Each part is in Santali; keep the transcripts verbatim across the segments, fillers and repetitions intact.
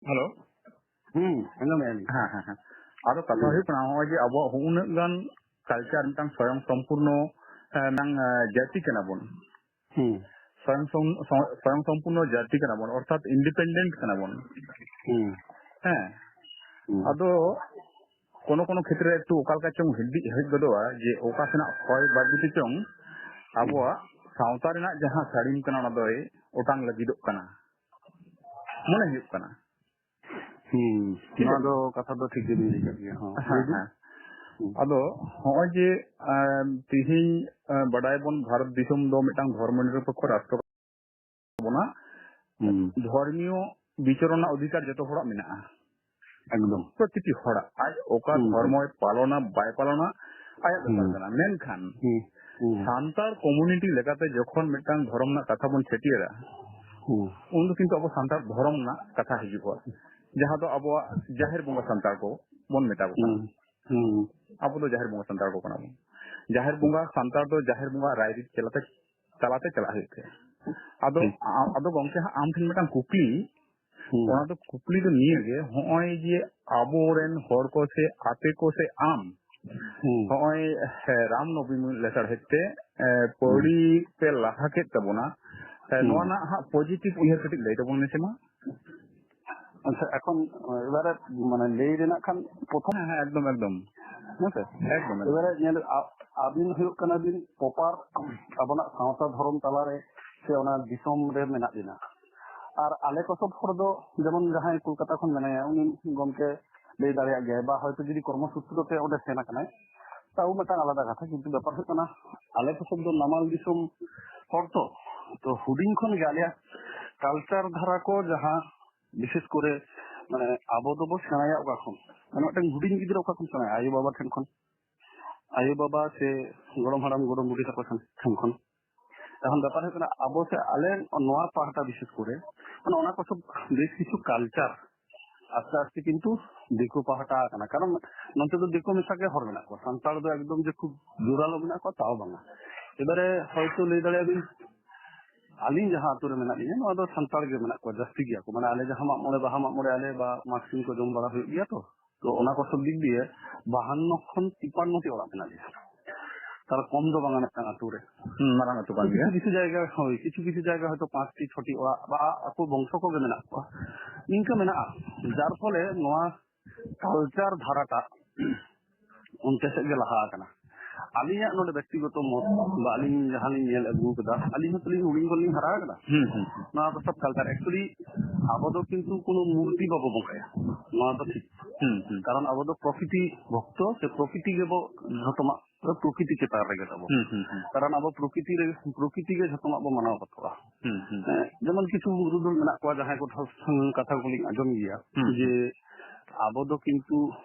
ᱦᱮᱞᱳ᱾ ᱦᱩᱸ, ᱟᱸᱡᱚᱢᱮᱫᱼᱟ ᱞᱤᱧ᱾ ᱦᱮᱸ, ᱦᱮᱸ, ᱦᱮᱸ᱾ ᱟᱫᱚ ᱠᱟᱛᱷᱟ ᱦᱩᱸ᱾ ᱦᱩᱭᱩᱜ ᱠᱟᱱᱟ, ᱱᱚᱜᱼᱚᱭ ᱡᱮ ᱟᱵᱚᱣᱟᱜ ᱦᱩᱱᱟᱹᱜ ᱜᱟᱱ ᱠᱟᱞᱪᱟᱨ, ᱢᱤᱫᱴᱟᱝ ᱥᱚᱭᱚᱝ ᱥᱚᱢᱯᱩᱨᱱᱚ, ᱮ, ᱢᱤᱫᱴᱟᱝ, ᱮ, ᱡᱟᱹᱛᱤ ᱠᱟᱱᱟ ᱵᱚᱱ᱾ ᱦᱩᱸ᱾ ᱥᱚᱭᱚᱝ ᱥᱚᱢ-, ᱥᱚ-, ᱥᱚᱭᱚᱝ ᱥᱚᱢᱯᱩᱨᱱᱚ ᱡᱟᱹᱛᱤ ᱠᱟᱱᱟ ᱵᱚᱱ, ᱚᱨᱛᱷᱟᱛ ᱤᱱᱰᱤᱯᱮᱱᱰᱮᱱᱴ ᱠᱟᱱᱟ ᱵᱚᱱ᱾ ᱦᱩᱸ᱾ ᱦᱮᱸ᱾ ᱦᱩᱸ᱾ ᱟᱫᱚ ᱠᱳᱱᱳ ᱠᱳᱱᱳ ᱠᱷᱮᱛᱨᱮ ᱮᱠᱴᱩ ᱚᱠᱟ ᱞᱮᱠᱟ ᱪᱚᱝ ᱦᱤᱨᱫᱤᱡ ᱦᱮᱡ ᱜᱚᱫᱚᱜᱼᱟ ᱡᱮ ᱚᱠᱟ ᱥᱮᱱᱟᱜ ᱦᱚᱭ ᱵᱟᱹᱨᱰᱩ ᱛᱮ ᱪᱚᱝ ᱦᱩᱸ᱾ ᱟᱵᱚᱣᱟᱜ ᱥᱟᱶᱛᱟ ᱨᱮᱱᱟᱜ ᱡᱟᱦᱟᱸ ᱥᱟᱹᱲᱤᱢ ᱠᱟᱱᱟ, ᱚᱱᱟ ᱫᱚᱭ ᱚᱴᱟᱝ ᱞᱟᱹᱜᱤᱫᱚᱜ ᱠᱟᱱᱟ, ᱢᱚᱱᱮ ᱦᱩᱭᱩᱜ ᱠᱟᱱᱟ᱾ ᱦᱩᱸ, ᱴᱷᱤᱠ ᱱᱚᱣᱟ ᱟᱪᱷᱮ? ᱫᱚ ᱠᱟᱛᱷᱟ ᱫᱚ ᱴᱷᱤᱠ ᱜᱮᱵᱤᱱ ᱞᱟᱹᱭ ᱠᱟᱫ ᱜᱮᱭᱟ᱾ ᱦᱚᱸ, ᱦᱮᱸ, ᱞᱟᱹᱭ ᱵᱤᱱ᱾ ᱦᱮᱸ᱾ ᱦᱩᱸ᱾ ᱟᱫᱚ ᱦᱚᱸᱜᱼᱚᱭ ᱡᱮ, ᱮᱸ, ᱛᱤᱦᱤᱧ, ᱮᱸ, ᱵᱟᱰᱟᱭᱟᱵᱚᱱ ᱵᱷᱟᱨᱚᱛ ᱫᱤᱥᱚᱢ ᱫᱚ ᱢᱤᱫᱴᱟᱝ ᱫᱷᱚᱨᱢᱚ ᱱᱤᱨᱚᱯᱮᱠᱠᱷᱚ ᱨᱟᱥᱴᱨᱚ ᱠᱟᱱ ᱛᱟᱵᱚᱱᱟ᱾ ᱦᱩᱸ᱾ ᱫᱷᱚᱨᱢᱤᱭᱚ ᱵᱤᱪᱚᱨ ᱨᱮᱱᱟᱜ ᱚᱫᱷᱤᱠᱟᱨ ᱡᱚᱛᱚ ᱦᱚᱲᱟᱜ ᱢᱮᱱᱟᱜᱼᱟ᱾ ᱮᱠᱫᱚᱢ᱾ ᱯᱨᱚᱛᱤᱴᱤ ᱦᱚᱲᱟᱜ, ᱟᱡ ᱚᱠᱟ ᱦᱩᱸ, ᱦᱩᱸ᱾ ᱫᱷᱚᱨᱢᱚᱭ ᱯᱟᱞᱚᱱᱟ ᱵᱟᱭ ᱯᱟᱞᱚᱱᱟ, ᱟᱭᱟᱜ ᱵᱮᱯᱟᱨ ᱦᱩᱸ᱾ ᱠᱟᱱᱟ᱾ ᱢᱮᱱᱠᱷᱟᱱ ᱦᱩᱸ, ᱦᱩᱸ᱾ ᱥᱟᱱᱛᱟᱲ ᱠᱚᱢᱩᱱᱤᱴᱤ ᱞᱮᱠᱟᱛᱮ ᱡᱚᱠᱷᱚᱱ ᱢᱤᱫᱴᱟᱝ ᱫᱷᱚᱨᱚᱢ ᱨᱮᱱᱟᱜ ᱠᱟᱛᱷᱟ ᱵᱚᱱ ᱪᱷᱟᱹᱴᱭᱟᱹᱨᱟ, ᱦᱩᱸ᱾ ᱩᱱ ᱫᱚ ᱠᱤᱱᱛᱩ ᱟᱵᱚ ᱥᱟᱱᱛᱟᱲ ᱫᱷᱚᱨᱚᱢ ᱨᱮᱱᱟᱜ ᱠᱟᱛᱷᱟ ᱦᱤᱡᱩᱜᱼᱟ, ᱡᱟᱦᱟᱸ ᱫᱚ ᱟᱵᱚᱣᱟᱜ ᱡᱟᱦᱮᱨ ᱵᱚᱸᱜᱟ ᱥᱟᱱᱛᱟᱲ ᱠᱚ ᱵᱚᱱ ᱢᱮᱛᱟ ᱠᱚ ᱠᱟᱱᱟ᱾ ᱦᱩᱸ, ᱦᱩᱸ᱾ ᱟᱵᱚ ᱫᱚ ᱡᱟᱦᱮᱨ ᱵᱚᱸᱜᱟ ᱥᱟᱱᱛᱟᱲ ᱠᱚ ᱠᱟᱱᱟ ᱵᱚᱱ᱾ ᱡᱟᱦᱮᱨ ᱵᱚᱸᱜᱟ ᱥᱟᱱᱛᱟᱲ ᱫᱚ ᱡᱟᱦᱮᱨ ᱵᱚᱸᱜᱟ ᱨᱟᱭᱨᱤᱛ ᱪᱟᱞᱟᱛᱮ, ᱛᱟᱞᱟᱛᱮ ᱪᱟᱞᱟᱜ ᱦᱩᱭᱩᱜ ᱛᱟᱭᱟ᱾ ᱟᱫᱚ, ᱴᱷᱤᱠ᱾ ᱟ-, ᱟᱫᱚ ᱜᱚᱝᱠᱮ ᱦᱟᱸᱜ ᱟᱢ ᱴᱷᱮᱱ ᱢᱤᱫᱴᱟᱝ ᱠᱩᱠᱞᱤ, ᱦᱩᱸ᱾ ᱚᱱᱟ ᱫᱚ ᱠᱩᱠᱞᱤ ᱫᱚ ᱱᱤᱭᱟᱹ ᱜᱮ, ᱦᱚᱸᱜᱼᱚᱭ ᱡᱮ ᱟᱵᱚᱨᱮᱱ ᱦᱚᱲ ᱠᱚ ᱥᱮ ᱟᱯᱮ ᱠᱚ ᱥᱮ ᱟᱢ, ᱦᱩᱸ᱾ ᱦᱚᱸᱜᱼᱚᱭ, ᱦᱮᱸ, ᱨᱟᱢ ᱱᱚᱵᱚᱢᱤ ᱞᱮᱥᱟᱲᱦᱮᱫ ᱛᱮ, ᱮ, ᱦᱩᱸ᱾ ᱯᱟᱹᱣᱲᱤ ᱯᱮ ᱞᱟᱦᱟ ᱠᱮᱫ ᱛᱟᱵᱚᱱᱟ, ᱮ, ᱦᱩᱸ᱾ ᱱᱚᱣᱟ ᱨᱮᱱᱟᱜ ᱦᱟᱸᱜ ᱯᱚᱡᱤᱴᱤᱵᱷ ᱩᱭᱦᱟᱹᱨ ᱠᱟᱹᱴᱤᱡ ᱞᱟᱹᱭ ᱛᱟᱵᱚᱱ ᱢᱮᱥᱮ ᱢᱟ᱾ ᱟᱪᱪᱷᱟ, ᱮᱠᱷᱚᱱ, ᱮ, ᱮᱵᱟᱨᱮ ᱢᱟᱱᱮ ᱞᱟᱹᱭ ᱨᱮᱱᱟᱜ ᱠᱷᱟᱱ ᱯᱨᱚᱛᱷᱚᱢ ᱦᱮᱸ, ᱦᱮᱸ, ᱮᱠᱫᱚᱢ, ᱮᱠᱫᱚᱢ᱾ ᱦᱮᱸ ᱥᱮ? ᱮᱠᱫᱚᱢ, ᱮᱠᱫᱚᱢ᱾ ᱮᱵᱟᱨᱮ ᱧᱮᱞ, ᱟ-, ᱟᱹᱵᱤᱱ ᱦᱩᱭᱩᱜ ᱠᱟᱱᱟ ᱵᱤᱱ ᱯᱨᱚᱯᱟᱨ ᱟᱵᱚᱱᱟᱜ ᱥᱟᱶᱛᱟ ᱫᱷᱚᱨᱚᱢ ᱛᱟᱞᱟᱨᱮ ᱥᱮ ᱚᱱᱟ ᱫᱤᱥᱚᱢ ᱨᱮ ᱢᱮᱱᱟᱜ ᱵᱤᱱᱟ᱾ ᱟᱨ ᱟᱞᱮ ᱠᱚ ᱥᱚᱵ ᱦᱚᱲ ᱫᱚ ᱡᱮᱢᱚᱱ ᱡᱟᱦᱟᱸᱭ ᱠᱳᱞᱠᱟᱛᱟ ᱠᱷᱚᱱ ᱢᱮᱱᱟᱭᱟ, ᱩᱱᱤ ᱜᱚᱢᱠᱮ ᱞᱟᱹᱭ ᱫᱟᱲᱮᱭᱟᱜ ᱜᱮᱭᱟᱭ, ᱵᱟ ᱦᱚᱭᱛᱳ ᱡᱩᱫᱤ ᱠᱚᱨᱢᱚ ᱥᱩᱛᱨᱚ ᱛᱮ ᱚᱸᱰᱮ ᱥᱮᱱ ᱟᱠᱟᱱᱟᱭ, ᱛᱟᱣ ᱢᱤᱫᱴᱟᱝ ᱟᱞᱟᱫᱟ ᱠᱟᱛᱷᱟ᱾ ᱠᱤᱱᱛᱩ ᱵᱮᱯᱟᱨ ᱦᱩᱭᱩᱜ ᱠᱟᱱᱟ, ᱟᱞᱮ ᱠᱚ ᱥᱚᱵ ᱫᱚ ᱱᱟᱢᱟᱞ ᱫᱤᱥᱚᱢ ᱦᱚᱲ ᱛᱚ, ᱛᱚ ᱦᱩᱰᱤᱧ ᱠᱷᱚᱱ ᱜᱮ ᱟᱞᱮᱭᱟᱜ ᱠᱟᱞᱪᱟᱨ ᱫᱷᱟᱨᱟ ᱠᱚ ᱡᱟᱦᱟᱸ ᱵᱤᱥᱮᱥ ᱠᱚᱨᱮ, ᱢᱟᱱᱮ, ᱟᱵᱚ ᱫᱚᱵᱚ ᱥᱮᱬᱟᱭᱟ ᱚᱠᱟ ᱠᱷᱚᱱ? ᱢᱟᱱᱮ, ᱢᱤᱫᱴᱟᱝ ᱦᱩᱰᱤᱧ ᱜᱤᱫᱽᱨᱟᱹ ᱚᱠᱟ ᱠᱷᱚᱱ ᱥᱮᱬᱟᱭᱟ? ᱟᱭᱳ ᱵᱟᱵᱟ ᱴᱷᱮᱱ ᱠᱷᱚᱱ᱾ ᱟᱭᱳ ᱵᱟᱵᱟ ᱥᱮ ᱜᱚᱲᱚᱢ ᱦᱟᱲᱟᱢ ᱜᱚᱲᱚᱢ ᱵᱩᱰᱷᱤ ᱛᱟᱠᱚ ᱴᱷᱮᱱ, ᱴᱷᱮᱱ ᱠᱷᱚᱱ᱾ ᱮᱠᱷᱚᱱ ᱵᱮᱯᱟᱨ ᱦᱩᱭᱩᱜ ᱠᱟᱱᱟ, ᱟᱵᱚ ᱥᱮ ᱟᱞᱮ ᱱᱚᱣᱟ ᱯᱟᱦᱴᱟ ᱵᱤᱥᱮᱥ ᱠᱚᱨᱮ, ᱢᱟᱱᱮ, ᱚᱱᱟ ᱠᱚ ᱥᱚᱵ ᱵᱮᱥ ᱠᱤᱪᱷᱩ ᱠᱟᱞᱪᱟᱨ ᱟᱥᱛᱮ ᱟᱥᱛᱮ ᱠᱤᱱᱛᱩ ᱫᱤᱠᱩ ᱯᱟᱦᱴᱟ ᱟᱠᱟᱱᱟ᱾ ᱠᱟᱨᱚᱱ ᱱᱚᱱᱛᱮ ᱫᱚ ᱫᱤᱠᱩ ᱢᱮᱥᱟ ᱜᱮ ᱦᱚᱲ ᱢᱮᱱᱟᱜ ᱠᱚᱣᱟ, ᱥᱟᱱᱛᱟᱲ ᱫᱚ ᱮᱠᱫᱚᱢ ᱡᱮ ᱠᱷᱩᱵ ᱡᱳᱨᱟᱞᱳ ᱢᱮᱱᱟᱜ ᱠᱚᱣᱟ, ᱛᱟᱣ ᱵᱟᱝᱟ᱾ ᱮᱵᱟᱨᱮ ᱦᱚᱭᱛᱳ ᱞᱟᱹᱭ ᱫᱟᱲᱮᱭᱟᱜ ᱵᱤᱱ, ᱟᱹᱞᱤᱧ ᱡᱟᱦᱟᱸ ᱟᱹᱛᱩ ᱨᱮ ᱢᱮᱱᱟᱜ ᱞᱤᱧᱟ, ᱱᱚᱣᱟ ᱫᱚ ᱥᱟᱱᱛᱟᱲ ᱜᱮ ᱢᱮᱱᱟᱜ ᱠᱚᱣᱟ, ᱡᱟᱹᱥᱛᱤ ᱜᱮᱭᱟ ᱠᱚ᱾ ᱢᱟᱱᱮ, ᱟᱞᱮ ᱡᱟᱦᱟᱸ ᱢᱟᱜ ᱢᱚᱬᱮ, ᱵᱟᱦᱟ ᱢᱟᱜ ᱢᱚᱬᱮ ᱟᱞᱮ ᱵᱟ ᱢᱟᱜᱽ ᱥᱤᱢ ᱠᱚ ᱡᱚᱢ ᱵᱟᱲᱟ ᱦᱩᱭᱩᱜ ᱜᱮᱭᱟ ᱛᱚ᱾ ᱛᱚ, ᱚᱱᱟ ᱠᱚ ᱥᱚᱵ ᱫᱤᱠ ᱫᱤᱭᱮ ᱵᱟᱦᱟᱱᱱᱚ ᱠᱷᱚᱱ ᱛᱤᱯᱟᱱᱱᱚ ᱴᱤ ᱚᱲᱟᱜ ᱢᱮᱱᱟᱜ ᱞᱮᱭᱟ᱾ ᱛᱟᱦᱞᱮ ᱠᱚᱢ ᱫᱚ ᱵᱟᱝᱟ ᱢᱤᱫᱴᱟᱝ ᱟᱹᱛᱩ ᱨᱮ᱾ ᱦᱩᱸ, ᱢᱟᱨᱟᱝ ᱟᱹᱛᱩ ᱠᱟᱱ ᱜᱮᱭᱟ᱾ ᱠᱤᱪᱷᱩ ᱠᱤᱪᱷᱩ ᱡᱟᱭᱜᱟ, ᱦᱳᱭ, ᱠᱤᱪᱷᱩ ᱠᱤᱪᱷᱩ ᱡᱟᱭᱜᱟ ᱦᱚᱭᱛᱳ ᱯᱟᱸᱪᱴᱤ, ᱪᱷᱚᱴᱤ ᱚᱲᱟᱜ ᱵᱟ ᱟᱠᱚ ᱵᱚᱝᱥᱚ ᱠᱚᱜᱮ ᱢᱮᱱᱟᱜ ᱠᱚᱣᱟ, ᱱᱤᱝᱠᱟᱹ ᱢᱮᱱᱟᱜᱼᱟ᱾ ᱡᱟᱨ ᱯᱷᱚᱞᱮ ᱱᱚᱣᱟ ᱠᱟᱞᱪᱟᱨ ᱫᱷᱟᱨᱟᱴᱟᱜ ᱚᱱᱛᱮ ᱥᱮᱫ ᱜᱮ ᱞᱟᱦᱟ ᱟᱠᱟᱱᱟ᱾ ᱟᱹᱞᱤᱧᱟᱜ ᱱᱚᱰᱮ ᱵᱮᱠᱛᱤᱜᱚᱛᱚ ᱢᱚᱛ ᱵᱟ ᱟᱹᱞᱤᱧ ᱡᱟᱦᱟᱸ ᱞᱤᱧ ᱧᱮᱞ ᱟᱹᱜᱩ ᱠᱟᱫᱟ, ᱟᱹᱞᱤᱧ ᱦᱚᱸᱛᱚ ᱞᱤᱧ ᱦᱩᱰᱤᱧ ᱠᱷᱚᱱ ᱞᱤᱧ ᱦᱟᱨᱟ ᱟᱠᱟᱱᱟ᱾ ᱦᱩᱸ, ᱦᱩᱸ, ᱦᱩᱸ᱾ ᱱᱚᱣᱟ ᱠᱚ ᱥᱚᱵ ᱠᱟᱞᱪᱟᱨ, actually, ᱟᱵᱚ ᱫᱚ ᱠᱤᱱᱛᱩ ᱠᱳᱱᱳ ᱢᱩᱨᱛᱤ ᱵᱟᱵᱚ ᱵᱚᱸᱜᱟᱭᱟ, ᱱᱚᱣᱟ ᱫᱚ ᱴᱷᱤᱠ᱾ ᱦᱩᱸ, ᱦᱩᱸ᱾ ᱠᱟᱨᱚᱱ ᱟᱵᱚ ᱫᱚ ᱯᱨᱚᱠᱨᱤᱛᱤ ᱵᱷᱚᱠᱛᱚ, ᱥᱮ ᱯᱨᱚᱠᱨᱤᱛᱤ ᱜᱮᱵᱚ ᱡᱷᱚᱛᱚᱢᱟᱜ ᱫᱚ ᱯᱨᱚᱠᱨᱤᱛᱤ ᱪᱮᱛᱟᱱ ᱨᱮᱜᱮ ᱛᱟᱵᱚ᱾ ᱦᱩᱸ, ᱦᱩᱸ, ᱦᱩᱸ᱾ ᱠᱟᱨᱚᱱ ᱟᱵᱚ ᱯᱨᱚᱠᱨᱤᱛᱤ ᱨᱮ, ᱯᱨᱚᱠᱨᱤᱛᱤ ᱜᱮ ᱡᱷᱚᱛᱚᱢᱟᱜ ᱵᱚ ᱢᱟᱱᱟᱣ ᱵᱟᱛᱟᱣᱟ᱾ ᱦᱩᱸ, ᱦᱩᱸ᱾ ᱦᱮᱸ, ᱡᱮᱢᱚᱱ ᱠᱤᱪᱷᱩ ᱯᱩᱨᱩᱫᱷᱩᱞ ᱢᱮᱱᱟᱜ ᱠᱚᱣᱟ, ᱡᱟᱦᱟᱸᱭ ᱠᱚ ᱴᱷᱮᱱ ᱠᱟᱛᱷᱟ ᱠᱚᱞᱤᱧ ᱟᱸᱡᱚᱢ ᱜᱮᱭᱟ, ᱦᱩᱸ, ᱡᱮ ᱦᱩᱸ᱾ ᱟᱵᱚ ᱫᱚ ᱠᱤᱱᱛᱩ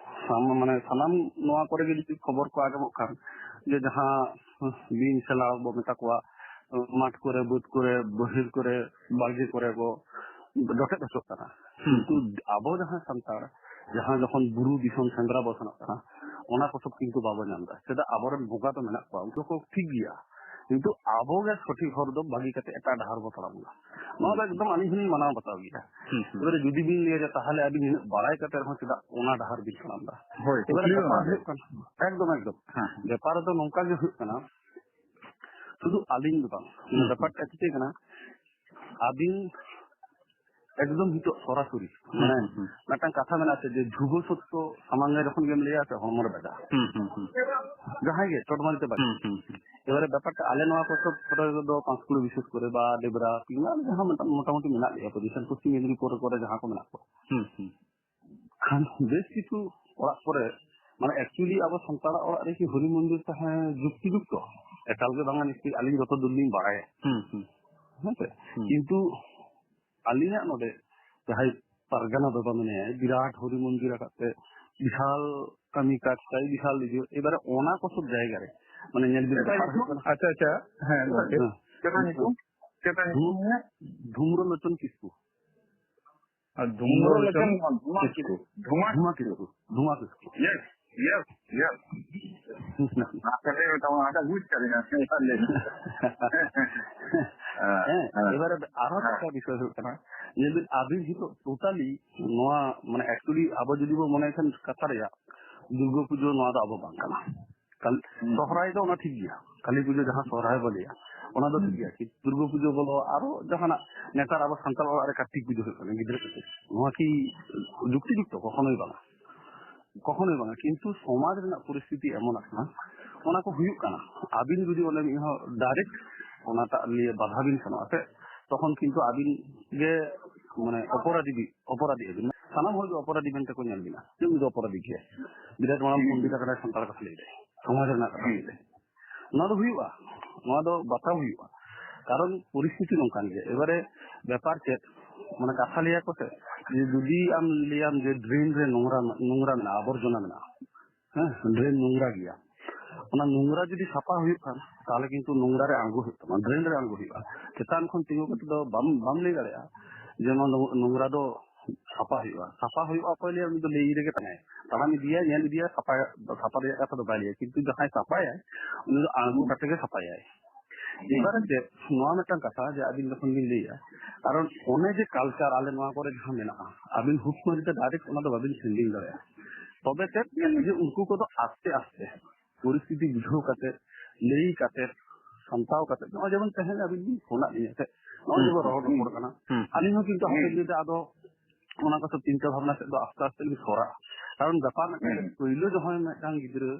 ᱥᱟᱢ-, ᱢᱟᱱᱮ ᱥᱟᱱᱟᱢ ᱱᱚᱣᱟ ᱠᱚᱨᱮ ᱜᱮ ᱡᱩᱫᱤ ᱠᱷᱚᱵᱚᱨ ᱠᱚ ᱟᱸᱡᱚᱢᱚᱜ ᱠᱷᱟᱱ, ᱡᱮ ᱡᱟᱦᱟᱸ ᱵᱤᱧ ᱥᱮᱞᱟ ᱵᱚ ᱢᱮᱛᱟ ᱠᱚᱣᱟ, ᱢᱟᱴᱷ ᱠᱚᱨᱮ, ᱵᱟᱹᱫᱽ ᱠᱚᱨᱮ, ᱵᱟᱹᱭᱦᱟᱹᱲ ᱠᱚᱨᱮ, ᱵᱟᱲᱜᱮ ᱠᱚᱨᱮ ᱵᱚ ᱡᱚᱴᱮᱫ ᱦᱚᱪᱚᱜ ᱠᱟᱱᱟ᱾ ᱦᱩᱸ᱾ ᱠᱤᱱᱛᱩ ᱟᱵᱚ ᱡᱟᱦᱟᱸ ᱥᱟᱱᱛᱟᱲ, ᱡᱟᱦᱟᱸ ᱡᱚᱠᱷᱚᱱ ᱵᱩᱨᱩ ᱫᱤᱥᱚᱢ ᱥᱮᱸᱫᱽᱨᱟ ᱵᱚ ᱥᱮᱱᱚᱜ ᱠᱟᱱᱟ, ᱚᱱᱟ ᱠᱚ ᱥᱚᱵ ᱠᱤᱱᱛᱩ ᱵᱟᱵᱚ ᱧᱟᱢ ᱮᱫᱟ᱾ ᱪᱮᱫᱟᱜ? ᱟᱵᱚᱨᱮᱱ ᱵᱚᱸᱜᱟ ᱫᱚ ᱢᱮᱱᱟᱜ ᱠᱚᱣᱟ, ᱩᱱᱠᱩ ᱠᱚ ᱴᱷᱤᱠ ᱜᱮᱭᱟ, ᱠᱤᱱᱛᱩ ᱟᱵᱚ ᱜᱮ ᱥᱚᱴᱷᱤᱠ ᱦᱚᱨ ᱫᱚ ᱵᱟᱹᱜᱤ ᱠᱟᱛᱮ ᱮᱴᱟᱜ ᱰᱟᱦᱟᱨ ᱵᱚ ᱛᱟᱲᱟᱢ ᱮᱫᱟ᱾ ᱱᱚᱣᱟ ᱫᱚ ᱮᱠᱫᱚᱢ ᱟᱹᱞᱤᱧ ᱦᱚᱸᱞᱤᱧ ᱢᱟᱱᱟᱣ ᱵᱟᱛᱟᱣ ᱜᱮᱭᱟ᱾ ᱦᱩᱸ, ᱦᱩᱸ᱾ ᱮᱵᱟᱨᱮ ᱡᱩᱫᱤ ᱵᱤᱱ ᱞᱟᱹᱭᱟ ᱡᱮ, "ᱛᱟᱦᱚᱞᱮ ᱟᱹᱵᱤᱱ ᱱᱤᱱᱟᱹᱜ ᱵᱟᱲᱟᱭ ᱠᱟᱛᱮ ᱨᱮᱦᱚᱸ ᱪᱮᱫᱟᱜ ᱚᱱᱟ ᱰᱟᱦᱟᱨ ᱵᱤᱱ ᱛᱟᱲᱟᱢ ᱮᱫᱟ?" ᱦᱳᱭ, ᱮᱵᱟᱨᱮ ᱠᱩᱠᱞᱤ ᱫᱚ ᱵᱮᱯᱟᱨ ᱱᱚᱣᱟ ᱜᱮ᱾ ᱦᱩᱭᱩᱜ ᱠᱟᱱᱟ, ᱮᱠᱫᱚᱢ, ᱮᱠᱫᱚᱢ᱾ ᱦᱮᱸ, ᱦᱮᱸ᱾ ᱵᱮᱯᱟᱨ ᱫᱚ ᱱᱚᱝᱠᱟ ᱜᱮ ᱦᱩᱭᱩᱜ ᱠᱟᱱᱟ, ᱥᱩᱫᱷᱩ ᱟᱹᱞᱤᱧ ᱫᱚ ᱵᱟᱝ, ᱦᱩᱸ, ᱦᱩᱸ᱾ ᱵᱮᱯᱟᱨ ᱴᱟ ᱪᱤᱠᱟᱹ ᱠᱟᱱᱟ, ᱟᱹᱵᱤᱱ ᱮᱠᱫᱚᱢ ᱱᱤᱛᱚᱜ ᱥᱚᱨᱟᱥᱚᱨᱤ, ᱦᱩᱸ, ᱢᱟᱱᱮ, ᱦᱩᱸ, ᱦᱩᱸ᱾ ᱢᱤᱫᱴᱟᱝ ᱠᱟᱛᱷᱟ ᱢᱮᱱᱟᱜᱼᱟ ᱥᱮ, ᱡᱮ ᱫᱷᱨᱩᱵᱚ ᱥᱚᱛᱛᱚ ᱥᱟᱢᱟᱝ ᱨᱮ ᱡᱚᱠᱷᱚᱱ ᱜᱮᱢ ᱞᱟᱹᱭᱟ ᱥᱮ, ᱦᱚᱲᱢᱚ ᱨᱮ ᱵᱟᱡᱟᱜᱼᱟ᱾ ᱦᱩᱸ, ᱦᱩᱸ, ᱦᱩᱸ᱾ ᱡᱟᱦᱟᱸᱭ ᱜᱮ ᱪᱚᱴ ᱢᱟᱹᱨᱤ ᱛᱮ ᱵᱟᱡᱟᱜᱼᱟ᱾ ᱦᱩᱸ, ᱦᱩᱸ, ᱦᱩᱸ᱾ ᱮᱵᱟᱨᱮ ᱵᱮᱯᱟᱨ ᱴᱟ ᱟᱞᱮ ᱱᱚᱣᱟ ᱠᱚᱨᱮ ᱫᱚ, ᱯᱟᱸᱥᱠᱩᱲᱟᱹ ᱵᱤᱥᱮᱥ ᱠᱚᱨᱮ ᱵᱟ ᱰᱮᱵᱽᱨᱟ ᱠᱤᱝᱵᱟ ᱟᱞᱮ ᱡᱟᱦᱟᱸ ᱢᱚᱴᱟ-, ᱢᱚᱴᱟᱢᱩᱴᱤ ᱢᱮᱱᱟᱜ ᱞᱮᱭᱟ ᱯᱚᱡᱤᱥᱚᱱ, ᱯᱚᱥᱪᱤᱢ ᱢᱮᱫᱽᱱᱤᱯᱩᱨ ᱠᱚᱨᱮ ᱡᱟᱦᱟᱸ ᱠᱚ ᱢᱮᱱᱟᱜ ᱠᱚᱣᱟ᱾ ᱦᱩᱸ, ᱦᱩᱸ᱾ ᱠᱷᱟᱱ ᱵᱮᱥ ᱠᱤᱪᱷᱩ ᱚᱲᱟᱜ ᱠᱚᱨᱮ, ᱢᱟᱱᱮ, actually ᱟᱵᱚ ᱥᱟᱱᱛᱟᱲᱟᱜ ᱚᱲᱟᱜ ᱨᱮ ᱠᱤ ᱦᱚᱨᱤ ᱢᱚᱱᱫᱤᱨ ᱛᱟᱦᱮᱸ ᱡᱩᱠᱛᱤ ᱡᱩᱠᱛᱚ? ᱮᱠᱟᱞ ᱜᱮ ᱵᱟᱝᱟ, ᱱᱤᱥᱪᱚᱭ, ᱟᱹᱞᱤᱧ ᱡᱚᱛᱚ ᱫᱩᱨ ᱞᱤᱧ ᱵᱟᱲᱟᱭᱟ᱾ ᱦᱩᱸ, ᱦᱩᱸ᱾ ᱦᱮᱸ ᱥᱮ? ᱦᱩᱸ᱾ ᱠᱤᱱᱛᱩ ᱟᱹᱞᱤᱧᱟᱜ ᱱᱚᱰᱮ ᱡᱟᱦᱟᱸᱭ ᱯᱟᱨᱜᱟᱱᱟ ᱵᱟᱵᱟ ᱢᱮᱱᱟᱭᱟ, ᱵᱤᱨᱟᱴ ᱦᱚᱨᱤ ᱢᱚᱱᱫᱤᱨ ᱟᱠᱟᱫ ᱛᱮ, ᱵᱤᱥᱟᱞ ᱠᱟᱹᱢᱤ ᱠᱟᱡᱽ ᱛᱟᱭ, ᱵᱤᱥᱟᱞ ᱤᱭᱟᱹ, ᱮᱵᱟᱨᱮ ᱚᱱᱟ ᱠᱚ ᱥᱚᱵ ᱡᱟᱭᱜᱟ ᱨᱮ, ᱢᱟᱱᱮ, ᱧᱮᱞ ᱵᱤᱱ, ᱪᱮᱫ ᱵᱮᱯᱟᱨ ᱦᱩᱭᱩᱜ ᱠᱟᱱᱟ? ᱟᱪᱪᱷᱟ, ᱟᱪᱪᱷᱟ, ᱦᱮᱸ, ᱜᱚᱝᱠᱮ᱾ ᱦᱮᱸ᱾ ᱪᱮᱫ ᱛᱟᱭ ᱧᱩᱛᱩᱢ? ᱪᱮᱫ ᱛᱟᱭ ᱧᱩᱛᱩᱢ? ᱫᱷᱩᱢ-, ᱫᱷᱩᱢᱨᱚ ᱞᱳᱪᱚᱱ ᱠᱤᱥᱠᱩ᱾ ᱟᱨ ᱫᱷᱩᱢᱨᱚ ᱞᱳᱪᱚᱱ ᱫᱷᱩᱢᱟ ᱠᱤᱥᱠᱩ᱾ ᱠᱤᱥᱠᱩ᱾ ᱫᱷᱩᱢᱟ ᱫᱷᱩᱢᱟ ᱠᱤᱥᱠᱩ᱾ ᱠᱤᱥᱠᱩ᱾ ᱫᱷᱩᱢᱟ ᱠᱤᱥᱠᱩ᱾ Yes, yes, yes. ᱟᱪᱪᱷᱟ, ᱞᱟᱹᱭ ᱢᱮ, ᱛᱟᱢᱟ, ᱟᱪᱪᱷᱟ, ᱵᱩᱡᱽ ᱠᱟᱹᱫᱟᱹᱧ, ᱟᱪᱪᱷᱟ, ᱞᱟᱹᱭ ᱢᱮ᱾ ᱦᱮᱸ, ᱦᱮᱸ᱾ ᱮᱵᱟᱨᱮ ᱟᱨᱦᱚᱸ ᱦᱮᱸ᱾ ᱠᱟᱛᱷᱟ ᱵᱤᱥᱚᱭ ᱦᱩᱭᱩᱜ ᱠᱟᱱᱟ, ᱧᱮᱞ ᱵᱤᱱ, ᱟᱹᱵᱤᱱ ᱱᱤᱛᱚᱜ totally ᱱᱚᱣᱟ, ᱢᱟᱱᱮ, actually ᱟᱵᱚ ᱡᱩᱫᱤ ᱵᱚ ᱢᱚᱱᱮᱭ ᱠᱷᱟᱱ ᱠᱟᱛᱷᱟ ᱨᱮᱭᱟᱜ, ᱫᱩᱨᱜᱟᱹ ᱯᱩᱡᱟᱹ ᱱᱚᱣᱟ ᱫᱚ ᱟᱵᱚ ᱵᱟᱝ ᱠᱟᱱᱟ᱾ ᱠᱟᱞ-, ᱦᱩᱸ᱾ ᱥᱚᱦᱨᱟᱭ ᱫᱚ ᱚᱱᱟ ᱴᱷᱤᱠ ᱜᱮᱭᱟ, ᱠᱟᱹᱞᱤ ᱯᱩᱡᱟᱹ ᱡᱟᱦᱟᱸ ᱥᱚᱦᱨᱟᱭ ᱵᱚ ᱞᱟᱹᱭᱟ, ᱚᱱᱟ ᱫᱚ ᱴᱷᱤᱠ ᱜᱮᱭᱟ᱾ ᱠᱤᱱᱛᱩ ᱫᱩᱨᱜᱟᱹ ᱯᱩᱡᱟᱹ ᱵᱚᱞᱚ, ᱟᱨᱚ ᱡᱟᱦᱟᱱᱟᱜ, ᱱᱮᱛᱟᱨ ᱟᱵᱚ ᱥᱟᱱᱛᱟᱲ ᱚᱲᱟᱜ ᱨᱮ ᱠᱟᱨᱛᱤᱠ ᱯᱩᱡᱟᱹ ᱦᱩᱭᱩᱜ ᱠᱟᱱᱟ ᱜᱤᱫᱽᱨᱟᱹ ᱠᱚ, ᱱᱚᱣᱟ ᱠᱤ ᱡᱩᱠᱛᱤ ᱡᱩᱠᱛᱚ? ᱠᱚᱠᱷᱚᱱᱳᱭ ᱵᱟᱝᱟ, ᱠᱚᱠᱷᱚᱱᱳᱭ ᱵᱟᱝᱟ᱾ ᱠᱤᱱᱛᱩ ᱥᱚᱢᱟᱡᱽ ᱨᱮᱱᱟᱜ ᱯᱚᱨᱤᱥᱛᱷᱤᱛᱤ ᱮᱢᱚᱱ ᱟᱠᱟᱱᱟ, ᱚᱱᱟ ᱠᱚ ᱦᱩᱭᱩᱜ ᱠᱟᱱᱟ᱾ ᱟᱹᱵᱤᱱ ᱡᱩᱫᱤ ᱚᱸᱰᱮ ᱢᱤᱫ ᱦᱚᱲ direct ᱚᱱᱟᱴᱟᱜ ᱱᱤᱭᱮ ᱵᱟᱫᱷᱟ ᱵᱤᱱ ᱥᱮᱱᱚᱜᱼᱟ ᱥᱮ, ᱛᱚᱠᱷᱚᱱ ᱠᱤᱱᱛᱩ ᱟᱹᱵᱤᱱ ᱜᱮ, ᱢᱟᱱᱮ, ᱚᱯᱚᱨᱟᱫᱷᱤ ᱵᱤ-, ᱚᱯᱚᱨᱟᱫᱷᱤ ᱟᱹᱵᱤᱱ᱾ ᱥᱟᱱᱟᱢ ᱦᱚᱲ ᱜᱮ ᱚᱯᱚᱨᱟᱫᱷᱤ ᱢᱮᱱᱛᱮ ᱠᱚ ᱧᱮᱞ ᱵᱤᱱᱟ᱾ ᱪᱮᱫ ᱩᱱᱤ ᱫᱚ ᱚᱯᱚᱨᱟᱫᱷᱤ ᱜᱮᱭᱟᱭ? ᱵᱤᱨᱟᱴ ᱢᱟᱨᱟᱝ ᱦᱩᱸ᱾ ᱯᱚᱱᱰᱤᱛ ᱟᱠᱟᱱᱟᱭ, ᱥᱟᱱᱛᱟᱲ ᱠᱟᱛᱷᱟ ᱞᱟᱹᱭ ᱫᱟᱭ, ᱥᱚᱢᱟᱡᱽ ᱨᱮᱱᱟᱜ ᱠᱟᱛᱷᱟ ᱞᱟᱹᱭ ᱫᱟᱭ᱾ ᱱᱚᱣᱟ ᱫᱚ ᱦᱩᱭᱩᱜᱼᱟ, ᱱᱚᱣᱟ ᱫᱚ ᱵᱟᱛᱟᱣ ᱦᱩᱭᱩᱜᱼᱟ, ᱠᱟᱨᱚᱱ ᱯᱚᱨᱤᱥᱛᱷᱤᱛᱤ ᱱᱚᱝᱠᱟᱱ ᱜᱮᱭᱟ᱾ ᱮᱵᱟᱨᱮ ᱵᱮᱯᱟᱨ ᱪᱮᱫ, ᱢᱟᱱᱮ, ᱠᱟᱛᱷᱟ ᱞᱟᱹᱭᱟ ᱠᱚ ᱥᱮ, ᱡᱮ ᱡᱩᱫᱤ ᱟᱢ ᱞᱟᱹᱭᱟᱢ ᱡᱮ drain ᱨᱮ ᱱᱚᱝᱨᱟ, ᱱᱚᱝᱨᱟ ᱢᱮᱱᱟᱜᱼᱟ, ᱟᱵᱚᱨᱡᱚᱱᱟ ᱢᱮᱱᱟᱜᱼᱟ, ᱦᱮᱸ, drain ᱱᱚᱝᱨᱟ ᱜᱮᱭᱟ, ᱚᱱᱟ ᱱᱚᱝᱨᱟ ᱡᱩᱫᱤ ᱥᱟᱯᱷᱟ ᱦᱩᱭᱩᱜ ᱠᱷᱟᱱ, ᱛᱟᱦᱚᱞᱮ ᱠᱤᱱᱛᱩ ᱱᱚᱝᱨᱟ ᱨᱮ ᱟᱬᱜᱚ ᱦᱩᱭᱩᱜ ᱛᱟᱢᱟ, drain ᱨᱮ ᱟᱬᱜᱚ ᱦᱩᱭᱩᱜᱼᱟ᱾ ᱪᱮᱛᱟᱱ ᱠᱷᱚᱱ ᱛᱤᱸᱜᱩ ᱠᱟᱛᱮ ᱫᱚ ᱵᱟᱢ, ᱵᱟᱢ ᱞᱟᱹᱭ ᱫᱟᱲᱮᱭᱟᱜᱼᱟ ᱡᱮ ᱱᱚᱣᱟ ᱱᱚᱝ-, ᱱᱚᱝᱨᱟ ᱫᱚ ᱥᱟᱯᱷᱟ ᱦᱩᱭᱩᱜᱼᱟ᱾ ᱥᱟᱯᱷᱟ ᱦᱩᱭᱩᱜᱼᱟ ᱚᱠᱚᱭ ᱞᱟᱹᱭᱟ? ᱩᱱᱤ ᱫᱚ ᱞᱟᱹᱭ ᱨᱮᱜᱮ ᱛᱟᱦᱮᱱᱟᱭ, ᱛᱟᱲᱟᱢ ᱤᱫᱤᱭᱟᱭ, ᱧᱮᱞ ᱤᱫᱤᱭᱟᱭ, ᱥᱟᱯᱷᱟ, ᱥᱟᱯᱷᱟ ᱨᱮᱭᱟᱜ ᱠᱟᱛᱷᱟ ᱫᱚ ᱵᱟᱭ ᱞᱟᱹᱭᱟ, ᱠᱤᱱᱛᱩ ᱡᱟᱦᱟᱸᱭ ᱥᱟᱯᱷᱟᱭᱟᱭ, ᱩᱱᱤ ᱫᱚ ᱟᱬᱜᱚ ᱠᱟᱛᱮ ᱜᱮ ᱥᱟᱯᱷᱟᱭᱟᱭ᱾ ᱮᱵᱟᱨᱮ ᱪᱮᱫ, ᱱᱚᱣᱟ ᱢᱤᱫᱴᱟᱝ ᱠᱟᱛᱷᱟ ᱡᱮ ᱟᱹᱵᱤᱱ ᱡᱚᱠᱷᱚᱱ ᱵᱤᱱ ᱞᱟᱹᱭᱟ, ᱠᱟᱨᱚᱱ ᱚᱱᱮ ᱡᱮ culture ᱟᱞᱮ ᱱᱚᱣᱟ ᱠᱚᱨᱮ ᱡᱟᱦᱟᱸ ᱢᱮᱱᱟᱜᱼᱟ, ᱟᱹᱵᱤᱱ ᱦᱩᱴ ᱢᱟᱹᱨᱤ ᱛᱮ direct ᱚᱱᱟ ᱫᱚ ᱵᱟᱹᱵᱤᱱ ᱥᱮᱱᱰᱤᱝ ᱫᱟᱲᱮᱭᱟᱜᱼᱟ᱾ ᱛᱚᱵᱮ ᱪᱮᱫ, ᱡᱮ ᱩᱱᱠᱩ ᱠᱚᱫᱚ ᱟᱥᱛᱮ ᱟᱥᱛᱮ ᱯᱚᱨᱤᱥᱛᱷᱤᱛᱤ ᱵᱩᱡᱷᱟᱹᱣ ᱠᱟᱛᱮ, ᱞᱟᱹᱭ ᱠᱟᱛᱮ, ᱥᱟᱢᱴᱟᱣ ᱠᱟᱛᱮ, ᱱᱚᱜᱼᱚᱭ ᱡᱮᱢᱚᱱ ᱛᱮᱦᱮᱧ ᱟᱹᱵᱤᱱ ᱵᱤᱱ ᱯᱷᱳᱱᱟᱫ ᱞᱤᱧᱟ ᱥᱮ, ᱱᱚᱜᱼᱚᱭ ᱡᱮᱵᱚᱱ ᱨᱚᱲ ᱨᱚᱯᱚᱲ ᱠᱟᱱᱟ, ᱦᱩᱸ᱾ ᱟᱹᱞᱤᱧ ᱦᱚᱸ ᱠᱤᱱᱛᱩ ᱦᱟᱯᱮᱱ ᱫᱤᱱ ᱨᱮ ᱟᱫᱚ ᱚᱱᱟ ᱠᱚ ᱥᱚᱵ ᱪᱤᱱᱛᱟᱹ ᱵᱷᱟᱵᱽᱱᱟ ᱥᱮᱫ ᱫᱚ ᱟᱥᱛᱮ ᱟᱥᱛᱮ ᱞᱤᱧ ᱥᱚᱨᱟᱜᱼᱟ᱾ ᱠᱟᱨᱚᱱ ᱵᱮᱯᱟᱨ ᱢᱤᱫᱴᱟᱝ ᱦᱩᱸ᱾ ᱯᱳᱭᱞᱳ ᱡᱚᱠᱷᱚᱱ ᱢᱤᱫᱴᱟᱝ ᱜᱤᱫᱽᱨᱟᱹ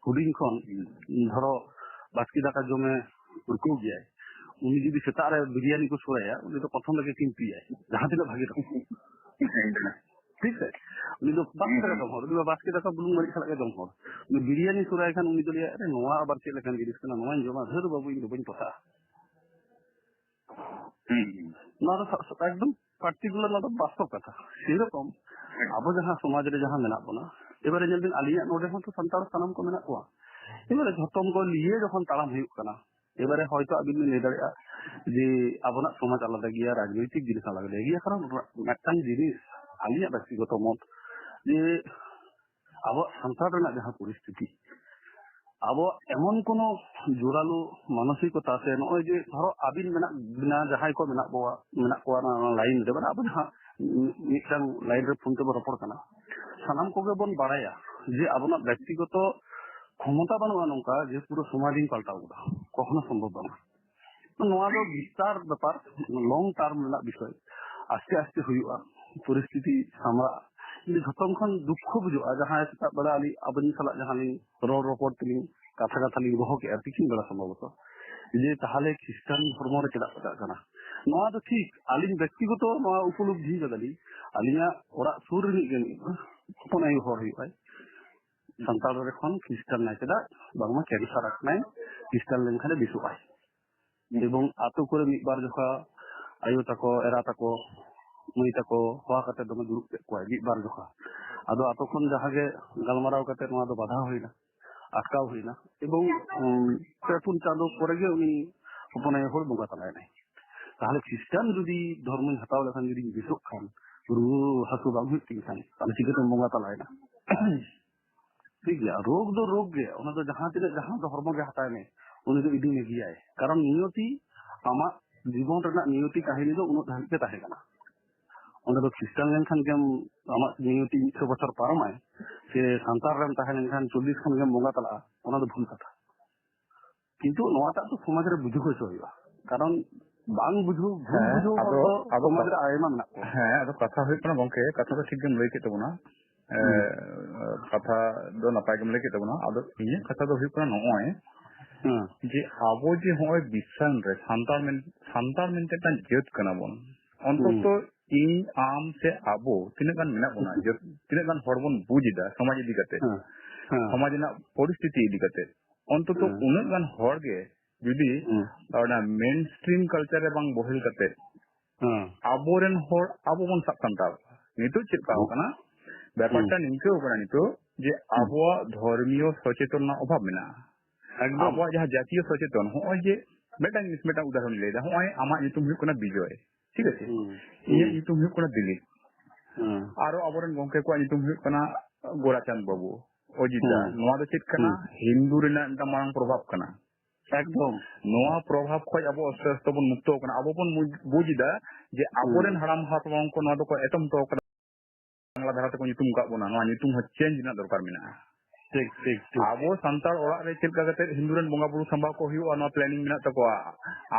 ᱦᱩᱰᱤᱧ ᱠᱷᱚᱱ, ᱦᱩᱸ᱾ ᱫᱷᱚᱨᱚ, ᱵᱟᱥᱠᱮ ᱫᱟᱠᱟ ᱡᱚᱢᱮ ᱯᱟᱹᱨᱠᱟᱹᱣ ᱜᱮᱭᱟᱭ, ᱩᱱᱤ ᱡᱩᱫᱤ ᱥᱮᱛᱟᱜ ᱨᱮ ᱵᱤᱨᱭᱟᱱᱤ ᱠᱚ ᱥᱚᱲᱟᱭᱟ, ᱩᱱᱤ ᱫᱚ ᱯᱨᱚᱛᱷᱚᱢ ᱨᱮᱜᱮ ᱠᱤᱱᱛᱤᱭᱟᱭ, ᱡᱟᱦᱟᱸ ᱛᱤᱱᱟᱹᱜ ᱵᱷᱟᱜᱮ ᱛᱟᱠᱚ᱾ ᱴᱷᱤᱠ ᱥᱮ? ᱩᱱᱤ ᱫᱚ ᱵᱟᱥᱠᱮ ᱫᱟᱠᱟ ᱡᱚᱢ ᱦᱚᱲ, ᱩᱱᱤ ᱫᱚ ᱵᱟᱥᱠᱮ ᱫᱟᱠᱟ ᱵᱩᱞᱩᱝ ᱢᱟᱹᱨᱤᱪ ᱥᱟᱞᱟᱜ ᱜᱮ ᱡᱚᱢ ᱦᱚᱲ᱾ ᱩᱱᱤ ᱵᱤᱨᱭᱟᱱᱤ ᱥᱚᱲᱟᱭ ᱠᱷᱟᱱ ᱩᱱᱤ ᱫᱚ ᱞᱟᱹᱭᱟ, "ᱟᱨᱮ, ᱱᱚᱣᱟ ᱟᱵᱟᱨ ᱪᱮᱫ ᱞᱮᱠᱟᱱ ᱡᱤᱱᱤᱥ ᱠᱟᱱᱟ? ᱱᱚᱣᱟᱧ ᱡᱚᱢᱟ, ᱫᱷᱟᱹᱨ ᱵᱟᱹᱵᱩ, ᱤᱧ ᱫᱚ ᱵᱟᱹᱧ ᱯᱚᱥᱟᱜᱼᱟ᱾" ᱦᱩᱸ, ᱦᱩᱸ᱾ ᱱᱚᱣᱟ ᱫᱚ ᱥᱟ-, ᱥᱟ-, ᱮᱠᱫᱚᱢ particular, ᱱᱚᱣᱟ ᱫᱚ ᱵᱟᱥᱛᱚᱵ ᱠᱟᱛᱷᱟ᱾ ᱥᱮᱨᱚᱠᱚᱢ ᱦᱩᱸ᱾ ᱟᱵᱚ ᱡᱟᱦᱟᱸ ᱥᱚᱢᱟᱡᱽ ᱨᱮ ᱡᱟᱦᱟᱸ ᱢᱮᱱᱟᱜ ᱵᱚᱱᱟ, ᱮᱵᱟᱨᱮ ᱧᱮᱞ ᱵᱤᱱ, ᱟᱹᱞᱤᱧᱟᱜ ᱱᱚᱰᱮ ᱦᱚᱸ ᱛᱚ ᱥᱟᱱᱛᱟᱲ ᱥᱟᱱᱟᱢ ᱠᱚ ᱢᱮᱱᱟᱜ ᱠᱚᱣᱟ, ᱮᱵᱟᱨᱮ ᱡᱷᱚᱛᱚᱢ ᱠᱚ ᱱᱤᱭᱮ ᱡᱚᱠᱷᱚᱱ ᱛᱟᱲᱟᱢ ᱦᱩᱭᱩᱜ ᱠᱟᱱᱟ, ᱮᱵᱟᱨᱮ ᱦᱚᱭᱛᱚ ᱟᱹᱵᱤᱱ ᱵᱤᱱ ᱞᱟᱹᱭ ᱫᱟᱲᱮᱭᱟᱜᱼᱟ ᱡᱮ ᱟᱵᱚᱱᱟᱜ ᱥᱚᱢᱟᱡᱽ ᱟᱞᱟᱫᱟ ᱜᱮᱭᱟ, ᱨᱟᱡᱽᱱᱳᱭᱛᱤᱠ ᱡᱤᱱᱤᱥ ᱟᱞᱟᱫᱟ ᱜᱮᱭᱟ, ᱠᱟᱨᱚᱱ ᱢᱤᱫᱴᱟᱝ ᱡᱤᱱᱤᱥ ᱟᱹᱞᱤᱧᱟᱜ ᱵᱮᱠᱛᱤᱜᱚᱛᱚ ᱢᱚᱛ ᱡᱮ ᱟᱵᱚᱣᱟᱜ ᱥᱟᱱᱛᱟᱲ ᱨᱮᱱᱟᱜ ᱡᱟᱦᱟᱸ ᱯᱚᱨᱤᱥᱛᱷᱤᱛᱤ, ᱟᱵᱚᱣᱟᱜ ᱮᱢᱚᱱ ᱠᱳᱱᱳ ᱡᱳᱨᱟᱞᱳ ᱢᱟᱱᱚᱥᱤᱠᱚᱛᱟ ᱥᱮ ᱱᱚᱜᱼᱚᱭ ᱡᱮ ᱫᱷᱚᱨᱚ ᱟᱹᱵᱤᱱ ᱢᱮᱱᱟᱜ ᱵᱤᱱᱟ, ᱡᱟᱦᱟᱸᱭ ᱠᱚ ᱢᱮᱱᱟᱜ ᱠᱚᱣᱟ, ᱢᱮᱱᱟᱜ ᱠᱚᱣᱟ ᱚᱱᱟ ᱞᱟᱭᱤᱱ ᱨᱮ, ᱢᱟᱱᱮ ᱟᱵᱚ ᱡᱟᱦᱟᱸ ᱢᱤᱫᱴᱟᱝ ᱞᱟᱭᱤᱱ ᱨᱮ ᱯᱷᱳᱱ ᱛᱮᱵᱚᱱ ᱨᱚᱯᱚᱲ ᱠᱟᱱᱟ, ᱥᱟᱱᱟᱢ ᱠᱚᱜᱮ ᱵᱚᱱ ᱵᱟᱲᱟᱭᱟ ᱡᱮ ᱟᱵᱚᱱᱟᱜ ᱵᱮᱠᱛᱤᱜᱚᱛᱚ ᱠᱷᱚᱢᱚᱛᱟ ᱵᱟᱹᱱᱩᱜᱼᱟ ᱱᱚᱝᱠᱟ ᱡᱮ ᱯᱩᱨᱟᱹ ᱥᱚᱢᱟᱡᱽ ᱤᱧ ᱯᱟᱞᱴᱟᱣ ᱜᱚᱫᱟ, ᱠᱚᱠᱷᱚᱱᱳ ᱥᱚᱢᱵᱷᱚᱵ ᱵᱟᱝᱟ᱾ ᱱᱚᱣᱟ ᱫᱚ ᱵᱤᱥᱛᱟᱨ ᱵᱮᱯᱟᱨ, ᱞᱚᱝ ᱴᱟᱨᱢ ᱨᱮᱱᱟᱜ ᱵᱤᱥᱚᱭ, ᱟᱥᱛᱮ ᱟᱥᱛᱮ ᱦᱩᱭᱩᱜᱼᱟ, ᱯᱚᱨᱤᱥᱛᱷᱤᱛᱤ ᱥᱟᱢᱲᱟᱜᱼᱟ᱾ ᱤᱧ ᱫᱚ ᱡᱷᱚᱛᱚ ᱠᱷᱚᱱ ᱫᱩᱠᱠᱷᱚ ᱵᱩᱡᱷᱟᱹᱜᱼᱟ ᱡᱟᱦᱟᱸᱭ ᱥᱮᱛᱟᱜ ᱵᱮᱲᱟ ᱟᱹᱞᱤᱧ ᱟᱵᱤᱱ ᱥᱟᱞᱟᱜ ᱡᱟᱦᱟᱸ ᱞᱤᱧ ᱨᱚᱲ ᱨᱚᱯᱚᱲ ᱛᱮᱞᱤᱧ ᱠᱟᱛᱷᱟ ᱠᱟᱛᱷᱟ ᱞᱤᱧ ᱫᱚᱦᱚ ᱠᱮᱫᱼᱟ ᱛᱤᱠᱤᱱ ᱵᱮᱲᱟ ᱥᱚᱢᱵᱷᱚᱵᱚᱛᱚ, ᱡᱮ ᱛᱟᱦᱚᱞᱮ ᱠᱷᱨᱤᱥᱴᱟᱱ ᱫᱷᱚᱨᱢᱚ ᱨᱮ ᱪᱮᱫᱟᱜ ᱠᱚ ᱪᱟᱜ ᱠᱟᱱᱟ᱾ ᱱᱚᱣᱟ ᱫᱚ ᱴᱷᱤᱠ ᱟᱹᱞᱤᱧ ᱵᱮᱠᱛᱤᱜᱚᱛᱚ ᱱᱚᱣᱟ ᱩᱯᱚᱞᱚᱵᱽᱫᱷᱤ ᱠᱟᱫᱟᱞᱤᱧ, ᱟᱹᱞᱤᱧᱟᱜ ᱚᱲᱟᱜ ᱥᱩᱨ ᱨᱤᱱᱤᱡ ᱜᱮ ᱢᱤᱫ ᱦᱚᱯᱚᱱ ᱟᱭᱳ ᱦᱚᱲ ᱦᱩᱭᱩᱜᱼᱟᱭ, ᱥᱟᱱᱛᱟᱲ ᱨᱮ ᱠᱷᱚᱱ ᱠᱷᱨᱤᱥᱴᱟᱱ ᱱᱟᱭ ᱪᱮᱫᱟᱜ? ᱵᱟᱝᱢᱟ ᱠᱮᱱᱥᱟᱨ ᱟᱠᱟᱱᱟᱭ, ᱠᱷᱨᱤᱥᱴᱟᱱ ᱞᱮᱱᱠᱷᱟᱱᱮ ᱵᱮᱥᱚᱜᱼᱟᱭ᱾ ᱮᱵᱚᱝ ᱟᱛᱳ ᱠᱚᱨᱮ ᱢᱤᱫ ᱵᱟᱨ ᱡᱚᱠᱷᱟ ᱟᱭᱳ ᱛᱟᱠᱚ, ᱮᱨᱟ ᱛᱟᱠᱚ, ᱢᱟᱹᱭ ᱛᱟᱠᱚ ᱦᱚᱦᱚ ᱠᱟᱛᱮ ᱫᱚᱢᱮ ᱫᱩᱲᱩᱵ ᱠᱮᱫ ᱠᱚᱣᱟᱭ ᱢᱤᱫ ᱵᱟᱨ ᱡᱚᱠᱷᱟ᱾ ᱟᱫᱚ ᱟᱛᱳ ᱠᱷᱚᱱ ᱡᱟᱦᱟᱸ ᱜᱮ ᱜᱟᱞᱢᱟᱨᱟᱣ ᱠᱟᱛᱮ ᱱᱚᱣᱟ ᱫᱚ ᱵᱟᱫᱷᱟ ᱦᱩᱭᱱᱟ, ᱟᱴᱠᱟᱣ ᱦᱩᱭᱱᱟ᱾ ᱮᱵᱚᱝ, ᱩᱢ, ᱯᱮ ᱯᱩᱱ ᱪᱟᱸᱫᱚ ᱯᱚᱨᱮ ᱜᱮ ᱩᱱᱤ ᱦᱚᱯᱚᱱ ᱟᱭᱳ ᱦᱚᱲ ᱵᱚᱸᱜᱟ ᱛᱟᱞᱟᱭᱮᱱᱟᱭ᱾ ᱛᱟᱦᱚᱞᱮ ᱠᱷᱨᱤᱥᱴᱟᱱ ᱡᱩᱫᱤ ᱫᱷᱚᱨᱢᱚᱧ ᱦᱟᱛᱟᱣ ᱞᱮᱠᱷᱟᱱ ᱡᱩᱫᱤᱧ ᱵᱮᱥᱚᱜ ᱠᱷᱟᱱ, ᱨᱩᱣᱟᱹ ᱦᱟᱹᱥᱩ ᱵᱟᱝ ᱦᱩᱭᱩᱜ ᱛᱤᱧ ᱠᱷᱟᱱ, ᱛᱟᱦᱚᱞᱮ ᱪᱤᱠᱟᱹᱛᱮᱢ ᱵᱚᱸᱜᱟ ᱛᱟᱞᱟᱭᱮᱱᱟ? ᱴᱷᱤᱠ ᱜᱮᱭᱟ, ᱨᱳᱜᱽ ᱫᱚ ᱨᱳᱜᱽ ᱜᱮ, ᱚᱱᱟ ᱫᱚ ᱡᱟᱦᱟᱸ ᱛᱤᱱᱟᱹᱜ ᱡᱟᱦᱟᱸ ᱫᱚ ᱦᱚᱲᱢᱚ ᱜᱮ ᱦᱟᱛᱟᱭ ᱢᱮ, ᱩᱱᱤ ᱫᱚ ᱤᱫᱤ ᱢᱮᱜᱮᱭᱟᱭ᱾ ᱠᱟᱨᱚᱱ ᱱᱤᱭᱚᱛᱤ ᱟᱢᱟᱜ ᱡᱤᱵᱚᱱ ᱨᱮᱱᱟᱜ ᱱᱤᱭᱚᱛᱤ ᱠᱟᱹᱦᱤᱱᱤ ᱫᱚ ᱩᱱᱟᱹᱜ ᱫᱷᱟᱹᱵᱤᱡ ᱜᱮ ᱛᱟᱦᱮᱸ ᱠᱟᱱᱟ᱾ ᱚᱸᱰᱮ ᱫᱚ ᱠᱷᱨᱤᱥᱴᱟᱱ ᱞᱮᱱᱠᱷᱟᱱ ᱜᱮᱢ ᱟᱢᱟᱜ ᱱᱤᱭᱚᱛᱤ ᱢᱤᱫᱥᱚ ᱵᱚᱪᱷᱚᱨ ᱯᱟᱨᱚᱢᱟᱭ, ᱥᱮ ᱥᱟᱱᱛᱟᱲ ᱨᱮᱢ ᱛᱟᱦᱮᱸ ᱞᱮᱱᱠᱷᱟᱱ ᱪᱚᱞᱞᱤᱥ ᱠᱷᱚᱱ ᱜᱮᱢ ᱵᱚᱸᱜᱟ ᱛᱟᱞᱟᱜᱼᱟ, ᱚᱱᱟ ᱫᱚ ᱵᱷᱩᱞ ᱠᱟᱛᱷᱟ᱾ ᱠᱤᱱᱛᱩ ᱱᱚᱣᱟᱴᱟᱜ ᱫᱚ ᱥᱚᱢᱟᱡᱽ ᱨᱮ ᱵᱩᱡᱷᱟᱹᱣ ᱦᱚᱪᱚ ᱦᱩᱭᱩᱜᱼᱟ, ᱠᱟᱨᱚᱱ ᱵᱟᱝ ᱵᱩᱡᱷᱟᱹᱣ, ᱵᱷᱩᱞ ᱦᱮᱸ, ᱵᱩᱡᱷᱟᱹᱣ ᱦᱚᱲ ᱟᱫᱚ, ᱫᱚ ᱟᱫᱚ ᱥᱚᱢᱟᱡᱽ ᱨᱮ ᱟᱭᱢᱟ ᱢᱮᱱᱟᱜ ᱠᱚᱣᱟ᱾ ᱦᱮᱸ, ᱟᱫᱚ ᱠᱟᱛᱷᱟ ᱦᱩᱭᱩᱜ ᱠᱟᱱᱟ ᱜᱚᱝᱠᱮ, ᱠᱟᱛᱷᱟ ᱫᱚ ᱴᱷᱤᱠ ᱜᱮᱢ ᱞᱟᱹᱭ ᱠᱮᱫ ᱛᱟᱵᱚᱱᱟ᱾ ᱮ, ᱦᱩᱸ᱾ ᱠᱟᱛᱷᱟ ᱫᱚ ᱱᱟᱯᱟᱭ ᱜᱮᱢ ᱞᱟᱹᱭ ᱠᱮᱫ ᱛᱟᱵᱚᱱᱟ᱾ ᱟᱫᱚ ᱤᱧᱟᱹᱜ ᱠᱟᱛᱷᱟ ᱫᱚ ᱦᱩᱭᱩᱜ ᱠᱟᱱᱟ ᱱᱚᱜᱼᱚᱭ ᱦᱮᱸ᱾ ᱡᱮ ᱟᱵᱚ ᱡᱮ ᱱᱚᱜᱼᱚᱭ ᱵᱤᱥᱥᱟᱱ ᱨᱮ ᱥᱟᱱᱛᱟᱲ ᱢᱮᱱ-, ᱥᱟᱱᱛᱟᱲ ᱢᱮᱱᱛᱮ ᱢᱤᱫᱴᱟᱝ ᱡᱟᱹᱛ ᱠᱟᱱᱟ ᱵᱚᱱ, ᱚᱱᱛᱚᱛᱚ ᱦᱩᱸ᱾ ᱤᱧ, ᱟᱢ ᱥᱮ ᱟᱵᱚ ᱛᱤᱱᱟᱹᱜ ᱜᱟᱱ ᱢᱮᱱᱟᱜ ᱵᱚᱱᱟ, ᱡᱟᱹᱛ, ᱛᱤᱱᱟᱹᱜ ᱜᱟᱱ ᱦᱚᱲ ᱵᱚᱱ ᱵᱩᱡᱽ ᱮᱫᱟ ᱥᱚᱢᱟᱡᱽ ᱤᱫᱤ ᱠᱟᱛᱮ, ᱦᱮᱸ᱾ ᱦᱮᱸ᱾ ᱥᱚᱢᱟᱡᱽ ᱨᱮᱱᱟᱜ ᱯᱚᱨᱤᱥᱛᱷᱤᱛᱤ ᱤᱫᱤ ᱠᱟᱛᱮ, ᱚᱱᱛᱚᱛᱚ ᱦᱮᱸ᱾ ᱩᱱᱟᱹᱜ ᱜᱟᱱ ᱦᱚᱲ ᱜᱮ ᱡᱩᱫᱤ ᱦᱮᱸ᱾ ᱚᱱᱟ ᱢᱮᱱ ᱥᱴᱨᱤᱢ ᱠᱟᱞᱪᱟᱨ ᱨᱮ ᱵᱟᱝ ᱵᱚᱦᱮᱞ ᱠᱟᱛᱮ ᱦᱮᱸ᱾ ᱟᱵᱚᱨᱮᱱ ᱦᱚᱲ ᱟᱵᱚ ᱵᱚᱱ ᱥᱟᱵ ᱥᱟᱢᱴᱟᱣ ᱠᱚᱣᱟ᱾ ᱱᱤᱛᱚᱜ ᱪᱮᱫ ᱞᱮᱠᱟᱣ ᱦᱮᱸ᱾ ᱠᱟᱱᱟ? ᱵᱮᱯᱟᱨᱴᱟ ᱦᱮᱸ᱾ ᱱᱤᱝᱠᱟᱹᱣ ᱠᱟᱱᱟ ᱱᱤᱛᱚᱜ ᱡᱮ ᱦᱮᱸ᱾ ᱟᱵᱚᱣᱟᱜ ᱫᱷᱚᱨᱢᱤᱭᱚ ᱥᱚᱪᱮᱛᱚᱱ ᱨᱮᱱᱟᱜ ᱚᱵᱷᱟᱵ ᱢᱮᱱᱟᱜᱼᱟ᱾ ᱮᱠᱫᱚᱢ᱾ ᱟᱵᱚᱣᱟᱜ ᱡᱟᱦᱟᱸ ᱡᱟᱛᱤᱭᱚ ᱥᱚᱪᱮᱛᱚᱱ, ᱦᱚᱸᱜᱼᱚᱭ ᱡᱮ ᱢᱤᱫᱴᱟᱝ ᱡᱤᱱᱤᱥ, ᱢᱤᱫᱴᱟᱝ ᱩᱫᱟᱦᱚᱨᱚᱱ ᱞᱟᱹᱭ ᱮᱫᱟ, ᱦᱚᱸᱜᱼᱚᱭ ᱟᱢᱟᱜ ᱧᱩᱛᱩᱢ ᱦᱩᱭᱩᱜ ᱠᱟᱱᱟ ᱵᱤᱡᱚᱭ, ᱴᱷᱤᱠ ᱟᱪᱷᱮ? ᱦᱮᱸ᱾ ᱤᱧᱟᱹᱜ ᱦᱮᱸ᱾ ᱧᱩᱛᱩᱢ ᱦᱩᱭᱩᱜ ᱠᱟᱱᱟ ᱫᱤᱞᱤᱯ᱾ ᱦᱮᱸ᱾ ᱟᱨᱚ ᱟᱵᱚᱨᱮᱱ ᱜᱚᱝᱠᱮ ᱠᱚᱣᱟᱜ ᱧᱩᱛᱩᱢ ᱦᱩᱭᱩᱜ ᱠᱟᱱᱟ ᱜᱳᱨᱟᱪᱟᱸᱫᱽ ᱵᱟᱹᱵᱩ᱾ ᱚᱡᱤᱛ ᱫᱟ, ᱦᱩᱸ᱾ ᱱᱚᱣᱟ ᱫᱚ ᱪᱮᱫ ᱠᱟᱱᱟ? ᱦᱩᱸ᱾ ᱦᱤᱱᱫᱩ ᱨᱮᱱᱟᱜ ᱢᱤᱫᱴᱟᱝ ᱢᱟᱨᱟᱝ ᱯᱨᱚᱵᱷᱟᱵᱽ ᱠᱟᱱᱟ᱾ ᱮᱠᱫᱚᱢ᱾ ᱱᱚᱣᱟ ᱯᱨᱚᱵᱷᱟᱵᱽ ᱠᱷᱚᱡ ᱟᱵᱚ ᱟᱥᱛᱮ ᱟᱥᱛᱮ ᱵᱚᱱ ᱢᱩᱠᱛᱚ ᱠᱟᱱᱟ᱾ ᱟᱵᱚ ᱵᱚᱱ ᱢᱩᱡ-, ᱵᱩᱡ ᱮᱫᱟ ᱡᱮ ᱟᱵᱚᱨᱮᱱ ᱦᱩᱸ᱾ ᱦᱟᱲᱟᱢ ᱦᱟᱯᱲᱟᱢ ᱠᱚ ᱱᱚᱣᱟ ᱫᱚᱠᱚ ᱮᱛᱚᱢ ᱦᱚᱴᱚ ᱠᱟᱫᱟ᱾ ᱵᱟᱝᱞᱟ ᱫᱷᱟᱨᱟ ᱛᱮᱠᱚ ᱧᱩᱛᱩᱢ ᱟᱠᱟᱫ ᱵᱚᱱᱟ, ᱱᱚᱣᱟ ᱧᱩᱛᱩᱢ ᱦᱚᱸ ᱪᱮᱧᱡᱽ ᱨᱮᱱᱟᱜ ᱫᱚᱨᱠᱟᱨ ᱢᱮᱱᱟᱜᱼᱟ᱾ ᱴᱷᱤᱠ, ᱴᱷᱤᱠ, ᱴᱷᱤᱠ᱾ ᱟᱵᱚ ᱥᱟᱱᱛᱟᱲ ᱚᱲᱟᱜ ᱨᱮ ᱪᱮᱫ ᱞᱮᱠᱟ ᱠᱟᱛᱮ ᱦᱤᱱᱫᱩ ᱨᱮᱱ ᱵᱚᱸᱜᱟ ᱵᱩᱨᱩ ᱥᱟᱢᱵᱟᱣ ᱠᱚ ᱦᱩᱭᱩᱜᱼᱟ, ᱱᱚᱣᱟ planning ᱢᱮᱱᱟᱜ ᱛᱟᱠᱚᱣᱟ᱾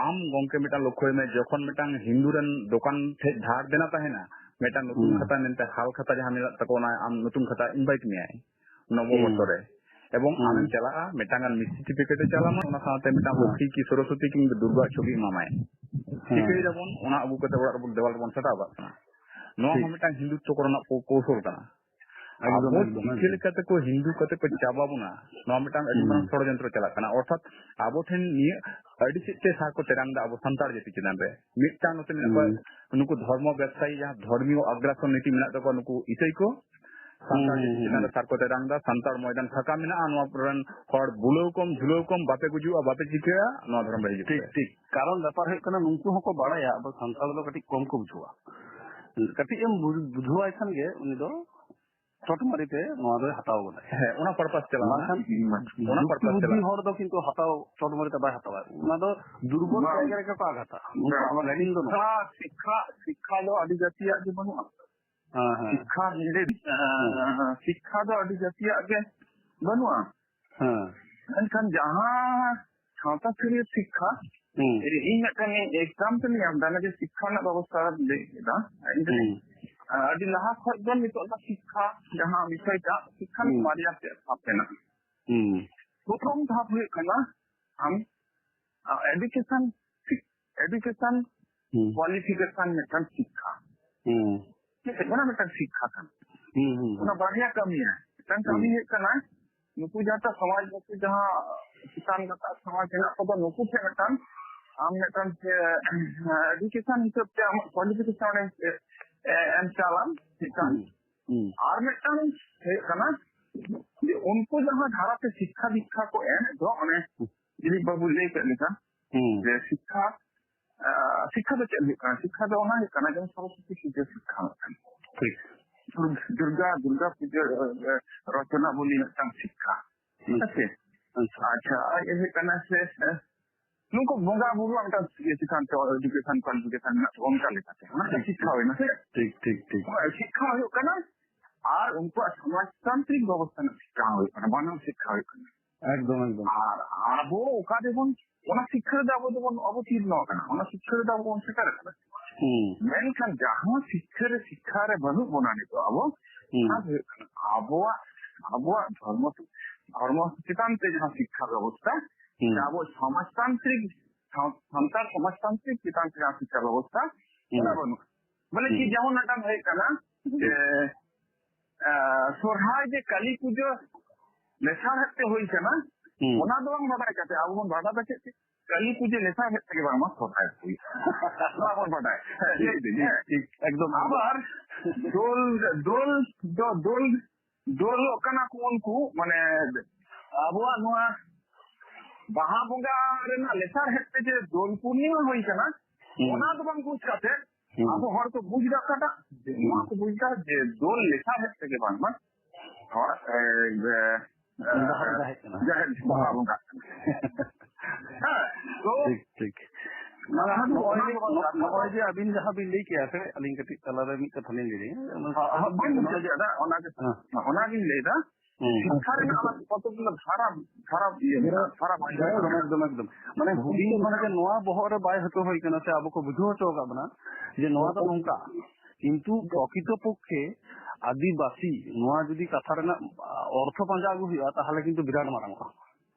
ᱟᱢ ᱜᱚᱝᱠᱮ ᱢᱤᱫᱴᱟᱝ ᱞᱚᱠᱠᱷᱚᱭ ᱢᱮ, ᱡᱚᱠᱷᱚᱱ ᱢᱤᱫᱴᱟᱝ ᱦᱤᱱᱫᱩ ᱨᱮᱱ ᱫᱚᱠᱟᱱ ᱴᱷᱮᱡ ᱫᱷᱟᱨ ᱫᱮᱱᱟ ᱛᱟᱦᱮᱱᱟ, ᱢᱤᱫᱴᱟᱝ ᱱᱚᱛᱩᱱ ᱦᱩᱸ᱾ ᱠᱷᱟᱛᱟ ᱢᱮᱱᱛᱮ ᱦᱟᱞ ᱠᱷᱟᱛᱟ ᱡᱟᱦᱟᱸ ᱢᱮᱱᱟᱜ ᱛᱟᱠᱚᱣᱟ, ᱚᱱᱟ ᱟᱢ ᱱᱚᱛᱩᱱ ᱠᱷᱟᱛᱟ invite ᱢᱮᱭᱟᱭ ᱱᱚᱵᱚ ᱦᱩᱸ᱾ ᱵᱚᱨᱥᱚ ᱨᱮ, ᱮᱵᱚᱝ ᱦᱩᱸ᱾ ᱟᱢᱮᱢ ᱪᱟᱞᱟᱜᱼᱟ, ᱢᱤᱫᱴᱟᱝ ᱜᱟᱱ ᱢᱤᱥᱴᱤ ᱯᱮᱠᱮᱴ ᱮ ᱪᱟᱞᱟᱢᱟ, ᱚᱱᱟ ᱥᱟᱶᱛᱮ ᱢᱤᱫᱴᱟᱝ ᱦᱩᱸ᱾ ᱞᱚᱠᱠᱷᱤ ᱠᱤ ᱥᱚᱨᱚᱥᱚᱛᱤ ᱠᱤᱝᱵᱟ ᱫᱩᱨᱜᱟ ᱪᱷᱚᱵᱤ ᱮᱢᱟᱢᱟᱭ᱾ ᱦᱩᱸ᱾ ᱪᱤᱠᱟᱹᱭ ᱫᱟᱵᱚᱱ? ᱚᱱᱟ ᱟᱹᱜᱩ ᱠᱟᱛᱮ ᱚᱲᱟᱜ ᱨᱮᱵᱚᱱ, ᱫᱮᱣᱟᱞ ᱨᱮᱵᱚᱱ ᱥᱟᱴᱟᱣ ᱠᱟᱜ ᱠᱟᱱᱟ᱾ ᱱᱚᱣᱟ ᱴᱷᱤᱠ᱾ ᱦᱚᱸ ᱢᱤᱫᱴᱟᱝ ᱦᱤᱱᱫᱩᱛᱛᱚ ᱠᱚᱨᱮᱱᱟᱜ ᱠᱚ-, ᱠᱳᱣᱥᱚᱞ ᱠᱟᱱᱟ᱾ ᱮᱠᱫᱚᱢ, ᱟᱵᱚ ᱮᱠᱫᱚᱢ, ᱪᱤᱠᱟᱹ ᱮᱠᱫᱚᱢ᱾ ᱞᱮᱠᱟᱛᱮ ᱠᱚ ᱦᱤᱱᱫᱩ ᱠᱟᱛᱮ ᱠᱚ ᱪᱟᱵᱟ ᱵᱚᱱᱟ, ᱱᱚᱣᱟ ᱢᱤᱫᱴᱟᱝ ᱟᱹᱰᱤ ᱢᱟᱨᱟᱝ ᱦᱩᱸ᱾ ᱥᱚᱲᱚᱡᱚᱱᱛᱨᱚ ᱪᱟᱞᱟᱜ ᱠᱟᱱᱟ᱾ ᱚᱨᱛᱷᱟᱛ ᱟᱵᱚ ᱴᱷᱮᱱ ᱱᱤᱭᱟᱹ ᱟᱹᱰᱤ ᱥᱮᱫ ᱛᱮ ᱥᱟᱨ ᱠᱚ ᱛᱮᱨᱟᱝ ᱮᱫᱟ ᱟᱵᱚ ᱥᱟᱱᱛᱟᱲ ᱡᱟᱹᱛᱤ ᱪᱮᱛᱟᱱ ᱨᱮ᱾ ᱢᱤᱫᱴᱟᱝ ᱱᱚᱛᱮ ᱢᱮᱱᱟᱜ ᱠᱚᱣᱟ ᱦᱩᱸ᱾ ᱱᱩᱠᱩ ᱫᱷᱚᱨᱢᱚ ᱵᱮᱵᱽᱥᱟᱭᱤ, ᱡᱟᱦᱟᱸ ᱫᱷᱚᱨᱢᱤᱭᱚ ᱟᱜᱽᱨᱟᱥᱚᱱ ᱱᱤᱛᱤ ᱢᱮᱱᱟᱜ ᱛᱟᱠᱚᱣᱟ ᱱᱩᱠᱩ ᱤᱥᱟᱹᱭ ᱠᱚ, ᱦᱩᱸ, ᱥᱟᱱᱛᱟᱲ ᱦᱩᱸ, ᱡᱟᱹᱛᱤ ᱦᱩᱸ, ᱪᱮᱛᱟᱱ ᱨᱮ ᱦᱩᱸ᱾ ᱥᱟᱨ ᱠᱚ ᱛᱮᱨᱟᱝ ᱮᱫᱟ, ᱥᱟᱱᱛᱟᱲ ᱢᱚᱭᱫᱟᱱ ᱯᱷᱟᱸᱠᱟ ᱢᱮᱱᱟᱜᱼᱟ, ᱱᱚᱣᱟ ᱨᱮᱱ ᱦᱚᱲ ᱵᱩᱞᱟᱹᱣ ᱠᱚᱢ, ᱡᱷᱩᱞᱟᱹᱣ ᱠᱚᱢ, ᱵᱟᱯᱮ ᱜᱩᱡᱩᱜᱼᱟ, ᱵᱟᱯᱮ ᱪᱤᱠᱟᱹᱜᱼᱟ, ᱱᱚᱣᱟ ᱫᱷᱚᱨᱚᱢ ᱨᱮ ᱦᱤᱡᱩᱜ ᱴᱷᱤᱠ, ᱯᱮ᱾ ᱴᱷᱤᱠ᱾ ᱠᱟᱨᱚᱱ ᱵᱮᱯᱟᱨ ᱦᱩᱭᱩᱜ ᱠᱟᱱᱟ, ᱱᱩᱠᱩ ᱦᱚᱸᱠᱚ ᱵᱟᱲᱟᱭᱟ ᱟᱵᱚ ᱥᱟᱱᱛᱟᱲ ᱫᱚ ᱠᱟᱹᱴᱤᱡ ᱠᱚᱢ ᱠᱚ ᱵᱩᱡᱷᱟᱹᱣᱟ᱾ ᱠᱟᱹᱴᱤᱡ ᱮᱢ ᱵᱩ-, ᱵᱩᱡᱷᱟᱹᱣᱟᱭ ᱠᱷᱟᱱ ᱜᱮ ᱩᱱᱤ ᱫᱚ ᱪᱚᱴᱢᱟᱨᱤ ᱛᱮ ᱱᱚᱣᱟ ᱫᱚᱭ ᱦᱟᱛᱟᱣ ᱜᱚᱫᱟᱭ᱾ ᱦᱮᱸ, ᱚᱱᱟ purpose ᱪᱟᱞᱟᱣ ᱮᱱᱟ᱾ ᱵᱟᱝᱠᱷᱟᱱ ᱚᱱᱟ ᱡᱩᱠᱛᱤ purpose ᱵᱩᱫᱽᱫᱷᱤ ᱪᱟᱞᱟᱣ᱾ ᱦᱚᱲ ᱫᱚ ᱠᱤᱱᱛᱩ ᱦᱟᱛᱟᱣ, ᱪᱚᱴᱢᱟᱨᱤ ᱛᱮ ᱵᱟᱭ ᱦᱟᱛᱟᱣᱟ᱾ ᱚᱱᱟ ᱫᱚ ᱫᱩᱨᱵᱚᱞ ᱵᱟᱝ᱾ ᱡᱟᱭᱜᱟ ᱨᱮᱜᱮ ᱠᱚ ᱟᱜᱷᱟᱛᱟ᱾ ᱱᱚᱝᱠᱟ ᱵᱟᱝ᱾ ᱟᱵᱚ ᱞᱮᱱᱤᱱ ᱫᱚ ᱱᱚᱝᱠᱟ᱾ ᱥᱤᱠᱠᱷᱟ, ᱥᱤᱠᱠᱷᱟ, ᱥᱤᱠᱠᱷᱟ ᱫᱚ ᱟᱹᱰᱤ ᱡᱟᱹᱛᱤᱭᱟᱜ ᱜᱮ ᱵᱟᱹᱱᱩᱜᱼᱟ᱾ ᱦᱮᱸ, ᱦᱮᱸ᱾ ᱥᱤᱠᱠᱷᱟ ᱱᱤᱭᱮ, ᱦᱮᱸ᱾ ᱥᱤᱠᱠᱷᱟ ᱫᱚ ᱟᱹᱰᱤ ᱡᱟᱹᱛᱤᱭᱟᱜ ᱜᱮ ᱵᱟᱹᱱᱩᱜᱼᱟ᱾ ᱦᱮᱸ᱾ ᱢᱮᱱᱠᱷᱟᱱ ᱡᱟᱦᱟᱸ ᱥᱟᱶᱛᱟ ᱥᱟᱹᱨᱤᱭᱟᱹ ᱥᱤᱠᱠᱷᱟ, ᱦᱩᱸ᱾ ᱤᱧ ᱢᱤᱫᱴᱟᱝ example ᱤᱧ ᱮᱢ ᱮᱫᱟ, ᱚᱱᱟ ᱡᱮ ᱥᱤᱠᱠᱷᱟ ᱨᱮᱱᱟᱜ ᱵᱮᱵᱚᱥᱛᱷᱟ ᱞᱟᱹᱭ ᱠᱮᱫᱟ, ᱤᱧ ᱫᱚ, ᱦᱩᱸ᱾ ᱟᱹᱰᱤ ᱞᱟᱦᱟ ᱠᱷᱚᱱ ᱫᱚ ᱱᱤᱛᱚᱜ ᱫᱚ ᱥᱤᱠᱠᱷᱟ ᱡᱟᱦᱟᱸ ᱵᱤᱥᱚᱭ ᱴᱟᱜ, ᱥᱤᱠᱠᱷᱟ ᱨᱮᱱᱟᱜ ᱦᱩᱸ᱾ ᱵᱟᱨᱭᱟ ᱯᱮᱭᱟ ᱫᱷᱟᱯ ᱢᱮᱱᱟᱜᱼᱟ᱾ ᱦᱩᱸ᱾ ᱯᱨᱚᱛᱷᱚᱢ ᱫᱷᱟᱯ ᱦᱩᱭᱩᱜ ᱠᱟᱱᱟ ᱟᱢ, ᱟ, education, education ᱦᱩᱸ᱾ qualification ᱢᱤᱫᱴᱟᱝ ᱥᱤᱠᱠᱷᱟ᱾ ᱦᱩᱸ᱾ ᱪᱮᱫ ᱚᱱᱟ ᱢᱤᱫᱴᱟᱝ ᱥᱤᱠᱠᱷᱟ ᱠᱟᱱᱟ᱾ ᱦᱩᱸ, ᱦᱩᱸ, ᱦᱩᱸ᱾ ᱚᱱᱟ ᱵᱟᱨᱭᱟ ᱠᱟᱹᱢᱤᱭᱟ᱾ ᱢᱤᱫᱴᱟᱝ ᱠᱟᱹᱢᱤ ᱦᱩᱸ᱾ ᱦᱩᱭᱩᱜ ᱠᱟᱱᱟ, ᱱᱩᱠᱩ ᱡᱟᱦᱟᱸ ᱥᱚᱢᱟᱡᱽ, ᱱᱩᱠᱩ ᱡᱟᱦᱟᱸ ᱪᱮᱛᱟᱱ ᱜᱟᱛᱟᱠ ᱥᱚᱢᱟᱡᱽ ᱦᱮᱱᱟᱜ ᱠᱚᱫᱚ, ᱱᱩᱠᱩ ᱴᱷᱮᱱ ᱢᱤᱫᱴᱟᱝ ᱟᱢ ᱢᱤᱫᱴᱟᱝ ᱪᱮ, education ᱦᱤᱥᱟᱹᱵ ᱛᱮ ᱟᱢᱟᱜ qualification ᱮᱢ, ᱮ, ᱮᱢ ᱪᱟᱞᱟᱱ ᱢᱤᱫᱴᱟᱝ᱾ ᱦᱩᱸ, ᱦᱩᱸ᱾ ᱟᱨ ᱢᱤᱫᱴᱟᱝ ᱦᱩᱭᱩᱜ ᱠᱟᱱᱟ ᱡᱮ ᱩᱱᱠᱩ ᱡᱟᱦᱟᱸ ᱫᱷᱟᱨᱟᱛᱮ ᱥᱤᱠᱠᱷᱟ ᱫᱤᱠᱠᱷᱟ ᱠᱚ ᱮᱢ ᱫᱚ, ᱚᱱᱮ ᱦᱩᱸ᱾ ᱫᱤᱞᱤᱯ ᱵᱟᱹᱵᱩᱭ ᱞᱟᱹᱭ ᱠᱮᱫ ᱞᱮᱠᱟ, ᱦᱩᱸ᱾ ᱡᱮ ᱥᱤᱠᱠᱷᱟ, ᱟ, ᱥᱤᱠᱠᱷᱟ ᱫᱚ ᱪᱮᱫ ᱦᱩᱭᱩᱜ ᱠᱟᱱᱟ? ᱥᱤᱠᱠᱷᱟ ᱫᱚ ᱚᱱᱟ ᱦᱩᱭᱩᱜ ᱠᱟᱱᱟ ᱡᱮᱢᱚᱱ ᱥᱚᱨᱚᱥᱚᱛᱤ ᱯᱩᱡᱟᱹ ᱥᱤᱠᱠᱷᱟ ᱢᱤᱫᱴᱟᱝ᱾ ᱴᱷᱤᱠ᱾ ᱫᱩᱨᱜᱟ, ᱫᱩᱨᱜᱟ ᱯᱩᱡᱟᱹ, ᱮ, ᱨᱚᱪᱚᱱᱟ ᱵᱚᱞᱤ ᱢᱤᱫᱴᱟᱝ ᱥᱤᱠᱠᱷᱟ᱾ ᱦᱮᱸ ᱥᱮ? ᱟᱪᱪᱷᱟ᱾ ᱟᱪᱪᱷᱟ, ᱟᱡ ᱦᱩᱭᱩᱜ ᱠᱟᱱᱟ ᱥᱮ, ᱮ, ᱱᱩᱠᱩ ᱵᱚᱸᱜᱟ ᱵᱩᱨᱩᱣᱟᱜ ᱢᱤᱫᱴᱟᱝ ᱤᱭᱟᱹ ᱪᱮᱛᱟᱱ ᱛᱮ education qualification ᱢᱮᱱᱟᱜ ᱛᱟᱠᱚᱣᱟ, ᱚᱱᱠᱟ ᱞᱮᱠᱟᱛᱮ᱾ ᱚᱱᱟ ᱴᱷᱤᱠ, ᱥᱤᱠᱠᱷᱟ ᱦᱩᱭᱱᱟ ᱥᱮ? ᱴᱷᱤᱠ, ᱴᱷᱤᱠ, ᱴᱷᱤᱠ᱾ ᱚᱱᱟ ᱥᱤᱠᱠᱷᱟ ᱦᱩᱭᱩᱜ ᱠᱟᱱᱟ, ᱟᱨ ᱩᱱᱠᱩᱣᱟᱜ ᱥᱚᱢᱟᱡᱽᱛᱟᱱᱛᱨᱤᱠ ᱵᱮᱵᱚᱥᱛᱷᱟ ᱨᱮᱱᱟᱜ ᱥᱤᱠᱠᱷᱟ ᱦᱩᱭᱩᱜ ᱠᱟᱱᱟ, ᱵᱟᱱᱟᱨ ᱥᱤᱠᱠᱷᱟ ᱦᱩᱭᱩᱜ ᱠᱟᱱᱟ᱾ ᱮᱠᱫᱚᱢ, ᱮᱠᱫᱚᱢ᱾ ᱟᱨ ᱟᱵᱚ ᱚᱠᱟ ᱨᱮᱵᱚᱱ, ᱚᱱᱟ ᱥᱤᱠᱠᱷᱟ ᱨᱮᱫᱚ ᱟᱵᱚ ᱫᱚᱵᱚᱱ ᱚᱵᱚᱛᱤᱨᱱᱚ ᱟᱠᱟᱱᱟ, ᱚᱱᱟ ᱥᱤᱠᱠᱷᱟ ᱨᱮᱫᱚ ᱟᱵᱚ ᱵᱚᱱ ᱥᱮᱴᱮᱨ ᱟᱠᱟᱱᱟ᱾ ᱦᱩᱸ᱾ ᱢᱮᱱᱠᱷᱟᱱ ᱡᱟᱦᱟᱸ ᱥᱤᱠᱠᱷᱟ ᱨᱮ, ᱥᱤᱠᱠᱷᱟ ᱨᱮ ᱵᱟᱹᱱᱩᱜ ᱵᱚᱱᱟ ᱱᱤᱛᱚᱜ ᱟᱵᱚ, ᱦᱩᱸ᱾ ᱚᱱᱟ ᱫᱚ ᱦᱩᱭᱩᱜ ᱠᱟᱱᱟ ᱟᱵᱚᱣᱟᱜ, ᱟᱵᱚᱣᱟᱜ ᱫᱷᱚᱨᱢᱚ, ᱫᱷᱚᱨᱢᱚ ᱪᱮᱛᱟᱱ ᱛᱮ ᱡᱟᱦᱟᱸ ᱥᱤᱠᱠᱷᱟ ᱵᱮᱵᱚᱥᱛᱷᱟ, ᱦᱩᱸ᱾ ᱥᱮ ᱟᱵᱚ ᱥᱚᱢᱟᱡᱽᱛᱟᱱᱛᱨᱤᱠ, ᱥᱟᱶ-, ᱥᱟᱱᱛᱟᱲ ᱥᱚᱢᱟᱡᱽᱛᱟᱱᱛᱨᱤᱠ ᱪᱮᱛᱟᱱ ᱛᱮ ᱡᱟᱦᱟᱸ ᱥᱤᱠᱠᱷᱟ ᱵᱮᱵᱚᱥᱛᱷᱟ, ᱦᱩᱸ᱾ ᱚᱱᱟ ᱵᱟᱹᱱᱩᱜᱼᱟ᱾ ᱢᱟᱱᱮ ᱪᱮᱫ, ᱦᱩᱸ᱾ ᱡᱮᱢᱚᱱ ᱢᱤᱫᱴᱟᱝ ᱦᱩᱭᱩᱜ ᱠᱟᱱᱟ ᱡᱮ, ᱟᱸ, ᱥᱚᱨᱦᱟᱭ ᱡᱮ ᱠᱟᱹᱞᱤ ᱯᱩᱡᱟᱹ ᱞᱮᱥᱟᱲᱦᱮᱫ ᱛᱮ ᱦᱩᱭ ᱠᱟᱱᱟ, ᱦᱩᱸ᱾ ᱚᱱᱟ ᱫᱚ ᱵᱟᱝ ᱵᱟᱰᱟᱭ ᱠᱟᱛᱮ ᱟᱵᱚ ᱵᱚᱱ ᱵᱟᱰᱟᱭ ᱫᱟ ᱪᱮᱫ ᱛᱮ? ᱠᱟᱹᱞᱤ ᱯᱩᱡᱟᱹ ᱞᱮᱥᱟᱲᱦᱮᱫ ᱛᱮᱜᱮ ᱵᱟᱝᱢᱟ ᱥᱚᱨᱦᱟᱭ ᱦᱩᱭᱩᱜᱼᱟ᱾ ᱱᱚᱣᱟ ᱵᱚᱱ ᱵᱟᱰᱟᱭᱟ᱾ ᱦᱮᱸ, ᱴᱷᱤᱠ, ᱞᱟᱹᱭ ᱫᱟᱹᱧ, ᱴᱷᱤᱠ, ᱦᱮᱸ᱾ ᱴᱷᱤᱠ, ᱮᱠᱫᱚᱢ, ᱮᱠᱫᱚᱢ᱾ ᱟᱵᱟᱨ ᱫᱳᱞ, ᱫᱳᱞ ᱫᱚ, ᱫᱳᱞ, ᱫᱳᱞᱚᱜ ᱠᱟᱱᱟ ᱠᱚ ᱩᱱᱠᱩ, ᱢᱟᱱᱮ, ᱟᱵᱚᱣᱟᱜ ᱱᱚᱣᱟ ᱵᱟᱦᱟ ᱵᱚᱸᱜᱟ ᱨᱮᱱᱟᱜ ᱞᱮᱥᱟᱲᱦᱮᱫ ᱛᱮ ᱡᱮ ᱫᱳᱞ ᱯᱩᱨᱱᱤᱢᱟ ᱦᱩᱭ ᱠᱟᱱᱟ, ᱦᱩᱸ᱾ ᱚᱱᱟ ᱫᱚ ᱵᱟᱝ ᱵᱩᱡᱽ ᱠᱟᱛᱮ, ᱦᱩᱸ᱾ ᱟᱵᱚ ᱦᱚᱲ ᱠᱚ ᱵᱩᱡᱽ ᱫᱟ ᱚᱠᱟᱴᱟᱜ? ᱡᱮ ᱱᱚᱣᱟ ᱦᱩᱸ᱾ ᱠᱚ ᱵᱩᱡᱽ ᱫᱟ ᱡᱮ ᱫᱳᱞ ᱞᱮᱥᱟᱲᱦᱮᱫ ᱛᱮᱜᱮ ᱵᱟᱝᱢᱟ ᱦᱚᱲ, ᱮ, ᱡᱮ, ᱮ, ᱡᱟᱦᱮᱨ ᱨᱮ ᱛᱟᱦᱮᱸ ᱠᱟᱱᱟ᱾ ᱡᱟᱦᱮᱨ ᱵᱟᱦᱟ ᱵᱚᱸᱜᱟ᱾ ᱦᱮᱸ, ᱛᱚ ᱴᱷᱤᱠ, ᱴᱷᱤᱠ᱾ ᱚᱱᱟ ᱫᱚ ᱱᱚᱜᱼᱚᱭ ᱚᱱᱟ ᱡᱮ, ᱜᱮᱵᱚᱱ ᱱᱚᱜᱼᱚᱭ ᱡᱮ ᱟᱹᱵᱤᱱ ᱡᱟᱦᱟᱸ ᱵᱤᱱ ᱞᱟᱹᱭ ᱠᱮᱜᱼᱟ ᱥᱮ, ᱟᱹᱞᱤᱧ ᱠᱟᱹᱴᱤᱡ ᱛᱟᱞᱟᱨᱮ ᱢᱤᱫ ᱠᱟᱛᱷᱟ ᱞᱤᱧ ᱞᱟᱹᱭ ᱞᱮᱜᱮ᱾ ᱦᱚᱸ, ᱦᱚᱸ, ᱵᱟᱹᱧ ᱱᱚᱜᱼᱚᱭ ᱡᱮ ᱵᱩᱡᱷᱟᱹᱣ ᱫᱟ, ᱚᱱᱟ ᱜᱮ, ᱦᱮᱸ᱾ ᱚᱱᱟᱜᱤᱧ ᱞᱟᱹᱭ ᱫᱟ᱾ ᱦᱩᱸ᱾ ᱥᱤᱠᱠᱷᱟ ᱨᱮᱱᱟᱜ ᱚᱱᱟ ᱠᱚᱛᱚ ᱜᱩᱞᱳ ᱫᱷᱟᱨᱟ, ᱫᱷᱟᱨᱟ ᱤᱭᱟᱹ ᱢᱮᱱᱟᱜᱼᱟ, ᱫᱷᱟᱨᱟ ᱵᱟᱝ ᱮᱠᱫᱚᱢ, ᱮᱠᱫᱚᱢ, ᱮᱠᱫᱚᱢ᱾ ᱢᱟᱱᱮ ᱦᱩᱰᱤᱧ ᱠᱷᱚᱱ ᱜᱮ ᱱᱚᱣᱟ ᱵᱚᱦᱚᱜ ᱨᱮ ᱵᱟᱭ ᱦᱚᱪᱚ ᱦᱩᱭ ᱠᱟᱱᱟ ᱥᱮ ᱟᱵᱚ ᱠᱚ ᱵᱩᱡᱷᱟᱹᱣ ᱦᱚᱪᱚ ᱟᱠᱟᱫ ᱵᱚᱱᱟ ᱡᱮ ᱱᱚᱣᱟ ᱫᱚ ᱱᱚᱝᱠᱟ᱾ ᱠᱤᱱᱛᱩ ᱯᱨᱚᱠᱤᱛᱚ ᱯᱚᱠᱠᱷᱮ ᱟᱹᱫᱤᱵᱟᱹᱥᱤ ᱱᱚᱣᱟ ᱡᱩᱫᱤ ᱠᱟᱛᱷᱟ ᱨᱮᱱᱟᱜ, ᱟ, ᱚᱨᱛᱷᱚ ᱯᱟᱸᱡᱟ ᱟᱹᱜᱩ ᱦᱩᱭᱩᱜᱼᱟ, ᱛᱟᱦᱚᱞᱮ ᱠᱤᱱᱛᱩ ᱵᱤᱨᱟᱴ ᱢᱟᱨᱟᱝᱚᱜᱼᱟ᱾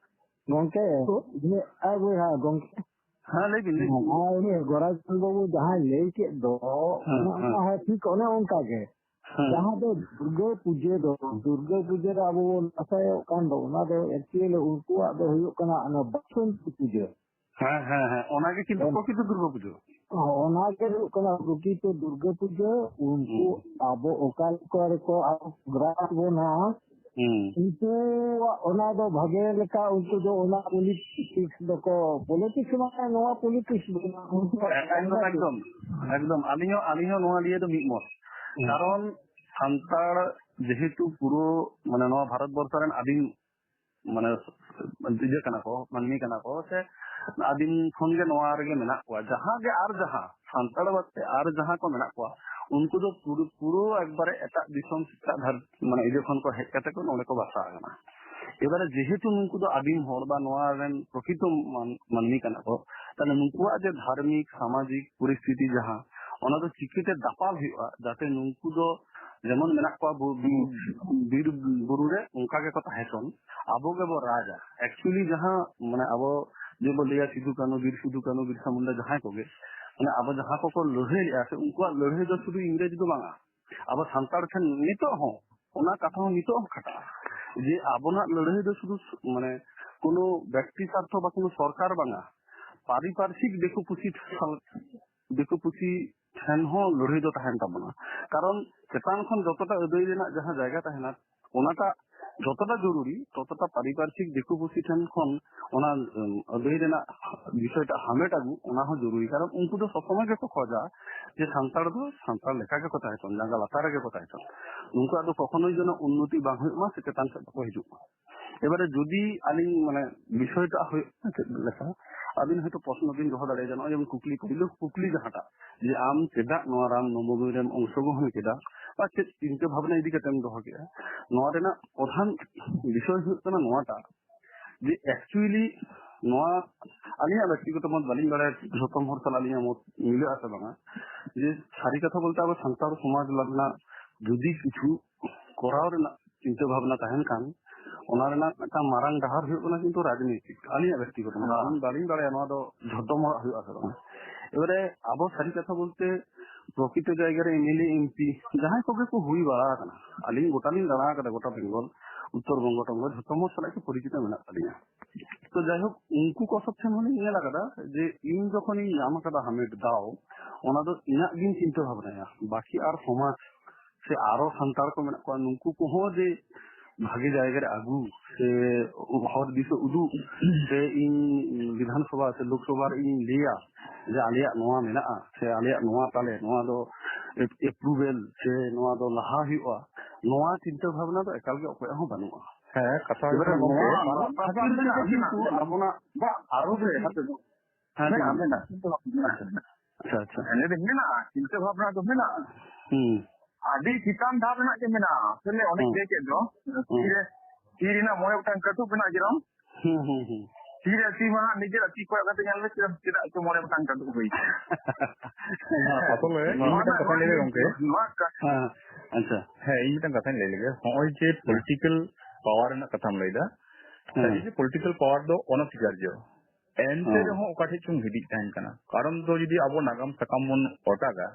ᱜᱚᱝᱠᱮ, ᱤᱭᱟᱹ, ᱟᱨ ᱵᱚᱭᱦᱟ, ᱜᱚᱝᱠᱮ᱾ ᱦᱮᱸ, ᱞᱟᱹᱭ ᱵᱤᱱ, ᱞᱟᱹᱭ ᱵᱤᱱ᱾ ᱦᱮᱸ, ᱩᱱᱤ ᱜᱚᱨᱟᱪᱟᱸᱫᱽ ᱵᱟᱹᱵᱩ ᱡᱟᱦᱟᱸᱭ ᱞᱟᱹᱭ ᱠᱮᱫ ᱫᱚ, ᱦᱮᱸ, ᱚᱱᱟ ᱦᱮᱸ᱾ ᱢᱟ ᱦᱮᱸ, ᱴᱷᱤᱠ ᱚᱱᱮ ᱚᱱᱠᱟ ᱜᱮ᱾ ᱦᱮᱸ᱾ ᱡᱟᱦᱟᱸ ᱫᱚ ᱫᱩᱨᱜᱟᱹ ᱯᱩᱡᱟᱹ ᱫᱚ, ᱫᱩᱨᱜᱟᱹ ᱯᱩᱡᱟᱹ ᱨᱮ ᱟᱵᱚ ᱵᱚᱱ ᱫᱟᱸᱥᱟᱭᱚᱜ ᱠᱟᱱ ᱫᱚ, ᱚᱱᱟ ᱫᱚ actually ᱩᱱᱠᱩᱣᱟᱜ ᱫᱚ ᱦᱩᱭᱩᱜ ᱠᱟᱱᱟ ᱚᱱᱟ ᱵᱟᱥᱚᱱᱛᱤ ᱯᱩᱡᱟᱹ᱾ ᱦᱮᱸ, ᱦᱮᱸ, ᱦᱮᱸ, ᱚᱱᱟ ᱜᱮ ᱠᱤᱱᱛᱩ ᱦᱮᱸ᱾ ᱯᱨᱚᱠᱤᱛ ᱫᱩᱨᱜᱟᱹ ᱯᱩᱡᱟᱹ᱾ ᱚᱱᱟ ᱜᱮ ᱦᱩᱭᱩᱜ ᱠᱟᱱᱟ ᱯᱨᱚᱠᱤᱛ ᱫᱩᱨᱜᱟᱹ ᱯᱩᱡᱟᱹ᱾ ᱩᱱᱠᱩ ᱦᱩᱸ᱾ ᱟᱵᱚ ᱚᱠᱟ ᱞᱮᱠᱟ ᱨᱮᱠᱚ ᱟᱵᱚ ᱜᱨᱟᱥ ᱵᱚᱱᱟ, ᱦᱩᱸ᱾ ᱩᱱᱠᱩᱣᱟᱜ ᱚᱱᱟ ᱫᱚ ᱵᱷᱟᱜᱮ ᱞᱮᱠᱟ ᱩᱱᱠᱩ ᱫᱚ ᱚᱱᱟ ᱯᱚᱞᱤᱴᱤᱠᱥ ᱫᱚᱠᱚ, ᱯᱚᱞᱤᱴᱤᱠᱥ ᱢᱟᱱᱮ ᱱᱚᱣᱟ ᱯᱚᱞᱤᱴᱤᱠᱥ ᱫᱚ ᱵᱟᱝ, ᱩᱱᱠᱩᱣᱟᱜ ᱮᱠᱫᱚᱢ, ᱮᱠᱫᱚᱢ, ᱮᱠᱫᱚᱢ᱾ ᱟᱹᱞᱤᱧ ᱦᱚᱸ, ᱟᱹᱞᱤᱧ ᱦᱚᱸ ᱱᱚᱣᱟ ᱞᱤᱭᱟᱹ ᱫᱚ ᱢᱤᱫ ᱢᱚᱛ᱾ ᱦᱩᱸ᱾ ᱠᱟᱨᱚᱱ ᱥᱟᱱᱛᱟᱲ ᱡᱮᱦᱮᱛᱩ ᱯᱩᱨᱟᱹ, ᱢᱟᱱᱮ, ᱱᱚᱣᱟ ᱵᱷᱟᱨᱚᱛ ᱵᱚᱨᱥᱚ ᱨᱮᱱ ᱟᱹᱫᱤᱢ, ᱢᱟᱱᱮ, ᱤᱭᱟᱹ ᱠᱟᱱᱟ ᱠᱚ, ᱢᱟᱹᱱᱢᱤ ᱠᱟᱱᱟ ᱠᱚ, ᱥᱮ ᱟᱹᱫᱤᱢ ᱠᱷᱚᱱ ᱜᱮ ᱱᱚᱣᱟ ᱨᱮᱜᱮ ᱢᱮᱱᱟᱜ ᱠᱚᱣᱟ᱾ ᱡᱟᱦᱟᱸ ᱜᱮ ᱟᱨ ᱡᱟᱦᱟᱸ ᱥᱟᱱᱛᱟᱲ ᱵᱟᱫ ᱛᱮ ᱟᱨ ᱡᱟᱦᱟᱸ ᱠᱚ ᱢᱮᱱᱟᱜ ᱠᱚᱣᱟ, ᱩᱱᱠᱩ ᱫᱚ ᱯᱩᱨᱟᱹ, ᱯᱩᱨᱟᱹ ᱮᱠᱵᱟᱨᱮ ᱮᱴᱟᱜ ᱫᱤᱥᱚᱢ, ᱮᱴᱟᱜ ᱫᱷᱟᱨ-, ᱢᱟᱱᱮ, ᱤᱭᱟᱹ ᱠᱷᱚᱱ ᱠᱚ ᱦᱮᱡ ᱠᱟᱛᱮ ᱠᱚ ᱱᱚᱰᱮ ᱠᱚ ᱵᱟᱥᱟ ᱟᱠᱟᱱᱟ᱾ ᱮᱵᱟᱨᱮ ᱡᱮᱦᱮᱛᱩ ᱱᱩᱠᱩ ᱫᱚ ᱟᱹᱫᱤᱢ ᱦᱚᱲ ᱵᱟ ᱱᱚᱣᱟ ᱨᱮᱱ ᱯᱨᱚᱠᱤᱛᱚ ᱢᱟᱱ-, ᱢᱟᱹᱱᱢᱤ ᱠᱟᱱᱟ ᱠᱚ, ᱛᱟᱦᱞᱮ ᱱᱩᱠᱩᱣᱟᱜ ᱡᱮ ᱫᱷᱟᱨᱢᱤᱠ, ᱥᱟᱢᱟᱡᱤᱠ ᱯᱚᱨᱤᱥᱛᱷᱤᱛᱤ ᱡᱟᱦᱟᱸ, ᱚᱱᱟ ᱫᱚ ᱪᱤᱠᱟᱹᱛᱮ ᱫᱟᱯᱟᱞ ᱦᱩᱭᱩᱜᱼᱟ, ᱡᱟᱛᱮ ᱱᱩᱠᱩ ᱫᱚ ᱡᱮᱢᱚᱱ ᱢᱮᱱᱟᱜ ᱠᱚᱣᱟ ᱵᱩ-, ᱵᱤᱨ ᱵᱩᱨᱩ ᱨᱮ, ᱚᱱᱠᱟ ᱜᱮᱠᱚ ᱛᱟᱦᱮᱸ ᱦᱚᱪᱚᱱ, ᱟᱵᱚ ᱜᱮᱵᱚ ᱨᱟᱡᱟ᱾ Actually ᱡᱟᱦᱟᱸ, ᱢᱟᱱᱮ, ᱟᱵᱚ ᱡᱮ ᱵᱚ ᱞᱟᱹᱭᱟ ᱥᱤᱫᱩ ᱠᱟᱹᱱᱩ, ᱵᱤᱨ ᱥᱤᱫᱩ ᱠᱟᱹᱱᱩ, ᱵᱤᱨᱥᱟ ᱢᱩᱱᱰᱟ, ᱡᱟᱦᱟᱸᱭ ᱠᱚᱜᱮ, ᱢᱟᱱᱮ, ᱟᱵᱚ ᱡᱟᱦᱟᱸ ᱠᱚᱠᱚ ᱞᱟᱹᱲᱦᱟᱹᱭ ᱞᱮᱜᱼᱟ ᱥᱮ, ᱩᱱᱠᱩᱣᱟᱜ ᱞᱟᱹᱲᱦᱟᱹᱭ ᱫᱚ ᱥᱩᱫᱷᱩ ᱤᱝᱨᱮᱡᱽ ᱫᱚ ᱵᱟᱝᱟ, ᱟᱵᱚ ᱥᱟᱱᱛᱟᱲ ᱴᱷᱮᱱ ᱱᱤᱛᱚᱜ ᱦᱚᱸ ᱚᱱᱟ ᱠᱟᱛᱷᱟ ᱦᱚᱸ ᱱᱤᱛᱚᱜ ᱦᱚᱸ ᱠᱷᱟᱴᱟᱜᱼᱟ, ᱡᱮ ᱟᱵᱚᱱᱟᱜ ᱞᱟᱹᱲᱦᱟᱹᱭ ᱫᱚ ᱥᱩᱫᱷᱩ ᱥᱩ-, ᱢᱟᱱᱮ, ᱠᱳᱱᱳ ᱵᱮᱠᱛᱤ ᱥᱟᱨᱛᱷᱚ ᱵᱟ ᱠᱳᱱᱳ ᱥᱚᱨᱠᱟᱨ ᱵᱟᱝᱟ, ᱯᱟᱨᱤᱯᱟᱨᱥᱤᱠ ᱫᱤᱠᱩ ᱯᱩᱥᱤ ᱴᱷᱮᱱ, ᱫᱤᱠᱩ ᱯᱩᱥᱤ ᱴᱷᱮᱱ ᱦᱚᱸ ᱞᱟᱹᱲᱦᱟᱹᱭ ᱫᱚ ᱛᱟᱦᱮᱱ ᱛᱟᱵᱚᱱᱟ᱾ ᱠᱟᱨᱚᱱ ᱪᱮᱛᱟᱱ ᱠᱷᱚᱱ ᱡᱚᱛᱚᱴᱟ ᱟᱹᱫᱟᱹᱭ ᱨᱮᱱᱟᱜ ᱡᱟᱦᱟᱸ ᱡᱟᱭᱜᱟ ᱛᱟᱦᱮᱱᱟ, ᱚᱱᱟᱴᱟᱜ ᱡᱚᱛᱚᱴᱟ ᱡᱚᱨᱩᱨᱤ, ᱛᱚᱛᱚᱴᱟ ᱯᱟᱨᱤᱯᱟᱨᱥᱤᱠ ᱫᱤᱠᱩ ᱯᱩᱥᱤ ᱴᱷᱮᱱ ᱠᱷᱚᱱ ᱚᱱᱟ, ᱩᱢ, ᱟᱹᱫᱟᱹᱭ ᱨᱮᱱᱟᱜ ᱵᱤᱥᱚᱭᱴᱟᱜ ᱦᱟᱢᱮᱴ ᱟᱹᱜᱩ, ᱚᱱᱟ ᱦᱚᱸ ᱡᱚᱨᱩᱨᱤ᱾ ᱠᱟᱨᱚᱱ ᱩᱱᱠᱩ ᱫᱚ ᱥᱚᱵ ᱥᱚᱢᱚᱭ ᱜᱮᱠᱚ ᱠᱷᱚᱡᱟ ᱡᱮ ᱥᱟᱱᱛᱟᱲ ᱫᱚ ᱥᱟᱱᱛᱟᱲ ᱞᱮᱠᱟ ᱜᱮᱠᱚ ᱛᱟᱦᱮᱸ ᱦᱚᱪᱚᱱ, ᱡᱟᱸᱜᱟ ᱞᱟᱛᱟᱨ ᱨᱮᱜᱮ ᱠᱚ ᱛᱟᱦᱮᱸ ᱦᱚᱪᱚᱱ᱾ ᱩᱱᱠᱩᱣᱟᱜ ᱫᱚ ᱠᱚᱠᱷᱚᱱᱳᱭ ᱡᱮᱱᱚ ᱩᱱᱱᱚᱛᱤ ᱵᱟᱝ ᱦᱩᱭᱩᱜ ᱢᱟ ᱥᱮ ᱪᱮᱛᱟᱱ ᱥᱮᱫ ᱵᱟᱠᱚ ᱦᱤᱡᱩᱜ ᱢᱟ᱾ ᱮᱵᱟᱨᱮ ᱡᱩᱫᱤ ᱟᱹᱞᱤᱧ, ᱢᱟᱱᱮ, ᱵᱤᱥᱚᱭᱴᱟᱜ ᱦᱩᱭᱩᱜ ᱠᱟᱱᱟ ᱪᱮᱫ ᱞᱮᱠᱟ, ᱟᱹᱵᱤᱱ ᱦᱚᱭᱛᱳ ᱯᱨᱚᱥᱱᱚ ᱵᱤᱱ ᱫᱚᱦᱚ ᱫᱟᱲᱮᱭᱟᱜᱼᱟ, ᱱᱚᱜᱼᱚᱭ ᱡᱮᱢᱚᱱ ᱠᱩᱠᱞᱤ, ᱯᱳᱭᱞᱳ ᱠᱩᱠᱞᱤ ᱡᱟᱦᱟᱸᱴᱟᱜ, ᱡᱮ ᱟᱢ ᱪᱮᱫᱟᱜ ᱱᱚᱣᱟ ᱨᱟᱢ ᱱᱚᱵᱚᱢᱤ ᱨᱮᱢ ᱚᱝᱥᱚᱜᱨᱚᱦᱚᱱ ᱠᱮᱫᱟ, ᱵᱟ ᱪᱮᱫ ᱪᱤᱱᱛᱟᱹ ᱵᱷᱟᱵᱽᱱᱟ ᱤᱫᱤ ᱠᱟᱛᱮᱢ ᱫᱚᱦᱚ ᱠᱮᱫᱟ? ᱱᱚᱣᱟ ᱨᱮᱱᱟᱜ ᱯᱨᱚᱫᱷᱟᱱ ᱵᱤᱥᱚᱭ ᱦᱩᱭᱩᱜ ᱠᱟᱱᱟ ᱱᱚᱣᱟᱴᱟᱜ, ᱡᱮ actually ᱱᱚᱣᱟ ᱟᱹᱞᱤᱧᱟᱜ ᱵᱮᱠᱛᱤᱜᱚᱛᱚ ᱢᱚᱛ ᱵᱟᱹᱞᱤᱧ ᱵᱟᱲᱟᱭᱟ, ᱡᱷᱚᱛᱚᱢ ᱦᱚᱲ ᱥᱟᱞᱟᱜ ᱟᱹᱞᱤᱧᱟᱜ ᱢᱚᱛ ᱢᱤᱞᱟᱹᱜ ᱟᱥᱮ ᱵᱟᱝᱟ, ᱡᱮ ᱥᱟᱹᱨᱤ ᱠᱟᱛᱷᱟ ᱵᱚᱞᱛᱮ ᱟᱵᱚ ᱥᱟᱱᱛᱟᱲ ᱥᱚᱢᱟᱡᱽ ᱨᱮᱱᱟᱜ ᱡᱩᱫᱤ ᱠᱤᱪᱷᱩ ᱠᱚᱨᱟᱣ ᱨᱮᱱᱟᱜ ᱪᱤᱱᱛᱟᱹ ᱵᱷᱟᱵᱽᱱᱟ ᱛᱟᱦᱮᱱ ᱠᱷᱟᱱ, ᱚᱱᱟ ᱨᱮᱱᱟᱜ ᱢᱤᱫᱴᱟᱝ ᱢᱟᱨᱟᱝ ᱰᱟᱦᱟᱨ ᱦᱩᱭᱩᱜ ᱠᱟᱱᱟ ᱠᱤᱱᱛᱩ ᱨᱟᱡᱽᱱᱤᱛᱤ, ᱟᱹᱞᱤᱧᱟᱜ ᱵᱮᱠᱛᱤᱜᱚᱛᱚ ᱢᱚᱛ᱾ ᱦᱮᱸ᱾ ᱟᱹᱞᱤᱧ ᱵᱟᱹᱞᱤᱧ ᱵᱟᱲᱟᱭᱟ ᱱᱚᱣᱟ ᱫᱚ ᱡᱷᱚᱛᱚᱢ ᱦᱚᱲᱟᱜ ᱦᱩᱭᱩᱜᱼᱟ ᱥᱮ ᱵᱟᱝ᱾ ᱮᱵᱟᱨᱮ ᱟᱵᱚ ᱥᱟᱹᱨᱤ ᱠᱟᱛᱷᱟ ᱵᱚᱞᱛᱮ ᱯᱨᱚᱠᱤᱛᱚ ᱡᱟᱭᱜᱟ ᱨᱮ MLA, MP ᱡᱟᱦᱟᱸᱭ ᱠᱚᱜᱮ ᱠᱚ ᱦᱩᱭ ᱵᱟᱲᱟ ᱟᱠᱟᱱᱟ, ᱟᱹᱞᱤᱧ ᱜᱚᱴᱟ ᱞᱤᱧ ᱫᱟᱬᱟ ᱟᱠᱟᱫᱟ, ᱜᱚᱴᱟ ᱵᱮᱝᱜᱚᱞ, ᱩᱛᱛᱚᱨ ᱵᱚᱝᱜᱚ ᱴᱚᱝᱜᱚ ᱡᱷᱚᱛᱚᱢ ᱦᱚᱲ ᱥᱟᱞᱟᱜ ᱜᱮ ᱯᱚᱨᱤᱪᱤᱛ ᱢᱮᱱᱟᱜ ᱛᱟᱹᱞᱤᱧᱟ᱾ ᱛᱚ ᱡᱟᱭᱦᱳᱠ, ᱩᱱᱠᱩ ᱠᱚ ᱥᱚᱵ ᱴᱷᱮᱱ ᱦᱚᱸᱞᱤᱧ ᱧᱮᱞ ᱟᱠᱟᱫᱟ ᱡᱮ ᱤᱧ ᱡᱚᱠᱷᱚᱱᱤᱧ ᱧᱟᱢ ᱟᱠᱟᱫᱟ ᱦᱟᱢᱮᱴ ᱫᱟᱣ, ᱚᱱᱟ ᱫᱚ ᱤᱧᱟᱹᱜ ᱜᱤᱧ ᱪᱤᱱᱛᱟᱹ ᱵᱷᱟᱵᱽᱱᱟᱭᱟ, ᱵᱟᱹᱠᱤ ᱟᱨ ᱥᱚᱢᱟᱡᱽ ᱥᱮ ᱟᱨᱚ ᱥᱟᱱᱛᱟᱲ ᱠᱚ ᱢᱮᱱᱟᱜ ᱠᱚᱣᱟ, ᱱᱩᱠᱩ ᱠᱚᱦᱚᱸ ᱡᱮ ᱵᱷᱟᱜᱮ ᱡᱟᱭᱜᱟ ᱨᱮ ᱟᱹᱜᱩ ᱥᱮ ᱦᱚᱨ ᱫᱤᱥᱟᱹ ᱩᱫᱩᱜ ᱥᱮ ᱤᱧ ᱵᱤᱫᱷᱟᱱ ᱥᱚᱵᱷᱟ ᱥᱮ ᱞᱳᱠ ᱥᱚᱵᱷᱟ ᱨᱮ ᱤᱧ ᱞᱟᱹᱭᱟ ᱡᱮ ᱟᱞᱮᱭᱟᱜ ᱱᱚᱣᱟ ᱢᱮᱱᱟᱜᱼᱟ ᱥᱮ ᱟᱞᱮᱭᱟᱜ ᱱᱚᱣᱟ ᱛᱟᱞᱮ, ᱱᱚᱣᱟ ᱫᱚ ᱮᱯᱨᱩᱵᱷᱮᱞ ᱥᱮ ᱱᱚᱣᱟ ᱫᱚ ᱞᱟᱦᱟ ᱦᱩᱭᱩᱜᱼᱟ, ᱱᱚᱣᱟ ᱪᱤᱱᱛᱟᱹ ᱵᱷᱟᱵᱽᱱᱟ ᱫᱚ ᱮᱠᱟᱞ ᱜᱮ ᱚᱠᱚᱭᱟᱜ ᱦᱚᱸ ᱵᱟᱹᱱᱩᱜᱼᱟ᱾ ᱦᱮᱸ, ᱠᱟᱛᱷᱟ ᱦᱩᱭᱩᱜ ᱮᱵᱟᱨᱮ ᱠᱟᱱᱟ ᱜᱚᱝᱠᱮ, ᱱᱚᱣᱟ ᱵᱟᱨᱚ ᱠᱷᱟᱹᱛᱤᱨ ᱛᱮᱜᱮ ᱠᱤᱱᱛᱩ ᱟᱵᱚᱱᱟᱜ ᱵᱟ, ᱟᱨᱚ ᱫᱚ ᱮᱴᱟᱜ ᱛᱮᱫᱚ ᱦᱮᱸ, ᱢᱮᱱᱟᱜᱼᱟ, ᱴᱷᱤᱠ ᱜᱮᱭᱟ᱾ ᱢᱮᱱᱟᱜᱼᱟ, ᱪᱤᱱᱛᱟᱹ ᱵᱷᱟᱵᱽᱱᱟ ᱢᱮᱱᱟᱜᱼᱟ᱾ ᱟᱪᱪᱷᱟ, ᱟᱪᱪᱷᱟ᱾ ᱞᱟᱹᱭ ᱫᱟᱹᱧ ᱢᱮᱱᱟᱜᱼᱟ, ᱪᱤᱱᱛᱟᱹ ᱵᱷᱟᱵᱽᱱᱟ ᱫᱚ ᱢᱮᱱᱟᱜᱼᱟ᱾ ᱦᱩᱸ᱾ ᱟᱹᱰᱤ ᱪᱮᱛᱟᱱ ᱫᱷᱟᱯ ᱨᱮᱱᱟᱜ ᱜᱮ ᱢᱮᱱᱟᱜᱼᱟ᱾ ᱟᱥᱚᱞᱮ ᱚᱱᱮᱧ ᱦᱩᱸ᱾ ᱞᱟᱹᱭ ᱠᱮᱫ ᱫᱚ, ᱦᱩᱸ᱾ ᱛᱤᱨᱮ, ᱛᱤ ᱨᱮᱱᱟᱜ ᱢᱚᱬᱮ ᱜᱚᱴᱟᱝ ᱠᱟᱹᱴᱩᱵ ᱢᱮᱱᱟᱜᱼᱟ, ᱡᱮᱨᱚᱠᱚᱢ᱾ ᱦᱩᱸ, ᱦᱩᱸ, ᱦᱩᱸ᱾ ᱛᱤ ᱨᱮ ᱛᱤ ᱢᱟ ᱦᱟᱸᱜ ᱱᱤᱡᱮᱨᱟᱜ ᱛᱤ ᱠᱚᱭᱚᱜ ᱠᱟᱛᱮ ᱧᱮᱞ ᱢᱮ, ᱪᱮᱫᱟᱜ, ᱪᱮᱫᱟᱜ ᱪᱚ ᱢᱚᱬᱮ ᱜᱚᱴᱟᱝ ᱠᱟᱹᱴᱩᱵ ᱦᱩᱭ ᱠᱟᱱᱟ᱾ ᱟᱥᱚᱞᱮ ᱤᱧ ᱱᱚᱣᱟ ᱢᱤᱫᱴᱟᱝ ᱨᱮᱱᱟᱜ ᱠᱟᱛᱷᱟᱧ ᱞᱟᱹᱭ ᱞᱮᱜᱮ ᱜᱚᱝᱠᱮ᱾ ᱱᱚᱣᱟ ᱠᱟ- ᱦᱮᱸ, ᱟᱪᱪᱷᱟ᱾ ᱦᱮᱸ, ᱤᱧ ᱢᱤᱫᱴᱟᱝ ᱠᱟᱛᱷᱟᱧ ᱞᱟᱹᱭ ᱞᱮᱜᱮ᱾ ᱦᱚᱸᱜᱼᱚᱭ ᱡᱮ ᱦᱮᱸ᱾ ᱯᱚᱞᱤᱴᱤᱠᱮᱞ ᱯᱟᱣᱟᱨ ᱨᱮᱱᱟᱜ ᱠᱟᱛᱷᱟᱢ ᱞᱟᱹᱭᱫᱟ, ᱦᱮᱸ᱾ ᱥᱟᱹᱨᱤᱜᱮ ᱯᱚᱞᱤᱴᱤᱠᱮᱞ ᱯᱟᱣᱟᱨ ᱫᱚ ᱚᱱᱚᱥᱤᱠᱟᱨᱡᱚ᱾ ᱮᱱᱛᱮ ᱦᱮᱸ᱾ ᱨᱮᱦᱚᱸ ᱚᱠᱟ ᱴᱷᱮᱡ ᱪᱚᱝ ᱦᱤᱫᱤᱡ ᱛᱟᱦᱮᱱ ᱠᱟᱱᱟ᱾ ᱠᱟᱨᱚᱱ ᱫᱚ ᱡᱩᱫᱤ ᱟᱵᱚ ᱱᱟᱜᱟᱢ ᱥᱟᱠᱟᱢ ᱵᱚᱱ ᱚᱴᱟᱜᱟ,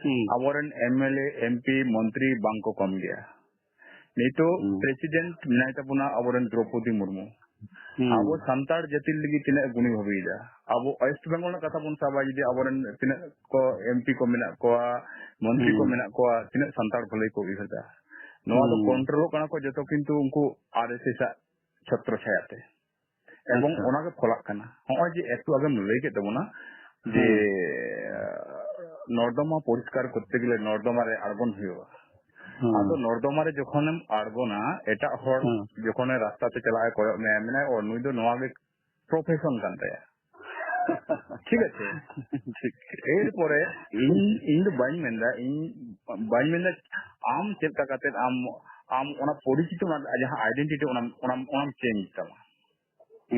ᱦᱩᱸ᱾ ᱟᱵᱚᱨᱮᱱ M L A, M P, ᱢᱚᱱᱛᱨᱤ ᱵᱟᱝ ᱠᱚ ᱠᱚᱢ ᱜᱮᱭᱟ᱾ ᱱᱤᱛᱚᱜ ᱦᱩᱸ᱾ ᱯᱨᱮᱥᱤᱰᱮᱱᱴ ᱢᱮᱱᱟᱭ ᱛᱟᱵᱚᱱᱟ ᱟᱵᱚᱨᱮᱱ ᱫᱨᱚᱯᱚᱫᱤ ᱢᱩᱨᱢᱩ᱾ ᱦᱩᱸ᱾ ᱟᱵᱚ ᱥᱟᱱᱛᱟᱲ ᱡᱟᱹᱛᱤ ᱞᱟᱹᱜᱤᱫ ᱛᱤᱱᱟᱹᱜ ᱜᱩᱱᱤ ᱵᱷᱟᱹᱵᱤᱭᱮᱫᱟ᱾ ᱟᱵᱚ ᱳᱭᱮᱥᱴ ᱵᱮᱝᱜᱚᱞ ᱨᱮᱱᱟᱜ ᱠᱟᱛᱷᱟ ᱵᱚᱱ ᱥᱟᱵᱟ, ᱡᱩᱫᱤ ᱟᱵᱚᱨᱮᱱ ᱛᱤᱱᱟᱹᱜ ᱠᱚ ᱮᱢ ᱯᱤ ᱠᱚ ᱢᱮᱱᱟᱜ ᱠᱚᱣᱟ, ᱢᱚᱱᱛᱨᱤ ᱠᱚ ᱦᱩᱸ᱾ ᱢᱮᱱᱟᱜ ᱠᱚᱣᱟ, ᱛᱤᱱᱟᱹᱜ ᱥᱟᱱᱛᱟᱲ ᱵᱷᱟᱹᱞᱟᱹᱭ ᱠᱚ ᱩᱭᱦᱟᱹᱨ ᱮᱫᱟ᱾ ᱱᱚᱣᱟ ᱫᱚ ᱦᱩᱸ᱾ ᱠᱚᱱᱴᱨᱳᱞᱚᱜ ᱠᱟᱱᱟ ᱠᱚ ᱡᱚᱛᱚ, ᱠᱤᱱᱛᱩ ᱩᱱᱠᱩ ᱟᱨ ᱮᱥ ᱮᱥ ᱟᱜ ᱪᱷᱚᱛᱨᱚ ᱪᱷᱟᱭᱟ ᱛᱮ᱾ ᱮᱵᱚᱝ ᱟᱪᱪᱷᱟ᱾ ᱚᱱᱟ ᱜᱮ ᱯᱷᱚᱞᱟᱜ ᱠᱟᱱᱟ᱾ ᱦᱚᱸᱜᱼᱚᱭ ᱡᱮ ᱮᱠᱴᱩ ᱟᱜᱮᱢ ᱞᱟᱹᱭ ᱠᱮᱫ ᱛᱟᱵᱚᱱᱟ ᱡᱮ, ᱦᱩᱸ᱾ ᱱᱚᱨᱫᱚᱢᱟ ᱯᱚᱨᱤᱥᱠᱟᱨ ᱠᱚᱨᱛᱮ ᱜᱮᱞᱮ ᱱᱚᱨᱫᱚᱢᱟ ᱨᱮ ᱟᱬᱜᱚᱱ ᱦᱩᱭᱩᱜᱼᱟ᱾ ᱦᱩᱸ᱾ ᱟᱫᱚ ᱱᱚᱨᱫᱚᱢᱟ ᱨᱮ ᱡᱚᱠᱷᱚᱱᱮᱢ ᱟᱬᱜᱚᱱᱟ, ᱮᱴᱟᱜ ᱦᱚᱲ ᱦᱩᱸ᱾ ᱡᱚᱠᱷᱚᱱᱮ ᱨᱟᱥᱛᱟ ᱛᱮ ᱪᱟᱞᱟᱜ ᱮ ᱠᱚᱭᱚᱜ ᱢᱮᱭᱟ, ᱢᱮᱱᱟᱭ, "ᱚ, ᱱᱩᱭ ᱫᱚ ᱱᱚᱣᱟ ᱜᱮ ᱯᱨᱚᱯᱷᱮᱥᱚᱱ ᱠᱟᱱ ᱛᱟᱭᱟ᱾" ᱴᱷᱤᱠ ᱟᱪᱷᱮ? ᱴᱷᱤᱠ᱾ ᱮᱨᱯᱚᱨᱮ ᱤᱧ, ᱤᱧ ᱫᱚ ᱵᱟᱹᱧ ᱢᱮᱱᱫᱟ, ᱤᱧ ᱵᱟᱹᱧ ᱢᱮᱱᱫᱟ ᱟᱢ ᱪᱮᱫ ᱞᱮᱠᱟ ᱠᱟᱛᱮ ᱟᱢ, ᱟᱢ ᱚᱱᱟ ᱯᱚᱨᱤᱪᱤᱛ, ᱚᱱᱟ ᱡᱟᱦᱟᱸ ᱟᱭᱰᱮᱱᱴᱤᱴᱤ, ᱚᱱᱟ, ᱚᱱᱟ, ᱚᱱᱟᱢ ᱪᱮᱧᱡᱽ ᱛᱟᱢᱟ᱾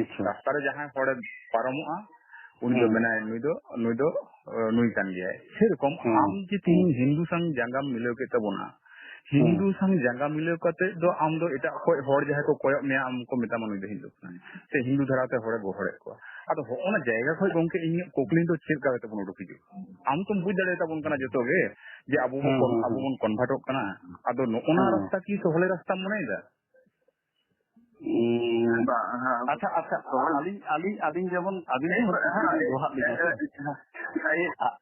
ᱟᱪᱪᱷᱟ᱾ ᱨᱟᱥᱛᱟ ᱨᱮ ᱡᱟᱦᱟᱸᱭ ᱦᱚᱲᱮ ᱯᱟᱨᱚᱢᱚᱜᱼᱟ, ᱩᱱᱤ ᱫᱚ ᱦᱮᱸ᱾ ᱢᱮᱱᱟᱭ, "ᱱᱩᱭ ᱫᱚ, ᱱᱩᱭ ᱫᱚ, ᱱᱩᱭ ᱠᱟᱱ ᱜᱮᱭᱟᱭ᱾" ᱥᱮᱨᱚᱠᱚᱢ ᱦᱮᱸ᱾ ᱟᱢ ᱡᱮ ᱛᱮᱦᱤᱧ ᱦᱮᱸ᱾ ᱦᱤᱱᱫᱩ ᱥᱟᱝ ᱡᱟᱸᱜᱟᱢ ᱢᱤᱞᱟᱹᱣ ᱠᱮᱫ ᱛᱟᱵᱚᱱᱟ, ᱦᱮᱸ᱾ ᱦᱤᱱᱫᱩ ᱥᱟᱝ ᱡᱟᱸᱜᱟ ᱢᱤᱞᱟᱹᱣ ᱠᱟᱛᱮ ᱫᱚ ᱟᱢ ᱫᱚ ᱮᱴᱟᱜ ᱠᱷᱚᱡ ᱦᱚᱲ ᱡᱟᱦᱟᱸᱭ ᱠᱚ ᱠᱚᱭᱚᱜ ᱢᱮᱭᱟ, ᱟᱢ ᱠᱚ ᱢᱮᱛᱟᱢᱟ, "ᱱᱩᱭ ᱫᱚ ᱦᱤᱱᱫᱩ ᱠᱟᱱᱟᱭ", ᱥᱮ ᱦᱤᱱᱫᱩ ᱫᱷᱟᱨᱟ ᱛᱮ ᱦᱚᱲᱮ ᱜᱚᱦᱚᱲᱮᱫ ᱠᱚᱣᱟ᱾ ᱟᱫᱚ ᱦᱚᱸᱜᱼᱚ ᱱᱟ ᱡᱟᱭᱜᱟ ᱠᱷᱚᱡ ᱜᱚᱝᱠᱮ ᱤᱧᱟᱹᱜ ᱠᱩᱠᱞᱤ ᱫᱚ ᱪᱮᱫ ᱞᱮᱠᱟ ᱠᱟᱛᱮ ᱵᱚᱱ ᱩᱰᱩᱠ ᱦᱤᱡᱩᱜᱼᱟ? ᱟᱢ ᱛᱚᱢ ᱵᱩᱡᱽ ᱫᱟᱲᱮᱭᱟᱛᱟ ᱵᱚᱱ ᱠᱟᱱᱟ ᱡᱚᱛᱚ ᱜᱮ, ᱡᱮ ᱟᱵᱚ ᱵᱚ ᱦᱮᱸ, ᱠᱚᱱ-, ᱦᱮᱸ, ᱟᱵᱚ ᱦᱮᱸ᱾ ᱵᱚᱱ ᱠᱚᱱᱵᱷᱟᱨᱴᱚᱜ ᱠᱟᱱᱟ᱾ ᱟᱫᱚ ᱱᱚᱜᱼᱚ ᱱᱟ ᱦᱮᱸ᱾ ᱨᱟᱥᱛᱟ ᱠᱤ ᱥᱚᱦᱞᱮ ᱨᱟᱥᱛᱟᱢ ᱢᱚᱱᱮᱭᱮᱫᱟ? ᱩᱸ, ᱵᱟ, ᱦᱮᱸ᱾ ᱟᱪᱪᱷᱟ, ᱟᱪᱪᱷᱟ, ᱦᱳᱭ᱾ ᱟᱹᱞᱤᱧ, ᱟᱹᱞᱤᱧ, ᱟᱹᱞᱤᱧ ᱡᱮᱢᱚᱱ ᱟᱹᱵᱤᱱ ᱦᱮᱸ, ᱴᱷᱮᱱ ᱦᱮᱸ, ᱠᱩᱠᱞᱤ ᱞᱤᱧ ᱫᱚᱦᱲᱟᱜ ᱞᱮᱜᱮ, ᱦᱮᱸ ᱥᱮ? ᱦᱮᱸ, ᱦᱮᱸ, ᱦᱮᱸ᱾ ᱟ-,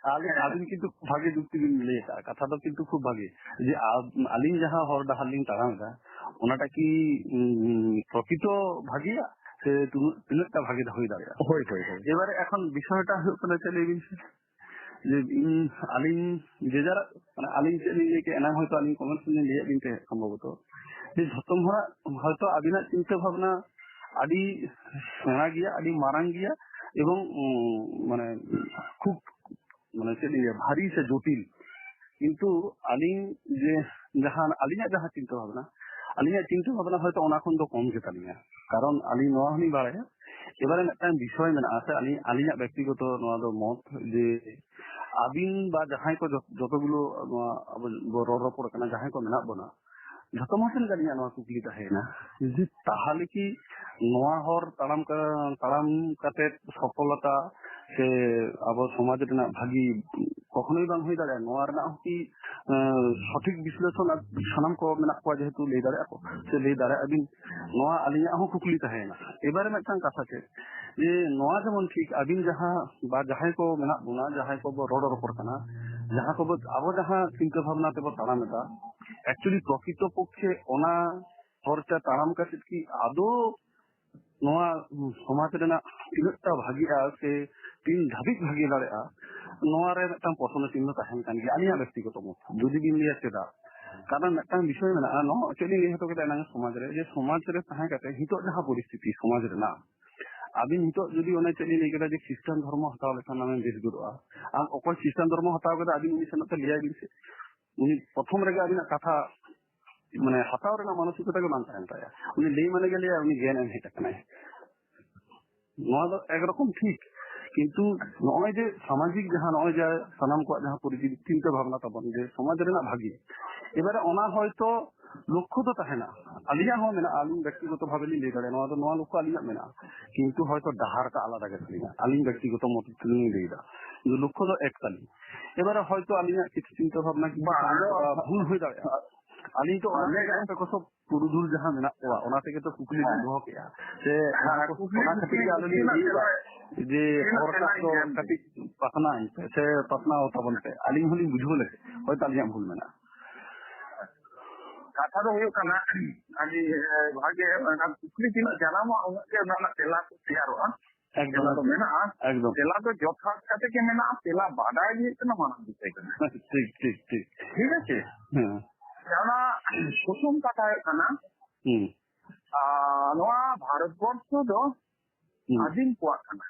ᱟᱹᱞᱤᱧ, ᱟᱹᱵᱤᱱ ᱠᱤᱱᱛᱩ ᱵᱷᱟᱜᱮ ᱡᱩᱠᱛᱤ ᱵᱤᱱ ᱞᱟᱹᱭ ᱟᱠᱟᱫᱼᱟ, ᱠᱟᱛᱷᱟ ᱫᱚ ᱠᱤᱱᱛᱩ ᱠᱷᱩᱵ ᱵᱷᱟᱜᱮ᱾ ᱡᱮ ᱟ-, ᱟᱹᱞᱤᱧ ᱡᱟᱦᱟᱸ ᱦᱚᱨ ᱰᱟᱦᱟᱨ ᱞᱤᱧ ᱛᱟᱲᱟᱢ ᱮᱫᱟ, ᱚᱱᱟᱴᱟᱜ ᱠᱤ, ᱩᱸ, ᱯᱨᱚᱠᱤᱛᱚ ᱵᱷᱟᱜᱮᱭᱟ ᱥᱮ ᱛᱤᱱᱟᱹᱜ, ᱛᱤᱱᱟᱹᱜ ᱴᱟ ᱵᱷᱟᱜᱮ ᱫᱚ ᱦᱩᱭ ᱫᱟᱲᱮᱭᱟᱜᱼᱟ? ᱦᱳᱭ, ᱦᱳᱭ, ᱦᱳᱭ᱾ ᱮᱵᱟᱨᱮ ᱮᱠᱷᱚᱱ ᱵᱤᱥᱚᱭᱴᱟ ᱦᱩᱭᱩᱜ ᱠᱟᱱᱟ, ᱪᱮᱫ ᱞᱟᱹᱭ ᱵᱤᱱ ᱥᱮ, ᱡᱮ ᱤᱧ, ᱟᱹᱞᱤᱧ ᱡᱮ ᱡᱟᱨᱟᱜ, ᱢᱟᱱᱮ, ᱟᱹᱞᱤᱧ ᱪᱮᱫ ᱞᱤᱧ ᱞᱟᱹᱭ ᱠᱮᱫ, ᱮᱱᱟᱝ ᱦᱚᱭᱛᱳ ᱟᱹᱞᱤᱧ ᱠᱚᱢᱮᱱᱴ ᱞᱤᱧ ᱞᱟᱹᱭᱟᱫ ᱵᱤᱱ ᱛᱟᱦᱮᱸᱫ ᱥᱚᱢᱵᱷᱚᱵᱚᱛᱚ, ᱡᱮ ᱡᱷᱚᱛᱚᱢ ᱦᱚᱲᱟᱜ ᱦᱚᱭᱛᱳ ᱟᱹᱵᱤᱱᱟᱜ ᱪᱤᱱᱛᱟᱹ ᱵᱷᱟᱵᱽᱱᱟ ᱟᱹᱰᱤ ᱥᱮᱬᱟ ᱜᱮᱭᱟ, ᱟᱹᱰᱤ ᱢᱟᱨᱟᱝ ᱜᱮᱭᱟ, ᱮᱵᱚᱝ, ᱩᱸ, ᱢᱟᱱᱮ, ᱠᱷᱩᱵ, ᱢᱟᱱᱮ, ᱪᱮᱫ ᱞᱤᱧ ᱞᱟᱹᱭᱟ, ᱵᱷᱟᱨᱤ ᱥᱮ ᱡᱚᱴᱤᱞ᱾ ᱠᱤᱱᱛᱩ ᱟᱹᱞᱤᱧ ᱡᱮ ᱡᱟᱦᱟᱸ, ᱟᱹᱞᱤᱧᱟᱜ ᱡᱟᱦᱟᱸ ᱪᱤᱱᱛᱟᱹ ᱵᱷᱟᱵᱽᱱᱟ, ᱟᱹᱞᱤᱧᱟᱜ ᱪᱤᱱᱛᱟᱹ ᱵᱷᱟᱵᱽᱱᱟ ᱦᱚᱭᱛᱳ ᱚᱱᱟ ᱠᱷᱚᱱ ᱫᱚ ᱠᱚᱢ ᱜᱮᱛᱟᱞᱤᱧᱟ᱾ ᱠᱟᱨᱚᱱ ᱟᱹᱞᱤᱧ ᱱᱚᱣᱟ ᱦᱚᱸᱞᱤᱧ ᱵᱟᱲᱟᱭᱟ, ᱮᱵᱟᱨᱮ ᱢᱤᱫᱴᱟᱝ ᱵᱤᱥᱚᱭ ᱢᱮᱱᱟᱜᱼᱟ ᱥᱮ, ᱟᱹᱞᱤᱧ, ᱟᱹᱞᱤᱧᱟᱜ ᱵᱮᱠᱛᱤᱜᱚᱛᱚ ᱱᱚᱣᱟ ᱫᱚ ᱢᱚᱛ, ᱡᱮ ᱟᱹᱵᱤᱱ ᱵᱟ ᱡᱟᱦᱟᱸᱭ ᱠᱚ ᱡᱚᱛ-, ᱡᱚᱛᱚ ᱜᱩᱞᱳ ᱱᱚᱣᱟ ᱟᱵᱚ ᱵᱚ ᱨᱚᱲ ᱨᱚᱯᱚᱲ ᱠᱟᱱᱟ, ᱡᱟᱦᱟᱸᱭ ᱠᱚ ᱢᱮᱱᱟᱜ ᱵᱚᱱᱟ, ᱡᱷᱚᱛᱚ ᱢᱟᱴᱷᱮᱱ ᱜᱮ ᱟᱹᱞᱤᱧᱟᱜ ᱱᱚᱣᱟ ᱠᱩᱠᱞᱤ ᱛᱟᱦᱮᱸᱭᱮᱱᱟ, ᱡᱮ ᱛᱟᱦᱚᱞᱮ ᱠᱤ ᱱᱚᱣᱟ ᱦᱚᱨ ᱛᱟᱲᱟᱢ ᱠᱟ-, ᱛᱟᱲᱟᱢ ᱠᱟᱛᱮ ᱥᱚᱯᱷᱚᱞᱚᱛᱟ ᱥᱮ ᱟᱵᱚ ᱥᱚᱢᱟᱡᱽ ᱨᱮᱱᱟᱜ ᱵᱷᱟᱹᱜᱤ ᱠᱚᱠᱷᱚᱱᱳᱭ ᱵᱟᱝ ᱦᱩᱭ ᱫᱟᱲᱮᱭᱟᱜᱼᱟ? ᱱᱚᱣᱟ ᱨᱮᱱᱟᱜ ᱦᱚᱸ ᱠᱤ, ᱮᱸ, ᱥᱚᱴᱷᱤᱠ ᱵᱤᱥᱞᱮᱥᱚᱱ ᱟᱨ ᱥᱟᱱᱟᱢ ᱠᱚ ᱢᱮᱱᱟᱜ ᱠᱚᱣᱟ, ᱡᱮᱦᱮᱛᱩ ᱞᱟᱹᱭ ᱫᱟᱲᱮᱭᱟᱜᱼᱟ ᱠᱚ ᱥᱮ ᱞᱟᱹᱭ ᱫᱟᱲᱮᱭᱟᱜᱼᱟ ᱵᱤᱱ, ᱱᱚᱣᱟ ᱟᱹᱞᱤᱧᱟᱜ ᱦᱚᱸ ᱠᱩᱠᱞᱤ ᱛᱟᱦᱮᱸᱭᱮᱱᱟ᱾ ᱮᱵᱟᱨᱮ ᱢᱤᱫᱴᱟᱝ ᱠᱟᱛᱷᱟ ᱪᱮᱫ, ᱡᱮ ᱱᱚᱣᱟ ᱡᱮᱢᱚᱱ ᱴᱷᱤᱠ ᱟᱹᱵᱤᱱ ᱡᱟᱦᱟᱸ ᱵᱟ ᱡᱟᱦᱟᱸᱭ ᱠᱚ ᱢᱮᱱᱟᱜ ᱵᱚᱱᱟ, ᱡᱟᱦᱟᱸᱭ ᱠᱚᱵᱚ ᱨᱚᱲ ᱨᱚᱯᱚᱲ ᱠᱟᱱᱟ, ᱡᱟᱦᱟᱸ ᱠᱚᱵᱚ ᱟᱵᱚ ᱡᱟᱦᱟᱸ ᱪᱤᱱᱛᱟᱹ ᱵᱷᱟᱵᱽᱱᱟ ᱛᱮᱵᱚ ᱛᱟᱲᱟᱢ ᱮᱫᱟ, actually ᱯᱨᱚᱠᱤᱛᱚ ᱯᱚᱠᱠᱷᱮ ᱚᱱᱟ ᱦᱚᱨᱛᱮ ᱛᱟᱲᱟᱢ ᱠᱟᱛᱮ ᱠᱤ ᱟᱫᱚ ᱱᱚᱣᱟ ᱥᱚᱢᱟᱡᱽ ᱨᱮᱱᱟᱜ ᱛᱤᱱᱟᱹᱜ ᱴᱟ ᱵᱷᱟᱜᱤᱜᱼᱟ ᱥᱮ ᱛᱤᱱ ᱫᱷᱟᱹᱵᱤᱡ ᱵᱷᱟᱜᱮ ᱫᱟᱲᱮᱭᱟᱜᱼᱟ, ᱱᱚᱣᱟ ᱨᱮ ᱢᱤᱫᱴᱟᱝ ᱯᱨᱚᱥᱱᱚ ᱪᱤᱱᱦᱚ ᱛᱟᱦᱮᱱ ᱠᱟᱱ ᱜᱮᱭᱟ ᱟᱹᱞᱤᱧᱟᱜ ᱵᱮᱠᱛᱤᱜᱚᱛᱚ ᱢᱚᱛ᱾ ᱡᱩᱫᱤ ᱵᱤᱱ ᱞᱟᱹᱭᱟ ᱪᱮᱫᱟᱜ? ᱠᱟᱨᱚᱱ ᱢᱤᱫᱴᱟᱝ ᱵᱤᱥᱚᱭ ᱢᱮᱱᱟᱜᱼᱟ, ᱱᱚᱣᱟ ᱪᱮᱫ ᱞᱤᱧ ᱞᱟᱹᱭ ᱦᱚᱴᱚ ᱠᱮᱫᱟ ᱮᱱᱟᱝ ᱥᱚᱢᱟᱡᱽ ᱨᱮ, ᱡᱮ ᱥᱚᱢᱟᱡᱽ ᱨᱮ ᱛᱟᱦᱮᱸ ᱠᱟᱛᱮ ᱱᱤᱛᱚᱜ ᱡᱟᱦᱟᱸ ᱯᱚᱨᱤᱥᱛᱷᱤᱛᱤ ᱥᱚᱢᱟᱡᱽ ᱨᱮᱱᱟᱜ, ᱟᱹᱵᱤᱱ ᱱᱤᱛᱚᱜ ᱡᱩᱫᱤ ᱚᱱᱮ ᱪᱮᱫ ᱞᱤᱧ ᱞᱟᱹᱭ ᱠᱮᱫᱟ ᱡᱮ ᱠᱷᱨᱤᱥᱴᱟᱱ ᱫᱷᱚᱨᱢᱚ ᱦᱟᱛᱟᱣ ᱞᱮᱠᱷᱟᱱ ᱟᱢᱮᱢ ᱵᱮᱥ ᱜᱚᱫᱚᱜᱼᱟ, ᱟᱢ ᱚᱠᱚᱭ ᱠᱷᱨᱤᱥᱴᱟᱱ ᱫᱷᱚᱨᱢᱚ ᱦᱟᱛᱟᱣ ᱠᱮᱫᱟ ᱟᱹᱵᱤᱱ ᱩᱱᱤ ᱥᱮᱱᱚᱜ ᱛᱮ ᱞᱟᱹᱭᱟᱭ ᱵᱤᱱ ᱥᱮ, ᱩᱱᱤ ᱯᱨᱚᱛᱷᱚᱢ ᱨᱮᱜᱮ ᱟᱹᱵᱤᱱᱟᱜ ᱠᱟᱛᱷᱟ ᱢᱟᱱᱮ ᱦᱟᱛᱟᱣ ᱨᱮᱱᱟᱜ ᱢᱟᱱᱚᱥᱤᱠᱚᱛᱟ ᱜᱮ ᱵᱟᱝ ᱛᱟᱦᱮᱱ ᱛᱟᱭᱟ᱾ ᱩᱱᱤ ᱞᱟᱹᱭ ᱢᱟᱱᱮ ᱜᱮ ᱞᱟᱹᱭᱟ ᱩᱱᱤ ᱜᱮᱭᱟᱱ ᱮᱢ ᱦᱮᱡ ᱟᱠᱟᱱᱟᱭ᱾ ᱱᱚᱣᱟ ᱫᱚ ᱮᱠᱨᱚᱠᱚᱢ ᱴᱷᱤᱠ, ᱠᱤᱱᱛᱩ ᱱᱚᱜᱼᱚᱭ ᱡᱮ ᱥᱟᱢᱟᱡᱤᱠ ᱡᱟᱦᱟᱸ ᱱᱚᱜᱼᱚᱭ ᱡᱮ ᱥᱟᱱᱟᱢ ᱠᱚᱣᱟᱜ ᱡᱟᱦᱟᱸ ᱯᱚᱨᱤᱪᱤᱛ ᱪᱤᱱᱛᱟᱹ ᱵᱷᱟᱵᱽᱱᱟ ᱛᱟᱵᱚᱱ ᱡᱮ ᱥᱚᱢᱟᱡᱽ ᱨᱮᱱᱟᱜ ᱵᱷᱟᱹᱜᱤ, ᱮᱵᱟᱨᱮ ᱚᱱᱟ ᱦᱚᱭᱛᱚ ᱞᱚᱠᱠᱷᱚ ᱫᱚ ᱛᱟᱦᱮᱱᱟ, ᱟᱹᱞᱤᱧᱟᱜ ᱦᱚᱸ ᱢᱮᱱᱟᱜᱼᱟ, ᱟᱹᱞᱤᱧ ᱵᱮᱠᱛᱤᱜᱚᱛᱚ ᱵᱷᱟᱵᱮ ᱞᱤᱧ ᱞᱟᱹᱭ ᱫᱟᱲᱮᱭᱟᱜᱼᱟ, ᱱᱚᱣᱟ ᱫᱚ ᱱᱚᱣᱟ ᱞᱚᱠᱠᱷᱚ ᱟᱹᱞᱤᱧᱟᱜ ᱢᱮᱱᱟᱜᱼᱟ, ᱠᱤᱱᱛᱩ ᱦᱚᱭᱛᱚ ᱰᱟᱦᱟᱨ ᱴᱟ ᱟᱞᱟᱫᱟ ᱜᱮ ᱛᱟᱹᱞᱤᱧᱟ᱾ ᱟᱹᱞᱤᱧ ᱵᱮᱠᱛᱤᱜᱚᱛᱚ ᱢᱚᱛ ᱛᱮᱞᱤᱧ ᱞᱟᱹᱭ ᱮᱫᱟ, ᱠᱤᱱᱛᱩ ᱞᱚᱠᱠᱷᱚ ᱫᱚ ᱮᱠ ᱛᱟᱹᱞᱤᱧ᱾ ᱮᱵᱟᱨᱮ ᱦᱚᱭᱛᱚ ᱟᱹᱞᱤᱧᱟᱜ ᱠᱤᱪᱷᱩ ᱪᱤᱱᱛᱟᱹ ᱵᱷᱟᱵᱽᱱᱟ ᱠᱤᱪᱷᱩ ᱵᱟᱝ, ᱟᱫᱚ ᱵᱷᱩᱞ ᱦᱩᱭ ᱫᱟᱲᱮᱭᱟᱜᱼᱟ, ᱟᱹᱞᱤᱧ ᱛᱚ ᱚᱱᱟ ᱟᱞᱮ ᱟᱯᱮ ᱠᱚ ᱥᱚᱵ ᱯᱩᱨᱩᱫᱷᱩᱞ ᱡᱟᱦᱟᱸ ᱢᱮᱱᱟᱜ ᱠᱚᱣᱟ, ᱚᱱᱟ ᱛᱮᱜᱮ ᱛᱚ ᱠᱩᱠᱞᱤ ᱞᱤᱧ ᱦᱮᱸ᱾ ᱫᱚᱦᱚ ᱠᱮᱜᱼᱟ᱾ ᱥᱮ ᱦᱮᱸ, ᱚᱱᱟ ᱠᱚ, ᱠᱩᱠᱞᱤ ᱚᱱᱟ ᱠᱷᱟᱹᱛᱤᱨ ᱜᱮ ᱟᱞᱮ ᱞᱤᱧ ᱛᱤᱱᱟᱹᱜ ᱞᱟᱹᱭ ᱮᱫᱟ ᱛᱤᱱᱟᱹᱜ ᱡᱮ ᱛᱤᱱᱟᱹᱜ ᱦᱚᱲ ᱠᱟᱛᱷᱟ ᱛᱮᱞᱟᱧ ᱫᱚ ᱮᱢ ᱠᱟᱹᱴᱤᱡ ᱯᱟᱥᱱᱟᱣ ᱯᱮ ᱥᱮ ᱯᱟᱥᱱᱟᱣ ᱛᱟᱵᱚᱱ ᱯᱮ᱾ ᱟᱹᱞᱤᱧ ᱦᱚᱸᱞᱤᱧ ᱵᱩᱡᱷᱟᱹᱣ ᱞᱮᱫ, ᱦᱚᱭᱛᱚ ᱟᱹᱞᱤᱧᱟᱜ ᱵᱷᱩᱞ ᱢᱮᱱᱟᱜᱼᱟ᱾ ᱠᱟᱛᱷᱟ ᱫᱚ ᱦᱩᱭᱩᱜ ᱠᱟᱱᱟ, ᱟᱹᱰᱤ, ᱮ, ᱵᱷᱟᱜᱮ, ᱚᱱᱟ ᱠᱩᱠᱞᱤ ᱛᱤᱱᱟᱹᱜ ᱡᱟᱱᱟᱢᱚᱜᱼᱟ, ᱩᱱᱟᱹᱜ ᱜᱮ ᱚᱱᱟ ᱨᱮᱱᱟᱜ ᱛᱮᱞᱟ ᱠᱚ ᱛᱮᱭᱟᱨᱚᱜᱼᱟ᱾ ᱮᱠᱫᱚᱢ, ᱛᱮᱞᱟ ᱫᱚ ᱢᱮᱱᱟᱜᱼᱟ᱾ ᱮᱠᱫᱚᱢ᱾ ᱛᱮᱞᱟ ᱫᱚ ᱡᱚᱛᱷᱟᱛ ᱠᱟᱛᱮ ᱜᱮ ᱢᱮᱱᱟᱜᱼᱟ, ᱛᱮᱞᱟ ᱵᱟᱰᱟᱭ ᱜᱮ ᱦᱩᱭᱩᱜ ᱠᱟᱱᱟ ᱢᱟᱨᱟᱝ ᱵᱤᱥᱚᱭ ᱠᱟᱱᱟ᱾ ᱴᱷᱤᱠ, ᱴᱷᱤᱠ, ᱴᱷᱤᱠ᱾ ᱴᱷᱤᱠ ᱟᱪᱷᱮ? ᱦᱮᱸ᱾ ᱚᱱᱟ ᱯᱨᱚᱛᱷᱚᱢ ᱠᱟᱛᱷᱟ ᱦᱩᱭᱩᱜ ᱠᱟᱱᱟ, ᱦᱩᱸ᱾ ᱟᱨ ᱱᱚᱣᱟ ᱵᱷᱟᱨᱚᱛ ᱵᱚᱨᱥᱚ ᱫᱚ ᱦᱩᱸ᱾ ᱟᱹᱫᱤᱢ ᱠᱚᱣᱟᱜ ᱠᱟᱱᱟ᱾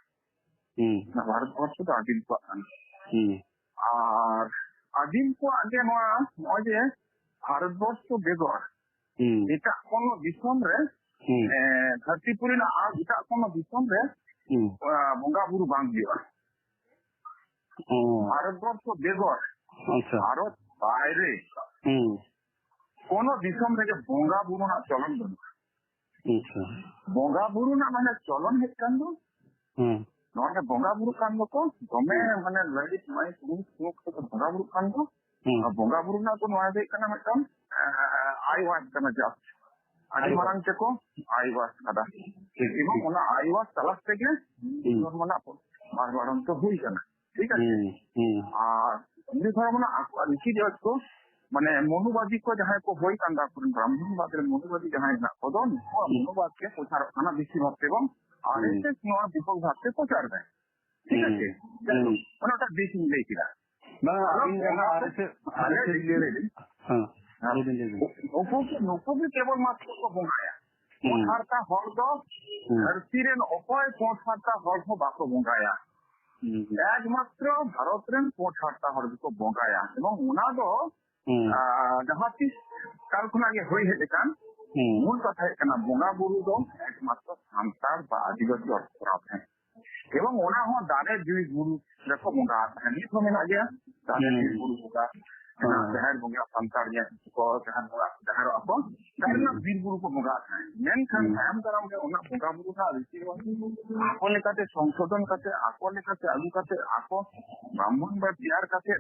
ᱦᱩᱸ᱾ ᱱᱚᱣᱟ ᱵᱷᱟᱨᱚᱛ ᱵᱚᱨᱥᱚ ᱫᱚ ᱟᱹᱫᱤᱢ ᱠᱚᱣᱟᱜ ᱠᱟᱱᱟ᱾ ᱦᱩᱸ᱾ ᱟᱨ ᱟᱹᱫᱤᱢ ᱠᱚᱣᱟᱜ ᱜᱮ ᱱᱚᱣᱟ, ᱱᱚᱜᱼᱚᱭ ᱡᱮ ᱵᱷᱟᱨᱚᱛ ᱵᱚᱨᱥᱚ ᱵᱮᱜᱚᱨ ᱦᱩᱸ᱾ ᱮᱴᱟᱜ ᱠᱳᱱᱳ ᱫᱤᱥᱚᱢ ᱨᱮ, ᱦᱩᱸ᱾ ᱮ, ᱫᱷᱟᱹᱨᱛᱤ ᱯᱩᱨᱤ ᱨᱮᱱᱟᱜ ᱟᱨ ᱮᱴᱟᱜ ᱠᱳᱱᱳ ᱫᱤᱥᱚᱢ ᱨᱮ, ᱦᱩᱸ᱾ ᱟ, ᱵᱚᱸᱜᱟ ᱵᱩᱨᱩ ᱵᱟᱝ ᱦᱩᱭᱩᱜᱼᱟ᱾ ᱚ᱾ ᱵᱷᱟᱨᱚᱛ ᱵᱚᱨᱥᱚ ᱵᱮᱜᱚᱨ ᱟᱪᱪᱷᱟ᱾ ᱵᱷᱟᱨᱚᱛ ᱵᱟᱭᱨᱮ ᱦᱩᱸ᱾ ᱠᱳᱱᱳ ᱫᱤᱥᱚᱢ ᱨᱮᱜᱮ ᱵᱚᱸᱜᱟ ᱵᱩᱨᱩ ᱨᱮᱱᱟᱜ ᱪᱚᱞᱚᱱ ᱵᱟᱹᱱᱩᱜᱼᱟ᱾ ᱟᱪᱪᱷᱟ᱾ ᱵᱚᱸᱜᱟ ᱵᱩᱨᱩ ᱨᱮᱱᱟᱜ ᱢᱟᱱᱮ ᱪᱚᱞᱚᱱ ᱦᱮᱡ ᱠᱟᱱ ᱫᱚ, ᱦᱩᱸ᱾ ᱱᱚᱣᱟ ᱨᱮ ᱵᱚᱸᱜᱟ ᱵᱩᱨᱩ ᱠᱟᱱ ᱫᱚᱠᱚ ᱫᱚᱢᱮ ᱦᱩᱸ᱾ ᱢᱟᱱᱮ ᱞᱟᱹᱜᱤᱫ ᱢᱟᱹᱭᱤᱠ ᱢᱩᱭᱤᱠ ᱥᱩᱢᱩᱠ ᱠᱟᱛᱮ ᱵᱚᱸᱜᱟ ᱵᱩᱨᱩ ᱠᱟᱱ ᱫᱚ, ᱦᱩᱸ᱾ ᱟᱨ ᱵᱚᱸᱜᱟ ᱵᱩᱨᱩ ᱨᱮᱱᱟᱜ ᱫᱚ ᱱᱚᱣᱟ ᱦᱩᱭᱩᱜ ᱠᱟᱱᱟ ᱢᱤᱫᱴᱟᱝ, ᱮ, ᱟᱭ ᱣᱟᱥ ᱠᱟᱱᱟ just᱾ ᱟᱹᱰᱤ ᱟᱭ ᱢᱟᱨᱟᱝ ᱛᱮᱠᱚ ᱟᱭ ᱣᱟᱥ ᱠᱟᱫᱟ᱾ ᱴᱷᱤᱠ, ᱮᱵᱚᱝ ᱴᱷᱤᱠ᱾ ᱚᱱᱟ ᱟᱭ ᱣᱟᱥ ᱛᱟᱞᱟ ᱛᱮᱜᱮ ᱦᱩᱸ᱾ ᱫᱷᱚᱨᱢᱚ ᱨᱮᱱᱟᱜ ᱵᱟᱨ ᱵᱟᱨᱚᱱ ᱛᱚ ᱦᱩᱭ ᱠᱟᱱᱟ᱾ ᱴᱷᱤᱠ ᱟᱪᱷᱮ? ᱦᱩᱸ, ᱦᱩᱸ᱾ ᱟᱨ ᱩᱱᱤ ᱫᱷᱚᱨᱚᱢ ᱨᱮᱱᱟᱜ ᱟᱠᱚᱣᱟᱜ ᱨᱤᱛᱤ ᱨᱮᱣᱟᱡᱽ ᱠᱚ, ᱢᱟᱱᱮ ᱢᱚᱱᱩᱵᱟᱫᱤ ᱠᱚ ᱡᱟᱦᱟᱸᱭ ᱠᱚ ᱦᱩᱭ ᱠᱟᱱ ᱛᱟᱠᱚ, ᱵᱨᱟᱦᱢᱚᱱᱵᱟᱫ ᱨᱮ ᱢᱚᱱᱩᱵᱟᱫᱤ ᱡᱟᱦᱟᱸᱭ ᱢᱮᱱᱟᱜ ᱠᱚᱫᱚ, ᱱᱩᱠᱩᱣᱟᱜ ᱦᱩᱸ᱾ ᱢᱚᱱᱩᱵᱟᱫ ᱜᱮ ᱯᱨᱚᱪᱟᱨᱚᱜ ᱠᱟᱱᱟ ᱵᱮᱥᱤᱨ ᱵᱷᱟᱜᱽ ᱛᱮ, ᱮᱵᱚᱝ ᱦᱩᱸ᱾ ᱟᱨ ᱮᱥ ᱮᱥ ᱱᱚᱣᱟ ᱵᱮᱯᱚᱠ ᱵᱷᱟᱵ ᱛᱮ ᱯᱨᱚᱪᱟᱨ ᱫᱟᱭ᱾ ᱴᱷᱤᱠ ᱦᱩᱸ᱾ ᱟᱪᱷᱮ? ᱦᱩᱸ᱾ ᱚᱱᱟ ᱚᱱᱟᱴᱟᱜ ᱵᱮᱥ ᱤᱧ ᱞᱟᱹᱭ ᱠᱮᱫᱟ᱾ ᱵᱟᱝ, ᱟᱫᱚ ᱟᱹᱵᱤᱱ ᱡᱟᱦᱟᱸ ᱚᱱᱟ ᱟᱨ ᱪᱮᱫ, ᱟᱨ ᱟᱞᱮ ᱪᱮᱫ ᱞᱟᱹᱭ ᱞᱟᱹᱭ ᱵᱤᱱ? ᱦᱮᱸ, ᱦᱮᱸ᱾ ᱞᱟᱹᱭ ᱵᱤᱱ, ᱞᱟᱹᱭ ᱵᱤᱱ᱾ ᱱᱩᱠᱩ ᱜᱮ, ᱱᱩᱠᱩ ᱜᱮ ᱠᱮᱵᱚᱞ ᱢᱟᱛᱨᱚ ᱠᱚ ᱵᱚᱸᱜᱟᱭᱟ᱾ ᱯᱩᱸᱰ ᱦᱩᱸ᱾ ᱦᱟᱨᱛᱟ ᱦᱚᱲ ᱫᱚ ᱦᱩᱸ᱾ ᱫᱷᱟᱹᱨᱛᱤ ᱨᱮᱱ ᱚᱠᱚᱭ ᱯᱩᱸᱰ ᱦᱟᱨᱛᱟ ᱦᱚᱲ ᱦᱚᱸ ᱵᱟᱠᱚ ᱵᱚᱸᱜᱟᱭᱟ᱾ ᱦᱩᱸ᱾ ᱮᱠᱢᱟᱛᱨᱚ ᱵᱷᱟᱨᱚᱛ ᱨᱮᱱ ᱯᱩᱸᱰ ᱦᱟᱨᱛᱟ ᱦᱚᱲ ᱜᱮᱠᱚ ᱵᱚᱸᱜᱟᱭᱟ᱾ ᱮᱵᱚᱝ ᱚᱱᱟ ᱫᱚ, ᱦᱩᱸ᱾ ᱟᱸ, ᱡᱟᱦᱟᱸ ᱛᱤᱥ ᱠᱟᱞ ᱠᱷᱚᱱᱟᱜ ᱜᱮ ᱦᱩᱭ ᱦᱮᱡ ᱟᱠᱟᱱ᱾ ᱦᱩᱸ᱾ ᱢᱩᱞ ᱠᱟᱛᱷᱟ ᱦᱩᱭᱩᱜ ᱠᱟᱱᱟ, ᱵᱚᱸᱜᱟ ᱵᱩᱨᱩ ᱫᱚ ᱮᱠᱢᱟᱛᱨᱚ ᱥᱟᱱᱛᱟᱲ ᱵᱟ ᱟᱹᱫᱤᱵᱟᱹᱥᱤ ᱦᱚᱲ ᱠᱚ ᱠᱚᱨᱟᱣ ᱛᱟᱦᱮᱸᱫ᱾ ᱮᱵᱚᱝ ᱚᱱᱟ ᱦᱚᱸ ᱫᱟᱨᱮ ᱵᱤᱨ ᱵᱩᱨᱩ ᱨᱮᱠᱚ ᱵᱚᱸᱜᱟ ᱟᱜ ᱛᱟᱦᱮᱸᱫ᱾ ᱱᱤᱛ ᱦᱚᱸ ᱢᱮᱱᱟᱜ ᱜᱮᱭᱟ, ᱫᱟᱨᱮ ᱦᱩᱸ᱾ ᱵᱤᱨ ᱵᱩᱨᱩ ᱵᱚᱸᱜᱟ ᱢᱮᱱᱟᱜᱼᱟ᱾ ᱦᱩᱸ᱾ ᱡᱟᱦᱮᱨ ᱵᱚᱸᱜᱟ ᱥᱟᱱᱛᱟᱲ ᱧᱮᱞ ᱠᱚ ᱡᱟᱦᱮᱨ ᱵᱚᱸᱜᱟ, ᱡᱟᱦᱮᱨᱚᱜᱼᱟ ᱠᱚ, ᱫᱟᱨᱮ ᱨᱮᱱᱟᱜ ᱦᱩᱸ᱾ ᱵᱤᱨ ᱵᱩᱨᱩ ᱠᱚ ᱵᱚᱸᱜᱟ ᱟᱜ ᱛᱟᱦᱮᱸᱫ᱾ ᱢᱮᱱᱠᱷᱟᱱ ᱦᱩᱸ᱾ ᱛᱟᱭᱚᱢ ᱫᱟᱨᱟᱢ ᱨᱮ ᱚᱱᱟ ᱵᱚᱸᱜᱟ ᱵᱩᱨᱩ ᱨᱮᱱᱟᱜ ᱨᱤᱛᱤ ᱨᱮᱣᱟᱡᱽ ᱟᱠᱚ ᱞᱮᱠᱟᱛᱮ ᱥᱚᱝᱥᱳᱫᱷᱚᱱ ᱠᱟᱛᱮ, ᱟᱠᱚ ᱞᱮᱠᱟᱛᱮ ᱟᱹᱜᱩ ᱠᱟᱛᱮ, ᱟᱠᱚ ᱵᱨᱟᱦᱢᱚᱱ ᱵᱟ ᱛᱮᱭᱟᱨ ᱠᱟᱛᱮ,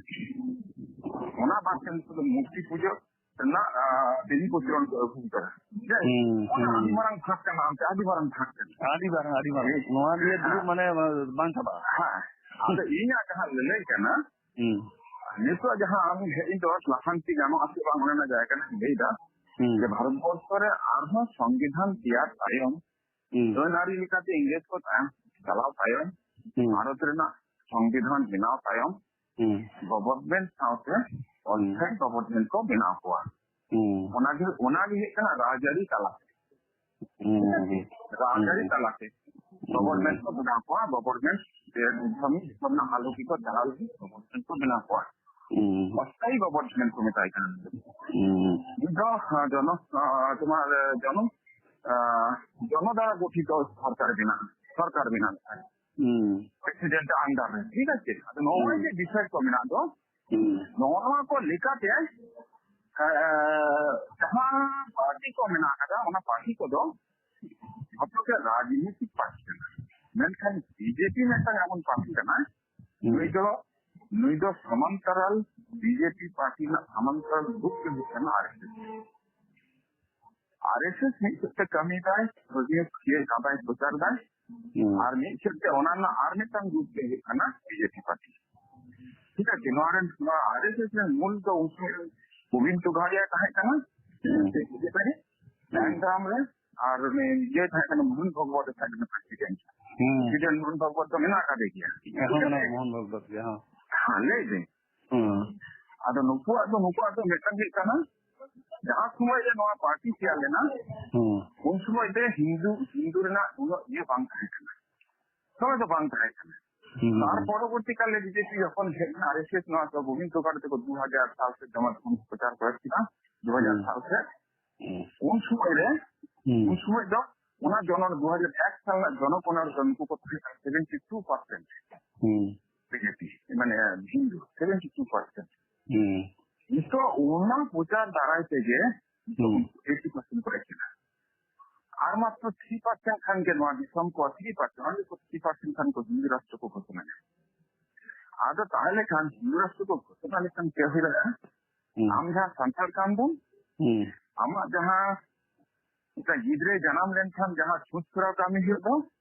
ᱚᱱᱟ ᱵᱟᱫ ᱛᱮ ᱱᱤᱛᱚᱜ ᱫᱚ ᱢᱩᱨᱛᱤ ᱯᱩᱡᱟᱹ, ᱨᱮᱱᱟᱜ, ᱟ, ᱫᱮᱵᱤ ᱯᱨᱚᱪᱚᱞᱚᱱ ᱠᱚ ᱟᱹᱜᱩ ᱠᱟᱫᱟ᱾ ᱡᱮ, ᱦᱩᱸ, ᱚᱱᱟ ᱦᱩᱸ᱾ ᱟᱹᱰᱤ ᱢᱟᱨᱟᱝ ᱵᱷᱟᱜᱽ ᱠᱟᱱᱟ, ᱚᱱᱛᱮ ᱟᱹᱰᱤ ᱢᱟᱨᱟᱝ ᱵᱷᱟᱜᱽ ᱠᱟᱱᱟ᱾ ᱟᱹᱰᱤ ᱢᱟᱨᱟᱝ, ᱟᱹᱰᱤ ᱢᱟᱨᱟᱝ᱾ ᱦᱮᱸ᱾ ᱱᱚᱣᱟ ᱱᱤᱭᱮ ᱫᱩᱲᱩᱵ ᱦᱮᱸ᱾ ᱢᱟᱱᱮ, ᱟ, ᱵᱟᱝ ᱪᱟᱵᱟᱜᱼᱟ᱾ ᱦᱮᱸ᱾ ᱟᱫᱚ ᱤᱧᱟᱹᱜ ᱡᱟᱦᱟᱸ ᱞᱟᱹᱞᱟᱹᱭ ᱠᱟᱱᱟ, ᱦᱩᱸ᱾ ᱱᱤᱛᱚᱜ ᱡᱟᱦᱟᱸ ᱟᱢ ᱦᱮᱡ ᱤᱧ ᱫᱚ ᱞᱟᱦᱟᱱᱛᱤ ᱜᱟᱱᱚᱜ ᱟᱥᱮ ᱵᱟᱝ, ᱚᱱᱟ ᱨᱮᱱᱟᱜ ᱡᱟᱭᱜᱟ ᱨᱮᱧ ᱞᱟᱹᱭ ᱮᱫᱟ, ᱦᱩᱸ᱾ ᱡᱮ ᱵᱷᱟᱨᱚᱛ ᱵᱚᱨᱥᱚ ᱨᱮ ᱟᱨᱦᱚᱸ ᱥᱚᱝᱵᱤᱫᱷᱟᱱ ᱛᱮᱭᱟᱨ ᱛᱟᱭᱚᱢ, ᱦᱩᱸ᱾ ᱟᱹᱱ ᱟᱹᱨᱤ ᱞᱮᱠᱟᱛᱮ ᱤᱝᱨᱮᱡᱽ ᱠᱚ ᱛᱟᱭᱚᱢ ᱪᱟᱞᱟᱣ ᱛᱟᱭᱚᱢ, ᱦᱩᱸ᱾ ᱵᱷᱟᱨᱚᱛ ᱨᱮᱱᱟᱜ ᱥᱚᱝᱵᱤᱫᱷᱟᱱ ᱵᱮᱱᱟᱣ ᱛᱟᱭᱚᱢ, ᱦᱩᱸ᱾ ᱜᱚᱵᱷᱚᱨᱱᱢᱮᱱᱴ ᱥᱟᱶᱛᱮ ᱦᱩᱸ᱾ ᱚᱥᱛᱷᱟᱭᱤ ᱜᱚᱵᱷᱚᱨᱱᱢᱮᱱᱴ ᱠᱚ ᱵᱮᱱᱟᱣ ᱠᱚᱣᱟ᱾ ᱦᱩᱸ᱾ ᱚᱱᱟᱜᱮ, ᱚᱱᱟᱜᱮ ᱦᱩᱭᱩᱜ ᱠᱟᱱᱟ ᱨᱟᱡᱽᱟᱹᱨᱤ ᱛᱟᱞᱟᱛᱮ᱾ ᱦᱩᱸ, ᱦᱩᱸ, ᱦᱩᱸ᱾ ᱨᱟᱡᱽᱟᱹᱨᱤ ᱦᱩᱸ, ᱛᱟᱞᱟᱛᱮ᱾ ᱦᱩᱸ᱾ ᱜᱚᱵᱷᱚᱨᱱᱢᱮᱱᱴ ᱠᱚ ᱵᱮᱱᱟᱣ ᱠᱚᱣᱟ, ᱜᱚᱵᱷᱚᱨᱱᱢᱮᱱᱴ ᱡᱮ ᱫᱤᱥᱚᱢ, ᱫᱤᱥᱚᱢ ᱨᱮᱱᱟᱜ ᱦᱟᱞ ᱦᱚᱸᱠᱤ ᱠᱚ ᱪᱟᱞᱟᱣ ᱞᱟᱹᱜᱤᱫ ᱜᱚᱵᱷᱚᱨᱱᱢᱮᱱᱴ ᱠᱚ ᱵᱮᱱᱟᱣ ᱠᱚᱣᱟ᱾ ᱦᱩᱸ᱾ ᱚᱥᱛᱷᱟᱭᱤ ᱜᱚᱵᱷᱚᱨᱱᱢᱮᱱᱴ ᱠᱚ ᱢᱮᱛᱟᱭ ᱠᱟᱱᱟ᱾ ᱦᱩᱸ᱾ ᱱᱤᱛ ᱫᱚ, ᱟᱸ, ᱡᱚᱱᱚ, ᱟᱸ, ᱛᱳᱢᱟᱨ, ᱟᱸ, ᱡᱚᱱᱚ, ᱟᱸ, ᱡᱚᱱᱚ ᱫᱟᱨᱟ ᱜᱚᱴᱷᱤᱛᱚ ᱥᱚᱨᱠᱟᱨ ᱵᱮᱱᱟᱜ, ᱥᱚᱨᱠᱟᱨ ᱵᱮᱱᱟᱜ ᱞᱮᱠᱟ᱾ ᱦᱩᱸ᱾ ᱯᱨᱮᱥᱤᱰᱮᱱᱴ under ᱨᱮ, ᱴᱷᱤᱠ ᱟᱪᱷᱮ? ᱟᱫᱚ ᱱᱚᱜᱼᱚᱭ ᱦᱩᱸ᱾ ᱡᱮ ᱵᱤᱥᱚᱭ ᱠᱚ ᱢᱮᱱᱟᱜ ᱫᱚ, ᱦᱩᱸ᱾ ᱱᱚᱜᱼᱚ ᱱᱚᱣᱟ ᱠᱚ ᱞᱮᱠᱟᱛᱮ, ᱮ, ᱡᱟᱦᱟᱸ ᱯᱟᱨᱴᱤ ᱠᱚ ᱢᱮᱱᱟᱜ ᱟᱠᱟᱫᱟ, ᱚᱱᱟ ᱯᱟᱨᱴᱤ ᱠᱚᱫᱚ ᱡᱷᱚᱛᱚ ᱜᱮ ᱨᱟᱡᱽᱱᱤᱛᱤᱠ ᱯᱟᱨᱴᱤ ᱠᱟᱱᱟ᱾ ᱢᱮᱱᱠᱷᱟᱱ ᱵᱤᱡᱮᱯᱤ ᱢᱤᱫᱴᱟᱝ ᱮᱢᱚᱱ ᱯᱟᱨᱴᱤ ᱠᱟᱱᱟ, ᱦᱩᱸ᱾ ᱱᱩᱭ ᱫᱚ, ᱱᱩᱭ ᱫᱚ ᱥᱟᱢᱟᱱᱛᱟᱨᱟᱞ, ᱵᱤᱡᱮᱯᱤ ᱯᱟᱨᱴᱤ ᱨᱮᱱᱟᱜ ᱥᱟᱢᱟᱱᱛᱟᱨᱟᱞ ᱨᱩᱯ ᱜᱮ ᱦᱩᱭᱩᱜ ᱠᱟᱱᱟ ᱟᱨ ᱮᱥ ᱮᱥ᱾ ᱟᱨ ᱮᱥ ᱮᱥ ᱢᱤᱫ ᱥᱮᱫ ᱛᱮ ᱠᱟᱹᱢᱤᱭᱮᱫᱟᱭ, ᱵᱷᱟᱹᱜᱤ ᱪᱟᱸᱫᱟᱭ ᱯᱨᱚᱪᱟᱨ ᱫᱟᱭ, ᱦᱩᱸ᱾ ᱟᱨ ᱢᱤᱫ ᱥᱮᱫ ᱛᱮ ᱚᱱᱟ ᱨᱮᱱᱟᱜ ᱟᱨ ᱢᱤᱫᱴᱟᱝ ᱨᱩᱯ ᱜᱮ ᱦᱩᱭᱩᱜ ᱠᱟᱱᱟ ᱵᱤᱡᱮᱯᱤ ᱯᱟᱨᱴᱤ᱾ ᱴᱷᱤᱠ ᱟᱪᱷᱮ, ᱱᱚᱣᱟ ᱨᱮᱱ, ᱱᱚᱣᱟ ᱟᱨ ᱮᱥ ᱮᱥ ᱨᱮᱱ ᱢᱩᱞ ᱫᱚ ᱩᱱ ᱥᱚᱢᱚᱭ ᱜᱳᱵᱤᱱᱫ ᱛᱳᱜᱟᱲᱤᱭᱟ ᱛᱟᱦᱮᱸ ᱠᱟᱱᱟ, ᱦᱩᱸ᱾ ᱥᱮᱠᱨᱮᱴᱟᱨᱤ, ᱦᱩᱸ᱾ ᱛᱟᱭᱚᱢ ᱫᱟᱨᱟᱢ ᱨᱮ, ᱟᱨ ᱩᱱᱤ ᱤᱭᱟᱹ ᱛᱟᱦᱮᱸ ᱠᱟᱱᱟ, ᱢᱳᱦᱚᱱ ᱵᱷᱚᱜᱽᱵᱚᱛ ᱮ ᱛᱟᱦᱮᱸ ᱠᱟᱱᱟ ᱯᱨᱮᱥᱤᱰᱮᱱᱴ᱾ ᱦᱩᱸ᱾ ᱯᱨᱮᱥᱤᱰᱮᱱᱴ ᱢᱳᱦᱚᱱ ᱵᱷᱚᱜᱽᱵᱚᱛ ᱫᱚ ᱢᱮᱱᱟᱜ ᱟᱠᱟᱫᱮ ᱜᱮᱭᱟ᱾ ᱮᱠᱷᱚᱱ ᱢᱮᱱᱟᱭᱟ ᱢᱳᱦᱚᱱ ᱵᱷᱚᱜᱽᱵᱚᱛ ᱜᱮ, ᱦᱚᱸ᱾ ᱦᱮᱸ, ᱞᱟᱹᱭ ᱵᱤᱱ᱾ ᱦᱩᱸ᱾ ᱟᱫᱚ ᱱᱩᱠᱩᱣᱟᱜ ᱫᱚ, ᱱᱩᱠᱩᱣᱟᱜ ᱫᱚ ᱢᱤᱫᱴᱟᱝ ᱦᱩᱭᱩᱜ ᱠᱟᱱᱟ, ᱡᱟᱦᱟᱸ ᱥᱚᱢᱚᱭ ᱨᱮ ᱱᱚᱣᱟ ᱯᱟᱨᱴᱤ ᱛᱮᱭᱟᱨ ᱞᱮᱱᱟ, ᱦᱩᱸ᱾ ᱩᱱ ᱥᱚᱢᱚᱭ ᱨᱮ ᱦᱤᱱᱫᱩ, ᱦᱤᱱᱫᱩ ᱨᱮᱱᱟᱜ ᱩᱱᱟᱹᱜ ᱤᱭᱟᱹ ᱵᱟᱝ ᱛᱟᱦᱮᱸ ᱠᱟᱱᱟ, ᱥᱚᱢᱚᱭ ᱫᱚ ᱵᱟᱝ ᱛᱟᱦᱮᱸ ᱠᱟᱱᱟ᱾ ᱦᱩᱸ᱾ ᱛᱟᱨ ᱯᱚᱨᱚᱵᱚᱨᱛᱤ ᱠᱟᱞ ᱨᱮ ᱵᱤᱡᱮᱯᱤ ᱡᱚᱠᱷᱚᱱ ᱦᱮᱡ ᱮᱱᱟ, ᱟᱨ ᱮᱥ ᱮᱥ ᱱᱚᱣᱟ ᱫᱚ ᱜᱳᱵᱤᱱᱫ ᱛᱳᱜᱟᱲ ᱛᱮᱠᱚ ᱫᱩ ᱦᱟᱡᱟᱨ ᱥᱟᱞ ᱥᱮᱫ ᱡᱚᱢᱟ ᱛᱚᱠᱷᱚᱱ ᱠᱚ ᱯᱨᱚᱪᱟᱨ ᱠᱚ ᱮᱦᱚᱵ ᱠᱮᱫᱟ, ᱫᱩ ᱦᱟᱡᱟᱨ ᱦᱩᱸ᱾ ᱥᱟᱞ ᱥᱮᱫ᱾ ᱦᱩᱸ᱾ ᱩᱱ ᱥᱚᱢᱚᱭ ᱨᱮ, ᱦᱩᱸ᱾ ᱩᱱ ᱥᱚᱢᱚᱭ ᱫᱚ ᱚᱱᱟ ᱡᱚᱱᱚ, ᱫᱩ ᱦᱟᱡᱟᱨ ᱮᱠ ᱥᱟᱞ ᱨᱮᱱᱟᱜ ᱡᱚᱱᱚᱜᱚᱱᱚᱱᱟ ᱨᱮ ᱩᱱᱠᱩ ᱠᱚ ᱛᱟᱦᱮᱸ ᱠᱟᱱᱟ ᱥᱮᱵᱷᱮᱱᱴᱤ ᱴᱩ ᱯᱟᱨᱥᱮᱱᱴ᱾ ᱦᱩᱸ᱾ ᱵᱤᱡᱮᱯᱤ, ᱢᱟᱱᱮ ᱦᱤᱱᱫᱩ, ᱥᱮᱵᱷᱮᱱᱴᱤ ᱴᱩ ᱯᱟᱨᱥᱮᱱᱴ᱾ ᱦᱩᱸ᱾ ᱱᱤᱛᱚᱜ ᱚᱱᱟ ᱯᱨᱚᱪᱟᱨ ᱫᱟᱨᱟᱭ ᱛᱮᱜᱮ ᱦᱩᱸ᱾ ᱮᱭᱤᱴᱤ ᱯᱟᱨᱥᱮᱱᱴ ᱠᱚ ᱦᱮᱡ ᱮᱱᱟ᱾ ᱟᱨ ᱢᱟᱛᱨᱚ ᱛᱷᱨᱤ ᱯᱟᱨᱥᱮᱱᱴ ᱠᱷᱟᱱ ᱜᱮ ᱱᱚᱣᱟ ᱫᱤᱥᱚᱢ ᱠᱚ, ᱛᱷᱨᱤ ᱯᱟᱨᱥᱮᱱᱴ, ᱚᱱᱞᱤ ᱛᱷᱨᱤ ᱯᱟᱨᱥᱮᱱᱴ ᱠᱷᱟᱱ ᱠᱚ ᱦᱤᱱᱫᱩ ᱨᱟᱥᱴᱨᱚ ᱠᱚ ᱜᱷᱳᱥᱚᱱᱟᱭᱟ᱾ ᱟᱫᱚ ᱛᱟᱦᱞᱮ ᱠᱷᱟᱱ ᱦᱤᱱᱫᱩ ᱨᱟᱥᱴᱨᱚ ᱠᱚ ᱜᱷᱳᱥᱚᱱᱟ ᱞᱮᱠᱷᱟᱱ ᱪᱮᱫ ᱦᱩᱭ ᱫᱟᱲᱮᱭᱟᱜᱼᱟ? ᱦᱩᱸ᱾ ᱟᱢ ᱡᱟᱦᱟᱸ ᱥᱟᱱᱛᱟᱲ ᱠᱟᱱ ᱫᱚᱢ, ᱦᱩᱸ᱾ ᱟᱢᱟᱜ ᱡᱟᱦᱟᱸ ᱢᱤᱫᱴᱟᱝ ᱜᱤᱫᱽᱨᱟᱹ ᱡᱟᱱᱟᱢ ᱞᱮᱱᱠᱷᱟᱱ ᱡᱟᱦᱟᱸ ᱪᱷᱩᱸᱛ ᱪᱷᱚᱲᱟᱣ ᱠᱟᱹᱢᱤ ᱦᱩᱭᱩᱜ ᱫᱚ,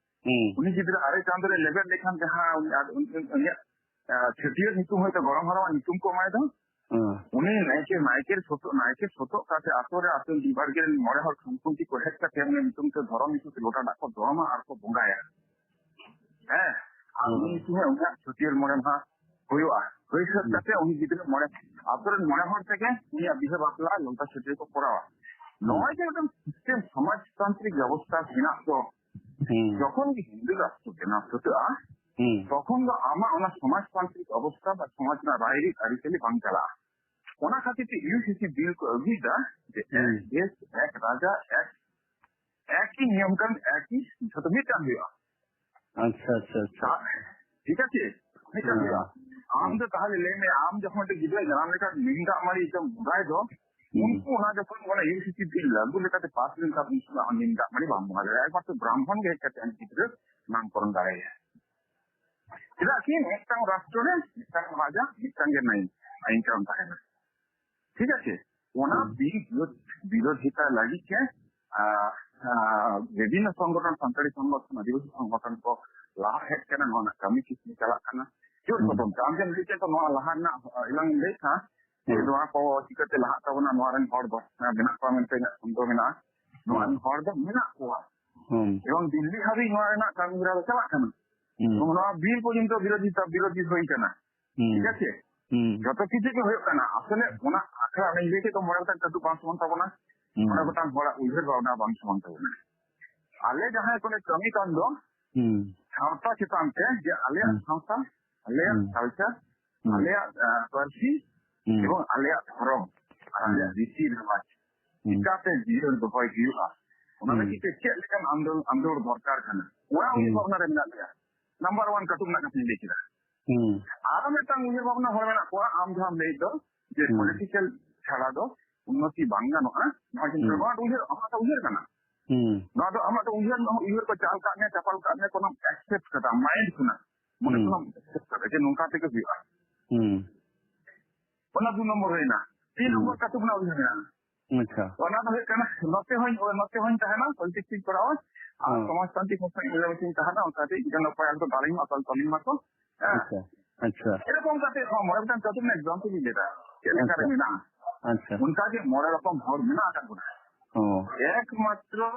ᱦᱩᱸ᱾ ᱩᱱᱤ ᱜᱤᱫᱽᱨᱟᱹ ᱟᱨᱮ ᱪᱟᱸᱫᱳ ᱨᱮ ᱞᱮᱵᱮᱫ ᱞᱮᱠᱷᱟᱱ ᱡᱟᱦᱟᱸ ᱩᱱᱤ ᱟᱨ ᱩᱱ-, ᱩᱱ-, ᱩᱱᱤᱭᱟᱜ, ᱟᱸ, ᱪᱷᱟᱹᱴᱭᱟᱹᱨ ᱧᱩᱛᱩᱢ ᱦᱚᱭᱛᱳ ᱜᱚᱲᱚᱢ ᱦᱟᱲᱟᱢᱟᱜ ᱧᱩᱛᱩᱢ ᱠᱚ ᱮᱢᱟᱭ ᱫᱚ, ᱦᱩᱸ᱾ ᱩᱱᱤ ᱱᱟᱭᱠᱮ, ᱱᱟᱭᱠᱮ ᱥᱚᱛᱚᱜ, ᱱᱟᱭᱠᱮ ᱥᱚᱛᱚᱜ ᱠᱟᱛᱮ ᱟᱛᱳ ᱨᱮ, ᱟᱛᱳ ᱵᱤᱵᱷᱟᱜᱽ ᱨᱮᱱ ᱢᱚᱬᱮ ᱦᱚᱲ ᱠᱷᱟᱢᱠᱷᱩᱱᱴᱤ ᱠᱚ ᱦᱮᱡ ᱠᱟᱛᱮ ᱩᱱᱤ ᱧᱩᱛᱩᱢ ᱛᱮ ᱫᱷᱚᱨᱚᱢ ᱧᱩᱛᱩᱢ ᱛᱮ ᱞᱚᱴᱟ ᱫᱟᱜ ᱠᱚ ᱫᱚᱨᱚᱢᱟ ᱟᱨ ᱠᱚ ᱵᱚᱸᱜᱟᱭᱟ᱾ ᱦᱮᱸ, ᱟᱨ ᱦᱩᱸ᱾ ᱩᱱᱤ ᱧᱩᱛᱩᱢ ᱨᱮ ᱩᱱᱤᱭᱟᱜ ᱪᱷᱟᱹᱴᱭᱟᱹᱨ ᱢᱚᱬᱮ ᱢᱟᱦᱟ ᱦᱩᱭᱩᱜᱼᱟ᱾ ᱦᱩᱭ ᱥᱟᱹᱛ ᱦᱩᱸ᱾ ᱠᱟᱛᱮ ᱩᱱᱤ ᱜᱤᱫᱽᱨᱟᱹ ᱢᱚᱬᱮ, ᱟᱛᱳ ᱨᱮᱱ ᱢᱚᱬᱮ ᱦᱚᱲ ᱛᱮᱜᱮ ᱩᱱᱤᱭᱟᱜ ᱵᱤᱦᱟᱹ ᱵᱟᱯᱞᱟ ᱞᱚᱴᱟ ᱪᱷᱟᱹᱴᱭᱟᱹᱨ ᱠᱚ ᱠᱚᱨᱟᱣᱟ᱾ ᱦᱩᱸ᱾ ᱱᱚᱜᱼᱚᱭ ᱡᱮ ᱢᱤᱫᱴᱟᱝ system, ᱥᱚᱢᱟᱡᱽᱛᱟᱱᱛᱨᱤᱠ ᱵᱮᱵᱚᱥᱛᱷᱟ ᱢᱮᱱᱟᱜ ᱫᱚ, ᱦᱩᱸ᱾ ᱡᱚᱠᱷᱚᱱ ᱜᱮ ᱦᱤᱱᱫᱩ ᱨᱟᱥᱴᱨᱚ ᱵᱮᱱᱟᱣ ᱥᱟᱹᱛᱟᱹᱜᱼᱟ, ᱦᱩᱸ᱾ ᱛᱚᱠᱷᱚᱱ ᱫᱚ ᱟᱢᱟᱜ ᱚᱱᱟ ᱥᱚᱢᱟᱡᱽᱛᱟᱱᱛᱨᱤᱠ ᱚᱵᱚᱥᱛᱷᱟ ᱵᱟ ᱥᱚᱢᱟᱡᱽ ᱨᱮᱱᱟᱜ ᱨᱟᱭᱨᱤᱛ ᱟᱹᱨᱤᱪᱟᱹᱞᱤ ᱵᱟᱝ ᱪᱟᱞᱟᱜᱼᱟ᱾ ᱚᱱᱟ ᱠᱷᱟᱹᱛᱤᱨ ᱛᱮ ᱤᱭᱩ ᱥᱤ ᱥᱤ ᱵᱤᱞ ᱠᱚ ᱟᱹᱜᱩᱭᱮᱫᱟ ᱡᱮ ᱦᱩᱸ᱾ ᱮᱠ ᱫᱮᱥ, ᱮᱠ ᱨᱟᱡᱟ, ᱮᱠ, ᱮᱠ ᱦᱤ ᱱᱤᱭᱚᱢ ᱠᱟᱱᱩᱱ, ᱮᱠ ᱦᱤ ᱡᱷᱚᱛᱚ ᱢᱤᱫᱴᱟᱝ ᱦᱩᱭᱩᱜᱼᱟ᱾ ᱟᱪᱪᱷᱟ, ᱟᱪᱪᱷᱟ, ᱟᱪᱪᱷᱟ᱾ ᱛᱟ-, ᱴᱷᱤᱠ ᱟᱪᱷᱮ? ᱢᱤᱫᱴᱟᱝ ᱦᱮᱸ᱾ ᱦᱩᱭᱩᱜᱼᱟ᱾ ᱟᱢ ᱦᱮᱸ᱾ ᱫᱚ ᱛᱟᱦᱚᱞᱮ ᱞᱟᱹᱭ ᱢᱮ, ᱟᱢ ᱡᱚᱠᱷᱚᱱ ᱢᱤᱫᱴᱮᱱ ᱜᱤᱫᱽᱨᱟᱹ ᱡᱟᱱᱟᱢ ᱞᱮᱠᱷᱟᱱ ᱱᱤᱢ ᱫᱟᱜ ᱢᱟᱹᱲᱤ ᱡᱚᱢ ᱵᱚᱸᱜᱟᱭ ᱫᱚ, ᱦᱩᱸ᱾ ᱩᱱᱠᱩ ᱚᱱᱟ ᱡᱚᱠᱷᱚᱱ ᱚᱱᱟ ᱤᱭᱩ ᱥᱤ ᱥᱤ ᱵᱤᱞ ᱞᱟᱹᱜᱩ ᱞᱮᱠᱟᱛᱮ ᱯᱟᱥ ᱞᱮᱱᱠᱷᱟᱱ ᱩᱱ ᱥᱚᱢᱚᱭ ᱟᱢ ᱱᱤᱢ ᱫᱟᱜ ᱢᱟᱹᱲᱤ ᱵᱟᱢ ᱵᱚᱸᱜᱟ ᱫᱟᱲᱮᱭᱟᱜᱼᱟ᱾ ᱮᱠᱢᱟᱛᱨᱚ ᱵᱨᱟᱦᱢᱚᱱ ᱜᱮ ᱦᱮᱡ ᱠᱟᱛᱮ ᱟᱢ ᱜᱤᱫᱽᱨᱟᱹ ᱱᱟᱢᱠᱚᱨᱚᱱ ᱫᱟᱲᱮᱭᱟᱭᱟ᱾ ᱪᱮᱫᱟᱜ ᱠᱤ ᱢᱤᱫᱴᱟᱝ ᱨᱟᱥᱴᱨᱚ ᱨᱮ ᱢᱤᱫᱴᱟᱝ ᱨᱟᱡᱟ, ᱢᱤᱫᱴᱟᱝ ᱜᱮ ᱱᱟᱭᱤᱱ, ᱟᱭᱤᱱ ᱠᱟᱹᱱᱩᱱ ᱛᱟᱦᱮᱱᱟ᱾ ᱴᱷᱤᱠ ᱟᱪᱷᱮ? ᱚᱱᱟ ᱦᱩᱸ᱾ ᱵᱤᱨ ᱵᱤᱨᱳᱫ-, ᱵᱤᱨᱳᱫᱷᱤᱛᱟ ᱞᱟᱹᱜᱤᱫ ᱜᱮ, ᱟ, ᱟ, ᱵᱤᱵᱷᱤᱱᱱᱚ ᱥᱚᱝᱜᱚᱴᱷᱚᱱ, ᱥᱟᱱᱛᱟᱲᱤ ᱥᱚᱝᱜᱚᱴᱷᱚᱱ, ᱟᱹᱫᱤᱵᱟᱹᱥᱤ ᱥᱚᱝᱜᱚᱴᱷᱚᱱ ᱠᱚ ᱞᱟᱦᱟ ᱦᱮᱡ ᱠᱟᱱᱟ, ᱱᱚᱣᱟ ᱨᱮᱱᱟᱜ ᱠᱟᱹᱢᱤ ᱠᱤᱥᱱᱤ ᱪᱟᱞᱟᱜ ᱠᱟᱱᱟ᱾ ᱡᱳᱨ ᱦᱩᱸ᱾ ᱠᱚᱫᱚᱢ ᱛᱮ᱾ ᱟᱢ ᱡᱮᱢ ᱞᱟᱹᱭ ᱠᱮᱫ ᱫᱚ ᱱᱚᱣᱟ ᱞᱟᱦᱟ ᱨᱮᱱᱟᱜ, ᱟ, ᱮᱞᱟᱝ ᱞᱟᱹᱭ ᱠᱷᱟᱱ, ᱡᱮ ᱦᱩᱸ᱾ ᱱᱚᱣᱟ ᱠᱚ ᱪᱤᱠᱟᱹᱛᱮ ᱞᱟᱦᱟᱜ ᱛᱟᱵᱚᱱᱟ, ᱱᱚᱣᱟ ᱨᱮᱱ ᱦᱚᱲ ᱫᱚ, ᱦᱮᱸ, ᱢᱮᱱᱟᱜ ᱠᱚᱣᱟ ᱢᱮᱱᱛᱮ ᱤᱧᱟᱹᱜ ᱥᱚᱱᱫᱮᱦᱚ ᱢᱮᱱᱟᱜᱼᱟ᱾ ᱱᱚᱣᱟ ᱦᱩᱸ᱾ ᱨᱮᱱ ᱦᱚᱲ ᱫᱚ ᱢᱮᱱᱟᱜ ᱠᱚᱣᱟ᱾ ᱦᱩᱸ᱾ ᱮᱵᱚᱝ ᱫᱤᱞᱞᱤ ᱦᱟᱹᱵᱤᱡ ᱱᱚᱣᱟ ᱨᱮᱱᱟᱜ ᱠᱟᱹᱢᱤ ᱦᱚᱨᱟ ᱫᱚ ᱪᱟᱞᱟᱜ ᱠᱟᱱᱟ᱾ ᱦᱩᱸ᱾ ᱮᱵᱚᱝ ᱱᱚᱣᱟ ᱵᱤᱞ ᱯᱚᱨᱡᱚᱱᱛᱚ ᱵᱤᱨᱳᱫᱷᱤᱛᱟ, ᱵᱤᱨᱳᱫᱷᱤ ᱦᱩᱭ ᱠᱟᱱᱟ᱾ ᱦᱩᱸ᱾ ᱴᱷᱤᱠ ᱟᱪᱷᱮ? ᱦᱩᱸ᱾ ᱡᱚᱛᱚ ᱠᱤᱪᱷᱩ ᱜᱮ ᱦᱩᱭᱩᱜ ᱠᱟᱱᱟ᱾ ᱟᱥᱚᱞᱮ ᱚᱱᱟ ᱟᱠᱷᱲᱟ ᱚᱱᱮᱧ ᱞᱟᱹᱭ ᱠᱮᱫ ᱫᱚ ᱢᱚᱬᱮ ᱜᱚᱴᱟᱝ ᱠᱟᱹᱴᱩᱵ ᱵᱟᱝ ᱥᱚᱢᱟᱱ ᱛᱟᱵᱚᱱᱟ᱾ ᱦᱩᱸ᱾ ᱢᱚᱬᱮ ᱜᱚᱴᱟᱝ ᱦᱚᱲᱟᱜ ᱩᱭᱦᱟᱹᱨ ᱵᱷᱟᱵᱽᱱᱟ ᱵᱟᱝ ᱥᱚᱢᱟᱱ ᱛᱟᱵᱚᱱᱟ᱾ ᱟᱞᱮ ᱡᱟᱦᱟᱸᱭ ᱠᱚᱞᱮ ᱠᱟᱹᱢᱤ ᱠᱟᱱ ᱫᱚ ᱦᱩᱸ᱾ ᱥᱟᱶᱛᱟ ᱪᱮᱛᱟᱱ ᱛᱮ, ᱡᱮ ᱟᱞᱮᱭᱟᱜ ᱦᱩᱸ᱾ ᱥᱟᱶᱛᱟ, ᱟᱞᱮᱭᱟᱜ ᱦᱩᱸ᱾ ᱠᱟᱞᱪᱟᱨ, ᱦᱩᱸ᱾ ᱟᱞᱮᱭᱟᱜ, ᱟ, ᱯᱟᱹᱨᱥᱤ ᱦᱩᱸ᱾ ᱮᱵᱚᱝ ᱟᱞᱮᱭᱟᱜ ᱫᱷᱚᱨᱚᱢ ᱟᱨ ᱟᱞᱮᱭᱟᱜ ᱦᱩᱸ᱾ ᱨᱤᱛᱤ ᱨᱮᱣᱟᱡᱽ ᱦᱩᱸ᱾ ᱪᱤᱠᱟᱛᱮ ᱡᱤᱭᱟᱹᱲ ᱫᱚᱦᱚᱭ ᱦᱩᱭᱩᱜᱼᱟ, ᱚᱱᱟ ᱦᱩᱸ᱾ ᱞᱟᱹᱜᱤᱫ ᱛᱮ ᱪᱮᱫ ᱞᱮᱠᱟᱱ ᱟᱱᱫᱳᱞ-, ᱟᱱᱫᱳᱲ ᱫᱚᱨᱠᱟᱨ ᱠᱟᱱᱟ, ᱚᱱᱟ ᱩᱭᱦᱟᱹᱨ ᱦᱩᱸ᱾ ᱵᱷᱟᱵᱽᱱᱟ ᱨᱮ ᱢᱮᱱᱟᱜ ᱞᱮᱭᱟ᱾ ᱱᱟᱢᱵᱟᱨ ᱚᱣᱟᱱ ᱠᱟᱹᱴᱩᱵ ᱨᱮᱱᱟᱜ ᱠᱟᱛᱷᱟᱧ ᱞᱟᱹᱭ ᱠᱮᱫᱟ᱾ ᱦᱩᱸ᱾ ᱟᱨᱚ ᱢᱤᱫᱴᱟᱝ ᱩᱭᱦᱟᱹᱨ ᱵᱷᱟᱵᱽᱱᱟ ᱦᱚᱲ ᱢᱮᱱᱟᱜ ᱠᱚᱣᱟ, ᱟᱢ ᱡᱟᱦᱟᱸᱢ ᱞᱟᱹᱭᱮᱫ ᱫᱚ, ᱡᱮ ᱦᱩᱸ᱾ ᱯᱚᱞᱤᱴᱤᱠᱟᱞ ᱪᱷᱟᱲᱟ ᱫᱚ ᱩᱱᱱᱚᱛᱤ ᱵᱟᱝ ᱜᱟᱱᱚᱜᱼᱟ, ᱱᱚᱣᱟ ᱠᱤᱱᱛᱩ ᱦᱩᱸ᱾ ᱱᱚᱣᱟ ᱩᱭᱦᱟᱹᱨ, ᱟᱢᱟᱜ ᱫᱚ ᱩᱭᱦᱟᱹᱨ ᱠᱟᱱᱟ᱾ ᱦᱩᱸ᱾ ᱱᱚᱣᱟ ᱫᱚ ᱟᱢᱟᱜ ᱫᱚ ᱩᱭᱦᱟᱹᱨ, ᱩᱭᱦᱟᱹᱨ ᱠᱚ ᱪᱟᱞ ᱠᱟᱜ ᱢᱮ, ᱪᱟᱯᱟᱞ ᱠᱟᱜ ᱢᱮ, ᱠᱳᱱᱳ accept ᱠᱟᱫᱟ, mind ᱠᱷᱚᱱᱟᱜ, ᱢᱚᱱᱮ ᱦᱩᱸ᱾ ᱠᱷᱚᱱᱟᱜ accept ᱠᱟᱫᱟ ᱡᱮ ᱱᱚᱝᱠᱟ ᱛᱮᱜᱮ ᱦᱩᱭᱩᱜᱼᱟ᱾ ᱦᱩᱸ᱾ ᱚᱱᱟ ᱫᱩ ᱱᱚᱢᱵᱚᱨ ᱦᱩᱭᱱᱟ᱾ ᱛᱤᱱ ᱦᱩᱸ᱾ ᱱᱚᱢᱵᱚᱨ ᱠᱟᱹᱴᱩᱵ ᱨᱮᱱᱟᱜ ᱩᱭᱦᱟᱹᱨ ᱢᱮᱱᱟᱜᱼᱟ᱾ ᱟᱪᱪᱷᱟ᱾ ᱚᱱᱟ ᱫᱚ ᱦᱩᱭᱩᱜ ᱠᱟᱱᱟ, ᱱᱚᱛᱮ ᱦᱚᱸᱧ, ᱱᱚᱛᱮ ᱦᱚᱸᱧ ᱛᱟᱦᱮᱱᱟ, politics ᱤᱧ ᱠᱚᱨᱟᱣᱟ, ᱟᱨ ᱦᱩᱸ᱾ ᱥᱚᱢᱟᱡᱽ ᱥᱟᱱᱛᱤ ᱥᱚᱝᱥᱛᱷᱟ ᱤᱧ ᱛᱟᱦᱮᱱᱟ, ᱚᱱᱠᱟ ᱛᱮ ᱤᱧ ᱨᱮᱱ ᱚᱠᱚᱭ ᱟᱞᱚ ᱠᱚ ᱫᱟᱞᱤᱧ ᱢᱟ, ᱛᱚᱞ ᱛᱚᱞᱤᱧ ᱢᱟᱠᱚ᱾ ᱦᱮᱸ᱾ ᱟᱪᱪᱷᱟ, ᱟᱪᱪᱷᱟ᱾ ᱮᱨᱚᱠᱚᱢ ᱠᱟᱛᱮ ᱦᱚᱸ ᱢᱚᱬᱮ ᱜᱚᱴᱟᱝ ᱪᱟᱹᱛᱩᱨ ᱨᱮᱱᱟᱜ example ᱤᱧ ᱞᱟᱹᱭ ᱮᱫᱟ, ᱪᱮᱫ ᱞᱮᱠᱟ ᱨᱮ ᱟᱪᱪᱷᱟ᱾ ᱢᱮᱱᱟᱜᱼᱟ᱾ ᱟᱪᱪᱷᱟ᱾ ᱚᱱᱠᱟ ᱜᱮ ᱢᱚᱬᱮ ᱨᱚᱠᱚᱢ ᱦᱚᱲ ᱢᱮᱱᱟᱜ ᱟᱠᱟᱫ ᱵᱚᱱᱟ᱾ ᱚ᱾ ᱮᱠᱢᱟᱛᱨᱚ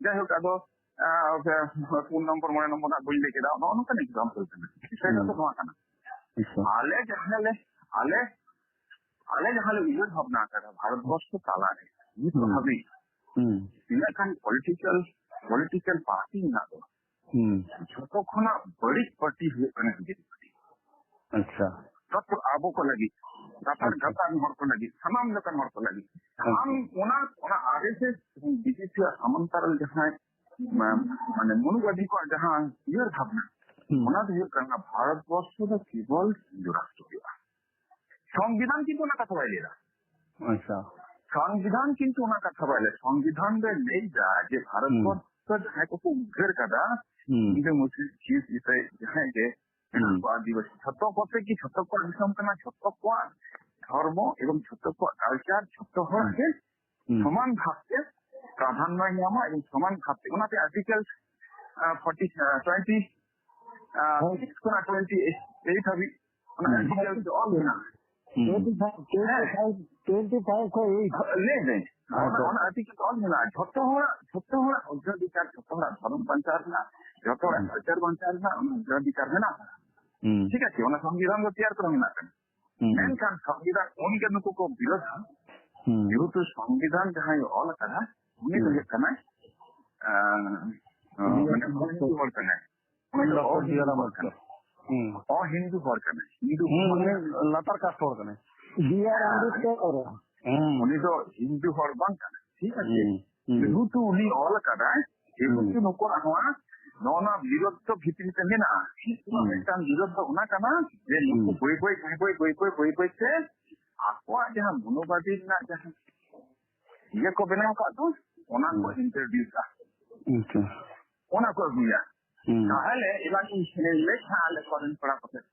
ᱡᱟᱭᱦᱳᱠ, ᱟᱫᱚ, ᱟᱸ, ᱯᱩᱱ ᱱᱚᱢᱵᱚᱨ, ᱢᱚᱬᱮ ᱱᱚᱢᱵᱚᱨ ᱨᱮᱱᱟᱜ ᱵᱟᱹᱧ ᱞᱟᱹᱭ ᱠᱮᱫᱟ, ᱱᱚᱜᱼᱚ ᱱᱚᱝᱠᱟᱱ example ᱠᱟᱱᱟ᱾ ᱥᱮ ᱦᱩᱸ᱾ ᱠᱟᱛᱷᱟ ᱱᱚᱣᱟ ᱠᱟᱱᱟ᱾ ᱟᱪᱪᱷᱟ᱾ ᱟᱞᱮ ᱡᱟᱦᱟᱸ ᱞᱮ, ᱟᱞᱮ, ᱟᱞᱮ ᱡᱟᱦᱟᱸ ᱞᱮ ᱩᱭᱦᱟᱹᱨ ᱵᱷᱟᱵᱽᱱᱟ ᱟᱠᱟᱫᱟ ᱵᱷᱟᱨᱚᱛᱵᱚᱨᱥᱚ ᱛᱟᱞᱟᱨᱮ ᱱᱤᱛ ᱦᱩᱸ᱾ ᱦᱟᱹᱵᱤᱡ ᱦᱩᱸ᱾ ᱛᱤᱱᱟᱹᱜ ᱜᱟᱱ political, political party ᱢᱮᱱᱟᱜ ᱫᱚ, ᱦᱩᱸ᱾ ᱡᱷᱚᱛᱚ ᱠᱷᱚᱱᱟᱜ ᱵᱟᱹᱲᱤᱡ party ᱦᱩᱭᱩᱜ ᱠᱟᱱᱟ BJP party᱾ ᱟᱪᱪᱷᱟ᱾ ᱛᱟᱨᱯᱚᱨ ᱟᱵᱚ ᱠᱚ ᱞᱟᱹᱜᱤᱫ, ᱜᱟᱛᱟᱠ ᱟᱪᱪᱷᱟ᱾ ᱜᱟᱛᱟᱠ ᱦᱚᱲ ᱠᱚ ᱞᱟᱹᱜᱤᱫ, ᱥᱟᱱᱟᱢ ᱞᱮᱠᱟᱱ ᱦᱚᱲ ᱠᱚ ᱞᱟᱹᱜᱤᱫ, ᱟᱪᱪᱷᱟ᱾ ᱥᱟᱱᱟᱢ ᱚᱱᱟ, ᱚᱱᱟ RSS ᱮᱵᱚᱝ BJP ᱟᱜ ᱥᱟᱢᱟᱱᱛᱟᱨᱟᱞ ᱡᱟᱦᱟᱸᱭ, ᱢᱟ-, ᱢᱟᱱᱮ ᱢᱚᱱᱩᱵᱟᱫᱤ ᱠᱚᱣᱟᱜ ᱡᱟᱦᱟᱸ ᱩᱭᱦᱟᱹᱨ ᱵᱷᱟᱵᱽᱱᱟ, ᱦᱩᱸ᱾ ᱚᱱᱟ ᱫᱚ ᱦᱩᱭᱩᱜ ᱠᱟᱱᱟ ᱵᱷᱟᱨᱚᱛ ᱵᱚᱨᱥᱚ ᱫᱚ ᱠᱮᱵᱚᱞ ᱦᱤᱱᱫᱩ ᱨᱟᱥᱴᱨᱚ ᱦᱩᱭᱩᱜᱼᱟ᱾ ᱥᱚᱝᱵᱤᱫᱷᱟᱱ ᱠᱤᱱᱛᱩ ᱚᱱᱟ ᱠᱟᱛᱷᱟ ᱵᱟᱭ ᱞᱟᱹᱭ ᱮᱫᱟ᱾ ᱟᱪᱪᱷᱟ᱾ ᱥᱚᱝᱵᱤᱫᱷᱟᱱ ᱠᱤᱱᱛᱩ ᱚᱱᱟ ᱠᱟᱛᱷᱟ ᱵᱟᱭ ᱞᱟᱹᱭ, ᱥᱚᱝᱵᱤᱫᱷᱟᱱ ᱫᱚᱭ ᱞᱟᱹᱭ ᱮᱫᱟ ᱡᱮ ᱵᱷᱟᱨᱚᱛ ᱦᱩᱸ᱾ ᱵᱚᱨᱥᱚ ᱡᱟᱦᱟᱸᱭ ᱠᱚᱠᱚ ᱩᱫᱽᱜᱟᱹᱨ ᱠᱟᱫᱟ, ᱦᱩᱸ᱾ ᱦᱤᱱᱫᱩ, ᱢᱩᱥᱞᱤᱢ, ᱥᱤᱠᱷ, ᱤᱥᱟᱹᱭ, ᱡᱟᱦᱟᱸᱭ ᱜᱮ ᱦᱩᱸ᱾ ᱢᱮᱱᱟᱜ ᱠᱚᱣᱟ, ᱟᱹᱫᱤᱵᱟᱹᱥᱤ, ᱡᱷᱚᱛᱚ ᱠᱚᱛᱮ ᱜᱮ ᱡᱷᱚᱛᱚ ᱠᱚᱣᱟᱜ ᱫᱤᱥᱚᱢ ᱠᱟᱱᱟ, ᱡᱷᱚᱛᱚ ᱠᱚᱣᱟᱜ ᱫᱷᱚᱨᱢᱚ ᱮᱵᱚᱝ ᱡᱷᱚᱛᱚ ᱠᱚᱣᱟᱜ culture, ᱡᱷᱚᱛᱚ ᱦᱚᱲᱟᱜ ᱦᱩᱸ᱾ ᱜᱮ ᱦᱩᱸ᱾ ᱥᱚᱢᱟᱱ ᱵᱷᱟᱵᱽ ᱛᱮ ᱯᱨᱟᱫᱷᱟᱱᱱᱚᱭ ᱧᱟᱢᱟ ᱮᱵᱚᱝ ᱥᱚᱢᱟᱱ ᱵᱷᱟᱵᱽ ᱛᱮ᱾ ᱚᱱᱟᱛᱮ article, ᱟᱸ, forty, ᱟᱸ, twenty, ᱟᱸ, ᱦᱳᱭ᱾ Six ᱠᱷᱚᱱᱟᱜ twenty eight ᱦᱟᱹᱵᱤᱡ ᱚᱱᱟ ᱦᱩᱸ᱾ article ᱛᱮ ᱚᱞ ᱢᱮᱱᱟᱜᱼᱟ᱾ ᱦᱩᱸ᱾ Twenty five, twenty five, twenty five ᱠᱷᱚᱱ eight᱾ ᱞᱟᱹᱭ ᱫᱟᱹᱧ, ᱦᱮᱸ, ᱚᱱᱟ, ᱦᱮᱸ᱾ ᱚᱱᱟ article ᱚᱞ ᱢᱮᱱᱟᱜᱼᱟ᱾ ᱡᱷᱚᱛᱚ ᱦᱚᱲᱟᱜ, ᱡᱷᱚᱛᱚ ᱦᱚᱲᱟᱜ ᱚᱫᱷᱤᱠᱟᱨ, ᱡᱷᱚᱛᱚ ᱦᱚᱲᱟᱜ ᱫᱷᱚᱨᱚᱢ ᱵᱟᱧᱪᱟᱣ ᱨᱮᱱᱟᱜ, ᱡᱷᱚᱛᱚ ᱦᱚᱲᱟᱜ ᱦᱩᱸ᱾ Culture ᱵᱟᱧᱪᱟᱣ ᱨᱮᱱᱟᱜ ᱚᱱᱟ ᱚᱫᱷᱤᱠᱟᱨ ᱢᱮᱱᱟᱜ ᱟᱠᱟᱫᱟ᱾ ᱦᱩᱸ᱾ ᱴᱷᱤᱠ ᱟᱪᱷᱮ, ᱚᱱᱟ ᱥᱚᱝᱵᱤᱫᱷᱟᱱ ᱫᱚ ᱛᱮᱭᱟᱨ ᱠᱚᱨᱟ ᱢᱮᱱᱟᱜ ᱟᱠᱟᱫᱟ᱾ ᱦᱩᱸ᱾ ᱢᱮᱱᱠᱷᱟᱱ ᱥᱚᱝᱵᱤᱫᱷᱟᱱ ᱩᱱᱤ ᱜᱮ ᱱᱩᱠᱩ ᱠᱚ ᱵᱤᱨᱳᱫᱷᱟ, ᱦᱩᱸ᱾ ᱡᱮᱦᱮᱛᱩ ᱥᱚᱝᱵᱤᱫᱷᱟᱱ ᱡᱟᱦᱟᱸᱭ ᱚᱞ ᱟᱠᱟᱫᱟ, ᱩᱱᱤ ᱫᱚ ᱦᱩᱸ᱾ ᱦᱩᱭᱩᱜ ᱠᱟᱱᱟᱭ, ᱟᱸ, ᱵᱤ ᱟᱨ ᱢᱟᱱᱮ ᱟᱢᱵᱮᱫᱠᱚᱨ᱾ ᱚᱦᱤᱱᱫᱩ ᱦᱚᱲ ᱠᱟᱱᱟᱭ᱾ ᱩᱱᱤ ᱫᱚ ᱰᱚᱠᱴᱚᱨ ᱚᱦᱤᱱᱫᱩ ᱵᱤ ᱟᱨ ᱦᱚᱲ ᱟᱢᱵᱮᱫᱠᱚᱨ᱾ ᱠᱟᱱᱟᱭ᱾ ᱦᱩᱸ᱾ ᱚᱦᱤᱱᱫᱩ ᱦᱚᱲ ᱠᱟᱱᱟᱭ᱾ ᱦᱤᱱᱫᱩ ᱦᱩᱸ, ᱦᱚᱲ ᱩᱱᱤ ᱠᱟᱱᱟᱭ᱾ ᱞᱟᱛᱟᱨ caste ᱦᱚᱲ ᱠᱟᱱᱟᱭ᱾ ᱵᱤ ᱟᱨ ᱦᱮᱸ᱾ ᱟᱢᱵᱮᱫᱠᱚᱨ᱾ ᱦᱩᱸ᱾ ᱩᱱᱤ ᱫᱚ ᱦᱤᱱᱫᱩ ᱦᱚᱲ ᱵᱟᱝ ᱠᱟᱱᱟᱭ᱾ ᱴᱷᱤᱠ ᱟᱪᱷᱮ? ᱦᱩᱸ, ᱦᱩᱸ᱾ ᱡᱮᱦᱮᱛᱩ ᱩᱱᱤ ᱚᱞ ᱟᱠᱟᱫᱟᱭ, ᱡᱮᱦᱮᱛᱩ ᱦᱩᱸ᱾ ᱱᱩᱠᱩᱣᱟᱜ ᱱᱚᱣᱟ, ᱱᱚᱜᱼᱚ ᱱᱚᱣᱟ ᱵᱤᱨᱳᱫᱷ ᱫᱚ ᱵᱷᱤᱛᱨᱤ ᱨᱮ ᱢᱮᱱᱟᱜᱼᱟ᱾ ᱱᱩᱠᱩᱣᱟᱜ ᱦᱩᱸ᱾ ᱢᱤᱫᱴᱟᱝ ᱵᱤᱨᱳᱫᱷ ᱫᱚ ᱚᱱᱟ ᱠᱟᱱᱟ ᱡᱮ ᱱᱩᱠᱩ ᱦᱩᱸ᱾ ᱵᱟᱹᱭ ᱵᱟᱹᱭ, ᱵᱟᱹᱭ ᱵᱟᱹᱭ, ᱵᱟᱹᱭ ᱵᱟᱹᱭ, ᱵᱟᱹᱭ ᱵᱟᱹᱭ ᱛᱮ ᱟᱠᱚᱣᱟᱜ ᱡᱟᱦᱟᱸ ᱢᱚᱱᱳᱵᱟᱫᱤ ᱨᱮᱱᱟᱜ ᱡᱟᱦᱟᱸ ᱤᱭᱟᱹ ᱠᱚ ᱵᱮᱱᱟᱣ ᱟᱠᱟᱫ ᱫᱚ, ᱚᱱᱟ ᱠᱚ ᱦᱩᱸ᱾ Introduceᱟ᱾ ᱟᱪᱪᱷᱟ᱾ ᱚᱱᱟ ᱠᱚ ᱟᱹᱜᱩᱭᱟ᱾ ᱦᱩᱸ᱾ ᱛᱟᱦᱚᱞᱮ ᱮᱵᱟᱨ ᱤᱧ ᱞᱟᱹᱭ ᱦᱟᱸᱜ ᱟᱞᱮ ᱠᱚᱨᱮᱱ ᱯᱮᱲᱟ ᱠᱚᱴᱷᱮᱱ᱾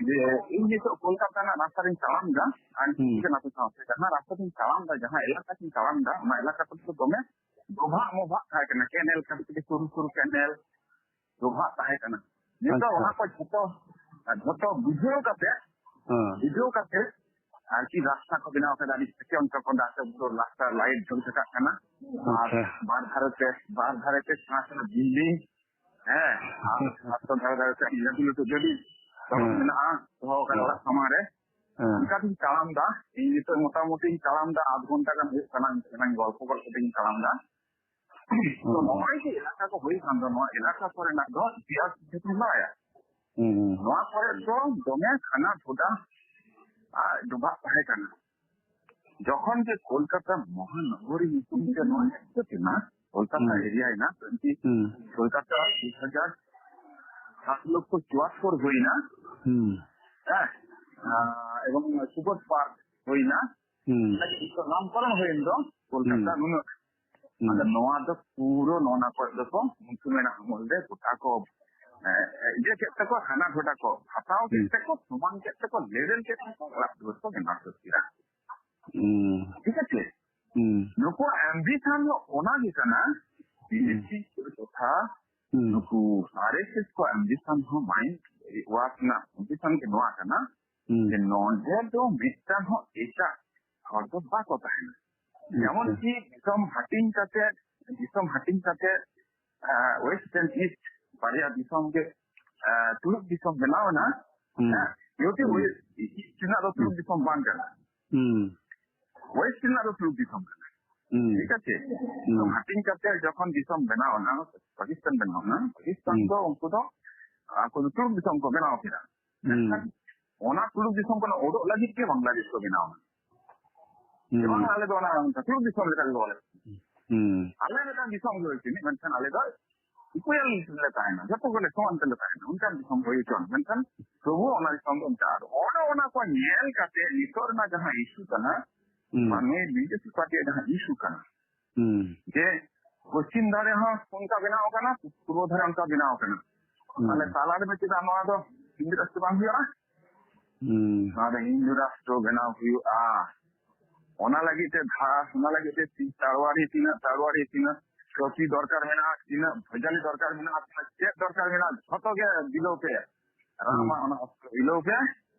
ᱡᱮ ᱤᱧ ᱱᱤᱛᱚᱜ ᱠᱳᱞᱠᱟᱛᱟ ᱨᱮᱱᱟᱜ ᱨᱟᱥᱛᱟ ᱨᱤᱧ ᱛᱟᱲᱟᱢ ᱮᱫᱟ, ᱟᱨ ᱦᱩᱸ᱾ ᱪᱤᱠᱟᱹ ᱱᱟᱛᱮ ᱥᱟᱶᱛᱮ ᱡᱟᱦᱟᱸ ᱨᱟᱥᱛᱟ ᱨᱤᱧ ᱛᱟᱲᱟᱢ ᱮᱫᱟ, ᱡᱟᱦᱟᱸ ᱮᱞᱟᱠᱟ ᱨᱤᱧ ᱛᱟᱲᱟᱢ ᱮᱫᱟ, ᱚᱱᱟ ᱮᱞᱟᱠᱟ ᱠᱚᱨᱮ ᱫᱚ ᱫᱚᱢᱮ ᱰᱚᱵᱷᱟᱜ ᱢᱚᱵᱷᱟᱜ ᱛᱟᱦᱮᱸ ᱠᱟᱱᱟ, ᱠᱮᱱᱮᱞ ᱠᱟᱹᱴᱤᱡ ᱠᱟᱹᱴᱤᱡ ᱥᱩᱨ ᱥᱩᱨ ᱠᱮᱱᱮᱞ ᱰᱚᱵᱷᱟᱜ ᱛᱟᱦᱮᱸ ᱠᱟᱱᱟ᱾ ᱱᱤᱛᱚᱜ ᱟᱪᱪᱷᱟ᱾ ᱚᱱᱟ ᱠᱚ ᱡᱷᱚᱛᱚ, ᱡᱷᱚᱛᱚ ᱵᱩᱡᱷᱟᱹᱣ ᱠᱟᱛᱮ, ᱦᱮᱸ᱾ ᱵᱩᱡᱷᱟᱹᱣ ᱠᱟᱛᱮ ᱟᱨᱠᱤ ᱨᱟᱥᱛᱟ ᱠᱚ ᱵᱮᱱᱟᱣ ᱠᱮᱫᱟ, ᱟᱹᱰᱤ ᱥᱮᱪᱮ ᱚᱱᱠᱟ ᱠᱚ ᱫᱟᱜ ᱛᱮ ᱯᱩᱨᱟᱹ ᱨᱟᱥᱛᱟ ᱞᱟᱭᱤᱴ ᱡᱚᱞ ᱪᱟᱠᱟᱜ ᱠᱟᱱᱟ᱾ ᱟᱨ ᱟᱪᱪᱷᱟ᱾ ᱵᱟᱨ ᱫᱷᱟᱨᱮ ᱛᱮ, ᱵᱟᱨ ᱫᱷᱟᱨᱮ ᱛᱮ ᱥᱮᱬᱟ ᱥᱮᱬᱟ ᱵᱤᱞᱰᱤᱝ, ᱦᱮᱸ, ᱟᱨ ᱨᱟᱥᱛᱟ ᱫᱷᱟᱨᱮ ᱫᱷᱟᱨᱮ ᱛᱮ ᱟᱹᱰᱤ ᱞᱟᱹᱴᱩ ᱞᱟᱹᱴᱩ ᱜᱟᱹᱰᱤ ᱯᱟᱨᱚᱢ ᱦᱮᱸ᱾ ᱢᱮᱱᱟᱜᱼᱟ, ᱫᱚᱦᱚ ᱠᱟᱱᱟ ᱦᱮᱸ᱾ ᱚᱲᱟᱜ ᱥᱟᱢᱟᱝ ᱨᱮ᱾ ᱦᱮᱸ᱾ ᱚᱱᱠᱟ ᱛᱤᱧ ᱛᱟᱲᱟᱢ ᱫᱟ᱾ ᱤᱧ ᱱᱤᱛᱚᱜ ᱢᱚᱴᱟᱢᱩᱴᱤᱧ ᱛᱟᱲᱟᱢ ᱫᱟ, ᱟᱫᱷ ᱜᱷᱚᱱᱴᱟ ᱜᱟᱱ ᱦᱩᱭᱩᱜ ᱠᱟᱱᱟ, ᱮᱱᱟᱝ ᱜᱚᱞᱯᱚ ᱜᱚᱞᱯᱚ ᱛᱤᱧ ᱛᱟᱲᱟᱢ ᱫᱟ᱾ ᱛᱚ ᱦᱮᱸ᱾ ᱱᱚᱜᱼᱚᱭ ᱡᱮ ᱮᱞᱟᱠᱟ ᱠᱚ ᱦᱩᱭ ᱠᱟᱱ ᱫᱚ, ᱱᱚᱣᱟ ᱮᱞᱟᱠᱟ ᱠᱚᱨᱮᱱᱟᱜ ᱫᱚ ᱤᱛᱤᱦᱟᱥ ᱡᱩᱫᱤᱢ ᱵᱟᱲᱟᱭᱟ, ᱦᱮᱸ᱾ ᱱᱚᱣᱟ ᱠᱚᱨᱮ ᱫᱚ ᱫᱚᱢᱮ ᱦᱟᱱᱟ ᱰᱷᱚᱰᱟ, ᱟ, ᱰᱚᱵᱷᱟᱜ ᱛᱟᱦᱮᱸ ᱠᱟᱱᱟ᱾ ᱡᱚᱠᱷᱚᱱ ᱜᱮ ᱠᱳᱞᱠᱟᱛᱟ ᱢᱚᱦᱟᱱᱚᱜᱚᱨᱤ ᱧᱩᱛᱩᱢ ᱛᱮ ᱱᱚᱣᱟ ᱮᱥᱴᱮᱴ ᱮᱱᱟ, ᱠᱳᱞᱠᱟᱛᱟ ᱦᱩᱸ᱾ ᱮᱨᱤᱭᱟ ᱮᱱᱟ, ᱛᱚ ᱮᱱᱛᱮ ᱦᱩᱸ᱾ ᱠᱳᱞᱠᱟᱛᱟ ᱫᱩ ᱦᱟᱡᱟᱨ ᱥᱟᱛ ᱞᱚᱠᱠᱷᱚ ᱪᱩᱣᱟᱛᱛᱚᱨ ᱦᱩᱭᱱᱟ᱾ ᱦᱩᱸ᱾ ᱦᱮᱸ, ᱟᱨ ᱮᱵᱚᱝ ᱥᱩᱵᱳᱫᱷ ᱯᱟᱨᱠ ᱦᱩᱭᱱᱟ᱾ ᱦᱩᱸ᱾ ᱱᱟᱢᱠᱚᱨᱚᱱ ᱦᱩᱭᱮᱱ ᱫᱚ ᱠᱳᱞᱠᱟᱛᱟ ᱦᱩᱸ᱾ ᱱᱩᱱᱟᱹᱜ᱾ ᱦᱩᱸ᱾ ᱟᱫᱚ ᱱᱚᱣᱟ ᱫᱚ ᱯᱩᱨᱟᱹ ᱱᱚᱣᱟ ᱠᱚᱨᱮ ᱫᱚᱠᱚ ᱩᱱᱠᱩ ᱢᱮᱱᱟᱜ ᱟᱢᱚᱞ ᱨᱮ ᱜᱚᱴᱟ ᱠᱚ, ᱮ, ᱮ, ᱤᱭᱟᱹ ᱠᱮᱫ ᱛᱮᱠᱚ, ᱦᱟᱱᱟ ᱰᱷᱚᱰᱟ ᱠᱚ ᱦᱟᱛᱟᱣ ᱠᱮᱫ ᱦᱩᱸ᱾ ᱛᱮᱠᱚ, ᱥᱚᱢᱟᱱ ᱠᱮᱫ ᱛᱮᱠᱚ, ᱞᱮᱵᱮᱞ ᱠᱮᱫ ᱛᱮᱠᱚ, ᱚᱲᱟᱜ ᱫᱩᱣᱟᱹᱨ ᱠᱚ ᱵᱮᱱᱟᱣ ᱥᱟᱹᱛ ᱠᱮᱫᱟ᱾ ᱦᱩᱸ᱾ ᱴᱷᱤᱠ ᱟᱪᱷᱮ? ᱦᱩᱸ᱾ ᱱᱩᱠᱩᱣᱟᱜ ᱮᱢᱵᱤᱥᱚᱱ ᱫᱚ ᱚᱱᱟ ᱜᱮ ᱠᱟᱱᱟ, ᱦᱩᱸ᱾ ᱵᱤᱫᱮᱥᱤ ᱛᱚᱛᱷᱟ ᱦᱩᱸ᱾ ᱱᱩᱠᱩ ᱟᱨ ᱮᱥ ᱮᱥ ᱠᱚᱣᱟᱜ ᱮᱢᱵᱤᱥᱚᱱ ᱦᱚᱸ, ᱢᱟᱭᱤᱱᱰ ᱣᱟᱨᱠ ᱨᱮᱱᱟᱜ ᱮᱢᱵᱤᱥᱚᱱ ᱜᱮ ᱱᱚᱣᱟ ᱠᱟᱱᱟ ᱦᱩᱸ᱾ ᱡᱮ ᱱᱚᱰᱮ ᱫᱚ ᱢᱤᱫᱴᱟᱝ ᱦᱚᱸ ᱮᱴᱟᱜ ᱦᱚᱲ ᱫᱚ ᱵᱟᱠᱚ ᱛᱟᱦᱮᱱᱟ᱾ ᱡᱮᱢᱚᱱ ᱟᱪᱪᱷᱟ᱾ ᱠᱤ ᱫᱤᱥᱚᱢ ᱦᱟᱹᱴᱤᱧ ᱠᱟᱛᱮ, ᱫᱤᱥᱚᱢ ᱦᱟᱹᱴᱤᱧ ᱠᱟᱛᱮ, ᱟᱸ, ᱳᱭᱮᱥᱴ ᱮᱱᱰ ᱤᱥᱴ ᱵᱟᱨᱭᱟ ᱫᱤᱥᱚᱢ ᱜᱮ, ᱟᱸ, ᱛᱩᱲᱩᱠ ᱫᱤᱥᱚᱢ ᱵᱮᱱᱟᱣ ᱮᱱᱟ᱾ ᱦᱩᱸ᱾ ᱦᱮᱸ, ᱡᱮᱦᱮᱛᱩ ᱦᱩᱸ᱾ ᱳᱭᱮᱥᱴ, ᱤᱥᱴ ᱨᱮᱱᱟᱜ ᱫᱚ ᱛᱩᱲᱩᱠ ᱦᱩᱸ᱾ ᱫᱤᱥᱚᱢ ᱵᱟᱝ ᱠᱟᱱᱟ᱾ ᱦᱩᱸ᱾ ᱳᱭᱮᱥᱴ ᱨᱮᱱᱟᱜ ᱫᱚ ᱛᱩᱲᱩᱠ ᱫᱤᱥᱚᱢ ᱠᱟᱱᱟ᱾ ᱦᱩᱸ᱾ ᱴᱷᱤᱠ ᱟᱪᱷᱮ? ᱦᱩᱸ᱾ ᱛᱚ ᱦᱟᱹᱴᱤᱧ ᱠᱟᱛᱮ ᱡᱚᱠᱷᱚᱱ ᱫᱤᱥᱚᱢ ᱵᱮᱱᱟᱣ ᱮᱱᱟ, ᱯᱟᱠᱤᱥᱛᱟᱱ ᱵᱮᱱᱟᱣ ᱮᱱᱟ, ᱯᱟᱠᱤᱥᱛᱟᱱ ᱦᱩᱸ᱾ ᱫᱚ ᱩᱱᱠᱩ ᱫᱚ, ᱟᱠᱚ ᱫᱚ ᱛᱩᱲᱩᱠ ᱫᱤᱥᱚᱢ ᱠᱚ ᱵᱮᱱᱟᱣ ᱠᱮᱫᱟ᱾ ᱦᱩᱸ᱾ ᱢᱮᱱᱠᱷᱟᱱ ᱚᱱᱟ ᱛᱩᱲᱩᱠ ᱫᱤᱥᱚᱢ ᱠᱷᱚᱱ ᱩᱰᱩᱠ ᱞᱟᱹᱜᱤᱫ ᱜᱮ ᱵᱟᱝᱞᱟᱫᱮᱥ ᱠᱚ ᱵᱮᱱᱟᱣ ᱮᱱᱟ᱾ ᱦᱩᱸ᱾ ᱡᱮᱢᱚᱱ ᱟᱞᱮ ᱫᱚ ᱚᱱᱟ ᱛᱩᱲᱩᱠ ᱫᱤᱥᱚᱢ ᱞᱮᱠᱟ ᱜᱮ ᱵᱚᱞᱮ᱾ ᱦᱩᱸ᱾ ᱟᱞᱮ ᱢᱤᱫᱴᱟᱝ ᱫᱤᱥᱚᱢ ᱜᱮ ᱦᱩᱭ ᱪᱩᱱᱤᱡ, ᱢᱮᱱᱠᱷᱟᱱ ᱟᱞᱮ ᱫᱚ equal ᱞᱮ ᱛᱟᱦᱮᱱᱟ, ᱡᱚᱛᱚ ᱜᱮᱞᱮ ᱥᱚᱢᱟᱱ ᱛᱮᱞᱮ ᱛᱟᱦᱮᱱᱟ, ᱚᱱᱠᱟᱱ ᱫᱤᱥᱚᱢ ᱦᱩᱭ ᱦᱚᱪᱚᱱ᱾ ᱢᱮᱱᱠᱷᱟᱱ ᱛᱚᱵᱩ ᱚᱱᱟ ᱫᱤᱥᱚᱢ ᱫᱚ ᱚᱱᱠᱟ᱾ ᱟᱨ ᱚᱱᱮ ᱚᱱᱟ ᱠᱚ ᱧᱮᱞ ᱠᱟᱛᱮ ᱱᱤᱛᱚᱜ ᱨᱮᱱᱟᱜ ᱡᱟᱦᱟᱸ ᱤᱥᱩ ᱠᱟᱱᱟ, ᱦᱩᱸ᱾ ᱵᱟ ᱱᱩᱭ ᱵᱤᱡᱮᱯᱤ ᱯᱟᱨᱴᱤᱭᱟᱜ ᱡᱟᱦᱟᱸ ᱤᱥᱩ ᱠᱟᱱᱟ, ᱦᱩᱸ᱾ ᱡᱮ ᱯᱚᱥᱪᱤᱢ ᱫᱷᱟᱨᱮ ᱦᱚᱸ ᱚᱱᱠᱟ ᱵᱮᱱᱟᱣ ᱠᱟᱱᱟ, ᱯᱩᱨᱵᱚ ᱫᱷᱟᱨᱮ ᱚᱱᱠᱟ ᱵᱮᱱᱟᱣ ᱠᱟᱱᱟ, ᱦᱩᱸ᱾ ᱛᱟᱦᱞᱮ ᱛᱟᱞᱟ ᱨᱮᱫᱚ ᱪᱮᱫᱟᱜ ᱱᱚᱣᱟ ᱫᱚ ᱤᱱᱫᱤᱨᱟ ᱥᱴᱮ ᱵᱟᱝ ᱦᱩᱭᱩᱜᱼᱟ? ᱦᱩᱸ᱾ ᱱᱚᱣᱟ ᱫᱚ ᱦᱤᱱᱫᱩ ᱨᱟᱥᱴᱨᱚ ᱵᱮᱱᱟᱣ ᱦᱩᱭᱩᱜᱼᱟ᱾ ᱚᱱᱟ ᱞᱟᱹᱜᱤᱫ ᱛᱮ ᱫᱷᱟ-, ᱚᱱᱟ ᱞᱟᱹᱜᱤᱫ ᱛᱮ ᱛᱤ-, ᱛᱟᱲᱣᱟᱨᱤ ᱛᱤᱱᱟᱹᱜ, ᱛᱟᱲᱣᱟᱨᱤ ᱛᱤᱱᱟᱹᱜ ᱪᱚᱠᱤ ᱫᱚᱨᱠᱟᱨ ᱢᱮᱱᱟᱜᱼᱟ, ᱛᱤᱱᱟᱹᱜ ᱵᱷᱚᱡᱟᱞᱤ ᱫᱚᱨᱠᱟᱨ ᱢᱮᱱᱟᱜᱼᱟ, ᱛᱤᱱᱟᱹᱜ ᱪᱮᱫ ᱫᱚᱨᱠᱟᱨ ᱢᱮᱱᱟᱜᱼᱟ, ᱡᱷᱚᱛᱚ ᱜᱮ ᱵᱤᱞᱟᱹᱣ ᱯᱮ᱾ ᱨᱟᱢᱟᱜ ᱦᱩᱸ᱾ ᱚᱱᱟ ᱚᱥᱛᱨᱚ ᱵᱤᱞᱟᱹᱣ ᱯᱮ᱾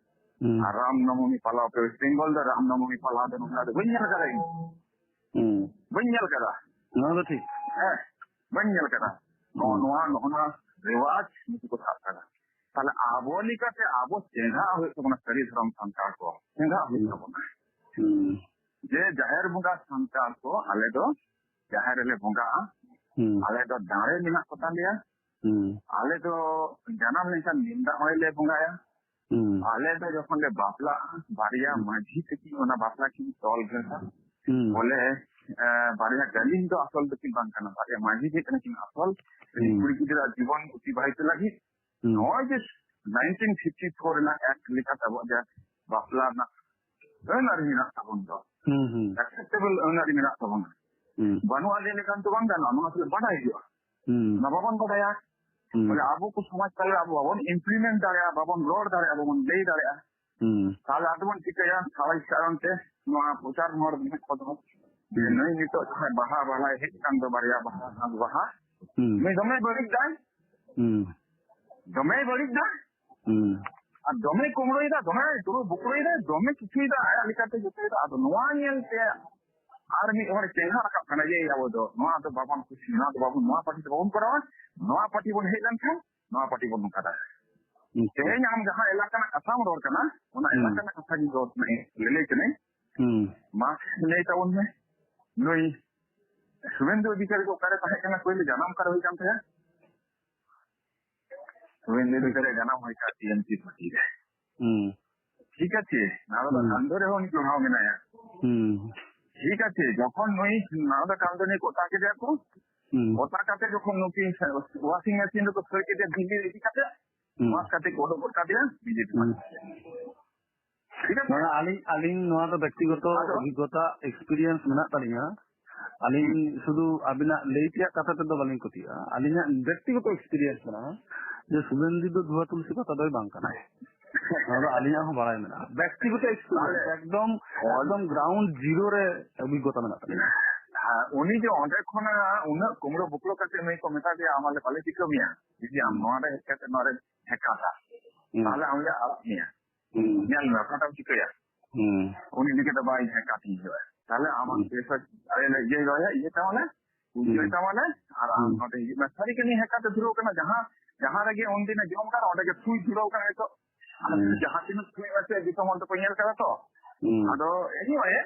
ᱦᱩᱸ᱾ ᱟᱨ ᱨᱟᱢ ᱱᱚᱵᱚᱢᱤ ᱯᱟᱞᱟᱣ ᱯᱮ᱾ ᱳᱭᱮᱥᱴ ᱵᱮᱝᱜᱚᱞ ᱫᱚ ᱨᱟᱢ ᱱᱚᱵᱚᱢᱤ ᱯᱟᱞᱟᱣ ᱫᱚ ᱱᱚᱝᱠᱟ ᱫᱚ ᱵᱟᱹᱧ ᱧᱮᱞ ᱟᱠᱟᱫᱟ ᱤᱧ᱾ ᱦᱩᱸ᱾ ᱵᱟᱹᱧ ᱧᱮᱞ ᱟᱠᱟᱫᱟ᱾ ᱱᱚᱣᱟ ᱫᱚ ᱴᱷᱤᱠ᱾ ᱦᱮᱸ, ᱵᱟᱹᱧ ᱧᱮᱞ ᱟᱠᱟᱫᱟ᱾ ᱱᱚᱜᱼᱚ ᱦᱩᱸ᱾ ᱱᱚᱣᱟ, ᱱᱚᱜᱼᱚ ᱱᱚᱣᱟ ᱨᱮᱣᱟᱡᱽ ᱱᱩᱠᱩ ᱠᱚ ᱥᱟᱵ ᱟᱠᱟᱫᱟ᱾ ᱛᱟᱦᱞᱮ ᱟᱵᱚ ᱞᱮᱠᱟᱛᱮ ᱟᱵᱚ ᱪᱮᱸᱜᱷᱟᱜ ᱦᱩᱭᱩᱜ ᱛᱟᱵᱚᱱᱟ, ᱥᱟᱹᱨᱤ ᱫᱷᱚᱨᱚᱢ ᱥᱟᱱᱛᱟᱲ ᱠᱚ ᱪᱮᱸᱜᱷᱟᱜ ᱦᱩᱭᱩᱜ ᱦᱩᱸ᱾ ᱛᱟᱵᱚᱱᱟ᱾ ᱦᱩᱸ᱾ ᱡᱮ ᱡᱟᱦᱮᱨ ᱵᱚᱸᱜᱟ ᱥᱟᱱᱛᱟᱲ ᱠᱚ, ᱟᱞᱮ ᱫᱚ ᱡᱟᱦᱮᱨ ᱨᱮᱞᱮ ᱵᱚᱸᱜᱟᱜᱼᱟ, ᱦᱩᱸ᱾ ᱟᱞᱮ ᱫᱚ ᱫᱟᱲᱮ ᱢᱮᱱᱟᱜ ᱠᱚᱛᱟ ᱞᱮᱭᱟ, ᱦᱩᱸ᱾ ᱟᱞᱮ ᱫᱚ ᱡᱟᱱᱟᱢ ᱞᱮᱱᱠᱷᱟᱱ ᱱᱤᱢ ᱫᱟᱜ ᱦᱚᱸᱞᱮ ᱵᱚᱸᱜᱟᱭᱟ, ᱦᱩᱸ᱾ ᱟᱞᱮ ᱫᱚ ᱡᱚᱠᱷᱚᱱ ᱞᱮ ᱵᱟᱯᱞᱟᱜᱼᱟ, ᱵᱟᱨᱭᱟ ᱦᱩᱸ᱾ ᱢᱟᱹᱡᱷᱤ ᱛᱟᱹᱠᱤᱱ ᱚᱱᱟ ᱵᱟᱯᱞᱟ ᱠᱤᱱ ᱛᱚᱞ ᱜᱷᱟᱹᱲᱟ᱾ ᱦᱩᱸ᱾ ᱵᱚᱞᱮ, ᱮ, ᱵᱟᱨᱭᱟ ᱜᱟᱹᱞᱤᱢ ᱫᱚ ᱟᱥᱚᱞ ᱫᱚᱠᱤᱱ ᱵᱟᱝ ᱠᱟᱱᱟ, ᱵᱟᱨᱭᱟ ᱢᱟᱹᱡᱷᱤ ᱜᱮ ᱠᱟᱱᱟ ᱠᱤᱱ ᱟᱥᱚᱞ᱾ ᱩᱱᱤ ᱦᱩᱸ᱾ ᱠᱩᱲᱤ ᱜᱤᱫᱽᱨᱟᱹ ᱡᱤᱵᱚᱱ ᱚᱛᱤᱵᱟᱦᱤᱛ ᱞᱟᱹᱜᱤᱫ ᱦᱩᱸ᱾ ᱱᱚᱜᱼᱚᱭ ᱡᱮ ᱱᱟᱭᱤᱱᱴᱤᱱ ᱯᱷᱤᱯᱴᱤ ᱯᱷᱳᱨ ᱨᱮᱱᱟᱜ ᱮᱠᱴ ᱞᱮᱠᱟᱛᱮ ᱟᱵᱚᱣᱟᱜ ᱡᱟ ᱵᱟᱯᱞᱟ ᱨᱮᱱᱟᱜ ᱟᱹᱱ ᱟᱹᱨᱤ ᱢᱮᱱᱟᱜ ᱛᱟᱵᱚᱱ ᱫᱚ, ᱦᱩᱸ, ᱦᱩᱸ᱾ ᱮᱠᱥᱮᱯᱴᱮᱵᱚᱞ ᱟᱹᱱ ᱟᱹᱨᱤ ᱢᱮᱱᱟᱜ ᱛᱟᱵᱚᱱᱟ᱾ ᱦᱩᱸ᱾ ᱵᱟᱹᱱᱩᱜᱼᱟ ᱞᱟᱹᱭ ᱞᱮᱠᱷᱟᱱ ᱛᱚ ᱵᱟᱝ ᱜᱟᱱᱚᱜᱼᱟ, ᱱᱚᱣᱟ ᱟᱥᱚᱞᱮ ᱵᱟᱰᱟᱭ ᱦᱩᱭᱩᱜᱼᱟ᱾ ᱦᱩᱸ᱾ ᱚᱱᱟ ᱵᱟᱵᱚᱱ ᱵᱟᱰᱟᱭᱟ᱾ ᱦᱩᱸ᱾ ᱵᱚᱞᱮ ᱟᱵᱚ ᱠᱚ ᱥᱚᱢᱟᱡᱽ ᱛᱟᱞᱟ ᱨᱮ ᱟᱵᱚ ᱵᱟᱵᱚᱱ ᱤᱢᱯᱞᱤᱢᱮᱱᱴ ᱫᱟᱲᱮᱭᱟᱜᱼᱟ, ᱵᱟᱵᱚᱱ ᱨᱚᱲ ᱫᱟᱲᱮᱭᱟᱜᱼᱟ, ᱵᱟᱵᱚᱱ ᱞᱟᱹᱭ ᱫᱟᱲᱮᱭᱟᱜᱼᱟ᱾ ᱦᱩᱸ᱾ ᱛᱟᱦᱞᱮ ᱟᱫᱚ ᱵᱚᱱ ᱪᱤᱠᱟᱹᱭᱟ? ᱥᱟᱶᱟᱡᱽ ᱠᱟᱨᱚᱱ ᱛᱮ ᱱᱚᱣᱟ ᱯᱨᱚᱪᱟᱨ ᱦᱚᱲ ᱢᱮᱱᱟᱜ ᱠᱚ ᱫᱚ ᱡᱮ ᱦᱩᱸ᱾ ᱱᱩᱭ ᱱᱤᱛᱚᱜ ᱡᱟᱦᱟᱸᱭ ᱵᱟᱦᱟ ᱵᱟᱦᱟᱭ ᱦᱮᱡ ᱟᱠᱟᱱ ᱫᱚ ᱵᱟᱨᱭᱟ ᱵᱟᱦᱟ, ᱦᱟᱸᱥ ᱵᱟᱦᱟ, ᱦᱩᱸ᱾ ᱱᱩᱭ ᱫᱚᱢᱮᱭ ᱵᱟᱹᱲᱤᱡ ᱫᱟᱭ, ᱦᱩᱸ᱾ ᱫᱚᱢᱮᱭ ᱵᱟᱹᱲᱤᱡ ᱫᱟ᱾ ᱦᱩᱸ᱾ ᱟᱨ ᱫᱚᱢᱮᱭ ᱠᱩᱢᱲᱩᱭ ᱫᱟ, ᱫᱚᱢᱮᱭ ᱫᱩᱲᱩᱵ ᱵᱩᱠᱲᱩᱭ ᱫᱟ, ᱫᱚᱢᱮ ᱠᱤᱪᱷᱩᱭ ᱫᱟ, ᱟᱭᱟᱜ ᱞᱮᱠᱟᱛᱮ ᱡᱚᱛᱚᱭ ᱫᱟ᱾ ᱟᱫᱚ ᱱᱚᱣᱟ ᱧᱮᱞ ᱛᱮ ᱟᱨ ᱢᱤᱫ ᱦᱚᱲ ᱪᱮᱸᱜᱷᱟ ᱨᱟᱠᱟᱵ ᱠᱟᱱᱟ ᱡᱮ, "ᱟᱵᱚ ᱫᱚ ᱱᱚᱣᱟ ᱫᱚ ᱵᱟᱵᱚᱱ ᱠᱩᱥᱤᱭᱟᱜᱼᱟ, ᱱᱚᱣᱟ ᱫᱚ ᱵᱟᱵᱚᱱ, ᱱᱚᱣᱟ ᱯᱟᱨᱴᱤ ᱫᱚ ᱵᱟᱵᱚᱱ ᱠᱚᱨᱟᱣᱟ, ᱱᱚᱣᱟ ᱯᱟᱨᱴᱤ ᱵᱚᱱ ᱦᱮᱡ ᱞᱮᱱᱠᱷᱟᱱ ᱱᱚᱣᱟ ᱯᱟᱨᱴᱤ ᱵᱚᱱ ᱱᱚᱝᱠᱟ ᱫᱟᱲᱮᱭᱟᱜᱼᱟ᱾" ᱟᱪᱪᱷᱟ᱾ ᱛᱮᱦᱮᱧ ᱟᱢ ᱡᱟᱦᱟᱸ ᱮᱞᱟᱠᱟ ᱨᱮᱱᱟᱜ ᱠᱟᱛᱷᱟᱢ ᱨᱚᱲ ᱠᱟᱱᱟ, ᱚᱱᱟ ᱦᱩᱸ᱾ ᱮᱞᱟᱠᱟ ᱨᱮᱱᱟᱜ ᱠᱟᱛᱷᱟ ᱜᱤᱧ ᱨᱚᱲ ᱠᱟᱱᱟ, ᱞᱟᱹᱞᱟᱹᱭ ᱠᱟᱹᱱᱟᱹᱧ᱾ ᱦᱩᱸ᱾ ᱢᱟ ᱞᱟᱹᱭ ᱛᱟᱵᱚᱱ ᱢᱮ, ᱱᱩᱭ ᱥᱩᱵᱷᱮᱱᱫᱩ ᱚᱫᱷᱤᱠᱟᱨᱤ ᱫᱚ ᱚᱠᱟᱨᱮ ᱛᱟᱦᱮᱸ ᱠᱟᱱᱟ, ᱯᱳᱭᱞᱳ ᱡᱟᱱᱟᱢ ᱚᱠᱟᱨᱮ ᱦᱩᱭ ᱠᱟᱱ ᱛᱟᱭᱟ? ᱥᱩᱵᱷᱮᱱᱫᱩ ᱚᱫᱷᱤᱠᱟᱨᱤ ᱡᱟᱱᱟᱢ ᱦᱩᱭ ᱠᱟᱱᱟ ᱴᱤ ᱮᱢ ᱥᱤ ᱯᱟᱨᱴᱤ ᱨᱮ᱾ ᱦᱩᱸ᱾ ᱴᱷᱤᱠ ᱟᱪᱷᱮ, ᱱᱟᱞᱟᱫᱟ ᱦᱩᱸ᱾ ᱠᱟᱱᱫᱚ ᱨᱮᱦᱚᱸ ᱩᱱᱤ ᱡᱚᱲᱟᱣ ᱢᱮᱱᱟᱭᱟ᱾ ᱦᱩᱸ᱾ ᱴᱷᱤᱠ ᱟᱪᱷᱮ, ᱡᱚᱠᱷᱚᱱ ᱱᱩᱭ ᱱᱟᱞᱟᱫᱟ ᱠᱟᱱᱫᱚ ᱱᱩᱭ ᱠᱚ ᱚᱛᱟ ᱠᱮᱫᱮᱭᱟ ᱠᱚ, ᱦᱩᱸ᱾ ᱚᱛᱟ ᱠᱟᱛᱮ ᱡᱚᱠᱷᱚᱱ ᱱᱩᱠᱤᱱ ᱣᱟᱥᱤᱝ ᱢᱮᱥᱤᱱ ᱨᱮᱠᱚ ᱠᱷᱟᱹᱲ ᱠᱮᱫᱮᱭᱟ ᱫᱤᱞᱞᱤ ᱨᱮ ᱤᱫᱤ ᱠᱟᱛᱮ, ᱦᱩᱸ᱾ ᱢᱟᱥ ᱠᱟᱛᱮ ᱠᱚ ᱚᱰᱚᱠ ᱜᱚᱫ ᱠᱟᱫᱮᱭᱟ ᱵᱤᱡᱮᱯᱤ ᱦᱩᱸ᱾ ᱯᱟᱨᱴᱤ᱾ ᱴᱷᱤᱠ ᱟᱪᱷᱮ? ᱵᱟᱝᱟ, ᱟᱹᱞᱤᱧ, ᱟᱹᱞᱤᱧ ᱱᱚᱣᱟ ᱫᱚ ᱵᱮᱠᱛᱤᱜᱚᱛᱚ ᱟᱫᱚ ᱚᱵᱷᱤᱜᱽᱜᱚᱛᱟ, ᱮᱠᱥᱯᱤᱨᱤᱭᱮᱱᱥ ᱢᱮᱱᱟᱜ ᱛᱟᱹᱞᱤᱧᱟ᱾ ᱟᱹᱞᱤᱧ ᱥᱩᱫᱷᱩ ᱟᱹᱵᱤᱱᱟᱜ ᱞᱟᱹᱭ ᱛᱮᱭᱟᱜ ᱠᱟᱛᱷᱟ ᱛᱮᱫᱚ ᱵᱟᱹᱞᱤᱧ ᱯᱟᱹᱛᱭᱟᱹᱜᱼᱟ᱾ ᱟᱹᱞᱤᱧᱟᱜ ᱵᱮᱠᱛᱤᱜᱚᱛᱚ ᱮᱠᱥᱯᱤᱨᱤᱭᱮᱱᱥ ᱢᱮᱱᱟᱜᱼᱟ ᱡᱮ ᱥᱩᱵᱷᱮᱱᱫᱩ ᱫᱚ ᱫᱷᱩᱣᱟ ᱛᱩᱞᱥᱤ ᱯᱟᱛᱟ ᱫᱚᱭ ᱵᱟᱝ ᱠᱟᱱᱟ᱾ ᱚᱱᱟ ᱫᱚ ᱟᱹᱞᱤᱧᱟᱜ ᱦᱚᱸ ᱵᱟᱲᱟᱭ ᱢᱮᱱᱟᱜᱼᱟ, ᱵᱮᱠᱛᱤᱜᱚᱛᱚ ᱮᱠᱥᱯᱤᱨᱤᱭᱮᱱᱥ, ᱛᱟᱦᱞᱮ ᱮᱠᱫᱚᱢ, ᱚᱞ- ᱮᱠᱫᱚᱢ ᱜᱨᱟᱣᱩᱱᱰ ᱡᱤᱨᱳ ᱨᱮ ᱟᱹᱜᱩ ᱠᱚ ᱛᱟᱵᱮᱱᱟ᱾ ᱦᱮᱸ, ᱩᱱᱤ ᱡᱮ ᱚᱸᱰᱮ ᱠᱷᱚᱱᱟᱜ ᱩᱱᱟᱹᱜ ᱠᱩᱢᱲᱳ ᱵᱩᱠᱲᱳ ᱠᱟᱛᱮ ᱱᱩᱭ ᱠᱚ ᱢᱮᱛᱟ ᱫᱮᱭᱟ, "ᱟᱢ ᱟᱞᱮ ᱵᱟᱞᱮ ᱴᱷᱤᱠᱟᱹ ᱢᱮᱭᱟ, ᱡᱩᱫᱤ ᱟᱢ ᱦᱩᱸ᱾ ᱱᱚᱣᱟ ᱨᱮ ᱦᱮᱡ ᱠᱟᱛᱮ ᱱᱚᱣᱟ ᱨᱮ ᱦᱮᱸᱠᱟᱴᱟ, ᱦᱩᱸ᱾ ᱛᱟᱦᱞᱮ ᱟᱢ ᱞᱮ ᱟᱲᱟᱜ ᱢᱮᱭᱟ, ᱦᱩᱸ᱾ ᱧᱮᱞ ᱢᱮ ᱚᱠᱟᱴᱟᱜ ᱮᱢ ᱪᱤᱠᱟᱹᱭᱟ?" ᱦᱩᱸ᱾ ᱩᱱᱤ ᱞᱟᱹᱭ ᱠᱮᱫᱟ, "ᱵᱟᱭ ᱦᱮᱸᱠᱟᱴ ᱤᱧ ᱦᱩᱭᱩᱜᱼᱟ, ᱛᱟᱦᱞᱮ ᱟᱢᱟᱜ ᱦᱩᱸ᱾ ᱯᱚᱭᱥᱟ ᱟᱞᱮ ᱞᱮ ᱤᱭᱟᱹᱭ ᱫᱚᱦᱚᱭᱟ, ᱤᱭᱟᱹ ᱛᱟᱢᱟᱞᱮ, ᱯᱩᱡᱟᱹᱭ ᱦᱩᱸ᱾ ᱛᱟᱢᱟᱞᱮ, ᱟᱨ ᱟᱢ ᱦᱩᱸ᱾ ᱱᱚᱰᱮ ᱦᱤᱡᱩᱜ ᱢᱮ᱾" ᱥᱟᱹᱨᱤ ᱜᱮ ᱱᱩᱭ ᱦᱮᱸᱠᱟᱴ ᱮ ᱫᱷᱩᱨᱟᱹᱣ ᱠᱟᱱᱟ, ᱡᱟᱦᱟᱸ, ᱡᱟᱦᱟᱸ ᱨᱮᱜᱮ ᱩᱱᱫᱤᱱᱮ ᱡᱚᱢ ᱠᱟᱱᱟ ᱚᱸᱰᱮ ᱜᱮ ᱥᱩᱭ ᱫᱷᱩᱨᱟᱹᱣ ᱠᱟᱱᱟ ᱱᱤᱛᱚᱜ᱾ ᱦᱩᱸ᱾ ᱡᱟᱦᱟᱸ ᱛᱤᱱᱟᱹᱜ ᱥᱩᱭ ᱢᱮᱥᱮ ᱫᱤᱥᱚᱢ ᱦᱚᱲ ᱫᱚᱠᱚ ᱧᱮᱞ ᱠᱟᱫᱟ ᱛᱚ᱾ ᱦᱩᱸ᱾ ᱟᱫᱚ anyway,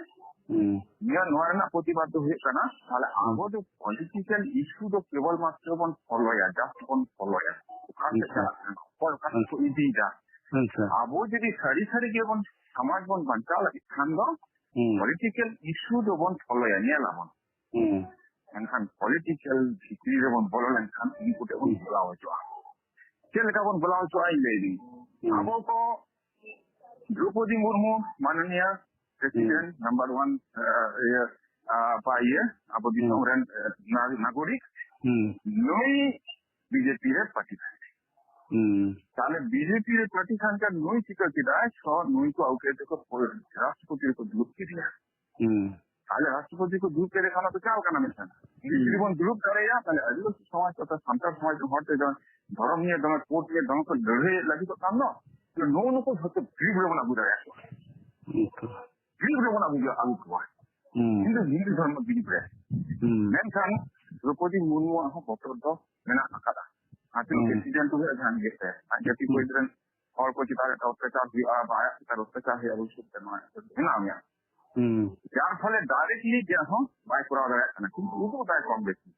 ᱦᱩᱸ᱾ ᱱᱤᱭᱟᱹ ᱱᱚᱣᱟ ᱨᱮᱱᱟᱜ ᱯᱨᱚᱛᱤᱵᱟᱫ ᱫᱚ ᱦᱩᱭᱩᱜ ᱠᱟᱱᱟ, ᱛᱟᱦᱞᱮ ᱦᱩᱸ᱾ ᱟᱵᱚ ᱫᱚ ᱯᱚᱞᱤᱴᱤᱠᱟᱞ ᱤᱥᱩ ᱫᱚ ᱠᱮᱵᱚᱞ ᱢᱟᱛᱨᱚ ᱵᱚᱱ ᱯᱷᱚᱞᱚᱭᱟ, just ᱵᱚᱱ ᱯᱷᱚᱞᱚᱭᱟ᱾ ᱚᱠᱟ ᱥᱮᱫ ᱟᱪᱪᱷᱟ᱾ ᱪᱟᱞᱟᱜ ᱠᱟᱱᱟ, ᱚᱠᱚᱭ ᱚᱠᱟ ᱥᱮᱫ ᱠᱚ ᱟᱪᱪᱷᱟ᱾ ᱤᱫᱤᱭᱮᱫᱟ᱾ ᱟᱪᱪᱷᱟ᱾ ᱟᱵᱚ ᱡᱩᱫᱤ ᱥᱟᱹᱨᱤ ᱥᱟᱹᱨᱤ ᱜᱮᱵᱚᱱ ᱥᱚᱢᱟᱡᱽ ᱵᱚᱱ ᱵᱟᱧᱪᱟᱣ ᱞᱟᱹᱜᱤᱫ ᱠᱷᱟᱱ ᱫᱚ ᱦᱩᱸ᱾ ᱯᱚᱞᱤᱴᱤᱠᱟᱞ ᱤᱥᱩ ᱫᱚᱵᱚᱱ ᱯᱷᱚᱞᱚᱭᱟ, ᱧᱮᱞᱟᱵᱚᱱ᱾ ᱦᱩᱸ᱾ ᱢᱮᱱᱠᱷᱟᱱ ᱯᱚᱞᱤᱴᱤᱠᱟᱞ ᱵᱷᱤᱛᱨᱤ ᱨᱮᱵᱚᱱ ᱵᱚᱞᱚ ᱞᱮᱱᱠᱷᱟᱱ ᱩᱱᱠᱩ ᱴᱷᱮᱱ ᱵᱚᱱ ᱦᱩᱸ᱾ ᱵᱚᱞᱟᱣ ᱦᱚᱪᱚᱜᱼᱟ᱾ ᱪᱮᱫ ᱞᱮᱠᱟ ᱵᱚᱱ ᱵᱚᱞᱟᱣ ᱦᱚᱪᱚᱜᱼᱟ ᱤᱧ ᱞᱟᱹᱭ ᱫᱤᱧ᱾ ᱦᱩᱸ᱾ ᱟᱵᱚ ᱠᱚ ᱫᱨᱚᱯᱚᱫᱤ ᱢᱩᱨᱢᱩ ᱢᱟᱱᱚᱱᱤᱭᱟ ᱯᱨᱮᱥᱤᱰᱮᱱᱴ ᱦᱩᱸ᱾ ᱱᱟᱢᱵᱟᱨ ᱚᱣᱟᱱ, ᱟᱸ, ᱤᱭᱟᱹ, ᱟᱸ, ᱯᱟ-, ᱤᱭᱟᱹ, ᱟᱵᱚ ᱫᱤᱥᱚᱢ ᱦᱩᱸ᱾ ᱨᱮᱱ, ᱟᱸ, ᱱᱟ-, ᱱᱟᱜᱚᱨᱤᱠ, ᱦᱩᱸ᱾ ᱱᱩᱭ ᱵᱤᱡᱮᱯᱤ ᱨᱮ ᱯᱟᱴᱤ ᱛᱟᱦᱮᱸ ᱠᱟᱱᱟ᱾ ᱦᱩᱸ᱾ ᱛᱟᱦᱞᱮ ᱵᱤᱡᱮᱯᱤ ᱨᱮ ᱯᱟᱴᱤ ᱠᱷᱟᱱ ᱠᱷᱟᱱ ᱱᱩᱭ ᱪᱤᱠᱟᱹ ᱠᱮᱫᱟᱭ? ᱥᱚ ᱱᱩᱭ ᱠᱚ ᱟᱹᱜᱩ ᱠᱮᱫ ᱛᱮᱠᱚ ᱨᱟᱥᱴᱨᱚᱯᱚᱛᱤ ᱨᱮᱠᱚ ᱫᱩᱲᱩᱵ ᱠᱮᱫᱮᱭᱟ᱾ ᱦᱩᱸ᱾ ᱛᱟᱦᱞᱮ ᱨᱟᱥᱴᱨᱚᱯᱚᱛᱤ ᱠᱚ ᱫᱩᱲᱩᱵ ᱠᱮᱫᱮ ᱠᱷᱟᱱ ᱚᱱᱟ ᱫᱚ ᱪᱟᱞ ᱠᱟᱱᱟ ᱢᱤᱫᱴᱟᱝ᱾ ᱦᱩᱸ᱾ ᱡᱩᱫᱤ ᱵᱚᱱ ᱫᱩᱲᱩᱵ ᱫᱟᱲᱮᱭᱟᱜᱼᱟ, ᱛᱟᱦᱞᱮ ᱟᱹᱫᱤᱵᱟᱹᱥᱤ ᱥᱚᱢᱟᱡᱽ ᱛᱚᱛᱷᱟ ᱥᱟᱱᱛᱟᱲ ᱥᱚᱢᱟᱡᱽ ᱨᱮᱱ ᱦᱚᱲ ᱛᱮ ᱡᱮᱢᱚᱱ ᱫᱷᱚᱨᱚᱢ ᱱᱤᱭᱮ ᱫᱚᱢᱮ ᱠᱳᱨᱴ ᱱᱤᱭᱮ ᱫᱚᱢᱮ ᱠᱚ ᱞᱟᱹᱲᱦᱟᱹᱭ ᱞᱟᱹᱜᱤᱫᱚᱜ ᱠᱟᱱ ᱫᱚ, ᱱᱩᱜᱼᱩ ᱱᱩᱠᱩ ᱡᱷᱚᱛᱚ ᱵᱤᱨᱩᱫᱷ ᱨᱮᱵᱚᱱ ᱟᱹᱜᱩ ᱫᱟᱲᱮᱭᱟᱠᱚᱣᱟ᱾ ᱦᱩᱸ᱾ ᱵᱤᱨᱩᱫᱷ ᱨᱮᱵᱚᱱ ᱟᱹᱜᱩ, ᱟᱹᱜᱩ ᱠᱚᱣᱟ᱾ ᱦᱩᱸ᱾ ᱦᱤᱱᱫᱩ, ᱦᱤᱱᱫᱩ ᱫᱷᱚᱨᱢᱚ ᱵᱤᱨᱩᱫᱷ ᱨᱮ᱾ ᱦᱩᱸ᱾ ᱢᱮᱱᱠᱷᱟᱱ ᱫᱨᱚᱯᱚᱫᱤ ᱢᱩᱨᱢᱩᱣᱟᱜ ᱦᱚᱸ ᱵᱚᱛᱚᱨ ᱫᱚ ᱢᱮᱱᱟᱜ ᱟᱠᱟᱫᱟ᱾ ᱟᱨ ᱛᱤᱱᱟᱹᱜ ᱦᱩᱸ᱾ ᱯᱨᱮᱥᱤᱰᱮᱱᱴ ᱦᱩᱭᱩᱜᱼᱟ, ᱡᱟᱦᱟᱸ ᱜᱮ ᱥᱮ, ᱟᱡ ᱡᱟᱹᱛᱤ ᱦᱩᱸ᱾ ᱠᱚ ᱨᱮᱱ ᱦᱚᱲ ᱠᱚ ᱪᱮᱛᱟᱱ ᱨᱮ ᱚᱛᱛᱟᱪᱟᱨ ᱦᱩᱭᱩᱜᱼᱟ, ᱵᱟ ᱟᱭᱟᱜ ᱪᱮᱛᱟᱱ ᱨᱮ ᱚᱛᱛᱟᱪᱟᱨ ᱦᱩᱭᱩᱜᱼᱟ, ᱵᱷᱚᱵᱤᱥᱥᱚᱛ ᱨᱮ ᱱᱚᱣᱟ ᱢᱮᱱᱟᱜᱼᱟ ᱢᱮᱭᱟ᱾ ᱦᱩᱸ᱾ ᱡᱟᱨ ᱯᱷᱚᱞᱮ directly ᱪᱮᱫ ᱦᱚᱸ ᱵᱟᱭ ᱠᱚᱨᱟᱣ ᱫᱟᱲᱮᱭᱟᱜ ᱠᱟᱱᱟ, ᱠᱤᱱᱛᱩ ᱩᱫᱩᱜ ᱫᱟᱭ ᱠᱚᱢ ᱵᱮᱥᱤ᱾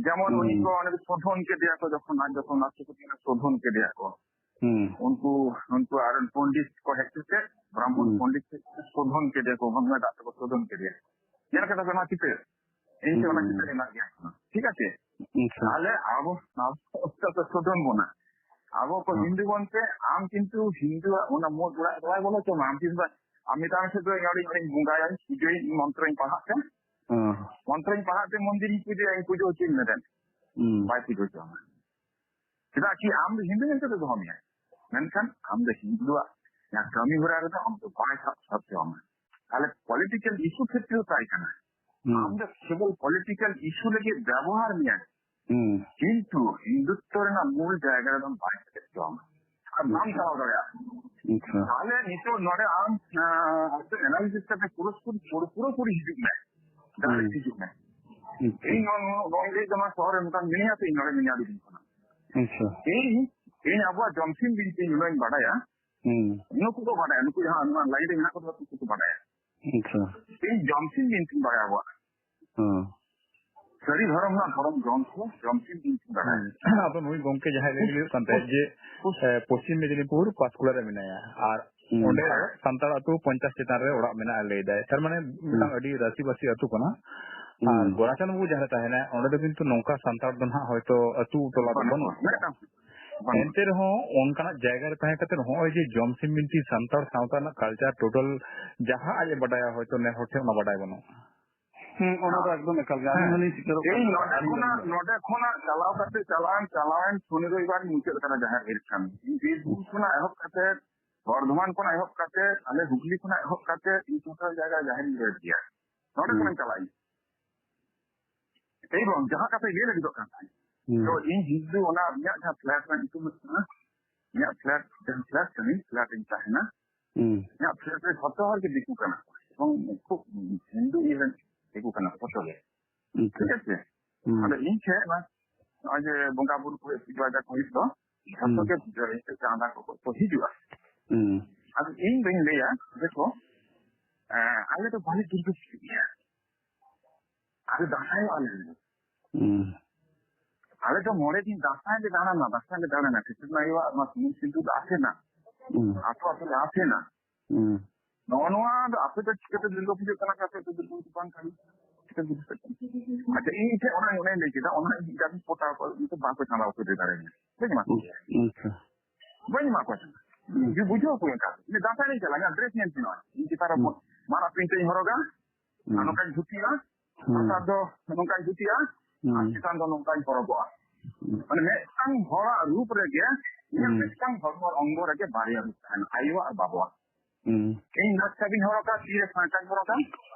ᱡᱮᱢᱚᱱ ᱩᱱᱤ ᱦᱩᱸ᱾ ᱠᱚ ᱚᱸᱰᱮ ᱠᱚ ᱥᱳᱫᱷᱚᱱ ᱠᱮᱫᱮᱭᱟ ᱠᱚ, ᱡᱚᱠᱷᱚᱱ ᱟᱡ ᱡᱚᱠᱷᱚᱱ ᱨᱟᱥᱴᱨᱚᱯᱚᱛᱤ ᱠᱟᱱᱟ, ᱥᱳᱫᱷᱚᱱ ᱠᱮᱫᱮᱭᱟ ᱠᱚ᱾ ᱦᱩᱸ᱾ ᱩᱱᱠᱩ, ᱩᱱᱠᱩ ᱟᱨ ᱯᱚᱱᱰᱤᱛ ᱠᱚ ᱦᱮᱡ ᱠᱟᱛᱮ, ᱵᱨᱟᱦᱢᱚᱱ ᱦᱩᱸ᱾ ᱯᱚᱱᱰᱤᱛ ᱠᱚ ᱥᱳᱫᱷᱚᱱ ᱠᱮᱫᱮᱭᱟ ᱠᱚ, ᱵᱚᱸᱜᱟ ᱫᱟᱜ ᱛᱮᱠᱚ ᱥᱳᱫᱷᱚᱱ ᱠᱮᱫᱮᱭᱟ᱾ ᱧᱮᱞ ᱠᱟᱫᱟ ᱯᱮ ᱚᱱᱟ ᱪᱤᱛᱟᱹᱨ? ᱤᱧ ᱴᱷᱮᱱ ᱚᱱᱟ ᱦᱩᱸ᱾ ᱪᱤᱛᱟᱹᱨ ᱦᱮᱱᱟᱜ ᱜᱮᱭᱟ ᱮᱠᱷᱚᱱᱳ᱾ ᱴᱷᱤᱠ ᱟᱪᱷᱮ? ᱟᱪᱪᱷᱟ᱾ ᱛᱟᱦᱞᱮ ᱟᱵᱚ, ᱟᱵᱚ ᱥᱳᱫᱷᱚᱱ ᱵᱚᱱᱟ᱾ ᱟᱵᱚ ᱠᱚ ᱦᱩᱸ᱾ ᱦᱤᱱᱫᱩ ᱵᱚᱱᱛᱮ, ᱟᱢ ᱠᱤᱱᱛᱩ ᱦᱤᱱᱫᱩᱣᱟᱜ ᱚᱱᱟ ᱢᱩᱬ ᱚᱲᱟᱜ ᱨᱮ ᱵᱟᱭ ᱵᱚᱞᱚ ᱦᱚᱪᱚ ᱟᱢᱟ᱾ ᱟᱢ ᱛᱤᱥ ᱵᱟ-, ᱟᱢ ᱢᱮᱛᱟᱜ ᱢᱮ ᱥᱮ, "ᱫᱩ ᱤᱧ ᱚᱸᱰᱮᱧ, ᱚᱸᱰᱮᱧ ᱵᱚᱸᱜᱟᱭᱟ, ᱯᱩᱡᱟᱹᱭᱟᱹᱧ, ᱢᱚᱱᱛᱨᱚᱧ ᱯᱟᱲᱦᱟᱜ ᱛᱮ, ᱦᱩᱸ᱾ ᱢᱚᱱᱛᱨᱚᱧ ᱯᱟᱲᱦᱟᱜ ᱛᱮ ᱢᱚᱱᱫᱤᱨᱤᱧ ᱯᱩᱡᱟᱹᱭᱟ, ᱤᱧ ᱯᱩᱡᱟᱹ ᱦᱚᱪᱚᱧ ᱢᱮ ᱫᱮᱱ᱾" ᱦᱩᱸ᱾ ᱵᱟᱭ ᱯᱩᱡᱟᱹ ᱦᱚᱪᱚ ᱟᱢᱟ᱾ ᱪᱮᱫᱟᱜ ᱠᱤ ᱟᱢ ᱫᱚ ᱦᱤᱱᱫᱩ ᱢᱮᱱᱛᱮ ᱫᱚ ᱫᱚᱦᱚ ᱢᱮᱭᱟ᱾ ᱢᱮᱱᱠᱷᱟᱱ ᱟᱢ ᱫᱚ ᱦᱤᱱᱫᱩᱣᱟᱜ ᱡᱟᱦᱟᱸ ᱠᱟᱹᱢᱤ ᱦᱚᱨᱟ ᱨᱮᱫᱚ ᱟᱢ ᱫᱚ ᱵᱟᱭ ᱥᱟᱵ ᱥᱟᱵ ᱦᱚᱪᱚ ᱟᱢᱟ᱾ ᱛᱟᱦᱞᱮ ᱯᱚᱞᱤᱴᱤᱠᱟᱞ ᱤᱥᱩ ᱠᱷᱮᱛᱨᱮ ᱛᱟᱭ ᱠᱟᱱᱟ᱾ ᱦᱩᱸ᱾ ᱟᱢ ᱫᱚ ᱠᱮᱵᱚᱞ ᱯᱚᱞᱤᱴᱤᱠᱟᱞ ᱤᱥᱩ ᱞᱟᱹᱜᱤᱫ ᱵᱮᱵᱚᱦᱟᱨ ᱢᱮᱭᱟ, ᱦᱩᱸ᱾ ᱠᱤᱱᱛᱩ ᱦᱤᱱᱫᱩᱛᱛᱚ ᱨᱮᱱᱟᱜ ᱢᱩᱞ ᱡᱟᱭᱜᱟ ᱨᱮᱫᱚ ᱵᱟᱭ ᱥᱮᱴᱮᱨ ᱦᱚᱪᱚ ᱟᱢᱟ᱾ ᱟᱨ ᱵᱟᱢ ᱟᱪᱪᱷᱟ᱾ ᱪᱟᱞᱟᱣ ᱫᱟᱲᱮᱭᱟᱜᱼᱟ᱾ ᱟᱪᱪᱷᱟ᱾ ᱛᱟᱦᱞᱮ ᱱᱤᱛᱚᱜ ᱱᱚᱰᱮ ᱟᱢ, ᱟᱸ, ᱮᱱᱟᱞᱤᱥᱤᱥ ᱠᱟᱛᱮ ᱯᱩᱨᱟᱹᱯᱩᱨᱤ, ᱯᱩᱨᱟᱹᱯᱩᱨᱤ ᱦᱤᱡᱩᱜ ᱢᱮ᱾ ᱰᱟᱭᱨᱮᱠᱴ ᱦᱩᱸ᱾ ᱦᱤᱡᱩᱜ ᱢᱮ᱾ ᱟᱪᱪᱷᱟ᱾ ᱤᱧ ᱱᱚ-, ᱱᱚ-, ᱱᱚᱜᱼᱚᱭ ᱡᱮ ᱡᱮᱢᱚᱱ ᱥᱚᱦᱚᱨ ᱨᱮ ᱢᱤᱫᱴᱟᱝ ᱢᱤᱱᱟᱹᱧᱟ ᱛᱚ, ᱤᱧ ᱱᱚᱰᱮ ᱢᱤᱱᱟᱹᱧᱟ ᱟᱹᱰᱤ ᱫᱤᱱ ᱠᱷᱚᱱᱟᱜ᱾ ᱟᱪᱪᱷᱟ᱾ ᱤᱧ, ᱤᱧ ᱟᱵᱚᱣᱟᱜ ᱡᱚᱢᱥᱤᱢ ᱵᱤᱱᱛᱤ ᱱᱩᱱᱟᱹᱜ ᱤᱧ ᱵᱟᱰᱟᱭᱟ᱾ ᱦᱩᱸ᱾ ᱱᱩᱠᱩ ᱠᱚ ᱵᱟᱰᱟᱭᱟ, ᱱᱩᱠᱩ ᱡᱟᱦᱟᱸ ᱱᱚᱣᱟ ᱞᱟᱭᱤᱱ ᱨᱮ ᱢᱮᱱᱟᱜ ᱠᱚᱫᱚ ᱱᱩᱠᱩ ᱠᱚ ᱵᱟᱰᱟᱭᱟ᱾ ᱟᱪᱪᱷᱟ᱾ ᱤᱧ ᱡᱚᱢᱥᱤᱢ ᱵᱤᱱᱛᱤᱧ ᱵᱟᱲᱟᱭᱟ ᱟᱵᱚᱣᱟᱜ᱾ ᱦᱮᱸ᱾ ᱥᱟᱹᱨᱤ ᱫᱷᱚᱨᱚᱢ ᱨᱮᱱᱟᱜ ᱫᱷᱚᱨᱚᱢ ᱜᱨᱚᱱᱛᱷᱚ ᱡᱚᱢᱥᱤᱢ ᱵᱤᱱᱛᱤᱧ ᱵᱟᱲᱟᱭᱟ᱾ ᱦᱮᱸ᱾ ᱟᱫᱚ ᱱᱩᱭ ᱜᱚᱝᱠᱮ ᱡᱟᱦᱟᱸᱭ ᱞᱟᱹᱭ ᱦᱩᱭᱩᱜ ᱠᱟᱱ ᱛᱟᱦᱮᱸᱫ ᱡᱮ, ᱮ, ᱯᱚᱥᱪᱤᱢ ᱢᱮᱫᱤᱱᱤᱯᱩᱨ ᱯᱟᱸᱪᱠᱩᱲᱟ ᱨᱮ ᱢᱮᱱᱟᱭᱟ, ᱟᱨ ᱦᱩᱸ᱾ ᱚᱸᱰᱮ ᱥᱟᱱᱛᱟᱲ ᱟᱹᱛᱩ ᱯᱚᱧᱪᱟᱥ ᱪᱮᱛᱟᱱ ᱨᱮ ᱚᱲᱟᱜ ᱢᱮᱱᱟᱜᱼᱟ ᱞᱟᱹᱭ ᱫᱟᱭ, ᱛᱟᱨ ᱢᱟᱱᱮ ᱢᱤᱫᱴᱟᱝ ᱦᱩᱸ᱾ ᱟᱹᱰᱤ ᱨᱟᱹᱥᱤᱵᱟᱹᱥᱤ ᱟᱹᱛᱩ ᱠᱟᱱᱟ᱾ ᱟᱨ ᱦᱩᱸ᱾ ᱜᱳᱨᱟᱪᱟᱸᱫᱽ ᱵᱟᱹᱵᱩ ᱡᱟᱦᱟᱸ ᱨᱮ ᱛᱟᱦᱮᱱᱟᱭ, ᱚᱸᱰᱮ ᱫᱚ ᱠᱤᱱᱛᱩ ᱱᱚᱝᱠᱟ ᱥᱟᱱᱛᱟᱲ ᱫᱚ ᱱᱟᱦᱟᱜ ᱦᱚᱭᱛᱳ ᱟᱹᱛᱩ ᱴᱚᱞᱟ ᱫᱚ ᱵᱟᱹᱱᱩᱜ ᱵᱟᱹᱱᱩᱜᱼᱟ᱾ ᱠᱚᱣᱟ᱾ ᱢᱤᱫᱴᱟᱝ ᱵᱟᱹᱱᱩᱜ ᱮᱱᱛᱮ ᱨᱮᱦᱚᱸ ᱚᱱᱠᱟᱱᱟᱜ ᱡᱟᱭᱜᱟ ᱨᱮ ᱛᱟᱦᱮᱸ ᱠᱟᱛᱮ ᱱᱚᱜᱼᱚᱭ ᱡᱮ ᱡᱚᱢᱥᱤᱢ ᱵᱤᱱᱛᱤ ᱥᱟᱱᱛᱟᱲ ᱥᱟᱶᱛᱟ ᱨᱮᱱᱟᱜ ᱠᱟᱞᱪᱟᱨ ᱴᱳᱴᱟᱞ ᱡᱟᱦᱟᱸ ᱟᱡ ᱮ ᱵᱟᱰᱟᱭᱟ, ᱦᱚᱭᱛᱳ ᱱᱮ ᱦᱚᱲ ᱴᱷᱮᱱ ᱚᱱᱟ ᱵᱟᱰᱟᱭ ᱵᱟᱹᱱᱩᱜᱼᱟ᱾ ᱦᱩᱸ, ᱚᱱᱟ ᱫᱚ ᱮᱠᱫᱚᱢ ᱮᱠᱟᱞ ᱜᱮ᱾ ᱟᱹᱞᱤᱧ ᱦᱮᱸ᱾ ᱦᱚᱸᱞᱤᱧ ᱥᱤᱠᱟᱹᱨᱚᱜ ᱤᱧ ᱠᱟᱱᱟ᱾ ᱱᱚᱰᱮ ᱟᱹᱞᱤᱧ ᱠᱷᱚᱱᱟᱜ, ᱦᱚᱸᱞᱤᱧ ᱱᱚᱰᱮ ᱠᱷᱚᱱᱟᱜ ᱪᱟᱞᱟᱣ ᱠᱟᱛᱮ, ᱪᱟᱞᱟᱣᱮᱱ, ᱪᱟᱞᱟᱣᱮᱱ ᱥᱚᱱᱤ ᱨᱚᱵᱤᱵᱟᱨ ᱢᱩᱪᱟᱹᱫ ᱠᱟᱱᱟ ᱡᱟᱦᱮᱨ ᱦᱤᱨᱤ ᱠᱷᱟᱱ᱾ ᱤᱧ ᱵᱤᱨᱵᱷᱩᱢ ᱠᱷᱚᱱᱟᱜ ᱮᱦᱚᱵ ᱠᱟᱛᱮ, ᱵᱚᱨᱫᱷᱚᱢᱟᱱ ᱠᱷᱚᱱᱟᱜ ᱮᱦᱚᱵ ᱠᱟᱛᱮ, ᱟᱞᱮ ᱦᱩᱜᱽᱞᱤ ᱠᱷᱚᱱᱟᱜ ᱮᱦᱚᱵ ᱠᱟᱛᱮ, ᱤᱧ ᱴᱳᱴᱟᱞ ᱡᱟᱭᱜᱟ ᱡᱟᱦᱮᱨ ᱤᱧ ᱨᱮᱰ ᱜᱮᱭᱟ᱾ ᱱᱚᱰᱮ ᱦᱩᱸ᱾ ᱠᱷᱚᱱᱟᱜ ᱤᱧ ᱪᱟᱞᱟᱜ ᱤᱧ᱾ ᱮᱵᱚᱝ ᱡᱟᱦᱟᱸ ᱠᱟᱛᱷᱟ ᱞᱟᱹᱭ ᱞᱟᱹᱜᱤᱫᱚᱜ ᱠᱟᱱ ᱛᱟᱦᱮᱸᱫ, ᱦᱩᱸ᱾ ᱛᱚ ᱤᱧ ᱦᱤᱡᱩᱜ ᱚᱱᱟ ᱤᱧᱟᱹᱜ ᱡᱟᱦᱟᱸ ᱯᱷᱞᱮᱴ ᱨᱮᱱᱟᱜ ᱧᱩᱛᱩᱢ ᱦᱩᱭᱩᱜ ᱠᱟᱱᱟ, ᱤᱧᱟᱹᱜ ᱯᱷᱞᱮᱴ, ᱡᱟᱦᱟᱸ ᱯᱷᱞᱮᱴ ᱠᱟᱹᱱᱟᱹᱧ, ᱯᱷᱞᱮᱴ ᱨᱤᱧ ᱛᱟᱦᱮᱱᱟ, ᱦᱩᱸ᱾ ᱤᱧᱟᱹᱜ ᱯᱷᱞᱮᱴ ᱨᱮ ᱡᱷᱚᱛᱚ ᱦᱚᱲ ᱜᱮ ᱫᱤᱠᱩ ᱠᱟᱱᱟ ᱠᱚ, ᱮᱵᱚᱝ ᱠᱷᱩᱵ ᱦᱤᱱᱫᱩ ᱤᱭᱟᱹ ᱨᱮᱱ ᱫᱤᱠᱩ ᱠᱟᱱᱟ ᱠᱚ ᱡᱷᱚᱛᱚ ᱜᱮ, ᱟᱪᱪᱷᱟ᱾ ᱴᱷᱤᱠ ᱟᱪᱷᱮ? ᱦᱩᱸ᱾ ᱟᱫᱚ ᱤᱧ ᱴᱷᱮᱱ ᱱᱚᱜᱼᱚᱭ ᱡᱮ ᱵᱚᱸᱜᱟ ᱵᱩᱨᱩ ᱠᱚ ᱦᱩᱭᱩᱜ, ᱯᱩᱡᱟᱹ ᱟᱡᱟ ᱠᱚ ᱦᱩᱭᱩᱜ ᱫᱚ, ᱡᱷᱚᱛᱚ ᱦᱩᱸ᱾ ᱜᱮ ᱪᱟᱸᱫᱟ ᱠᱚ ᱠᱚ ᱦᱤᱡᱩᱜᱼᱟ᱾ ᱦᱩᱸ᱾ ᱟᱫᱚ ᱤᱧ ᱫᱚᱧ ᱞᱟᱹᱭᱟ, ᱫᱮᱠᱷᱚ, ᱮᱸ, ᱟᱞᱮ ᱫᱚ ᱵᱟᱞᱮ ᱫᱩᱨᱜᱟᱹ ᱯᱩᱡᱟᱹᱜ ᱜᱮᱭᱟ᱾ ᱟᱞᱮ ᱫᱟᱸᱥᱟᱭᱚᱜᱼᱟ ᱞᱮ᱾ ᱦᱩᱸ᱾ ᱟᱞᱮ ᱫᱚ ᱢᱚᱬᱮ ᱫᱤᱱ ᱫᱟᱸᱥᱟᱭ ᱞᱮ ᱫᱟᱬᱟᱱᱟ, ᱫᱟᱸᱥᱟᱭ ᱞᱮ ᱫᱟᱬᱟᱱᱟ᱾ ᱠᱨᱤᱥᱱᱚ ᱟᱭᱳᱣᱟᱜ ᱱᱚᱣᱟ ᱥᱩᱱᱩᱢ ᱥᱤᱸᱫᱩᱨ ᱫᱚ ᱟᱥᱮᱱᱟ᱾ ᱦᱩᱸ᱾ ᱟᱛᱳ ᱟᱛᱳ ᱞᱮ ᱟᱥᱮᱱᱟ᱾ ᱦᱩᱸ᱾ ᱱᱚᱜᱼᱚ ᱱᱚᱣᱟ ᱫᱚ ᱟᱯᱮ ᱫᱚ ᱪᱤᱠᱟᱹᱛᱮ ᱫᱩᱨᱜᱟᱹ ᱯᱩᱡᱟᱹ ᱠᱟᱱᱟ ᱯᱮ, ᱟᱯᱮ ᱫᱚ ᱫᱩᱨᱜᱟᱹ ᱯᱩᱡᱟᱹ ᱵᱟᱝ ᱠᱟᱱᱟ? ᱪᱤᱠᱟᱹ ᱵᱩᱡᱷᱟᱹᱜ ᱠᱟᱱᱟ? ᱟᱪᱪᱷᱟ, ᱤᱧ ᱴᱷᱮᱱ ᱚᱱᱟ, ᱚᱱᱟᱧ ᱞᱟᱹᱭ ᱠᱮᱫᱟ, ᱚᱱᱟ ᱤᱧ ᱮᱴᱟᱜ ᱤᱧ ᱯᱚᱴᱟᱣ ᱠᱚᱣᱟ, ᱤᱧ ᱫᱚ ᱵᱟᱝᱠᱚ ᱪᱟᱸᱫᱟ ᱩᱛᱟᱹᱨ ᱫᱟᱲᱮᱭᱟᱹᱧᱟ᱾ ᱵᱟᱹᱧ ᱮᱢᱟ ᱠᱚᱣᱟ᱾ ᱟᱪᱪᱷᱟ᱾ ᱵᱟᱹᱧ ᱮᱢᱟ ᱠᱚᱣᱟ ᱪᱟᱸᱫᱟ᱾ ᱦᱩᱸ᱾ ᱡᱩᱫᱤ ᱵᱩᱡᱷᱟᱹᱣ ᱠᱚ ᱮᱱᱠᱷᱟᱱ, ᱤᱧ ᱫᱚ ᱫᱟᱸᱥᱟᱭ ᱮᱱᱮᱡ ᱪᱟᱞᱟᱜ, ᱤᱧᱟᱹᱜ ᱰᱨᱮᱥ ᱧᱮᱞ ᱛᱤᱧᱟᱹ, ᱤᱧ ᱪᱮᱛᱟᱱ ᱨᱮ ᱦᱩᱸ᱾ ᱢᱟᱨᱟᱜ ᱯᱤᱧᱪᱟᱹᱨ ᱤᱧ ᱦᱚᱨᱚᱜᱟ, ᱦᱩᱸ᱾ ᱟᱨ ᱱᱚᱝᱠᱟᱧ ᱫᱷᱩᱛᱤᱜᱼᱟ, ᱦᱩᱸ᱾ ᱞᱟᱛᱟᱨ ᱫᱚ ᱱᱚᱝᱠᱟᱧ ᱫᱷᱩᱛᱤᱜᱼᱟ, ᱦᱩᱸ᱾ ᱟᱨ ᱪᱮᱛᱟᱱ ᱫᱚ ᱱᱚᱝᱠᱟᱧ ᱦᱚᱨᱚᱜᱚᱜᱼᱟ᱾ ᱢᱟᱱᱮ ᱢᱤᱫᱴᱟᱝ ᱦᱚᱲᱟᱜ ᱨᱩᱯ ᱨᱮᱜᱮ, ᱤᱧᱟᱹᱜ ᱦᱩᱸ᱾ ᱢᱤᱫᱴᱟᱝ ᱦᱚᱲᱢᱚ ᱚᱝᱜᱚ ᱨᱮᱜᱮ ᱵᱟᱨᱭᱟ ᱨᱩᱯ ᱛᱟᱦᱮᱱᱟ, ᱟᱭᱳᱣᱟᱜ ᱟᱨ ᱵᱟᱵᱟᱣᱟᱜ᱾ ᱦᱩᱸ᱾ ᱤᱧ ᱱᱟᱠᱪᱟᱵᱤᱧ ᱦᱚᱨᱚᱜᱟ, ᱛᱤ ᱨᱮ ᱥᱟᱸᱭᱴᱟᱧ ᱦᱚᱨᱚᱜᱟ,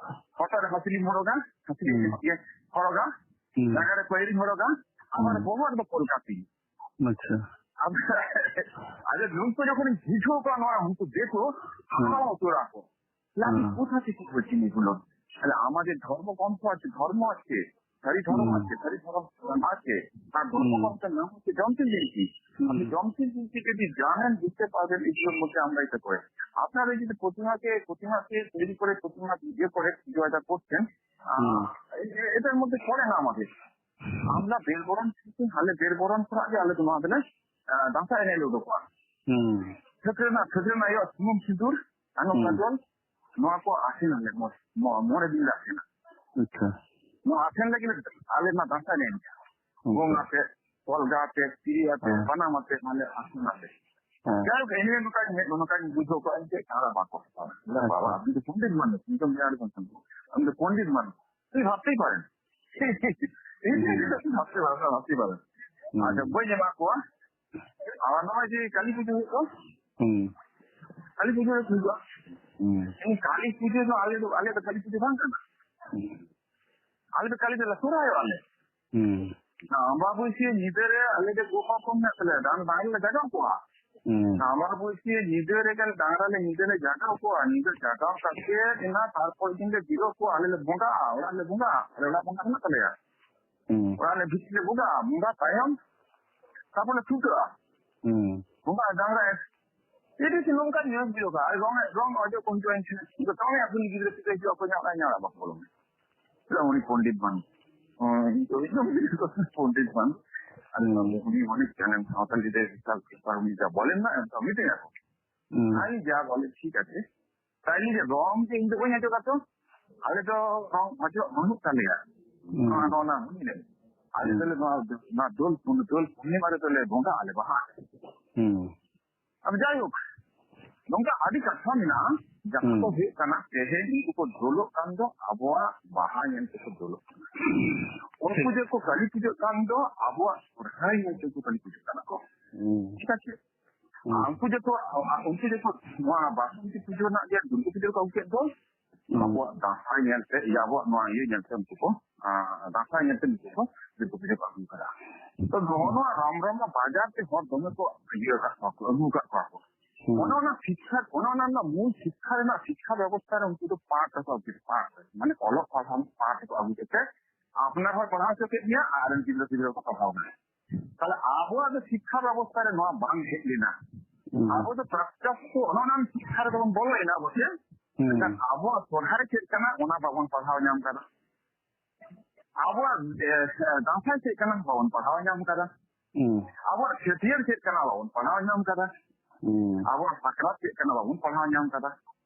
ᱦᱚᱴᱚᱜ ᱨᱮ ᱦᱟᱹᱥᱤᱞᱤᱧ ᱦᱚᱨᱚᱜᱟ, ᱦᱟᱹᱥᱤᱞᱤ ᱦᱩᱸ᱾ ᱤᱭᱟᱹ ᱦᱚᱨᱚᱜᱟ, ᱦᱩᱸ᱾ ᱡᱟᱸᱜᱟ ᱨᱮ ᱯᱟᱹᱭᱨᱤᱧ ᱦᱚᱨᱚᱜᱟ, ᱟᱵᱟᱨ ᱦᱩᱸ᱾ ᱵᱚᱦᱚᱜ ᱨᱮᱫᱚ ᱠᱚᱞᱠᱟᱛᱤ᱾ ᱟᱪᱪᱷᱟ᱾ ᱟᱫᱚ, ᱟᱫᱚ ᱱᱩᱠᱩ ᱡᱚᱠᱷᱚᱱᱤᱧ ᱵᱩᱡᱷᱟᱹᱣ ᱠᱚᱣᱟ ᱱᱚᱣᱟ, ᱩᱱᱠᱩ ᱫᱤᱠᱩ ᱦᱩᱸ᱾ ᱦᱟᱦᱟᱲᱟ ᱩᱛᱟᱹᱨᱚᱜ ᱟᱠᱚ᱾ ᱞᱟᱹᱭᱟ, "ᱦᱩᱸ᱾ কোথা থেকে পেয়েছেন এগুলো?" তাহলে আমাদের ধর্মগ্রন্থ আছে, ধর্ম আছে, সারি ধর্ম হুম। আছে, সারি ধর্ম আছে, আর হুম। ধর্মগ্রন্থের নাম হচ্ছে যমচেন জিনকি। আপনি হুম। যমচেন জিনকি যদি জানেন, বুঝতে পারবেন এগুলোর মধ্যে আমরা এটা করে। আপনারা এই যে প্রতিমাকে, প্রতিমাকে তৈরি করে, প্রতিমা ইয়ে করে পুজো এটা করছেন, আহ, হুম। এ-, এ-, এটার মধ্যে পড়ে না আমাদের। আমরা ᱵᱮᱞ ᱵᱚᱨᱚᱱ ᱠᱷᱚᱱᱟᱜ ᱜᱮ ᱟᱞᱮ ᱫᱚ ᱱᱚᱣᱟ ᱫᱚᱞᱮ, ᱟᱸ, ᱫᱟᱸᱥᱟᱭ ᱮᱱᱮᱡ ᱞᱮ ᱩᱰᱩᱠᱚᱜᱼᱟ᱾ ᱦᱩᱸ᱾ ᱴᱷᱟᱹᱠᱨᱟᱹᱱᱟ, ᱴᱷᱟᱹᱠᱨᱟᱹᱱᱟ ᱟᱭᱳ ᱥᱩᱱᱩᱢ ᱥᱤᱸᱫᱩᱨ, ᱟᱨ ᱱᱚᱝᱠᱟ ᱦᱩᱸ᱾ ᱡᱚᱞ, ᱱᱚᱣᱟ ᱠᱚ ᱟᱥᱮᱱ ᱟᱞᱮ ᱢᱚ-, ᱢᱚ-, ᱢᱚᱬᱮ ᱫᱤᱱ ᱞᱮ ᱟᱥᱮᱱᱟ᱾ ᱟᱪᱪᱷᱟ᱾ ᱱᱚᱣᱟ ᱟᱥᱮᱱ ᱞᱟᱹᱜᱤᱫ ᱟᱞᱮ ᱢᱟ ᱫᱟᱸᱥᱟᱭ ᱞᱮ ᱮᱱᱮᱡᱟ᱾ ᱦᱩᱸ᱾ ᱜᱚᱝ ᱟᱛᱮ, ᱛᱚᱞᱜᱟ ᱟᱛᱮ, ᱛᱤᱨᱤ ᱟᱛᱮ, ᱦᱮᱸ᱾ ᱵᱟᱱᱟᱢ ᱟᱛᱮ, ᱢᱟᱱᱮ ᱟᱥᱮᱱ ᱟᱞᱮ᱾ ᱦᱮᱸ᱾ ᱡᱟᱭᱦᱳᱠ, ᱮᱱᱮ ᱱᱚᱝᱠᱟᱧ, ᱱᱚᱝᱠᱟᱧ ᱵᱩᱡᱷᱟᱹᱣ ᱠᱚᱣᱟ, ᱮᱱᱛᱮ ᱟᱨ ᱵᱟᱠᱚ ᱦᱟᱛᱟᱣᱟ᱾ ᱵᱚᱞᱮ, ᱟᱪᱪᱷᱟ᱾ ᱵᱟᱵᱟ, ᱟᱢ ᱫᱚ ᱯᱚᱱᱰᱤᱛ ᱢᱟᱱᱮ, ᱪᱮᱫ ᱪᱚᱢ ᱞᱟᱹᱭᱟ, ᱟᱹᱰᱤ ᱥᱟᱱᱛᱟᱲ᱾ ᱟᱢ ᱫᱚ ᱯᱚᱱᱰᱤᱛ ᱢᱟᱱᱮ᱾ ᱛᱩᱭ ᱵᱷᱟᱵᱛᱮ ᱯᱟᱨᱮ᱾ ᱤᱧ ᱦᱩᱸ᱾ ᱵᱷᱟᱵᱛᱮ ᱯᱟᱨᱮ, ᱵᱷᱟᱵᱛᱮ ᱯᱟᱨᱮ᱾ ᱦᱩᱸ᱾ ᱟᱪᱪᱷᱟ, ᱵᱟᱹᱧ ᱮᱢᱟ ᱠᱚᱣᱟ᱾ ᱟᱨ ᱱᱚᱜᱼᱚᱭ ᱡᱮ ᱠᱟᱹᱞᱤ ᱯᱩᱡᱟᱹ ᱦᱩᱭᱩᱜ ᱫᱚ, ᱦᱩᱸ᱾ ᱠᱟᱹᱞᱤ ᱯᱩᱡᱟᱹ ᱦᱩᱭᱩᱜᱼᱟ᱾ ᱦᱩᱸ᱾ ᱤᱧ ᱠᱟᱹᱞᱤ ᱯᱩᱡᱟᱹ ᱫᱚ ᱟᱞᱮ ᱫᱚ, ᱟᱞᱮ ᱫᱚ ᱠᱟᱹᱞᱤ ᱯᱩᱡᱟᱹ ᱵᱟᱝ ᱠᱟᱱᱟ᱾ ᱦᱩᱸ᱾ ᱟᱞᱮ ᱫᱚ ᱠᱟᱹᱞᱤ ᱫᱚᱞᱮ ᱥᱚᱨᱦᱟᱭᱚᱜᱼᱟ ᱞᱮ᱾ ᱦᱩᱸ᱾ ᱚᱱᱟ ᱟᱢᱵᱟᱵᱟᱹᱥᱭᱟᱹ ᱧᱤᱫᱟᱹ ᱨᱮ ᱟᱞᱮ ᱫᱚ ᱜᱚ ᱵᱟᱵᱟ ᱠᱚ ᱢᱮᱱᱟᱜ ᱛᱟᱞᱮᱭᱟ, ᱰᱟᱝ-, ᱰᱟᱝᱨᱟ ᱞᱮ ᱡᱟᱜᱟᱣ ᱠᱚᱣᱟ᱾ ᱦᱩᱸ᱾ ᱚᱱᱟ ᱟᱢᱵᱟᱵᱟᱹᱥᱭᱟᱹ ᱧᱤᱫᱟᱹ ᱨᱮᱜᱮ ᱰᱟᱝᱨᱟ ᱞᱮ, ᱧᱤᱫᱟᱹ ᱞᱮ ᱡᱟᱜᱟᱣ ᱠᱚᱣᱟ᱾ ᱧᱤᱫᱟᱹ ᱡᱟᱜᱟᱣ ᱠᱟᱛᱮ ᱚᱱᱟ ᱛᱟᱨᱯᱚᱨ ᱫᱤᱱ ᱞᱮ ᱡᱤᱨᱟᱹᱣ ᱠᱚᱣᱟ, ᱟᱞᱮ ᱞᱮ ᱵᱚᱸᱜᱟᱜᱼᱟ, ᱚᱲᱟᱜ ᱞᱮ ᱵᱚᱸᱜᱟᱜᱼᱟ, ᱟᱞᱮ ᱚᱲᱟᱜ ᱵᱚᱸᱜᱟ ᱢᱮᱱᱟᱜ ᱛᱟᱞᱮᱭᱟ᱾ ᱦᱩᱸ᱾ ᱚᱲᱟᱜ ᱞᱮ ᱵᱷᱤᱛᱤᱨ ᱞᱮ ᱵᱚᱸᱜᱟᱜᱼᱟ, ᱵᱚᱸᱜᱟ ᱛᱟᱭᱚᱢ ᱛᱟᱨᱯᱚᱨ ᱞᱮ ᱠᱷᱩᱱᱴᱟᱹᱜᱼᱟ᱾ ᱦᱩᱸ᱾ ᱵᱚᱸᱜᱟ ᱰᱟᱝᱨᱟ ᱮᱱᱮᱡ ᱱᱚᱝᱠᱟ ᱧᱮᱞ ᱦᱩᱭᱩᱜᱼᱟ᱾ ᱟᱨ ᱨᱚᱝ, ᱨᱚᱝ ᱚᱡᱚᱜ ᱠᱚ ᱦᱤᱡᱩᱜᱼᱟ, ᱤᱧ ᱴᱷᱮᱱ᱾ ᱤᱧ ᱫᱚ ᱛᱟᱦᱚᱞᱮ ᱟᱹᱛᱩ ᱨᱤᱱ ᱜᱤᱫᱽᱨᱟᱹ ᱯᱤᱫᱽᱨᱟᱹ ᱦᱤᱡᱩᱜᱼᱟ ᱠᱚ, ᱧᱟᱲᱟ, ᱧᱟᱲᱟ ᱵᱟᱠᱚ ᱵᱚᱞᱚᱱᱟ᱾ ᱪᱮᱫᱟᱜ ᱩᱱᱤ ᱯᱚᱱᱰᱤᱛ ᱵᱟᱝ? ᱦᱚᱸ, ᱤᱧ ᱫᱚ, ᱤᱧ ᱫᱚ ᱯᱚᱱᱰᱤᱛ ᱵᱟᱝ᱾ ᱟᱫᱚ ᱦᱩᱸ᱾ ᱩᱱᱤ ᱚᱱᱮ ᱪᱮᱱᱮᱞ ᱥᱟᱶᱛᱟᱞ ᱡᱩᱫᱤ ᱥᱟᱵ ᱠᱮᱫᱟ, ᱩᱱᱤ ᱡᱟ ᱵᱚᱞᱮᱱ ᱱᱟ, ᱮᱱᱠᱷᱟᱱ ᱩᱱᱤ ᱴᱷᱮᱱ ᱟᱠᱚ᱾ ᱦᱩᱸ᱾ ᱟᱨ ᱤᱧ ᱡᱟ ᱵᱚᱞᱮ, ᱴᱷᱤᱠ ᱟᱪᱷᱮ᱾ ᱛᱟᱦᱞᱮ ᱤᱧ ᱫᱚ ᱨᱚᱝ ᱡᱮ ᱤᱧ ᱫᱚ ᱵᱟᱹᱧ ᱚᱡᱚᱜᱟ ᱛᱚ᱾ ᱟᱞᱮ ᱫᱚ ᱨᱚᱝ ᱚᱡᱚᱜ ᱵᱟᱹᱱᱩᱜ ᱛᱟᱞᱮᱭᱟ᱾ ᱦᱩᱸ᱾ ᱱᱚᱣᱟ ᱫᱚ ᱚᱱᱟ ᱦᱩᱭ ᱞᱮ᱾ ᱟᱞᱮ ᱦᱩᱸ᱾ ᱫᱚᱞᱮ ᱱᱚᱣᱟ, ᱱᱚᱣᱟ ᱫᱳᱞ, ᱫᱳᱞ ᱯᱩᱨᱱᱤᱢᱟ ᱨᱮᱫᱚᱞᱮ ᱵᱚᱸᱜᱟᱜ ᱟᱞᱮ ᱵᱟᱦᱟ᱾ ᱦᱩᱸ᱾ ᱟᱫᱚ ᱡᱟᱭᱦᱳᱠ, ᱱᱚᱝᱠᱟ ᱟᱹᱰᱤ ᱠᱟᱛᱷᱟ ᱢᱮᱱᱟᱜᱼᱟ, ᱡᱟᱦᱟᱸ ᱦᱩᱸ᱾ ᱠᱚ ᱦᱩᱭᱩᱜ ᱠᱟᱱᱟ, ᱛᱮᱦᱮᱧ ᱩᱱᱠᱩ ᱠᱚ ᱫᱳᱞᱚᱜ ᱠᱟᱱ ᱫᱚ ᱟᱵᱚᱣᱟᱜ ᱵᱟᱦᱟ ᱧᱮᱞ ᱛᱮᱠᱚ ᱫᱳᱞᱚᱜ ᱠᱟᱱᱟ᱾ ᱩᱱᱠᱩ ᱴᱷᱤᱠ᱾ ᱡᱮ ᱠᱚ ᱠᱟᱹᱞᱤ ᱯᱩᱡᱟᱹᱜ ᱠᱟᱱ ᱫᱚ ᱟᱵᱚᱣᱟᱜ ᱥᱚᱨᱦᱟᱭ ᱧᱮᱞ ᱛᱮᱠᱚ ᱠᱟᱹᱞᱤ ᱯᱩᱡᱟᱹᱜ ᱠᱟᱱᱟ ᱠᱚ᱾ ᱦᱩᱸ᱾ ᱴᱷᱤᱠ ᱟᱪᱷᱮ? ᱦᱩᱸ᱾ ᱟᱨ ᱩᱱᱠᱩ ᱡᱮ ᱠᱚ, ᱩᱱᱠᱩ ᱡᱮ ᱠᱚ ᱱᱚᱣᱟ ᱵᱟᱥᱚᱱᱛᱤ ᱯᱩᱡᱟᱹ ᱨᱮᱱᱟᱜ ᱡᱮ ᱫᱩᱨᱜᱟᱹ ᱯᱩᱡᱟᱹ ᱨᱮᱠᱚ ᱟᱹᱜᱩ ᱠᱮᱫ ᱫᱚ, ᱦᱩᱸ᱾ ᱟᱵᱚᱣᱟᱜ ᱫᱟᱸᱥᱟᱭ ᱧᱮᱞ ᱛᱮ, ᱤᱭᱟᱹ, ᱟᱵᱚᱣᱟᱜ ᱱᱚᱣᱟ ᱤᱭᱟᱹ ᱧᱮᱞ ᱛᱮ ᱩᱱᱠᱩ ᱠᱚ, ᱟᱸ, ᱫᱟᱸᱥᱟᱭ ᱧᱮᱞ ᱛᱮ ᱩᱱᱠᱩ ᱠᱚ ᱫᱩᱨᱜᱟᱹ ᱯᱩᱡᱟᱹ ᱠᱚ ᱟᱹᱜᱩ ᱠᱟᱫᱟ᱾ ᱛᱚ ᱱᱚᱜᱼᱚ ᱱᱚᱣᱟ ᱨᱟᱢ ᱨᱟᱢ ᱵᱟᱡᱟᱨ ᱛᱮ ᱦᱚᱲ ᱫᱚᱢᱮ ᱠᱚ ᱤᱭᱟᱹ ᱟᱠᱟᱫ ᱠᱚᱣᱟ ᱠᱚ, ᱟᱹᱜᱩ ᱟᱠᱟᱫ ᱠᱚᱣᱟ ᱠᱚ᱾ ᱦᱩᱸ᱾ ᱚᱱᱮ ᱚᱱᱟ ᱥᱤᱠᱠᱷᱟ, ᱚᱱᱮ ᱚᱱᱟ ᱨᱮᱱᱟᱜ ᱢᱩᱞ ᱥᱤᱠᱠᱷᱟ ᱨᱮᱱᱟᱜ, ᱥᱤᱠᱠᱷᱟ ᱵᱮᱵᱚᱥᱛᱷᱟ ᱨᱮ ᱩᱱᱠᱩ ᱫᱚ ᱯᱟᱴ ᱨᱮᱠᱚ ᱟᱹᱜᱩ ᱠᱮᱫᱟ, ᱯᱟᱴ ᱨᱮ᱾ ᱢᱟᱱᱮ ᱚᱞᱚᱜ ᱯᱟᱲᱦᱟᱣ ᱯᱟᱴ ᱨᱮᱠᱚ ᱟᱹᱜᱩ ᱠᱮᱫ ᱛᱮ ᱟᱯᱱᱟᱨ ᱦᱚᱸᱭ ᱯᱟᱲᱦᱟᱣ ᱦᱚᱪᱚ ᱠᱮᱫ ᱢᱮᱭᱟ ᱟᱨ ᱨᱮᱱ ᱜᱤᱫᱽᱨᱟᱹ ᱯᱤᱫᱽᱨᱟᱹ ᱠᱚ ᱯᱟᱲᱦᱟᱣ ᱢᱮᱭᱟ᱾ ᱛᱟᱦᱞᱮ ᱟᱵᱚᱣᱟᱜ ᱫᱚ ᱥᱤᱠᱠᱷᱟ ᱵᱮᱵᱚᱥᱛᱷᱟ ᱨᱮ ᱱᱚᱣᱟ ᱵᱟᱝ ᱦᱮᱡ ᱞᱮᱱᱟ᱾ ᱦᱩᱸ᱾ ᱟᱵᱚ ᱫᱚ ᱯᱨᱚᱛᱛᱚᱠᱠᱷᱚ ᱚᱱᱮ ᱚᱱᱟ ᱥᱤᱠᱠᱷᱟ ᱨᱮᱫᱚ ᱵᱚᱱ ᱵᱚᱞᱚᱭᱮᱱᱟ ᱚᱵᱚᱥᱥᱚ᱾ ᱦᱩᱸ᱾ ᱢᱮᱱᱠᱷᱟᱱ ᱟᱵᱚᱣᱟᱜ ᱥᱚᱨᱦᱟᱭ ᱪᱮᱫ ᱠᱟᱱᱟ ᱚᱱᱟ ᱵᱟᱵᱚᱱ ᱯᱟᱲᱦᱟᱣ ᱧᱟᱢ ᱠᱟᱫᱟ᱾ ᱟᱵᱚᱣᱟᱜ, ᱮ, ᱫᱟᱸᱥᱟᱭ ᱪᱮᱫ ᱠᱟᱱᱟ ᱵᱟᱵᱚᱱ ᱯᱟᱲᱦᱟᱣ ᱧᱟᱢ ᱠᱟᱫᱟ᱾ ᱦᱩᱸ᱾ ᱟᱵᱚᱣᱟᱜ ᱪᱷᱟᱹᱴᱭᱟᱹᱨ ᱪᱮᱫ ᱠᱟᱱᱟ ᱵᱟᱵᱚᱱ ᱯᱟᱲᱦᱟᱣ ᱧᱟᱢ ᱠᱟᱫᱟ᱾ ᱦᱩᱸ᱾ ᱟᱵᱚᱣᱟᱜ ᱥᱟᱠᱨᱟᱛ ᱪᱮᱫ ᱠᱟᱱᱟ ᱵᱟᱵᱚᱱ ᱯᱟᱲᱦᱟᱣ ᱧᱟᱢ ᱠᱟᱫᱟ᱾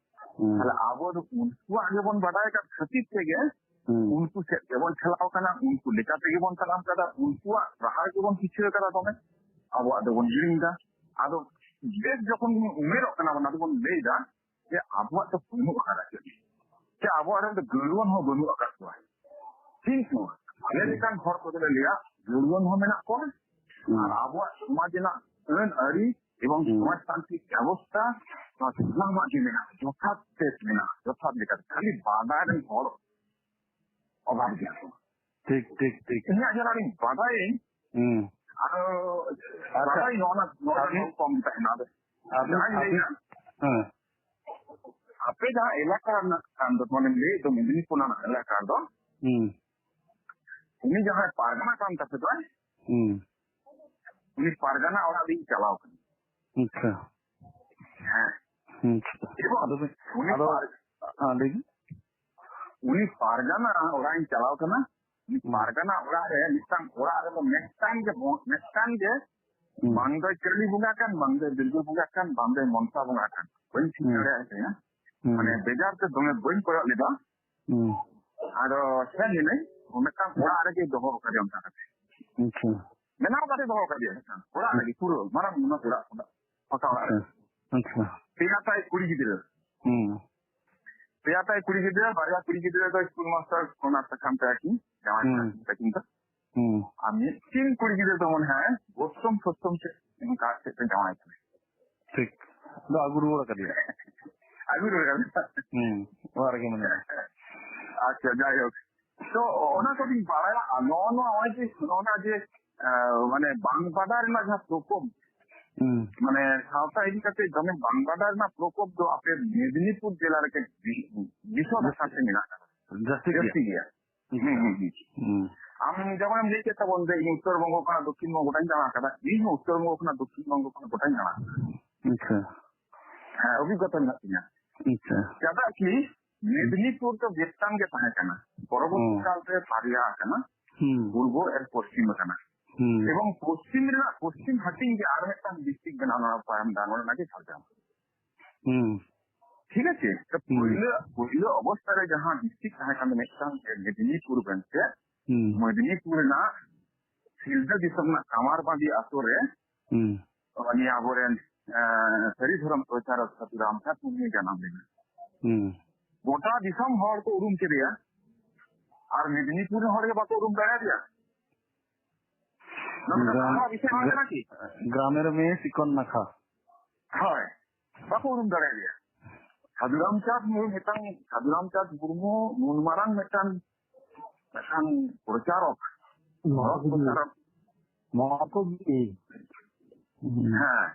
ᱦᱩᱸ᱾ ᱛᱟᱦᱞᱮ ᱟᱵᱚ ᱫᱚ ᱩᱱᱠᱩᱣᱟᱜ ᱜᱮᱵᱚᱱ ᱵᱟᱰᱟᱭ ᱟᱠᱟᱫ ᱠᱷᱟᱹᱛᱤᱨ ᱛᱮᱜᱮ ᱦᱩᱸ᱾ ᱩᱱᱠᱩ ᱥᱮᱫ ᱜᱮᱵᱚᱱ ᱪᱟᱞᱟᱣ ᱠᱟᱱᱟ, ᱩᱱᱠᱩ ᱞᱮᱠᱟ ᱛᱮᱜᱮ ᱵᱚᱱ ᱛᱟᱲᱟᱢ ᱠᱟᱫᱟ, ᱩᱱᱠᱩᱣᱟᱜ ᱰᱟᱦᱟᱨ ᱜᱮᱵᱚᱱ ᱯᱤᱪᱷᱟᱹ ᱠᱟᱫᱟ ᱫᱚᱢᱮ᱾ ᱟᱵᱚᱣᱟᱜ ᱫᱚᱵᱚᱱ ᱦᱤᱲᱤᱧ ᱫᱟ᱾ ᱟᱫᱚ ᱵᱮᱥ ᱡᱚᱠᱷᱚᱱ ᱵᱚᱱ ᱩᱢᱮᱨᱚᱜ ᱠᱟᱱᱟ ᱵᱚᱱ, ᱟᱫᱚ ᱵᱚᱱ ᱞᱟᱹᱭ ᱫᱟ ᱡᱮ ᱟᱵᱚᱣᱟᱜ ᱫᱚ ᱵᱟᱹᱱᱩᱜ ᱟᱠᱟᱫᱟ ᱪᱮᱫ᱾ ᱥᱮ ᱟᱵᱚᱣᱟᱜ ᱨᱮᱱ ᱫᱚ ᱜᱟᱹᱲᱩᱣᱟᱹᱱ ᱦᱚᱸ ᱵᱟᱹᱱᱩᱜ ᱟᱠᱟᱫ ᱠᱚᱣᱟ᱾ ᱠᱤᱱᱛᱩ ᱟᱞᱮ ᱞᱮᱠᱟᱱ ᱦᱚᱲ ᱠᱚᱫᱚᱞᱮ ᱞᱟᱹᱭᱟ ᱜᱟᱹᱲᱩᱣᱟᱹᱱ ᱦᱚᱸ ᱢᱮᱱᱟᱜ ᱠᱚᱣᱟ, ᱦᱩᱸ᱾ ᱟᱨ ᱟᱵᱚᱣᱟᱜ ᱥᱚᱢᱟᱡᱽ ᱨᱮᱱᱟᱜ ᱟᱹᱱ ᱟᱹᱨᱤ ᱮᱵᱚᱝ ᱦᱩᱸ᱾ ᱥᱚᱢᱟᱡᱽ ᱛᱟᱱᱛᱨᱤᱠ ᱵᱮᱵᱚᱥᱛᱷᱟ, ᱱᱚᱣᱟ ᱥᱟᱱᱟᱢᱟᱜ ᱜᱮ ᱢᱮᱱᱟᱜᱼᱟ, ᱡᱚᱛᱷᱟᱛ ᱛᱮ ᱢᱮᱱᱟᱜᱼᱟ, ᱡᱚᱛᱷᱟᱛ ᱞᱮᱠᱟᱛᱮ᱾ ᱠᱷᱟᱹᱞᱤ ᱵᱟᱰᱟᱭ ᱨᱮᱱ ᱦᱚᱲ ᱚᱵᱷᱟᱵᱽ ᱜᱮᱭᱟ ᱠᱚ᱾ ᱴᱷᱤᱠ, ᱴᱷᱤᱠ, ᱴᱷᱤᱠ᱾ ᱤᱧᱟᱹᱜ ᱡᱟᱦᱟᱸ ᱞᱤᱧ ᱵᱟᱰᱟᱭᱟᱹᱧ, ᱦᱩᱸ᱾ ᱟᱫᱚ ᱟᱪᱪᱷᱟ᱾ ᱵᱟᱰᱟᱭ ᱱᱚᱣᱟ, ᱱᱚᱣᱟ ᱟᱹᱵᱤᱱ, ᱠᱚᱢ ᱛᱟᱦᱮᱱᱟ᱾ ᱟᱫᱚ ᱟᱹᱵᱤᱱ, ᱡᱟᱦᱟᱸᱧ ᱟᱹᱵᱤᱱ, ᱞᱟᱹᱭᱟ, ᱦᱮᱸ᱾ ᱟᱯᱮ ᱡᱟᱦᱟᱸ ᱮᱞᱟᱠᱟ ᱨᱮᱱᱟᱜ ᱠᱟᱱ ᱫᱚ, ᱢᱟᱱᱮ ᱞᱟᱹᱭ ᱫᱚ ᱢᱮᱫᱽᱱᱤᱯᱩᱨ ᱨᱮᱱᱟᱜ ᱮᱞᱟᱠᱟ ᱫᱚ, ᱦᱩᱸ᱾ ᱩᱱᱤ ᱡᱟᱦᱟᱸᱭ ᱯᱟᱨᱜᱟᱱᱟ ᱠᱟᱱ ᱛᱟᱯᱮ ᱫᱚᱭ, ᱦᱩᱸ᱾ ᱩᱱᱤ ᱯᱟᱨᱜᱟᱱᱟ ᱚᱲᱟᱜ ᱞᱤᱧ ᱪᱟᱞᱟᱣ ᱠᱟᱱᱟ᱾ ᱟᱪᱪᱷᱟ᱾ ᱦᱮᱸ᱾ ᱟᱪᱪᱷᱟ᱾ ᱮᱵᱚᱝ ᱟᱫᱚ ᱵᱤᱱ, ᱩᱱᱤ ᱟᱫᱚ, ᱯᱟᱨ-, ᱦᱮᱸ, ᱞᱟᱹᱭ ᱵᱤᱱ᱾ ᱩᱱᱤ ᱯᱟᱨᱜᱟᱱᱟ ᱚᱲᱟᱜ ᱤᱧ ᱪᱟᱞᱟᱣ ᱠᱟᱱᱟ᱾ ᱩᱱᱤ ᱦᱩᱸ᱾ ᱯᱟᱨᱜᱟᱱᱟ ᱚᱲᱟᱜ ᱨᱮ ᱢᱤᱫᱴᱟᱝ ᱚᱲᱟᱜ ᱨᱮᱫᱚ ᱢᱤᱫᱴᱟᱝ ᱜᱮ ᱵᱚ-, ᱢᱤᱫᱴᱟᱝ ᱜᱮ ᱦᱩᱸ᱾ ᱵᱟᱝ ᱫᱚᱭ ᱠᱟᱹᱞᱤ ᱵᱚᱸᱜᱟ ᱠᱟᱱ, ᱵᱟᱝ ᱫᱚᱭ ᱫᱩᱨᱜᱟᱹ ᱵᱚᱸᱜᱟ ᱠᱟᱱ, ᱵᱟᱝ ᱫᱚᱭ ᱢᱚᱱᱥᱟ ᱵᱚᱸᱜᱟ ᱠᱟᱱ᱾ ᱵᱟᱹᱧ ᱴᱷᱤᱠ ᱦᱩᱸ᱾ ᱫᱟᱲᱮᱭᱟᱜ ᱠᱟᱱᱟ᱾ ᱦᱩᱸ᱾ ᱢᱟᱱᱮ ᱵᱮᱡᱟᱨ ᱛᱮ ᱫᱚᱢᱮ ᱵᱟᱹᱧ ᱠᱚᱭᱚᱜ ᱞᱮᱫᱟ᱾ ᱦᱩᱸ᱾ ᱟᱫᱚ ᱥᱮᱱ ᱞᱤᱱᱟᱹᱧ, ᱢᱤᱫᱴᱟᱝ ᱚᱲᱟᱜ ᱨᱮᱜᱮ ᱫᱚᱦᱚ ᱟᱠᱟᱫᱮᱭᱟ ᱚᱱᱠᱟ ᱠᱟᱛᱮ᱾ ᱟᱪᱪᱷᱟ᱾ ᱵᱮᱱᱟᱣ ᱠᱟᱛᱮ ᱫᱚᱦᱚ ᱟᱠᱟᱫᱮᱭᱟ ᱢᱤᱫᱴᱟᱝ ᱚᱲᱟᱜ ᱨᱮᱜᱮ, ᱯᱩᱨᱟᱹ ᱢᱟᱨᱟᱝ ᱚᱱᱟ ᱚᱲᱟᱜ ᱠᱷᱚᱱᱟᱜ, ᱯᱟᱠᱟ ᱚᱲᱟᱜ ᱨᱮ᱾ ᱟᱪᱪᱷᱟ᱾ ᱟᱪᱪᱷᱟ᱾ ᱯᱮᱭᱟ ᱛᱟᱭ ᱠᱩᱲᱤ ᱜᱤᱫᱽᱨᱟᱹ᱾ ᱦᱩᱸ᱾ ᱯᱮᱭᱟ ᱛᱟᱭ ᱠᱩᱲᱤ ᱜᱤᱫᱽᱨᱟᱹ, ᱵᱟᱨᱭᱟ ᱠᱩᱲᱤ ᱜᱤᱫᱽᱨᱟᱹ ᱫᱚ ᱥᱠᱩᱞ ᱢᱟᱥᱴᱟᱨ ᱚᱱᱟ ᱥᱟᱠᱟᱢ ᱛᱮ ᱟᱹᱠᱤᱱ ᱡᱟᱶᱟᱭ ᱦᱩᱸ᱾ ᱠᱟᱱᱟ ᱛᱟᱹᱠᱤᱱ ᱫᱚ᱾ ᱦᱩᱸ᱾ ᱟᱨ ᱢᱤᱫᱴᱤᱱ ᱠᱩᱲᱤ ᱜᱤᱫᱽᱨᱟᱹ ᱫᱚ ᱢᱚᱱᱮ ᱦᱚᱭ ᱵᱚᱥᱚᱢ ᱥᱚᱥᱚᱢ ᱥᱮ ᱚᱱᱠᱟ ᱥᱮᱫ ᱛᱮ ᱡᱟᱶᱟᱭ ᱠᱟᱱᱟ᱾ ᱴᱷᱤᱠ᱾ ᱫᱚ ᱟᱹᱜᱩ ᱨᱩᱣᱟᱹᱲ ᱟᱠᱟᱫᱮᱭᱟ᱾ ᱟᱹᱜᱩ ᱨᱩᱣᱟᱹᱲ ᱟᱠᱟᱫᱮᱭᱟ᱾ ᱦᱩᱸ᱾ ᱚᱲᱟᱜ ᱨᱮᱜᱮ ᱢᱮᱱᱟᱭᱟ᱾ ᱟᱪᱪᱷᱟ, ᱡᱟᱭᱦᱳᱠ᱾ ᱛᱚ, ᱚᱱᱟ ᱠᱚᱫᱚᱧ ᱵᱟᱲᱟᱭᱟ, ᱟᱨ ᱱᱚᱜᱼᱚ ᱱᱚᱣᱟ ᱱᱚᱜᱼᱚᱭ ᱡᱮ, ᱱᱚᱜᱼᱚ ᱱᱚᱣᱟ ᱡᱮ, ᱟᱸ, ᱢᱟᱱᱮ ᱵᱟᱝ ᱵᱟᱰᱟᱭ ᱨᱮᱱᱟᱜ ᱡᱟᱦᱟᱸ ᱯᱨᱚᱠᱳᱯ, ᱦᱩᱸ᱾ ᱢᱟᱱᱮ ᱥᱟᱶᱛᱟ ᱤᱫᱤ ᱠᱟᱛᱮ ᱫᱚᱢᱮ ᱵᱟᱝ ᱵᱟᱰᱟᱭ ᱨᱮᱱᱟᱜ ᱯᱨᱚᱠᱳᱯ ᱫᱚ ᱟᱯᱮ ᱢᱮᱫᱽᱱᱤᱯᱩᱨ ᱡᱮᱞᱟ ᱨᱮᱜᱮ ᱵᱤ-, ᱵᱤᱥᱚᱫ ᱟᱠᱟᱨ ᱛᱮ ᱢᱮᱱᱟᱜ ᱟᱠᱟᱫᱟ᱾ ᱡᱟᱹᱥᱛᱤ ᱜᱮᱭᱟ᱾ ᱡᱟᱹᱥᱛᱤ ᱜᱮᱭᱟ᱾ ᱦᱩᱸ, ᱦᱩᱸ, ᱦᱩᱸ᱾ ᱦᱩᱸ᱾ ᱟᱢ ᱡᱮᱢᱚᱱᱮᱢ ᱞᱟᱹᱭ ᱠᱮᱫ ᱛᱟᱵᱚᱱ ᱡᱮ ᱤᱧ ᱩᱛᱛᱚᱨ ᱵᱚᱝᱜᱚ ᱠᱷᱚᱱᱟᱜ ᱫᱚᱠᱠᱷᱤᱱ ᱵᱚᱝᱜᱚ ᱜᱚᱴᱟᱧ ᱫᱟᱬᱟ ᱟᱠᱟᱫᱟ, ᱤᱧ ᱦᱚᱸ ᱩᱛᱛᱚᱨ ᱵᱚᱝᱜᱚ ᱠᱷᱚᱱᱟᱜ ᱫᱚᱠᱠᱷᱤᱱ ᱵᱚᱝᱜᱚ ᱠᱷᱚᱱᱟᱜ ᱜᱚᱴᱟᱧ ᱫᱟᱬᱟ ᱟᱠᱟᱫᱟ᱾ ᱟᱪᱪᱷᱟ᱾ ᱦᱮᱸ, ᱚᱵᱷᱤᱜᱽᱜᱚᱛᱟ ᱢᱮᱱᱟᱜ ᱛᱤᱧᱟ᱾ ᱟᱪᱪᱷᱟ᱾ ᱪᱮᱫᱟᱜ ᱠᱤ ᱢᱮᱫᱽᱱᱤᱯᱩᱨ ᱫᱚ ᱢᱤᱫᱴᱟᱝ ᱜᱮ ᱛᱟᱦᱮᱸ ᱠᱟᱱᱟ, ᱯᱚᱨᱚᱵᱚᱨᱛᱤ ᱦᱩᱸ᱾ ᱠᱟᱞ ᱨᱮ ᱵᱟᱨᱭᱟ ᱟᱠᱟᱱᱟ, ᱦᱩᱸ᱾ ᱯᱩᱨᱵᱚ ᱟᱨ ᱯᱚᱥᱪᱤᱢ ᱟᱠᱟᱱᱟ᱾ ᱦᱩᱸ᱾ ᱮᱵᱚᱝ ᱯᱚᱥᱪᱤᱢ ᱨᱮᱱᱟᱜ ᱯᱚᱥᱪᱤᱢ ᱦᱟᱹᱴᱤᱧ ᱜᱮ ᱟᱨ ᱢᱤᱫᱴᱟᱝ ᱰᱤᱥᱴᱨᱤᱠᱴ ᱵᱮᱱᱟᱣ ᱱᱚᱣᱟ ᱯᱟᱭᱟᱢ ᱫᱟ, ᱱᱚᱰᱮᱱᱟᱜ ᱜᱮ ᱡᱷᱟᱲᱜᱨᱟᱢ᱾ ᱦᱩᱸ᱾ ᱴᱷᱤᱠ ᱟᱪᱷᱮ? ᱛᱚ ᱦᱩᱸ᱾ ᱯᱩᱭᱞᱟᱹ, ᱯᱩᱭᱞᱟᱹ ᱚᱵᱚᱥᱛᱟ ᱨᱮ ᱡᱟᱦᱟᱸ ᱰᱤᱥᱴᱨᱤᱠᱴ ᱛᱟᱦᱮᱸ ᱠᱟᱱ ᱫᱚ ᱢᱤᱫᱴᱟᱝ ᱜᱮ ᱢᱮᱫᱽᱱᱤᱯᱩᱨ ᱢᱮᱱᱛᱮ, ᱦᱩᱸ᱾ ᱢᱮᱫᱽᱱᱤᱯᱩᱨ ᱨᱮᱱᱟᱜ ᱥᱤᱞᱫᱟᱹ ᱫᱤᱥᱚᱢ ᱨᱮᱱᱟᱜ ᱠᱟᱢᱟᱨᱵᱟᱸᱫᱤ ᱟᱛᱳ ᱨᱮ ᱦᱩᱸ᱾ ᱱᱤᱭᱟᱹ ᱟᱵᱚᱨᱮᱱ, ᱮᱸ, ᱥᱟᱹᱨᱤ ᱫᱷᱚᱨᱚᱢ ᱯᱨᱚᱪᱟᱨᱚᱠ ᱥᱟᱹᱫᱷᱩ ᱨᱟᱢᱪᱟᱸᱫᱽ ᱢᱩᱨᱢᱩᱭ ᱡᱟᱱᱟᱢ ᱞᱮᱱᱟ᱾ ᱦᱩᱸ᱾ ᱜᱚᱴᱟ ᱫᱤᱥᱚᱢ ᱦᱚᱲ ᱠᱚ ᱩᱨᱩᱢ ᱠᱮᱫᱮᱭᱟ, ᱟᱨ ᱢᱮᱫᱽᱱᱤᱯᱩᱨ ᱨᱮᱱ ᱦᱚᱲ ᱜᱮ ᱵᱟᱠᱚ ᱩᱨᱩᱢ ᱫᱟᱲᱮᱭᱟᱫᱮᱭᱟ᱾ ᱱᱚᱣᱟ ᱫᱚ ᱜᱨᱟᱢ-, ᱠᱟᱛᱷᱟ ᱵᱤᱥᱚᱭ ᱵᱟᱝ ᱠᱟᱱᱟ ᱠᱤ? ᱜᱨᱟᱢᱮᱨ ᱢᱮ ᱪᱤᱠᱚᱱ ᱱᱟᱠᱷᱟ᱾ ᱦᱳᱭ, ᱵᱟᱠᱚ ᱩᱨᱩᱢ ᱫᱟᱲᱮᱭᱟᱫᱮᱭᱟ᱾ ᱥᱟᱹᱫᱷᱩ ᱨᱟᱢᱪᱟᱸᱫᱽ ᱢᱩᱨᱢᱩ ᱢᱤᱫᱴᱟᱝ, ᱥᱟᱹᱫᱷᱩ ᱨᱟᱢᱪᱟᱸᱫᱽ ᱢᱩᱨᱢᱩ ᱱᱩᱱ ᱢᱟᱨᱟᱝ ᱢᱤᱫᱴᱟᱝ, ᱢᱤᱫᱴᱟᱝ ᱯᱨᱚᱪᱟᱨᱚᱠ, ᱢᱚᱦᱟᱠᱚᱵᱤ᱾ ᱯᱨᱚᱪᱟᱨᱚᱠ᱾ ᱢᱚᱦᱟᱠᱚᱵᱤ᱾ ᱦᱮᱸ᱾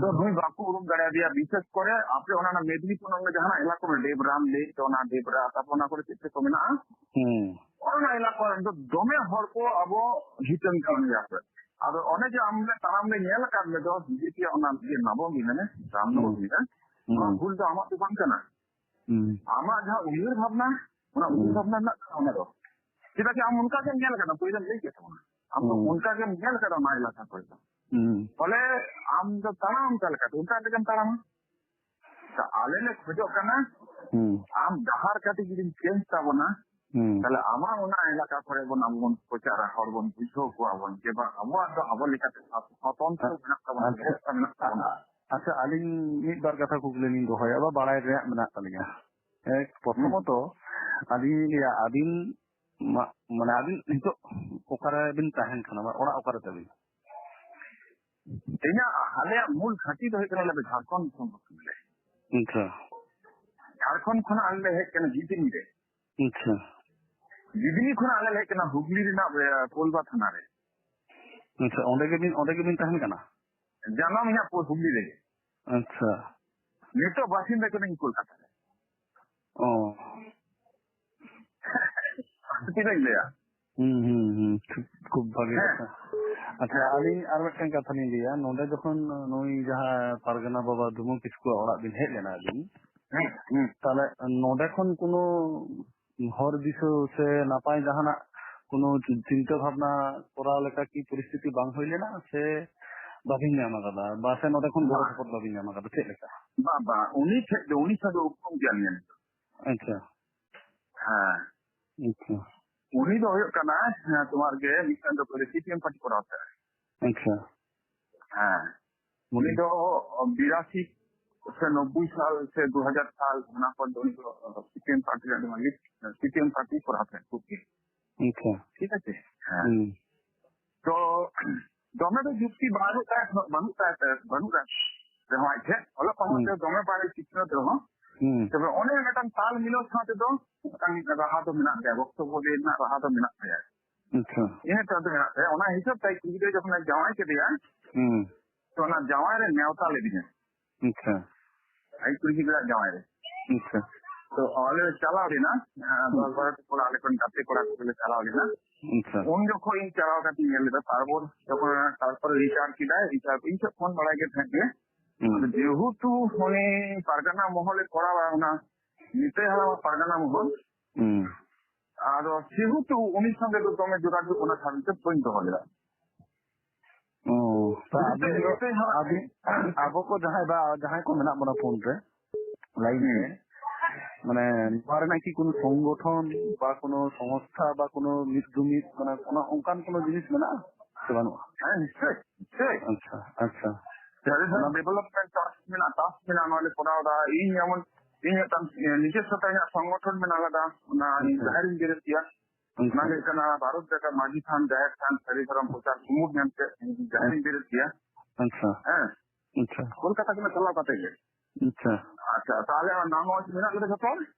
ᱛᱚ ᱱᱩᱭ ᱵᱟᱠᱚ ᱩᱨᱩᱢ ᱫᱟᱲᱮᱭᱟᱫᱮᱭᱟ, ᱵᱤᱥᱮᱥ ᱠᱚᱨᱮ ᱟᱯᱮ ᱚᱱᱟ, ᱚᱱᱟ ᱢᱮᱫᱽᱱᱤᱯᱩᱨ ᱚᱱᱟ ᱡᱟᱦᱟᱱᱟᱜ ᱮᱞᱟᱠᱟ ᱠᱚᱨᱮ ᱰᱮᱵᱽᱨᱟᱢ ᱞᱮᱠ, ᱛᱚ ᱚᱱᱟ ᱰᱮᱵᱽᱨᱟ, ᱛᱟᱨᱯᱚᱨ ᱚᱱᱟ ᱠᱚᱨᱮ ᱪᱮᱫ ᱪᱮᱫ ᱠᱚ ᱢᱮᱱᱟᱜᱼᱟ? ᱦᱩᱸ᱾ ᱚᱱᱟ ᱮᱞᱟᱠᱟ ᱨᱮ ᱫᱚ ᱫᱚᱢᱮ ᱦᱚᱲ ᱠᱚ ᱟᱵᱚ ᱦᱤᱴᱟᱹᱝ ᱠᱟᱱ ᱜᱮᱭᱟ ᱠᱚ᱾ ᱟᱫᱚ ᱚᱱᱮ ᱡᱮ ᱟᱢ ᱞᱮ ᱛᱟᱲᱟᱢ ᱞᱮ ᱧᱮᱞ ᱟᱠᱟᱫ ᱢᱮ ᱫᱚ, ᱵᱤᱡᱮᱯᱤ ᱚᱱᱟ ᱤᱭᱟᱹ ᱱᱚᱵᱚᱢᱤ ᱢᱮᱱᱮ, ᱨᱟᱢ ᱱᱚᱵᱚᱢᱤ ᱦᱩᱸ᱾ ᱨᱮ, ᱱᱚᱣᱟ ᱦᱩᱸ᱾ ᱵᱷᱩᱞ ᱫᱚ ᱟᱢᱟᱜ ᱫᱚ ᱵᱟᱝ ᱠᱟᱱᱟ᱾ ᱦᱩᱸ᱾ ᱟᱢᱟᱜ ᱡᱟᱦᱟᱸ ᱩᱭᱦᱟᱹᱨ ᱵᱷᱟᱵᱽᱱᱟ, ᱚᱱᱟ ᱩᱭᱦᱟᱹᱨ ᱦᱩᱸ᱾ ᱵᱷᱟᱵᱽᱱᱟ ᱨᱮᱱᱟᱜ ᱠᱟᱱᱟ ᱚᱱᱟ ᱫᱚ᱾ ᱪᱮᱫᱟᱜ ᱥᱮ ᱟᱢ ᱚᱱᱠᱟ ᱜᱮᱢ ᱧᱮᱞ ᱟᱠᱟᱫᱟ, ᱯᱳᱭᱞᱳᱢ ᱞᱟᱹᱭ ᱠᱮᱫ ᱛᱟᱵᱚᱱᱟ᱾ ᱟᱢ ᱫᱚ ᱦᱩᱸ᱾ ᱚᱱᱠᱟ ᱜᱮᱢ ᱧᱮᱞ ᱟᱠᱟᱫᱟ ᱚᱱᱟ ᱮᱞᱟᱠᱟ ᱠᱚᱨᱮ ᱫᱚ᱾ ᱦᱩᱸ᱾ ᱛᱟᱦᱞᱮ ᱟᱢ ᱫᱚ ᱛᱟᱲᱟᱢ ᱚᱱᱠᱟ ᱞᱮᱠᱟᱛᱮ, ᱚᱱᱠᱟ ᱛᱮᱜᱮᱢ ᱛᱟᱲᱟᱢᱟ᱾ ᱛᱟ ᱟᱞᱮ ᱞᱮ ᱠᱷᱚᱡᱚᱜ ᱠᱟᱱᱟ, ᱦᱩᱸ᱾ ᱟᱢ ᱰᱟᱦᱟᱨ ᱠᱟᱹᱴᱤᱡ ᱡᱩᱫᱤᱢ ᱪᱮᱧᱡᱽ ᱛᱟᱵᱚᱱᱟ, ᱦᱩᱸ᱾ ᱛᱟᱦᱞᱮ ᱟᱢᱟᱜ ᱚᱱᱟ ᱮᱞᱟᱠᱟ ᱠᱚᱨᱮ ᱵᱚᱱ, ᱟᱵᱚ ᱵᱚᱱ ᱯᱨᱚᱪᱟᱨᱟ, ᱦᱚᱲ ᱵᱚᱱ ᱵᱩᱡᱷᱟᱹᱣ ᱠᱚᱣᱟ ᱵᱚᱱ ᱡᱮ ᱵᱟᱝ, ᱟᱵᱚᱣᱟᱜ ᱫᱚ ᱟᱵᱚ ᱞᱮᱠᱟᱛᱮ ᱥᱚᱛᱚᱱᱛᱨᱚ ᱢᱮᱱᱟᱜ ᱛᱟᱵᱚᱱᱟ, ᱟᱪᱪᱷᱟ᱾ ᱵᱮᱵᱚᱥᱛᱷᱟ ᱢᱮᱱᱟᱜ ᱛᱟᱵᱚᱱᱟ᱾ ᱟᱪᱪᱷᱟ, ᱟᱹᱞᱤᱧ ᱢᱤᱫ ᱵᱟᱨ ᱠᱟᱛᱷᱟ ᱠᱩᱠᱞᱤ ᱞᱤᱧ ᱫᱚᱦᱚᱭᱟ ᱵᱟ ᱵᱟᱲᱟᱭ ᱨᱮᱭᱟᱜ ᱢᱮᱱᱟᱜ ᱛᱟᱹᱞᱤᱧᱟ᱾ ᱮ, ᱯᱨᱚᱛᱷᱚᱢᱚᱛᱚ, ᱟᱹᱞᱤᱧ ᱞᱤᱧ ᱞᱟᱹᱭᱟ, ᱟᱹᱵᱤᱱ ᱢᱟ-, ᱢᱟᱱᱮ, ᱟᱹᱵᱤᱱ ᱱᱤᱛᱚᱜ ᱚᱠᱟᱨᱮ ᱵᱤᱱ ᱛᱟᱦᱮᱱ ᱠᱟᱱᱟ, ᱢᱟᱱᱮ, ᱚᱲᱟᱜ ᱚᱠᱟᱨᱮ ᱛᱟᱹᱵᱤᱱ? ᱤᱧᱟᱹᱜ, ᱟᱞᱮᱭᱟᱜ ᱢᱩᱞ ᱜᱷᱟᱹᱴᱤ ᱫᱚ ᱦᱩᱭᱩᱜ ᱠᱟᱱᱟ, ᱟᱞᱮ ᱫᱚ ᱡᱷᱟᱲᱠᱷᱚᱸᱰ ᱫᱤᱥᱚᱢ ᱠᱷᱚᱱ ᱞᱮ᱾ ᱟᱪᱪᱷᱟ᱾ ᱡᱷᱟᱲᱠᱷᱚᱸᱰ ᱠᱷᱚᱱᱟᱜ ᱟᱞᱮ ᱞᱮ ᱦᱮᱡ ᱠᱟᱱᱟ ᱡᱤᱫᱤᱱᱤ ᱨᱮ᱾ ᱟᱪᱪᱷᱟ᱾ ᱡᱤᱫᱤᱱᱤ ᱠᱷᱚᱱᱟᱜ ᱟᱞᱮ ᱞᱮ ᱦᱮᱡ ᱠᱟᱱᱟ ᱦᱩᱜᱽᱞᱤ ᱨᱮᱱᱟᱜ, ᱮ, ᱠᱳᱞᱵᱟ ᱛᱷᱟᱱᱟ ᱨᱮ᱾ ᱟᱪᱪᱷᱟ, ᱚᱸᱰᱮ ᱜᱮᱵᱤᱱ, ᱚᱸᱰᱮ ᱜᱮᱵᱤᱱ ᱛᱟᱦᱮᱱ ᱠᱟᱱᱟ? ᱡᱟᱱᱟᱢ ᱤᱧᱟᱹᱜ ᱯᱩᱨᱟᱹ ᱦᱩᱜᱽᱞᱤ ᱨᱮᱜᱮ᱾ ᱟᱪᱪᱷᱟ᱾ ᱱᱤᱛᱚᱜ ᱵᱟᱥᱤᱱᱫᱟ ᱠᱟᱹᱱᱟᱹᱧ ᱠᱳᱞᱠᱟᱛᱟ ᱨᱮ᱾ ᱚ᱾ ᱪᱮᱫ ᱤᱧ ᱞᱟᱹᱭᱟ? ᱦᱩᱸ, ᱦᱩᱸ, ᱦᱩᱸ᱾ ᱴᱷᱤᱠ, ᱠᱷᱩᱵ ᱵᱷᱟᱜᱮ ᱦᱮᱸ᱾ ᱠᱟᱛᱷᱟ᱾ ᱟᱪᱪᱷᱟ, ᱦᱮᱸ᱾ ᱟᱹᱞᱤᱧ ᱟᱨ ᱢᱤᱫᱴᱮᱱ ᱠᱟᱛᱷᱟ ᱞᱤᱧ ᱞᱟᱹᱭᱟ᱾ ᱱᱚᱰᱮ ᱡᱚᱠᱷᱚᱱ ᱱᱩᱭ ᱡᱟᱦᱟᱸ ᱯᱟᱨᱜᱟᱱᱟ ᱵᱟᱵᱟ ᱫᱩᱢᱩ ᱠᱤᱥᱠᱩᱣᱟᱜ ᱚᱲᱟᱜ ᱵᱤᱱ ᱦᱮᱡ ᱞᱮᱱᱟ ᱟᱹᱵᱤᱱ, ᱦᱩᱸ, ᱦᱩᱸ᱾ ᱛᱟᱦᱞᱮ ᱱᱚᱰᱮ ᱠᱷᱚᱱ ᱠᱳᱱᱳ ᱦᱚᱨ ᱫᱤᱥᱟᱹ ᱥᱮ ᱱᱟᱯᱟᱭ ᱡᱟᱦᱟᱱᱟᱜ ᱠᱳᱱᱳ ᱪᱤ-, ᱪᱤᱱᱛᱟᱹ ᱵᱷᱟᱵᱱᱟ ᱠᱚᱨᱟᱣ ᱞᱮᱠᱟ ᱠᱤ ᱯᱚᱨᱤᱥᱛᱷᱤᱛᱤ ᱵᱟᱝ ᱦᱩᱭ ᱞᱮᱱᱟ, ᱥᱮ ᱵᱟᱵᱤᱱ ᱧᱟᱢ ᱟᱠᱟᱫᱟ, ᱵᱟ ᱥᱮ ᱱᱚᱰᱮ ᱠᱷᱚᱱ ᱜᱚᱲᱚ ᱵᱟᱝ᱾ ᱥᱚᱯᱚᱦᱚᱫ ᱵᱟᱵᱤᱱ ᱧᱟᱢ ᱟᱠᱟᱫᱟ, ᱪᱮᱫ ᱞᱮᱠᱟ? ᱵᱟᱝ, ᱵᱟᱝ, ᱩᱱᱤ ᱴᱷᱮᱡ ᱫᱚ, ᱩᱱᱤ ᱥᱟᱶ ᱫᱚ ᱩᱯᱨᱩᱢ ᱜᱮᱭᱟ ᱱᱤᱭᱟᱹ᱾ ᱟᱪᱪᱷᱟ᱾ ᱦᱮᱸ᱾ ᱟᱪᱪᱷᱟ᱾ ᱩᱱᱤ ᱫᱚ ᱦᱩᱭᱩᱜ ᱠᱟᱱᱟ, ᱦᱮᱸ, ᱛᱳᱢᱟᱨ ᱜᱮ ᱢᱤᱫᱴᱟᱝ ᱫᱚ ᱥᱤ ᱯᱤ ᱮᱢ ᱯᱟᱨᱴᱤ ᱠᱚᱨᱟᱣ ᱛᱟᱦᱮᱸᱫ᱾ ᱟᱪᱪᱷᱟ᱾ ᱦᱮᱸ᱾ ᱩᱱᱤ ᱫᱚ ᱵᱤᱨᱟᱥᱤ ᱥᱮ ᱱᱚᱵᱵᱳᱭ ᱥᱟᱞ ᱥᱮ ᱫᱩ ᱦᱟᱡᱟᱨ ᱥᱟᱞ, ᱚᱱᱟ ᱠᱷᱚᱱ ᱫᱚ ᱩᱱᱤ ᱫᱚ ᱥᱤ ᱯᱤ ᱮᱢ ᱯᱟᱨᱴᱤ ᱨᱮᱱᱟᱜ ᱫᱚ ᱢᱟᱹᱞᱤᱠ, ᱥᱤ ᱯᱤ ᱮᱢ ᱯᱟᱨᱴᱤ ᱠᱚᱨᱟᱣ ᱛᱟᱦᱮᱸᱫ ᱠᱷᱩᱵ ᱜᱮ᱾ ᱟᱪᱪᱷᱟ᱾ ᱴᱷᱤᱠ ᱟᱪᱷᱮ? ᱦᱮᱸ᱾ ᱦᱩᱸ᱾ ᱛᱚ, ᱫᱚᱢᱮ ᱫᱚ ᱡᱩᱠᱛᱤ ᱵᱟᱹᱱᱩᱜ ᱛᱟᱭ, ᱵᱟᱹᱱᱩᱜ ᱛᱟᱭ, ᱵᱟᱹᱱᱩᱜ ᱛᱟᱭ ᱨᱮᱦᱚᱸ ᱟᱡ ᱴᱷᱮᱱ᱾ ᱚᱞᱚᱜ ᱯᱟᱲᱦᱟᱜ ᱦᱩᱸ᱾ ᱛᱮ ᱫᱚᱢᱮ ᱵᱟᱭ ᱥᱤᱠᱷᱱᱟᱹᱛ ᱨᱮᱦᱚᱸ, ᱦᱩᱸ᱾ ᱛᱚᱵᱮ ᱚᱱᱮ ᱢᱤᱫᱴᱟᱝ ᱛᱟᱞ ᱢᱤᱞᱟᱹᱣ ᱥᱟᱶ ᱛᱮᱫᱚ ᱢᱤᱫᱴᱟᱝ ᱨᱟᱦᱟ ᱫᱚ ᱢᱮᱱᱟᱜ ᱛᱟᱭᱟ, ᱵᱚᱠᱛᱚᱵᱵᱚ ᱞᱟᱹᱭ ᱨᱮᱱᱟᱜ ᱨᱟᱦᱟ ᱫᱚ ᱢᱮᱱᱟᱜ ᱛᱟᱭᱟ᱾ ᱟᱪᱪᱷᱟ᱾ ᱤᱱᱟᱹ ᱛᱟᱭᱚᱢ ᱫᱚ ᱢᱮᱱᱟᱜ ᱛᱟᱭᱟ᱾ ᱚᱱᱟ ᱦᱤᱥᱟᱹᱵ ᱛᱮ ᱟᱡ ᱠᱩᱲᱤ ᱜᱤᱫᱽᱨᱟᱹ ᱡᱚᱠᱷᱚᱱᱮ ᱡᱟᱶᱟᱭ ᱠᱮᱫᱮᱭᱟ, ᱦᱩᱸ᱾ ᱛᱚ ᱚᱱᱟ ᱡᱟᱶᱟᱭ ᱨᱮ ᱱᱮᱣᱛᱟ ᱞᱮᱫᱤᱧᱟ᱾ ᱟᱪᱪᱷᱟ᱾ ᱟᱡ ᱠᱩᱲᱤ ᱜᱤᱫᱽᱨᱟᱹ ᱡᱟᱶᱟᱭ ᱨᱮ᱾ ᱟᱪᱪᱷᱟ᱾ ᱛᱚ ᱟᱞᱮ ᱞᱮ ᱪᱟᱞᱟᱣ ᱞᱮᱱᱟ, ᱟᱸ, ᱦᱩᱸ᱾ ᱫᱚᱥ ᱵᱟᱨᱚ ᱴᱤ ᱠᱚᱲᱟ, ᱟᱞᱮ ᱠᱚᱨᱮᱱ ᱜᱟᱛᱮ ᱠᱚᱲᱟ ᱠᱚ ᱞᱮ ᱪᱟᱞᱟᱣ ᱞᱮᱱᱟ᱾ ᱟᱪᱪᱷᱟ᱾ ᱩᱱ ᱡᱚᱠᱷᱚᱱ ᱤᱧ ᱪᱟᱞᱟᱣ ᱠᱟᱛᱮ ᱤᱧ ᱧᱮᱞ ᱞᱮᱫᱟ, ᱛᱟᱨᱯᱚᱨ ᱡᱚᱠᱷᱚᱱ, ᱛᱟᱨᱯᱚᱨ ᱨᱤᱪᱟᱨ ᱠᱮᱫᱟᱭ, ᱨᱤᱪᱟᱨ ᱤᱧ ᱴᱷᱮᱱ ᱯᱷᱳᱱ ᱵᱟᱲᱟᱭ ᱜᱮ ᱛᱟᱦᱮᱸᱫ ᱜᱮ᱾ ᱦᱩᱸ᱾ ᱟᱫᱚ ᱡᱮᱦᱮᱛᱩ ᱩᱱᱤ ᱯᱟᱨᱜᱟᱱᱟ ᱢᱚᱦᱚᱞᱮ ᱠᱚᱨᱟᱣᱟ, ᱚᱱᱟ ᱱᱤᱛᱟᱹᱭ ᱦᱟᱲᱟᱢ ᱯᱟᱨᱜᱟᱱᱟ ᱢᱚᱦᱚᱞ᱾ ᱦᱩᱸ᱾ ᱟᱫᱚ ᱥᱮᱦᱮᱛᱩ ᱩᱱᱤ ᱥᱚᱸᱜᱮ ᱫᱚ ᱫᱚᱢᱮ ᱡᱳᱜᱟᱡᱳᱜ ᱚᱱᱟ ᱠᱷᱟᱹᱛᱤᱨ ᱛᱮ ᱵᱟᱹᱧ ᱫᱚᱦᱚ ᱞᱮᱫᱟ᱾ ᱚ, ᱛᱟ ᱟᱹᱵᱤᱱ ᱫᱚ, ᱱᱤᱛᱟᱹᱭ ᱦᱟᱲᱟᱢ ᱟᱹᱵᱤᱱ, ᱟᱵᱚ ᱠᱚ ᱡᱟᱦᱟᱸᱭ ᱵᱟ, ᱡᱟᱦᱟᱸᱭ ᱠᱚ ᱢᱮᱱᱟᱜ ᱵᱚᱱᱟ ᱯᱷᱳᱱ ᱨᱮ, ᱞᱟᱭᱤᱱ ᱨᱮ, ᱦᱩᱸ᱾ ᱢᱟᱱᱮ, ᱱᱚᱣᱟ ᱨᱮᱱᱟᱜ ᱠᱤ ᱠᱳᱱᱳ ᱥᱚᱝᱜᱚᱴᱷᱚᱱ ᱵᱟ ᱠᱳᱱᱳ ᱥᱚᱝᱥᱛᱷᱟ ᱵᱟ ᱠᱳᱱᱳ ᱢᱤᱫ ᱡᱩᱢᱤᱫ, ᱢᱟᱱᱮ, ᱚᱱᱟ ᱚᱱᱠᱟᱱ ᱠᱳᱱᱳ ᱡᱤᱱᱤᱥ ᱢᱮᱱᱟᱜᱼᱟ ᱥᱮ ᱵᱟᱹᱱᱩᱜᱼᱟ? ᱦᱮᱸ, ᱱᱤᱥᱪᱚᱭ, ᱱᱤᱥᱪᱚᱭ᱾ ᱟᱪᱪᱷᱟ, ᱟᱪᱪᱷᱟ᱾ ᱡᱟᱦᱟᱸ ᱚᱱᱟ ᱰᱮᱵᱷᱞᱚᱯᱢᱮᱱᱴ ᱴᱟᱥᱠ ᱢᱮᱱᱟᱜᱼᱟ, ᱴᱟᱥᱠ ᱢᱮᱱᱟᱜᱼᱟ, ᱱᱚᱣᱟ ᱞᱮ ᱠᱚᱨᱟᱣ ᱮᱫᱟ᱾ ᱤᱧ ᱡᱮᱢᱚᱱ, ᱤᱧ ᱢᱤᱫᱴᱟᱝ, ᱮ, ᱱᱤᱡᱮᱥᱥᱚ ᱛᱮ ᱤᱧᱟᱹᱜ ᱥᱚᱝᱜᱚᱴᱷᱚᱱ ᱢᱮᱱᱟᱜ ᱟᱠᱟᱫᱟ, ᱚᱱᱟ ᱤᱧ ᱟᱪᱪᱷᱟ᱾ ᱡᱟᱦᱮᱨ ᱤᱧ ᱵᱮᱨᱮᱫ ᱜᱮᱭᱟ᱾ ᱟᱪᱪᱷᱟ᱾ ᱚᱱᱟ ᱜᱮ ᱦᱩᱭᱩᱜ ᱠᱟᱱᱟ ᱵᱷᱟᱨᱚᱛ ᱡᱟᱠᱟᱛ ᱢᱟᱹᱡᱷᱤ ᱛᱷᱟᱱ, ᱡᱟᱦᱮᱨ ᱛᱷᱟᱱ, ᱥᱟᱹᱨᱤ ᱫᱷᱚᱨᱚᱢ ᱯᱨᱚᱪᱟᱨ ᱥᱩᱢᱩᱝ ᱢᱮᱱᱛᱮ ᱤᱧ ᱡᱟᱦᱮᱨ ᱤᱧ ᱵᱮᱨᱮᱫ ᱜᱮᱭᱟ᱾ ᱟᱪᱪᱷᱟ᱾ ᱦᱮᱸ᱾ ᱟᱪᱪᱷᱟ᱾ ᱠᱳᱞᱠᱟᱛᱟ ᱠᱷᱚᱱᱟᱜ ᱪᱟᱞᱟᱣ ᱠᱟᱛᱮ ᱜᱮ᱾ ᱟᱪᱪᱷᱟ᱾ ᱟᱪᱪᱷᱟ, ᱛᱟᱦᱞᱮ ᱚᱱᱟ ᱱᱚᱣᱟ ᱢᱮᱱᱟᱜ ᱞᱮᱫᱟ ᱡᱚᱛᱚ?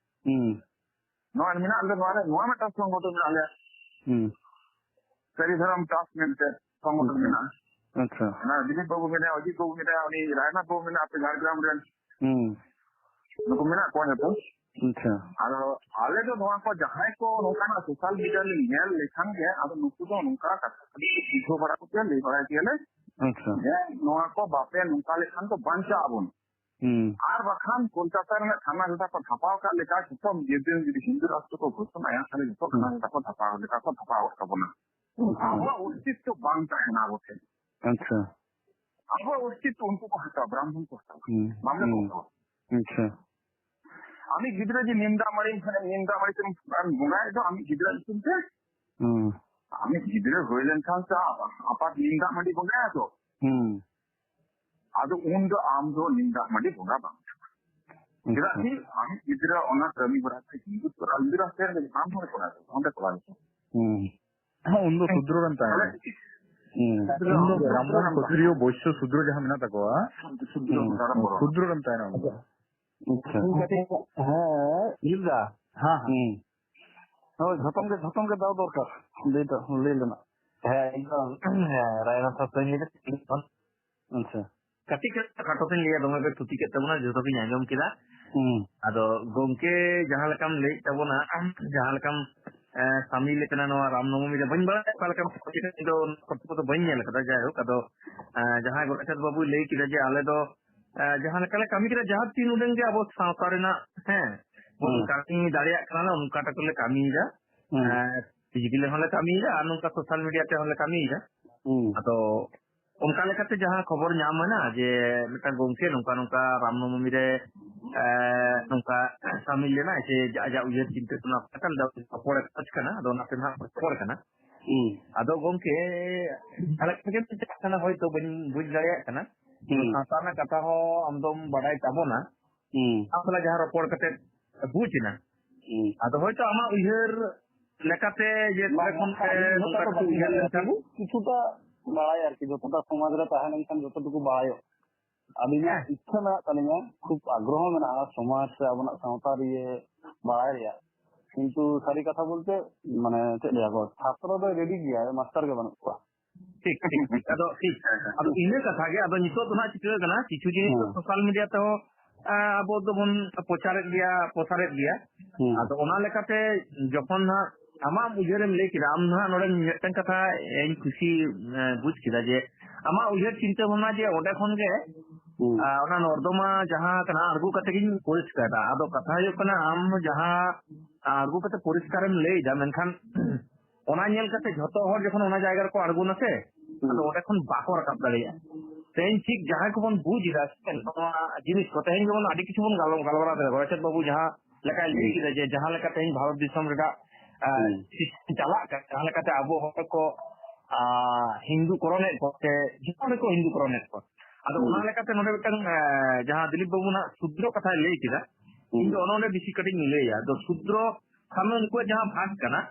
ᱦᱩᱸ᱾ ᱱᱚᱣᱟ ᱢᱮᱱᱟᱜ ᱞᱮᱫᱟ, ᱱᱚᱣᱟ ᱨᱮ, ᱱᱚᱣᱟ ᱢᱤᱫᱴᱟᱝ ᱥᱚᱝᱜᱚᱴᱷᱚᱱ ᱢᱮᱱᱟᱜ ᱞᱮᱭᱟ᱾ ᱦᱩᱸ᱾ ᱥᱟᱹᱨᱤ ᱫᱷᱚᱨᱚᱢ ᱴᱨᱟᱥᱴ ᱢᱮᱱᱛᱮ ᱥᱚᱝᱜᱚᱴᱷᱚᱱ ᱟᱪᱪᱷᱟ᱾ ᱢᱮᱱᱟᱜᱼᱟ᱾ ᱟᱪᱪᱷᱟ᱾ ᱚᱱᱟ ᱫᱤᱞᱤᱯ ᱵᱟᱹᱵᱩ ᱢᱮᱱᱟᱭᱟ, ᱚᱡᱤᱛ ᱵᱟᱹᱵᱩ ᱢᱮᱱᱟᱭᱟ, ᱩᱱᱤ ᱨᱟᱭᱱᱟᱛᱷ ᱵᱟᱹᱵᱩ ᱢᱮᱱᱟᱭᱟ, ᱟᱯᱮ ᱡᱷᱟᱲᱜᱨᱟᱢ ᱨᱮᱱ᱾ ᱦᱩᱸ᱾ ᱱᱩᱠᱩ ᱢᱮᱱᱟᱜ ᱠᱚᱣᱟ ᱡᱚᱛᱚ᱾ ᱟᱪᱪᱷᱟ᱾ ᱟᱫᱚ ᱟᱞᱮ ᱫᱚ ᱱᱚᱣᱟ ᱠᱚ ᱡᱟᱦᱟᱸᱭ ᱠᱚ ᱱᱚᱝᱠᱟᱱᱟᱜ ᱥᱳᱥᱟᱞ ᱢᱤᱰᱤᱭᱟ ᱞᱮ ᱧᱮᱞ ᱞᱮᱠᱷᱟᱱ ᱜᱮ, ᱟᱫᱚ ᱱᱩᱠᱩ ᱫᱚ ᱱᱚᱝᱠᱟ ᱠᱟᱛᱷᱟ ᱠᱟᱹᱴᱤᱡ ᱵᱩᱡᱷᱟᱹᱣ ᱵᱟᱲᱟ ᱠᱚᱛᱮ ᱞᱟᱹᱭ ᱵᱟᱲᱟᱭ ᱜᱮᱭᱟᱞᱮ ᱟᱪᱪᱷᱟ᱾ ᱡᱮ ᱱᱚᱣᱟ ᱠᱚ ᱵᱟᱯᱮ ᱱᱚᱝᱠᱟ ᱞᱮᱠᱷᱟᱱ ᱫᱚ ᱵᱟᱧᱪᱟᱜ ᱟᱵᱚᱱ᱾ ᱦᱩᱸ᱾ ᱟᱨ ᱵᱟᱠᱷᱟᱱ ᱠᱳᱞᱠᱟᱛᱟ ᱨᱮᱱᱟᱜ ᱛᱷᱟᱱᱟ ᱡᱚᱛᱟ ᱠᱚ ᱫᱷᱟᱯᱟᱣ ᱟᱠᱟᱫ ᱞᱮᱠᱟ, ᱡᱚᱛᱚ ᱡᱩᱫᱤ, ᱡᱩᱫᱤ ᱦᱤᱱᱫᱩ ᱨᱟᱥᱴᱨᱚ ᱠᱚ ᱜᱷᱳᱥᱚᱱᱟᱭᱟ, ᱛᱟᱦᱞᱮ ᱡᱚᱛᱚ ᱦᱩᱸ᱾ ᱛᱷᱟᱱᱟ ᱡᱚᱛᱟ ᱠᱚ ᱫᱷᱟᱯᱟᱣ ᱞᱮᱠᱟ ᱠᱚ ᱫᱷᱟᱯᱟᱣ ᱜᱚᱫ ᱠᱟᱵᱚᱱᱟ᱾ ᱟᱪᱪᱷᱟ᱾ ᱟᱵᱚᱣᱟᱜ ᱚᱥᱛᱤᱛᱛᱚ ᱵᱟᱝ ᱛᱟᱦᱮᱱᱟ ᱟᱵᱚ ᱴᱷᱮᱱ᱾ ᱟᱪᱪᱷᱟ᱾ ᱟᱵᱚᱣᱟᱜ ᱚᱥᱛᱤᱛᱛᱚ ᱩᱱᱠᱩ ᱠᱚ ᱦᱟᱛᱟᱣᱟ, ᱵᱨᱟᱦᱢᱚᱱ ᱠᱚ ᱦᱟᱛᱟᱣᱟ᱾ ᱦᱩᱸ᱾ ᱵᱟᱝ ᱠᱚ ᱦᱩᱸ᱾ ᱦᱟᱛᱟᱣᱟ᱾ ᱟᱪᱪᱷᱟ᱾ ᱟᱢᱤᱡ ᱜᱤᱫᱽᱨᱟᱹ ᱡᱮ ᱱᱤᱢ ᱫᱟᱜ ᱢᱟᱹᱲᱤ, ᱱᱤᱢ ᱫᱟᱜ ᱢᱟᱹᱲᱤ ᱛᱮᱢ ᱵᱚᱸᱜᱟᱭᱮᱫ ᱫᱚ ᱟᱢᱤᱡ ᱜᱤᱫᱽᱨᱟᱹ ᱧᱩᱛᱩᱢ ᱛᱮ, ᱦᱩᱸ᱾ ᱟᱢᱤᱡ ᱜᱤᱫᱽᱨᱟᱹ ᱦᱩᱭ ᱞᱮᱱᱠᱷᱟᱱ ᱥᱮ ᱟᱯᱟᱛ ᱱᱤᱢ ᱫᱟᱜ ᱢᱟᱹᱰᱤ ᱵᱚᱸᱜᱟᱭᱟ ᱛᱚ᱾ ᱦᱩᱸ᱾ ᱟᱫᱚ ᱩᱱ ᱫᱚ ᱟᱢ ᱫᱚ ᱱᱤᱢ ᱫᱟᱜ ᱢᱟᱹᱰᱤ ᱵᱚᱸᱜᱟ ᱵᱟᱝ ᱦᱩᱭᱩᱜᱼᱟ᱾ ᱪᱮᱫᱟᱜ ᱟᱪᱪᱷᱟ᱾ ᱥᱮ ᱟᱢᱤᱡ ᱜᱤᱫᱽᱨᱟᱹ ᱚᱱᱟ ᱠᱟᱹᱢᱤ ᱦᱚᱨᱟ ᱛᱮ ᱦᱤᱡᱩᱜ ᱠᱚᱨᱟᱣ, ᱤᱱᱫᱤᱨᱟ ᱦᱚᱥᱴᱮᱞ ᱨᱮ ᱵᱟᱝ ᱦᱚᱲ ᱠᱚᱲᱟ ᱠᱚ, ᱚᱸᱰᱮ ᱠᱚᱲᱟ ᱠᱚ᱾ ᱦᱩᱸ᱾ ᱦᱮᱸ, ᱩᱱ ᱫᱚ ᱥᱩᱫᱨᱚ ᱨᱮᱱ ᱛᱟᱦᱮᱱᱟ᱾ ᱛᱟᱦᱞᱮ ᱦᱩᱸ᱾ ᱥᱩᱫᱨᱚ, ᱩᱱ ᱫᱚ ᱥᱩᱫᱨᱚ ᱵᱨᱟᱦᱢᱚᱱ, ᱨᱮᱱ ᱠᱷᱚᱛᱨᱤᱭᱚ, ᱛᱟᱦᱮᱱᱟ᱾ ᱵᱳᱭᱥᱭᱚ, ᱥᱩᱫᱨᱚ ᱡᱟᱦᱟᱸ ᱢᱮᱱᱟᱜ ᱛᱟᱠᱚᱣᱟ, ᱥᱩᱫᱨᱚ ᱦᱩᱸ᱾ ᱥᱩᱫᱨᱚ ᱵᱚᱨᱚᱱ᱾ ᱥᱩᱫᱨᱚ ᱨᱮᱱ ᱛᱟᱦᱮᱱᱟ ᱩᱱ ᱫᱚ᱾ ᱟᱪᱪᱷᱟ᱾ ᱦᱮᱸ, ᱤᱨ ᱫᱟ᱾ ᱦᱮᱸ, ᱦᱮᱸ᱾ ᱦᱩᱸ᱾ ᱦᱳᱭ, ᱡᱷᱚᱛᱚᱢ ᱜᱮ, ᱡᱷᱚᱛᱚᱢ ᱜᱮ ᱫᱟᱣ ᱫᱚᱨᱠᱟᱨ᱾ ᱞᱟᱹᱭ ᱫᱚ, ᱞᱟᱹᱭ ᱞᱮᱱᱟ᱾ ᱦᱮᱸ, ᱤᱧ ᱫᱚ, ᱦᱮᱸ, ᱨᱟᱭᱱᱟ ᱥᱟᱨ ᱥᱟᱶ ᱤᱧ ᱞᱟᱹᱭ ᱫᱟ᱾ ᱟᱪᱪᱷᱟ᱾ ᱠᱟᱹᱴᱤᱡ ᱠᱟᱹᱴᱤᱡ ᱠᱷᱟᱴᱚ ᱛᱮᱧ ᱞᱟᱹᱭᱟ, ᱫᱚᱢᱮ ᱯᱮ ᱛᱷᱩᱛᱤ ᱠᱮᱫ ᱛᱟᱵᱚᱱᱟ, ᱡᱷᱚᱛᱚ ᱜᱤᱧ ᱟᱸᱡᱚᱢ ᱠᱮᱫᱟ᱾ ᱦᱩᱸ᱾ ᱟᱫᱚ ᱜᱚᱝᱠᱮ, ᱡᱟᱦᱟᱸ ᱞᱮᱠᱟᱢ ᱞᱟᱹᱭᱮᱫ ᱛᱟᱵᱚᱱᱟ, ᱡᱟᱦᱟᱸ ᱞᱮᱠᱟᱢ, ᱮ, ᱥᱟᱢᱤᱞ ᱟᱠᱟᱱᱟ ᱱᱚᱣᱟ ᱨᱟᱢ ᱱᱚᱵᱚᱢᱤ ᱨᱮ, ᱵᱟᱹᱧ ᱵᱟᱲᱟᱭᱟ ᱚᱠᱟ ᱞᱮᱠᱟ, ᱤᱧ ᱫᱚ ᱚᱱᱟ ᱠᱚᱫᱚ ᱵᱟᱹᱧ ᱧᱮᱞ ᱟᱠᱟᱫᱟ᱾ ᱡᱟᱭᱦᱳᱠ, ᱟᱫᱚ, ᱮ, ᱡᱟᱦᱟᱸᱭ ᱜᱚᱰᱮᱛ ᱵᱟᱹᱵᱩᱭ ᱞᱟᱹᱭ ᱠᱮᱫᱟ ᱡᱮ ᱟᱞᱮ ᱫᱚ, ᱮ, ᱡᱟᱦᱟᱸ ᱞᱮᱠᱟᱞᱮ ᱠᱟᱹᱢᱤ ᱠᱟᱱᱟ, ᱡᱟᱦᱟᱸ ᱛᱤᱱ ᱩᱰᱟᱹᱝ ᱜᱮ ᱟᱵᱚ ᱥᱟᱶᱛᱟ ᱨᱮᱱᱟᱜ, ᱦᱮᱸ, ᱵᱚᱱ ᱦᱩᱸ᱾ ᱠᱟᱹᱢᱤ ᱫᱟᱲᱮᱭᱟᱜ ᱠᱟᱱᱟ, ᱚᱱᱠᱟ ᱴᱟᱠᱟ ᱞᱮ ᱠᱟᱹᱢᱤᱭᱮᱫᱟ᱾ ᱦᱩᱸ᱾ ᱮ, ᱯᱷᱤᱡᱤᱠᱮᱞᱤ ᱦᱚᱸᱞᱮ ᱠᱟᱹᱢᱤᱭᱮᱫᱟ ᱟᱨ ᱱᱚᱝᱠᱟ ᱥᱳᱥᱟᱞ ᱢᱤᱰᱤᱭᱟ ᱛᱮᱦᱚᱸᱞᱮ ᱠᱟᱹᱢᱤᱭᱮᱫᱟ᱾ ᱦᱩᱸ᱾ ᱟᱫᱚ ᱚᱱᱠᱟ ᱞᱮᱠᱟᱛᱮ ᱡᱟᱦᱟᱸ ᱠᱷᱚᱵᱚᱨ ᱧᱟᱢ ᱮᱱᱟ ᱡᱮ ᱢᱤᱫᱴᱟᱝ ᱜᱚᱝᱠᱮ ᱱᱚᱝᱠᱟ ᱱᱚᱝᱠᱟ ᱨᱟᱢ ᱱᱚᱵᱚᱢᱤ ᱨᱮ, ᱮ, ᱱᱚᱝᱠᱟ ᱥᱟᱢᱤᱞ ᱞᱮᱱᱟᱭ, ᱥᱮ ᱟᱡᱟᱜ ᱩᱭᱦᱟᱹᱨ ᱪᱤᱱᱛᱟᱹ ᱛᱮ ᱱᱚᱣᱟ ᱯᱟᱛᱟᱞ ᱫᱟᱣ ᱨᱚᱯᱚᱲ ᱮ ᱠᱷᱚᱡᱽ ᱠᱟᱱᱟ, ᱟᱫᱚ ᱚᱱᱟᱛᱮ ᱱᱟᱦᱟᱜ ᱨᱚᱯᱚᱲ ᱠᱟᱱᱟ᱾ ᱦᱩᱸ᱾ ᱟᱫᱚ ᱜᱚᱝᱠᱮ, ᱡᱟᱦᱟᱸ ᱞᱮᱠᱟ ᱜᱮ ᱪᱟᱞᱟᱜ ᱠᱟᱱᱟ, ᱦᱚᱭᱛᱳ ᱵᱟᱹᱧ ᱵᱩᱡᱽ ᱫᱟᱲᱮᱭᱟᱜ ᱠᱟᱱᱟ, ᱦᱩᱸ᱾ ᱥᱟᱶᱛᱟ ᱨᱮᱱᱟᱜ ᱠᱟᱛᱷᱟ ᱦᱚᱸ ᱟᱢ ᱫᱚᱢ ᱵᱟᱰᱟᱭ ᱛᱟᱵᱚᱱᱟ᱾ ᱦᱩᱸ᱾ ᱟᱢ ᱥᱟᱞᱟᱜ ᱡᱟᱦᱟᱸ ᱨᱚᱯᱚᱲ ᱠᱟᱛᱮ ᱵᱩᱡᱽ ᱮᱱᱟ᱾ ᱦᱩᱸ᱾ ᱟᱫᱚ ᱦᱚᱭᱛᱳ ᱟᱢᱟᱜ ᱩᱭᱦᱟᱹᱨ ᱞᱮᱠᱟᱛᱮ ᱡᱮ ᱵᱟᱝ, ᱚᱸᱰᱮ ᱠᱷᱚᱱ ᱵᱟᱝ, ᱯᱮ ᱟᱹᱞᱤᱧ ᱦᱚᱸ ᱱᱚᱝᱠᱟ ᱛᱟᱠᱚ ᱠᱟᱹᱴᱤᱡ ᱩᱭᱦᱟᱹᱨ ᱩᱭᱦᱟᱹᱨ ᱞᱮᱱᱠᱷᱟᱱ ᱞᱮᱠᱷᱟᱱ ᱠᱤᱪᱷᱩᱴᱟ ᱵᱟᱲᱟᱭ ᱟᱨᱠᱤ, ᱡᱚᱛᱚᱴᱟ ᱥᱚᱢᱟᱡᱽ ᱨᱮ ᱛᱟᱦᱮᱸ ᱞᱮᱱᱠᱷᱟᱱ ᱡᱚᱛᱚᱴᱩᱠᱩ ᱵᱟᱲᱟᱭᱚᱜ᱾ ᱟᱹᱞᱤᱧᱟᱜ ᱦᱮᱸ᱾ ᱤᱪᱪᱷᱟᱹ ᱢᱮᱱᱟᱜ ᱛᱟᱹᱞᱤᱧᱟ, ᱠᱷᱩᱵ ᱟᱜᱽᱨᱚᱦᱚ ᱢᱮᱱᱟᱜᱼᱟ ᱥᱚᱢᱟᱡᱽ ᱥᱮ ᱟᱵᱚᱱᱟᱜ ᱥᱟᱶᱛᱟ ᱨᱮ ᱵᱟᱲᱟᱭ ᱨᱮᱭᱟᱜ᱾ ᱠᱤᱱᱛᱩ ᱥᱟᱹᱨᱤ ᱠᱟᱛᱷᱟ ᱵᱚᱞᱛᱮ, ᱢᱟᱱᱮ, ᱪᱮᱫ ᱞᱟᱹᱭᱟ ᱠᱚ, ᱪᱷᱟᱛᱨᱚ ᱫᱚ ᱨᱮᱰᱤ ᱜᱮᱭᱟ, ᱢᱟᱥᱴᱟᱨ ᱜᱮ ᱵᱟᱹᱱᱩᱜ ᱠᱚᱣᱟ᱾ ᱴᱷᱤᱠ, ᱴᱷᱤᱠ, ᱴᱷᱤᱠ᱾ ᱟᱫᱚ ᱴᱷᱤᱠ, ᱟᱫᱚ ᱤᱱᱟᱹ ᱠᱟᱛᱷᱟ ᱜᱮ, ᱟᱫᱚ ᱱᱤᱛᱚᱜ ᱫᱚ ᱦᱟᱸᱜ ᱪᱤᱠᱟᱹ ᱠᱟᱱᱟ, ᱠᱤᱪᱷᱩ ᱡᱤᱱᱤᱥ ᱫᱚ ᱦᱮᱸ᱾ ᱥᱳᱥᱟᱞ ᱢᱤᱰᱤᱭᱟ ᱛᱮᱦᱚᱸ, ᱟ, ᱟᱵᱚ ᱫᱚᱵᱚᱱ ᱯᱨᱚᱪᱟᱨᱮᱫ ᱜᱮᱭᱟ, ᱯᱨᱚᱥᱟᱨᱮᱫ ᱜᱮᱭᱟ᱾ ᱦᱮᱸ᱾ ᱟᱫᱚ ᱚᱱᱟ ᱞᱮᱠᱟᱛᱮ ᱡᱚᱠᱷᱚᱱ ᱦᱟᱸᱜ ᱟᱢᱟᱜ ᱩᱭᱦᱟᱹᱨᱮᱢ ᱞᱟᱹᱭ ᱠᱮᱫᱟ, ᱟᱢ ᱫᱚ ᱦᱟᱸᱜ ᱱᱚᱰᱮ ᱢᱤᱫᱴᱟᱝ ᱠᱟᱛᱷᱟ ᱤᱧ ᱠᱩᱥᱤ, ᱮ, ᱵᱩᱡᱽ ᱠᱮᱫᱟ ᱡᱮ ᱟᱢᱟᱜ ᱩᱭᱦᱟᱹᱨ ᱪᱤᱱᱛᱟᱹ ᱵᱷᱟᱵᱽᱱᱟ ᱡᱮ ᱚᱸᱰᱮ ᱠᱷᱚᱱ ᱜᱮ, ᱦᱮᱸ᱾ ᱟ, ᱚᱱᱟ ᱱᱚᱨᱫᱚᱢᱟ ᱡᱟᱦᱟᱸ ᱠᱟᱱᱟ ᱟᱬᱜᱚ ᱠᱟᱛᱮ ᱜᱤᱧ ᱯᱚᱨᱤᱥᱠᱟᱨᱟ᱾ ᱟᱫᱚ ᱠᱟᱛᱷᱟ ᱦᱩᱭᱩᱜ ᱠᱟᱱᱟ, ᱟᱢ ᱡᱟᱦᱟᱸ ᱟᱬᱜᱚ ᱠᱟᱛᱮ ᱯᱚᱨᱤᱥᱠᱟᱨᱮᱢ ᱞᱟᱹᱭ ᱮᱫᱟ, ᱢᱮᱱᱠᱷᱟᱱ ᱚᱱᱟ ᱧᱮᱞ ᱠᱟᱛᱮ ᱡᱷᱚᱛᱚ ᱦᱚᱲ ᱡᱚᱠᱷᱚᱱ ᱚᱱᱟ ᱡᱟᱭᱜᱟ ᱨᱮᱠᱚ ᱟᱬᱜᱚᱱᱟ ᱥᱮ, ᱦᱩᱸ᱾ ᱟᱫᱚ ᱚᱸᱰᱮ ᱠᱷᱚᱱ ᱵᱟᱠᱚ ᱨᱟᱠᱟᱵ ᱫᱟᱲᱮᱭᱟᱜᱼᱟ᱾ ᱛᱮᱦᱮᱧ ᱴᱷᱤᱠ ᱡᱟᱦᱟᱸᱭ ᱠᱚᱵᱚᱱ ᱵᱩᱡᱽ ᱮᱫᱟ ᱥᱮ, ᱱᱚᱣᱟ ᱡᱤᱱᱤᱥ ᱠᱚ, ᱛᱮᱦᱮᱧ ᱡᱮᱢᱚᱱ ᱟᱹᱰᱤ ᱠᱤᱪᱷᱩ ᱵᱚᱱ ᱜᱟᱞ-, ᱜᱟᱞᱢᱟᱨᱟᱣ ᱠᱮᱫᱟ, ᱜᱚᱨᱪᱟᱸᱫᱽ ᱵᱟᱹᱵᱩ ᱡᱟᱦᱟᱸ ᱞᱮᱠᱟᱭ ᱞᱟᱹᱭ ᱦᱩᱸ᱾ ᱠᱮᱫᱟ ᱡᱮ ᱡᱟᱦᱟᱸ ᱞᱮᱠᱟ ᱛᱮᱦᱮᱧ ᱵᱷᱟᱨᱚᱛ ᱫᱤᱥᱚᱢ ᱨᱮᱱᱟᱜ, ᱟ, ᱦᱩᱸ᱾ system ᱪᱟᱞᱟᱜ ᱠᱟᱱᱟ, ᱡᱟᱦᱟᱸ ᱞᱮᱠᱟᱛᱮ ᱟᱵᱚ ᱦᱚᱲ ᱠᱚ, ᱟ, ᱦᱤᱱᱫᱩ ᱠᱚᱨᱚᱱᱮᱫ ᱠᱚ ᱥᱮ ᱡᱚᱛᱚ ᱦᱚᱲ ᱠᱚ ᱦᱤᱱᱫᱩ ᱠᱚᱨᱚᱱᱮᱫ ᱠᱚ᱾ ᱟᱫᱚ ᱦᱩᱸ᱾ ᱚᱱᱟ ᱞᱮᱠᱟᱛᱮ ᱱᱚᱰᱮ ᱢᱤᱫᱴᱟᱝ, ᱟ, ᱡᱟᱦᱟᱸ ᱫᱤᱞᱤᱯ ᱵᱟᱹᱵᱩ ᱱᱟᱜ ᱥᱩᱫᱨᱚ ᱠᱟᱛᱷᱟᱭ ᱞᱟᱹᱭ ᱠᱮᱫᱟ, ᱦᱩᱸ᱾ ᱤᱧ ᱫᱚ ᱚᱱᱟ ᱚᱸᱰᱮ ᱵᱮᱥᱤ ᱠᱟᱹᱴᱤᱡ ᱤᱧ ᱞᱟᱹᱭᱟ᱾ ᱟᱫᱚ ᱥᱩᱫᱨᱚ ᱥᱟᱢᱮ ᱩᱱᱠᱩᱣᱟᱜ ᱡᱟᱦᱟᱸ ᱵᱷᱟᱜᱽ ᱠᱟᱱᱟ,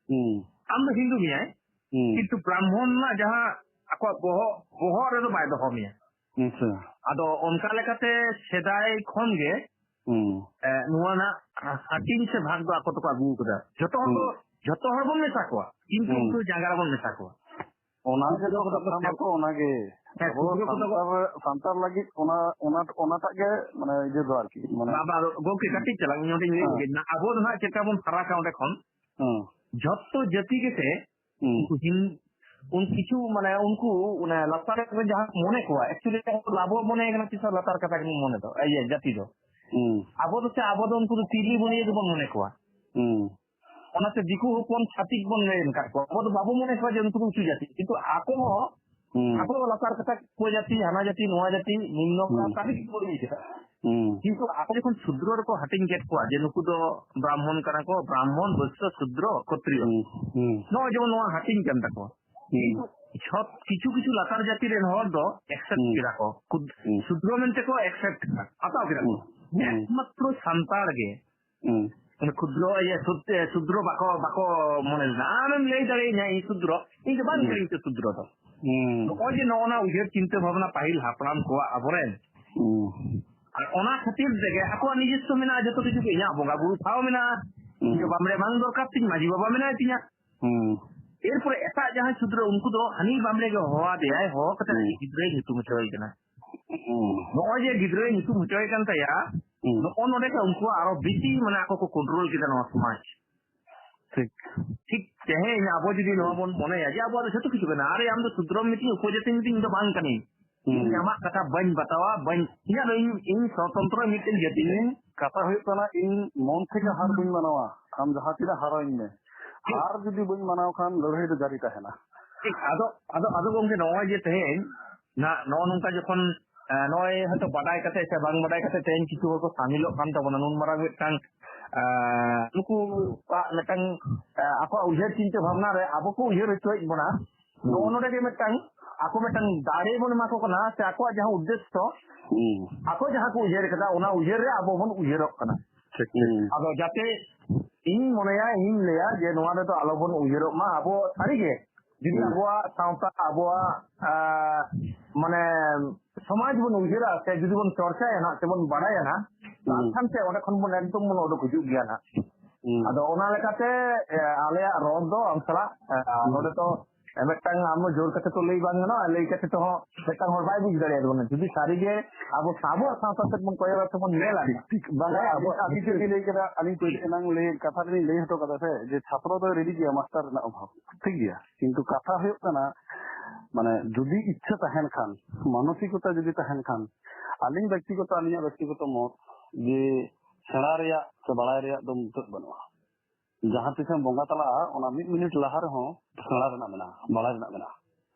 ᱦᱩᱸ᱾ ᱟᱢ ᱫᱚ ᱦᱤᱱᱫᱩ ᱢᱮᱭᱟᱭ, ᱦᱩᱸ᱾ ᱠᱤᱱᱛᱩ ᱵᱨᱟᱦᱢᱚᱱ ᱨᱮᱱᱟᱜ ᱡᱟᱦᱟᱸ ᱟᱠᱚᱣᱟᱜ ᱵᱚᱦᱚᱜ, ᱵᱚᱦᱚᱜ ᱨᱮᱫᱚ ᱵᱟᱭ ᱫᱚᱦᱚ ᱢᱮᱭᱟ᱾ ᱟᱪᱪᱷᱟ᱾ ᱟᱫᱚ ᱚᱱᱠᱟ ᱞᱮᱠᱟᱛᱮ ᱥᱮᱫᱟᱭ ᱠᱷᱚᱱ ᱜᱮ, ᱦᱩᱸ᱾ ᱮ, ᱱᱚᱣᱟ ᱨᱮᱱᱟᱜ ᱦᱟᱹᱴᱤᱧ ᱥᱮ ᱵᱷᱟᱜᱽ ᱫᱚ ᱟᱠᱚ ᱛᱮᱠᱚ ᱟᱹᱜᱩ ᱟᱠᱟᱫᱟ᱾ ᱡᱚᱛᱚ ᱦᱚᱲ ᱫᱚ, ᱦᱩᱸ᱾ ᱡᱚᱛᱚ ᱦᱚᱲ ᱵᱚᱱ ᱢᱮᱥᱟ ᱠᱚᱣᱟ, ᱠᱤᱱᱛᱩ ᱦᱩᱸ᱾ ᱩᱱᱠᱩ ᱡᱟᱸᱜᱟ ᱨᱮᱵᱚᱱ ᱢᱮᱥᱟ ᱠᱚᱣᱟ᱾ ᱚᱱᱟ ᱜᱮ ᱥᱩᱫᱨᱚ ᱠᱚᱫᱚ ᱠᱟᱛᱷᱟ ᱠᱚ ᱢᱟᱛᱚ ᱚᱱᱟ ᱜᱮ᱾ ᱦᱮᱸ, ᱟᱵᱚ ᱥᱩᱫᱨᱚ ᱠᱚᱫᱚ ᱥᱟᱱᱛᱟᱲ, ᱥᱟᱱᱛᱟᱲ ᱞᱟᱹᱜᱤᱫ ᱚᱱᱟ, ᱚᱱᱟ, ᱚᱱᱟᱴᱟᱜ ᱜᱮ ᱢᱟᱱᱮ ᱤᱭᱟᱹ ᱫᱚ ᱟᱨᱠᱤ, ᱢᱟᱱᱮ ᱵᱟᱵᱟ, ᱜᱚᱢᱠᱮ, ᱠᱟᱹᱴᱤᱡ ᱪᱟᱞᱟᱝ ᱤᱧ ᱱᱚᱰᱮᱧ ᱞᱟᱹᱭ ᱦᱮᱸ᱾ ᱞᱮᱜᱮ, ᱟᱵᱚ ᱫᱚ ᱦᱟᱸᱜ ᱪᱮᱫ ᱞᱮᱠᱟ ᱵᱚᱱ ᱯᱷᱟᱨᱟᱠᱟ ᱚᱸᱰᱮ ᱠᱷᱚᱱ? ᱦᱮᱸ᱾ ᱡᱷᱚᱛᱚ ᱡᱟᱹᱛᱤ ᱜᱮᱥᱮ ᱦᱩᱸ᱾ ᱩᱱᱠᱩ ᱦᱤᱱ-, ᱩᱱ ᱠᱤᱪᱷᱩ ᱢᱟᱱᱮ ᱩᱱᱠᱩ ᱚᱱᱮ ᱞᱟᱛᱟᱨ ᱨᱮ ᱡᱟᱦᱟᱸ ᱠᱚ ᱢᱚᱱᱮ ᱠᱚᱣᱟ, actually ᱟᱵᱚ ᱵᱚᱱ ᱢᱚᱱᱮ ᱠᱟᱱᱟ ᱛᱤᱥ ᱦᱚᱸ ᱞᱟᱛᱟᱨ ᱠᱟᱛᱷᱟ ᱜᱮᱵᱚᱱ ᱢᱚᱱᱮ ᱫᱚ, ᱤᱭᱟᱹ, ᱡᱟᱹᱛᱤ ᱫᱚ᱾ ᱦᱩᱸ᱾ ᱟᱵᱚ ᱫᱚ ᱥᱮ, ᱟᱵᱚ ᱫᱚ ᱩᱱᱠᱩ ᱫᱚ ᱛᱤᱨᱞᱤ ᱵᱩᱱᱤᱭᱟᱹ ᱜᱮᱵᱚᱱ ᱢᱚᱱᱮ ᱠᱚᱣᱟ᱾ ᱦᱩᱸ᱾ ᱚᱱᱟᱛᱮ ᱫᱤᱠᱩ ᱦᱚᱯᱚᱱ ᱪᱷᱟᱹᱛᱤᱠ ᱵᱚᱱ ᱢᱮᱱ ᱟᱠᱟᱫ ᱠᱚᱣᱟ᱾ ᱟᱵᱚ ᱫᱚ ᱵᱟᱵᱚ ᱢᱚᱱᱮ ᱠᱚᱣᱟ ᱡᱮ ᱩᱱᱠᱩ ᱫᱚ ᱩᱸᱪᱩ ᱡᱟᱹᱛᱤ, ᱠᱤᱱᱛᱩ ᱟᱠᱚ ᱦᱚᱸ ᱦᱩᱸ᱾ ᱟᱵᱚ ᱫᱚ ᱞᱟᱛᱟᱨ ᱠᱟᱛᱷᱟ ᱠᱚ ᱡᱟᱹᱛᱤ, ᱦᱟᱱᱟ ᱡᱟᱹᱛᱤ, ᱱᱚᱣᱟ ᱡᱟᱹᱛᱤ, ᱱᱤᱢᱱᱚ ᱦᱩᱸ᱾ ᱠᱟᱛᱷᱟ ᱜᱮ ᱠᱚ ᱞᱟᱹᱭ ᱠᱮᱫᱟ᱾ ᱦᱩᱸ᱾ ᱠᱤᱱᱛᱩ ᱟᱠᱚ ᱡᱚᱠᱷᱚᱱ ᱥᱩᱫᱨᱚ ᱨᱮᱠᱚ ᱦᱟᱹᱴᱤᱧ ᱠᱮᱫ ᱠᱚᱣᱟ ᱡᱮ ᱱᱩᱠᱩ ᱫᱚ ᱵᱨᱟᱦᱢᱚᱱ ᱠᱟᱱᱟ ᱠᱚ, ᱵᱨᱟᱦᱢᱚᱱ, ᱵᱳᱭᱥᱭᱚ, ᱥᱩᱫᱨᱚ, ᱠᱷᱚᱛᱨᱤᱭᱚ᱾ ᱦᱩᱸ᱾ ᱦᱩᱸ᱾ ᱱᱚᱜᱼᱚᱭ ᱡᱮᱢᱚᱱ ᱱᱚᱣᱟ ᱦᱟᱹᱴᱤᱧ ᱠᱟᱱ ᱛᱟᱠᱚᱣᱟ᱾ ᱦᱩᱸ᱾ ᱠᱤᱱᱛᱩ ᱡᱷᱚᱛ ᱠᱤᱪᱷᱩ ᱠᱤᱪᱷᱩ ᱞᱟᱛᱟᱨ ᱡᱟᱹᱛᱤ ᱨᱮᱱ ᱦᱚᱲ ᱫᱚ ᱮᱠᱥᱮᱯᱴ ᱦᱩᱸ᱾ ᱠᱮᱫᱟ ᱠᱚ᱾ ᱠᱷᱩᱫ-, ᱦᱩᱸ᱾ ᱥᱩᱫᱨᱚ ᱢᱮᱱᱛᱮ ᱠᱚ ᱮᱠᱥᱮᱯᱴ ᱠᱮᱫᱟ, ᱦᱟᱛᱟᱣ ᱠᱮᱫᱟ ᱠᱚ᱾ ᱦᱩᱸ᱾ ᱦᱩᱸ᱾ ᱮᱠᱢᱟᱛᱨᱚ ᱥᱟᱱᱛᱟᱲ ᱜᱮ ᱦᱩᱸ᱾ ᱢᱟᱱᱮ ᱠᱷᱩᱫᱨᱚ, ᱤᱭᱟᱹ, ᱥᱩᱫ-, ᱮ, ᱥᱩᱫᱨᱚ ᱵᱟᱠᱚ, ᱵᱟᱠᱚ ᱢᱚᱱᱮ ᱞᱮᱫᱟ᱾ ᱟᱢᱮᱢ ᱞᱟᱹᱭ ᱫᱟᱲᱮᱭᱟᱹᱧᱟ ᱤᱧ ᱥᱩᱫᱨᱚ? ᱤᱧ ᱫᱚ ᱵᱟᱝ ᱦᱩᱸ᱾ ᱠᱟᱹᱱᱟᱹᱧ ᱛᱚ ᱥᱩᱫᱨᱚ ᱫᱚ᱾ ᱦᱩᱸ᱾ ᱱᱚᱜᱼᱚᱭ ᱡᱮ ᱱᱚᱜᱼᱚ ᱱᱟ ᱩᱭᱦᱟᱹᱨ ᱪᱤᱱᱛᱟᱹ ᱵᱷᱟᱵᱽᱱᱟ ᱯᱟᱹᱦᱤᱞ ᱦᱟᱯᱲᱟᱢ ᱠᱚᱣᱟᱜ ᱟᱵᱚᱨᱮᱱ, ᱦᱩᱸ᱾ ᱟᱨ ᱚᱱᱟ ᱠᱷᱟᱹᱛᱤᱨ ᱛᱮᱜᱮ ᱟᱠᱚᱣᱟᱜ ᱱᱤᱡᱚᱥᱥᱚ ᱢᱮᱱᱟᱜᱼᱟ, ᱡᱚᱛᱚ ᱠᱤᱪᱷᱩ ᱜᱮ᱾ ᱤᱧᱟᱹᱜ ᱵᱚᱸᱜᱟ ᱵᱩᱨᱩ ᱴᱷᱟᱶ ᱢᱮᱱᱟᱜᱼᱟ, ᱦᱩᱸ᱾ ᱤᱧ ᱫᱚ ᱵᱟᱢᱲᱮ ᱵᱟᱝ ᱫᱚᱨᱠᱟᱨ ᱛᱤᱧ, ᱢᱟᱹᱡᱷᱤ ᱵᱟᱵᱟ ᱢᱮᱱᱟᱭ ᱛᱤᱧᱟ᱾ ᱦᱩᱸ᱾ ᱮᱨᱯᱚᱨᱮ ᱮᱴᱟᱜ ᱡᱟᱦᱟᱸᱭ ᱥᱩᱫᱨᱚ, ᱩᱱᱠᱩ ᱫᱚ ᱦᱟᱹᱱᱤ ᱵᱟᱢᱲᱮ ᱜᱮ ᱦᱚᱦᱚ ᱟᱫᱮᱭᱟᱭ, ᱦᱚᱦᱚ ᱠᱟᱛᱮ ᱦᱩᱸ᱾ ᱜᱤᱫᱽᱨᱟᱹᱭ ᱧᱩᱛᱩᱢ ᱦᱚᱪᱚᱭᱮ ᱠᱟᱱᱟ᱾ ᱦᱩᱸ᱾ ᱱᱚᱜᱼᱚᱭ ᱡᱮ ᱜᱤᱫᱽᱨᱟᱹᱭ ᱧᱩᱛᱩᱢ ᱦᱚᱪᱚᱭᱮ ᱠᱟᱱ ᱛᱟᱭᱟ, ᱦᱩᱸ᱾ ᱱᱚᱜᱼᱚ ᱱᱚᱰᱮ ᱜᱮ ᱩᱱᱠᱩᱣᱟᱜ ᱟᱨᱚ ᱵᱮᱥᱤ ᱢᱟᱱᱮ ᱟᱠᱚ ᱠᱚ ᱠᱚᱱᱴᱨᱳᱞ ᱠᱮᱫᱟ ᱱᱚᱣᱟ ᱥᱚᱢᱟᱡᱽ᱾ ᱴᱷᱤᱠ᱾ ᱴᱷᱤᱠ ᱛᱮᱦᱮᱧ ᱟᱵᱚ ᱡᱩᱫᱤ ᱱᱚᱣᱟ ᱵᱚᱱ ᱢᱚᱱᱮᱭᱟ ᱡᱮ ᱟᱵᱚᱣᱟᱜ ᱫᱚ ᱡᱷᱚᱛᱚ ᱠᱤᱪᱷᱩ ᱠᱟᱱᱟ, ᱟᱨᱮ ᱟᱢ ᱫᱚ ᱥᱩᱫᱨᱚᱢ ᱢᱤᱫᱴᱤᱡ ᱩᱯᱚᱡᱟᱹᱛᱤ ᱢᱤᱫᱴᱤᱡ, ᱤᱧ ᱫᱚ ᱵᱟᱝ ᱠᱟᱹᱱᱟᱹᱧ, ᱦᱩᱸ᱾ ᱤᱧ ᱟᱢᱟᱜ ᱠᱟᱛᱷᱟ ᱵᱟᱹᱧ ᱵᱟᱛᱟᱣᱟ, ᱵᱟᱹᱧ, ᱤᱧᱟᱹᱜ ᱫᱚ ᱤᱧ, ᱤᱧ ᱥᱚᱛᱚᱱᱛᱨᱚ ᱢᱤᱫᱴᱮᱱ ᱡᱟᱹᱛᱤ ᱠᱟᱱᱟᱹᱧ᱾ ᱠᱟᱛᱷᱟ ᱦᱩᱭᱩᱜ ᱠᱟᱱᱟ, ᱤᱧ ᱢᱚᱱ ᱛᱷᱮᱠᱮ ᱦᱟᱨ ᱵᱟᱹᱧ ᱢᱟᱱᱟᱣᱟ, ᱟᱢ ᱡᱟᱦᱟᱸ ᱛᱤᱱᱟᱹᱜ ᱦᱟᱨᱟᱣᱤᱧ ᱢᱮ, ᱴᱷᱤᱠ᱾ ᱦᱟᱨ ᱡᱩᱫᱤ ᱵᱟᱹᱧ ᱢᱟᱱᱟᱣ ᱠᱷᱟᱱ ᱞᱟᱹᱲᱦᱟᱹᱭ ᱫᱚ ᱡᱟᱹᱨᱤ ᱛᱟᱦᱮᱱᱟ᱾ ᱴᱷᱤᱠ᱾ ᱟᱫᱚ, ᱟᱫᱚ, ᱟᱫᱚ ᱜᱚᱝᱠᱮ, ᱱᱚᱜᱼᱚᱭ ᱡᱮ ᱛᱮᱦᱮᱧ ᱱᱟ-, ᱱᱚᱜᱼᱚ ᱱᱚᱝᱠᱟ ᱡᱚᱠᱷᱚᱱ, ᱮ, ᱱᱚᱜᱼᱚᱭ ᱦᱚᱭᱛᱳ ᱵᱟᱰᱟᱭ ᱠᱟᱛᱮ ᱥᱮ ᱵᱟᱝ ᱵᱟᱰᱟᱭ ᱠᱟᱛᱮ ᱛᱮᱦᱮᱧ ᱠᱤᱪᱷᱩ ᱦᱚᱲ ᱠᱚ ᱥᱟᱢᱤᱞᱚᱜ ᱠᱟᱱ ᱛᱟᱵᱚᱱᱟ, ᱱᱩᱱ ᱢᱟᱨᱟᱝ ᱢᱤᱫᱴᱟᱝ, ᱮ, ᱱᱩᱠᱩᱣᱟᱜ ᱢᱤᱫᱴᱟᱝ, ᱮ, ᱟᱠᱚᱣᱟᱜ ᱩᱭᱦᱟᱹᱨ ᱪᱤᱱᱛᱟᱹ ᱵᱷᱟᱵᱽᱱᱟ ᱨᱮ ᱟᱵᱚ ᱠᱚ ᱩᱭᱦᱟᱹᱨ ᱦᱚᱪᱚᱭᱮᱫ ᱵᱚᱱᱟ᱾ ᱦᱩᱸ᱾ ᱱᱚᱜᱼᱚ ᱱᱚᱰᱮ ᱜᱮ ᱢᱤᱫᱴᱟᱝ, ᱟᱠᱚ ᱢᱤᱫᱴᱟᱝ ᱫᱟᱲᱮ ᱵᱚᱱ ᱮᱢᱟ ᱠᱚ ᱠᱟᱱᱟ, ᱥᱮ ᱟᱠᱚᱣᱟᱜ ᱡᱟᱦᱟᱸ ᱩᱫᱽᱫᱮᱥᱥᱚ, ᱦᱩᱸ᱾ ᱟᱠᱚ ᱡᱟᱦᱟᱸ ᱠᱚ ᱩᱭᱦᱟᱹᱨ ᱠᱟᱫᱟ, ᱚᱱᱟ ᱩᱭᱦᱟᱹᱨ ᱨᱮ ᱟᱵᱚ ᱵᱚᱱ ᱩᱭᱦᱟᱹᱨᱚᱜ ᱠᱟᱱᱟ᱾ ᱴᱷᱤᱠ, ᱴᱷᱤᱠ᱾ ᱦᱩᱸ᱾ ᱟᱫᱚ ᱡᱟᱛᱮ ᱤᱧ ᱢᱚᱱᱮᱭᱟ, ᱤᱧ ᱞᱟᱹᱭᱟ ᱡᱮ ᱱᱚᱣᱟ ᱨᱮᱫᱚ ᱟᱞᱚ ᱵᱚᱱ ᱩᱭᱦᱟᱹᱨᱚᱜ ᱢᱟ᱾ ᱟᱵᱚ ᱥᱟᱹᱨᱤᱜᱮ ᱡᱩᱫᱤ ᱦᱩᱸ᱾ ᱟᱵᱚᱣᱟᱜ ᱥᱟᱶᱛᱟ, ᱟᱵᱚᱣᱟᱜ, ᱟ, ᱢᱟᱱᱮ ᱥᱚᱢᱟᱡᱽ ᱵᱚᱱ ᱩᱭᱦᱟᱹᱨᱟ ᱥᱮ ᱡᱩᱫᱤ ᱵᱚᱱ ᱪᱚᱨᱪᱟᱭᱟ ᱱᱟᱜ, ᱥᱮᱵᱚᱱ ᱵᱟᱲᱟᱭᱟ ᱱᱟᱜ, ᱦᱩᱸ᱾ ᱛᱟᱦᱞᱮ ᱠᱷᱟᱱ ᱥᱮ ᱚᱸᱰᱮ ᱠᱷᱚᱱ ᱵᱚᱱ ᱮᱠᱫᱚᱢ ᱵᱚᱱ ᱩᱰᱩᱠ ᱦᱤᱡᱩᱜ ᱜᱮᱭᱟ ᱱᱟᱜ᱾ ᱦᱩᱸ᱾ ᱟᱫᱚ ᱚᱱᱟ ᱞᱮᱠᱟᱛᱮ, ᱮ, ᱟᱞᱮᱭᱟᱜ ᱨᱚᱲ ᱫᱚ ᱟᱢ ᱥᱟᱞᱟᱜ, ᱮ, ᱦᱩᱸ᱾ ᱱᱚᱰᱮ ᱫᱚ ᱮ, ᱢᱤᱫᱴᱟᱝ ᱟᱢ ᱫᱚ ᱡᱳᱨ ᱠᱟᱛᱮ ᱛᱚ ᱞᱟᱹᱭ ᱵᱟᱝ ᱜᱟᱱᱚᱜᱼᱟ, ᱞᱟᱹᱭ ᱠᱟᱛᱮ ᱛᱮᱦᱚᱸ ᱢᱤᱫᱴᱟᱝ ᱦᱚᱲ ᱵᱟᱭ ᱵᱩᱡᱽ ᱫᱟᱲᱮᱭᱟᱜ ᱛᱟᱵᱚᱱᱟ᱾ ᱡᱩᱫᱤ ᱥᱟᱹᱨᱤᱜᱮ ᱟᱵᱚ ᱥᱟᱵᱚᱜ ᱥᱟᱶᱛᱟ ᱥᱮᱫ ᱵᱚᱱ ᱠᱚᱭᱚᱜᱟ ᱥᱮ ᱵᱚᱱ ᱧᱮᱞᱟ, ᱴᱷᱤᱠ, ᱴᱷᱤᱠ᱾ ᱵᱟᱝ, ᱵᱟᱝ, ᱟᱵᱚ ᱟᱵᱚ ᱟᱹᱰᱤ ᱡᱳᱨ ᱜᱮ ᱞᱟᱹᱭ ᱠᱮᱫᱟ, ᱟᱹᱞᱤᱧ ᱯᱳᱭᱞᱳ ᱮᱱᱟᱝ ᱞᱟᱹᱭ, ᱠᱟᱛᱷᱟ ᱨᱮᱞᱤᱧ ᱞᱟᱹᱭ ᱦᱚᱴᱚ ᱠᱟᱫᱟ ᱥᱮ, ᱡᱮ ᱪᱷᱟᱛᱨᱚ ᱫᱚᱭ ᱨᱮᱰᱤ ᱜᱮᱭᱟ ᱢᱟᱥᱴᱟᱨ ᱨᱮᱱᱟᱜ ᱚᱵᱷᱟᱵᱽ, ᱴᱷᱤᱠ ᱜᱮᱭᱟ, ᱠᱤᱱᱛᱩ ᱠᱟᱛᱷᱟ ᱦᱩᱭᱩᱜ ᱠᱟᱱᱟ, ᱢᱟᱱᱮ, ᱡᱩᱫᱤ ᱤᱪᱪᱷᱟᱹ ᱛᱟᱦᱮᱱ ᱠᱷᱟᱱ, ᱢᱟᱱᱚᱥᱤᱠᱚᱛᱟ ᱡᱩᱫᱤ ᱛᱟᱦᱮᱱ ᱠᱷᱟᱱ, ᱟᱹᱞᱤᱧ ᱵᱮᱠᱛᱤᱜᱚᱛᱚ, ᱟᱹᱞᱤᱧᱟᱜ ᱵᱮᱠᱛᱤᱜᱚᱛᱚ ᱢᱚᱛ, ᱡᱮ ᱥᱮᱬᱟ ᱨᱮᱭᱟᱜ ᱥᱮ ᱵᱟᱲᱟᱭ ᱨᱮᱭᱟᱜ ᱫᱚ ᱢᱩᱪᱟᱹᱫ ᱵᱟᱹᱱᱩᱜᱼᱟ᱾ ᱡᱟᱦᱟᱸ ᱛᱤᱥᱮᱢ ᱵᱚᱸᱜᱟ ᱛᱟᱞᱟᱜᱼᱟ, ᱚᱱᱟ ᱢᱤᱫ ᱢᱤᱱᱤᱴ ᱞᱟᱦᱟ ᱨᱮᱦᱚᱸ ᱥᱮᱬᱟ ᱨᱮᱱᱟᱜ ᱢᱮᱱᱟᱜᱼᱟ, ᱵᱟᱲᱟᱭ ᱨᱮᱱᱟᱜ ᱢᱮᱱᱟᱜᱼᱟ᱾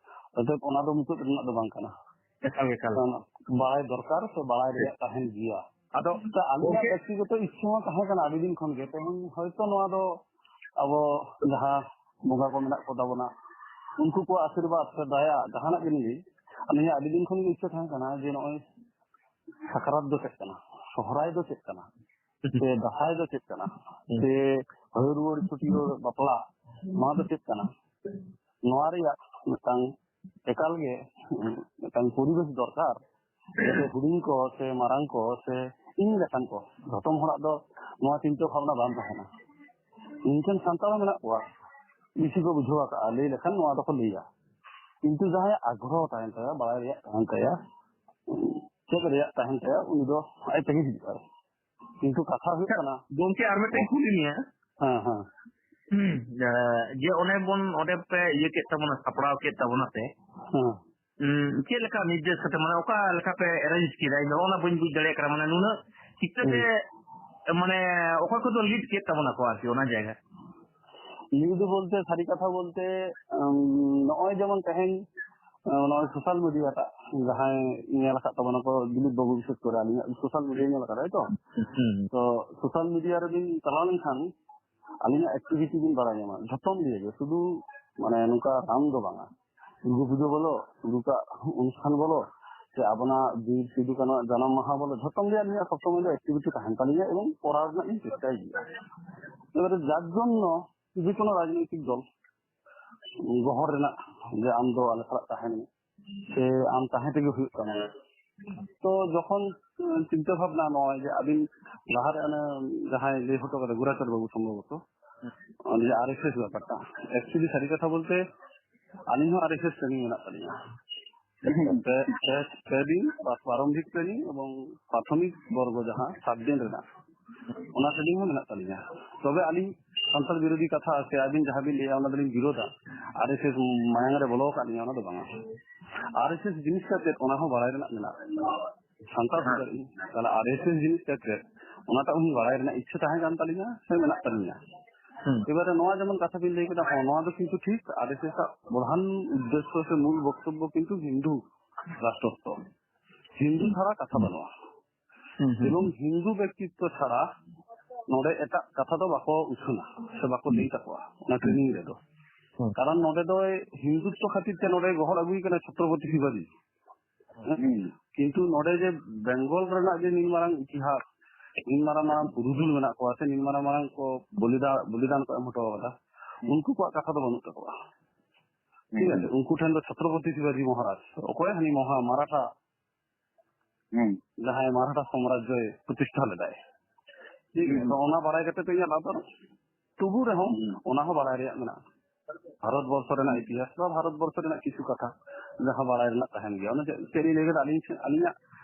ᱚᱛᱚᱮᱵ ᱚᱱᱟ ᱫᱚ ᱢᱩᱪᱟᱹᱫ ᱨᱮᱱᱟᱜ ᱫᱚ ᱵᱟᱝ ᱠᱟᱱᱟ᱾ ᱮᱠᱟᱞ, ᱮᱠᱟᱞ᱾ ᱚᱱᱟ ᱵᱟᱲᱟᱭ ᱫᱚᱨᱠᱟᱨ ᱥᱮ ᱵᱟᱲᱟᱭ ᱨᱮᱭᱟᱜ ᱛᱟᱦᱮᱱ ᱜᱮᱭᱟ᱾ ᱟᱫᱚ ᱛᱚ ᱟᱹᱞᱤᱧᱟᱜ ᱜᱚᱝᱠᱮ, ᱵᱮᱠᱛᱤᱜᱚᱛᱚ ᱤᱪᱪᱷᱟᱹ ᱦᱚᱸ ᱛᱟᱦᱮᱸ ᱠᱟᱱᱟ ᱟᱹᱰᱤ ᱫᱤᱱ ᱠᱷᱚᱱ ᱜᱮ᱾ ᱛᱮᱦᱮᱧ ᱦᱚᱭᱛᱚ ᱱᱚᱣᱟ ᱫᱚ ᱟᱵᱚ ᱡᱟᱦᱟᱸ ᱵᱚᱸᱜᱟ ᱠᱚ ᱢᱮᱱᱟᱜ ᱠᱚ ᱛᱟᱵᱚᱱᱟ, ᱩᱱᱠᱩ ᱠᱚᱣᱟᱜ ᱟᱥᱤᱨᱵᱟᱫᱽ ᱥᱮ ᱫᱟᱭᱟ ᱡᱟᱦᱟᱱᱟᱜ ᱜᱮ ᱱᱤᱭᱮ, ᱟᱹᱞᱤᱧᱟᱜ ᱟᱹᱰᱤ ᱫᱤᱱ ᱠᱷᱚᱱ ᱜᱮ ᱤᱪᱪᱷᱟᱹ ᱛᱟᱦᱮᱸ ᱠᱟᱱᱟ ᱡᱮ ᱱᱚᱜᱼᱚᱭ ᱥᱟᱠᱨᱟᱛ ᱫᱚ ᱪᱮᱫ ᱠᱟᱱᱟ, ᱥᱚᱦᱨᱟᱭ ᱫᱚ ᱪᱮᱫ ᱠᱟᱱᱟ, ᱥᱮ ᱫᱟᱸᱥᱟᱭ ᱫᱚ ᱪᱮᱫ ᱠᱟᱱᱟ, ᱥᱮ ᱦᱟᱹᱨᱣᱟᱹᱲ ᱪᱷᱩᱴᱭᱟᱹᱨ ᱵᱟᱯᱞᱟ, ᱱᱚᱣᱟ ᱫᱚ ᱪᱮᱫ ᱠᱟᱱᱟ? ᱱᱚᱣᱟ ᱨᱮᱭᱟᱜ ᱢᱤᱫᱴᱟᱝ ᱮᱠᱟᱞ ᱜᱮ ᱢᱤᱫᱴᱟᱝ ᱯᱚᱨᱤᱵᱮᱥ ᱫᱚᱨᱠᱟᱨ, ᱡᱟᱛᱮ ᱦᱩᱰᱤᱧ ᱠᱚ ᱥᱮ ᱢᱟᱨᱟᱝ ᱠᱚ ᱥᱮ ᱤᱧ ᱞᱮᱠᱟᱱ ᱠᱚ, ᱡᱷᱚᱛᱚᱢ ᱦᱚᱲᱟᱜ ᱫᱚ ᱱᱚᱣᱟ ᱪᱤᱱᱛᱟᱹ ᱵᱷᱟᱵᱽᱱᱟ ᱵᱟᱝ ᱛᱟᱦᱮᱱᱟ᱾ ᱤᱧ ᱴᱷᱮᱱ ᱥᱟᱱᱛᱟᱲ ᱦᱚᱸ ᱢᱮᱱᱟᱜ ᱠᱚᱣᱟ, ᱵᱮᱥᱤ ᱠᱚ ᱵᱩᱡᱷᱟᱹᱣ ᱟᱠᱟᱫᱼᱟ, ᱞᱟᱹᱭ ᱞᱮᱠᱷᱟᱱ ᱱᱚᱣᱟ ᱫᱚᱠᱚ ᱞᱟᱹᱭᱟ᱾ ᱠᱤᱱᱛᱩ ᱡᱟᱦᱟᱸᱭᱟᱜ ᱟᱜᱽᱨᱚᱦᱚ ᱛᱟᱦᱮᱱ ᱛᱟᱭᱟ, ᱵᱟᱲᱟᱭ ᱨᱮᱭᱟᱜ ᱛᱟᱦᱮᱱ ᱛᱟᱭᱟ, ᱪᱮᱫ ᱨᱮᱭᱟᱜ ᱛᱟᱦᱮᱱ ᱛᱟᱭᱟ, ᱩᱱᱤ ᱫᱚ ᱟᱡ ᱛᱮᱜᱮ ᱦᱤᱡᱩᱜᱼᱟᱭ᱾ ᱠᱤᱱᱛᱩ ᱠᱟᱛᱷᱟ ᱦᱩᱭᱩᱜ ᱠᱟᱱᱟ, ᱜᱚᱢᱠᱮ, ᱟᱨ ᱢᱤᱫᱴᱮᱱ ᱠᱩᱞᱤ ᱢᱮᱭᱟ᱾ ᱦᱮᱸ, ᱦᱮᱸ᱾ ᱦᱩᱸ, ᱡᱮ ᱚᱱᱮ ᱵᱚᱱ, ᱚᱸᱰᱮ ᱯᱮ ᱤᱭᱟᱹ ᱠᱮᱫ ᱛᱟᱵᱚᱱᱟ, ᱥᱟᱯᱲᱟᱣ ᱠᱮᱫ ᱛᱟᱵᱚᱱᱟ ᱯᱮ, ᱦᱮᱸ᱾ ᱩᱸ, ᱪᱮᱫ ᱞᱮᱠᱟ ᱱᱤᱨᱫᱮᱥ ᱠᱟᱛᱮ, ᱢᱟᱱᱮ ᱚᱠᱟ ᱞᱮᱠᱟ ᱯᱮ ᱮᱨᱮᱧᱡᱽ ᱠᱮᱫᱟ? ᱤᱧ ᱫᱚ ᱚᱱᱟ ᱵᱟᱹᱧ ᱵᱩᱡᱽ ᱫᱟᱲᱮᱭᱟᱜ ᱠᱟᱱᱟ, ᱢᱟᱱᱮ ᱱᱩᱱᱟᱹᱜ ᱪᱤᱠᱟᱹᱛᱮ, ᱦᱩᱸ᱾ ᱢᱟᱱᱮ ᱚᱠᱚᱭ ᱠᱚᱫᱚ ᱞᱤᱰ ᱠᱮᱫ ᱛᱟᱵᱚᱱᱟ ᱠᱚ ᱟᱨᱠᱤ ᱚᱱᱟ ᱡᱟᱭᱜᱟ? ᱞᱤᱰ ᱵᱚᱞᱛᱮ, ᱥᱟᱹᱨᱤ ᱠᱟᱛᱷᱟ ᱵᱚᱞᱛᱮ, ᱩᱸ, ᱱᱚᱜᱼᱚᱭ ᱡᱮᱢᱚᱱ ᱛᱮᱦᱮᱧ, ᱩᱸ, ᱱᱚᱜᱼᱚᱭ ᱥᱳᱥᱟᱞ ᱢᱤᱰᱤᱭᱟ ᱴᱟᱜ ᱡᱟᱦᱟᱸᱭ ᱧᱮᱞ ᱟᱠᱟᱫ ᱛᱟᱵᱚᱱᱟ ᱠᱚ, ᱫᱤᱞᱤᱯ ᱵᱟᱹᱵᱩ ᱵᱤᱥᱮᱥ ᱠᱚᱨᱮ, ᱟᱹᱞᱤᱧᱟᱜ ᱥᱳᱥᱟᱞ ᱢᱤᱰᱤᱭᱟ ᱧᱮᱞ ᱟᱠᱟᱫᱟᱭ ᱛᱚ᱾ ᱦᱩᱸ᱾ ᱛᱚ ᱥᱳᱥᱟᱞ ᱢᱤᱰᱤᱭᱟ ᱨᱮᱵᱤᱱ ᱪᱟᱞᱟᱣ ᱞᱮᱱᱠᱷᱟᱱ ᱟᱹᱞᱤᱧᱟᱜ ᱮᱠᱴᱤᱵᱷᱤᱴᱤ ᱵᱤᱱ ᱵᱟᱲᱟᱭ ᱧᱟᱢᱟ, ᱡᱷᱚᱛᱚᱢ ᱫᱤᱭᱮ ᱜᱮ, ᱥᱩᱫᱷᱩ ᱢᱟᱱᱮ ᱱᱚᱝᱠᱟ ᱨᱟᱱ ᱫᱚ ᱵᱟᱝᱟ, ᱫᱩᱨᱜᱟᱹ ᱯᱩᱡᱟᱹ ᱵᱚᱞᱚ, ᱥᱩᱫᱷᱩ ᱠᱟᱜ ᱚᱱᱩᱥᱴᱷᱟᱱ ᱵᱚᱞᱚ, ᱥᱮ ᱟᱵᱚᱱᱟᱜ ᱵᱤᱨ ᱥᱤᱫᱩ ᱠᱟᱹᱱᱩᱣᱟᱜ ᱡᱟᱱᱟᱢ ᱢᱟᱦᱟ ᱵᱚᱞᱚ, ᱡᱷᱚᱛᱚᱢ ᱜᱮ ᱟᱹᱞᱤᱧᱟᱜ ᱥᱚᱵ ᱥᱚᱢᱚᱭ ᱫᱚ ᱮᱠᱴᱤᱵᱷᱤᱴᱤ ᱛᱟᱦᱮᱱ ᱛᱟᱹᱞᱤᱧᱟ ᱮᱵᱚᱝ ᱠᱚᱨᱟᱣ ᱨᱮᱱᱟᱜ ᱞᱤᱧ ᱪᱮᱥᱴᱟᱭ ᱜᱮᱭᱟ᱾ ᱮᱵᱟᱨᱮ ᱡᱟᱨ ᱡᱚᱱᱱᱚ ᱡᱮ ᱠᱳᱱᱳ ᱨᱟᱡᱽᱱᱳᱭᱛᱤᱠ ᱫᱚᱞ ᱜᱚᱦᱚᱲ ᱨᱮᱱᱟᱜ, ᱡᱮ ᱟᱢ ᱫᱚ ᱟᱞᱮ ᱥᱟᱞᱟᱜ ᱛᱟᱦᱮᱱ ᱢᱮ, ᱥᱮ ᱟᱢ ᱛᱟᱦᱮᱸ ᱛᱮᱜᱮ ᱦᱩᱭᱩᱜ ᱛᱟᱢᱟ᱾ ᱛᱚ ᱡᱚᱠᱷᱚᱱ, ᱮᱸ, ᱪᱤᱱᱛᱟᱹ ᱵᱷᱟᱵᱽᱱᱟ ᱱᱚᱜᱼᱚᱭ ᱡᱮ ᱟᱹᱵᱤᱱ ᱞᱟᱦᱟᱨᱮ ᱚᱱᱮ ᱡᱟᱦᱟᱸᱭ ᱞᱟᱹᱭ ᱦᱚᱴᱚ ᱠᱟᱫᱟ ᱜᱩᱨᱟᱪᱟᱸᱫᱽ ᱵᱟᱹᱵᱩ ᱥᱚᱢᱵᱷᱚᱵᱚᱛᱚ, ᱚᱱᱮ ᱡᱮ ᱟᱨ ᱮᱥ ᱮᱥ ᱵᱮᱯᱟᱨᱴᱟ, actually ᱥᱟᱹᱨᱤ ᱠᱟᱛᱷᱟ ᱵᱚᱞᱛᱮ ᱟᱹᱞᱤᱧ ᱦᱚᱸ ᱟᱨ ᱮᱥ ᱮᱥ ᱴᱨᱮᱱᱤᱝ ᱢᱮᱱᱟᱜ ᱛᱟᱹᱞᱤᱧᱟ᱾ ᱯᱮ, ᱯᱮ, ᱯᱮ ᱫᱤᱱ ᱯᱨᱟᱨᱚᱢᱵᱷᱤᱠ ᱴᱨᱮᱱᱤᱝ ᱮᱵᱚᱝ ᱯᱨᱟᱛᱷᱚᱢᱤᱠ ᱵᱚᱨᱜᱚ ᱡᱟᱦᱟᱸ ᱥᱟᱛ ᱫᱤᱱ ᱨᱮᱱᱟᱜ, ᱚᱱᱟ ᱴᱨᱮᱱᱤᱝ ᱦᱚᱸ ᱢᱮᱱᱟᱜ ᱛᱟᱹᱞᱤᱧᱟ᱾ ᱛᱚᱵᱮ ᱟᱹᱞᱤᱧ ᱥᱟᱱᱛᱟᱲ ᱵᱤᱨᱳᱫᱷᱤ ᱠᱟᱛᱷᱟ ᱥᱮ ᱟᱹᱵᱤᱱ ᱡᱟᱦᱟᱸ ᱵᱤᱱ ᱞᱟᱹᱭᱟ ᱚᱱᱟ ᱫᱚᱞᱤᱧ ᱵᱤᱨᱳᱫᱷᱟ᱾ ᱟᱨ ᱮᱥ ᱮᱥ ᱢᱟᱭᱟᱝ ᱨᱮ ᱵᱚᱞᱚ ᱟᱠᱟᱫ ᱞᱤᱧᱟ, ᱚᱱᱟ ᱫᱚ ᱵᱟᱝᱟ᱾ ᱟᱨ ᱮᱥ ᱮᱥ ᱡᱤᱱᱤᱥ ᱠᱟᱛᱮ ᱚᱱᱟ ᱦᱚᱸ ᱵᱟᱲᱟᱭ ᱨᱮᱱᱟᱜ ᱢᱮᱱᱟᱜᱼᱟ᱾ ᱥᱟᱱᱛᱟᱲ ᱦᱮᱸ᱾ ᱦᱩᱭ ᱫᱟᱲᱮᱭᱟᱜᱼᱟ᱾ ᱛᱟᱦᱚᱞᱮ ᱟᱨ ᱮᱥ ᱮᱥ ᱡᱤᱱᱤᱥ ᱪᱮᱫ ᱪᱮᱫ, ᱚᱱᱟᱴᱟᱜ ᱩᱱᱤ ᱵᱟᱲᱟᱭ ᱨᱮᱱᱟᱜ ᱤᱪᱪᱷᱟᱹ ᱛᱟᱦᱮᱸ ᱠᱟᱱ ᱛᱟᱹᱞᱤᱧᱟ ᱥᱮ ᱢᱮᱱᱟᱜ ᱛᱟᱹᱞᱤᱧᱟ᱾ ᱦᱩᱸ᱾ ᱮᱵᱟᱨᱮ ᱱᱚᱣᱟ ᱡᱮᱢᱚᱱ ᱠᱟᱛᱷᱟ ᱵᱤᱱ ᱞᱟᱹᱭ ᱠᱮᱫᱟ, ᱦᱚᱸ, ᱱᱚᱣᱟ ᱫᱚ ᱠᱤᱱᱛᱩ ᱴᱷᱤᱠ, ᱟᱨ ᱮᱥ ᱮᱥ ᱟᱜ ᱯᱨᱚᱫᱷᱟᱱ ᱩᱫᱽᱫᱮᱥᱥᱚ ᱥᱮ ᱢᱩᱞ ᱵᱚᱠᱛᱚᱵᱵᱚ ᱠᱤᱱᱛᱩ ᱦᱤᱱᱫᱩ ᱨᱟᱥᱴᱨᱚᱛᱛᱚ, ᱦᱤᱱᱫᱩ ᱪᱷᱟᱲᱟ ᱠᱟᱛᱷᱟ ᱵᱟᱹᱱᱩᱜᱼᱟ᱾ ᱦᱩᱸ, ᱦᱩᱸ᱾ ᱮᱵᱚᱝ ᱦᱤᱱᱫᱩ ᱵᱮᱠᱛᱤᱛᱛᱚ ᱪᱷᱟᱲᱟ ᱱᱚᱰᱮ ᱮᱴᱟᱜ ᱠᱟᱛᱷᱟ ᱫᱚ ᱵᱟᱠᱚ ᱩᱪᱷᱟᱹᱱᱟ ᱥᱮ ᱵᱟᱠᱚ ᱞᱟᱹᱭ ᱛᱟᱠᱚᱣᱟ ᱚᱱᱟ ᱴᱨᱮᱱᱤᱝ ᱨᱮᱫᱚ᱾ ᱦᱩᱸ᱾ ᱠᱟᱨᱚᱱ ᱱᱚᱰᱮ ᱫᱚ ᱦᱤᱱᱫᱩᱛᱛᱚ ᱠᱷᱟᱹᱛᱤᱨ ᱛᱮ ᱱᱚᱰᱮ ᱜᱚᱦᱚᱲ ᱟᱹᱜᱩᱭ ᱠᱟᱱᱟ ᱪᱷᱚᱛᱨᱚᱯᱚᱛᱤ ᱥᱤᱵᱟᱡᱤ᱾ ᱦᱩᱸ᱾ ᱠᱤᱱᱛᱩ ᱱᱚᱰᱮ ᱡᱮ ᱵᱮᱝᱜᱚᱞ ᱨᱮᱱᱟᱜ ᱡᱮ ᱱᱤᱱ ᱢᱟᱨᱟᱝ ᱤᱛᱤᱦᱟᱥ, ᱱᱤᱱ ᱢᱟᱨᱟᱝ ᱢᱟᱨᱟᱝ ᱯᱩᱨᱩᱫᱷᱩᱞ ᱢᱮᱱᱟᱜ ᱠᱚᱣᱟ ᱥᱮ ᱱᱤᱱ ᱢᱟᱨᱟᱝ ᱢᱟᱨᱟᱝ ᱠᱚ ᱵᱚᱞᱤᱫᱟᱱ, ᱵᱚᱞᱤᱫᱟᱱ ᱠᱚ ᱮᱢ ᱦᱚᱴᱚ ᱠᱟᱫᱟ, ᱦᱩᱸ᱾ ᱩᱱᱠᱩ ᱠᱚᱣᱟᱜ ᱠᱟᱛᱷᱟ ᱫᱚ ᱵᱟᱹᱱᱩᱜ ᱛᱟᱠᱚᱣᱟ᱾ ᱴᱷᱤᱠ ᱟᱪᱷᱮ? ᱦᱩᱸ᱾ ᱩᱱᱠᱩ ᱴᱷᱮᱱ ᱫᱚ ᱪᱷᱚᱛᱨᱚᱯᱚᱛᱤ ᱥᱤᱵᱟᱡᱤ ᱢᱚᱦᱟᱨᱟᱡᱽ, ᱚᱠᱚᱭ ᱦᱟᱹᱱᱤ ᱢᱚᱦᱟ ᱢᱟᱨᱟᱴᱷᱟ, ᱦᱩᱸ᱾ ᱡᱟᱦᱟᱸᱭ ᱢᱟᱨᱟᱴᱷᱟ ᱥᱟᱢᱨᱟᱡᱽᱡᱚᱭ ᱯᱨᱚᱛᱤᱥᱴᱷᱟ ᱞᱮᱫᱟᱭ᱾ ᱴᱷᱤᱠ ᱟᱪᱷᱮ? ᱦᱩᱸ᱾ ᱛᱚ ᱚᱱᱟ ᱵᱟᱲᱟᱭ ᱠᱟᱛᱮ ᱛᱚ ᱤᱧᱟᱹᱜ ᱞᱟᱵᱷ ᱵᱟᱹᱱᱩᱜ᱾ ᱛᱚᱵᱩ ᱨᱮᱦᱚᱸ ᱦᱩᱸ᱾ ᱚᱱᱟ ᱦᱚᱸ ᱵᱟᱲᱟᱭ ᱨᱮᱭᱟᱜ ᱢᱮᱱᱟᱜᱼᱟ᱾ ᱵᱷᱟᱨᱚᱛ ᱵᱚᱨᱥᱚ ᱨᱮᱱᱟᱜ ᱦᱩᱸ᱾ ᱤᱛᱤᱦᱟᱥ ᱵᱟ ᱵᱷᱟᱨᱚᱛ ᱵᱚᱨᱥᱚ ᱨᱮᱱᱟᱜ ᱠᱤᱪᱷᱩ ᱠᱟᱛᱷᱟ ᱡᱟᱦᱟᱸ ᱵᱟᱲᱟᱭ ᱨᱮᱱᱟᱜ ᱛᱟᱦᱮᱱ ᱜᱮᱭᱟ᱾ ᱚᱱᱟ ᱪᱮᱫ, ᱪᱮᱫ ᱞᱤᱧ ᱞᱟᱹᱭ ᱠᱮᱫᱟ, ᱟᱹᱞᱤᱧ ᱥᱮ-, ᱟᱹᱞᱤᱧᱟᱜ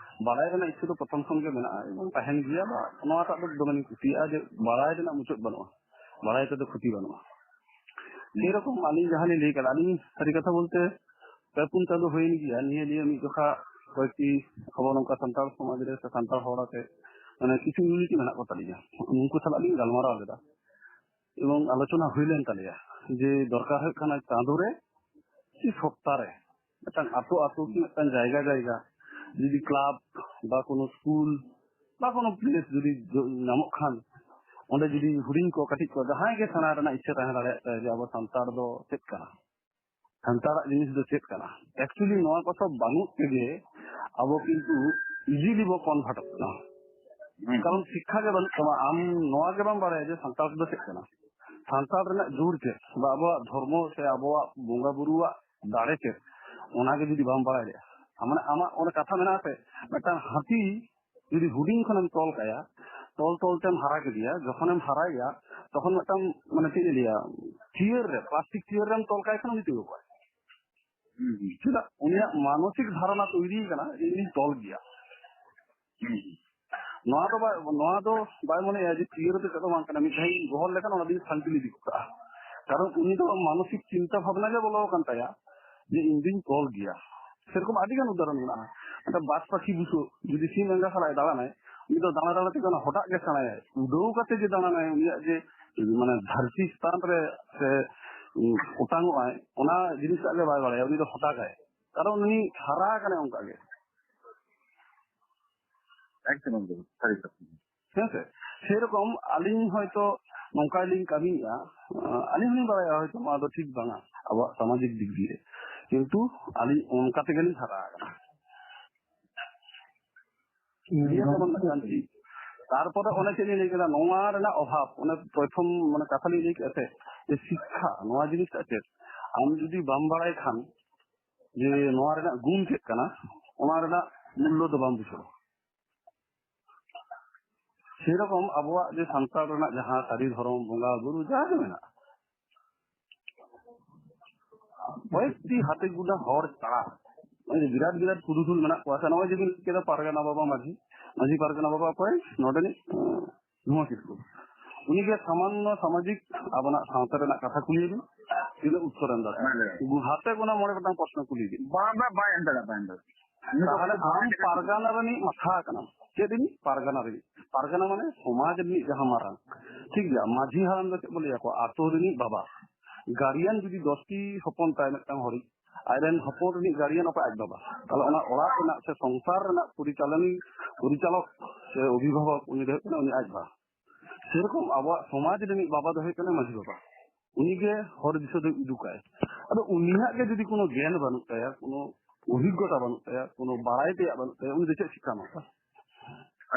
ᱵᱟᱲᱟᱭ ᱨᱮᱱᱟᱜ ᱤᱪᱪᱷᱟᱹ ᱫᱚ ᱯᱨᱚᱛᱷᱚᱢ ᱠᱷᱚᱱ ᱜᱮ ᱢᱮᱱᱟᱜᱼᱟ ᱮᱵᱚᱝ ᱛᱟᱦᱮᱱ ᱜᱮᱭᱟ, ᱵᱟ ᱱᱚᱣᱟᱴᱟᱜ ᱫᱚ ᱫᱚᱢᱮᱞᱤᱧ ᱠᱩᱥᱤᱭᱟᱜᱼᱟ ᱡᱮ ᱵᱟᱲᱟᱭ ᱨᱮᱱᱟᱜ ᱢᱩᱪᱟᱹᱫ ᱵᱟᱹᱱᱩᱜᱼᱟ, ᱵᱟᱲᱟᱭ ᱛᱮᱫᱚ ᱠᱷᱚᱛᱤ ᱵᱟᱹᱱᱩᱜᱼᱟ᱾ ᱥᱮᱨᱚᱠᱚᱢ ᱟᱹᱞᱤᱧ ᱡᱟᱦᱟᱸ ᱞᱤᱧ ᱞᱟᱹᱭ ᱠᱟᱫᱟ, ᱟᱹᱞᱤᱧ ᱥᱟᱹᱨᱤ ᱠᱟᱛᱷᱟ ᱵᱚᱞᱛᱮ ᱯᱮ ᱯᱩᱱ ᱪᱟᱸᱫᱚ ᱦᱩᱭᱮᱱ ᱜᱮᱭᱟ ᱱᱤᱭᱟᱹ ᱱᱤᱭᱟᱹ ᱢᱤᱫ ᱡᱚᱠᱷᱟ ᱠᱚᱭᱮᱠᱴᱤ ᱟᱵᱚ ᱱᱚᱝᱠᱟ ᱥᱟᱱᱛᱟᱲ ᱥᱚᱢᱟᱡᱽ ᱨᱮ ᱥᱮ ᱥᱟᱱᱛᱟᱲ ᱦᱚᱲ ᱟᱛᱮ ᱢᱟᱱᱮ ᱠᱤᱪᱷᱩ ᱤᱭᱩᱱᱤᱴᱤ ᱢᱮᱱᱟᱜ ᱠᱚ ᱛᱟᱞᱤᱧᱟ, ᱩᱱᱠᱩ ᱥᱟᱞᱟᱜ ᱞᱤᱧ ᱜᱟᱞᱢᱟᱨᱟᱣ ᱞᱮᱫᱟ ᱮᱵᱚᱝ ᱟᱞᱳᱪᱚᱱᱟ ᱦᱩᱭ ᱞᱮᱱ ᱛᱟᱞᱮᱭᱟ ᱡᱮ ᱫᱚᱨᱠᱟᱨ ᱦᱩᱭᱩᱜ ᱠᱟᱱᱟ ᱪᱟᱸᱫᱚ ᱨᱮ ᱠᱤ ᱥᱚᱯᱛᱟ ᱨᱮ ᱢᱤᱫᱴᱟᱝ ᱟᱛᱳ ᱟᱛᱳ ᱠᱤ ᱢᱤᱫᱴᱟᱝ ᱡᱟᱭᱜᱟ ᱡᱟᱭᱜᱟ ᱡᱩᱫᱤ ᱠᱞᱟᱵᱽ ᱵᱟ ᱠᱳᱱᱳ ᱥᱠᱩᱞ ᱵᱟ ᱠᱳᱱᱳ ᱯᱞᱮᱥ ᱡᱩᱫᱤ ᱡᱚ-, ᱧᱟᱢᱚᱜ ᱠᱷᱟᱱ ᱚᱸᱰᱮ ᱡᱩᱫᱤ ᱦᱩᱰᱤᱧ ᱠᱚ ᱠᱟᱹᱴᱤᱡ ᱠᱚ ᱡᱟᱦᱟᱸᱭ ᱜᱮ ᱥᱮᱬᱟ ᱨᱮᱱᱟᱜ ᱤᱪᱪᱷᱟᱹ ᱛᱟᱦᱮᱸ ᱫᱟᱲᱮᱭᱟᱜ ᱛᱟᱭᱟ ᱡᱮ ᱟᱵᱚ ᱥᱟᱱᱛᱟᱲ ᱫᱚ ᱪᱮᱫ ᱠᱟᱱᱟ, ᱥᱟᱱᱛᱟᱲᱟᱜ ᱡᱤᱱᱤᱥ ᱫᱚ ᱪᱮᱫ ᱠᱟᱱᱟ᱾ Actually ᱱᱚᱣᱟ ᱠᱚ ᱥᱚᱵ ᱵᱟᱹᱱᱩᱜ ᱛᱮᱜᱮ ᱟᱵᱚ ᱠᱤᱱᱛᱩ ᱤᱡᱤᱞᱤ ᱵᱚ ᱠᱚᱱᱵᱷᱟᱨᱴᱚᱜ ᱠᱟᱱᱟ᱾ ᱦᱩᱸ᱾ ᱠᱟᱨᱚᱱ ᱥᱤᱠᱠᱷᱟ ᱜᱮ ᱵᱟᱹᱱᱩᱜ ᱛᱟᱢᱟ, ᱟᱢ ᱱᱚᱣᱟ ᱜᱮ ᱵᱟᱢ ᱵᱟᱲᱟᱭᱟ ᱡᱮ ᱥᱟᱱᱛᱟᱲ ᱫᱚ ᱪᱮᱫ ᱠᱟᱱᱟ, ᱥᱟᱱᱛᱟᱲ ᱨᱮᱱᱟᱜ ᱡᱩᱲ ᱪᱮᱫ, ᱵᱟ ᱟᱵᱚᱣᱟᱜ ᱫᱷᱚᱨᱢᱚ ᱥᱮ ᱟᱵᱚᱣᱟᱜ ᱵᱚᱸᱜᱟ ᱵᱩᱨᱩᱣᱟᱜ ᱫᱟᱲᱮ ᱪᱮᱫ, ᱚᱱᱟ ᱜᱮ ᱡᱩᱫᱤ ᱵᱟᱢ ᱵᱟᱲᱟᱭ ᱞᱮᱭᱟ, ᱢᱟᱱᱮ ᱟᱢᱟᱜ ᱚᱱᱟ ᱠᱟᱛᱷᱟ ᱢᱮᱱᱟᱜᱼᱟ ᱥᱮ, ᱢᱤᱫᱴᱟᱝ ᱦᱟᱹᱛᱤ ᱡᱩᱫᱤ ᱦᱩᱰᱤᱧ ᱠᱷᱚᱱᱮᱢ ᱛᱚᱞ ᱠᱟᱭᱟ, ᱛᱚᱞ ᱛᱚᱞ ᱛᱮᱢ ᱦᱟᱨᱟ ᱠᱮᱫᱮᱭᱟ, ᱡᱚᱠᱷᱚᱱᱮᱢ ᱦᱟᱨᱟᱭᱮᱭᱟ ᱛᱚᱠᱷᱚᱱ ᱢᱤᱫᱴᱟᱝ ᱢᱟᱱᱮ ᱪᱮᱫ ᱤᱧ ᱞᱟᱹᱭᱟ, ᱪᱤᱭᱟᱹᱨ ᱨᱮ, ᱯᱞᱟᱥᱴᱤᱠ ᱪᱤᱭᱟᱹᱨ ᱨᱮᱢ ᱛᱚᱞ ᱠᱟᱭ ᱠᱷᱟᱱ ᱩᱱᱤ ᱛᱤᱸᱜᱩ ᱠᱚᱜᱼᱟᱭ᱾ ᱦᱩᱸ, ᱦᱩᱸ᱾ ᱪᱮᱫᱟᱜ? ᱩᱱᱤᱭᱟᱜ ᱢᱟᱱᱚᱥᱤᱠ ᱫᱷᱟᱨᱚᱱᱟ ᱛᱚᱭᱨᱤ ᱠᱟᱱᱟ ᱡᱮ ᱤᱧ ᱛᱚᱞ ᱜᱮᱭᱟ᱾ ᱦᱩᱸ, ᱦᱩᱸ᱾ ᱱᱚᱣᱟ ᱫᱚ ᱵᱟᱭ, ᱱᱚᱣᱟ ᱫᱚ ᱵᱟᱭ ᱢᱚᱱᱮᱭᱟ ᱡᱮ ᱪᱤᱭᱟᱹᱨ ᱫᱚ ᱪᱮᱫ ᱦᱚᱸ ᱵᱟᱝ ᱠᱟᱱᱟ, ᱢᱤᱫ ᱫᱷᱟᱣ ᱤᱧ ᱜᱚᱦᱚᱲ ᱞᱮᱠᱷᱟᱱ ᱚᱱᱟ ᱫᱚᱧ ᱥᱟᱱᱛᱤ ᱤᱫᱤ ᱠᱚᱜ ᱠᱟᱜᱼᱟ᱾ ᱠᱟᱨᱚᱱ ᱩᱱᱤ ᱫᱚ ᱢᱟᱱᱚᱥᱤᱠ ᱪᱤᱱᱛᱟ ᱵᱷᱟᱵᱽᱱᱟ ᱜᱮ ᱵᱚᱞᱚ ᱟᱠᱟᱱ ᱛᱟᱭᱟ ᱡᱮ ᱤᱧ ᱫᱩᱧ ᱛᱚᱞ ᱜᱮᱭᱟ᱾ ᱥᱮᱨᱚᱠᱚᱢ ᱟᱹᱰᱤ ᱜᱟᱱ ᱩᱫᱟᱦᱚᱨᱚᱱ ᱢᱮᱱᱟᱜᱼᱟ᱾ ᱢᱤᱫᱴᱟᱝ ᱵᱟᱡᱽ ᱯᱟᱠᱷᱤ ᱵᱩᱥᱟᱹᱜ ᱡᱩᱫᱤ ᱥᱤᱢ ᱮᱸᱜᱟ ᱥᱟᱞᱟᱜ ᱮ ᱫᱟᱬᱟᱱᱟᱭ, ᱩᱱᱤ ᱫᱚ ᱫᱟᱬᱟ ᱫᱟᱬᱟ ᱛᱮᱜᱮ ᱚᱱᱟ ᱦᱚᱴᱟᱜ ᱜᱮ ᱥᱮᱬᱟᱭᱟᱭ᱾ ᱩᱰᱟᱹᱣ ᱠᱟᱛᱮ ᱡᱮ ᱫᱟᱬᱟᱱᱟᱭ, ᱩᱱᱤᱭᱟᱜ ᱡᱮ ᱢᱟᱱᱮ ᱫᱷᱟᱹᱨᱛᱤ ᱪᱮᱛᱟᱱ ᱨᱮ ᱥᱮ, ᱩᱸ, ᱚᱴᱟᱝᱚᱜᱼᱟᱭ, ᱚᱱᱟ ᱡᱤᱱᱤᱥᱴᱟᱜ ᱜᱮ ᱵᱟᱭ ᱵᱟᱲᱟᱭᱟ᱾ ᱩᱱᱤ ᱫᱚ ᱦᱚᱴᱟᱜᱟᱭ, ᱠᱟᱨᱚᱱ ᱩᱱᱤ ᱦᱟᱨᱟ ᱟᱠᱟᱱᱟᱭ ᱚᱱᱠᱟ ᱜᱮ᱾ ᱮᱠᱫᱚᱢ, ᱮᱠᱫᱚᱢ, ᱥᱟᱹᱨᱤ ᱠᱟᱛᱷᱟ᱾ ᱦᱮᱸ ᱥᱮ? ᱥᱮᱨᱚᱠᱚᱢ ᱟᱹᱞᱤᱧ ᱦᱚᱭᱛᱚ ᱱᱚᱝᱠᱟ ᱞᱤᱧ ᱠᱟᱹᱢᱤᱭᱮᱫᱼᱟ, ᱟᱹᱞᱤᱧ ᱦᱚᱸᱞᱤᱧ ᱵᱟᱲᱟᱭᱟ ᱦᱚᱭᱛᱚ ᱱᱚᱣᱟ ᱫᱚ ᱴᱷᱤᱠ ᱵᱟᱝᱟ ᱟᱵᱚᱣᱟᱜ ᱥᱟᱢᱟᱡᱤᱠ ᱫᱤᱠ ᱫᱤᱭᱮ, ᱠᱤᱱᱛᱩ ᱟᱹᱞᱤᱧ ᱚᱱᱠᱟ ᱛᱮᱜᱮᱞᱤᱧ ᱦᱟᱨᱟ ᱟᱠᱟᱱᱟ᱾ ᱱᱤᱭᱟᱹ ᱠᱚ ᱵᱟᱝ ᱠᱟᱱ ᱪᱮᱫ? ᱛᱟᱨᱯᱚᱨᱮ ᱚᱱᱮ ᱪᱮᱫ ᱞᱤᱧ ᱞᱟᱹᱭ ᱠᱮᱫᱟ, ᱱᱚᱣᱟ ᱨᱮᱱᱟᱜ ᱚᱵᱷᱟᱵ, ᱚᱱᱮ ᱯᱨᱚᱛᱷᱚᱢ ᱢᱟᱱᱮ ᱠᱟᱛᱷᱟ ᱞᱤᱧ ᱞᱟᱹᱭ ᱠᱮᱫᱟ ᱥᱮ, ᱡᱮ ᱥᱤᱠᱠᱷᱟ ᱱᱚᱣᱟ ᱡᱤᱱᱤᱥᱴᱟ ᱪᱮᱫ, ᱟᱢ ᱡᱩᱫᱤ ᱵᱟᱢ ᱵᱟᱲᱟᱭ ᱠᱷᱟᱱ ᱡᱮ ᱱᱚᱣᱟ ᱨᱮᱱᱟᱜ ᱜᱩᱱ ᱪᱮᱫ ᱠᱟᱱᱟ, ᱚᱱᱟ ᱨᱮᱱᱟᱜ ᱢᱩᱞᱞᱚ ᱫᱚ ᱵᱟᱢ ᱵᱩᱡᱷᱟᱹᱣᱟ᱾ ᱥᱮᱨᱚᱠᱚᱢ ᱟᱵᱚᱣᱟᱜ ᱡᱮ ᱥᱟᱱᱛᱟᱲ ᱨᱮᱱᱟᱜ ᱡᱟᱦᱟᱸ ᱥᱟᱹᱨᱤ ᱫᱷᱚᱨᱚᱢ, ᱵᱚᱸᱜᱟ ᱵᱩᱨᱩ, ᱡᱟᱦᱟᱸ ᱜᱮ ᱢᱮᱱᱟᱜᱼᱟ, ᱠᱚᱭᱮᱠᱴᱤ ᱦᱟᱛᱮ ᱜᱩᱰᱟ ᱦᱚᱲ ᱪᱷᱟᱲᱟ, ᱱᱚᱜᱼᱚᱭ ᱡᱮ ᱵᱤᱨᱟᱴ ᱵᱤᱨᱟᱴ ᱯᱩᱨᱩᱫᱷᱩᱞ ᱢᱮᱱᱟᱜ ᱠᱚᱣᱟ, ᱥᱮ ᱱᱚᱜᱼᱚᱭ ᱡᱮᱵᱤᱱ ᱞᱟᱹᱭ ᱠᱮᱫᱟ ᱯᱟᱨᱜᱟᱱᱟ ᱵᱟᱵᱟ ᱢᱟᱹᱡᱷᱤ, ᱢᱟᱹᱡᱷᱤ ᱯᱟᱨᱜᱟᱱᱟ ᱵᱟᱵᱟ ᱚᱠᱚᱭ? ᱱᱚᱰᱮᱱᱤᱡ, ᱟᱸ, ᱱᱚᱣᱟ ᱠᱤᱥᱠᱩ᱾ ᱩᱱᱤᱜᱮ ᱥᱟᱢᱟᱱᱱᱚ ᱥᱟᱢᱟᱡᱤᱠ ᱟᱵᱚᱱᱟᱜ ᱥᱟᱶᱛᱟ ᱨᱮᱱᱟᱜ ᱠᱟᱛᱷᱟ ᱠᱩᱞᱤᱭᱮ ᱵᱤᱱ, ᱛᱤᱱᱟᱹᱜ ᱩᱛᱛᱚᱨ ᱮᱢ ᱫᱟᱲᱮᱭᱟᱜᱼᱟ᱾ ᱵᱟᱝ ᱫᱟᱲᱮᱭᱟᱜᱼᱟ᱾ ᱦᱟᱛᱮ ᱜᱩᱱᱟ ᱢᱚᱬᱮ ᱜᱚᱴᱟᱝ ᱯᱨᱚᱥᱱᱚ ᱠᱩᱞᱤᱭᱮ ᱵᱤᱱ᱾ ᱵᱟᱝ, ᱵᱟᱝ, ᱵᱟᱭ ᱮᱢ ᱫᱟᱲᱮᱭᱟᱜᱼᱟ, ᱵᱟᱭ ᱮᱢ ᱫᱟᱲᱮᱭᱟᱜᱼᱟ᱾ ᱩᱱᱤ ᱫᱚ ᱛᱟᱦᱚᱞᱮ ᱟᱢ ᱯᱟᱨᱜᱟᱱᱟ ᱨᱤᱱᱤᱡ ᱢᱟᱛᱷᱟ ᱠᱟᱱᱟᱢ᱾ ᱪᱮᱫ ᱨᱤᱱᱤᱡ? ᱯᱟᱨᱜᱟᱱᱟ ᱨᱤᱱᱤᱡ᱾ ᱯᱟᱨᱜᱟᱱᱟ ᱢᱟᱱᱮ ᱥᱚᱢᱟᱡᱽ ᱨᱤᱱᱤᱡ ᱡᱟᱦᱟᱸ ᱢᱟᱨᱟᱝ᱾ ᱴᱷᱤᱠ ᱜᱮᱭᱟ, ᱢᱟᱹᱡᱷᱤ ᱦᱟᱲᱟᱢ ᱫᱚ ᱪᱮᱫ ᱵᱚ ᱞᱟᱹᱭ ᱟᱠᱚᱣᱟ? ᱟᱛᱳ ᱨᱤᱱᱤᱡ ᱵᱟᱵᱟ᱾ ᱜᱟᱨᱰᱤᱭᱟᱱ ᱡᱩᱫᱤ ᱫᱚᱥᱴᱤ ᱦᱚᱯᱚᱱ ᱛᱟᱭ ᱢᱤᱫᱴᱟᱝ ᱦᱚᱲᱤᱡ, ᱟᱡ ᱨᱮᱱ ᱦᱚᱯᱚᱱ ᱨᱤᱱᱤᱡ ᱜᱟᱨᱰᱤᱭᱟᱱ ᱚᱠᱚᱭ? ᱟᱡ ᱵᱟᱵᱟ᱾ ᱛᱟᱦᱚᱞᱮ ᱚᱱᱟ ᱚᱲᱟᱜ ᱨᱮᱱᱟᱜ ᱥᱮ ᱥᱚᱝᱥᱟᱨ ᱨᱮᱱᱟᱜ ᱯᱚᱨᱤᱪᱟᱞᱚᱱᱤ, ᱯᱚᱨᱤᱪᱟᱞᱚᱠ ᱥᱮ ᱚᱵᱷᱤᱵᱷᱟᱵᱚᱠ ᱩᱱᱤ ᱫᱚ ᱦᱩᱭᱩᱜ ᱠᱟᱱᱟ ᱩᱱᱤ ᱟᱡ ᱵᱟᱵᱟ᱾ ᱥᱮᱨᱚᱠᱚᱢ ᱟᱵᱚᱣᱟᱜ ᱥᱚᱢᱟᱡᱽ ᱨᱤᱱᱤᱡ ᱵᱟᱵᱟ ᱫᱚ ᱦᱩᱭᱩᱜ ᱠᱟᱱᱟ ᱢᱟᱹᱡᱷᱤ ᱵᱟᱵᱟ᱾ ᱩᱱᱤᱜᱮ ᱦᱚᱨ ᱫᱤᱥᱟᱹ ᱫᱚᱭ ᱩᱫᱩᱜᱟᱭ᱾ ᱟᱫᱚ ᱩᱱᱤᱭᱟᱜ ᱜᱮ ᱡᱩᱫᱤ ᱠᱳᱱᱳ ᱜᱮᱭᱟᱱ ᱵᱟᱹᱱᱩᱜ ᱛᱟᱭᱟ, ᱠᱳᱱᱳ ᱚᱵᱷᱤᱜᱽᱜᱚᱛᱟ ᱵᱟᱹᱱᱩᱜ ᱛᱟᱭᱟ, ᱠᱳᱱᱳ ᱵᱟᱲᱟᱭ ᱛᱮᱭᱟᱜ ᱵᱟᱹᱱᱩᱜ ᱛᱟᱭᱟ, ᱩᱱᱤ ᱫᱚ ᱪᱮᱫ ᱥᱤᱠᱠᱷᱟ ᱮᱢᱟ ᱠᱚᱣᱟ?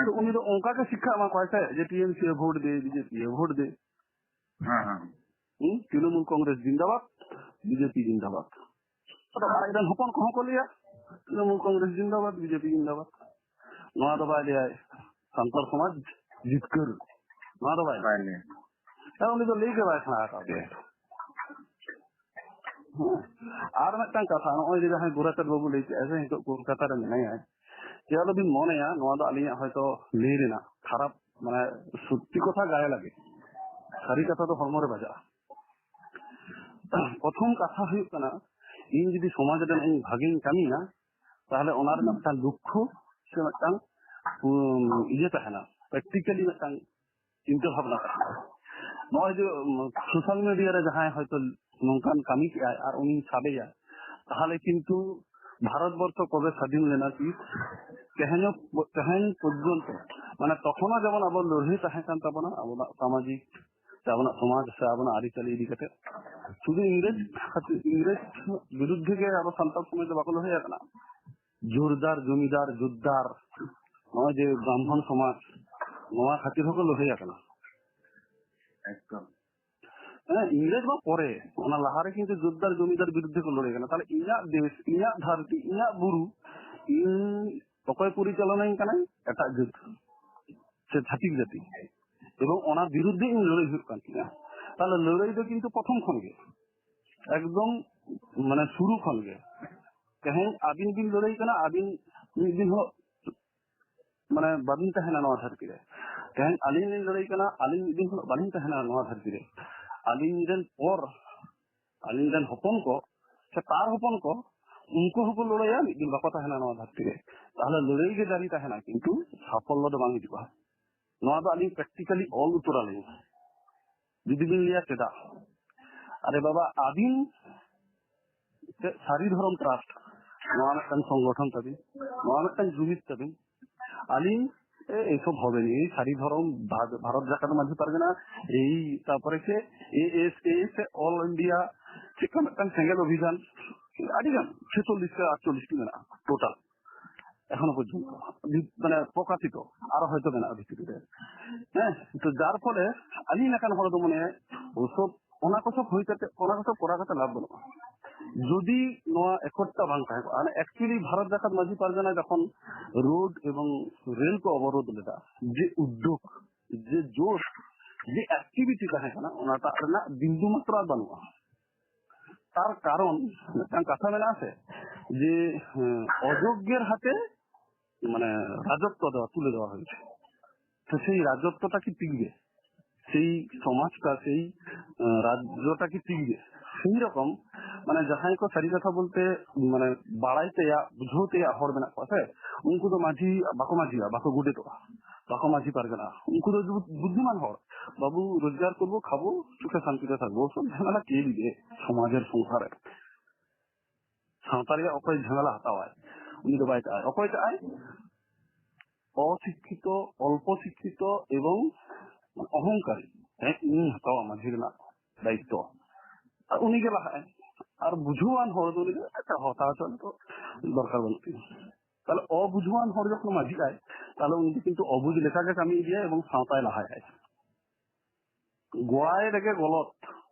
ᱛᱚ ᱩᱱᱤ ᱫᱚ ᱚᱱᱠᱟ ᱜᱮ ᱥᱤᱠᱠᱷᱟ ᱮᱢᱟ ᱠᱚᱣᱟᱭ ᱥᱮ, ᱡᱮ ᱴᱤ ᱮᱢ ᱥᱤ ᱮ ᱵᱷᱳᱴ ᱫᱮ, ᱵᱤ ᱡᱮ ᱯᱤ ᱮ ᱵᱷᱳᱴ ᱫᱮ᱾ ᱦᱮᱸ, ᱦᱮᱸ᱾ ᱦᱩᱸ? ᱛᱨᱤᱱᱚᱢᱩᱞ ᱠᱚᱝᱜᱨᱮᱥ ᱡᱤᱱᱫᱟᱵᱟᱫ, ᱵᱤ ᱡᱮ ᱯᱤ ᱡᱤᱱᱫᱟᱵᱟᱫ᱾ ᱟᱫᱚ ᱟᱡ ᱨᱮᱱ ᱦᱚᱯᱚᱱ ᱠᱚᱦᱚᱸ ᱠᱚ ᱞᱟᱹᱭᱟ, ᱛᱨᱤᱱᱚᱢᱩᱞ ᱠᱚᱝᱜᱨᱮᱥ ᱡᱤᱱᱫᱟᱵᱟᱫ, ᱵᱤ ᱡᱮ ᱯᱤ ᱡᱤᱱᱫᱟᱵᱟᱫ᱾ ᱱᱚᱣᱟ ᱫᱚ ᱵᱟᱭ ᱞᱟᱹᱭᱟ ᱥᱟᱱᱛᱟᱲ ᱥᱚᱢᱟᱡᱽ ᱡᱤᱛᱠᱟᱹᱨ, ᱱᱚᱣᱟ ᱫᱚ ᱵᱟᱭ ᱞᱟᱹᱭᱟ᱾ ᱵᱟᱭ ᱞᱟᱹᱭᱟ᱾ ᱦᱮᱸ, ᱩᱱᱤ ᱫᱚ ᱞᱟᱹᱭ ᱜᱮ ᱵᱟᱭ ᱥᱮᱬᱟ ᱟᱠᱟᱫ ᱜᱮᱭᱟ᱾ ᱦᱮᱸ᱾ ᱟᱨ ᱢᱤᱫᱴᱟᱝ ᱠᱟᱛᱷᱟ, ᱱᱚᱜᱼᱚᱭ ᱡᱮ ᱡᱟᱦᱟᱸᱭ ᱜᱳᱨᱟᱪᱟᱸᱫᱽ ᱵᱟᱹᱵᱩ ᱞᱟᱹᱭ ᱠᱮᱫᱼᱟ ᱡᱮ ᱱᱤᱛᱚᱜ ᱠᱳᱞᱠᱟᱛᱟ ᱨᱮ ᱢᱮᱱᱟᱭᱟ, ᱡᱮ ᱟᱞᱚᱵᱤᱱ ᱢᱚᱱᱮᱭᱟ ᱱᱚᱣᱟ ᱫᱚ ᱟᱹᱞᱤᱧᱟᱜ ᱦᱚᱭᱛᱳ ᱞᱟᱹᱭ ᱨᱮᱱᱟᱜ ᱠᱷᱟᱨᱟᱯ, ᱢᱟᱱᱮ ᱥᱚᱛᱛᱤ ᱠᱚᱛᱷᱟ ᱜᱟᱭᱮ ᱞᱟᱹᱜᱤᱫ, ᱥᱟᱹᱨᱤ ᱠᱟᱛᱷᱟ ᱫᱚ ᱦᱚᱲᱢᱚ ᱨᱮ ᱵᱟᱡᱟᱜᱼᱟ᱾ ᱯᱨᱚᱛᱷᱚᱢ ᱠᱟᱛᱷᱟ ᱦᱩᱭᱩᱜ ᱠᱟᱱᱟ, ᱤᱧ ᱡᱩᱫᱤ ᱥᱚᱢᱟᱡᱽ ᱨᱮ ᱤᱧ ᱵᱷᱟᱜᱮᱧ ᱠᱟᱹᱢᱤᱭᱟ, ᱛᱟᱦᱚᱞᱮ ᱚᱱᱟ ᱨᱮᱱᱟᱜ ᱢᱤᱫᱴᱟᱝ ᱞᱚᱠᱠᱷᱚ ᱥᱮ ᱢᱤᱫᱴᱟᱝ, ᱩᱢ, ᱤᱭᱟᱹ ᱛᱟᱦᱮᱱᱟ, ᱯᱨᱮᱠᱴᱤᱠᱟᱞᱤ ᱢᱤᱫᱴᱟᱝ ᱪᱤᱱᱛᱟᱹ ᱵᱷᱟᱵᱽᱱᱟ ᱛᱟᱦᱮᱱᱟ᱾ ᱱᱚᱜᱼᱚᱭ ᱡᱮ, ᱩᱢ, ᱥᱳᱥᱟᱞ ᱢᱤᱰᱤᱭᱟ ᱨᱮ ᱡᱟᱦᱟᱸᱭ ᱦᱚᱭᱛᱳ ᱱᱚᱝᱠᱟᱱ ᱠᱟᱹᱢᱤ ᱠᱮᱜᱼᱟᱭ ᱟᱨ ᱩᱱᱤᱧ ᱥᱟᱵᱮᱭᱟ, ᱛᱟᱦᱚᱞᱮ ᱠᱤᱱᱛᱩ ᱵᱷᱟᱨᱚᱛ ᱵᱚᱨᱥᱚ ᱠᱚᱵᱮ ᱥᱟᱫᱷᱤᱱ ᱞᱮᱱᱟ ᱠᱤ? ᱛᱮᱦᱮᱧ, ᱛᱮᱦᱮᱧ ᱯᱚᱨᱡᱚᱱᱛᱚ, ᱢᱟᱱᱮ, ᱛᱚᱠᱷᱚᱱ ᱦᱚᱸ ᱡᱮᱢᱚᱱ ᱟᱵᱚ ᱞᱟᱹᱲᱦᱟᱹᱭ ᱛᱟᱦᱮᱸ ᱠᱟᱱ ᱛᱟᱵᱚᱱᱟ, ᱟᱵᱚᱱᱟᱜ ᱥᱟᱢᱟᱡᱤᱠ ᱥᱮ ᱟᱵᱚᱱᱟᱜ ᱥᱚᱢᱟᱡᱽ ᱥᱮ ᱟᱵᱚᱱᱟᱜ ᱟᱹᱨᱤᱪᱟᱹᱞᱤ ᱤᱫᱤ ᱠᱟᱛᱮ᱾ ᱥᱩᱫᱷᱩ ᱤᱝᱨᱮᱡᱽ ᱠᱷᱟᱹᱛᱤᱨ, ᱤᱝᱨᱮᱡᱽ ᱵᱤᱨᱩᱫᱽᱫᱷᱮ ᱜᱮ ᱟᱵᱚ ᱥᱟᱱᱛᱟᱲ ᱥᱚᱢᱟᱡᱽ ᱫᱚ ᱵᱟᱠᱚ ᱞᱟᱹᱲᱦᱟᱹᱭ ᱟᱠᱟᱱᱟ᱾ ᱡᱳᱨᱫᱟᱨ, ᱡᱚᱢᱤᱫᱟᱨ, ᱡᱳᱨᱫᱟᱨ, ᱱᱚᱜᱼᱚᱭ ᱡᱮ ᱵᱨᱟᱦᱢᱚᱬ ᱥᱚᱢᱟᱡᱽ, ᱱᱚᱣᱟ ᱠᱷᱟᱹᱛᱤᱨ ᱦᱚᱸᱠᱚ ᱞᱟᱹᱲᱦᱟᱹᱭ ᱟᱠᱟᱱᱟ᱾ ᱮᱠᱫᱚᱢ᱾ ᱦᱮᱸ, ᱤᱝᱨᱮᱡᱽ ᱢᱟ ᱯᱚᱨᱮ, ᱚᱱᱟ ᱞᱟᱦᱟᱨᱮ ᱠᱤᱱᱛᱩ ᱡᱳᱨᱫᱟᱨ ᱡᱚᱢᱤᱫᱟᱨ ᱵᱤᱨᱩᱫᱽᱫᱷᱮ ᱠᱚ ᱞᱟᱹᱲᱦᱟᱹᱭ ᱠᱟᱱᱟ᱾ ᱛᱟᱦᱞᱮ ᱤᱧᱟᱹᱜ ᱫᱮᱥ, ᱤᱧᱟᱹᱜ ᱫᱷᱟᱹᱨᱛᱤ, ᱤᱧᱟᱹᱜ ᱵᱩᱨᱩ, ᱤᱧ ᱚᱠᱚᱭ ᱯᱚᱨᱤᱪᱟᱞᱚᱱᱟᱧ ᱠᱟᱱᱟᱭ? ᱮᱴᱟᱜ ᱡᱟᱹᱛ ᱥᱮ ᱪᱷᱟᱹᱛᱤᱠ ᱡᱟᱹᱛᱤ᱾ ᱮᱵᱚᱝ ᱚᱱᱟ ᱵᱤᱨᱩᱫᱽᱫᱷᱮ ᱤᱧ ᱞᱟᱹᱲᱦᱟᱹᱭ ᱦᱩᱭᱩᱜ ᱠᱟᱱ ᱛᱤᱧᱟ᱾ ᱛᱟᱦᱞᱮ ᱞᱟᱹᱲᱦᱟᱹᱭ ᱫᱚ ᱠᱤᱱᱛᱩ ᱯᱨᱚᱛᱷᱚᱢ ᱠᱷᱚᱱ ᱜᱮ, ᱮᱠᱫᱚᱢ, ᱢᱟᱱᱮ, ᱥᱩᱨᱩ ᱠᱷᱚᱱ ᱜᱮ᱾ ᱛᱮᱦᱮᱧ ᱟᱹᱵᱤᱱ ᱵᱤᱱ ᱞᱟᱹᱲᱦᱟᱹᱭ ᱠᱟᱱᱟ, ᱟᱹᱵᱤᱱ ᱢᱤᱫ ᱫᱤᱱ ᱦᱤᱞᱳᱜ, ᱢᱟᱱᱮ, ᱵᱟᱹᱵᱤᱱ ᱛᱟᱦᱮᱱᱟ ᱱᱚᱣᱟ ᱫᱷᱟᱹᱨᱛᱤ ᱨᱮ᱾ ᱛᱮᱦᱮᱧ ᱟᱹᱞᱤᱧ ᱞᱤᱧ ᱞᱟᱹᱲᱦᱟᱹᱭ ᱠᱟᱱᱟ, ᱟᱹᱞᱤᱧ ᱢᱤᱫ ᱫᱤᱱ ᱦᱤᱞᱳᱜ ᱵᱟᱹᱞᱤᱧ ᱛᱟᱦᱮᱱᱟ ᱱᱚᱣᱟ ᱫᱷᱟᱹᱨᱛᱤ ᱨᱮ᱾ ᱟᱹᱞᱤᱧ ᱨᱮᱱ ᱯᱚᱨ, ᱟᱹᱞᱤᱧ ᱨᱮᱱ ᱦᱚᱯᱚᱱ ᱠᱚ ᱥᱮ ᱛᱟᱨ ᱦᱚᱯᱚᱱ ᱠᱚ, ᱩᱱᱠᱩ ᱦᱚᱸᱠᱚ ᱞᱟᱹᱲᱦᱟᱹᱭᱟ, ᱢᱤᱫ ᱫᱤᱱ ᱵᱟᱠᱚ ᱛᱟᱦᱮᱱᱟ ᱱᱚᱣᱟ ᱫᱷᱟᱹᱨᱛᱤ ᱨᱮ᱾ ᱛᱟᱦᱞᱮ ᱞᱟᱹᱲᱦᱟᱹᱭ ᱜᱮ ᱡᱟᱹᱨᱤ ᱛᱟᱦᱮᱱᱟ, ᱠᱤᱱᱛᱩ ᱥᱟᱯᱷᱚᱞᱞᱚ ᱫᱚ ᱵᱟᱝ ᱦᱤᱡᱩᱜᱼᱟ᱾ ᱱᱚᱣᱟ ᱫᱚ ᱟᱹᱞᱤᱧ practically ᱚᱞ ᱩᱛᱟᱹᱨ ᱟᱹᱞᱤᱧ᱾ ᱡᱩᱫᱤ ᱵᱤᱱ ᱞᱟᱹᱭᱟ ᱪᱮᱫᱟᱜ, ᱟᱨᱮ ᱵᱟᱵᱟ, ᱟᱹᱵᱤᱱ ᱪᱮᱫ ᱥᱟᱹᱨᱤ ᱫᱷᱚᱨᱚᱢ ᱴᱨᱟᱥᱴ, ᱱᱚᱣᱟ ᱢᱤᱫᱴᱟᱝ ᱥᱚᱝᱜᱚᱴᱷᱚᱱ ᱛᱟᱵᱤᱱ, ᱱᱚᱣᱟ ᱢᱤᱫᱴᱟᱝ ᱡᱩᱢᱤᱫ ᱛᱟᱵᱤᱱ, ᱟᱹᱞᱤᱧ, ᱮ, ᱮᱭ ᱥᱚᱵ ᱦᱚᱵᱮ ᱱᱤᱭᱮ ᱥᱟᱹᱨᱤ ᱫᱷᱚᱨᱚᱢ ᱵᱷᱟ-, ᱵᱷᱟᱨᱚᱛ ᱡᱟᱠᱟᱛ ᱢᱟᱹᱡᱷᱤ ᱯᱟᱨᱜᱟᱱᱟ, ᱮᱭ ᱛᱟᱨᱯᱚᱨᱮ ᱥᱮ ᱮ ᱮᱥ ᱮ ᱥᱮ ᱚᱞ ᱤᱱᱰᱤᱭᱟ ᱪᱮᱫ ᱠᱟ ᱢᱤᱫᱴᱟᱝ ᱥᱮᱸᱜᱮᱞ ᱚᱵᱷᱤᱡᱟᱱ, ᱟᱹᱰᱤ ᱜᱟᱱ ᱪᱷᱮᱪᱚᱞᱞᱤᱥ ᱥᱮ ᱟᱴᱪᱚᱞᱞᱤᱥ ᱴᱤ ᱢᱮᱱᱟᱜᱼᱟ ᱴᱳᱴᱟᱞ᱾ ᱮᱠᱷᱚᱱᱳ ᱯᱚᱨᱡᱚᱱᱛᱚ, ᱢᱟᱱᱮ, ᱯᱨᱚᱠᱟᱥᱤᱛᱚ, ᱟᱨᱚ ᱦᱚᱭᱛᱚ ᱢᱮᱱᱟᱜᱼᱟ ᱵᱷᱤᱛᱨᱤ ᱨᱮ᱾ ᱦᱮᱸ, ᱛᱚ ᱡᱟᱨ ᱯᱷᱚᱞᱮ ᱟᱹᱞᱤᱧ ᱞᱮᱠᱟᱱ ᱦᱚᱲ ᱫᱚ ᱢᱚᱱᱮ ᱳᱥᱚᱵ, ᱚᱱᱟ ᱠᱚ ᱥᱚᱵ ᱦᱩᱭ ᱠᱟᱛᱮ, ᱚᱱᱟ ᱠᱚ ᱥᱚᱵ ᱠᱚᱨᱟᱣ ᱠᱟᱛᱮ ᱞᱟᱵᱷ ᱵᱟᱹᱱᱩᱜᱼᱟ᱾ ᱡᱩᱫᱤ ᱱᱚᱣᱟ ᱮᱠᱚᱨᱰ ᱴᱟ ᱵᱟᱝ ᱛᱟᱦᱮᱸ ᱠᱚᱜᱼᱟ, ᱢᱟᱱᱮ, actually ᱵᱷᱟᱨᱚᱛ ᱡᱟᱠᱟᱛ ᱢᱟᱹᱡᱷᱤ ᱯᱟᱨᱜᱟᱱᱟ ᱡᱚᱠᱷᱚᱱ ᱨᱳᱰ ᱮᱵᱚᱝ ᱨᱮᱞ ᱠᱚ ᱚᱵᱚᱨᱳᱫᱷ ᱞᱮᱫᱟ, ᱡᱮ ᱩᱫᱽᱫᱳᱜᱽ, ᱡᱮ ᱡᱳᱥ, ᱡᱮ ᱮᱠᱴᱤᱵᱷᱤᱴᱤ ᱛᱟᱦᱮᱸ ᱠᱟᱱᱟ, ᱚᱱᱟᱴᱟᱜ ᱨᱮᱱᱟᱜ ᱵᱤᱱᱫᱩ ᱢᱟᱛᱨᱟ ᱵᱟᱹᱱᱩᱜᱼᱟ᱾ ᱛᱟᱨ ᱠᱟᱨᱚᱱ ᱢᱤᱫᱴᱟᱝ ᱠᱟᱛᱷᱟ ᱢᱮᱱᱟᱜᱼᱟ ᱥᱮ, ᱡᱮ, ᱦᱮᱸ, ᱚᱡᱳᱜᱽযের হাতে, ᱢᱟᱱᱮ, রাজত্ব দেওয়া, তুলে দেওয়া হয়েছে। তো সেই রাজত্বটা কি টিকবে? সেই সমাজটা, সেই, আহ, রাজ্যটা কি টিকবে? সেই রকম, ᱢᱟᱱᱮ, ᱡᱟᱦᱟᱸᱭ ᱠᱚ ᱥᱟᱹᱨᱤ ᱠᱟᱛᱷᱟ ᱵᱚᱞᱛᱮ, ᱢᱟᱱᱮ, ᱵᱟᱲᱟᱭ ᱛᱮᱭᱟᱜ, ᱵᱩᱡᱷᱟᱹᱣ ᱛᱮᱭᱟᱜ ᱦᱚᱲ ᱢᱮᱱᱟᱜ ᱠᱚᱣᱟ ᱥᱮ, ᱩᱱᱠᱩ ᱫᱚ ᱢᱟᱹᱡᱷᱤ ᱵᱟᱠᱚ ᱢᱟᱹᱡᱷᱤᱜᱼᱟ, ᱵᱟᱠᱚ ᱜᱚᱰᱮᱛᱚᱜᱼᱟ, ᱵᱟᱠᱚ ᱢᱟᱹᱡᱷᱤ ᱯᱟᱨᱜᱟᱱᱟ᱾ ᱩᱱᱠᱩ ᱫᱚ ᱵᱩᱫᱽ-, ᱵᱩᱫᱽᱫᱷᱤᱢᱟᱱ ᱦᱚᱲ, ᱵᱟᱹᱵᱩ, ᱨᱳᱡᱽᱜᱟᱨ ᱠᱚᱨᱵᱚ, ᱠᱷᱟᱵᱚ, ᱥᱩᱠᱷᱮ ᱥᱟᱱᱛᱤ ᱛᱮ ᱛᱷᱟᱠᱵᱚ, ᱥᱚᱵ ᱡᱷᱟᱢᱮᱞᱟ ᱠᱮ ᱫᱤᱭᱮ ᱥᱚᱢᱟᱡᱮᱨ ᱥᱚᱝᱥᱟᱨᱮ᱾ ᱥᱟᱶᱛᱟ ᱨᱮᱭᱟᱜ ᱚᱠᱚᱭ ᱡᱷᱟᱢᱮᱞᱟ ᱦᱟᱛᱟᱣᱟᱭ? ᱩᱱᱤ ᱫᱚ ᱵᱟᱭ ᱪᱟᱜᱼᱟᱭ᱾ ᱚᱠᱚᱭ ᱪᱟᱜᱼᱟᱭ? ᱚᱥᱤᱠᱠᱷᱤᱛᱚ, ᱚᱞᱯᱚ ᱥᱤᱠᱠᱷᱤᱛᱚ ᱮᱵᱚᱝ ᱚᱦᱚᱝᱠᱟᱨᱤ᱾ ᱦᱮᱸ, ᱤᱧᱤᱧ ᱦᱟᱛᱟᱣᱟ ᱢᱟᱹᱡᱷᱤ ᱨᱮᱱᱟᱜ ᱫᱟᱭᱤᱛᱛᱚ᱾ ᱟᱨ ᱩᱱᱤ ᱜᱮ ᱞᱟᱦᱟᱜᱼᱟᱭ᱾ ᱟᱨ ᱵᱩᱡᱷᱟᱹᱣᱟᱱ ᱦᱚᱲ ᱫᱚ ᱩᱱᱤ ᱫᱚ, "ᱟᱪᱪᱷᱟ, ᱦᱟᱛᱟᱣ ᱦᱚᱪᱚ ᱱᱤᱛᱚᱜ ᱫᱚᱨᱠᱟᱨ ᱵᱟᱹᱱᱩᱜ ᱛᱤᱧᱟ᱾" ᱛᱟᱦᱞᱮ ᱚᱵᱩᱡᱷᱟᱹᱣᱟᱱ ᱦᱚᱲ ᱡᱚᱠᱷᱚᱱ ᱢᱟᱹᱡᱷᱤᱜᱼᱟᱭ, ᱛᱟᱦᱞᱮ ᱩᱱᱤ ᱫᱚ ᱠᱤᱱᱛᱩ ᱚᱵᱩᱡᱽ ᱞᱮᱠᱟᱜᱮ ᱠᱟᱹᱢᱤ ᱤᱫᱤᱭᱟᱭ ᱮᱵᱚᱝ ᱥᱟᱶᱛᱟᱭ ᱞᱟᱦᱟᱭᱟᱭ᱾ ᱜᱚᱲᱟᱭ ᱨᱮᱜᱮ ᱜᱚᱞᱚᱛ,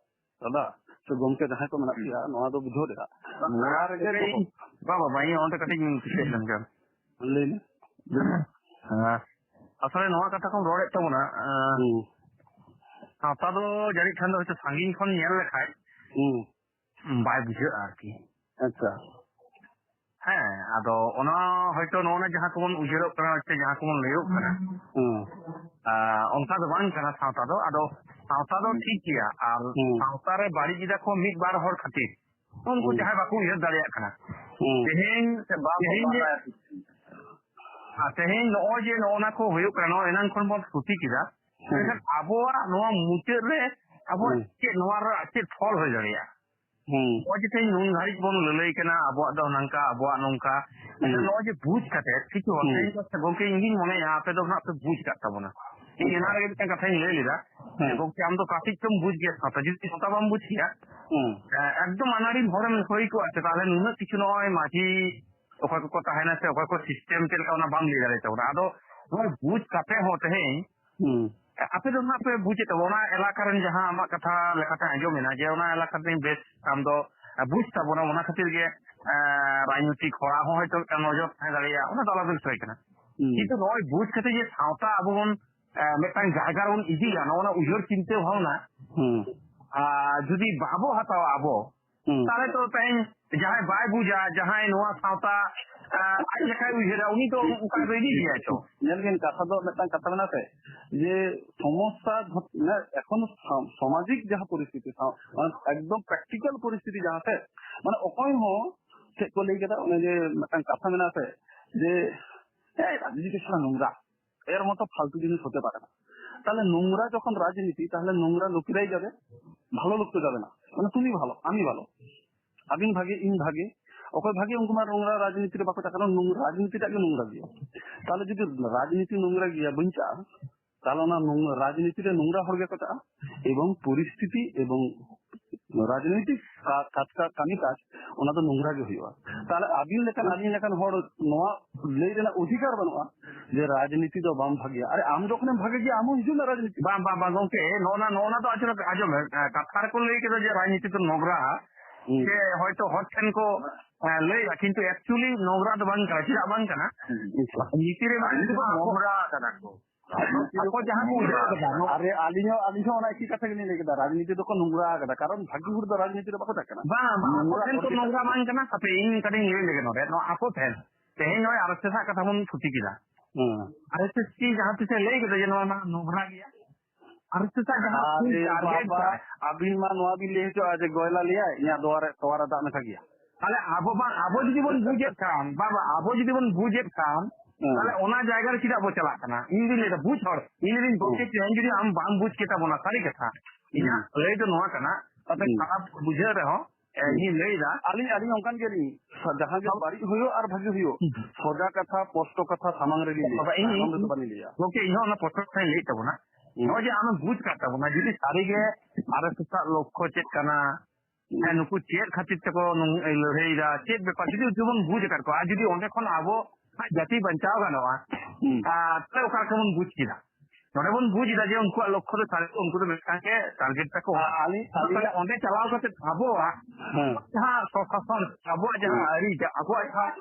ᱫᱟᱫᱟ ᱥᱮ ᱜᱚᱢᱠᱮ ᱡᱟᱦᱟᱸᱭ ᱠᱚ ᱢᱮᱱᱟᱜ ᱯᱮᱭᱟ, ᱱᱚᱣᱟ ᱫᱚ ᱵᱩᱡᱷᱟᱹᱣ ᱞᱮᱫᱟ᱾ ᱜᱚᱲᱟ ᱨᱮᱜᱮ ᱜᱚᱞᱚᱛ᱾ ᱵᱟᱝ, ᱵᱟᱝ, ᱵᱟᱝ, ᱤᱧ ᱚᱸᱰᱮ ᱠᱟᱹᱴᱤᱡ ᱤᱧ ᱠᱩᱥᱤᱭᱟᱜ ᱠᱟᱱ ᱜᱮᱭᱟ᱾ ᱞᱟᱹᱭ ᱢᱮ᱾ ᱦᱮᱸ᱾ ᱟᱥᱚᱞᱮ ᱱᱚᱣᱟ ᱠᱟᱛᱷᱟ ᱠᱚᱢ ᱨᱚᱲᱮᱫ ᱛᱟᱵᱚᱱᱟ, ᱮᱸ, ᱦᱩᱸ᱾ ᱥᱟᱶᱛᱟ ᱫᱚ ᱡᱟᱹᱱᱤᱡ ᱠᱷᱟᱱ ᱫᱚ ᱦᱚᱭᱛᱳ ᱥᱟᱺᱜᱤᱧ ᱠᱷᱚᱱ ᱧᱮᱞ ᱞᱮᱠᱷᱟᱡ ᱦᱩᱸ᱾ ᱵᱟᱭ ᱵᱩᱡᱷᱟᱹᱜᱼᱟ ᱟᱨᱠᱤ᱾ ᱟᱪᱪᱷᱟ᱾ ᱦᱮᱸ, ᱟᱫᱚ ᱚᱱᱟ ᱦᱚᱭᱛᱳ ᱱᱚᱜᱼᱚ ᱱᱟ ᱡᱟᱦᱟᱸ ᱠᱚᱵᱚᱱ ᱩᱭᱦᱟᱹᱨᱚᱜ ᱠᱟᱱᱟ ᱥᱮ ᱡᱟᱦᱟᱸ ᱠᱚᱵᱚᱱ ᱞᱟᱹᱭᱚᱜ ᱠᱟᱱᱟ, ᱦᱩᱸ᱾ ᱟᱸ, ᱚᱱᱠᱟ ᱫᱚ ᱵᱟᱝ ᱠᱟᱱᱟ ᱥᱟᱶᱛᱟ ᱫᱚ᱾ ᱟᱫᱚ ᱥᱟᱶᱛᱟ ᱫᱚ ᱦᱩᱸ᱾ ᱴᱷᱤᱠ ᱜᱮᱭᱟ, ᱟᱨ ᱦᱩᱸ᱾ ᱥᱟᱶᱛᱟ ᱨᱮ ᱵᱟᱹᱲᱤᱡ ᱮᱫᱟ ᱠᱚ ᱢᱤᱫ ᱵᱟᱨ ᱦᱚᱲ ᱠᱷᱟᱹᱛᱤᱨ, ᱩᱱᱠᱩ ᱦᱩᱸ᱾ ᱡᱟᱦᱟᱸᱭ ᱵᱟᱠᱚ ᱩᱭᱦᱟᱹᱨ ᱫᱟᱲᱮᱭᱟᱜ ᱠᱟᱱᱟ᱾ ᱦᱩᱸ᱾ ᱛᱮᱦᱮᱧ, ᱥᱮ ᱵᱟᱠᱚ ᱛᱮᱦᱮᱧ ᱡᱮ, ᱵᱟᱲᱟᱭᱟ᱾ ᱟᱨ ᱛᱮᱦᱮᱧ ᱱᱚᱜᱼᱚᱭ ᱡᱮ ᱱᱚᱜᱼᱚ ᱱᱟ ᱠᱚ ᱦᱩᱭᱩᱜ ᱠᱟᱱᱟ, ᱱᱚᱜᱼᱚᱭ ᱮᱱᱟᱝ ᱠᱷᱚᱱ ᱵᱚᱱ ᱛᱷᱩᱛᱤ ᱠᱮᱫᱟ, ᱦᱩᱸ᱾ ᱢᱮᱱᱠᱷᱟᱱ ᱟᱵᱚᱣᱟᱜ ᱱᱚᱣᱟ ᱢᱩᱪᱟᱹᱫ ᱨᱮ ᱟᱵᱚᱣᱟᱜ ᱦᱩᱸ᱾ ᱪᱮᱫ, ᱱᱚᱣᱟ ᱨᱮ ᱪᱮᱫ ᱯᱷᱚᱞ ᱦᱩᱭ ᱫᱟᱲᱮᱭᱟᱜᱼᱟ? ᱦᱩᱸ᱾ ᱱᱚᱜᱼᱚᱭ ᱡᱮ ᱛᱮᱦᱮᱧ ᱱᱩᱱ ᱜᱷᱟᱹᱲᱤᱡ ᱵᱚᱱ ᱞᱟᱹᱞᱟᱹᱭ ᱠᱟᱱᱟ, ᱟᱵᱚᱣᱟᱜ ᱫᱚ ᱱᱚᱝᱠᱟ, ᱟᱵᱚᱣᱟᱜ ᱱᱚᱝᱠᱟ, ᱦᱩᱸ᱾ ᱱᱚᱜᱼᱚᱭ ᱡᱮ ᱵᱩᱡᱽ ᱠᱟᱛᱮ ᱠᱤᱪᱷᱩ ᱦᱚᱲ, ᱦᱩᱸ᱾ ᱛᱮᱦᱮᱧ ᱫᱚ ᱜᱚᱢᱠᱮ, ᱤᱧ ᱜᱤᱧ ᱢᱚᱱᱮᱭᱟ ᱟᱯᱮ ᱫᱚ ᱱᱟᱜ ᱯᱮ ᱵᱩᱡᱽ ᱠᱟᱜ ᱛᱟᱵᱚᱱᱟ᱾ ᱤᱧ ᱟᱪᱪᱷᱟ᱾ ᱮᱱᱟᱝ ᱨᱮᱜᱮ ᱢᱤᱫᱴᱟᱝ ᱠᱟᱛᱷᱟᱧ ᱞᱟᱹᱭ ᱞᱮᱫᱟ, ᱦᱮᱸ᱾ ᱜᱚᱢᱠᱮ, ᱟᱢ ᱫᱚ ᱠᱟᱹᱴᱤᱡ ᱪᱚᱢ ᱵᱩᱡᱽ ᱜᱮᱭᱟ ᱥᱟᱶᱛᱟ, ᱡᱩᱫᱤ ᱥᱟᱶᱛᱟ ᱵᱟᱢ ᱵᱩᱡᱽ ᱠᱮᱭᱟ, ᱦᱩᱸ᱾ ᱮ, ᱮᱠᱫᱚᱢ ᱟᱱᱟᱲᱤ ᱦᱚᱲᱮᱢ ᱦᱩᱭ ᱠᱚᱜᱼᱟ ᱥᱮ, ᱛᱟᱦᱚᱞᱮ ᱱᱩᱱᱟᱹᱜ ᱠᱤᱪᱷᱩ ᱱᱚᱜᱼᱚᱭ ᱢᱟᱹᱡᱷᱤ ᱚᱠᱚᱭ ᱠᱚᱠᱚ ᱛᱟᱦᱮᱱᱟ ᱥᱮ ᱚᱠᱚᱭ ᱠᱚ system ᱪᱮᱫ ᱞᱮᱠᱟ, ᱚᱱᱟ ᱵᱟᱢ ᱞᱟᱹᱭ ᱫᱟᱲᱮ ᱛᱟᱵᱚᱱᱟ᱾ ᱟᱫᱚ ᱱᱚᱜᱼᱚᱭ ᱵᱩᱡᱽ ᱠᱟᱛᱮ ᱦᱚᱸ ᱛᱮᱦᱮᱧ ᱦᱩᱸ᱾ ᱟᱯᱮ ᱫᱚ ᱱᱟᱜ ᱯᱮ ᱵᱩᱡᱮᱫ ᱛᱟᱵᱚᱱᱟ, ᱚᱱᱟ ᱮᱞᱟᱠᱟ ᱨᱮᱱ ᱡᱟᱦᱟᱸ ᱟᱢᱟᱜ ᱠᱟᱛᱷᱟ ᱞᱮᱠᱟᱛᱮ ᱟᱸᱡᱚᱢ ᱮᱱᱟ ᱡᱮ ᱚᱱᱟ ᱮᱞᱟᱠᱟ ᱨᱮᱱ ᱵᱮᱥ ᱟᱢ ᱫᱚ, ᱮ, ᱵᱩᱡᱽ ᱛᱟᱵᱚᱱᱟ, ᱚᱱᱟ ᱠᱷᱟᱹᱛᱤᱨ ᱜᱮ, ᱮ, ᱨᱟᱡᱽᱱᱳᱭᱛᱤᱠ ᱦᱚᱲᱟᱜ ᱦᱚᱸ ᱦᱚᱭᱛᱳ ᱢᱤᱫᱴᱟᱝ ᱱᱚᱡᱚᱨ ᱛᱟᱦᱮᱸ ᱫᱟᱲᱮᱭᱟᱜᱼᱟ, ᱚᱱᱟ ᱫᱚ ᱟᱞᱟᱫᱟ ᱵᱤᱥᱚᱭ ᱠᱟᱱᱟ᱾ ᱦᱩᱸ᱾ ᱠᱤᱱᱛᱩ ᱱᱚᱜᱼᱚᱭ ᱵᱩᱡᱽ ᱠᱟᱛᱮ ᱡᱮ ᱥᱟᱶᱛᱟ ᱟᱵᱚ ᱵᱚᱱ, ᱮ, ᱢᱤᱫᱴᱟᱝ ᱡᱟᱭᱜᱟ ᱨᱮᱵᱚᱱ ᱤᱫᱤᱭᱟ, ᱱᱚᱜᱼᱚ ᱱᱟ ᱩᱭᱦᱟᱹᱨ ᱪᱤᱱᱛᱟᱹ ᱵᱷᱟᱵᱽᱱᱟ, ᱦᱩᱸ᱾ ᱟᱨ ᱡᱩᱫᱤ ᱵᱟᱵᱚ ᱦᱟᱛᱟᱣᱟ ᱟᱵᱚ, ᱦᱩᱸ᱾ ᱛᱟᱦᱞᱮ ᱛᱚ ᱛᱮᱦᱮᱧ ᱡᱟᱦᱟᱸᱭ ᱵᱟᱭ ᱵᱩᱡᱟ, ᱡᱟᱦᱟᱸᱭ ᱱᱚᱣᱟ ᱥᱟᱶᱛᱟ, ᱮ, ᱟᱡ ᱞᱮᱠᱟᱭ ᱩᱭᱦᱟᱹᱨᱟ, ᱩᱱᱤ ᱫᱚ ᱚᱱᱠᱟ ᱫᱚ ᱤᱫᱤ ᱜᱮᱭᱟᱭ ᱛᱚ᱾ ᱧᱮᱞ ᱵᱤᱱ, ᱠᱟᱛᱷᱟ ᱫᱚ ᱢᱤᱫᱴᱟᱝ ᱠᱟᱛᱷᱟ ᱢᱮᱱᱟᱜᱼᱟ ᱥᱮ, ᱡᱮ ᱥᱚᱢᱚᱥᱥᱟ ᱜᱷᱚᱴ-, ᱢᱟᱱᱮ ᱮᱠᱷᱚᱱ ᱥᱟ-, ᱥᱟᱢᱟᱡᱤᱠ ᱡᱟᱦᱟᱸ ᱯᱚᱨᱤᱥᱛᱷᱤᱛᱤ, ᱥᱟᱶ-, ᱢᱟᱱᱮ ᱮᱠᱫᱚᱢ practical ᱯᱚᱨᱤᱥᱛᱷᱤᱛᱤ ᱡᱟᱦᱟᱸ ᱥᱮ, ᱢᱟᱱᱮ ᱚᱠᱚᱭ ᱦᱚᱸ ᱪᱮᱫ ᱠᱚ ᱞᱟᱹᱭ ᱠᱮᱫᱟ, ᱚᱱᱮ ᱡᱮ ᱢᱤᱫᱴᱟᱝ ᱠᱟᱛᱷᱟ ᱢᱮᱱᱟᱜᱼᱟ ᱥᱮ, ᱡᱮ, "ᱮᱭ, ᱨᱟᱡᱽᱱᱤᱛᱤ ᱥᱟᱞᱟ ᱱᱚᱝᱨᱟ, এর মতো ফালতু জিনিস হতে পারে না।" তাহলে নোংরা যখন রাজনীতি, তাহলে নোংরা লোকেরাই যাবে, ভালো লোক তো যাবে না। মানে তুমি ভালো, আমি ভালো, আবিন ভাগে, ইন ভাগে, ᱚᱠᱚᱭ ᱵᱷᱟᱜᱮ, ᱩᱱᱠᱩ ᱢᱟ ᱱᱚᱝᱨᱟ ᱨᱟᱡᱽᱱᱤᱛᱤ ᱨᱮ ᱵᱟᱠᱚ ᱪᱟᱜ ᱠᱟᱱᱟ, ᱱᱚᱝ-, ᱨᱟᱡᱽᱱᱤᱛᱤ ᱴᱟᱜ ᱜᱮ ᱱᱚᱝᱨᱟ ᱜᱮᱭᱟ᱾ ᱛᱟᱦᱚᱞᱮ ᱡᱩᱫᱤ ᱨᱟᱡᱽᱱᱤᱛᱤ ᱱᱚᱝᱨᱟ ᱜᱮᱭᱟ, ᱵᱟᱹᱧ ᱪᱟᱜᱼᱟ, ᱛᱟᱦᱚᱞᱮ ᱚᱱᱟ ᱱᱚᱝ-, ᱨᱟᱡᱽᱱᱤᱛᱤ ᱨᱮ ᱱᱚᱝᱨᱟ ᱦᱚᱲ ᱜᱮᱠᱚ ᱪᱟᱜᱼᱟ, ᱮᱵᱚᱝ ᱯᱚᱨᱤᱥᱛᱷᱤᱛᱤ ᱮᱵᱚᱝ ᱨᱟᱡᱽᱱᱤᱛᱤᱠ ᱠᱟ-, ᱠᱟᱛᱷᱟ ᱠᱟᱹᱢᱤ ᱠᱟᱡᱽ, ᱚᱱᱟ ᱫᱚ ᱱᱚᱝᱨᱟ ᱜᱮ ᱦᱩᱭᱩᱜᱼᱟ᱾ ᱛᱟᱦᱚᱞᱮ ᱟᱹᱵᱤᱱ ᱞᱮᱠᱟᱱ, ᱟᱹᱞᱤᱧ ᱞᱮᱠᱟᱱ ᱦᱚᱲ ᱱᱚᱣᱟ ᱞᱟᱹᱭ ᱨᱮᱱᱟᱜ ᱚᱫᱷᱤᱠᱟᱨ ᱵᱟᱹᱱᱩᱜᱼᱟ ᱡᱮ ᱨᱟᱡᱽᱱᱤᱛᱤ ᱫᱚ ᱵᱟᱝ ᱵᱷᱟᱜᱮᱭᱟ᱾ ᱟᱨᱮ, ᱟᱢ ᱡᱚᱠᱷᱚᱱᱮᱢ ᱵᱷᱟᱜᱮ ᱜᱮᱭᱟ, ᱟᱢ ᱦᱚᱸ ᱦᱤᱡᱩᱜ ᱢᱮ ᱨᱟᱡᱽᱱᱤᱛᱤ᱾ ᱵᱟᱝ, ᱵᱟᱝ, ᱵᱟᱝ, ᱜᱚᱝᱠᱮ, ᱱᱚᱜᱼᱚ ᱱᱟ, ᱱᱚᱜᱼᱚ ᱱᱟ ᱫᱚ ᱟᱸᱡᱚᱢ, ᱟᱸᱡᱚᱢ ᱢᱮ, ᱮ, ᱠᱟᱛᱷᱟ ᱨᱮᱠᱚ ᱞᱟᱹᱭ ᱠᱮᱫᱟ ᱡᱮ ᱨᱟᱡᱽᱱᱤᱛᱤ ᱫᱚ ᱱᱚᱜᱽᱨᱟ᱾ ᱦᱩᱸ᱾ ᱥᱮ ᱦᱚᱭᱛᱚ ᱦᱚᱲ ᱴᱷᱮᱱ ᱠᱚ, ᱮ, ᱞᱟᱹᱭᱟ, ᱠᱤᱱᱛᱩ actually ᱱᱚᱜᱽᱨᱟ ᱫᱚ ᱵᱟᱝ ᱠᱟᱱᱟ᱾ ᱪᱮᱫᱟᱜ ᱵᱟᱝ ᱠᱟᱱᱟ? ᱦᱩᱸ᱾ ᱱᱤᱛᱤ ᱨᱮ ᱵᱟᱝ ᱠᱟᱱᱟ᱾ ᱱᱚᱜᱽᱨᱟ ᱠᱟᱱᱟ ᱠᱚ᱾ ᱟᱠᱚ ᱡᱟᱦᱟᱸ ᱠᱚ ᱩᱭᱦᱟᱹᱨ ᱠᱟᱫᱟ, ᱱᱚᱣᱟ ᱟᱨᱮ, ᱟᱹᱞᱤᱧ ᱦᱚᱸ, ᱟᱹᱞᱤᱧ ᱦᱚᱸ ᱚᱱᱟ ᱮᱠᱤ ᱠᱟᱛᱷᱟ ᱜᱮᱞᱤᱧ ᱞᱟᱹᱭ ᱠᱮᱫᱟ, ᱨᱟᱡᱽᱱᱤᱛᱤ ᱫᱚᱠᱚ ᱱᱚᱝᱨᱟ ᱟᱠᱟᱫᱟ, ᱠᱟᱨᱚᱱ ᱵᱷᱟᱹᱜᱤ ᱦᱚᱲ ᱫᱚ ᱨᱟᱡᱽᱱᱤᱛᱤ ᱨᱮ ᱵᱟᱠᱚ ᱪᱟᱜ ᱠᱟᱱᱟ᱾ ᱵᱟᱝ, ᱵᱟᱝ, ᱟᱠᱚ ᱱᱚᱝᱨᱟ ᱴᱷᱮᱱ ᱦᱚᱲ ᱛᱚ ᱜᱮ ᱱᱚᱝᱨᱟ ᱪᱟᱜ ᱵᱟᱝ ᱠᱟᱱᱟ᱾ ᱦᱟᱯᱮ, ᱤᱧ ᱠᱟᱹᱴᱤᱡ ᱤᱧ ᱞᱟᱹᱭ ᱞᱮᱜᱮ ᱱᱚᱰᱮ, ᱱᱚᱣᱟ ᱟᱠᱚ ᱴᱷᱮᱱ, ᱛᱮᱦᱮᱧ ᱱᱚᱜᱼᱚᱭ ᱟᱨ ᱮᱥ ᱮᱥ ᱟᱜ ᱠᱟᱛᱷᱟ ᱵᱚᱱ ᱛᱷᱩᱛᱤ ᱠᱮᱫᱟ᱾ ᱦᱮᱸ᱾ ᱟᱨ ᱮᱥ ᱮᱥ ᱠᱤ ᱡᱟᱦᱟᱸ ᱛᱤᱥᱮ ᱞᱟᱹᱭ ᱠᱮᱫᱟ ᱡᱮ ᱱᱚᱣᱟ ᱢᱟ ᱱᱚᱝᱨᱟ ᱜᱮᱭᱟ? ᱟᱨ ᱮᱥ ᱮᱥ ᱟᱜ ᱡᱟᱦᱟᱸ ᱟᱨᱮ target ᱵᱟᱵᱟ, ᱠᱟᱱᱟ᱾ ᱟᱹᱵᱤᱱ ᱢᱟ ᱱᱚᱣᱟ ᱵᱤᱱ ᱞᱟᱹᱭ ᱦᱚᱪᱚᱜᱼᱟ ᱡᱮ ᱜᱚᱭᱞᱟ ᱞᱟᱹᱭᱟᱭ, "ᱤᱧᱟᱹᱜ ᱫᱚᱣᱟ ᱨᱮ, ᱛᱚᱣᱟ ᱨᱮ ᱫᱟᱜ ᱢᱮᱥᱟ ᱜᱮᱭᱟ"? ᱛᱟᱦᱞᱮ ᱟᱵᱚ ᱵᱟᱝ, ᱟᱵᱚ ᱡᱩᱫᱤ ᱵᱚᱱ ᱵᱩᱡᱮᱫ ᱠᱷᱟᱱ, ᱵᱟᱵᱟ, ᱟᱵᱚ ᱡᱩᱫᱤ ᱵᱚᱱ ᱵᱩᱡᱮᱫ ᱠᱷᱟᱱ, ᱦᱮᱸ᱾ ᱛᱟᱦᱞᱮ ᱚᱱᱟ ᱡᱟᱭᱜᱟ ᱨᱮ ᱪᱮᱫᱟᱜ ᱵᱚ ᱪᱟᱞᱟᱜ ᱠᱟᱱᱟ? ᱤᱧ ᱫᱩᱧ ᱞᱟᱹᱭᱫᱟ, ᱵᱩᱡ ᱦᱚᱲ, ᱤᱧ ᱞᱟᱹᱭᱫᱟᱹᱧ, ᱜᱚᱢᱠᱮ, ᱦᱮᱸ᱾ ᱛᱮᱦᱮᱧ ᱡᱩᱫᱤ ᱟᱢ ᱵᱟᱢ ᱵᱩᱡ ᱠᱮᱛᱟ ᱵᱚᱱᱟ, ᱥᱟᱹᱨᱤ ᱠᱟᱛᱷᱟ, ᱤᱧᱟᱹᱜ ᱦᱮᱸ᱾ ᱞᱟᱹᱭ ᱫᱚ ᱱᱚᱣᱟ ᱠᱟᱱᱟ, ᱛᱟᱛᱮ ᱦᱮᱸ᱾ ᱠᱷᱟᱨᱟᱯ ᱵᱩᱡᱷᱟᱹᱜ ᱨᱮᱦᱚᱸ, ᱮ, ᱦᱮᱸ᱾ ᱤᱧᱤᱧ ᱞᱟᱹᱭᱫᱟ᱾ ᱟᱹᱞᱤᱧ, ᱟᱹᱞᱤᱧ ᱚᱱᱠᱟᱱ ᱜᱮᱭᱟᱞᱤᱧ, ᱡᱟᱦᱟᱸ ᱜᱮ ᱵᱟᱵᱟ᱾ ᱵᱟᱹᱲᱤᱡ ᱦᱩᱭᱩᱜ ᱟᱨ ᱵᱷᱟᱜᱤ ᱦᱩᱭᱩᱜ, ᱦᱮᱸ᱾ ᱥᱚᱡᱟ ᱠᱟᱛᱷᱟ, ᱯᱚᱥᱴᱚ ᱠᱟᱛᱷᱟ ᱥᱟᱢᱟᱝ ᱨᱮᱞᱤᱧ ᱞᱟᱹᱭᱟ, ᱵᱟᱵᱟ, ᱤᱧ, ᱥᱟᱢᱟᱝ ᱨᱮᱫᱚ ᱵᱟᱹᱞᱤᱧ ᱞᱟᱹᱭᱟ᱾ ᱜᱚᱢᱠᱮ, ᱤᱧ ᱦᱚᱸ ᱚᱱᱟ ᱯᱚᱥᱴᱚ ᱠᱟᱛᱷᱟᱧ ᱞᱟᱹᱭᱮᱫ ᱛᱟᱵᱚᱱᱟ᱾ ᱦᱮᱸ᱾ ᱱᱚᱜᱼᱚᱭ ᱡᱮ ᱟᱢᱮᱢ ᱵᱩᱡ ᱠᱟᱜ ᱛᱟᱵᱚᱱᱟ, ᱡᱩᱫᱤ ᱥᱟᱹᱨᱤᱜᱮ ᱟᱨ ᱮᱥ ᱮᱥ ᱟᱜ ᱞᱚᱠᱠᱷᱚ ᱪᱮᱫ ᱠᱟᱱᱟ, ᱦᱮᱸ, ᱱᱩᱠᱩ ᱪᱮᱫ ᱠᱷᱟᱹᱛᱤᱨ ᱛᱮᱠᱚ ᱱᱩᱝ-, ᱞᱟᱹᱲᱦᱟᱹᱭᱮᱫᱟ, ᱪᱮᱫ ᱵᱮᱯᱟᱨ? ᱡᱩᱫᱤ ᱩᱱᱠᱩ ᱵᱚᱱ ᱵᱩᱡᱽ ᱟᱠᱟᱫ ᱠᱚᱣᱟ, ᱟᱨ ᱡᱩᱫᱤ ᱚᱸᱰᱮ ᱠᱷᱚᱱ ᱟᱵᱚ ᱡᱟᱹᱛᱤ ᱵᱟᱧᱪᱟᱣ ᱜᱟᱱᱚᱜᱼᱟ, ᱦᱩᱸ᱾ ᱟᱨ ᱛᱟᱦᱞᱮ ᱚᱠᱟ ᱞᱮᱠᱟ ᱵᱚᱱ ᱵᱩᱡᱽ ᱠᱮᱫᱟ? ᱱᱚᱰᱮ ᱵᱚᱱ ᱵᱩᱡᱽ ᱮᱫᱟ ᱡᱮ ᱩᱱᱠᱩᱣᱟᱜ ᱞᱚᱠᱠᱷᱚ ᱫᱚ ᱥᱟᱹᱨᱤ, ᱩᱱᱠᱩ ᱫᱚ ᱢᱤᱫᱴᱟᱝ ᱜᱮ target ᱛᱟᱠᱚ᱾ ᱟ-, ᱟᱹᱞᱤᱧ, ᱛᱟᱦᱞᱮ ᱟᱹᱞᱤᱧᱟᱜ ᱚᱸᱰᱮ ᱪᱟᱞᱟᱣ ᱠᱟᱛᱮ ᱟᱵᱚᱣᱟᱜ ᱦᱮᱸ᱾ ᱡᱟᱦᱟᱸ ᱥᱚᱥᱟᱥᱚᱱ, ᱟᱵᱚᱣᱟᱜ ᱡᱟᱦᱟᱸ ᱦᱮᱸ᱾ ᱟᱹᱨᱤ, ᱡᱟ-, ᱟᱵᱚᱣᱟᱜ ᱡᱟᱦᱟᱸ,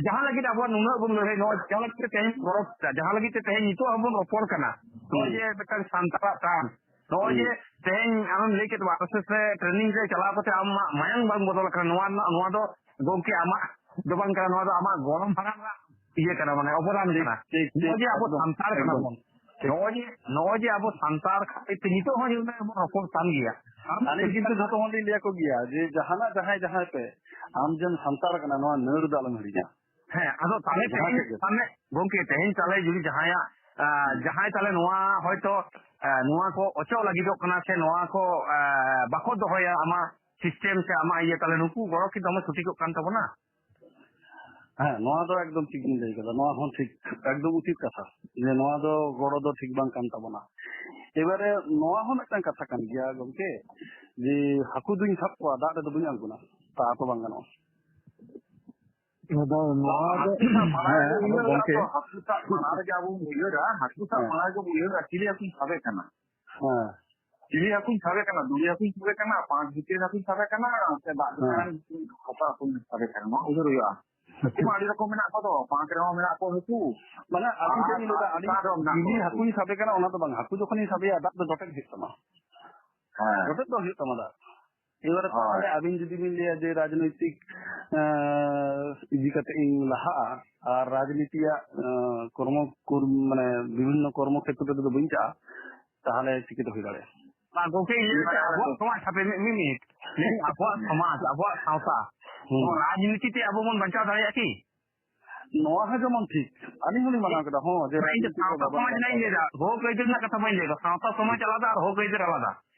ᱡᱟᱦᱟᱸ ᱞᱟᱹᱜᱤᱫ ᱟᱵᱚᱣᱟᱜ ᱱᱩᱱᱟᱹᱜ ᱵᱚᱱ ᱞᱟᱹᱲᱦᱟᱹᱭ, ᱱᱚᱣᱟ ᱡᱟᱦᱟᱸ ᱞᱟᱹᱜᱤᱫ ᱛᱮ ᱛᱮᱦᱮᱧ ᱜᱚᱨᱚᱵᱽ, ᱡᱟᱦᱟᱸ ᱞᱟᱹᱜᱤᱫ ᱛᱮ ᱛᱮᱦᱮᱧ ᱱᱤᱛᱚᱜ ᱦᱚᱸ ᱵᱚᱱ ᱨᱚᱯᱚᱲ ᱠᱟᱱᱟ, ᱱᱚᱜᱼᱚᱭ ᱦᱮᱸ᱾ ᱡᱮ ᱢᱤᱫᱴᱟᱝ ᱥᱟᱱᱛᱟᱲᱟᱜ ᱴᱟᱱ, ᱱᱚᱜᱼᱚᱭ ᱦᱩᱸ᱾ ᱡᱮ ᱛᱮᱦᱮᱧ ᱟᱢᱮᱢ ᱞᱟᱹᱭ ᱠᱮᱫ, ᱟᱨ ᱮᱥ ᱮᱥ ᱨᱮ training ᱨᱮ ᱪᱟᱞᱟᱣ ᱠᱟᱛᱮ ᱟᱢᱟᱜ ᱢᱟᱭᱟᱝ ᱵᱟᱝ ᱵᱚᱫᱚᱞ ᱟᱠᱟᱱᱟ, ᱱᱚᱣᱟ ᱨᱮᱱᱟᱜ, ᱱᱚᱣᱟ ᱫᱚ ᱜᱚᱢᱠᱮ ᱟᱢᱟᱜ ᱫᱚ ᱵᱟᱝ ᱠᱟᱱᱟ, ᱱᱚᱣᱟ ᱫᱚ ᱟᱢᱟᱜ ᱜᱚᱲᱚᱢ ᱦᱟᱲᱟᱢ ᱨᱮᱱᱟᱜ ᱤᱭᱟᱹ ᱠᱟᱱᱟ, ᱢᱟᱱᱮ ᱚᱵᱚᱫᱟᱱ ᱴᱷᱤᱠ, ᱠᱟᱱᱟ᱾ ᱴᱷᱤᱠ, ᱱᱚᱜᱼᱚᱭ ᱴᱷᱤᱠ, ᱡᱮ ᱟᱵᱚ ᱮᱠᱫᱚᱢ, ᱥᱟᱱᱛᱟᱲ ᱠᱟᱱᱟ ᱮᱠᱫᱚᱢ᱾ ᱵᱚᱱ, ᱴᱷᱤᱠ᱾ ᱱᱚᱜᱼᱚᱭ ᱡᱮ, ᱱᱚᱜᱼᱚᱭ ᱡᱮ ᱟᱵᱚ ᱥᱟᱱᱛᱟᱲ ᱠᱷᱟᱹᱛᱤᱨ ᱛᱮ ᱱᱤᱛᱚᱜ ᱦᱚᱸ ᱧᱮᱞ ᱢᱮ ᱵᱚᱱ ᱨᱚᱯᱚᱲ ᱠᱟᱱ ᱜᱮᱭᱟ᱾ ᱟᱨ ᱟᱹᱞᱤᱧ ᱠᱤᱱᱛᱩ ᱡᱷᱚᱛᱚ ᱦᱚᱲ ᱞᱤᱧ ᱞᱟᱹᱭ ᱟᱠᱚ ᱜᱮᱭᱟ ᱡᱮ ᱡᱟᱦᱟᱱᱟᱜ ᱡᱟᱦᱟᱸᱭ ᱡᱟᱦᱟᱸᱭ ᱯᱮ, ᱟᱢ ᱡᱮᱢ ᱥᱟᱱᱛᱟᱲ ᱠᱟᱱᱟ ᱱᱚᱣᱟ ᱱᱟᱹᱲ ᱫᱚ ᱟᱞᱚᱢ ᱦᱤᱲᱤᱧᱟ᱾ ᱦᱮᱸ, ᱟᱫᱚ ᱛᱟᱦᱞᱮ ᱡᱟᱦᱟᱸ ᱛᱮᱦᱮᱧ, ᱥᱮᱫ ᱜᱮ᱾ ᱛᱟᱦᱞᱮ ᱜᱚᱢᱠᱮ, ᱛᱮᱦᱮᱧ ᱛᱟᱦᱞᱮ ᱡᱩᱫᱤ ᱡᱟᱦᱟᱸᱭᱟᱜ, ᱟ, ᱦᱩᱸ᱾ ᱡᱟᱦᱟᱸᱭ ᱛᱟᱦᱞᱮ ᱱᱚᱣᱟ ᱦᱚᱭᱛᱚ, ᱟ, ᱱᱚᱣᱟ ᱠᱚ ᱚᱪᱚᱜ ᱞᱟᱹᱜᱤᱫᱚᱜ ᱠᱟᱱᱟ ᱥᱮ ᱱᱚᱣᱟ ᱠᱚ, ᱟ, ᱵᱟᱠᱚ ᱫᱚᱦᱚᱭᱟ ᱟᱢᱟᱜ, ᱥᱤᱥᱴᱮᱢ ᱥᱮ ᱟᱢᱟᱜ ᱤᱭᱟᱹ, ᱛᱟᱦᱞᱮ ᱱᱩᱠᱩ ᱜᱚᱲᱚ ᱠᱤ ᱫᱚᱢᱮ ᱥᱚᱴᱷᱤᱠᱚᱜ ᱠᱟᱱ ᱛᱟᱵᱚᱱᱟ? ᱦᱮᱸ, ᱱᱚᱣᱟ ᱫᱚ ᱮᱠᱫᱚᱢ ᱴᱷᱤᱠ ᱵᱤᱱ ᱞᱟᱹᱭ ᱠᱟᱫᱟ᱾ ᱱᱚᱣᱟ ᱦᱚᱸ ᱴᱷᱤᱠ, ᱮᱠᱫᱚᱢ ᱩᱪᱤᱛ ᱠᱟᱛᱷᱟ, ᱡᱮ ᱱᱚᱣᱟ ᱫᱚ ᱜᱚᱲᱚ ᱫᱚ ᱴᱷᱤᱠ ᱵᱟᱝ ᱠᱟᱱ ᱛᱟᱵᱚᱱᱟ᱾ ᱮᱵᱟᱨᱮ ᱱᱚᱣᱟ ᱦᱚᱸ ᱢᱤᱫᱴᱟᱝ ᱠᱟᱛᱷᱟ ᱠᱟᱱ ᱜᱮᱭᱟ ᱜᱚᱝᱠᱮ, ᱡᱮ ᱦᱟᱹᱠᱩ ᱫᱩᱧ ᱥᱟᱵ ᱠᱚᱣᱟ, ᱫᱟᱜ ᱨᱮᱫᱚ ᱵᱟᱹᱧ ᱟᱬᱜᱚᱱᱟ, ᱛᱟ ᱛᱚ ᱵᱟᱝ ᱜᱟᱱᱚᱜᱼᱟ᱾ ᱟᱫᱚ ᱱᱚᱣᱟ ᱫᱚ ᱦᱟᱹᱠᱩ ᱥᱟᱵ ᱢᱟᱲᱟᱝ ᱦᱮᱸ, ᱨᱮᱜᱮ ᱟᱫᱚ ᱩᱭᱦᱟᱹᱨᱟ ᱜᱚᱝᱠᱮ᱾ ᱛᱚ, ᱦᱟᱹᱠᱩ ᱥᱟᱵ ᱢᱟᱲᱟᱝ ᱨᱮᱜᱮ ᱟᱵᱚ ᱵᱚᱱ ᱩᱭᱦᱟᱹᱨᱟ, ᱦᱟᱹᱠᱩ ᱥᱟᱵ ᱦᱮᱸ᱾ ᱢᱟᱲᱟᱝ ᱨᱮᱜᱮ ᱵᱚᱱ ᱩᱭᱦᱟᱹᱨᱟ, ᱪᱤᱞᱤ ᱦᱟᱹᱠᱩᱧ ᱥᱟᱵᱮ ᱠᱟᱱᱟ? ᱦᱮᱸ᱾ ᱪᱤᱞᱤ ᱦᱟᱹᱠᱩᱧ ᱥᱟᱵᱮ ᱠᱟᱱᱟ? ᱫᱩᱲᱤ ᱦᱟᱹᱠᱩᱧ ᱥᱟᱵᱮ ᱠᱟᱱᱟ, ᱯᱟᱸᱪ ᱵᱷᱤᱛᱤᱨ ᱦᱟᱹᱠᱩᱧ ᱥᱟᱵᱮ ᱠᱟᱱᱟ, ᱥᱮ ᱫᱟᱜ ᱦᱮᱸ᱾ ᱪᱮᱛᱟᱱ ᱦᱟᱥᱟ ᱦᱟᱹᱠᱩᱧ ᱥᱟᱵᱮ ᱠᱟᱱᱟ? ᱱᱚᱣᱟ ᱩᱭᱦᱟᱹᱨ ᱦᱩᱭᱩᱜᱼᱟ᱾ ᱦᱟᱹᱠᱩ ᱢᱟ ᱟᱹᱰᱤ ᱨᱚᱠᱚᱢ ᱢᱮᱱᱟᱜ ᱠᱚᱣᱟ ᱛᱚ, ᱯᱟᱸᱠ ᱨᱮᱦᱚᱸ ᱢᱮᱱᱟᱜ ᱠᱚᱣᱟ ᱦᱟᱹᱠᱩ᱾ ᱢᱟᱱᱮ ᱟᱹᱵᱤᱱ ᱟᱨ ᱴᱷᱮᱱ ᱞᱤᱧ ᱞᱟᱹᱭᱫᱟ, ᱟᱹᱞᱤᱧ ᱟᱨ ᱢᱮᱱᱟᱜ ᱡᱤᱞᱤ ᱠᱚᱣᱟ ᱦᱟᱹᱠᱩ᱾ ᱦᱟᱹᱠᱩᱧ ᱥᱟᱵᱮ ᱠᱟᱱᱟ, ᱚᱱᱟ ᱫᱚ ᱵᱟᱝ, ᱦᱟᱹᱠᱩ ᱡᱚᱠᱷᱚᱱᱤᱧ ᱥᱟᱵᱮᱭᱟ, ᱫᱟᱜ ᱫᱚ ᱡᱚᱴᱮᱫ ᱦᱩᱭᱩᱜ ᱛᱟᱢᱟ᱾ ᱦᱮᱸ᱾ ᱡᱚᱴᱮᱫ ᱫᱚ ᱦᱩᱭᱩᱜ ᱛᱟᱢᱟ ᱫᱟᱜ᱾ ᱮᱵᱟᱨᱮ ᱦᱳᱭ᱾ ᱛᱟᱦᱚᱞᱮ ᱟᱹᱵᱤᱱ ᱡᱩᱫᱤ ᱵᱤᱱ ᱞᱟᱹᱭᱟ ᱡᱮ ᱨᱟᱡᱽᱱᱳᱭᱛᱤᱠ, ᱮᱸ, ᱤᱫᱤ ᱠᱟᱛᱮ ᱤᱧ ᱞᱟᱦᱟᱜᱼᱟ ᱟᱨ ᱨᱟᱡᱽᱱᱤᱛᱤᱭᱟᱜ, ᱮᱸ, ᱠᱚᱨᱢᱚ ᱠᱩᱨ-, ᱢᱟᱱᱮ ᱵᱤᱵᱷᱤᱱᱱᱚ ᱠᱚᱨᱢᱚ ᱠᱷᱮᱛᱨᱚ ᱨᱮᱫᱚ ᱵᱟᱹᱧ ᱪᱟᱜᱼᱟ, ᱛᱟᱦᱚᱞᱮ ᱪᱤᱠᱟᱹᱛᱮ ᱦᱩᱭ ᱫᱟᱲᱮᱭᱟᱜᱼᱟ? ᱵᱟᱝ ᱜᱚᱝᱠᱮ, ᱤᱧ ᱞᱟᱹᱭ ᱫᱟ, ᱟᱵᱚᱣᱟᱜ ᱥᱚᱢᱟᱡᱽ ᱥᱟᱵᱮ, ᱢᱤᱫ, ᱢᱤᱫ ᱢᱤᱱᱤᱴ᱾ ᱞᱟᱹᱭ ᱫᱟᱹᱧ, ᱟᱵᱚᱣᱟᱜ ᱥᱚᱢᱟᱡᱽ, ᱟᱵᱚᱣᱟᱜ ᱥᱟᱶᱛᱟ, ᱦᱩᱸ᱾ ᱱᱚᱣᱟ ᱨᱟᱡᱽᱱᱤᱛᱤ ᱛᱮ ᱟᱵᱚ ᱵᱚᱱ ᱵᱟᱧᱪᱟᱣ ᱫᱟᱲᱮᱭᱟᱜᱼᱟ ᱠᱤ? ᱱᱚᱣᱟ ᱦᱚᱸ ᱡᱮᱢᱚᱱ ᱴᱷᱤᱠ, ᱟᱹᱞᱤᱧ ᱦᱚᱸᱞᱤᱧ ᱢᱟᱱᱟᱣ ᱠᱮᱫᱟ, ᱦᱚᱸ, ᱡᱮ ᱵᱟᱝ, ᱤᱧ ᱫᱚ ᱨᱟᱡᱽᱱᱤᱛᱤ ᱥᱟᱶᱛᱟ ᱵᱟᱵᱚᱱ ᱥᱚᱢᱟᱡᱽ ᱨᱮᱱᱟᱜ ᱤᱧ ᱵᱟᱧᱪᱟᱣ ᱞᱟᱹᱭ ᱫᱟ, ᱫᱟᱲᱮᱭᱟᱜᱼᱟ᱾ ᱦᱚᱠ ᱟᱹᱭᱫᱟᱹᱨ ᱨᱮᱱᱟᱜ ᱠᱟᱛᱷᱟ ᱵᱟᱹᱧ ᱞᱟᱹᱭ ᱫᱟ, ᱥᱟᱶᱛᱟ ᱥᱚᱢᱟᱡᱽ ᱟᱞᱟᱫᱟ ᱟᱨ ᱦᱚᱠ ᱟᱹᱭᱫᱟᱹᱨ ᱟᱞᱟᱫᱟ᱾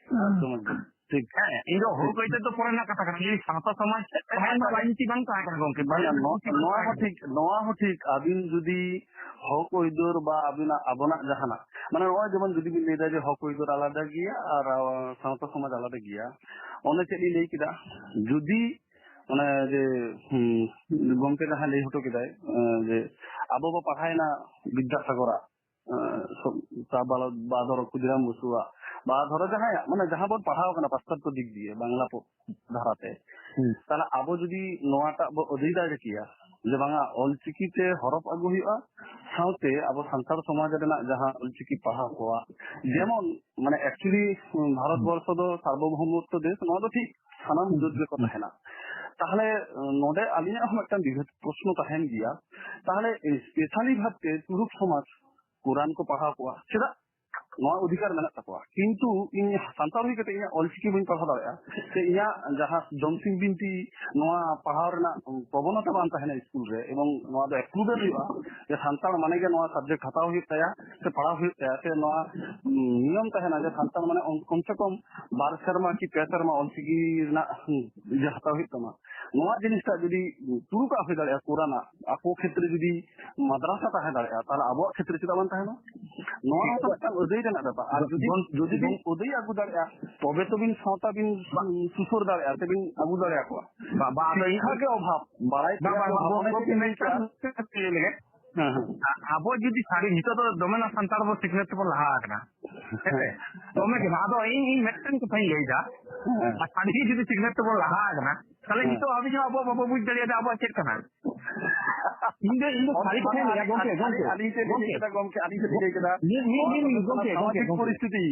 ᱮᱠᱫᱚᱢ, ᱮᱠᱫᱚᱢ, ᱴᱷᱤᱠ᱾ ᱦᱮᱸ, ᱤᱧ ᱫᱚ ᱦᱚᱠ ᱟᱹᱭᱫᱟᱹᱨ ᱫᱚ ᱯᱚᱨᱮ ᱨᱮᱱᱟᱜ ᱠᱟᱛᱷᱟ ᱠᱟᱱᱟ, ᱤᱧ ᱥᱟᱶᱛᱟ ᱥᱚᱢᱟᱡᱽ ᱛᱟᱦᱮᱸ ᱨᱮᱱᱟᱜ ᱨᱟᱡᱽᱱᱤᱛᱤ ᱵᱟᱝ ᱛᱟᱦᱮᱸ ᱠᱟᱱᱟ ᱜᱚᱝᱠᱮ, ᱵᱟᱝ, ᱵᱟᱝ, ᱱᱚᱣᱟ, ᱨᱟᱡᱽᱱᱤᱛᱤ ᱱᱚᱣᱟ ᱦᱚᱸ ᱛᱟᱦᱮᱸ ᱠᱟᱱᱟ᱾ ᱴᱷᱤᱠ, ᱱᱚᱣᱟ ᱦᱚᱸ ᱴᱷᱤᱠ᱾ ᱟᱹᱵᱤᱱ ᱡᱩᱫᱤ ᱦᱚᱠ ᱟᱹᱭᱫᱟᱹᱨ ᱵᱟ ᱟᱹᱵᱤᱱᱟᱜ, ᱟᱵᱚᱱᱟᱜ ᱡᱟᱦᱟᱱᱟᱜ, ᱢᱟᱱᱮ ᱱᱚᱜᱼᱚᱭ ᱡᱮᱢᱚᱱ ᱡᱩᱫᱤ ᱵᱤᱱ ᱞᱟᱹᱭ ᱫᱟ ᱡᱮ ᱦᱚᱠ ᱟᱹᱭᱫᱟᱹᱨ ᱟᱞᱟᱫᱟ ᱜᱮᱭᱟ ᱟᱨ, ᱟᱨ ᱥᱟᱶᱛᱟ ᱥᱚᱢᱟᱡᱽ ᱟᱞᱟᱫᱟ ᱜᱮᱭᱟ, ᱚᱱᱮ ᱪᱮᱫ ᱞᱤᱧ ᱞᱟᱹᱭ ᱠᱮᱫᱟ, ᱡᱩᱫᱤ ᱚᱱᱮ ᱡᱮ, ᱦᱩᱸ, ᱜᱚᱝᱠᱮ ᱡᱟᱦᱟᱸᱭ ᱞᱟᱹᱭ ᱦᱚᱴᱚ ᱠᱮᱫᱟᱭ, ᱮᱸ, ᱡᱮ ᱟᱵᱚ ᱵᱚ ᱯᱟᱲᱦᱟᱣᱮᱱᱟ ᱵᱤᱫᱽᱫᱟᱥᱟᱜᱚᱨᱟᱜ, ᱮᱸ, ᱥᱚ-, ᱛᱟ ᱵᱟᱞᱟ-, ᱵᱟ ᱫᱷᱚᱨᱚ ᱠᱷᱩᱫᱤᱨᱟᱢ ᱵᱚᱥᱩᱣᱟᱜ, ᱵᱟ ᱫᱷᱚᱨᱚ ᱡᱟᱦᱟᱸᱭᱟᱜ, ᱢᱟᱱᱮ ᱡᱟᱦᱟᱸ ᱵᱚᱱ ᱯᱟᱲᱦᱟᱣ ᱠᱟᱱᱟ ᱯᱟᱥᱪᱟᱛᱛᱚ ᱫᱤᱠ ᱫᱤᱭᱮ, ᱵᱟᱝᱞᱟ ᱯᱚ-, ᱫᱷᱟᱨᱟᱛᱮ, ᱦᱩᱸ᱾ ᱛᱟᱦᱞᱮ ᱟᱵᱚ ᱡᱩᱫᱤ ᱱᱚᱣᱟᱴᱟᱜ ᱵᱚ ᱟᱹᱫᱟᱹᱭ ᱫᱟᱲᱮ ᱠᱮᱭᱟ, ᱡᱮ ᱵᱟᱝᱟ ᱚᱞᱪᱤᱠᱤ ᱛᱮ ᱦᱚᱨᱚᱯ ᱟᱹᱜᱩ ᱦᱩᱭᱩᱜᱼᱟ, ᱥᱟᱶᱛᱮ ᱟᱵᱚ ᱥᱟᱱᱛᱟᱲ ᱥᱚᱢᱟᱡᱽ ᱨᱮᱱᱟᱜ ᱡᱟᱦᱟᱸ ᱚᱞᱪᱤᱠᱤ ᱯᱟᱲᱦᱟᱣ ᱠᱚᱣᱟ, ᱡᱮᱢᱚᱱ, ᱢᱟᱱᱮ actually ᱵᱷᱟᱨᱚᱛ ᱵᱚᱨᱥᱚ ᱫᱚ ᱥᱟᱨᱵᱚᱵᱷᱳᱣᱢᱚᱛᱛᱚ ᱫᱮᱥ, ᱱᱚᱣᱟ ᱫᱚ ᱴᱷᱤᱠ ᱥᱟᱱᱟᱢ ᱦᱩᱸ᱾ ᱡᱟᱹᱛ ᱜᱮᱠᱚ ᱛᱟᱦᱮᱱᱟ᱾ ᱛᱟᱦᱞᱮ ᱱᱚᱰᱮ ᱟᱹᱞᱤᱧᱟᱜ ᱦᱚᱸ ᱢᱤᱫᱴᱟᱝ ᱵᱤᱵᱷᱮᱫ ᱯᱨᱚᱥᱱᱚ ᱛᱟᱦᱮᱱ ᱜᱮᱭᱟ, ᱛᱟᱦᱞᱮ specially ᱵᱷᱟᱵᱛᱮ ᱛᱩᱲᱩᱠ ᱥᱚᱢᱟᱡᱽ ᱠᱳᱨᱟᱱ ᱠᱚ ᱯᱟᱲᱦᱟᱣ ᱠᱚᱣᱟ, ᱪᱮᱫᱟᱜ? ᱱᱚᱣᱟ ᱚᱫᱷᱤᱠᱟᱨ ᱢᱮᱱᱟᱜ ᱛᱟᱠᱚᱣᱟ᱾ ᱠᱤᱱᱛᱩ ᱤᱧ ᱥᱟᱱᱛᱟᱲ ᱦᱩᱭ ᱠᱟᱛᱮ ᱤᱧᱟᱹᱜ ᱚᱞᱪᱤᱠᱤ ᱵᱟᱹᱧ ᱯᱟᱲᱦᱟᱣ ᱫᱟᱲᱮᱭᱟᱜᱼᱟ, ᱥᱮ ᱤᱧᱟᱹᱜ ᱡᱟᱦᱟᱸ ᱡᱚᱢᱥᱤᱢ ᱵᱤᱱᱛᱤ, ᱱᱚᱣᱟ ᱯᱟᱲᱦᱟᱣ ᱨᱮᱱᱟᱜ ᱯᱨᱚᱵᱚᱱᱚᱛᱟ ᱵᱟᱝ ᱛᱟᱦᱮᱱᱟ ᱥᱠᱩᱞ ᱨᱮ, ᱮᱵᱚᱝ ᱱᱚᱣᱟ ᱫᱚ ᱮᱯᱨᱩᱵᱷ ᱦᱩᱭᱩᱜᱼᱟ ᱡᱮ ᱥᱟᱱᱛᱟᱲ ᱢᱟᱱᱮ ᱜᱮ ᱱᱚᱣᱟ ᱥᱟᱵᱡᱮᱠᱴ ᱦᱟᱛᱟᱣ ᱦᱩᱭᱩᱜ ᱛᱟᱭᱟ ᱥᱮ ᱯᱟᱲᱦᱟᱣ ᱦᱩᱭᱩᱜ ᱛᱟᱭᱟ, ᱥᱮ ᱱᱚᱣᱟ, ᱩᱸ, ᱱᱤᱭᱚᱢ ᱛᱟᱦᱮᱱᱟ ᱡᱮ ᱥᱟᱱᱛᱟᱲ ᱢᱟᱱᱮ ᱚᱱ-, ᱠᱚᱢ ᱥᱮ ᱠᱚᱢ ᱵᱟᱨ ᱥᱮᱨᱢᱟ ᱠᱤ ᱯᱮ ᱥᱮᱨᱢᱟ ᱚᱞᱪᱤᱠᱤ ᱨᱮᱱᱟᱜ, ᱩᱸ, ᱤᱭᱟᱹ ᱦᱟᱛᱟᱣ ᱦᱩᱭᱩᱜ ᱛᱟᱢᱟ᱾ ᱱᱚᱣᱟ ᱡᱤᱱᱤᱥᱴᱟᱜ ᱡᱩᱫᱤ ᱪᱩᱨᱩᱠᱟᱜ ᱦᱩᱭ ᱫᱟᱲᱮᱭᱟᱜᱼᱟ ᱠᱳᱨᱟᱱᱟᱜ, ᱟᱠᱚ ᱠᱷᱮᱛᱨᱮ ᱡᱩᱫᱤ ᱢᱟᱫᱽᱨᱟᱥᱟ ᱛᱟᱦᱮᱸ ᱫᱟᱲᱮᱭᱟᱜᱼᱟ, ᱛᱟᱦᱚᱞᱮ ᱟᱵᱚᱣᱟᱜ ᱠᱷᱮᱛᱨᱮ ᱪᱮᱫᱟᱜ ᱵᱟᱝ ᱛᱟᱦᱮᱱᱟ? ᱱᱚᱣᱟ ᱦᱚᱸ ᱛᱚ ᱢᱤᱫᱴᱟᱝ ᱟᱹᱫᱟᱹᱭ ᱨᱮᱱᱟᱜ ᱵᱮᱯᱟᱨ᱾ ᱟᱨ ᱡᱩᱫᱤ, ᱡᱩᱫᱤ ᱵᱤᱱ ᱟᱹᱫᱟᱹᱭ ᱟᱹᱜᱩ ᱫᱟᱲᱮᱭᱟᱜᱼᱟ, ᱛᱚᱵᱮ ᱛᱚ ᱵᱤᱱ ᱥᱟᱶᱛᱟ ᱵᱤᱱ ᱥᱩᱥᱟᱹᱨ ᱫᱟᱲᱮᱭᱟᱜᱼᱟ, ᱥᱮ ᱵᱤᱱ ᱟᱹᱜᱩ ᱫᱟᱲᱮᱭᱟᱠᱚᱣᱟ᱾ ᱵᱟ-, ᱵᱟ-, ᱟᱫᱚ ᱥᱤᱠᱠᱷᱟ ᱜᱮ ᱚᱵᱷᱟᱵ, ᱵᱟᱲᱟᱭ ᱵᱟ-, ᱛᱮᱭᱟᱜ ᱵᱟ-, ᱜᱮ ᱵᱟ-, ᱚᱵᱷᱟᱵ᱾ ᱚᱱᱮ ᱜᱚᱢᱠᱮ, ᱪᱮᱫ ᱵᱤᱱ ᱞᱟᱹᱭ ᱢᱤᱫᱴᱟᱝ ᱠᱮᱫᱟ? ᱠᱟᱛᱷᱟ ᱞᱤᱧ ᱞᱟᱹᱭ ᱞᱮᱜᱮ᱾ ᱦᱮᱸ, ᱦᱮᱸ᱾ ᱟ-, ᱟᱵᱚ ᱡᱩᱫᱤ ᱥᱟᱹᱨᱤ, ᱱᱤᱛᱚᱜ ᱫᱚ ᱫᱚᱢᱮ ᱱᱟ ᱥᱟᱱᱛᱟᱲ ᱵᱚ ᱥᱤᱠᱷᱱᱟᱹᱛ ᱛᱮᱵᱚ ᱞᱟᱦᱟ ᱟᱠᱟᱱᱟ᱾ ᱦᱮᱸ ᱥᱮ? ᱦᱮᱸ᱾ ᱫᱚᱢᱮ ᱜᱮ ᱱᱟᱜ᱾ ᱟᱫᱚ ᱤᱧ, ᱤᱧ ᱢᱤᱫᱴᱮᱱ ᱠᱟᱛᱷᱟᱧ ᱞᱟᱹᱭ ᱮᱫᱟ᱾ ᱦᱮᱸ᱾ ᱟᱨ ᱥᱟᱹᱨᱤ ᱜᱮ ᱡᱩᱫᱤ ᱥᱤᱠᱷᱱᱟᱹᱛ ᱛᱮᱵᱚ ᱞᱟᱦᱟ ᱟᱠᱟᱱᱟ, ᱛᱟᱦᱞᱮ ᱦᱮᱸ᱾ ᱱᱤᱛᱚᱜ ᱦᱟᱹᱵᱤᱡ ᱦᱚᱸ ᱟᱵᱚ ᱵᱟᱵᱚ ᱵᱩᱡᱽ ᱫᱟᱲᱮᱭᱟᱫᱟ ᱟᱵᱚᱣᱟᱜ ᱪᱮᱫ ᱠᱟᱱᱟ᱾ ᱤᱧ ᱫᱚ, ᱤᱧ ᱫᱚ ᱥᱟᱹᱨᱤ ᱠᱟᱛᱷᱟᱧ ᱞᱟᱹᱭᱟ, ᱜᱚᱢᱠᱮ, ᱟᱹᱞᱤᱧ, ᱜᱚᱢᱠᱮ, ᱟᱹᱞᱤᱧ ᱪᱮᱫ ᱞᱤᱧ ᱞᱟᱹᱭ ᱜᱚᱢᱠᱮ᱾ ᱠᱮᱫᱟ, ᱜᱚᱢᱠᱮ, ᱟᱹᱞᱤᱧ ᱪᱮᱫ ᱞᱤᱧ ᱞᱟᱹᱭ ᱠᱮᱫᱟ? ᱢᱤᱫ, ᱢᱤᱫ, ᱱᱚᱣᱟ ᱢᱤᱫ, ᱫᱚ ᱜᱚᱢᱠᱮ, ᱥᱟᱢᱟᱡᱤᱠ ᱜᱚᱢᱠᱮ, ᱜᱚᱢᱠᱮ᱾ ᱯᱚᱨᱤᱥᱛᱷᱤᱛᱤ᱾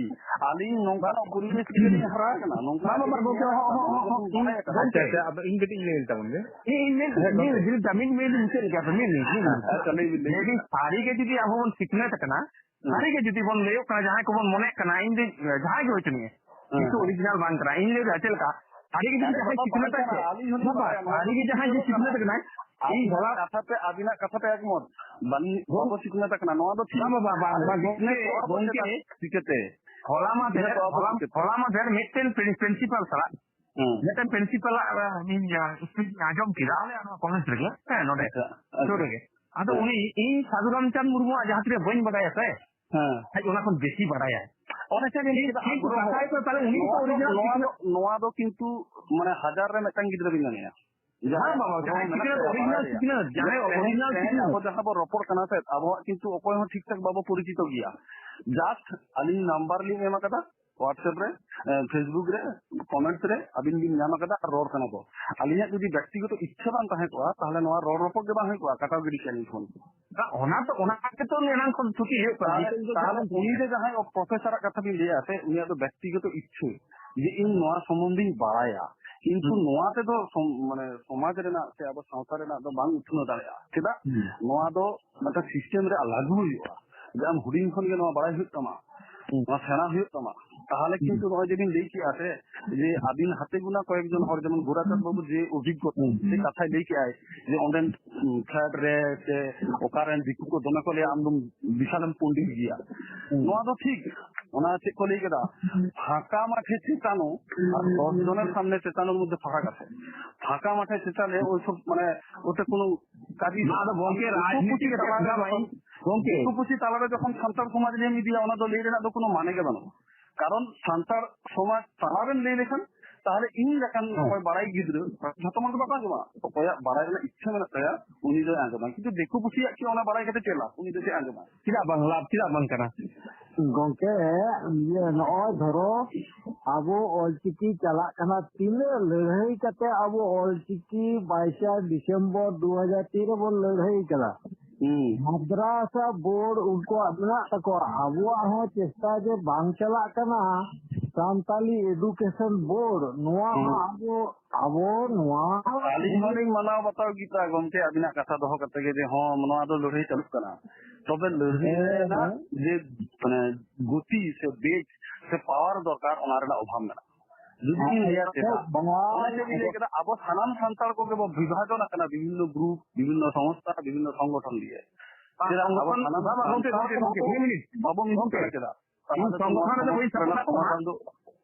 ᱟᱹᱞᱤᱧ ᱱᱚᱝᱠᱟᱱᱟᱜ ᱯᱚᱨᱤᱵᱮᱥ ᱨᱮᱜᱮ ᱞᱤᱧ ᱦᱟᱨᱟ ᱟᱠᱟᱱᱟ, ᱱᱚᱝᱠᱟᱱᱟᱜ ᱵᱟᱝ, ᱵᱟᱝ, ᱜᱚᱢᱠᱮ, ᱧᱮᱞ ᱦᱚᱸ, ᱦᱚᱸ, ᱦᱚᱸ, ᱦᱚᱸ, ᱟᱠᱟᱱᱟ, ᱦᱚᱸ, ᱵᱟᱲᱟᱭ ᱟᱠᱟᱱᱟ᱾ ᱟᱪᱪᱷᱟ, ᱟᱪᱪᱷᱟ, ᱟᱫᱚ ᱤᱧ ᱠᱟᱹᱴᱤᱡ ᱤᱧ ᱞᱟᱹᱭ ᱞᱮ ᱛᱟᱵᱚᱱ ᱜᱮ᱾ ᱤᱧ, ᱤᱧ ᱢᱮᱱ, ᱦᱮᱸ, ᱢᱮᱱ, ᱜᱚᱢᱠᱮ᱾ ᱢᱮᱱ, ᱢᱮᱱ, ᱢᱩᱪᱟᱹᱫ ᱞᱮᱜᱮ ᱟᱯᱮ, ᱢᱮᱱ, ᱢᱮᱱ, ᱢᱮᱱ᱾ ᱟᱪᱪᱷᱟ, ᱞᱟᱹᱭ ᱵᱤᱱ, ᱞᱟᱹᱭ ᱵᱤᱱ᱾ ᱞᱟᱹᱭ ᱵᱤᱱ, ᱥᱟᱹᱨᱤ ᱜᱮ ᱡᱩᱫᱤ ᱟᱵᱚ ᱵᱚᱱ ᱥᱤᱠᱷᱱᱟᱹᱛ ᱟᱠᱟᱱᱟ, ᱦᱮᱸ᱾ ᱥᱟᱹᱨᱤ ᱜᱮ ᱡᱩᱫᱤ ᱵᱚᱱ ᱞᱟᱹᱭᱚᱜ ᱠᱟᱱᱟ, ᱡᱟᱦᱟᱸᱭ ᱠᱚᱵᱚᱱ ᱢᱚᱱᱮᱜ ᱠᱟᱱᱟ, ᱤᱧ ᱫᱚ ᱡᱟᱦᱟᱸᱭ ᱜᱮ ᱦᱚᱭᱛᱳ ᱱᱤᱭᱟᱹ, ᱦᱮᱸ᱾ ᱠᱤᱱᱛᱩ ᱚᱨᱤᱡᱤᱱᱟᱞ ᱵᱟᱝ ᱠᱟᱱᱟ᱾ ᱤᱧ ᱞᱟᱹᱭ ᱫᱟ ᱪᱮᱫ ᱞᱮᱠᱟ, ᱥᱟᱹᱨᱤ ᱜᱮ ᱡᱩᱫᱤ ᱟᱨᱮ ᱡᱟᱦᱟᱸᱭ ᱵᱟᱵᱟ, ᱥᱤᱠᱷᱱᱟᱹᱛ ᱵᱟᱝ ᱠᱟᱱᱟ, ᱟᱠᱟᱱᱟ, ᱟᱹᱞᱤᱧ ᱦᱚᱸᱞᱤᱧ ᱵᱟᱵᱟ, ᱵᱟᱲᱟᱭᱟ, ᱱᱚᱣᱟ ᱥᱟᱹᱨᱤ ᱫᱚ ᱜᱮ ᱡᱟᱦᱟᱸᱭ ᱡᱮ ᱥᱤᱠᱷᱱᱟᱹᱛ ᱥᱤᱠᱷᱱᱟᱹᱛ ᱠᱟᱱᱟ᱾ ᱠᱟᱱᱟᱭ, ᱤᱧ ᱟᱹᱞᱤᱧ ᱦᱚᱞᱟ ᱠᱟᱛᱷᱟ ᱛᱮ ᱟᱹᱵᱤᱱᱟᱜ ᱠᱟᱛᱷᱟ ᱛᱮ ᱮᱠᱢᱚᱛ, ᱵᱟᱹᱞᱤᱧ, ᱜᱚᱝ-, ᱵᱟᱠᱚ ᱥᱤᱠᱷᱱᱟᱹᱛ ᱟᱠᱟᱱᱟ, ᱱᱚᱣᱟ ᱫᱚ ᱴᱷᱤᱠ ᱵᱟᱝ, ᱵᱟᱝ, ᱵᱟᱝ, ᱵᱟᱝ, ᱜᱚᱝᱠᱮ, ᱦᱚᱲ ᱠᱚ ᱪᱮᱫᱟᱜ ᱜᱚᱝᱠᱮ, ᱪᱤᱠᱟᱹᱛᱮ? ᱦᱚᱞᱟ ᱢᱟᱫᱷᱮᱨ, ᱥᱤᱠᱷᱱᱟᱹᱛᱚᱜᱼᱟ ᱵᱚ ᱦᱚᱞᱟ, ᱪᱤᱠᱟᱹᱛᱮ? ᱦᱚᱞᱟ ᱢᱟᱫᱷᱮᱨ ᱢᱤᱫᱴᱮᱱ ᱯᱨᱤ-, ᱯᱨᱤᱱᱥᱤᱯᱟᱞ ᱥᱟᱞᱟᱜ, ᱦᱮᱸ᱾ ᱢᱤᱫᱴᱮᱱ ᱯᱨᱤᱱᱥᱤᱯᱟᱞᱟᱜ, ᱟᱸ, ᱤᱧ, ᱟᱸ, ᱥᱯᱤᱪ ᱤᱧ ᱟᱸᱡᱚᱢ ᱠᱮᱫᱟ, ᱟᱞᱮᱭᱟᱜ ᱱᱚᱣᱟ ᱠᱚᱞᱮᱡᱽ ᱨᱮᱜᱮ, ᱦᱮᱸ, ᱱᱚᱰᱮ, ᱟᱪᱪᱷᱟ, ᱟᱪᱪᱷᱟ᱾ ᱥᱩᱨ ᱨᱮᱜᱮ᱾ ᱟᱫᱚ ᱦᱮᱸ᱾ ᱩᱱᱤ, ᱤᱧ ᱥᱟᱫᱷᱩ ᱨᱟᱢᱪᱟᱸᱫᱽ ᱢᱩᱨᱢᱩᱣᱟᱜ ᱡᱟᱦᱟᱸ ᱛᱤᱱᱟᱹᱜ ᱵᱟᱹᱧ ᱵᱟᱰᱟᱭᱟ ᱥᱮ, ᱦᱮᱸ᱾ ᱟᱡ ᱚᱱᱟ ᱠᱷᱚᱱ ᱵᱮᱥᱤ ᱵᱟᱰᱟᱭᱟᱭ᱾ ᱚᱱᱮ ᱪᱮᱫ ᱤᱧ ᱴᱷᱤᱠ, ᱞᱟᱹᱭ ᱠᱮᱫᱟ, ᱴᱷᱤᱠ ᱟᱜᱽᱨᱚᱦᱚ᱾ ᱠᱟᱛᱷᱟ ᱜᱮᱛᱚ, ᱛᱟᱦᱞᱮ ᱩᱱᱤ ᱜᱮᱛᱚ ᱱᱚᱣᱟ ᱫᱚ, original ᱱᱚᱣᱟ ᱫᱚ, ᱥᱤᱠᱷᱱᱟᱹᱛ᱾ ᱱᱚᱣᱟ ᱫᱚ ᱠᱤᱱᱛᱩ ᱢᱟᱱᱮ ᱦᱟᱡᱟᱨ ᱨᱮ ᱢᱤᱫᱴᱟᱝ ᱜᱤᱫᱽᱨᱟᱹ ᱵᱤᱱ ᱧᱟᱢᱮᱭᱟ᱾ ᱡᱟᱦᱟᱸ ᱵᱟᱝ, ᱵᱟᱝ, ᱡᱟᱦᱟᱸᱭ ᱟᱜᱽᱨᱚᱦᱚ ᱢᱮᱱᱟᱜ ᱥᱤᱠᱷᱱᱟᱹᱛ, ᱛᱟᱭᱟ original ᱵᱟᱲᱟᱭ ᱨᱮᱭᱟᱜ᱾ ᱥᱤᱠᱷᱱᱟᱹᱛ, ᱡᱟᱦᱟᱸᱭ ᱛᱮᱦᱮᱧ, original ᱛᱮᱦᱮᱧ ᱥᱤᱠᱷᱱᱟᱹᱛ᱾ ᱟᱵᱚ ᱡᱟᱦᱟᱸ ᱵᱚ ᱨᱚᱯᱚᱲ ᱠᱟᱱᱟ ᱥᱮ, ᱟᱵᱚᱣᱟᱜ ᱠᱤᱱᱛᱩ ᱚᱠᱚᱭ ᱦᱚᱸ ᱴᱷᱤᱠ ᱴᱷᱟᱠ ᱵᱟᱵᱚ ᱯᱚᱨᱤᱪᱤᱛᱚ ᱜᱮᱭᱟ᱾ Just ᱟᱹᱞᱤᱧ number ᱞᱤᱧ ᱮᱢ ᱟᱠᱟᱫᱟ, WhatsApp ᱨᱮ, ᱮ, Facebook ᱨᱮ, comments ᱨᱮ ᱟᱹᱵᱤᱱ ᱵᱤᱱ ᱧᱟᱢ ᱟᱠᱟᱫᱟ ᱟᱨ ᱨᱚᱲ ᱠᱟᱱᱟ ᱵᱚ᱾ ᱟᱹᱞᱤᱧᱟᱜ ᱡᱩᱫᱤ ᱵᱮᱠᱛᱤᱜᱚᱛᱚ ᱤᱪᱪᱷᱟᱹ ᱵᱟᱝ ᱛᱟᱦᱮᱸ ᱠᱚᱜᱼᱟ, ᱛᱟᱦᱚᱞᱮ ᱱᱚᱣᱟ ᱨᱚᱲ ᱨᱚᱯᱚᱲ ᱜᱮ ᱵᱟᱝ ᱦᱩᱭ ᱠᱚᱜᱼᱟ, ᱠᱟᱴᱟᱣ ᱜᱤᱰᱤ ᱠᱮᱭᱟ ᱞᱤᱧ ᱯᱷᱳᱱ᱾ ᱚᱱᱟ ᱛᱚ, ᱚᱱᱟ ᱜᱮᱛᱚ ᱮᱱᱟᱝ ᱠᱷᱚᱱ ᱛᱷᱩᱛᱤ ᱦᱩᱭᱩᱜ ᱠᱟᱱᱟ᱾ ᱛᱟᱦᱚᱞᱮ, ᱱᱤᱛᱚᱜ ᱫᱚ ᱛᱟᱦᱚᱞᱮ ᱪᱮᱫ ᱵᱚᱱ ᱩᱱᱤ ᱪᱤᱠᱟᱹᱭᱟ? ᱡᱮ ᱡᱟᱦᱟᱸᱭ ᱯᱨᱚᱯᱷᱮᱥᱚᱨᱟᱜ ᱠᱟᱛᱷᱟ ᱵᱤᱱ ᱞᱟᱹᱭᱟ ᱥᱮ, ᱩᱱᱤᱭᱟᱜ ᱫᱚ ᱵᱮᱠᱛᱤᱜᱚᱛᱚ ᱤᱪᱪᱷᱟᱹ ᱡᱮ ᱤᱧ ᱱᱚᱣᱟ ᱥᱚᱢᱵᱚᱱᱫᱷᱮᱧ ᱵᱟᱲᱟᱭᱟ, ᱠᱤᱱᱛᱩ ᱦᱩᱸ᱾ ᱱᱚᱣᱟ ᱛᱮᱫᱚ ᱥᱚᱢ-, ᱢᱟᱱᱮ ᱥᱚᱢᱟᱡᱽ ᱨᱮᱱᱟᱜ ᱥᱮ ᱟᱵᱚ ᱥᱟᱶᱛᱟ ᱨᱮᱱᱟᱜ ᱫᱚ ᱵᱟᱝ ᱩᱛᱱᱟᱹᱣ ᱫᱟᱲᱮᱭᱟᱜᱼᱟ᱾ ᱪᱮᱫᱟᱜ? ᱦᱩᱸ᱾ ᱱᱚᱣᱟ ᱫᱚ ᱢᱤᱫᱴᱟᱝ system ᱨᱮ ᱞᱟᱹᱜᱩ ᱦᱩᱭᱩᱜᱼᱟ, ᱡᱮ ᱟᱢ ᱦᱩᱰᱤᱧ ᱠᱷᱚᱱ ᱜᱮ ᱱᱚᱣᱟ ᱵᱟᱲᱟᱭ ᱦᱩᱭᱩᱜ ᱛᱟᱢᱟ᱾ ᱦᱩᱸ᱾ ᱱᱚᱣᱟ ᱥᱮᱬᱟ ᱦᱩᱭᱩᱜ ᱛᱟᱢᱟ᱾ ᱛᱟᱦᱚᱞᱮ ᱦᱩᱸ᱾ ᱠᱤᱱᱛᱩ ᱱᱚᱜᱼᱚᱭ ᱡᱮᱵᱤᱱ ᱞᱟᱹᱭ ᱠᱮᱜᱼᱟ ᱥᱮ, ᱡᱮ ᱟᱹᱵᱤᱱ ᱦᱟᱛᱮ ᱜᱩᱱᱟ ᱠᱚᱭᱮᱠ ᱡᱚᱱ ᱦᱚᱲ, ᱡᱮᱢᱚᱱ ᱜᱳᱨᱟᱪᱟᱸᱫᱽ ᱵᱟᱹᱵᱩ ᱡᱮ ᱚᱵᱷᱤᱜᱽᱜᱚᱛᱟ, ᱦᱩᱸ᱾ ᱥᱮ ᱠᱟᱛᱷᱟᱭ ᱞᱟᱹᱭ ᱠᱮᱜᱼᱟᱭ, ᱡᱮ ᱚᱸᱰᱮᱱ, ᱩᱸ, flat ᱨᱮ ᱥᱮ ᱚᱠᱟᱨᱮᱱ ᱫᱤᱠᱩ ᱠᱚ ᱫᱚᱢᱮ ᱠᱚ ᱞᱟᱹᱭᱟ, "ᱟᱢ ᱫᱚᱢ ᱵᱤᱥᱟᱞᱮᱢ ᱯᱚᱱᱰᱤᱛ ᱜᱮᱭᱟ᱾" ᱦᱩᱸ᱾ ᱱᱚᱣᱟ ᱫᱚ ᱴᱷᱤᱠ, ᱚᱱᱟ ᱪᱮᱫ ᱠᱚ ᱞᱟᱹᱭ ᱠᱮᱫᱟ, ᱯᱷᱟᱸᱠᱟ ᱢᱟᱴᱷᱮ ᱪᱮᱛᱟᱱᱚ ᱟᱨ ᱫᱚᱥ ᱡᱚᱱᱮᱨ ᱥᱟᱢᱱᱮ ᱪᱮᱛᱟᱱᱚ ᱢᱚᱫᱽᱫᱷᱮ ᱯᱷᱟᱨᱟᱠ ᱟᱪᱷᱮ᱾ ᱯᱷᱟᱸᱠᱟ ᱢᱟᱴᱷᱮ ᱪᱮᱛᱟᱱ ᱨᱮ ᱳই সব মানে ওতে কোনো কাজই না, নেই। তো বলকে কিন্তু রাজনীতি পশ্চিম ক্ষেত্রে তালারে না ভাই, যখন, বলকে কিন্তু পশ্চিম তালারে যখন সান্তার সমাজ নিয়ে মিডিয়া ওনাদের ᱞᱟᱹᱭ ᱨᱮᱱᱟᱜ ᱫᱚ ᱠᱳᱱᱳ ᱢᱟᱱᱮ ᱜᱮ ᱵᱟᱹᱱᱩᱜᱼᱟ᱾ ᱠᱟᱨᱚᱱ ᱥᱟᱱᱛᱟᱲ ᱥᱚᱢᱟᱡᱽ ᱛᱟᱞᱟᱨᱮᱢ ᱞᱟᱹᱭ ᱞᱮᱠᱷᱟᱱ ᱛᱟᱦᱚᱞᱮ ᱤᱧ ᱞᱮᱠᱟᱱ ᱦᱮᱸ᱾ ᱚᱠᱚᱭ ᱵᱟᱲᱟᱭ ᱜᱤᱫᱽᱨᱟᱹ ᱡᱷᱚᱛᱚ ᱦᱚᱲ ᱫᱚ ᱵᱟᱠᱚ ᱟᱸᱡᱚᱢᱟ᱾ ᱚᱠᱚᱭᱟᱜ ᱵᱟᱲᱟᱭ ᱨᱮᱱᱟᱜ ᱤᱪᱪᱷᱟᱹ ᱢᱮᱱᱟᱜ ᱛᱟᱭᱟ ᱩᱱᱤ ᱫᱚᱭ ᱟᱸᱡᱚᱢᱟ, ᱠᱤᱱᱛᱩ ᱫᱤᱠᱩ ᱯᱩᱥᱤᱭᱟᱜ ᱠᱤ ᱚᱱᱟ ᱵᱟᱲᱟᱭ ᱠᱟᱛᱮ ᱪᱮᱫ ᱞᱟᱵᱷ? ᱩᱱᱤ ᱫᱚ ᱪᱮᱫ ᱟᱸᱡᱚᱢᱟ? ᱪᱮᱫᱟᱜ ᱵᱟᱝ ᱞᱟᱵᱷ, ᱪᱮᱫᱟᱜ ᱵᱟᱝ ᱠᱟᱱᱟ? ᱜᱚᱝᱠᱮ, ᱤᱭᱟᱹ, ᱱᱚᱜᱼᱚᱭ ᱫᱷᱚᱨᱚ, ᱟᱵᱚ ᱚᱞᱪᱤᱠᱤ ᱪᱟᱞᱟᱜ ᱠᱟᱱᱟ, ᱛᱤᱱᱟᱹᱜ ᱞᱟᱹᱲᱦᱟᱹᱭ ᱠᱟᱛᱮ ᱟᱵᱚ ᱚᱞᱪᱤᱠᱤ ᱵᱟᱭᱤᱥᱟ ᱰᱤᱥᱮᱢᱵᱚᱨ ᱫᱩ ᱦᱟᱡᱟᱨ ᱛᱤᱱ ᱨᱮᱵᱚᱱ ᱞᱟᱹᱲᱦᱟᱹᱭ ᱠᱟᱫᱟ᱾ ᱦᱩᱸ᱾ ᱢᱟᱫᱽᱨᱟᱥᱟ ᱵᱳᱨᱰ ᱩᱱᱠᱩᱣᱟᱜ ᱢᱮᱱᱟᱜ ᱛᱟᱠᱚᱣᱟ, ᱟᱵᱚᱣᱟᱜ ᱦᱚᱸ ᱪᱮᱥᱴᱟ ᱡᱮ ᱵᱟᱝ ᱪᱟᱞᱟᱜ ᱠᱟᱱᱟ᱾ ᱥᱟᱱᱛᱟᱞᱤ ᱮᱰᱩᱠᱮᱥᱚᱱ ᱵᱳᱨᱰ, ᱱᱚᱣᱟ ᱦᱩᱸ᱾ ᱦᱚᱸ ᱟᱵᱚ, ᱟᱵᱚ ᱱᱚᱣᱟ ᱟᱹᱞᱤᱧ ᱦᱚᱸᱞᱤᱧ ᱢᱟᱱᱟᱣ ᱵᱟᱛᱟᱣ ᱠᱮᱫᱟ ᱜᱚᱢᱠᱮ, ᱟᱹᱵᱤᱱᱟᱜ ᱠᱟᱛᱷᱟ ᱫᱚᱦᱚ ᱠᱟᱛᱮ ᱜᱮ ᱡᱮ ᱦᱚᱸ ᱱᱚᱣᱟ ᱫᱚ ᱞᱟᱹᱲᱦᱟᱹᱭ ᱪᱟᱹᱞᱩᱜ ᱠᱟᱱᱟ᱾ ᱛᱚᱵᱮ ᱞᱟᱹᱲᱦᱟᱹᱭ ᱦᱮᱸ, ᱨᱮᱱᱟᱜ ᱦᱮᱸ᱾ ᱡᱮ, ᱢᱟᱱᱮ, ᱜᱚᱛᱤ ᱥᱮ ᱵᱮᱜᱽ ᱥᱮ ᱯᱟᱣᱟᱨ ᱫᱚᱨᱠᱟᱨ, ᱚᱱᱟ ᱨᱮᱱᱟᱜ ᱚᱵᱷᱟᱵ ᱢᱮᱱᱟᱜᱼᱟ᱾ ᱡᱩᱫᱤ ᱵᱤᱱ ᱞᱟᱹᱭᱟ ᱪᱮᱫᱟᱜ? ᱵᱟᱝᱟ᱾ ᱚᱱᱟ ᱡᱮ ᱵᱤᱱ ᱞᱟᱹᱭ ᱠᱮᱫᱟ, ᱟᱵᱚ ᱥᱟᱱᱟᱢ ᱥᱟᱱᱛᱟᱲ ᱠᱚᱜᱮ ᱵᱚ ᱵᱤᱵᱷᱟᱡᱚᱱ ᱟᱠᱟᱱᱟ ᱵᱤᱵᱷᱤᱱᱱᱚ ᱜᱨᱩᱯ, ᱵᱤᱵᱷᱤᱱᱱᱚ ᱥᱚᱝᱥᱛᱷᱟ, ᱵᱤᱵᱷᱤᱱᱱᱚ ᱥᱚᱝᱜᱚᱴᱷᱚᱱ ᱫᱤᱭᱮ᱾ ᱵᱟᱝ, ᱪᱮᱫᱟᱜ ᱟᱵᱚ ᱥᱚᱝᱜᱚᱴᱷᱚᱱ, ᱥᱟᱱᱟᱢ ᱵᱟᱝ, ᱵᱟᱝ, ᱜᱚᱢᱠᱮ, ᱥᱟᱱᱛᱟᱲ ᱜᱚᱢᱠᱮ, ᱠᱚ ᱜᱚᱢᱠᱮ, ᱢᱤᱫ ᱢᱤᱱᱤᱴ᱾ ᱵᱟᱵᱚ ᱢᱤᱫ ᱜᱚᱢᱠᱮ, ᱠᱟᱱᱟ ᱪᱮᱫᱟᱜ? ᱤᱧ ᱛᱟᱦᱚᱞᱮ ᱛᱚ ᱱᱚᱣᱟ ᱥᱚᱝᱜᱚᱴᱷᱚᱱ ᱨᱮᱫᱚ ᱵᱟᱹᱧ ᱥᱚᱢᱚᱥᱥᱟ ᱨᱮᱱᱟᱜ ᱥᱟᱯᱚᱨᱴᱟ᱾ ᱥᱚᱢᱟᱫᱷᱟᱱ ᱫᱚ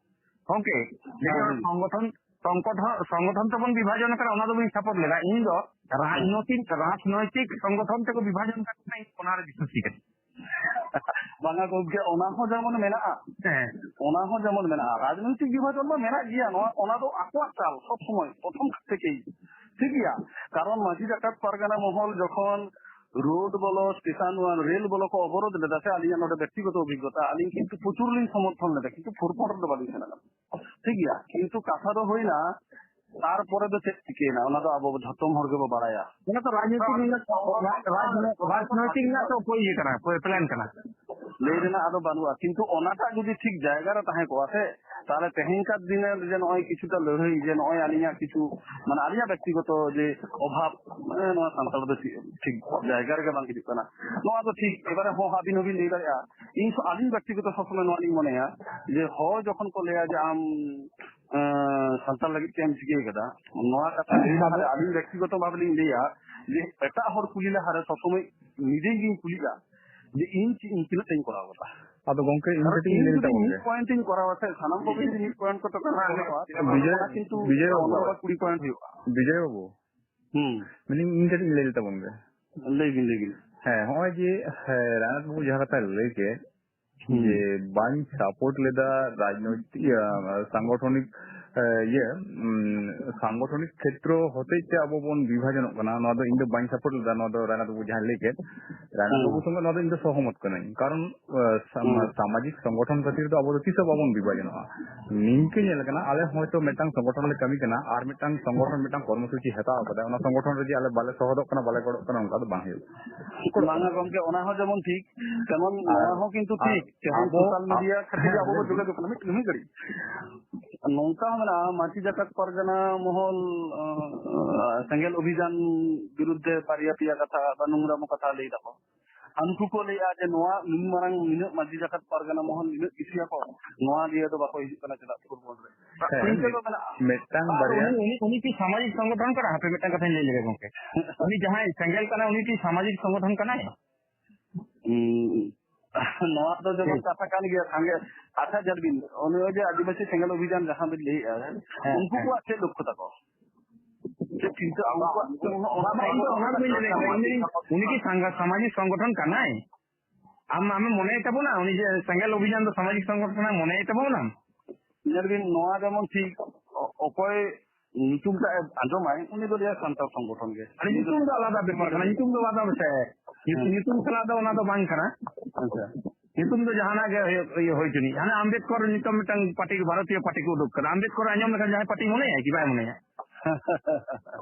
ᱜᱚᱢᱠᱮ, ᱦᱮᱸ, ᱡᱮᱢᱚᱱ ᱦᱮᱸ᱾ ᱥᱚᱝᱜᱚᱴᱷᱚᱱ, ᱥᱚᱝᱜᱚᱴᱷᱚᱱ, ᱥᱚᱝᱜᱚᱴᱷᱚᱱ ᱛᱮᱵᱚᱱ ᱵᱤᱵᱷᱟᱡᱚᱱ ᱟᱠᱟᱱᱟ, ᱚᱱᱟ ᱫᱚ ᱵᱟᱹᱧ ᱥᱟᱯᱳᱨᱴ ᱞᱮᱫᱟ᱾ ᱤᱧ ᱫᱚ ᱦᱮᱸ᱾ ᱨᱟᱡᱽᱱᱳᱭᱛᱤᱠ, ᱨᱟᱡᱽᱱᱳᱭᱛᱤᱠ ᱥᱚᱝᱜᱚᱴᱷᱚᱱ ᱛᱮᱠᱚ ᱵᱤᱵᱷᱟᱡᱚᱱ ᱟᱠᱟᱫ ᱵᱚᱱᱟ, ᱤᱧ ᱚᱱᱟᱨᱮ ᱵᱤᱥᱣᱟᱥᱤ ᱠᱟᱱᱟ᱾ ᱵᱟᱝᱟ ᱜᱚᱢᱠᱮ, ᱚᱱᱟ ᱦᱚᱸ ᱡᱮᱢᱚᱱ ᱢᱮᱱᱟᱜᱼᱟ᱾ ᱦᱮᱸ᱾ ᱚᱱᱟ ᱦᱚᱸ ᱡᱮᱢᱚᱱ ᱢᱮᱱᱟᱜᱼᱟ, ᱨᱟᱡᱽᱱᱳᱭᱛᱤᱠ ᱵᱤᱵᱷᱟᱡᱚᱱ ᱢᱟ ᱢᱮᱱᱟᱜ ᱜᱮᱭᱟ, ᱱᱚᱣᱟ, ᱚᱱᱟ ᱫᱚ ᱟᱠᱚᱣᱟᱜ ᱪᱟᱞ ᱥᱚᱵ ᱥᱚᱢᱚᱭ, ᱯᱨᱚᱛᱷᱚᱢ ᱛᱷᱮᱠᱮᱭ, ᱴᱷᱤᱠ ᱜᱮᱭᱟ᱾ ᱠᱟᱨᱚᱱ ᱢᱟᱹᱡᱷᱤ ᱡᱟᱠᱟᱛ ᱯᱟᱨᱜᱟᱱᱟ ᱢᱚᱦᱚᱞ ᱡᱚᱠᱷᱚᱱ ᱨᱳᱰ ᱵᱚᱞᱚ, ᱥᱴᱮᱥᱚᱱ ᱳᱣᱟᱱ ᱨᱮᱞ ᱵᱚᱞᱚ ᱠᱚ ᱚᱵᱚᱨᱳᱫᱷ ᱞᱮᱫᱟ ᱥᱮ, ᱟᱹᱞᱤᱧᱟᱜ ᱱᱚᱰᱮ ᱵᱮᱠᱛᱤᱜᱚᱛᱚ ᱚᱵᱷᱤᱜᱽᱜᱚᱛᱟ, ᱟᱹᱞᱤᱧ ᱠᱤᱱᱛᱩ ᱯᱨᱚᱪᱩᱨ ᱞᱤᱧ ᱥᱚᱢᱚᱨᱛᱷᱚᱱ ᱞᱮᱫᱟ, ᱠᱤᱱᱛᱩ ᱯᱷᱳᱨᱯᱷᱨᱚᱱᱴ ᱨᱮᱫᱚ ᱵᱟᱹᱞᱤᱧ ᱥᱮᱱ ᱟᱠᱟᱱᱟ᱾ ᱴᱷᱤᱠ ᱜᱮᱭᱟ, ᱠᱤᱱᱛᱩ ᱠᱟᱛᱷᱟ ᱫᱚ ᱦᱩᱭᱱᱟ, ᱛᱟᱨᱯᱚᱨᱮ ᱫᱚ ᱪᱮᱫ ᱪᱤᱠᱟᱹᱭᱮᱱᱟ, ᱚᱱᱟ ᱫᱚ ᱟᱵᱚ ᱡᱷᱚᱛᱚᱢ ᱦᱚᱲ ᱜᱮᱵᱚ ᱵᱟᱲᱟᱭᱟ᱾ ᱚᱱᱟ ᱫᱚ ᱨᱟᱡᱽᱱᱤᱛᱤ ᱨᱮᱱᱟᱜ, ᱨᱟᱡᱽ-, ᱨᱟᱡᱽᱱᱤᱛᱤ ᱨᱮᱱᱟᱜ ᱛᱚ ᱚᱠᱚᱭ ᱤᱭᱟᱹ ᱠᱟᱱᱟ, ᱚᱠᱚᱭ ᱯᱞᱮᱱ ᱠᱟᱱᱟ᱾ ᱞᱟᱹᱭ ᱨᱮᱱᱟᱜ ᱟᱫᱚ ᱵᱟᱹᱱᱩᱜᱼᱟ, ᱠᱤᱱᱛᱩ ᱚᱱᱟᱴᱟᱜ ᱡᱩᱫᱤ ᱴᱷᱤᱠ ᱡᱟᱭᱜᱟ ᱨᱮ ᱛᱟᱦᱮᱸ ᱠᱚᱜᱼᱟ ᱥᱮ, ᱛᱟᱦᱚᱞᱮ ᱛᱮᱦᱮᱧ ᱠᱟᱨ ᱫᱤᱱ ᱨᱮ ᱡᱮ ᱱᱚᱜᱼᱚᱭ ᱠᱤᱪᱷᱩᱴᱟ ᱞᱟᱹᱲᱦᱟᱹᱭ, ᱡᱮ ᱱᱚᱜᱼᱚᱭ ᱟᱹᱞᱤᱧᱟᱜ ᱠᱤᱪᱷᱩ, ᱢᱟᱱᱮ, ᱟᱹᱞᱤᱧᱟᱜ ᱵᱮᱠᱛᱤᱜᱚᱛᱚ ᱡᱮ ᱚᱵᱷᱟᱵ, ᱢᱟᱱᱮ, ᱱᱚᱣᱟ ᱥᱟᱱᱛᱟᱲ ᱫᱚ ᱪᱮᱫ ᱴᱷᱤᱠ ᱡᱟᱭᱜᱟ ᱨᱮᱜᱮ ᱵᱟᱝ ᱦᱤᱡᱩᱜ ᱠᱟᱱᱟ᱾ ᱱᱚᱣᱟ ᱫᱚ ᱴᱷᱤᱠ, ᱮᱵᱟᱨᱮ ᱦᱚᱸ ᱟᱹᱵᱤᱱ ᱦᱚᱸᱵᱤᱱ ᱞᱟᱹᱭ ᱫᱟᱲᱮᱭᱟᱜᱼᱟ, ᱤᱧ ᱥᱚ-, ᱟᱹᱞᱤᱧ ᱵᱮᱠᱛᱤᱜᱚᱛᱚ ᱥᱚᱵ ᱥᱚᱢᱚᱭ ᱱᱚᱣᱟ ᱞᱤᱧ ᱢᱚᱱᱮᱭᱟ ᱡᱮ ᱦᱚᱲ ᱡᱚᱠᱷᱚᱱ ᱠᱚ ᱞᱟᱹᱭᱟ ᱡᱮ ᱟᱢ, ᱮᱸ, ᱥᱟᱱᱛᱟᱲ ᱞᱟᱹᱜᱤᱫ ᱪᱮᱫ ᱮᱢ ᱪᱤᱠᱟᱹ ᱠᱟᱫᱟ, ᱱᱚᱣᱟ ᱠᱟᱛᱷᱟ ᱞᱟᱹᱭ ᱞᱟᱦᱟᱨᱮ ᱟᱹᱞᱤᱧ ᱵᱮᱠᱛᱤᱜᱚᱛᱚ ᱵᱷᱟᱵᱮ ᱞᱤᱧ ᱞᱟᱹᱭᱟ ᱡᱮ ᱮᱴᱟᱜ ᱦᱚᱲ ᱠᱩᱞᱤ ᱞᱟᱦᱟᱨᱮ ᱥᱚᱵ ᱥᱚᱢᱚᱭ ᱱᱤᱡᱮ ᱜᱤᱧ ᱠᱩᱞᱤᱜᱼᱟ ᱡᱮ ᱤᱧ ᱪᱮᱫ ᱤᱧ ᱛᱤᱱᱟᱹᱜ ᱴᱟᱧ ᱠᱚᱨᱟᱣ ᱠᱟᱫᱟ᱾ ᱟᱫᱚ ᱜᱚᱝᱠᱮ, ᱤᱧ ᱠᱟᱹᱴᱤᱡ ᱤᱧ ᱞᱟᱹᱭ ᱞᱮ ᱛᱟᱵᱚᱱ ᱜᱮ᱾ ᱢᱤᱫ ᱯᱚᱭᱮᱱᱴ ᱤᱧ ᱠᱚᱨᱟᱣᱟ ᱥᱮ, ᱥᱟᱱᱟᱢ ᱠᱚᱜᱮ ᱡᱩᱫᱤ ᱢᱤᱫ ᱯᱚᱭᱮᱱᱴ ᱠᱚ ᱛᱚᱠᱟᱨ ᱦᱩᱭᱩᱜᱼᱟ, ᱵᱤᱡᱚᱭ, ᱚᱱᱟ ᱠᱤᱱᱛᱩ ᱵᱤᱡᱚᱭ ᱵᱟᱵᱩ᱾ ᱚᱱᱟ ᱠᱩᱲᱤ ᱯᱚᱭᱮᱱᱴ ᱦᱩᱭᱩᱜᱼᱟ᱾ ᱵᱤᱡᱚᱭ ᱵᱟᱵᱩ᱾ ᱦᱩᱸ᱾ ᱢᱮᱱᱫᱟᱹᱧ, ᱤᱧ ᱠᱟᱹᱴᱤᱡ ᱤᱧ ᱞᱟᱹᱭ ᱞᱮ ᱛᱟᱵᱚᱱ ᱜᱮ᱾ ᱞᱟᱹᱭ ᱵᱤᱱ, ᱞᱟᱹᱭ ᱵᱤᱱ᱾ ᱦᱮᱸ, ᱦᱚᱸᱜᱼᱚᱭ ᱡᱮ, ᱦᱮᱸ, ᱨᱟᱭᱱᱟᱛᱷ ᱵᱟᱵᱩ ᱡᱟᱦᱟᱸ ᱠᱟᱛᱷᱟᱭ ᱞᱟᱹᱭ ᱠᱮᱫ, ᱦᱩᱸ᱾ ᱡᱮ ᱵᱟᱹᱧ ᱥᱟᱯᱳᱨᱴ ᱞᱮᱫᱟ ᱨᱟᱡᱽᱱᱳᱭᱛᱤᱠ, ᱤᱭᱟᱹ, ᱥᱟᱝᱜᱚᱴᱷᱚᱱᱤᱠ, ᱮ, ᱤᱭᱟᱹ, ᱩᱢ, ᱥᱟᱝᱜᱚᱴᱷᱚᱱᱤᱠ ᱠᱷᱮᱛᱨᱚ ᱦᱚᱛᱮᱡ ᱛᱮ ᱟᱵᱚ ᱵᱚᱱ ᱵᱤᱵᱷᱟᱡᱚᱱᱚᱜ ᱠᱟᱱᱟ, ᱱᱚᱣᱟ ᱫᱚ ᱤᱧ ᱫᱚ ᱵᱟᱹᱧ ᱥᱟᱯᱳᱨᱴ ᱞᱮᱫᱟ, ᱱᱚᱣᱟ ᱫᱚ ᱨᱟᱭᱱᱟᱛᱷ ᱵᱟᱵᱩ ᱡᱟᱦᱟᱸᱭ ᱞᱟᱹᱭ ᱠᱮᱫ, ᱨᱟᱭᱱᱟᱛᱷ ᱦᱩᱸ᱾ ᱵᱟᱵᱩ ᱥᱚᱸᱜᱮ ᱱᱚᱣᱟ ᱫᱚ ᱤᱧ ᱫᱚ ᱥᱚᱦᱚᱢᱚᱛ ᱠᱟᱹᱱᱟᱹᱧ᱾ ᱠᱟᱨᱚᱱ, ᱮ, ᱥᱟᱢ-, ᱦᱩᱸ᱾ ᱥᱟᱢᱟᱡᱤᱠ ᱥᱚᱝᱜᱚᱴᱷᱚᱱ ᱠᱷᱟᱹᱛᱤᱨ ᱫᱚ ᱟᱵᱚ ᱫᱚ ᱛᱤᱥ ᱦᱚᱸ ᱵᱟᱵᱚᱱ ᱵᱤᱵᱷᱟᱡᱚᱱᱚᱜᱼᱟ᱾ ᱱᱤᱝᱠᱟᱹ ᱧᱮᱞ ᱠᱟᱱᱟ, ᱟᱞᱮ ᱦᱚᱭᱛᱳ ᱢᱤᱫᱴᱟᱝ ᱥᱚᱝᱜᱚᱴᱷᱚᱱ ᱞᱮ ᱠᱟᱹᱢᱤ ᱠᱟᱱᱟ, ᱟᱨ ᱢᱤᱫᱴᱟᱝ ᱥᱚᱝᱜᱚᱴᱷᱚᱱ ᱢᱤᱫᱴᱟᱝ ᱠᱚᱨᱢᱚᱥᱩᱪᱤ ᱦᱟᱛᱟᱣ ᱠᱟᱫᱟ, ᱚᱱᱟ ᱥᱚᱝᱜᱚᱴᱷᱚᱱ ᱨᱮ ᱡᱮ ᱟᱞᱮ ᱵᱟᱞᱮ ᱥᱚᱦᱚᱫᱚᱜ ᱠᱟᱱᱟ, ᱵᱟᱞᱮ ᱜᱚᱲᱚᱜ ᱠᱟᱱᱟ, ᱚᱱᱠᱟ ᱫᱚ ᱵᱟᱝ ᱦᱩᱭᱩᱜᱼᱟ᱾ ᱵᱟᱝᱟ ᱜᱚᱢᱠᱮ, ᱚᱱᱟ ᱦᱚᱸ ᱡᱮᱢᱚᱱ ᱴᱷᱤᱠ, ᱛᱮᱢᱚᱱ ᱟᱨ, ᱱᱚᱣᱟ ᱦᱚᱸ ᱠᱤᱱᱛᱩ ᱟᱨ ᱴᱷᱤᱠ᱾ ᱛᱮᱦᱮᱧ ᱟᱵᱚ, ᱥᱳᱥᱟᱞ ᱢᱤᱰᱤᱭᱟ ᱠᱷᱟᱹᱛᱤᱨ ᱜᱮ ᱦᱮᱸ, ᱟᱵᱚ ᱵᱚ ᱞᱟᱹᱭ ᱵᱤᱱ᱾ ᱡᱳᱜᱟᱡᱳᱜᱽ ᱠᱟᱱᱟ᱾ ᱢᱤᱫ, ᱢᱤᱫ ᱜᱷᱟᱹᱲᱤᱡ᱾ ᱱᱚᱝᱠᱟ ᱦᱚᱸ ᱢᱮᱱᱟᱜᱼᱟ, ᱢᱟᱹᱡᱷᱤ ᱡᱟᱠᱟᱛ ᱯᱟᱨᱜᱟᱱᱟ ᱢᱚᱦᱚᱞ, ᱟᱸ, ᱥᱮᱸᱜᱮᱞ ᱚᱵᱷᱤᱡᱟᱱ ᱵᱤᱨᱩᱫᱽᱫᱷᱮ ᱵᱟᱨᱭᱟ ᱯᱮᱭᱟ ᱠᱟᱛᱷᱟ ᱵᱟ ᱱᱚᱝᱨᱟᱢᱚ ᱠᱟᱛᱷᱟ ᱞᱟᱹᱭ ᱫᱟᱠᱚ᱾ ᱟᱨ ᱱᱩᱠᱩ ᱠᱚ ᱞᱟᱹᱭᱟ ᱡᱮ ᱱᱚᱣᱟ ᱱᱩᱱ ᱢᱟᱨᱟᱝ ᱱᱤᱱᱟᱹᱜ ᱢᱟᱹᱡᱷᱤ ᱡᱟᱠᱟᱛ ᱯᱟᱨᱜᱟᱱᱟ ᱢᱚᱦᱚᱞ ᱱᱤᱱᱟᱹᱜ ᱠᱤᱥᱤᱭᱟ ᱠᱚ, ᱱᱚᱣᱟ ᱫᱤᱭᱮ ᱫᱚ ᱵᱟᱠᱚ ᱦᱤᱡᱩᱜ ᱠᱟᱱᱟ ᱪᱮᱫᱟᱜ ᱯᱷᱩᱴᱵᱚᱞ ᱨᱮ? ᱦᱮᱸ, ᱱᱤᱝᱠᱟᱹ ᱫᱚ ᱢᱮᱱᱟᱜᱼᱟ᱾ ᱢᱤᱫᱴᱟᱝ ᱟᱨ ᱵᱟᱨᱭᱟ᱾ ᱩᱱᱤ, ᱩᱱᱤ, ᱩᱱᱤ ᱠᱤ ᱥᱟᱢᱟᱡᱤᱠ ᱥᱚᱝᱜᱚᱴᱷᱚᱱ ᱠᱟᱱᱟ? ᱦᱟᱯᱮ ᱢᱤᱫᱴᱟᱝ ᱠᱟᱛᱷᱟᱧ ᱞᱟᱹᱭ ᱞᱮᱜᱮ ᱜᱚᱝᱠᱮ᱾ ᱩᱱᱤ ᱡᱟᱦᱟᱸᱭ ᱥᱮᱸᱜᱮᱞ ᱠᱟᱱᱟᱭ, ᱩᱱᱤ ᱠᱤ ᱥᱟᱢᱟᱡᱤᱠ ᱥᱚᱝᱜᱚᱴᱷᱚᱱ ᱠᱟᱱᱟᱭ? ᱦᱩᱸ᱾ ᱱᱚᱣᱟ ᱫᱚ ᱡᱮᱢᱚᱱ ᱦᱮᱸ᱾ ᱠᱟᱛᱷᱟ ᱠᱟᱱ ᱜᱮᱭᱟ, ᱥᱟᱸᱜᱮ, ᱟᱪᱪᱷᱟ, ᱧᱮᱞ ᱵᱤᱱ, ᱩᱱᱤ ᱚᱭ ᱡᱮ ᱟᱹᱫᱤᱵᱟᱹᱥᱤ ᱥᱮᱸᱜᱮᱞ ᱚᱵᱷᱤᱡᱟᱱ ᱡᱟᱦᱟᱸ ᱵᱤᱱ ᱞᱟᱹᱭᱮᱜᱼᱟ, ᱦᱮᱸ, ᱩᱱᱠᱩ ᱦᱮᱸ᱾ ᱠᱚᱣᱟᱜ ᱪᱮᱫ ᱞᱚᱠᱠᱷᱚ ᱛᱟᱠᱚ? ᱪᱮᱫ ᱪᱤᱱᱛᱟᱹ ᱟᱠᱚᱣᱟᱜ? ᱚᱱᱟ ᱢᱟ ᱤᱧ ᱫᱚ ᱚᱱᱟ ᱫᱚ ᱵᱟᱹᱧ ᱞᱟᱹᱭ ᱫᱟᱲᱮᱭᱟᱜ ᱠᱟᱱᱟ᱾ ᱩᱱᱤ, ᱩᱱᱤ ᱠᱤ ᱥᱟᱸᱜᱟ-, ᱥᱟᱢᱟᱡᱤᱠ ᱥᱚᱝᱜᱚᱴᱷᱚᱱ ᱠᱟᱱᱟᱭ? ᱟᱢ, ᱟᱢᱮᱢ ᱢᱚᱱᱮᱭ ᱛᱟᱵᱚᱱᱟ? ᱩᱱᱤ ᱡᱮ ᱥᱮᱸᱜᱮᱞ ᱚᱵᱷᱤᱡᱟᱱ ᱫᱚ ᱥᱟᱢᱟᱡᱤᱠ ᱥᱚᱝᱜᱚᱴᱷᱚᱱ ᱠᱟᱱᱟᱭ, ᱢᱚᱱᱮᱭ ᱛᱟᱵᱚᱱᱟᱢ? ᱧᱮᱞ ᱵᱤᱱ, ᱱᱚᱣᱟ ᱡᱮᱢᱚᱱ ᱴᱷᱤᱠ, ᱚ-, ᱚᱠᱚᱭ ᱧᱩᱛᱩᱢ ᱴᱟᱜ ᱮ ᱟᱸᱡᱚᱢᱟᱭ, ᱩᱱᱤ ᱫᱚ ᱞᱟᱹᱭᱟ ᱥᱟᱱᱛᱟᱲ ᱥᱚᱝᱜᱚᱴᱷᱚᱱ ᱜᱮ᱾ ᱟᱨ ᱧᱩᱛᱩᱢ ᱫᱚ ᱟᱞᱟᱫᱟ ᱵᱮᱯᱟᱨ ᱠᱟᱱᱟ, ᱧᱩᱛᱩᱢ ᱫᱚ ᱟᱞᱟᱫᱟ ᱥᱮ᱾ ᱧᱩᱛᱩᱢ, ᱦᱮᱸ᱾ ᱧᱩᱛᱩᱢ ᱥᱟᱞᱟᱜ ᱫᱚ ᱚᱱᱟ ᱫᱚ ᱵᱟᱝ ᱠᱟᱱᱟ᱾ ᱟᱪᱪᱷᱟ᱾ ᱧᱩᱛᱩᱢ ᱫᱚ ᱡᱟᱦᱟᱱᱟᱜ ᱜᱮ ᱦᱩᱭᱩᱜ, ᱤᱭᱟᱹ ᱦᱩᱭ ᱪᱩᱱᱤᱡ᱾ ᱦᱟᱱᱮ ᱟᱢᱵᱮᱫᱠᱚᱨ ᱱᱤᱛᱚᱜ ᱢᱤᱫᱴᱟᱝ ᱯᱟᱨᱴᱤ, ᱵᱷᱟᱨᱚᱛᱤᱭᱚ ᱯᱟᱨᱴᱤ ᱠᱚ ᱩᱰᱩᱠ ᱠᱟᱫᱟ᱾ ᱟᱢᱵᱮᱫᱠᱚᱨ ᱟᱸᱡᱚᱢ ᱞᱮᱠᱷᱟᱱ ᱡᱟᱦᱟᱸᱭ ᱯᱟᱨᱴᱤ ᱢᱚᱱᱮᱭᱟᱭ ᱠᱤ? ᱵᱟᱭ ᱢᱚᱱᱮᱭᱟ᱾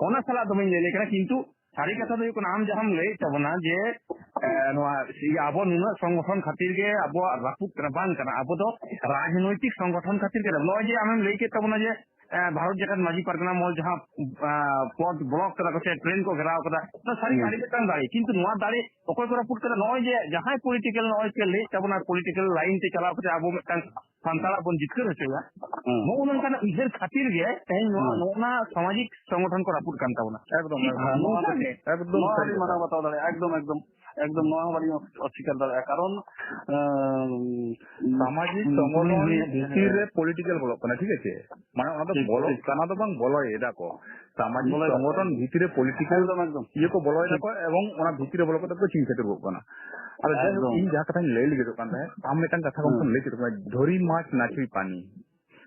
ᱚᱱᱟ ᱥᱟᱞᱟᱜ ᱫᱚ ᱵᱟᱹᱧ ᱞᱟᱹᱭ ᱞᱮ ᱠᱟᱱᱟ, ᱠᱤᱱᱛᱩ ᱥᱟᱹᱨᱤ ᱠᱟᱛᱷᱟ ᱫᱚ ᱦᱩᱭᱩᱜ ᱠᱟᱱᱟ, ᱟᱢ ᱡᱟᱦᱟᱸᱢ ᱞᱟᱹᱭᱮᱫ ᱛᱟᱵᱚᱱᱟ ᱡᱮ ᱮ, ᱱᱚᱣᱟ ᱤᱭᱟᱹ, ᱟᱵᱚ ᱱᱩᱱᱟᱹᱜ ᱥᱚᱝᱜᱚᱴᱷᱚᱱ ᱠᱷᱟᱹᱛᱤᱨ ᱜᱮ ᱟᱵᱚᱣᱟᱜ ᱨᱟᱹᱯᱩᱫ ᱠᱟᱱᱟ, ᱵᱟᱝ ᱠᱟᱱᱟ᱾ ᱟᱵᱚ ᱫᱚ ᱨᱟᱡᱽᱱᱳᱭᱛᱤᱠ ᱥᱚᱝᱜᱚᱴᱷᱚᱱ ᱠᱷᱟᱹᱛᱤᱨ ᱜᱮ᱾ ᱱᱚᱜᱼᱚᱭ ᱡᱮ ᱟᱢᱮᱢ ᱞᱟᱹᱭ ᱠᱮᱫ ᱛᱟᱵᱚᱱᱟ ᱡᱮ, ᱮ, ᱵᱷᱟᱨᱚᱛ ᱡᱟᱠᱟᱛ ᱢᱟᱹᱡᱷᱤ ᱯᱟᱨᱜᱟᱱᱟ ᱢᱚᱦᱚᱞ ᱡᱟᱦᱟᱸ, ᱮ, ᱯᱚᱫ ᱵᱞᱚᱠ ᱠᱟᱫᱟ ᱠᱚ ᱥᱮ ᱴᱨᱮᱱ ᱠᱚ ᱜᱷᱮᱨᱟᱣ ᱠᱟᱫᱟ, ᱚᱱᱟ ᱥᱟᱹᱨᱤ ᱦᱩᱸ᱾ ᱟᱹᱰᱤ ᱢᱤᱫᱴᱟᱝ ᱫᱟᱲᱮ, ᱠᱤᱱᱛᱩ ᱱᱚᱣᱟ ᱫᱟᱲᱮ ᱚᱠᱚᱭ ᱠᱚ ᱨᱟᱹᱯᱩᱫ ᱠᱟᱫᱟ? ᱱᱚᱜᱼᱚᱭ ᱡᱮ ᱡᱟᱦᱟᱸᱭ ᱯᱚᱞᱤᱴᱤᱠᱟᱞ, ᱱᱚᱜᱼᱚᱭ ᱯᱮ ᱞᱟᱹᱭᱮᱫ ᱛᱟᱵᱚᱱᱟ, ᱯᱚᱞᱤᱴᱤᱠᱟᱞ ᱞᱟᱭᱤᱱ ᱛᱮ ᱪᱟᱞᱟᱣ ᱠᱟᱛᱮ ᱟᱵᱚ ᱢᱤᱫᱴᱟᱝ ᱥᱟᱱᱛᱟᱲᱟᱜ ᱵᱚᱱ ᱡᱤᱛᱠᱟᱹᱨ ᱦᱚᱪᱚᱭᱟ, ᱦᱩᱸ᱾ ᱱᱚᱜᱼᱚ ᱱᱚᱝᱠᱟᱱᱟᱜ ᱩᱭᱦᱟᱹᱨ ᱠᱷᱟᱹᱛᱤᱨ ᱜᱮ ᱛᱮᱦᱮᱧ ᱱᱚᱣᱟ, ᱦᱩᱸ᱾ ᱱᱚᱜᱼᱚ ᱱᱟ ᱥᱟᱢᱟᱡᱤᱠ ᱥᱚᱝᱜᱚᱴᱷᱚᱱ ᱠᱚ ᱨᱟᱹᱯᱩᱫ ᱠᱟᱱ ᱛᱟᱵᱚᱱᱟ᱾ ᱮᱠᱫᱚᱢ, ᱴᱷᱤᱠ ᱮᱠᱫᱚᱢ᱾ ᱦᱮᱸ, ᱱᱚᱣᱟ ᱱᱚᱝᱠᱟ ᱫᱚ ᱜᱮ᱾ ᱴᱷᱤᱠ, ᱮᱠᱫᱚᱢ ᱱᱚᱣᱟ ᱥᱟᱹᱨᱤ ᱦᱚᱸ ᱟᱹᱰᱤ ᱠᱟᱛᱷᱟ᱾ ᱢᱟᱱᱟᱣ ᱵᱟᱛᱟᱣ ᱫᱟᱲᱮᱭᱟᱜᱼᱟ, ᱮᱠᱫᱚᱢ, ᱮᱠᱫᱚᱢ, ᱮᱠᱫᱚᱢ ᱱᱚᱣᱟ ᱦᱚᱸ ᱵᱟᱹᱞᱤᱧ ᱚᱥ-, ᱚᱥᱤᱠᱟᱨ ᱫᱟᱲᱮᱭᱟᱜᱼᱟ, ᱠᱟᱨᱚᱱ, ᱮᱸ, ᱥᱟᱢᱟᱡᱤᱠ ᱩᱸ, ᱥᱚᱝᱜᱚᱴᱷᱚᱱ ᱩᱱᱤ ᱵᱷᱤᱛᱤᱨ ᱨᱮ ᱯᱚᱞᱤᱴᱤᱠᱟᱞ ᱵᱚᱞᱚᱜ ᱠᱟᱱᱟ, ᱴᱷᱤᱠ ᱟᱪᱷᱮ? ᱢᱟᱱᱮ ᱚᱱᱟ ᱫᱚ ᱴᱷᱤᱠ, ᱵᱚᱞᱚᱜ ᱴᱷᱤᱠ᱾ ᱠᱟᱱᱟ ᱫᱚ ᱵᱟᱝ, ᱵᱚᱞᱚᱭ ᱮᱫᱟ ᱠᱚ᱾ ᱥᱟᱢᱟᱡᱤᱠ ᱵᱚᱞᱚᱭ ᱫᱟᱠᱚ, ᱥᱚᱝᱜᱚᱴᱷᱚᱱ ᱮᱠᱫᱚᱢ᱾ ᱵᱷᱤᱛᱤᱨ ᱨᱮ ᱯᱚᱞᱤᱴᱤᱠᱟᱞ ᱮᱠᱫᱚᱢ, ᱮᱠᱫᱚᱢ᱾ ᱤᱭᱟᱹ ᱠᱚ ᱵᱚᱞᱚᱭ ᱴᱷᱤᱠ᱾ ᱫᱟᱠᱚ ᱮᱵᱚᱝ ᱚᱱᱟ ᱵᱷᱤᱛᱤᱨ ᱨᱮ ᱵᱚᱞᱚ ᱠᱟᱛᱮ ᱠᱚ ᱪᱤᱱ ᱪᱷᱟᱹᱛᱩᱨ ᱠᱚᱜ ᱠᱟᱱᱟ᱾ ᱟᱫᱚ ᱡᱟᱭᱦᱳᱠ, ᱮᱠᱫᱚᱢ᱾ ᱤᱧ ᱡᱟᱦᱟᱸ ᱠᱟᱛᱷᱟᱧ ᱞᱟᱹᱭ ᱞᱟᱹᱜᱤᱫᱚᱜ ᱠᱟᱱ ᱛᱟᱦᱮᱸᱫ, ᱟᱢ ᱢᱤᱫᱴᱟᱝ ᱠᱟᱛᱷᱟ ᱦᱩᱸ᱾ ᱜᱚᱢᱠᱮᱢ ᱞᱟᱹᱭ ᱠᱮᱫ ᱛᱟᱵᱚᱱᱟ, ᱫᱷᱚᱨᱤ ᱢᱟᱪ ᱱᱟᱪᱷᱤ ᱯᱟᱱᱤ᱾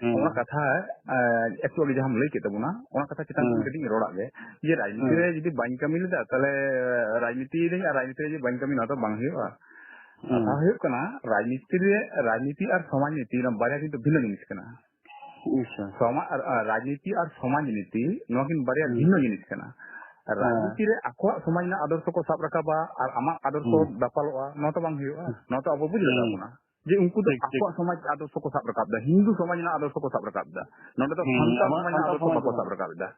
ᱦᱩᱸ᱾ ᱚᱱᱟ ᱠᱟᱛᱷᱟ, ᱮ, actually ᱡᱟᱦᱟᱸᱢ ᱞᱟᱹᱭ ᱠᱮᱫ ᱛᱟᱵᱚᱱᱟ, ᱚᱱᱟ ᱠᱟᱛᱷᱟ ᱪᱮᱛᱟᱱ ᱨᱮ ᱦᱩᱸ᱾ ᱠᱟᱹᱴᱤᱡ ᱤᱧ ᱨᱚᱲᱟᱜ ᱜᱮ, ᱡᱮ ᱨᱟᱡᱽᱱᱤᱛᱤ ᱦᱩᱸ᱾ ᱨᱮ ᱡᱩᱫᱤ ᱵᱟᱹᱧ ᱠᱟᱹᱢᱤ ᱞᱮᱫᱟ, ᱛᱟᱦᱞᱮ ᱨᱟᱡᱽᱱᱤᱛᱤ ᱫᱟᱹᱧ ᱟᱨ ᱨᱟᱡᱽᱱᱤᱛᱤ ᱨᱮ ᱡᱩᱫᱤ ᱵᱟᱹᱧ ᱠᱟᱹᱢᱤ, ᱱᱚᱣᱟ ᱫᱚ ᱵᱟᱝ ᱦᱩᱭᱩᱜᱼᱟ᱾ ᱦᱩᱸ᱾ ᱠᱟᱛᱷᱟ ᱦᱩᱭᱩᱜ ᱠᱟᱱᱟ, ᱨᱟᱡᱽᱱᱤᱛᱤ ᱨᱮ, ᱨᱟᱡᱽᱱᱤᱛᱤ ᱟᱨ ᱥᱚᱢᱟᱡᱽ ᱱᱤᱛᱤ, ᱚᱱᱟ ᱵᱟᱨᱭᱟ ᱠᱤᱱᱛᱩ ᱵᱷᱤᱱᱱᱚ ᱡᱤᱱᱤᱥ ᱠᱟᱱᱟ᱾ ᱟᱪᱪᱷᱟ᱾ ᱥᱚᱢᱟ-, ᱟᱨ, ᱟᱨ ᱨᱟᱡᱽᱱᱤᱛᱤ ᱟᱨ ᱥᱚᱢᱟᱡᱽ ᱱᱤᱛᱤ, ᱱᱚᱣᱟ ᱠᱤᱱ ᱵᱟᱨᱭᱟ ᱦᱩᱸ᱾ ᱵᱷᱤᱱᱱᱚ ᱡᱤᱱᱤᱥ ᱠᱟᱱᱟ᱾ ᱦᱮᱸ᱾ ᱨᱟᱡᱽᱱᱤᱛᱤ ᱨᱮ ᱟᱠᱚᱣᱟᱜ ᱥᱚᱢᱟᱡᱽ ᱨᱮᱱᱟᱜ ᱟᱫᱚᱨᱥᱚ ᱠᱚ ᱥᱟᱵ ᱨᱟᱠᱟᱵᱟ ᱟᱨ ᱟᱢᱟᱜ ᱟᱫᱚᱨᱥᱚ ᱦᱩᱸ᱾ ᱫᱟᱯᱟᱞᱚᱜᱼᱟ, ᱱᱚᱣᱟ ᱛᱚ ᱵᱟᱝ ᱦᱩᱭᱩᱜᱼᱟ᱾ ᱦᱩᱸ᱾ ᱱᱚᱣᱟ ᱛᱚ ᱟᱵᱚ ᱵᱩᱡᱽ ᱞᱟᱜᱟᱣ ᱦᱩᱸ᱾ ᱵᱚᱱᱟ᱾ ᱡᱮ ᱩᱱᱠᱩ ᱫᱚ ᱴᱷᱤᱠ, ᱴᱷᱤᱠ᱾ ᱟᱠᱚᱣᱟᱜ ᱥᱚᱢᱟᱡᱽ ᱟᱫᱚᱨᱥᱚ ᱠᱚ ᱥᱟᱵ ᱨᱟᱠᱟᱵ ᱮᱫᱟ, ᱦᱤᱱᱫᱩ ᱥᱚᱢᱟᱡᱽ ᱨᱮᱱᱟᱜ ᱟᱫᱚᱨᱥᱚ ᱠᱚ ᱥᱟᱵ ᱨᱟᱠᱟᱵ ᱮᱫᱟ, ᱱᱚᱰᱮ ᱫᱚ ᱦᱩᱸ, ᱥᱟᱱᱛᱟᱲ ᱟᱵᱚᱣᱟᱜ ᱥᱚᱢᱟᱡᱽ ᱨᱮᱱᱟᱜ ᱥᱟᱱᱛᱟᱲ ᱟᱫᱚᱨᱥᱚ ᱥᱚᱢᱟᱡᱽ ᱵᱟᱠᱚ ᱨᱮᱱᱟᱜ᱾ ᱥᱟᱵ ᱨᱟᱠᱟᱵ ᱮᱫᱟ᱾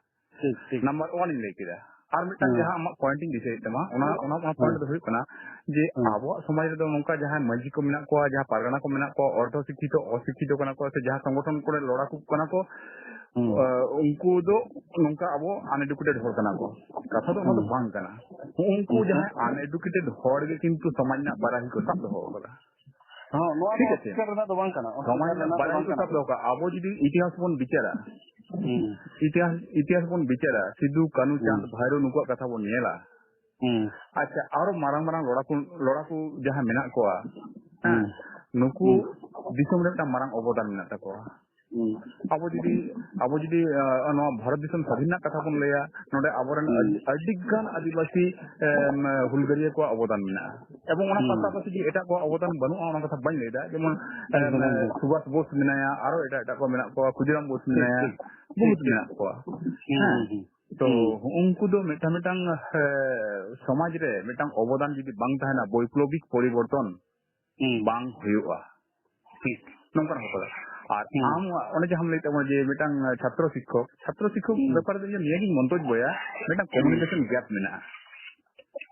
ᱴᱷᱤᱠ, ᱴᱷᱤᱠ, ᱱᱟᱢᱵᱟᱨ ᱴᱷᱤᱠ᱾ ᱚᱣᱟᱱ ᱤᱧ ᱞᱟᱹᱭ ᱠᱮᱫᱟ᱾ ᱟᱨ ᱢᱤᱫᱴᱟᱝ ᱦᱩᱸ᱾ ᱡᱟᱦᱟᱸ ᱟᱢᱟᱜ ᱯᱚᱭᱮᱱᱴ ᱤᱧ ᱫᱤᱥᱟᱹᱭᱮᱫ ᱛᱟᱢᱟ, ᱚᱱᱟ, ᱚᱱᱟ, ᱚᱱᱟ ᱯᱚᱭᱮᱱᱴ ᱦᱩᱸ᱾ ᱫᱚ ᱦᱩᱭᱩᱜ ᱠᱟᱱᱟ ᱡᱮ ᱦᱩᱸ᱾ ᱟᱵᱚᱣᱟᱜ ᱥᱚᱢᱟᱡᱽ ᱨᱮᱫᱚ ᱱᱚᱝᱠᱟ ᱡᱟᱦᱟᱸᱭ ᱢᱟᱹᱡᱷᱤ ᱠᱚ ᱢᱮᱱᱟᱜ ᱠᱚᱣᱟ, ᱡᱟᱦᱟᱸ ᱯᱟᱨᱜᱟᱱᱟ ᱠᱚ ᱢᱮᱱᱟᱜ ᱠᱚᱣᱟ, ᱚᱨᱫᱷᱚ ᱥᱤᱠᱠᱷᱤᱛᱚ, ᱚᱥᱤᱠᱠᱷᱤᱛᱚ ᱠᱟᱱᱟ ᱠᱚ, ᱥᱮ ᱡᱟᱦᱟᱸ ᱥᱚᱝᱜᱚᱴᱷᱚᱱ ᱠᱚᱨᱮ ᱞᱚᱲᱟ ᱠᱚ ᱠᱟᱱᱟ ᱠᱚ, ᱦᱩᱸ᱾ ᱟᱸ, ᱩᱱᱠᱩ ᱫᱚ ᱱᱚᱝᱠᱟ ᱟᱵᱚ ᱟᱱᱮᱰᱩᱠᱮᱴᱮᱰ ᱦᱚᱲ ᱠᱟᱱᱟ ᱠᱚ᱾ ᱠᱟᱛᱷᱟ ᱫᱚ ᱚᱱᱟ ᱫᱚ ᱦᱩᱸ᱾ ᱵᱟᱝ ᱠᱟᱱᱟ᱾ ᱩᱱᱠᱩ ᱦᱩᱸ᱾ ᱡᱟᱦᱟᱸᱭ ᱟᱱᱮᱰᱩᱠᱮᱴᱮᱰ ᱦᱚᱲ ᱜᱮ ᱠᱤᱱᱛᱩ ᱥᱚᱢᱟᱡᱽ ᱨᱮᱱᱟᱜ ᱵᱟᱨᱟᱦᱤ ᱠᱚ ᱥᱟᱵ ᱫᱚᱦᱚ ᱟᱠᱟᱫᱟ᱾ ᱦᱚᱸ, ᱱᱚᱣᱟ ᱫᱚ ᱴᱷᱤᱠ ᱟᱪᱷᱮ? ᱚᱥᱤᱠᱟᱨ ᱨᱮᱱᱟᱜ ᱫᱚ ᱵᱟᱝ ᱠᱟᱱᱟ, ᱥᱚᱢᱟᱡᱽ ᱚᱥᱤᱠᱟᱨ ᱨᱮᱱᱟᱜ ᱨᱮᱱᱟᱜ ᱫᱚ ᱵᱟᱨᱟᱦᱤ ᱵᱟᱝ ᱠᱚ ᱠᱟᱱᱟ᱾ ᱥᱟᱵ ᱫᱚᱦᱚ ᱠᱟᱜᱼᱟ᱾ ᱟᱵᱚ ᱡᱩᱫᱤ ᱤᱛᱤᱦᱟᱥ ᱵᱚᱱ ᱵᱤᱪᱟᱹᱨᱟ, ᱦᱩᱸ᱾ ᱤᱛᱤᱦᱟᱥ, ᱤᱛᱤᱦᱟᱥ ᱵᱚᱱ ᱵᱤᱪᱟᱹᱨᱟ, ᱥᱤᱫᱩ, ᱠᱟᱹᱱᱩ, ᱦᱩᱸ᱾ ᱪᱟᱸᱫᱽ, ᱵᱷᱟᱭᱨᱳ ᱱᱩᱠᱩᱣᱟᱜ ᱠᱟᱛᱷᱟ ᱵᱚᱱ ᱧᱮᱞᱟ᱾ ᱦᱩᱸ᱾ ᱟᱪᱪᱷᱟ, ᱟᱨᱚ ᱢᱟᱨᱟᱝ ᱢᱟᱨᱟᱝ ᱞᱚᱲᱟ ᱠᱚ, ᱞᱚᱲᱟ ᱠᱚ ᱡᱟᱦᱟᱸ ᱢᱮᱱᱟᱜ ᱠᱚᱣᱟ, ᱦᱮᱸ, ᱦᱩᱸ᱾ ᱱᱩᱠᱩ ᱦᱩᱸ᱾ ᱫᱤᱥᱚᱢ ᱨᱮ ᱢᱤᱫᱴᱟᱝ ᱢᱟᱨᱟᱝ ᱚᱵᱚᱫᱟᱱ ᱢᱮᱱᱟᱜ ᱛᱟᱠᱚᱣᱟ᱾ ᱦᱩᱸ᱾ ᱟᱵᱚ ᱡᱩᱫᱤ, ᱟᱵᱚ ᱡᱩᱫᱤ, ᱟᱸ, ᱱᱚᱣᱟ ᱵᱷᱟᱨᱚᱛ ᱫᱤᱥᱚᱢ ᱥᱟᱫᱷᱤᱱ ᱨᱮᱱᱟᱜ ᱠᱟᱛᱷᱟ ᱵᱚᱱ ᱞᱟᱹᱭᱟ, ᱱᱚᱰᱮ ᱟᱵᱚᱨᱮᱱ ᱦᱩᱸ᱾ ᱟᱹᱰᱤ, ᱟᱹᱰᱤ ᱜᱟᱱ ᱟᱹᱫᱤᱵᱟᱹᱥᱤ, ᱮᱢ, ᱦᱩᱞᱜᱟᱹᱨᱤᱭᱟᱹ ᱠᱚᱣᱟᱜ ᱚᱵᱚᱫᱟᱱ ᱢᱮᱱᱟᱜᱼᱟ᱾ ᱮᱵᱚᱝ ᱚᱱᱟ ᱦᱩᱸ᱾ ᱯᱟᱥᱟᱯᱟᱥᱤ ᱡᱮ ᱮᱴᱟᱜ ᱠᱚᱣᱟᱜ ᱚᱵᱚᱫᱟᱱ ᱵᱟᱹᱱᱩᱜᱼᱟ, ᱚᱱᱟ ᱠᱟᱛᱷᱟ ᱵᱟᱹᱧ ᱞᱟᱹᱭᱫᱟ᱾ ᱡᱮᱢᱚᱱ, ᱮᱢ, ᱮᱠᱫᱚᱢ, ᱮᱠᱫᱚᱢ᱾ ᱥᱩᱵᱷᱟᱥ ᱵᱳᱥ ᱢᱮᱱᱟᱭᱟ, ᱟᱨᱚ ᱮᱴᱟᱜ ᱮᱴᱟᱜ ᱠᱚ ᱢᱮᱱᱟᱜ ᱠᱚᱣᱟ, ᱠᱷᱩᱫᱤᱨᱟᱢ ᱵᱳᱥ ᱴᱷᱤᱠ, ᱢᱮᱱᱟᱭᱟ, ᱴᱷᱤᱠ᱾ ᱵᱚᱦᱩᱛ ᱴᱷᱤᱠ, ᱴᱷᱤᱠ᱾ ᱢᱮᱱᱟᱜ ᱠᱚᱣᱟ᱾ ᱦᱩᱸ, ᱦᱮᱸ᱾ ᱦᱩᱸ, ᱦᱩᱸ᱾ ᱛᱚ ᱦᱩᱸ᱾ ᱩᱱᱠᱩ ᱫᱚ ᱢᱤᱫᱴᱟᱝ ᱢᱤᱫᱴᱟᱝ, ᱮ, ᱥᱚᱢᱟᱡᱽ ᱨᱮ ᱢᱤᱫᱴᱟᱝ ᱚᱵᱚᱫᱟᱱ ᱡᱩᱫᱤ ᱵᱟᱝ ᱛᱟᱦᱮᱱᱟ, ᱵᱳᱭᱯᱞᱚᱵᱤᱠ ᱯᱚᱨᱤᱵᱚᱨᱛᱚᱱ ᱦᱩᱸ᱾ ᱵᱟᱝ ᱦᱩᱭᱩᱜᱼᱟ᱾ ᱴᱷᱤᱠ᱾ ᱱᱚᱝᱠᱟᱱ ᱦᱚᱸ ᱠᱟᱛᱷᱟ᱾ ᱟᱨ ᱦᱩᱸ᱾ ᱟᱢ ᱚᱱᱮ ᱡᱟᱦᱟᱸᱢ ᱞᱟᱹᱭ ᱛᱟᱵᱚᱱᱟ ᱡᱮ ᱢᱤᱫᱴᱟᱝ ᱪᱷᱟᱛᱨᱚ ᱥᱤᱠᱠᱷᱚᱠ, ᱪᱷᱟᱛᱨᱚ ᱥᱤᱠᱠᱷᱚᱠ ᱦᱩᱸ᱾ ᱵᱮᱯᱟᱨ ᱫᱚ ᱤᱧ ᱱᱤᱭᱟᱹᱜᱤᱧ ᱢᱚᱱᱛᱚᱡᱽᱵᱚᱭᱟ, ᱢᱤᱫᱴᱟᱝ ᱦᱩᱸ᱾ ᱠᱚᱢᱤᱭᱩᱱᱤᱠᱮᱥᱚᱱ ᱜᱮᱯ ᱢᱮᱱᱟᱜᱼᱟ᱾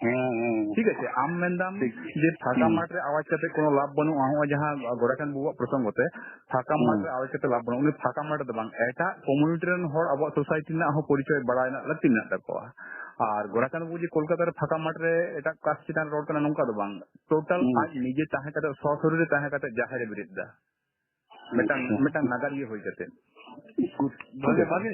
ᱦᱮᱸ, ᱦᱮᱸ᱾ ᱴᱷᱤᱠ ᱟᱪᱷᱮ, ᱟᱢ ᱢᱮᱱᱫᱟᱢ ᱴᱷᱤᱠ᱾ ᱡᱮ ᱯᱷᱟᱸᱠᱟ ᱦᱩᱸ᱾ ᱢᱟᱴᱷ ᱨᱮ ᱟᱣᱟᱡ ᱠᱟᱛᱮ ᱠᱳᱱᱳ ᱞᱟᱵᱷ ᱵᱟᱹᱱᱩᱜᱼᱟ, ᱱᱚᱜᱼᱚᱭ ᱡᱟᱦᱟᱸ ᱜᱚᱨᱟᱪᱟᱸᱫᱽ ᱵᱟᱹᱵᱩᱣᱟᱜ ᱯᱨᱚᱥᱚᱝᱜᱚ ᱛᱮ, ᱯᱷᱟᱸᱠᱟ ᱦᱩᱸ᱾ ᱢᱟᱴᱷ ᱨᱮ ᱟᱣᱟᱡ ᱠᱟᱛᱮ ᱞᱟᱵᱷ ᱵᱟᱹᱱᱩᱜᱼᱟ᱾ ᱩᱱᱤ ᱯᱷᱟᱸᱠᱟ ᱢᱟᱴᱷ ᱨᱮᱫᱚ ᱵᱟᱝ, ᱮᱴᱟᱜ ᱠᱚᱢᱤᱭᱩᱱᱤᱴᱤ ᱨᱮᱱ ᱦᱚᱲ ᱟᱵᱚᱣᱟᱜ ᱥᱳᱥᱟᱭᱴᱤ ᱨᱮᱱᱟᱜ ᱦᱚᱸ ᱯᱚᱨᱤᱪᱚᱭ ᱵᱟᱲᱟᱭ ᱨᱮᱱᱟᱜ ᱞᱟᱹᱠᱛᱤ ᱢᱮᱱᱟᱜ ᱛᱟᱠᱚᱣᱟ᱾ ᱟᱨ ᱜᱚᱨᱟᱪᱟᱸᱫᱽ ᱵᱟᱹᱵᱩ ᱡᱮ ᱠᱳᱞᱠᱟᱛᱟ ᱨᱮ ᱯᱷᱟᱸᱠᱟ ᱢᱟᱴᱷ ᱨᱮ ᱮᱴᱟᱜ ᱠᱟᱥᱴ ᱪᱮᱛᱟᱱ ᱨᱚᱲ ᱠᱟᱱᱟ, ᱱᱚᱝᱠᱟ ᱫᱚ ᱵᱟᱝ᱾ ᱴᱳᱴᱟᱞ ᱦᱩᱸ᱾ ᱟᱡ ᱱᱤᱡᱮ ᱛᱟᱦᱮᱸ ᱠᱟᱛᱮ, ᱥᱚᱥᱚᱨᱤᱨ ᱨᱮ ᱛᱟᱦᱮᱸ ᱠᱟᱛᱮ ᱡᱟᱦᱮᱨ ᱮ ᱵᱮᱨᱮᱫ ᱮᱫᱟ᱾ ᱢᱤᱫᱴᱟᱝ, ᱟᱪᱪᱷᱟ᱾ ᱢᱤᱫᱴᱟᱝ ᱱᱟᱜᱟᱨᱤᱭᱟᱹ ᱦᱩᱭ ᱠᱟᱛᱮ᱾ ᱜᱩᱰ᱾ ᱴᱷᱤᱠ ᱵᱷᱟᱜᱮ, ᱟᱪᱷᱮ? ᱵᱷᱟᱜᱮ᱾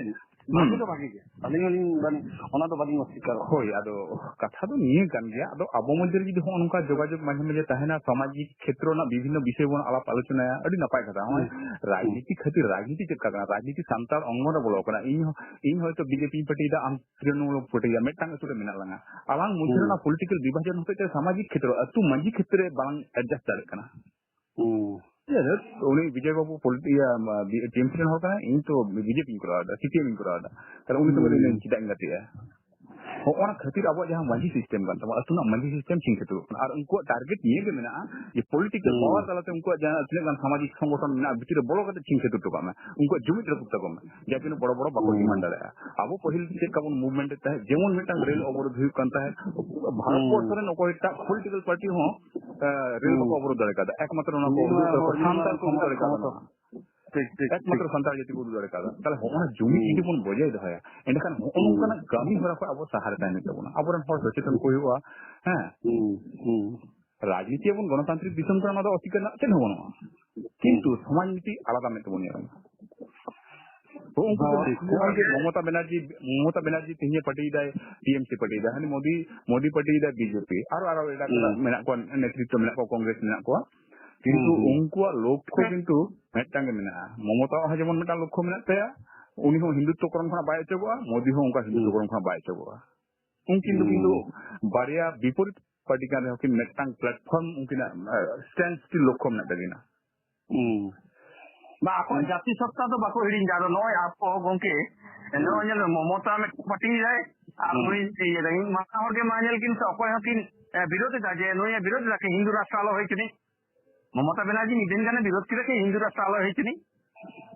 ᱦᱩᱸ᱾ ᱵᱷᱟᱜᱮ ᱫᱚ ᱵᱷᱟᱜᱮ ᱜᱮ᱾ ᱟᱹᱞᱤᱧ ᱦᱚᱸᱞᱤᱧ ᱵᱟᱹᱞᱤᱧ, ᱚᱱᱟ ᱫᱚ ᱵᱟᱹᱞᱤᱧ ᱚᱥᱤᱠᱟᱨᱚᱜᱼᱟ᱾ ᱦᱳᱭ, ᱟᱫᱚ ᱠᱟᱛᱷᱟ ᱫᱚ ᱱᱤᱭᱟᱹ ᱠᱟᱱ ᱜᱮᱭᱟ᱾ ᱟᱫᱚ ᱟᱵᱚ ᱢᱚᱫᱽᱫᱷᱮ ᱨᱮ ᱡᱩᱫᱤ ᱦᱚᱸᱜᱼᱚ ᱱᱚᱝᱠᱟ ᱡᱳᱜᱟᱡᱳᱜᱽ ᱢᱟᱡᱷᱮ ᱢᱟᱡᱷᱮ ᱛᱟᱦᱮᱱᱟ, ᱥᱟᱢᱟᱡᱤᱠ ᱠᱷᱮᱛᱨᱚ ᱨᱮᱱᱟᱜ ᱵᱤᱵᱷᱤᱱᱱᱚ ᱵᱤᱥᱚᱭ ᱵᱚᱱ ᱟᱞᱟᱯ ᱟᱞᱳᱪᱚᱱᱟᱭᱟ, ᱟᱹᱰᱤ ᱱᱟᱯᱟᱭ ᱠᱟᱛᱷᱟ᱾ ᱦᱚᱸᱜᱼᱚᱭ ᱦᱩᱸ᱾ ᱦᱩᱸ᱾ ᱨᱟᱡᱽᱱᱤᱛᱤ ᱠᱷᱟᱹᱛᱤᱨ, ᱨᱟᱡᱽᱱᱤᱛᱤ ᱪᱮᱫ ᱞᱮᱠᱟ ᱠᱟᱱᱟ? ᱨᱟᱡᱽᱱᱤᱛᱤ ᱥᱟᱱᱛᱟᱲ ᱚᱝᱜᱚᱱ ᱨᱮ ᱵᱚᱞᱚ ᱠᱟᱱᱟ᱾ ᱤᱧ ᱦᱚᱸ, ᱤᱧ ᱦᱚᱭᱛᱳ ᱵᱤᱡᱮᱯᱤᱧ ᱯᱟᱹᱴᱤᱭᱮᱫᱟ, ᱟᱢ ᱛᱨᱤᱱᱢᱩᱞ ᱯᱟᱹᱴᱤᱭᱟ, ᱢᱤᱫᱴᱟᱝ ᱟᱹᱛᱩ ᱨᱮ ᱢᱮᱱᱟᱜ ᱞᱟᱝᱟ᱾ ᱟᱞᱟᱝ ᱢᱚᱫᱽᱫᱷᱮ ᱦᱩᱸ᱾ ᱨᱮᱱᱟᱜ ᱯᱚᱞᱤᱴᱤᱠᱟᱞ ᱵᱤᱵᱷᱟᱡᱚᱱ ᱦᱚᱛᱮᱡ ᱛᱮ ᱥᱟᱢᱟᱡᱤᱠ ᱠᱷᱮᱛᱨᱚ, ᱟᱹᱛᱩ ᱢᱟᱹᱡᱷᱤ ᱠᱷᱮᱛᱨᱮ ᱵᱟᱞᱟᱝ ᱮᱰᱡᱟᱥᱴ ᱫᱟᱲᱮᱭᱟᱜ ᱠᱟᱱᱟ᱾ ᱦᱩᱸ᱾ ᱡᱟᱭᱦᱳᱠ, ᱩᱱᱤ ᱵᱤᱡᱚᱭ ᱵᱟᱹᱵᱩ ᱯᱚᱞᱤᱴ-, ᱤᱭᱟᱹ, ᱢᱟ, ᱵᱤ-, ᱴᱤ ᱮᱢ ᱥᱤ ᱨᱮᱱ ᱦᱚᱲ ᱠᱟᱱᱟᱭ, ᱤᱧ ᱛᱚ ᱵᱤ ᱡᱮ ᱯᱤᱧ ᱠᱚᱨᱟᱣ ᱮᱫᱟ, ᱥᱤ ᱯᱤ ᱮᱢ ᱤᱧ ᱠᱚᱨᱟᱣ ᱮᱫᱟ᱾ ᱛᱟᱦᱞᱮ ᱩᱱᱤ ᱥᱚᱸᱜᱮ ᱫᱚ ᱤᱧ ᱦᱩᱸ᱾ ᱪᱮᱫᱟᱜ ᱤᱧ ᱜᱟᱛᱮᱜᱼᱟ? ᱦᱚᱸᱜᱼᱚ ᱱᱟ ᱠᱷᱟᱹᱛᱤᱨ ᱟᱵᱚᱣᱟᱜ ᱡᱟᱦᱟᱸ ᱢᱟᱹᱡᱷᱤ ᱥᱤᱥᱴᱮᱢ ᱠᱟᱱ ᱛᱟᱵᱚᱱᱟ, ᱟᱹᱛᱩ ᱨᱮᱱᱟᱜ ᱢᱟᱹᱡᱷᱤ ᱥᱤᱥᱴᱮᱢ ᱪᱷᱤᱝ ᱪᱷᱟᱹᱛᱩᱨᱚᱜ ᱠᱟᱱᱟ᱾ ᱟᱨ ᱩᱱᱠᱩᱣᱟᱜ ᱴᱟᱨᱜᱮᱴ ᱱᱤᱭᱟᱹ ᱜᱮ ᱢᱮᱱᱟᱜᱼᱟ ᱡᱮ ᱯᱚᱞᱤᱴᱤᱠᱟᱞ ᱦᱩᱸ᱾ ᱯᱟᱣᱟᱨ ᱛᱟᱞᱟᱛᱮ ᱩᱱᱠᱩᱣᱟᱜ ᱡᱟᱦᱟᱸ ᱛᱤᱱᱟᱹᱜ ᱜᱟᱱ ᱥᱟᱢᱟᱡᱤᱠ ᱥᱚᱝᱜᱚᱴᱷᱚᱱ ᱢᱮᱱᱟᱜᱼᱟ, ᱵᱷᱤᱛᱤᱨ ᱨᱮ ᱵᱚᱞᱚ ᱠᱟᱛᱮ ᱪᱷᱤᱝ ᱪᱷᱟᱹᱛᱩᱨ ᱦᱚᱴᱚ ᱠᱟᱜ ᱢᱮ᱾ ᱩᱱᱠᱩᱣᱟᱜ ᱡᱩᱢᱤᱫ ᱨᱟᱹᱯᱩᱫ ᱛᱟᱠᱚ ᱢᱮ, ᱡᱟᱦᱟᱸ ᱛᱤᱱᱟᱹᱜ ᱵᱚᱲᱚ ᱵᱚᱲᱚ ᱵᱟᱠᱚ ᱦᱩᱸ᱾ ᱰᱤᱢᱟᱱᱰ ᱫᱟᱲᱮᱭᱟᱜᱼᱟ᱾ ᱟᱵᱚ ᱯᱟᱹᱦᱤᱞ ᱪᱮᱫ ᱞᱮᱠᱟ ᱵᱚᱱ ᱢᱩᱵᱷᱢᱮᱱᱴ ᱮᱫ ᱛᱟᱦᱮᱸᱫ, ᱡᱮᱢᱚᱱ ᱢᱤᱫᱴᱟᱝ ᱨᱮᱞ ᱚᱵᱚᱨᱳᱫᱷ ᱦᱩᱭᱩᱜ ᱠᱟᱱ ᱛᱟᱦᱮᱸᱫ, ᱵᱷᱟᱨᱚᱛ ᱵᱚᱨᱥᱚ ᱦᱩᱸ᱾ ᱨᱮᱱ ᱚᱠᱚᱭᱴᱟᱜ ᱯᱚᱞᱤᱴᱤᱠᱟᱞ ᱯᱟᱨᱴᱤ ᱦᱚᱸ, ᱮ, ᱨᱮᱞ ᱵᱟᱠᱚ ᱦᱩᱸ᱾ ᱚᱵᱚᱨᱳᱫᱷ ᱫᱟᱲᱮ ᱠᱟᱣᱫᱟ᱾ ᱮᱠᱢᱟᱛᱨᱚ ᱚᱱᱟ ᱱᱤᱭᱟᱹ ᱠᱚ ᱢᱟ ᱦᱩᱰᱩ ᱦᱚᱲ ᱛᱟᱠᱚ ᱱᱤᱭᱟᱹ ᱢᱟ ᱥᱟᱱᱛᱟᱲ ᱠᱚ ᱦᱩᱰᱩ ᱫᱟᱲᱮ ᱠᱟᱣᱫᱟ᱾ ᱠᱷᱚᱢᱚᱛᱟ᱾ ᱴᱷᱤᱠ, ᱴᱷᱤᱠ, ᱴᱷᱤᱠ᱾ ᱮᱠᱢᱟᱛᱨᱚ ᱥᱟᱱᱛᱟᱲ ᱡᱟᱹᱛᱤ ᱠᱚ ᱩᱫᱩᱜ ᱫᱟᱲᱮ ᱠᱟᱣᱫᱟ᱾ ᱛᱟᱦᱞᱮ ᱦᱚᱸᱜᱼᱚ ᱱᱟ ᱡᱩᱢᱤᱫ ᱦᱩᱸ᱾ ᱡᱩᱫᱤ ᱵᱚᱱ ᱵᱚᱡᱟᱭ ᱫᱚᱦᱚᱭᱟ, ᱮᱸᱰᱮᱠᱷᱟᱱ ᱦᱚᱸᱜᱼᱚ ᱦᱩᱸ᱾ ᱱᱚᱝᱠᱟᱱᱟᱜ ᱠᱟᱹᱢᱤ ᱦᱚᱨᱟ ᱠᱷᱚᱱ ᱟᱵᱚ ᱥᱟᱦᱟ ᱨᱮ ᱛᱟᱦᱮᱸ ᱦᱩᱭᱩᱜ ᱛᱟᱵᱚᱱᱟ᱾ ᱟᱵᱚᱨᱮᱱ ᱦᱚᱲ ᱥᱚᱪᱮᱛᱚᱱ ᱠᱚ ᱦᱩᱭᱩᱜᱼᱟ, ᱦᱮᱸ᱾ ᱦᱩᱸ, ᱦᱩᱸ᱾ ᱨᱟᱡᱽᱱᱤᱛᱤ ᱟᱵᱚᱱ ᱜᱚᱱᱚᱛᱟᱱᱛᱨᱤᱠ ᱫᱤᱥᱚᱢ ᱠᱟᱱᱟ, ᱚᱱᱟ ᱫᱚ ᱚᱥᱤᱠᱟᱨ ᱨᱮᱱᱟᱜ ᱪᱮᱫ ᱦᱚᱸ ᱵᱟᱹᱱᱩᱜᱼᱟ᱾ ᱦᱩᱸ᱾ ᱠᱤᱱᱛᱩ ᱥᱚᱢᱟᱡᱽ ᱢᱤᱫᱴᱤᱡ ᱟᱞᱟᱫᱟ ᱢᱮᱫ ᱛᱮᱵᱚᱱ ᱧᱮᱞᱟ᱾ ᱛᱚ ᱩᱱᱠᱩ ᱫᱚ ᱦᱳᱭ, ᱱᱚᱜᱼᱚᱭ ᱡᱮ ᱦᱳᱭ᱾ ᱢᱚᱢᱚᱛᱟ ᱵᱮᱱᱟᱨᱡᱤ, ᱢᱚᱢᱚᱛᱟ ᱵᱮᱱᱟᱨᱡᱤ ᱛᱮᱦᱮᱧ ᱮ ᱯᱟᱹᱴᱤᱭᱮᱫᱟᱭ ᱴᱤ ᱮᱢ ᱥᱤ ᱯᱟᱹᱴᱤᱭᱮᱫᱟᱭ, ᱦᱟᱹᱱᱤ ᱢᱳᱫᱤ, ᱢᱳᱫᱤ ᱯᱟᱹᱴᱤᱭᱮᱫᱟᱭ ᱵᱤ ᱡᱮ ᱯᱤ, ᱟᱨᱚ, ᱟᱨᱚ ᱮᱴᱟᱜ ᱦᱩᱸ᱾ ᱮᱴᱟᱜ ᱢᱮᱱᱟᱜ ᱠᱚᱣᱟ, ᱱᱮᱛᱨᱤᱛᱛᱚ ᱢᱮᱱᱟᱜ ᱠᱚᱣᱟ, ᱠᱚᱝᱜᱨᱮᱥ ᱢᱮᱱᱟᱜ ᱠᱚᱣᱟ᱾ ᱦᱩᱸ, ᱠᱤᱱᱛᱩ ᱦᱩᱸ᱾ ᱩᱱᱠᱩᱣᱟᱜ ᱞᱚᱠᱠᱷᱚ ᱠᱤᱱᱛᱩ ᱢᱤᱫᱴᱟᱝ ᱜᱮ ᱢᱮᱱᱟᱜᱼᱟ᱾ ᱢᱚᱢᱚᱛᱟᱣᱟᱜ ᱦᱚᱸ ᱡᱮᱢᱚᱱ ᱢᱤᱫᱴᱟᱝ ᱞᱚᱠᱠᱷᱚ ᱢᱮᱱᱟᱜ ᱛᱟᱭᱟ, ᱩᱱᱤ ᱦᱚᱸ ᱦᱤᱱᱫᱩᱛᱛᱚ ᱠᱚᱨᱚᱱ ᱠᱷᱚᱱᱟᱜ ᱵᱟᱭ ᱚᱪᱚᱜᱚᱜᱼᱟ, ᱢᱳᱫᱤ ᱦᱚᱸ ᱚᱱᱠᱟ ᱦᱩᱸ᱾ ᱦᱤᱱᱫᱩᱛᱛᱚ ᱠᱚᱨᱚᱱ ᱠᱷᱚᱱᱟᱜ ᱵᱟᱭ ᱚᱪᱚᱜᱚᱜᱼᱟ᱾ ᱩᱱᱠᱤᱱ ᱫᱚ ᱠᱤᱱᱛᱩ ᱦᱩᱸ᱾ ᱵᱟᱨᱭᱟ ᱵᱤᱯᱚᱨᱤᱛ ᱯᱟᱨᱴᱤ ᱠᱟᱱ ᱨᱮᱦᱚᱸ ᱠᱤᱱ ᱢᱤᱫᱴᱟᱝ ᱯᱞᱟᱴᱯᱷᱚᱨᱢ ᱩᱱᱠᱤᱱᱟᱜ, ᱮ, ᱥᱴᱮᱱᱰ ᱥᱴᱤᱞ ᱞᱚᱠᱠᱷᱚ ᱢᱮᱱᱟᱜ ᱛᱟᱹᱠᱤᱱᱟ᱾ ᱦᱩᱸ᱾ ᱵᱟ, ᱟᱠᱚᱣᱟᱜ ᱡᱟᱹᱛᱤ ᱥᱚᱛᱛᱟ ᱫᱚ ᱵᱟᱠᱚ ᱦᱤᱲᱤᱧ ᱫᱟ᱾ ᱟᱫᱚ ᱱᱚᱜᱼᱚᱭ ᱟᱯᱚ ᱜᱚᱝᱠᱮ, ᱱᱚᱜᱼᱚᱭ ᱧᱮᱞ ᱢᱮ, ᱢᱚᱢᱚᱛᱟ ᱢᱤᱫᱴᱟᱝ ᱯᱟᱨᱴᱤ ᱨᱮ, ᱟᱨ ᱦᱩᱸ᱾ ᱱᱩᱭ ᱤᱭᱟᱹ ᱨᱮ, ᱢᱟᱱᱟ ᱦᱚᱲ ᱜᱮ ᱢᱟ ᱧᱮᱞ ᱠᱤᱱ ᱥᱮ, ᱚᱠᱚᱭ ᱦᱚᱸ ᱠᱤᱱ, ᱮ, ᱵᱤᱨᱳᱫ ᱮᱫᱟ ᱡᱮ ᱱᱩᱭ ᱮ ᱵᱤᱨᱳᱫ ᱮᱫᱟ ᱠᱤ ᱦᱤᱱᱫᱩ ᱨᱟᱥᱴᱨ ᱟᱞᱚ ᱦᱩᱭ ᱦᱚᱪᱚᱱᱤᱡ᱾ ᱢᱚᱢᱚᱛᱟ ᱵᱮᱱᱟᱨᱡᱤ ᱢᱤᱫ ᱫᱤᱱ ᱜᱟᱱᱮ ᱵᱤᱨᱳᱫ ᱠᱮᱫᱟ ᱠᱤ ᱦᱤᱱᱫᱩ ᱨᱟᱥᱴᱨ ᱟᱞᱚ ᱦᱩᱭ ᱦᱚᱪᱚᱱᱤᱡ?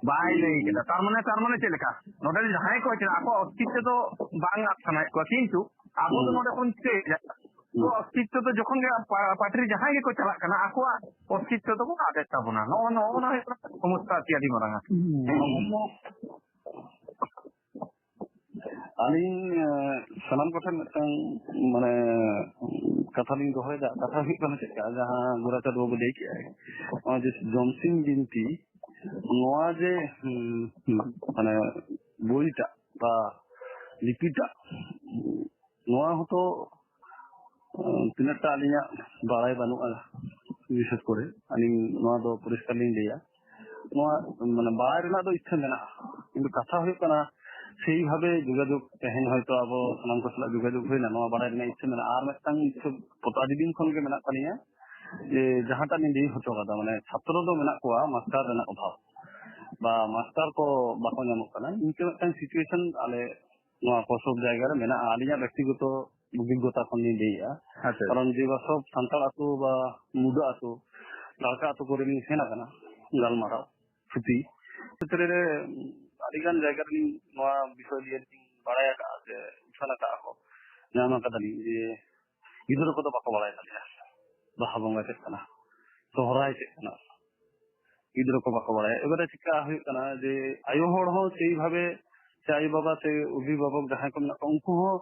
ᱵᱟᱭ ᱞᱟᱹᱭ ᱠᱮᱫᱟ᱾ ᱛᱟᱨ ᱢᱟᱱᱮ, ᱛᱟᱨ ᱢᱟᱱᱮ ᱪᱮᱫ ᱞᱮᱠᱟ? ᱱᱚᱰᱮ ᱡᱟᱦᱟᱸᱭ ᱠᱚ ᱦᱮᱡ ᱠᱟᱱᱟ, ᱟᱠᱚᱣᱟᱜ ᱚᱥᱛᱤᱛᱛᱚ ᱫᱚ ᱵᱟᱝ ᱟᱫ ᱥᱟᱱᱟᱭᱮᱫ ᱠᱚᱣᱟ, ᱠᱤᱱᱛᱩ ᱟᱵᱚ ᱫᱚ ᱦᱩᱸ᱾ ᱱᱚᱰᱮ ᱵᱚᱱ ᱪᱤᱠᱟᱹᱭᱮᱫᱟ? ᱛᱚ ᱦᱩᱸ᱾ ᱚᱥᱛᱤᱛᱛᱚ ᱫᱚ ᱡᱚᱠᱷᱚᱱ ᱜᱮ ᱯᱟ-, ᱯᱟᱨᱴᱤ ᱨᱮ ᱡᱟᱦᱟᱸᱭ ᱜᱮᱠᱚ ᱪᱟᱞᱟᱜ ᱠᱟᱱᱟ, ᱟᱠᱚᱣᱟᱜ ᱚᱥᱛᱤᱛᱛᱚ ᱫᱚᱠᱚ ᱟᱫᱮᱫ ᱛᱟᱵᱚᱱᱟ᱾ ᱱᱚᱜᱼᱚ, ᱱᱚᱜᱼᱚ ᱱᱚᱣᱟ ᱦᱩᱭᱩᱜ ᱠᱟᱱᱟ ᱥᱚᱢᱚᱥᱥᱟ ᱟᱨᱠᱤ ᱟᱹᱰᱤ ᱢᱟᱨᱟᱝ ᱟᱜ᱾ ᱦᱩᱸ᱾ ᱟᱹᱞᱤᱧ, ᱮ, ᱥᱟᱱᱟᱢ ᱠᱚᱴᱷᱮᱱ ᱢᱤᱫᱴᱟᱝ, ᱢᱟᱱᱮ, ᱠᱟᱛᱷᱟ ᱞᱤᱧ ᱫᱚᱦᱚᱭᱮᱫᱟ᱾ ᱠᱟᱛᱷᱟ ᱦᱩᱭᱩᱜ ᱠᱟᱱᱟ ᱪᱮᱫ ᱞᱮᱠᱟ, ᱡᱟᱦᱟᱸ ᱜᱳᱨᱟᱪᱟᱸᱫᱽ ᱵᱟᱵᱩ ᱞᱟᱹᱭ ᱠᱮᱜᱼᱟᱭ, ᱱᱚᱜᱼᱚᱭ ᱡᱮ ᱡᱚᱢᱥᱤᱢ ᱵᱤᱱᱛᱤ, ᱱᱚᱣᱟ ᱡᱮ, ᱦᱩᱸ, ᱦᱩᱸ, ᱢᱟᱱᱮ, ᱵᱳᱭᱴᱟᱜ ᱵᱟ ᱞᱤᱯᱤᱴᱟᱜ, ᱱᱚᱣᱟ ᱦᱚᱸᱛᱚ, ᱮ, ᱛᱤᱱᱟᱹᱜᱴᱟ ᱟᱹᱞᱤᱧᱟᱜ ᱵᱟᱲᱟᱭ ᱵᱟᱹᱱᱩᱜᱼᱟ, ᱵᱤᱥᱮᱥ ᱠᱚᱨᱮ ᱟᱹᱞᱤᱧ ᱱᱚᱣᱟ ᱫᱚ ᱯᱚᱨᱤᱥᱠᱟᱨ ᱞᱤᱧ ᱞᱟᱹᱭᱟ᱾ ᱱᱚᱣᱟ, ᱢᱟᱱᱮ, ᱵᱟᱲᱟᱭ ᱨᱮᱱᱟᱜ ᱫᱚ ᱤᱪᱪᱷᱟᱹ ᱢᱮᱱᱟᱜᱼᱟ, ᱠᱤᱱᱛᱩ ᱠᱟᱛᱷᱟ ᱦᱩᱭᱩᱜ ᱠᱟᱱᱟ, ᱥᱮᱭᱵᱷᱟᱵᱮ ᱡᱳᱜᱟᱡᱳᱜᱽ, ᱛᱮᱦᱮᱧ ᱦᱚᱭᱛᱳ ᱟᱵᱚ ᱥᱟᱱᱟᱢ ᱠᱚ ᱥᱟᱞᱟᱜ ᱡᱳᱜᱟᱡᱳᱜᱽ ᱦᱩᱭᱱᱟ, ᱱᱚᱣᱟ ᱵᱟᱲᱟᱭ ᱨᱮᱱᱟᱜ ᱤᱪᱪᱷᱟᱹ ᱢᱮᱱᱟᱜᱼᱟ᱾ ᱟᱨ ᱢᱤᱫᱴᱟᱝ ᱤᱪᱪᱷᱟᱹ ᱟᱹᱰᱤ ᱫᱤᱱ ᱠᱷᱚᱱ ᱜᱮ ᱢᱮᱱᱟᱜ ᱛᱟᱹᱞᱤᱧᱟ, ᱡᱮ ᱡᱟᱦᱟᱸᱴᱟᱜ ᱞᱤᱧ ᱞᱟᱹᱭ ᱦᱚᱪᱚ ᱠᱟᱫᱟ, ᱢᱟᱱᱮ, ᱪᱷᱟᱛᱨᱚ ᱫᱚ ᱢᱮᱱᱟᱜ ᱠᱚᱣᱟ, ᱢᱟᱥᱴᱟᱨ ᱨᱮᱱᱟᱜ ᱚᱵᱷᱟᱵᱽ ᱵᱟ ᱢᱟᱥᱴᱟᱨ ᱠᱚ ᱵᱟᱠᱚ ᱧᱟᱢᱚᱜ ᱠᱟᱱᱟ, ᱤᱱᱠᱟᱹ ᱢᱤᱫᱴᱟᱝ ᱥᱤᱪᱩᱭᱮᱥᱚᱱ ᱟᱞᱮ ᱱᱚᱣᱟ ᱠᱚ ᱥᱚᱵ ᱡᱟᱭᱜᱟ ᱨᱮ ᱢᱮᱱᱟᱜᱼᱟ᱾ ᱟᱹᱞᱤᱧᱟᱜ ᱵᱮᱠᱛᱤᱜᱚᱛᱚ ᱚᱵᱷᱤᱜᱽᱜᱚᱛᱟ ᱠᱷᱚᱱ ᱞᱤᱧ ᱞᱟᱹᱭᱮᱜᱼᱟ᱾ ᱟᱪᱪᱷᱟ᱾ ᱠᱟᱨᱚᱱ ᱡᱮ ᱵᱟ ᱥᱚᱵ ᱥᱟᱱᱛᱟᱲ ᱟᱹᱛᱩ ᱵᱟ ᱢᱩᱰᱟᱹ ᱟᱹᱛᱩ, ᱞᱟᱲᱠᱟ ᱟᱹᱛᱩ ᱠᱚᱨᱮ ᱞᱤᱧ ᱥᱮᱱ ᱟᱠᱟᱱᱟ ᱜᱟᱞᱢᱟᱨᱟᱣ, ᱛᱷᱩᱛᱤ ᱠᱷᱮᱛᱨᱮ ᱨᱮ, ᱟᱹᱰᱤ ᱜᱟᱱ ᱡᱟᱭᱜᱟ ᱨᱮᱞᱤᱧ ᱱᱚᱣᱟ ᱵᱤᱥᱚᱭ ᱞᱤᱭᱮ ᱞᱤᱧ ᱵᱟᱲᱟᱭ ᱟᱠᱟᱫᱼᱟ, ᱥᱮ ᱩᱪᱷᱟᱹᱱ ᱟᱠᱟᱫᱼᱟ ᱠᱚ, ᱧᱟᱢ ᱟᱠᱟᱫᱟᱞᱤᱧ ᱡᱮ ᱜᱤᱫᱽᱨᱟᱹ ᱠᱚᱫᱚ ᱵᱟᱠᱚ ᱵᱟᱲᱟᱭ ᱛᱟᱞᱮᱭᱟ ᱵᱟᱦᱟ ᱵᱚᱸᱜᱟ ᱪᱮᱫ ᱠᱟᱱᱟ, ᱥᱚᱦᱨᱟᱭ ᱪᱮᱫ ᱠᱟᱱᱟ, ᱜᱤᱫᱽᱨᱟᱹ ᱠᱚ ᱵᱟᱠᱚ ᱵᱟᱲᱟᱭᱟ᱾ ᱮᱵᱟᱨᱮ ᱪᱤᱠᱟ ᱦᱩᱭᱩᱜ ᱠᱟᱱᱟ ᱡᱮ ᱟᱭᱳ ᱦᱚᱲ ᱦᱚᱸ ᱥᱮᱭ ᱵᱷᱟᱵᱮ, ᱥᱮ ᱟᱭᱳ ᱵᱟᱵᱟ ᱥᱮ ᱚᱵᱷᱤᱵᱷᱟᱵᱚᱠ ᱡᱟᱦᱟᱸᱭ ᱠᱚ ᱢᱮᱱᱟᱜ ᱠᱚᱣᱟ, ᱩᱱᱠᱩ ᱦᱚᱸ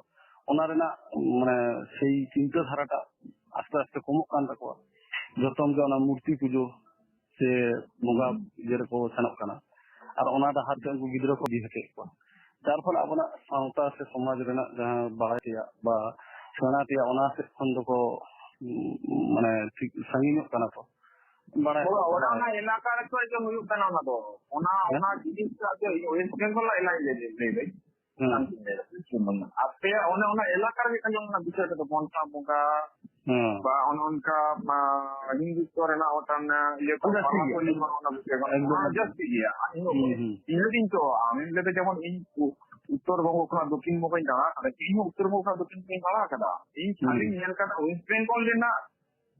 ᱚᱱᱟ ᱨᱮᱱᱟᱜ, ᱢᱟᱱᱮ, ᱥᱮᱭ ᱪᱤᱱᱛᱟᱹ ᱫᱷᱟᱨᱟᱴᱟᱜ ᱟᱥᱛᱮ ᱟᱥᱛᱮ ᱠᱚᱢᱚᱜ ᱠᱟᱱ ᱛᱟᱠᱚᱣᱟ᱾ ᱡᱚᱛᱚᱢ ᱜᱮ ᱚᱱᱟ ᱢᱩᱨᱛᱤ ᱯᱩᱡᱟᱹ ᱥᱮ ᱵᱚᱸᱜᱟ ᱤᱭᱟᱹ ᱨᱮᱠᱚ ᱥᱮᱱᱚᱜ ᱠᱟᱱᱟ᱾ ᱟᱨ ᱚᱱᱟ ᱰᱟᱦᱟᱨ ᱛᱮ ᱩᱱᱠᱩ ᱜᱤᱫᱽᱨᱟᱹ ᱠᱚ ᱤᱫᱤ ᱦᱚᱪᱚᱭᱮᱫ ᱠᱚᱣᱟ᱾ ᱡᱟᱨ ᱯᱷᱚᱞᱮ ᱟᱵᱚᱱᱟᱜ ᱥᱟᱶᱛᱟ ᱥᱮ ᱥᱚᱢᱟᱡᱽ ᱨᱮᱱᱟᱜ ᱡᱟᱦᱟᱸ ᱵᱟᱲᱟᱭ ᱛᱮᱭᱟᱜ ᱵᱟ ᱥᱮᱬᱟ ᱛᱮᱭᱟᱜ, ᱚᱱᱟ ᱥᱮᱫ ᱠᱷᱚᱱ ᱫᱚᱠᱚ, ᱩᱸ, ᱢᱟᱱᱮ, ᱴᱷᱤᱠ ᱥᱟᱺᱜᱤᱧᱚᱜ ᱠᱟᱱᱟ ᱠᱚ᱾ ᱵᱟᱲᱟᱭ ᱦᱳᱭ, ᱚᱱᱟ, ᱚᱱᱟ ᱮᱞᱟᱠᱟ ᱨᱮ ᱠᱷᱚᱡ ᱜᱮ ᱦᱩᱭᱩᱜ ᱠᱟᱱᱟ ᱚᱱᱟ ᱫᱚ᱾ ᱚᱱᱟ, ᱦᱮᱸ? ᱚᱱᱟ ᱡᱤᱱᱤᱥ ᱴᱟᱜ ᱫᱚ ᱤᱧ West Bengal ᱨᱮᱱᱟᱜ ᱮᱞᱟᱠᱟ ᱞᱟᱹᱭ, ᱞᱟᱹᱭ ᱫᱟᱹᱧ᱾ ᱦᱮᱸ᱾ ᱟᱯᱮᱭᱟᱜ ᱚᱱᱮ ᱚᱱᱟ ᱮᱞᱟᱠᱟ ᱨᱮ ᱦᱩᱭᱩᱜ ᱠᱟᱱᱟ, ᱡᱮᱢᱚᱱ ᱚᱱᱟ ᱵᱤᱥᱚᱭ ᱨᱮᱫᱚ ᱢᱚᱱᱥᱟ ᱵᱚᱸᱜᱟ, ᱦᱮᱸ᱾ ᱵᱟ ᱚᱱᱮ ᱚᱱᱠᱟ, ᱟ, ᱦᱤᱱᱫᱩᱛᱛᱚ ᱨᱮᱱᱟᱜ ᱢᱤᱫᱴᱟᱝ, ᱟ, ᱤᱭᱟᱹ ᱠᱚ, ᱟᱹᱰᱤ ᱡᱟᱹᱥᱛᱤ ᱯᱟᱲᱟ ᱜᱮᱭᱟ᱾ ᱠᱚ ᱞᱤᱧ ᱚᱱᱟ ᱵᱤᱥᱚᱭ ᱠᱚ᱾ ᱮᱠᱫᱚᱢ, ᱦᱮᱸ, ᱮᱠᱫᱚᱢ᱾ ᱡᱟᱹᱥᱛᱤ ᱜᱮᱭᱟ᱾ ᱤᱧ ᱦᱚᱸ, ᱦᱩᱸ, ᱦᱩᱸ᱾ ᱤᱧ ᱦᱚᱸ ᱤᱧ ᱛᱚ, ᱟᱢᱮᱢ ᱞᱟᱹᱭᱫᱟ ᱡᱮᱢᱚᱱ ᱤᱧ ᱩ-, ᱩᱛᱛᱚᱨ ᱵᱚᱝᱜᱚ ᱠᱷᱚᱱᱟᱜ ᱫᱚᱠᱠᱷᱤᱱ ᱵᱚᱝᱜᱚᱧ ᱫᱟᱬᱟ ᱟᱠᱟᱫᱟ, ᱤᱧ ᱦᱚᱸ ᱩᱛᱛᱚᱨ ᱵᱚᱝᱜᱚ ᱠᱷᱚᱱᱟᱜ ᱫᱚᱠᱠᱷᱤᱱ ᱵᱚᱝᱜᱚᱧ ᱫᱟᱬᱟ ᱟᱠᱟᱫᱟ᱾ ᱤᱧ ᱦᱩᱸ᱾ ᱠᱷᱟᱹᱞᱤᱧ ᱧᱮᱞ ᱟᱠᱟᱫᱟ West Bengal ᱨᱮᱱᱟᱜ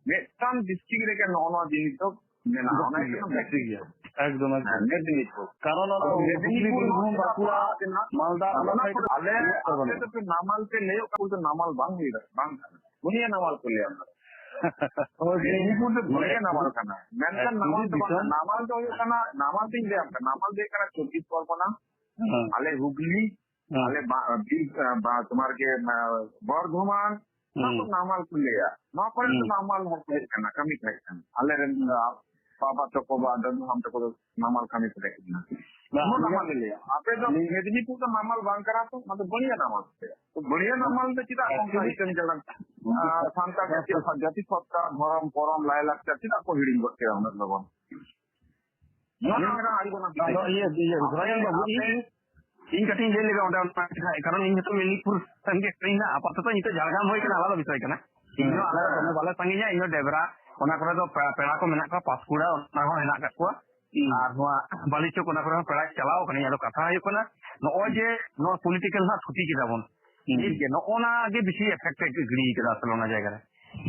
ᱢᱤᱫᱴᱟᱝ district ᱨᱮᱜᱮ ᱱᱚᱜᱼᱚ ᱱᱚᱣᱟ ᱡᱤᱱᱤᱥ ᱫᱚ ᱢᱮᱱᱟᱜᱼᱟ᱾ ᱚᱱᱟ ᱡᱟᱹᱥᱛᱤ ᱦᱩᱭᱩᱜ ᱜᱮᱭᱟ, ᱠᱟᱱᱟ ᱡᱟᱹᱥᱛᱤ ᱜᱮᱭᱟ᱾ ᱮᱠᱫᱚᱢ, ᱮᱠᱫᱚᱢ᱾ ᱦᱮᱸ, ᱢᱮᱫᱤᱱᱤᱯᱩᱨ᱾ ᱠᱟᱨᱚᱱ ᱚᱱᱟ ᱟᱫᱚ ᱦᱩᱜᱽᱞᱤ, ᱢᱮᱫᱤᱱᱤᱯᱩᱨ ᱵᱤᱨᱵᱷᱩᱢ, ᱱᱚᱣᱟ ᱵᱟᱸᱠᱩᱲᱟ, ᱡᱟᱦᱟᱸ ᱢᱮᱱᱟᱜ, ᱢᱟᱞᱫᱟ, ᱚᱱᱟ ᱚᱱᱟ ᱥᱟᱭᱤᱰ ᱠᱚᱨᱮ ᱟᱞᱮ ᱨᱮ ᱟᱯᱮ ᱵᱟᱹᱱᱩᱜᱼᱟ᱾ ᱫᱚᱯᱮ ᱱᱟᱢᱟᱞ ᱯᱮ ᱞᱟᱹᱭᱚᱜ ᱠᱟᱱᱟ, ᱵᱚᱞᱛᱮ ᱱᱟᱢᱟᱞ ᱵᱟᱝ ᱦᱩᱭ ᱫᱟᱲᱮᱭᱟᱜᱼᱟ, ᱵᱟᱝ ᱠᱟᱱᱟ᱾ ᱵᱩᱱᱤᱭᱟᱹ ᱱᱟᱢᱟᱞ ᱠᱚ ᱞᱟᱹᱭᱟ ᱚᱱᱟ ᱫᱚ᱾ ᱦᱳᱭ, ᱢᱮᱫᱤᱱᱤᱯᱩᱨ ᱫᱚ ᱵᱩᱱᱤᱭᱟᱹ ᱮᱠᱪᱩᱭᱮᱞᱤ, ᱱᱟᱢᱟᱞ ᱠᱟᱱᱟ, ᱢᱮᱱᱠᱷᱟᱱ ᱮᱠᱪᱩᱭᱮᱞᱤ ᱱᱟᱢᱟᱞ ᱫᱚ ᱵᱟᱝ ᱫᱤᱥᱚᱢ ᱠᱟᱱᱟ᱾ ᱱᱟᱢᱟᱞ ᱫᱚ ᱦᱩᱭᱩᱜ ᱠᱟᱱᱟ, ᱱᱟᱢᱟᱞ ᱫᱚᱧ ᱞᱟᱹᱭᱟᱢ ᱠᱟᱱᱟ, ᱱᱟᱢᱟᱞ ᱫᱚ ᱦᱩᱭᱩᱜ ᱠᱟᱱᱟ ᱪᱚᱵᱵᱤᱥ ᱯᱚᱨᱜᱚᱱᱟ, ᱦᱮᱸ᱾ ᱟᱞᱮ ᱦᱩᱜᱽᱞᱤ, ᱦᱮᱸ᱾ ᱟᱞᱮ ᱵᱟ-, ᱵᱤᱨ-, ᱵᱟ-, ᱛᱳᱢᱟᱨ ᱜᱮ, ᱢᱟ-, ᱵᱚᱨᱫᱷᱚᱢᱟᱱ, ᱱᱚᱣᱟ ᱠᱚ ᱦᱩᱸ᱾ ᱱᱟᱢᱟᱞ ᱠᱚ ᱞᱟᱹᱭᱟ᱾ ᱱᱚᱣᱟ ᱠᱚᱨᱮ ᱫᱚ ᱦᱩᱸ᱾ ᱱᱟᱢᱟᱞ ᱦᱚᱲ ᱠᱚ ᱦᱮᱡ ᱠᱟᱱᱟ, ᱠᱟᱹᱢᱤ ᱠᱚ ᱦᱮᱡ ᱠᱟᱱᱟ᱾ ᱟᱞᱮᱨᱮᱱ, ᱦᱩᱸ᱾ ᱟ, ᱵᱟᱵᱟ ᱛᱟᱠᱚ ᱵᱟ ᱫᱟᱫᱩ ᱦᱟᱲᱟᱢ ᱛᱟᱠᱚ ᱫᱚ ᱱᱟᱢᱟᱞ ᱠᱟᱹᱢᱤ ᱠᱚ ᱦᱮᱡ ᱠᱟᱱᱟ᱾ ᱵᱟ, ᱩᱱᱟᱹᱜ ᱟᱹᱞᱤᱧᱟᱜ ᱱᱟᱢᱟᱞ ᱞᱮ ᱞᱟᱹᱭᱟ᱾ ᱟᱯᱮ ᱫᱚ ᱟᱹᱞᱤᱧ ᱢᱮᱫᱽᱱᱤᱯᱩᱨ ᱫᱚ ᱱᱟᱢᱟᱞ ᱵᱟᱝ ᱠᱟᱱᱟ ᱛᱚ, ᱚᱱᱟ ᱫᱚ ᱵᱟᱹᱲᱤᱭᱟᱹ ᱱᱟᱢᱟᱞ ᱯᱮ ᱞᱟᱹᱭᱟ᱾ ᱛᱚ ᱵᱟᱹᱲᱤᱭᱟᱹ ᱱᱟᱢᱟᱞ ᱫᱚ ᱪᱮᱫᱟᱜ ᱚᱱᱠᱟ ᱮᱠᱪᱩᱭᱮᱞᱤ ᱦᱤᱴᱟᱹᱝ ᱡᱟᱲᱟᱝ, ᱟ, ᱥᱟᱱᱛᱟᱲ ᱡᱟᱹᱛᱤ, ᱡᱟᱹᱛᱤ ᱥᱚᱛᱛᱟ, ᱫᱷᱚᱨᱚᱢ, ᱠᱚᱨᱚᱢ, ᱞᱟᱭᱼᱞᱟᱠᱪᱟᱨ ᱪᱮᱫᱟᱜ ᱠᱚ ᱦᱤᱲᱤᱧ ᱜᱚᱫ ᱠᱮᱫᱟ ᱩᱱᱟᱹᱜ ᱞᱚᱜᱚᱱ? ᱱᱚᱣᱟ ᱟᱫᱚ, ᱢᱤᱫᱴᱟᱝ ᱟᱹᱰᱤ ᱵᱚᱱᱟ ᱟᱫᱚ ᱤᱭᱟᱹ, ᱤᱭᱟᱹ, ᱟᱯᱮ, ᱜᱷᱚᱨᱟᱭᱚᱱ ᱵᱟᱹᱵᱩ, ᱟᱯᱮ, ᱤᱧ, ᱤᱧ ᱠᱟᱹᱴᱤᱡ ᱤᱧ ᱞᱟᱹᱭ ᱞᱮᱜᱮ ᱚᱸᱰᱮ, ᱚᱱᱟ ᱠᱟᱨᱚᱱ ᱤᱧ ᱦᱚᱸᱛᱚ ᱢᱮᱫᱽᱱᱤᱯᱩᱨ ᱨᱮᱱ ᱜᱮ ᱠᱟᱹᱱᱟᱹᱧ ᱱᱟᱜ, ᱟᱯᱟᱛᱚᱛᱚ ᱱᱤᱛᱚᱜ ᱡᱷᱟᱲᱜᱨᱟᱢ ᱦᱩᱭ ᱠᱟᱱᱟ, ᱟᱞᱟᱫᱟ ᱵᱤᱥᱚᱭ ᱠᱟᱱᱟ᱾ ᱤᱧ ᱦᱚᱸ ᱟᱞᱮ ᱫᱚ ᱫᱚᱢᱮ ᱵᱟᱞᱮ ᱥᱟᱺᱜᱤᱧᱟ, ᱤᱧ ᱦᱚᱸ ᱰᱮᱵᱽᱨᱟ, ᱚᱱᱟ ᱠᱚᱨᱮ ᱫᱚ ᱯᱮ-, ᱯᱮᱲᱟ ᱠᱚ ᱢᱮᱱᱟᱜ ᱠᱚᱣᱟ, ᱯᱟᱸᱥᱠᱩᱲᱟ, ᱚᱱᱟ ᱦᱚᱸ ᱦᱮᱱᱟᱜ ᱠᱟᱜ ᱠᱚᱣᱟ᱾ ᱦᱩᱸ᱾ ᱟᱨ ᱱᱚᱣᱟ ᱵᱟᱞᱤᱪᱚᱠ, ᱚᱱᱟ ᱠᱚᱨᱮ ᱦᱚᱸ ᱯᱮᱲᱟ ᱪᱟᱞᱟᱣ ᱠᱟᱹᱱᱟᱹᱧ᱾ ᱟᱫᱚ ᱠᱟᱛᱷᱟ ᱦᱩᱭᱩᱜ ᱠᱟᱱᱟ, ᱱᱚᱜᱼᱚᱭ ᱡᱮ ᱱᱚᱣᱟ ᱯᱚᱞᱤᱴᱤᱠᱟᱞ ᱦᱟᱸᱜ ᱛᱷᱩᱛᱤ ᱠᱮᱫᱟ ᱵᱚᱱ, ᱦᱩᱸ᱾ ᱴᱷᱤᱠ ᱜᱮᱭᱟ, ᱱᱚᱜᱼᱚ ᱱᱟ ᱜᱮ ᱵᱮᱥᱤ ᱮᱯᱷᱮᱠᱴ ᱮ ᱜᱤᱲᱤ ᱠᱟᱫᱟ ᱟᱥᱚᱞᱮ ᱚᱱᱟ ᱡᱟᱭᱜᱟ ᱨᱮ᱾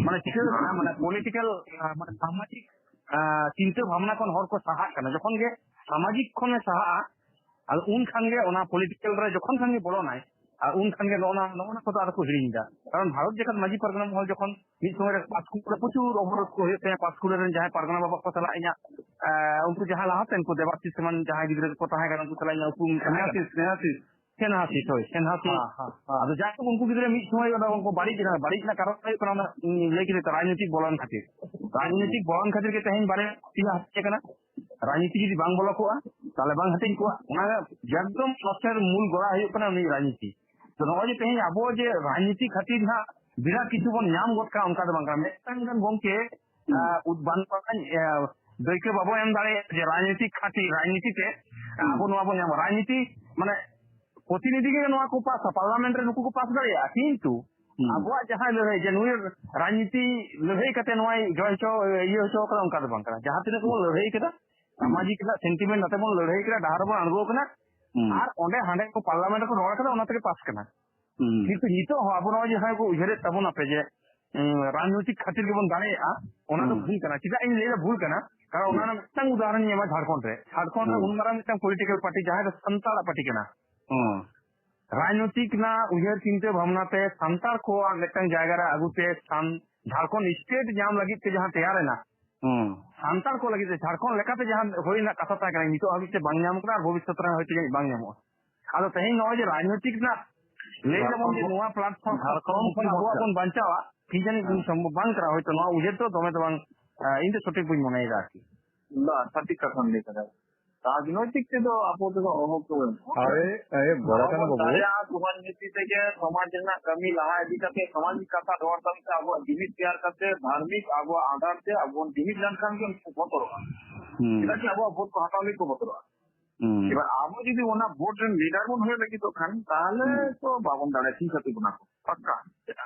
ᱢᱟᱱᱮ ᱪᱤᱠᱟᱹ ᱠᱟᱱᱟ, ᱢᱟᱱᱮ ᱯᱚᱞᱤᱴᱤᱠᱟᱞ, ᱟᱸ, ᱢᱟᱱᱮ ᱥᱟᱢᱟᱡᱤᱠ, ᱟᱸ, ᱪᱤᱱᱛᱟᱹ ᱵᱷᱟᱵᱽᱱᱟ ᱠᱷᱚᱱ ᱦᱚᱲ ᱠᱚ ᱥᱟᱦᱟᱜ ᱠᱟᱱᱟ᱾ ᱡᱚᱠᱷᱚᱱ ᱜᱮ ᱥᱟᱢᱟᱡᱤᱠ ᱠᱷᱚᱱᱮ ᱥᱟᱦᱟᱜᱼᱟ, ᱟᱫᱚ ᱩᱱ ᱠᱷᱟᱱ ᱜᱮ ᱚᱱᱟ ᱯᱚᱞᱤᱴᱤᱠᱟᱞ ᱨᱮ ᱡᱚᱠᱷᱚᱱ ᱠᱷᱟᱱ ᱜᱮ ᱵᱚᱞᱚᱱᱟᱭ, ᱟᱨ ᱩᱱ ᱠᱷᱟᱱ ᱜᱮ ᱱᱚᱜᱼᱚ ᱱᱟ, ᱱᱚᱜᱼᱚ ᱱᱟ ᱠᱚᱫᱚ ᱟᱫᱚ ᱠᱚ ᱦᱤᱲᱤᱧ ᱮᱫᱟ᱾ ᱠᱟᱨᱚᱱ ᱵᱷᱟᱨᱚᱛ ᱡᱟᱠᱟᱛ ᱢᱟᱹᱡᱷᱤ ᱯᱟᱨᱜᱟᱱᱟ ᱢᱚᱦᱚᱞ ᱡᱚᱠᱷᱚᱱ ᱢᱤᱫ ᱥᱚᱢᱚᱭ ᱨᱮ ᱯᱟᱸᱥᱠᱩᱲᱟ ᱨᱮ ᱯᱨᱚᱪᱩᱨ ᱚᱵᱚᱨᱳᱫᱷ ᱠᱚ ᱦᱩᱭᱩᱜ ᱛᱟᱦᱮᱸᱫ, ᱯᱟᱸᱥᱠᱩᱲᱟ ᱨᱮᱱ ᱡᱟᱦᱟᱸᱭ ᱯᱟᱨᱜᱟᱱᱟ ᱵᱟᱵᱟ ᱠᱚ ᱥᱟᱞᱟᱜ ᱤᱧᱟᱹᱜ, ᱮᱸ, ᱩᱱᱠᱩ ᱡᱟᱦᱟᱸ ᱞᱟᱦᱟᱛᱮᱱ ᱠᱚ ᱫᱮᱵᱟᱥᱤᱥ ᱮᱢᱟᱱ ᱡᱟᱦᱟᱸᱭ ᱜᱤᱫᱽᱨᱟᱹ ᱠᱚᱠᱚ ᱛᱟᱦᱮᱸ ᱠᱟᱱᱟ, ᱩᱱᱠᱩ ᱥᱟᱞᱟᱜ ᱤᱧᱟᱹᱜ ᱩᱯᱨᱩᱢ ᱛᱟᱦᱮᱸ ᱠᱟᱱᱟ᱾ ᱥᱱᱮᱦᱟᱥᱤᱥ, ᱥᱱᱮᱦᱟᱥᱤᱥ᱾ ᱥᱱᱮᱦᱟᱥᱤᱥ, ᱦᱳᱭ, ᱥᱱᱮᱦᱟᱥᱤᱥ᱾ ᱦᱮᱸ, ᱦᱮᱸ᱾ ᱟᱫᱚ ᱡᱟᱭᱦᱳᱠ, ᱩᱱᱠᱩ ᱜᱤᱫᱽᱨᱟᱹ ᱢᱤᱫ ᱥᱚᱢᱚᱭ ᱚᱱᱟ ᱩᱱᱠᱩ ᱵᱟᱹᱲᱤᱡ ᱮᱱᱟ, ᱵᱟᱹᱲᱤᱡ ᱨᱮᱱᱟᱜ ᱠᱟᱨᱚᱱ ᱦᱩᱭᱩᱜ ᱠᱟᱱᱟ ᱚᱱᱟ, ᱩᱸ, ᱞᱟᱹᱭ ᱠᱮᱫᱟ ᱛᱚ, ᱨᱟᱡᱽᱱᱤᱛᱤᱠ ᱵᱚᱞᱚᱱ ᱠᱷᱟᱹᱛᱤᱨ᱾ ᱨᱟᱡᱽᱱᱤᱛᱤᱠ ᱵᱚᱞᱚᱱ ᱠᱷᱟᱹᱛᱤᱨ ᱜᱮ ᱛᱮᱦᱮᱧ ᱵᱟᱨᱭᱟ ᱯᱮᱭᱟ ᱦᱟᱹᱴᱤᱧ ᱟᱠᱟᱱᱟ᱾ ᱨᱟᱡᱽᱱᱤᱛᱤ ᱡᱩᱫᱤ ᱵᱟᱝ ᱵᱚᱞᱚ ᱠᱚᱜᱼᱟ, ᱛᱟᱦᱚᱞᱮ ᱵᱟᱝ ᱦᱟᱹᱴᱤᱧ ᱠᱚᱜᱼᱟ᱾ ᱚᱱᱟ ᱮᱠᱫᱚᱢ ᱥᱚᱵᱽᱥᱮ ᱢᱩᱞ ᱜᱚᱲᱟ ᱦᱩᱭᱩᱜ ᱠᱟᱱᱟ ᱩᱱᱤ ᱨᱟᱡᱽᱱᱤᱛᱤ᱾ ᱛᱚ, ᱱᱚᱜᱼᱚᱭ ᱡᱮ ᱛᱮᱦᱮᱧ ᱟᱵᱚ ᱡᱮ ᱨᱟᱡᱽᱱᱤᱛᱤ ᱠᱷᱟᱹᱛᱤᱨ ᱦᱟᱸᱜ ᱵᱤᱨᱟᱴ ᱠᱤᱪᱷᱩ ᱵᱚᱱ ᱧᱟᱢ ᱜᱚᱫ ᱠᱟᱜᱼᱟ, ᱚᱱᱠᱟ ᱫᱚ ᱵᱟᱝ ᱠᱟᱱᱟ᱾ ᱢᱤᱫᱴᱟᱝ ᱜᱟᱱ ᱜᱚᱢᱠᱮ, ᱦᱩᱸ᱾ ᱟᱸ, ᱩᱫ-, ᱵᱟᱝ, ᱵᱟᱝ, ᱤᱭᱟᱹ, ᱫᱟᱹᱭᱠᱟᱹ ᱵᱟᱵᱚ ᱮᱢ ᱫᱟᱲᱮᱭᱟᱜᱼᱟ ᱡᱮ ᱨᱟᱡᱽᱱᱤᱛᱤ ᱠᱷᱟᱹᱛᱤᱨ, ᱨᱟᱡᱽᱱᱤᱛᱤ ᱛᱮ ᱦᱩᱸ᱾ ᱟᱵᱚ ᱱᱚᱣᱟ ᱵᱚᱱ ᱧᱟᱢᱟ᱾ ᱨᱟᱡᱽᱱᱤᱛᱤ ᱢᱟᱱᱮ ᱯᱨᱚᱛᱤᱱᱤᱫᱷᱤ ᱜᱮ ᱱᱚᱣᱟ ᱠᱚ ᱯᱟᱥᱟ, ᱯᱟᱨᱞᱟᱢᱮᱱᱴ ᱨᱮ ᱱᱩᱠᱩ ᱠᱚ ᱯᱟᱥ ᱫᱟᱲᱮᱭᱟᱜᱼᱟ, ᱠᱤᱱᱛᱩ ᱦᱩᱸ᱾ ᱟᱵᱚᱣᱟᱜ ᱡᱟᱦᱟᱸ ᱞᱟᱹᱲᱦᱟᱹᱭ, ᱡᱮ ᱱᱩᱭ ᱨᱟᱡᱽᱱᱤᱛᱤ ᱞᱟᱹᱲᱦᱟᱹᱭ ᱠᱟᱛᱮ ᱱᱚᱣᱟᱭ ᱡᱚᱭ ᱦᱚᱪᱚ, ᱤᱭᱟᱹ ᱦᱚᱪᱚ ᱠᱟᱫᱟ, ᱚᱱᱠᱟ ᱫᱚ ᱵᱟᱝ ᱠᱟᱱᱟ᱾ ᱡᱟᱦᱟᱸ ᱛᱤᱱᱟᱹᱜ ᱵᱚᱱ ᱞᱟᱹᱲᱦᱟᱹᱭ ᱠᱟᱫᱟ, ᱦᱩᱸ᱾ ᱥᱟᱢᱟᱡᱤᱠ ᱨᱮᱱᱟᱜ sentiment ᱟᱛᱮ ᱵᱚᱱ ᱞᱟᱹᱲᱦᱟᱹᱭ ᱠᱟᱫᱟ, ᱰᱟᱦᱟᱨ ᱨᱮᱵᱚᱱ ᱟᱬᱜᱚ ᱠᱟᱱᱟ, ᱦᱩᱸ᱾ ᱟᱨ ᱚᱸᱰᱮ ᱦᱟᱸᱰᱮ ᱠᱚ parliament ᱨᱮᱠᱚ ᱨᱚᱲ ᱠᱟᱫᱟ, ᱚᱱᱟ ᱛᱮᱜᱮ pass ᱠᱟᱱᱟ᱾ ᱦᱩᱸ᱾ ᱠᱤᱱᱛᱩ ᱱᱤᱛᱚᱜ ᱦᱚᱸ ᱟᱵᱚ ᱱᱚᱜᱼᱚᱭ ᱡᱟᱦᱟᱸᱭ ᱠᱚ ᱩᱭᱦᱟᱹᱨᱮᱫ ᱛᱟᱵᱚᱱ ᱟᱯᱮ ᱡᱮ, ᱩᱸ, ᱨᱟᱡᱽᱱᱳᱭᱛᱤᱠ ᱠᱷᱟᱹᱛᱤᱨ ᱜᱮᱵᱚᱱ ᱫᱟᱲᱮᱭᱟᱜᱼᱟ, ᱚᱱᱟ ᱫᱚ ᱦᱩᱸ᱾ ᱵᱷᱩᱞ ᱠᱟᱱᱟ᱾ ᱪᱮᱫᱟᱜ ᱤᱧ ᱞᱟᱹᱭᱫᱟ ᱵᱷᱩᱞ ᱠᱟᱱᱟ? ᱠᱟᱨᱚᱱ ᱚᱱᱟ ᱦᱩᱸ᱾ ᱨᱮᱱᱟᱜ ᱢᱤᱫᱴᱟᱝ ᱩᱫᱟᱦᱚᱨᱚᱱ ᱤᱧ ᱮᱢᱟ ᱡᱷᱟᱲᱠᱷᱚᱸᱰ ᱨᱮ᱾ ᱡᱷᱟᱲᱠᱷᱚᱸᱰ ᱨᱮ ᱦᱩᱸ᱾ ᱩᱱ ᱢᱟᱨᱟᱝ ᱢᱤᱫᱴᱟᱝ political party ᱡᱟᱦᱟᱸ ᱫᱚ ᱥᱟᱱᱛᱟᱲᱟᱜ party ᱠᱟᱱᱟ᱾ ᱦᱩᱸ᱾ ᱨᱟᱡᱽᱱᱳᱭᱛᱤᱠ ᱨᱮᱱᱟᱜ ᱩᱭᱦᱟᱹᱨ ᱪᱤᱱᱛᱟᱹ ᱵᱷᱟᱵᱽᱱᱟ ᱛᱮ ᱥᱟᱱᱛᱟᱲ ᱠᱚᱣᱟᱜ ᱢᱤᱫᱴᱟᱝ ᱡᱟᱭᱜᱟ ᱨᱮ ᱟᱹᱜᱩ ᱛᱮ ᱥᱟᱱ-, ᱡᱷᱟᱲᱠᱷᱚᱸᱰ state ᱧᱟᱢ ᱞᱟᱹᱜᱤᱫ ᱛᱮ ᱡᱟᱦᱟᱸ ᱛᱮᱭᱟᱨ ᱮᱱᱟ, ᱦᱩᱸ᱾ ᱥᱟᱱᱛᱟᱲ ᱠᱚ ᱞᱟᱹᱜᱤᱫ ᱛᱮ ᱡᱷᱟᱲᱠᱷᱚᱸᱰ ᱞᱮᱠᱟᱛᱮ ᱡᱟᱦᱟᱸ ᱦᱩᱭ ᱨᱮᱱᱟᱜ ᱠᱟᱛᱷᱟ ᱛᱟᱦᱮᱸ ᱠᱟᱱᱟ, ᱱᱤᱛᱚᱜ ᱦᱟᱹᱵᱤᱡ ᱛᱮ ᱵᱟᱝ ᱧᱟᱢ ᱠᱟᱱᱟ ᱟᱨ ᱵᱷᱚᱵᱤᱥᱥᱚᱛ ᱨᱮ ᱦᱚᱭᱛᱳ ᱡᱟᱹᱱᱤᱡ ᱵᱟᱝ ᱧᱟᱢᱚᱜᱼᱟ᱾ ᱟᱫᱚ ᱛᱮᱦᱮᱧ ᱱᱚᱜᱼᱚᱭ ᱡᱮ ᱨᱟᱡᱽᱱᱳᱭᱛᱤᱠ ᱨᱮᱱᱟᱜ ᱞᱟᱹᱭ ᱫᱟᱵᱚᱱ ᱡᱮ ᱡᱷᱟᱲᱠᱷᱚᱸᱰ ᱱᱚᱣᱟ platform ᱡᱷᱟᱲᱠᱷᱚᱸᱰ ᱠᱷᱚᱱ ᱠᱷᱚᱱ ᱟᱵᱚᱣᱟᱜ ᱵᱚᱱ ᱵᱟᱧᱪᱟᱣᱟ, ᱠᱤ ᱡᱟᱹᱱᱤᱡ ᱦᱮᱸ᱾ ᱥᱚᱢᱵᱷᱚᱵ ᱵᱟᱝ ᱠᱟᱱᱟ, ᱦᱚᱭᱛᱳ ᱱᱚᱣᱟ ᱩᱭᱦᱟᱹᱨ ᱫᱚ ᱫᱚᱢᱮ ᱫᱚ ᱵᱟᱝ, ᱟ, ᱤᱧ ᱫᱚ ᱥᱚᱴᱷᱤᱠ ᱵᱟᱹᱧ ᱢᱚᱱᱮᱭᱮᱫᱟ ᱟᱨᱠᱤ᱾ ᱵᱟᱝ, ᱥᱚᱴᱷᱤᱠ ᱠᱟᱛᱷᱟᱢ ᱞᱟᱹᱭ ᱠᱟᱫᱟ᱾ ᱨᱟᱡᱽᱱᱳᱭᱛᱤᱠ ᱛᱮᱫᱚ ᱟᱵᱚ ᱫᱚ ᱚᱦᱚ ᱠᱚ ᱮᱢ ᱠᱚᱜᱼᱟ᱾ ᱟᱨᱮ, ᱟᱨᱮ, ᱵᱚᱲᱟ ᱟᱵᱚ ᱠᱟᱱᱟ ᱵᱚᱱ ᱵᱟᱹᱵᱩ᱾ ᱫᱟᱲᱮᱭᱟᱜᱼᱟ, ᱥᱚᱢᱟᱡᱽ ᱱᱤᱛᱤ ᱛᱮᱜᱮ ᱥᱚᱢᱟᱡᱽ ᱨᱮᱱᱟᱜ ᱠᱟᱹᱢᱤ ᱞᱟᱦᱟ ᱤᱫᱤ ᱠᱟᱛᱮ, ᱥᱟᱢᱟᱡᱤᱠ ᱠᱟᱛᱷᱟ ᱨᱚᱲ ᱠᱟᱛᱮ, ᱟᱵᱚᱣᱟᱜ ᱡᱩᱢᱤᱫ ᱛᱮᱭᱟᱨ ᱠᱟᱛᱮ, ᱫᱷᱟᱨᱢᱤᱠ ᱟᱵᱚᱣᱟᱜ ᱟᱫᱷᱟᱨ ᱛᱮ ᱟᱵᱚ ᱵᱚᱱ ᱡᱩᱢᱤᱫ ᱞᱮᱱᱠᱷᱟᱱ ᱜᱮ ᱩᱱᱠᱩ ᱠᱚ ᱵᱚᱛᱚᱨᱚᱜᱼᱟ᱾ ᱦᱩᱸ᱾ ᱪᱮᱫᱟᱜ ᱥᱮ ᱟᱵᱚᱣᱟᱜ ᱵᱷᱳᱴ ᱠᱚ ᱦᱟᱛᱟᱣ ᱞᱟᱹᱜᱤᱫ ᱠᱚ ᱵᱚᱛᱚᱨᱚᱜᱼᱟ᱾ ᱦᱩᱸ᱾ ᱮᱵᱟᱨ ᱟᱵᱚ ᱡᱩᱫᱤ ᱚᱱᱟ ᱵᱷᱳᱴ ᱨᱮᱱ leader ᱵᱚᱱ ᱦᱩᱭᱩᱜ ᱞᱟᱹᱜᱤᱫᱚᱜ ᱠᱷᱟᱱ, ᱛᱟᱦᱞᱮ ᱦᱩᱸ᱾ ᱛᱚ ᱵᱟᱵᱚᱱ ᱫᱟᱲᱮᱭᱟᱜᱼᱟ, ᱴᱷᱤᱠ ᱟᱹᱛᱩ ᱵᱚᱱᱟ ᱠᱚ᱾ ᱯᱟᱠᱠᱟ᱾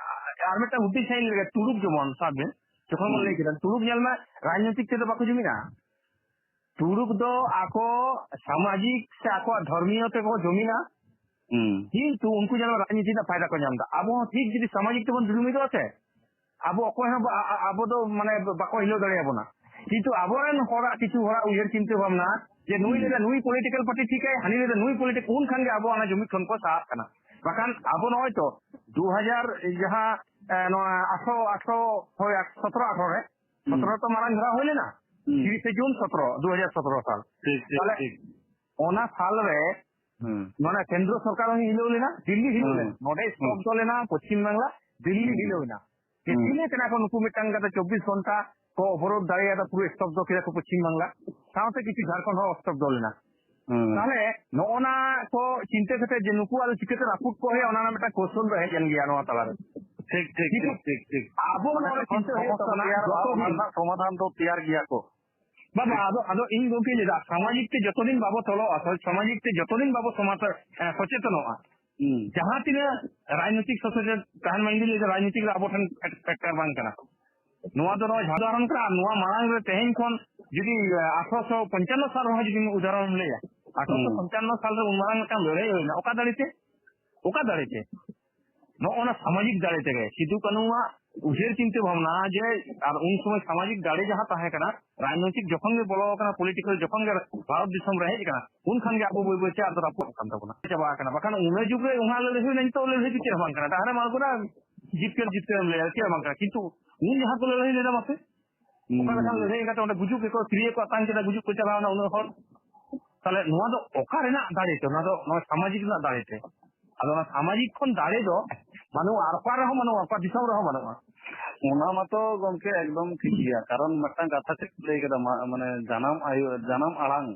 ᱟᱨ ᱢᱤᱫᱴᱟᱝ ᱦᱩᱫᱤᱥ ᱤᱧ ᱞᱟᱹᱭᱟ, ᱛᱩᱲᱩᱠ ᱡᱮᱢᱚᱱ ᱥᱟᱵ ᱵᱤᱱ, ᱡᱚᱠᱷᱚᱱ ᱵᱚᱱ ᱦᱩᱸ᱾ ᱞᱟᱹᱭ ᱠᱮᱫᱟ, ᱛᱩᱲᱩᱠ ᱧᱮᱞ ᱢᱮ, ᱨᱟᱡᱽᱱᱳᱭᱛᱤᱠ ᱛᱮᱫᱚ ᱵᱟᱠᱚ ᱡᱩᱢᱤᱫᱼᱟ᱾ ᱛᱩᱲᱩᱠ ᱫᱚ ᱟᱠᱚ ᱥᱟᱢᱟᱡᱤᱠ ᱥᱮ ᱟᱠᱚᱣᱟᱜ ᱫᱷᱚᱨᱢᱤᱭᱚ ᱛᱮᱠᱚ ᱡᱩᱢᱤᱫᱼᱟ, ᱦᱩᱸ᱾ ᱠᱤᱱᱛᱩ ᱩᱱᱠᱩ ᱧᱮᱞ ᱢᱮ ᱨᱟᱡᱽᱱᱤᱛᱤ ᱨᱮᱱᱟᱜ ᱯᱷᱟᱭᱫᱟ ᱠᱚ ᱧᱟᱢ ᱮᱫᱟ᱾ ᱟᱵᱚ ᱦᱚᱸ ᱴᱷᱤᱠ ᱡᱩᱫᱤ ᱥᱟᱢᱟᱡᱤᱠ ᱛᱮᱵᱚᱱ ᱡᱩᱢᱤᱫᱚᱜᱼᱟ ᱥᱮ, ᱟᱵᱚ ᱚᱠᱚᱭ ᱦᱚᱸ ᱵᱟ-, ᱟ-, ᱟ-, ᱟᱵᱚ ᱫᱚ ᱢᱟᱱᱮ ᱵᱟᱠᱚ ᱦᱤᱞᱟᱹᱣ ᱫᱟᱲᱮᱭᱟᱵᱚᱱᱟ᱾ ᱠᱤᱱᱛᱩ ᱟᱵᱚᱨᱮᱱ ᱦᱚᱲᱟᱜ ᱠᱤᱪᱷᱩ ᱦᱚᱲᱟᱜ ᱩᱭᱦᱟᱹᱨ ᱪᱤᱱᱛᱟᱹ ᱵᱷᱟᱵᱽᱱᱟ ᱡᱮ ᱱᱩᱭ ᱦᱩᱸ᱾ ᱞᱟᱹᱭᱫᱟ ᱱᱩᱭ political party ᱴᱷᱤᱠᱟᱭ, ᱦᱟᱹᱱᱤ ᱞᱟᱹᱭᱫᱟ ᱱᱩᱭ political, ᱩᱱ ᱠᱷᱟᱱ ᱜᱮ ᱟᱵᱚ ᱚᱱᱟ ᱡᱩᱢᱤᱫ ᱠᱷᱚᱱ ᱠᱚ ᱥᱟᱦᱟᱜ ᱠᱟᱱᱟ᱾ ᱵᱟᱠᱷᱟᱱ ᱟᱵᱚ ᱱᱚᱜᱼᱚᱭ ᱛᱚ ᱫᱩ ᱦᱟᱡᱟᱨ ᱡᱟᱦᱟᱸ, ᱮ, ᱱᱚᱣᱟ ᱟᱴᱷᱨᱚ, ᱟᱴᱷᱨᱚ, ᱦᱳᱭ, ᱥᱚᱛᱨᱚ ᱟᱴᱷᱨᱚ ᱨᱮ, ᱦᱩᱸ᱾ ᱥᱚᱛᱨᱚ ᱛᱚ ᱢᱟᱨᱟᱝ ᱫᱷᱟᱨᱟ ᱦᱩᱭ ᱞᱮᱱᱟ, ᱦᱩᱸ᱾ ᱛᱤᱨᱤᱥᱮ ᱡᱩᱱ ᱥᱚᱛᱨᱚ, ᱫᱩ ᱦᱟᱡᱟᱨ ᱥᱚᱛᱨᱚ ᱥᱟᱞ᱾ ᱴᱷᱤᱠ, ᱴᱷᱤᱠ, ᱛᱟᱦᱞᱮ ᱴᱷᱤᱠ᱾ ᱚᱱᱟ ᱥᱟᱞ ᱨᱮ ᱦᱩᱸ᱾ ᱱᱚᱰᱮ ᱠᱮᱱᱫᱨᱚ ᱥᱚᱨᱠᱟᱨ ᱦᱚᱸ ᱦᱤᱞᱟᱹᱣ ᱞᱮᱱᱟ, ᱫᱤᱞᱞᱤ ᱦᱤᱞᱟᱹᱣ ᱦᱩᱸ᱾ ᱞᱮᱱᱟ, ᱱᱚᱰᱮ ᱦᱩᱸ᱾ ᱥᱛᱚᱵᱫᱚ ᱞᱮᱱᱟ ᱯᱚᱪᱷᱤᱢ ᱵᱟᱝᱞᱟ, ᱫᱤᱞᱞᱤ ᱦᱩᱸ᱾ ᱦᱤᱞᱟᱹᱣ ᱮᱱᱟ᱾ ᱡᱮ ᱦᱩᱸ᱾ ᱛᱤᱱᱟᱹᱜ ᱠᱟᱱᱟ ᱠᱚ ᱱᱩᱠᱩ ᱢᱤᱫᱴᱟᱝ ᱠᱟᱛᱮ ᱪᱚᱵᱵᱤᱥ ᱜᱷᱚᱱᱴᱟ ᱠᱚ ᱚᱵᱚᱨᱳᱫᱷ ᱫᱟᱲᱮᱭᱟᱫᱟ, ᱯᱩᱨᱟᱹ ᱥᱛᱚᱵᱫᱚ ᱠᱮᱫᱟ ᱠᱚ ᱯᱚᱪᱷᱤᱢ ᱵᱟᱝᱞᱟ, ᱥᱟᱶᱛᱮ ᱠᱤᱪᱷᱩ ᱡᱷᱟᱲᱠᱷᱚᱸᱰ ᱦᱚᱸ ᱥᱛᱚᱵᱫᱚ ᱞᱮᱱᱟ᱾ ᱦᱩᱸ᱾ ᱛᱟᱦᱞᱮ ᱱᱚᱜᱼᱚ ᱱᱟ ᱠᱚ ᱪᱤᱱᱛᱟᱹ ᱠᱟᱛᱮ ᱡᱮ ᱱᱩᱠᱩ ᱟᱞᱮ ᱪᱤᱠᱟᱹᱛᱮ ᱨᱟᱹᱯᱩᱫ ᱠᱚ ᱦᱩᱭᱩᱜᱼᱟ, ᱚᱱᱟ ᱨᱮᱱᱟᱜ ᱢᱤᱫᱴᱟᱝ ᱠᱳᱣᱥᱚᱞ ᱫᱚ ᱦᱮᱡ ᱮᱱ ᱜᱮᱭᱟ ᱱᱚᱣᱟ ᱛᱟᱞᱟᱨᱮ᱾ ᱴᱷᱤᱠ, ᱴᱷᱤᱠ, ᱠᱤᱱᱛᱩ ᱴᱷᱤᱠ, ᱴᱷᱤᱠ, ᱴᱷᱤᱠ᱾ ᱟᱵᱚ ᱢᱟᱱᱮ ᱱᱚᱣᱟ ᱨᱮ ᱡᱚᱠᱷᱚᱱ ᱪᱤᱱᱛᱟᱹ ᱦᱩᱭᱩᱜ ᱥᱚᱢᱚᱥᱥᱟ ᱛᱟᱵᱚᱱᱟ, ᱛᱮᱭᱟᱨᱚᱜᱼᱟ, ᱡᱚᱛᱚ ᱚᱱᱟ ᱦᱚᱲ ᱨᱮᱱᱟᱜ ᱥᱚᱢᱟᱫᱷᱟᱱ ᱫᱚ ᱛᱮᱭᱟᱨ ᱜᱮᱭᱟ ᱠᱚ᱾ ᱵᱟᱵᱟ, ᱟᱫᱚ, ᱟᱫᱚ ᱤᱧ ᱜᱚᱢᱠᱮᱧ ᱞᱟᱹᱭᱫᱟ, ᱥᱟᱢᱟᱡᱤᱠ ᱛᱮ ᱡᱚᱛᱚ ᱫᱤᱱ ᱵᱟᱵᱚ ᱛᱚᱞᱚᱜᱼᱟ, ᱥᱚ-, ᱥᱟᱢᱟᱡᱤᱠ ᱛᱮ ᱡᱚᱛᱚ ᱫᱤᱱ ᱵᱟᱵᱚ ᱥᱚᱢᱟᱪ-, ᱮ, ᱥᱚᱪᱮᱛᱚᱱᱚᱜᱼᱟ, ᱦᱩᱸ᱾ ᱡᱟᱦᱟᱸ ᱛᱤᱱᱟᱹᱜ ᱨᱟᱡᱽᱱᱳᱭᱛᱤᱠ ᱥᱚᱥᱚᱡᱚᱱ ᱛᱟᱦᱮᱱ ᱢᱟ, ᱤᱧ ᱫᱩᱧ ᱞᱟᱹᱭᱫᱟ ᱨᱟᱡᱽᱱᱳᱭᱛᱤᱠ ᱫᱚ ᱟᱵᱚ ᱴᱷᱮᱱ ᱯᱷᱮᱠᱴᱟᱨ ᱵᱟᱝ ᱠᱟᱱᱟ᱾ ᱱᱚᱣᱟ ᱫᱚ ᱱᱚᱜᱼᱚᱭ ᱡᱟᱦᱟᱸ ᱩᱫᱟᱦᱚᱨᱚᱱ ᱠᱟᱱᱟ, ᱟᱨ ᱱᱚᱣᱟ ᱢᱟᱲᱟᱝ ᱨᱮ ᱛᱮᱦᱮᱧ ᱠᱷᱚᱱ ᱡᱩᱫᱤ, ᱟᱴᱷᱨᱚᱥᱚ ᱯᱚᱧᱪᱟᱱᱱᱚ ᱥᱟᱞ ᱨᱮᱦᱚᱸ ᱡᱩᱫᱤ ᱩᱫᱟᱦᱚᱨᱚᱱ ᱮᱢ ᱞᱟᱹᱭᱟ, ᱟᱴᱷᱨᱚᱥᱚ ᱯᱚᱧᱪᱟᱱᱱᱚ ᱥᱟᱞ ᱨᱮ ᱩᱱ ᱢᱟᱨᱟᱝ ᱢᱤᱫᱴᱟᱝ ᱞᱟᱹᱲᱦᱟᱹᱭ ᱦᱩᱭᱱᱟ, ᱚᱠᱟ ᱫᱟᱲᱮ ᱛᱮ? ᱚᱠᱟ ᱫᱟᱲᱮ ᱛᱮ? ᱱᱚᱜᱼᱚ ᱱᱟ ᱥᱟᱢᱟᱡᱤᱠ ᱫᱟᱲᱮ ᱛᱮᱜᱮ, ᱥᱤᱫᱩ ᱠᱟᱹᱱᱩᱣᱟᱜ ᱩᱭᱦᱟᱹᱨ ᱪᱤᱱᱛᱟᱹ ᱵᱷᱟᱵᱽᱱᱟ ᱡᱮ, ᱟᱨ ᱩᱱ ᱥᱚᱢᱚᱭ ᱥᱟᱢᱟᱡᱤᱠ ᱫᱟᱲᱮ ᱡᱟᱦᱟᱸ ᱛᱟᱦᱮᱸ ᱠᱟᱱᱟ, ᱨᱟᱡᱽᱱᱳᱭᱛᱤᱠ ᱡᱚᱠᱷᱚᱱ ᱜᱮ ᱵᱚᱞᱚ ᱟᱠᱟᱱᱟ, ᱯᱚᱞᱤᱴᱤᱠᱟᱞ ᱡᱚᱠᱷᱚᱱ ᱜᱮ ᱵᱷᱟᱨᱚᱛ ᱫᱤᱥᱚᱢ ᱨᱮ ᱦᱮᱡ ᱟᱠᱟᱱᱟ, ᱩᱱ ᱠᱷᱟᱱ ᱜᱮ ᱟᱵᱚ ᱵᱟᱹᱭ ᱵᱟᱹᱭ ᱛᱮ ᱟᱫᱚ ᱨᱟᱹᱯᱩᱫ ᱟᱠᱟᱱ ᱛᱟᱵᱚᱱᱟ, ᱪᱟᱵᱟ ᱟᱠᱟᱱᱟ᱾ ᱵᱟᱠᱷᱟᱱ ᱩᱱᱟᱹᱜ ᱡᱩᱜᱽ ᱨᱮ ᱚᱱᱟ ᱞᱟᱹᱲᱦᱟᱹᱭ ᱦᱩᱭᱱᱟ, ᱱᱤᱛᱚᱜ ᱞᱟᱹᱲᱦᱟᱹᱭ ᱫᱚ ᱪᱮᱫ ᱦᱚᱸ ᱵᱟᱝ ᱠᱟᱱᱟ᱾ ᱰᱟᱦᱟᱨᱮᱢ ᱟᱬᱜᱚᱱᱟ, ᱡᱤᱛᱠᱟᱹᱨ ᱡᱤᱛᱠᱟᱹᱨᱮᱢ ᱞᱟᱹᱭᱟ, ᱪᱮᱫ ᱦᱚᱸ ᱵᱟᱝ ᱠᱟᱱᱟ᱾ ᱠᱤᱱᱛᱩ ᱩᱱ ᱡᱟᱦᱟᱸ ᱠᱚ ᱞᱟᱹᱲᱦᱟᱹᱭ ᱞᱮᱫᱟ, ᱢᱟᱥᱮ ᱦᱩᱸ᱾ ᱚᱠᱟ ᱞᱮᱠᱟᱱ ᱞᱟᱹᱲᱦᱟᱹᱭ ᱠᱟᱛᱮ ᱚᱸᱰᱮ ᱜᱩᱡᱩᱜ ᱜᱮᱠᱚ, ᱛᱤᱨᱭᱟᱹ ᱠᱚ ᱟᱛᱟᱝ ᱠᱮᱫᱟ, ᱜᱩᱡᱩᱜ ᱠᱚ ᱪᱟᱞᱟᱣᱱᱟ ᱩᱱᱟᱹᱜ ᱦᱚᱲ᱾ ᱛᱟᱦᱞᱮ ᱱᱚᱣᱟ ᱫᱚ ᱚᱠᱟ ᱨᱮᱱᱟᱜ ᱫᱟᱲᱮ ᱛᱮ? ᱱᱚᱣᱟ ᱫᱚ, ᱱᱚᱣᱟ ᱥᱟᱢᱟᱡᱤᱠ ᱨᱮᱱᱟᱜ ᱫᱟᱲᱮ ᱛᱮ᱾ ᱟᱫᱚ ᱚᱱᱟ ᱥᱟᱢᱟᱡᱤᱠ ᱠᱷᱚᱱ ᱫᱟᱲᱮ ᱫᱚ ᱵᱟᱹᱱᱩᱜᱼᱟ, ᱟᱨ ᱚᱠᱟ ᱨᱮᱦᱚᱸ ᱵᱟᱹᱱᱩᱜᱼᱟ, ᱚᱠᱟ ᱫᱤᱥᱚᱢ ᱨᱮᱦᱚᱸ ᱵᱟᱹᱱᱩᱜᱼᱟ᱾ ᱚᱱᱟ ᱢᱟᱛᱚ ᱜᱚᱢᱠᱮ ᱮᱠᱫᱚᱢ ᱴᱷᱤᱠ ᱜᱮᱭᱟ, ᱠᱟᱨᱚᱱ ᱢᱤᱫᱴᱟᱝ ᱠᱟᱛᱷᱟ ᱪᱮᱫ ᱠᱚ ᱞᱟᱹᱭ ᱠᱟᱫᱟ, ᱢᱟ-, ᱢᱟᱱᱮ ᱡᱟᱱᱟᱢ ᱟᱭᱳ, ᱡᱟᱱᱟᱢ ᱟᱲᱟᱝ,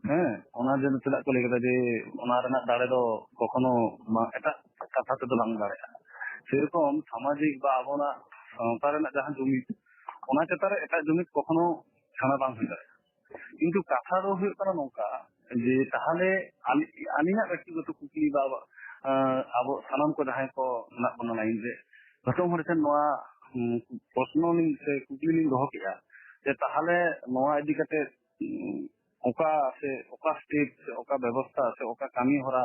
ᱦᱮᱸ, ᱚᱱᱟ ᱡᱮ ᱪᱮᱫᱟᱜ ᱠᱚ ᱞᱟᱹᱭ ᱠᱟᱫᱟ ᱡᱮ ᱚᱱᱟ ᱨᱮᱱᱟᱜ ᱫᱟᱲᱮ ᱫᱚ ᱠᱚᱠᱷᱚᱱᱳ ᱵᱟ-, ᱮᱴᱟᱜ ᱠᱟᱛᱷᱟ ᱛᱮᱫᱚ ᱵᱟᱝ ᱫᱟᱲᱮᱭᱟᱜᱼᱟ᱾ ᱥᱮᱨᱚᱠᱚᱢ ᱥᱟᱢᱟᱡᱤᱠ ᱵᱟ ᱟᱵᱚᱱᱟᱜ ᱥᱟᱶᱛᱟ ᱨᱮᱱᱟᱜ ᱡᱟᱦᱟᱸ ᱡᱩᱢᱤᱫ, ᱚᱱᱟ ᱪᱮᱛᱟᱱ ᱨᱮ ᱮᱴᱟᱜ ᱡᱩᱢᱤᱫ ᱠᱚᱠᱷᱚᱱᱳ ᱥᱮᱬᱟ ᱵᱟᱝ ᱦᱩᱭ ᱫᱟᱲᱮᱭᱟᱜᱼᱟ᱾ ᱠᱤᱱᱛᱩ ᱠᱟᱛᱷᱟ ᱫᱚ ᱦᱩᱭᱩᱜ ᱠᱟᱱᱟ ᱱᱚᱝᱠᱟ, ᱡᱮ ᱛᱟᱦᱚᱞᱮ ᱟᱞᱤ-, ᱟᱹᱞᱤᱧᱟᱜ ᱵᱮᱠᱛᱤᱜᱚᱛᱚ ᱠᱩᱠᱞᱤ ᱵᱟ, ᱟᱸ, ᱟᱵᱚ ᱥᱟᱱᱟᱢ ᱠᱚ ᱡᱟᱦᱟᱸᱭ ᱠᱚ ᱢᱮᱱᱟᱜ ᱵᱚᱱᱟ ᱞᱟᱭᱤᱱ ᱨᱮ, ᱡᱚᱛᱚ ᱦᱚᱲ ᱴᱷᱮᱱ ᱱᱚᱣᱟ, ᱩᱸ, ᱯᱨᱚᱥᱱᱚ ᱞᱤᱧ ᱥᱮ ᱠᱩᱠᱞᱤ ᱞᱤᱧ ᱫᱚᱦᱚ ᱠᱮᱫᱼᱟ, ᱡᱮ ᱛᱟᱦᱚᱞᱮ ᱱᱚᱣᱟ ᱤᱫᱤ ᱠᱟᱛᱮ, ᱩᱸ, ᱚᱠᱟ ᱥᱮ ᱚᱠᱟ ᱥᱴᱮᱯ ᱥᱮ ᱚᱠᱟ ᱵᱮᱵᱚᱥᱛᱷᱟ ᱥᱮ ᱚᱠᱟ ᱠᱟᱹᱢᱤ ᱦᱚᱨᱟ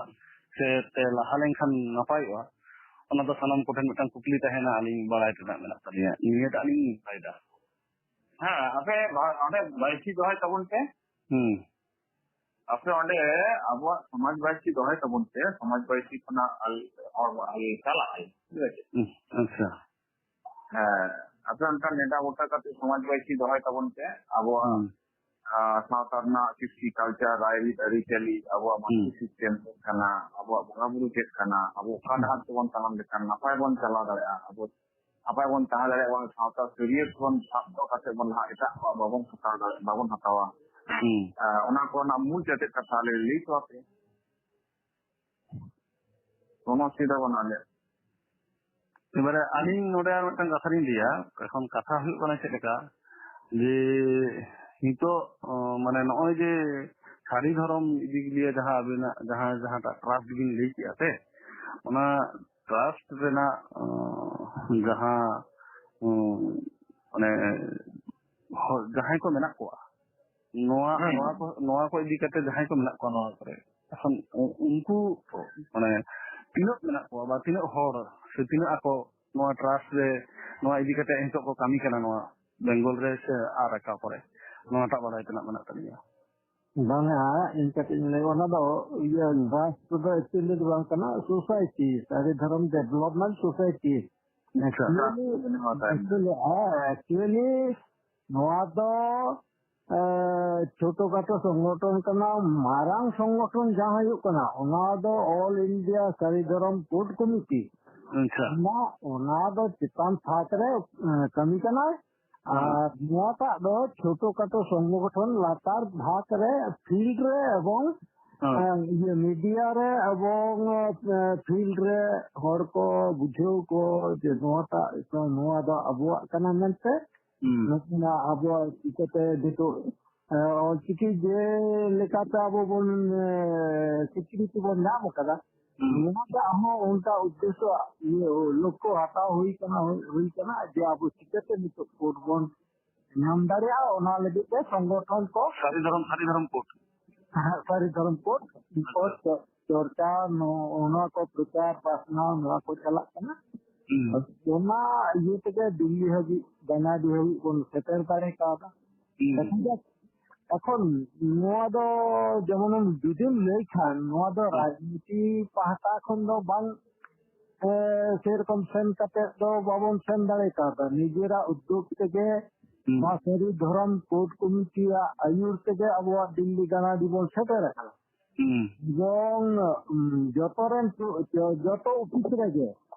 ᱥᱮ ᱛᱮ ᱞᱟᱦᱟ ᱞᱮᱱᱠᱷᱟᱱ ᱱᱟᱯᱟᱭᱚᱜᱼᱟ, ᱚᱱᱟ ᱫᱚ ᱥᱟᱱᱟᱢ ᱠᱚᱴᱷᱮᱱ ᱢᱤᱫᱴᱟᱝ ᱠᱩᱠᱞᱤ ᱛᱟᱦᱮᱱᱟ, ᱟᱹᱞᱤᱧ ᱵᱟᱲᱟᱭ ᱨᱮᱱᱟᱜ ᱢᱮᱱᱟᱜ ᱛᱟᱹᱞᱤᱧᱟ, ᱱᱤᱭᱟᱹᱴᱟᱜ ᱞᱤᱧ ᱞᱟᱹᱭᱫᱟ᱾ ᱦᱮᱸ, ᱟᱯᱮ ᱵᱷᱟ-, ᱚᱸᱰᱮ ᱵᱟᱭᱥᱤ ᱫᱚᱦᱚᱭ ᱛᱟᱵᱚᱱ ᱯᱮ᱾ ᱦᱩᱸ᱾ ᱟᱯᱮ ᱚᱸᱰᱮ ᱟᱵᱚᱣᱟᱜ ᱥᱚᱢᱟᱡᱽ ᱵᱟᱭᱥᱤ ᱫᱚᱦᱚᱭ ᱛᱟᱵᱚᱱ ᱯᱮ, ᱥᱚᱢᱟᱡᱽ ᱵᱟᱭᱥᱤ ᱠᱷᱚᱱᱟᱜ ᱟᱞ-, ᱦᱚᱲ ᱟᱞᱮ ᱪᱟᱞᱟᱜ ᱟᱭ, ᱴᱷᱤᱠ ᱟᱪᱷᱮ? ᱦᱩᱸ, ᱟᱪᱪᱷᱟ᱾ ᱦᱮᱸ, ᱟᱯᱮ ᱚᱱᱠᱟ ᱱᱮᱰᱟ ᱜᱚᱴᱟ ᱠᱟᱛᱮ ᱥᱚᱢᱟᱡᱽ ᱵᱟᱭᱥᱤ ᱫᱚᱦᱚᱭ ᱛᱟᱵᱚᱱ ᱯᱮ᱾ ᱟᱵᱚᱣᱟᱜ, ᱦᱩᱸ᱾ ᱟᱸ, ᱥᱟᱶᱛᱟ ᱨᱮᱱᱟᱜ ᱠᱤᱪᱷᱩ ᱠᱟᱞᱪᱟᱨ, ᱨᱟᱭᱨᱤᱛ, ᱟᱹᱨᱤᱪᱟᱹᱞᱤ, ᱟᱵᱚᱣᱟᱜ ᱦᱩᱸ᱾ ᱢᱟᱹᱱᱢᱤ ᱥᱤᱥᱴᱮᱢ ᱪᱮᱫ ᱠᱟᱱᱟ, ᱟᱵᱚᱣᱟᱜ ᱵᱚᱸᱜᱟ ᱵᱩᱨᱩ ᱪᱮᱫ ᱠᱟᱱᱟ, ᱟᱵᱚ ᱚᱠᱟ ᱦᱩᱸ᱾ ᱰᱟᱦᱟᱨ ᱛᱮᱵᱚᱱ ᱛᱟᱲᱟᱢ ᱞᱮᱠᱷᱟᱱ ᱱᱟᱯᱟᱭ ᱵᱚᱱ ᱪᱟᱞᱟᱣ ᱫᱟᱲᱮᱭᱟᱜᱼᱟ, ᱟᱵᱚ ᱱᱟᱯᱟᱭ ᱵᱚᱱ ᱛᱟᱦᱮᱸ ᱫᱟᱲᱮᱭᱟᱜᱼᱟ, ᱵᱟᱝ ᱥᱟᱶᱛᱟ ᱥᱟᱹᱨᱤᱭᱟᱹ ᱵᱚᱱ ᱥᱟᱵ ᱫᱚᱦᱚ ᱠᱟᱛᱮ ᱵᱚᱱ ᱞᱟᱦᱟ, ᱮᱴᱟᱜ ᱠᱚᱣᱟᱜ ᱵᱟᱵᱚᱱ ᱦᱟᱛᱟᱣ ᱫᱟᱲᱮᱭᱟᱜᱼᱟ, ᱵᱟᱵᱚᱱ ᱦᱟᱛᱟᱣᱟ᱾ ᱦᱩᱸ᱾ ᱟᱸ, ᱚᱱᱟ ᱠᱚᱨᱮᱱᱟᱜ ᱢᱩᱞ ᱪᱮᱛᱮᱫ ᱠᱟᱛᱷᱟ ᱞᱟᱹᱭ, ᱞᱟᱹᱭ ᱦᱚᱴᱚ ᱟᱯᱮ᱾ ᱠᱳᱱᱳ ᱚᱥᱩᱵᱤᱫᱷᱟ ᱵᱟᱹᱱᱩᱜᱼᱟ ᱟᱞᱮᱭᱟᱜ᱾ ᱮᱵᱟᱨᱮ ᱟᱹᱞᱤᱧ ᱱᱚᱰᱮ ᱟᱨ ᱢᱤᱫᱴᱟᱝ ᱠᱟᱛᱷᱟ ᱞᱤᱧ ᱞᱟᱹᱭᱟ᱾ ᱮᱠᱷᱚᱱ ᱠᱟᱛᱷᱟ ᱦᱩᱭᱩᱜ ᱠᱟᱱᱟ ᱪᱮᱫ ᱞᱮᱠᱟ, ᱡᱮ ᱱᱤᱛᱚᱜ, ᱚ, ᱢᱟᱱᱮ ᱱᱚᱜᱼᱚᱭ ᱡᱮ ᱥᱟᱹᱨᱤ ᱫᱷᱚᱨᱚᱢ ᱤᱫᱤ ᱞᱤᱭᱮ ᱡᱟᱦᱟᱸ ᱟᱹᱵᱤᱱᱟᱜ ᱡᱟᱦᱟᱸ ᱡᱟᱦᱟᱸᱴᱟᱜ ᱴᱨᱟᱥᱴ ᱵᱤᱱ ᱞᱟᱹᱭ ᱠᱮᱜᱼᱟ ᱥᱮ, ᱚᱱᱟ ᱴᱨᱟᱥᱴ ᱨᱮᱱᱟᱜ ᱚᱸ, ᱡᱟᱦᱟᱸ ᱚᱸ, ᱢᱟᱱᱮ ᱦᱚᱲ ᱡᱟᱦᱟᱸᱭ ᱠᱚ ᱢᱮᱱᱟᱜ ᱠᱚᱣᱟ, ᱱᱚᱣᱟ ᱦᱮᱸ᱾ ᱱᱚᱣᱟ ᱠᱚ ᱱᱚᱣᱟ ᱠᱚ ᱤᱫᱤ ᱠᱟᱛᱮ ᱡᱟᱦᱟᱸᱭ ᱠᱚ ᱢᱮᱱᱟᱜ ᱠᱚᱣᱟ ᱱᱚᱣᱟ ᱠᱚᱨᱮ, ᱮᱠᱷᱚᱱ ᱩ- ᱩᱱᱠᱩ ᱢᱟᱱᱮ ᱛᱤᱱᱟᱹᱜ ᱢᱮᱱᱟᱜ ᱠᱚᱣᱟ ᱵᱟ ᱛᱤᱱᱟᱹᱜ ᱦᱚᱲ ᱥᱮ ᱛᱤᱱᱟᱹᱜ ᱟᱠᱚ ᱱᱚᱣᱟ ᱴᱨᱟᱥᱴ ᱨᱮ ᱱᱚᱣᱟ ᱤᱫᱤ ᱠᱟᱛᱮ ᱱᱤᱛᱚᱜ ᱠᱚ ᱠᱟᱹᱢᱤ ᱠᱟᱱᱟ ᱱᱚᱣᱟ ᱵᱮᱝᱜᱚᱞ ᱨᱮ ᱥᱮ ᱟᱨ ᱚᱠᱟ ᱠᱚᱨᱮ, ᱱᱚᱣᱟᱴᱟᱜ ᱵᱟᱲᱟᱭ ᱛᱮᱱᱟᱜ ᱢᱮᱱᱟᱜ ᱛᱟᱹᱞᱤᱧᱟ᱾ ᱵᱟᱝᱟ, ᱤᱧ ᱠᱟᱹᱴᱤᱡ ᱤᱧ ᱞᱟᱹᱭ, ᱚᱱᱟ ᱫᱚ ᱤᱭᱟᱹ ᱴᱨᱟᱥᱴ ᱫᱚ ᱮᱠᱪᱩᱭᱮᱞᱤ ᱫᱚ ᱵᱟᱝ ᱠᱟᱱᱟ, ᱥᱳᱥᱟᱭᱴᱤ, ᱥᱟᱹᱨᱤ ᱫᱷᱚᱨᱚᱢ ᱰᱮᱵᱷᱞᱚᱯᱢᱮᱱᱴ ᱥᱳᱥᱟᱭᱴᱤ᱾ ᱟᱪᱪᱷᱟ, ᱮᱠᱪᱩᱭᱮᱞᱤ, ᱴᱨᱟᱥᱴ ᱫᱚ ᱱᱚᱣᱟ ᱛᱟᱭᱚᱢ᱾ ᱮᱠᱪᱩᱭᱮᱞᱤ, ᱦᱮᱸ, ᱮᱠᱪᱩᱭᱮᱞᱤ ᱱᱚᱣᱟ ᱫᱚ ᱮ, ᱪᱷᱳᱴᱳ ᱠᱷᱟᱴᱳ ᱥᱚᱝᱜᱚᱴᱷᱚᱱ ᱠᱟᱱᱟ᱾ ᱢᱟᱨᱟᱝ ᱥᱚᱝᱜᱚᱴᱷᱚᱱ ᱡᱟᱦᱟᱸ ᱦᱩᱭᱩᱜ ᱠᱟᱱᱟ, ᱚᱱᱟ ᱫᱚ ᱚᱞ ᱤᱱᱰᱤᱭᱟ ᱥᱟᱹᱨᱤ ᱫᱷᱚᱨᱚᱢ ᱠᱳᱰ ᱠᱚᱢᱤᱴᱤ᱾ ᱟᱪᱪᱷᱟ᱾ ᱚᱱᱟ, ᱚᱱᱟ ᱫᱚ ᱪᱮᱛᱟᱱ ᱛᱷᱟᱠ ᱨᱮ, ᱮ, ᱠᱟᱹᱢᱤ ᱠᱟᱱᱟᱭ᱾ ᱦᱮᱸ᱾ ᱟᱨ ᱱᱚᱣᱟᱴᱟᱜ ᱫᱚ ᱪᱷᱳᱴᱳ ᱠᱷᱟᱴᱳ ᱥᱚᱝᱜᱚᱴᱷᱚᱱ ᱞᱟᱛᱟᱨ ᱵᱷᱟᱜᱽ ᱨᱮ ᱯᱷᱤᱞᱰ ᱨᱮ ᱮᱵᱚᱝ, ᱦᱮᱸ᱾ ᱮ, ᱤᱭᱟᱹ ᱢᱤᱰᱤᱭᱟ ᱨᱮ ᱮᱵᱚᱝ, ᱮ, ᱯᱷᱤᱞᱰ ᱨᱮ ᱦᱚᱲ ᱠᱚ ᱵᱩᱡᱷᱟᱹᱣ ᱠᱚ ᱡᱮ ᱱᱚᱣᱟᱴᱟᱜ, ᱱᱚᱣᱟ ᱫᱚ ᱟᱵᱚᱣᱟᱜ ᱠᱟᱱᱟ ᱢᱮᱱᱛᱮ᱾ ᱦᱩᱸ᱾ ᱱᱚᱛᱮᱱᱟᱜ ᱟᱵᱚᱣᱟᱜ ᱪᱤᱠᱟᱹᱛᱮ ᱱᱤᱛᱚᱜ, ᱮ, ᱚᱞᱪᱤᱠᱤ ᱡᱮ ᱞᱮᱠᱟᱛᱮ ᱟᱵᱚ ᱵᱚᱱ, ᱮ, ᱥᱤᱠᱨᱤᱛᱤ ᱵᱚᱱ ᱧᱟᱢ ᱟᱠᱟᱫᱟ, ᱦᱩᱸ᱾ ᱱᱚᱣᱟ ᱨᱮᱭᱟᱜ ᱦᱚᱸ ᱚᱱᱠᱟ ᱩᱫᱽᱫᱮᱥᱥᱚ, ᱤᱭᱟᱹ, ᱞᱚᱠᱠᱷᱚ ᱦᱟᱛᱟᱣ ᱦᱩᱭ ᱠᱟᱱᱟ, ᱦᱩᱭ, ᱦᱩᱭ ᱠᱟᱱᱟ ᱡᱮ ᱟᱵᱚ ᱪᱤᱠᱟᱹᱛᱮ ᱱᱤᱛᱚᱜ ᱠᱳᱰ ᱵᱚᱱ ᱧᱟᱢ ᱫᱟᱲᱮᱭᱟᱜᱼᱟ, ᱚᱱᱟ ᱞᱟᱹᱜᱤᱫ ᱛᱮ ᱥᱚᱝᱜᱚᱴᱷᱚᱱ ᱠᱚ ᱥᱟᱹᱨᱤ ᱫᱷᱚᱨᱚᱢ, ᱥᱟᱹᱨᱤ ᱫᱷᱚᱨᱚᱢ ᱠᱳᱰ᱾ ᱦᱮᱸ, ᱥᱟᱹᱨᱤ ᱫᱷᱚᱨᱚᱢ ᱠᱳᱰ, ᱠᱳᱰ ᱪᱚ-, ᱪᱚᱨᱪᱟ, ᱱᱚ-, ᱱᱚᱣᱟ ᱠᱚ ᱯᱨᱚᱪᱟᱨ ᱯᱟᱥᱱᱟᱣ, ᱱᱚᱣᱟ ᱠᱚ ᱪᱟᱞᱟᱜ ᱠᱟᱱᱟ᱾ ᱦᱩᱸ᱾ ᱚᱱᱟ ᱤᱭᱟᱹ ᱛᱮᱜᱮ ᱫᱤᱞᱞᱤ ᱦᱟᱹᱵᱤᱡ, ᱜᱟᱱᱟᱰᱤ ᱦᱟᱹᱵᱤᱡ ᱵᱚᱱ ᱥᱮᱴᱮᱨ ᱫᱟᱲᱮ ᱠᱟᱣᱫᱟ᱾ ᱦᱩᱸ᱾ ᱮᱠᱷᱚᱱ ᱫᱚ, ᱮᱠᱷᱚᱱ ᱱᱚᱣᱟ ᱫᱚ ᱡᱮᱢᱚᱱ ᱡᱩᱫᱤᱢ ᱞᱟᱹᱭ ᱠᱷᱟᱱ, ᱱᱚᱣᱟ ᱫᱚ ᱦᱩᱸ᱾ ᱨᱟᱡᱽᱱᱤᱛᱤ ᱯᱟᱦᱴᱟ ᱠᱷᱚᱱ ᱫᱚ ᱵᱟᱝ, ᱮ, ᱥᱮᱨᱚᱠᱚᱢ ᱥᱮᱱ ᱠᱟᱛᱮ ᱫᱚ ᱵᱟᱵᱚᱱ ᱥᱮᱱ ᱫᱟᱲᱮ ᱠᱟᱣᱫᱟ᱾ ᱱᱤᱡᱮᱨᱟᱜ ᱩᱫᱽᱫᱳᱜᱽ ᱛᱮᱜᱮ ᱦᱩᱸ᱾ ᱱᱚᱣᱟ ᱥᱟᱹᱨᱤ ᱫᱷᱚᱨᱚᱢ ᱠᱳᱰ ᱠᱚᱢᱤᱴᱤᱭᱟᱜ ᱟᱹᱭᱩᱨ ᱛᱮᱜᱮ ᱟᱵᱚᱣᱟᱜ ᱫᱤᱞᱞᱤ ᱜᱟᱱᱟᱰᱤ ᱵᱚᱱ ᱥᱮᱴᱮᱨ ᱟᱠᱟᱱᱟ᱾ ᱦᱩᱸ᱾ ᱮᱵᱚᱝ, ᱩᱢ, ᱡᱚᱛᱚ ᱨᱮᱱ ᱯᱨᱚ-, ᱡᱚ-, ᱡᱚᱛᱚ ᱚᱯᱷᱤᱥ ᱨᱮᱜᱮ,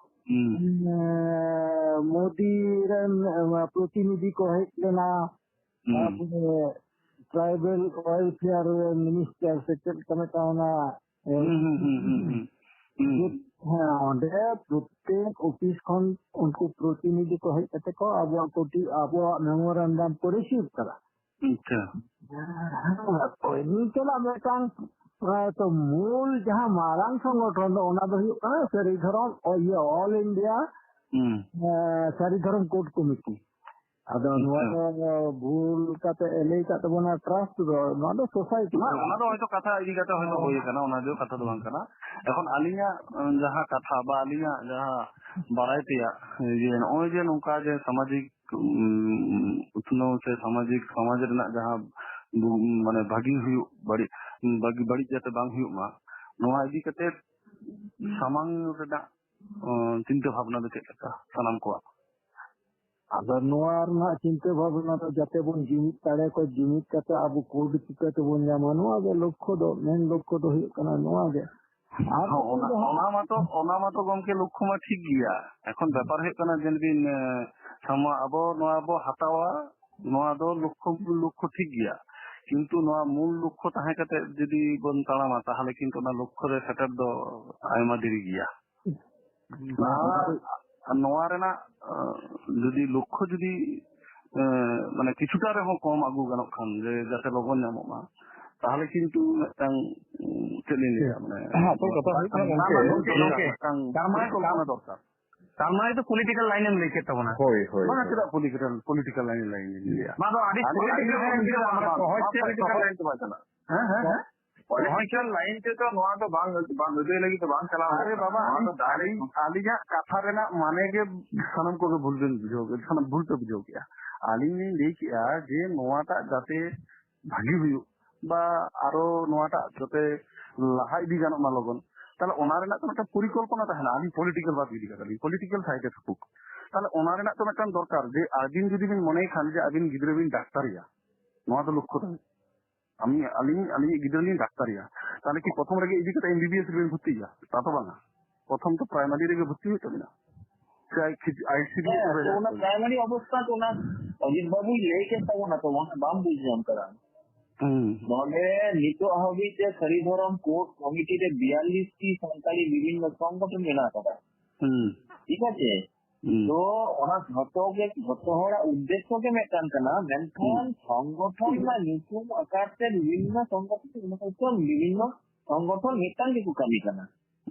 ᱦᱩᱸ᱾ ᱩᱢ, ᱮ, ᱢᱳᱫᱤ ᱨᱮᱱ, ᱮ, ᱯᱨᱚᱛᱤᱱᱤᱫᱷᱤ ᱠᱚ ᱦᱮᱡ ᱞᱮᱱᱟ, ᱦᱩᱸ᱾ ᱛᱟᱨᱯᱚᱨᱮ ᱴᱨᱟᱭᱵᱮᱞ ᱣᱮᱞᱯᱷᱮᱭᱟᱨ ᱨᱮᱱ ᱢᱤᱱᱤᱥᱴᱟᱨ ᱥᱮ ᱪᱮᱫ ᱞᱮᱠᱟ ᱢᱤᱫᱴᱟᱝ ᱚᱱᱟ, ᱮ, ᱦᱩᱸ, ᱦᱩᱸ, ᱦᱩᱸ, ᱦᱩᱸ, ᱦᱩᱸ᱾ ᱦᱩᱸ᱾ ᱦᱮᱸ, ᱚᱸᱰᱮ ᱯᱨᱚᱛᱮᱠ ᱚᱯᱷᱤᱥ ᱠᱷᱚᱱ ᱩᱱᱠᱩ ᱯᱨᱚᱛᱤᱱᱤᱫᱷᱤ ᱠᱚ ᱦᱮᱡ ᱠᱟᱛᱮ ᱠᱚ ᱟᱵᱚᱣᱟᱜ ᱠᱚᱴᱤ-, ᱟᱵᱚᱣᱟᱜ ᱢᱮᱢᱳᱨᱟᱱᱰᱟᱢ ᱠᱚ ᱨᱤᱥᱤᱵᱷ ᱠᱟᱫᱟ᱾ ᱟᱪᱪᱷᱟ᱾ ᱦᱮᱸ, ᱱᱤᱝᱠᱟᱹᱱᱟᱜ ᱢᱤᱫᱴᱟᱝ, ᱮ, ᱛᱚ ᱢᱩᱞ ᱡᱟᱦᱟᱸ ᱢᱟᱨᱟᱝ ᱥᱚᱝᱜᱚᱴᱷᱚᱱ ᱫᱚ, ᱚᱱᱟ ᱫᱚ ᱦᱩᱭᱩᱜ ᱠᱟᱱᱟ ᱥᱟᱹᱨᱤ ᱫᱷᱚᱨᱚᱢ, ᱚ, ᱤᱭᱟᱹ, All India, ᱦᱩᱸ᱾ ᱮ, ᱥᱟᱹᱨᱤ ᱫᱷᱚᱨᱚᱢ ᱠᱳᱰ ᱠᱚᱢᱤᱴᱤ᱾ ᱟᱫᱚ ᱱᱚᱣᱟ ᱟᱪᱪᱷᱟ᱾ ᱫᱚ ᱵᱷᱩᱞ ᱠᱟᱛᱮ ᱮ ᱞᱟᱹᱭ ᱠᱟᱜ ᱛᱟᱵᱚᱱᱟ, ᱴᱨᱟᱥᱴ ᱫᱚ, ᱱᱚᱣᱟ ᱫᱚ ᱥᱳᱥᱟᱭᱴᱤ ᱦᱮᱸ, ᱠᱟᱱᱟ᱾ ᱚᱱᱟ ᱫᱚ ᱦᱚᱭᱛᱚ ᱠᱟᱛᱷᱟ ᱤᱫᱤ ᱠᱟᱛᱮ ᱦᱚᱭᱛᱚ ᱦᱳᱭ᱾ ᱦᱩᱭ ᱟᱠᱟᱱᱟ, ᱚᱱᱟ ᱫᱚ ᱠᱟᱛᱷᱟ ᱫᱚ ᱵᱟᱝ ᱠᱟᱱᱟ᱾ ᱮᱠᱷᱚᱱ ᱟᱹᱞᱤᱧᱟᱜ, ᱮ, ᱡᱟᱦᱟᱸ ᱠᱟᱛᱷᱟ ᱵᱟ ᱟᱹᱞᱤᱧᱟᱜ ᱡᱟᱦᱟᱸ ᱵᱟᱲᱟᱭ ᱛᱮᱭᱟᱜ, ᱡᱮ ᱱᱚᱜᱼᱚᱭ ᱡᱮ ᱱᱚᱝᱠᱟ ᱡᱮ ᱥᱟᱢᱟᱡᱤᱠ, ᱩᱢ, ᱩᱛᱱᱟᱹᱣ ᱥᱮ ᱥᱟᱢᱟᱡᱤᱠ, ᱥᱚᱢᱟᱡᱽ ᱨᱮᱱᱟᱜ ᱡᱟᱦᱟᱸ ᱵᱩ-, ᱢᱟᱱᱮ ᱵᱷᱟᱹᱜᱤ ᱦᱩᱭᱩᱜ, ᱵᱟᱹᱲᱤᱡ, ᱵᱟᱹᱜᱤ, ᱵᱟᱹᱲᱤᱡ ᱡᱟᱛᱮ ᱵᱟᱝ ᱦᱩᱭᱩᱜ ᱢᱟ, ᱱᱚᱣᱟ ᱤᱫᱤ ᱠᱟᱛᱮ ᱥᱟᱢᱟᱝ ᱨᱮᱱᱟᱜ, ᱚ, ᱪᱤᱱᱛᱟᱹ ᱵᱷᱟᱵᱽᱱᱟ ᱫᱚ ᱪᱮᱫ ᱞᱮᱠᱟ ᱥᱟᱱᱟᱢ ᱠᱚᱣᱟᱜ? ᱟᱫᱚ ᱱᱚᱣᱟ ᱨᱮᱱᱟᱜ ᱪᱤᱱᱛᱟᱹ ᱵᱷᱟᱵᱽᱱᱟ ᱫᱚ ᱡᱟᱛᱮ ᱵᱚᱱ ᱡᱩᱢᱤᱫ ᱫᱟᱲᱮ ᱠᱚ, ᱡᱩᱢᱤᱫ ᱠᱟᱛᱮ ᱟᱵᱚ ᱠᱳᱰ ᱪᱤᱠᱟᱹ ᱛᱮᱵᱚᱱ ᱧᱟᱢᱟ, ᱱᱚᱣᱟ ᱜᱮ ᱞᱚᱠᱠᱷᱚ ᱫᱚ, ᱢᱮᱱ ᱞᱚᱠᱠᱷᱚ ᱫᱚ ᱦᱩᱭᱩᱜ ᱠᱟᱱᱟ ᱱᱚᱣᱟ ᱜᱮ᱾ ᱟᱨ ᱦᱚᱸ, ᱚᱱᱟ, ᱡᱟᱦᱟᱸ ᱚᱱᱟ ᱢᱟᱛᱚ, ᱚᱱᱟ ᱢᱟᱛᱚ ᱜᱚᱢᱠᱮ ᱞᱚᱠᱠᱷᱚ ᱢᱟ ᱴᱷᱤᱠ ᱜᱮᱭᱟ᱾ ᱮᱠᱷᱚᱱ ᱵᱮᱯᱟᱨ ᱦᱩᱭᱩᱜ ᱠᱟᱱᱟ ᱡᱮ ᱵᱤᱱ, ᱮ, ᱥᱟᱢᱟ-, ᱟᱵᱚ ᱱᱚᱣᱟ ᱵᱚ ᱦᱟᱛᱟᱣᱟ, ᱱᱚᱣᱟ ᱫᱚ ᱞᱚᱠᱠᱷᱚ, ᱞᱚᱠᱠᱷᱚ ᱴᱷᱤᱠ ᱜᱮᱭᱟ, ᱠᱤᱱᱛᱩ ᱱᱚᱣᱟ ᱢᱩᱞ ᱞᱚᱠᱠᱷᱚ ᱛᱟᱦᱮᱸ ᱠᱟᱛᱮ ᱡᱩᱫᱤ ᱵᱚᱱ ᱛᱟᱲᱟᱢᱟ, ᱛᱟᱦᱚᱞᱮ ᱠᱤᱱᱛᱩ ᱚᱱᱟ ᱞᱚᱠᱠᱷᱚ ᱨᱮ ᱥᱮᱴᱮᱨ ᱫᱚ ᱟᱭᱢᱟ ᱫᱮᱨᱤ ᱜᱮᱭᱟ᱾ ᱱᱚᱣᱟ, ᱱᱚᱣᱟ ᱨᱮᱱᱟᱜ, ᱟᱸ, ᱡᱩᱫᱤ ᱞᱚᱠᱠᱷᱚ ᱡᱩᱫᱤ, ᱟᱸ, ᱢᱟᱱᱮ ᱠᱤᱪᱷᱩᱴᱟ ᱨᱮᱦᱚᱸ ᱠᱚᱢ ᱟᱹᱜᱩ ᱜᱟᱱᱚᱜ ᱠᱷᱟᱱ, ᱡᱮ ᱡᱟᱛᱮ ᱞᱚᱜᱚᱱ ᱧᱟᱢᱚᱜ ᱢᱟ, ᱛᱟᱦᱚᱞᱮ ᱠᱤᱱᱛᱩ ᱢᱤᱫᱴᱟᱝ, ᱩᱸ, ᱪᱮᱫ ᱞᱤᱧ ᱞᱟᱹᱭᱟ, ᱢᱟᱱᱮ ᱦᱮᱸ, ᱟᱥᱚᱞ ᱠᱟᱛᱷᱟ ᱦᱩᱭᱩᱜ ᱠᱟᱱᱟ, ᱜᱚᱢᱠᱮ, ᱜᱚᱢᱠᱮ, ᱜᱚᱢᱠᱮ, ᱢᱤᱫᱴᱟᱝ ᱛᱟᱨ ᱢᱟᱱᱮ, ᱯᱚᱨᱤᱠᱚᱞᱯᱚᱱᱟ ᱫᱚᱨᱠᱟᱨ᱾ ᱛᱟᱨ ᱢᱟᱱᱮ ᱛᱚ political line ᱮᱢ ᱞᱟᱹᱭ ᱠᱮᱫ ᱛᱟᱵᱚᱱᱟ᱾ ᱦᱳᱭ, ᱦᱳᱭ, ᱵᱟᱝᱟ, ᱦᱳᱭ᱾ ᱪᱮᱫᱟᱜ political, political line, line ᱤᱧ ᱞᱟᱹᱭᱟ? ᱱᱚᱣᱟ ᱫᱚ ᱟᱹᱰᱤ ᱟᱹᱞᱤᱧ, political ᱟᱹᱞᱤᱧ ᱫᱚ line ᱜᱮ, ᱵᱟᱝ, ᱢᱟᱱᱮ ᱵᱟᱝ, ᱥᱚᱦᱚᱡ ᱱᱚᱣᱟ ᱛᱮ political line ᱫᱚ ᱵᱟᱝ ᱪᱟᱞᱟᱜᱼᱟ᱾ ᱦᱮᱸ, ᱦᱮᱸ, ᱦᱮᱸ? Political line ᱛᱮᱫᱚ ᱱᱚᱣᱟ ᱫᱚ ᱵᱟᱝ, ᱵᱟᱝ ᱟᱹᱫᱟᱹᱭ ᱞᱟᱹᱜᱤᱫ ᱫᱚ ᱵᱟᱝ ᱪᱟᱞᱟᱣ ᱟᱨᱮ ᱦᱩᱭᱩᱜᱼᱟ᱾ ᱵᱟᱵᱟ, ᱱᱚᱣᱟ ᱫᱚ ᱟᱹᱞᱤᱧ, direct ᱟᱹᱞᱤᱧ, ᱟᱹᱞᱤᱧᱟᱜ ᱠᱟᱛᱷᱟ ᱨᱮᱱᱟᱜ ᱢᱟᱱᱮ ᱜᱮ ᱥᱟᱱᱟᱢ ᱠᱚᱜᱮ ᱵᱷᱩᱞ ᱵᱮᱱ ᱵᱩᱡᱷᱟᱹᱣ ᱠᱮᱫᱟ, ᱥᱟᱱᱟᱢ ᱵᱷᱩᱞ ᱯᱮ ᱵᱩᱡᱷᱟᱹᱣ ᱠᱮᱫᱟ᱾ ᱟᱹᱞᱤᱧ ᱞᱤᱧ ᱞᱟᱹᱭ ᱠᱮᱫᱟ ᱡᱮ ᱱᱚᱣᱟᱴᱟᱜ ᱡᱟᱛᱮ ᱵᱷᱟᱹᱜᱤ ᱦᱩᱭᱩᱜ ᱵᱟ ᱟᱨᱚ ᱱᱚᱣᱟᱴᱟᱜ ᱡᱟᱛᱮ ᱞᱟᱦᱟ ᱤᱫᱤ ᱜᱟᱱᱚᱜ ᱢᱟ ᱞᱚᱜᱚᱱ, ᱛᱟᱦᱞᱮ ᱚᱱᱟ ᱨᱮᱱᱟᱜ ᱛᱚ ᱢᱤᱫᱴᱟᱝ ᱯᱚᱨᱤᱠᱚᱞᱯᱚᱱᱟ ᱛᱟᱦᱮᱱᱟ᱾ ᱟᱹᱞᱤᱧ political ᱵᱟᱫ ᱜᱤᱰᱤ ᱠᱟᱫᱟ ᱞᱤᱧ, political side ᱨᱮ ᱛᱷᱟᱠᱩᱠ, ᱛᱟᱦᱞᱮ ᱚᱱᱟ ᱨᱮᱱᱟᱜ ᱛᱚ ᱢᱤᱫᱴᱟᱝ ᱫᱚᱨᱠᱟᱨ ᱡᱮ ᱟᱹᱵᱤᱱ ᱡᱩᱫᱤ ᱵᱤᱱ ᱢᱚᱱᱮᱭ ᱠᱷᱟᱱ ᱡᱮ ᱟᱹᱵᱤᱱ ᱜᱤᱫᱽᱨᱟᱹ ᱵᱤᱱ ᱰᱟᱠᱛᱟᱨᱮᱭᱟ, ᱱᱚᱣᱟ ᱫᱚ ᱞᱚᱠᱠᱷᱚ ᱛᱟᱦᱮᱱᱟ᱾ ᱟᱹᱞᱤᱧ, ᱟᱹᱞᱤᱧ, ᱟᱹᱞᱤᱧᱤᱡ ᱜᱤᱫᱽᱨᱟᱹ ᱞᱤᱧ ᱰᱟᱠᱛᱟᱨᱮᱭᱟ, ᱛᱟᱦᱚᱞᱮ ᱠᱤ ᱯᱨᱚᱛᱷᱚᱢ ᱨᱮᱜᱮ ᱤᱫᱤ ᱠᱟᱛᱮ ᱮᱢ ᱵᱤ ᱵᱤ ᱮᱥ ᱨᱮᱵᱤᱱ ᱵᱷᱚᱨᱛᱤᱭᱟ? ᱛᱟ ᱛᱚ ᱵᱟᱝᱟ᱾ ᱯᱨᱚᱛᱷᱚᱢ ᱛᱚ primary ᱨᱮᱜᱮ ᱵᱷᱚᱨᱛᱤ ᱦᱩᱭᱩᱜ ᱛᱟᱵᱤᱱᱟ᱾ ᱥᱮ ᱟᱭ ᱥᱤ ᱰᱤ, ᱟᱭ ᱥᱤ ᱰᱤ ᱦᱮᱸ, ᱨᱮ ᱛᱚ ᱚᱱᱟ ᱵᱷᱚᱨᱛᱤ᱾ Primary ᱚᱵᱚᱥᱛᱷᱟ ᱛᱚ ᱚᱱᱟ ᱚᱡᱤᱛ ᱵᱟᱵᱩᱭ ᱞᱟᱹᱭ ᱠᱮᱫ ᱛᱟᱵᱚᱱᱟ ᱛᱚ, ᱚᱱᱟ ᱵᱟᱢ ᱵᱩᱡᱽ ᱧᱟᱢ ᱠᱟᱫᱟ᱾ ᱦᱩᱸ᱾ ᱱᱚᱰᱮ ᱱᱤᱛᱚᱜ ᱦᱟᱹᱵᱤᱡ ᱛᱮ ᱥᱟᱹᱨᱤ ᱫᱷᱚᱨᱚᱢ ᱠᱳᱰ ᱠᱚᱢᱤᱴᱤ ᱨᱮ ᱵᱤᱭᱟᱞᱞᱤᱥ ᱴᱤ ᱥᱟᱱᱛᱟᱲᱤ ᱵᱤᱵᱷᱤᱱᱱᱚ ᱥᱚᱝᱜᱚᱴᱷᱚᱱ ᱢᱮᱱᱟᱜ ᱟᱠᱟᱫᱟ᱾ ᱦᱩᱸ᱾ ᱴᱷᱤᱠ ᱟᱪᱷᱮ? ᱦᱩᱸ᱾ ᱛᱚ ᱚᱱᱟ ᱡᱷᱚᱛᱚ ᱜᱮ, ᱡᱷᱚᱛᱚ ᱦᱚᱲᱟᱜ ᱩᱫᱽᱫᱮᱥᱥᱚ ᱜᱮ ᱢᱤᱫᱴᱟᱝ ᱠᱟᱱᱟ, ᱢᱮᱱᱠᱷᱟᱱ ᱦᱩᱸ᱾ ᱥᱚᱝᱜᱚᱴᱷᱚᱱ ᱨᱮᱱᱟᱜ ᱧᱩᱛᱩᱢ ᱟᱠᱟᱨ ᱛᱮ ᱵᱤᱵᱷᱤᱱᱱᱚ ᱥᱚᱝᱜᱚᱴᱷᱚᱱ, ᱚᱱᱟ ᱠᱷᱟᱹᱛᱤᱨ ᱵᱤᱵᱷᱤᱱᱱᱚ ᱥᱚᱝᱜᱚᱴᱷᱚᱱ ᱢᱤᱫᱴᱟᱝ ᱜᱮᱠᱚ ᱠᱟᱹᱢᱤ ᱠᱟᱱᱟ᱾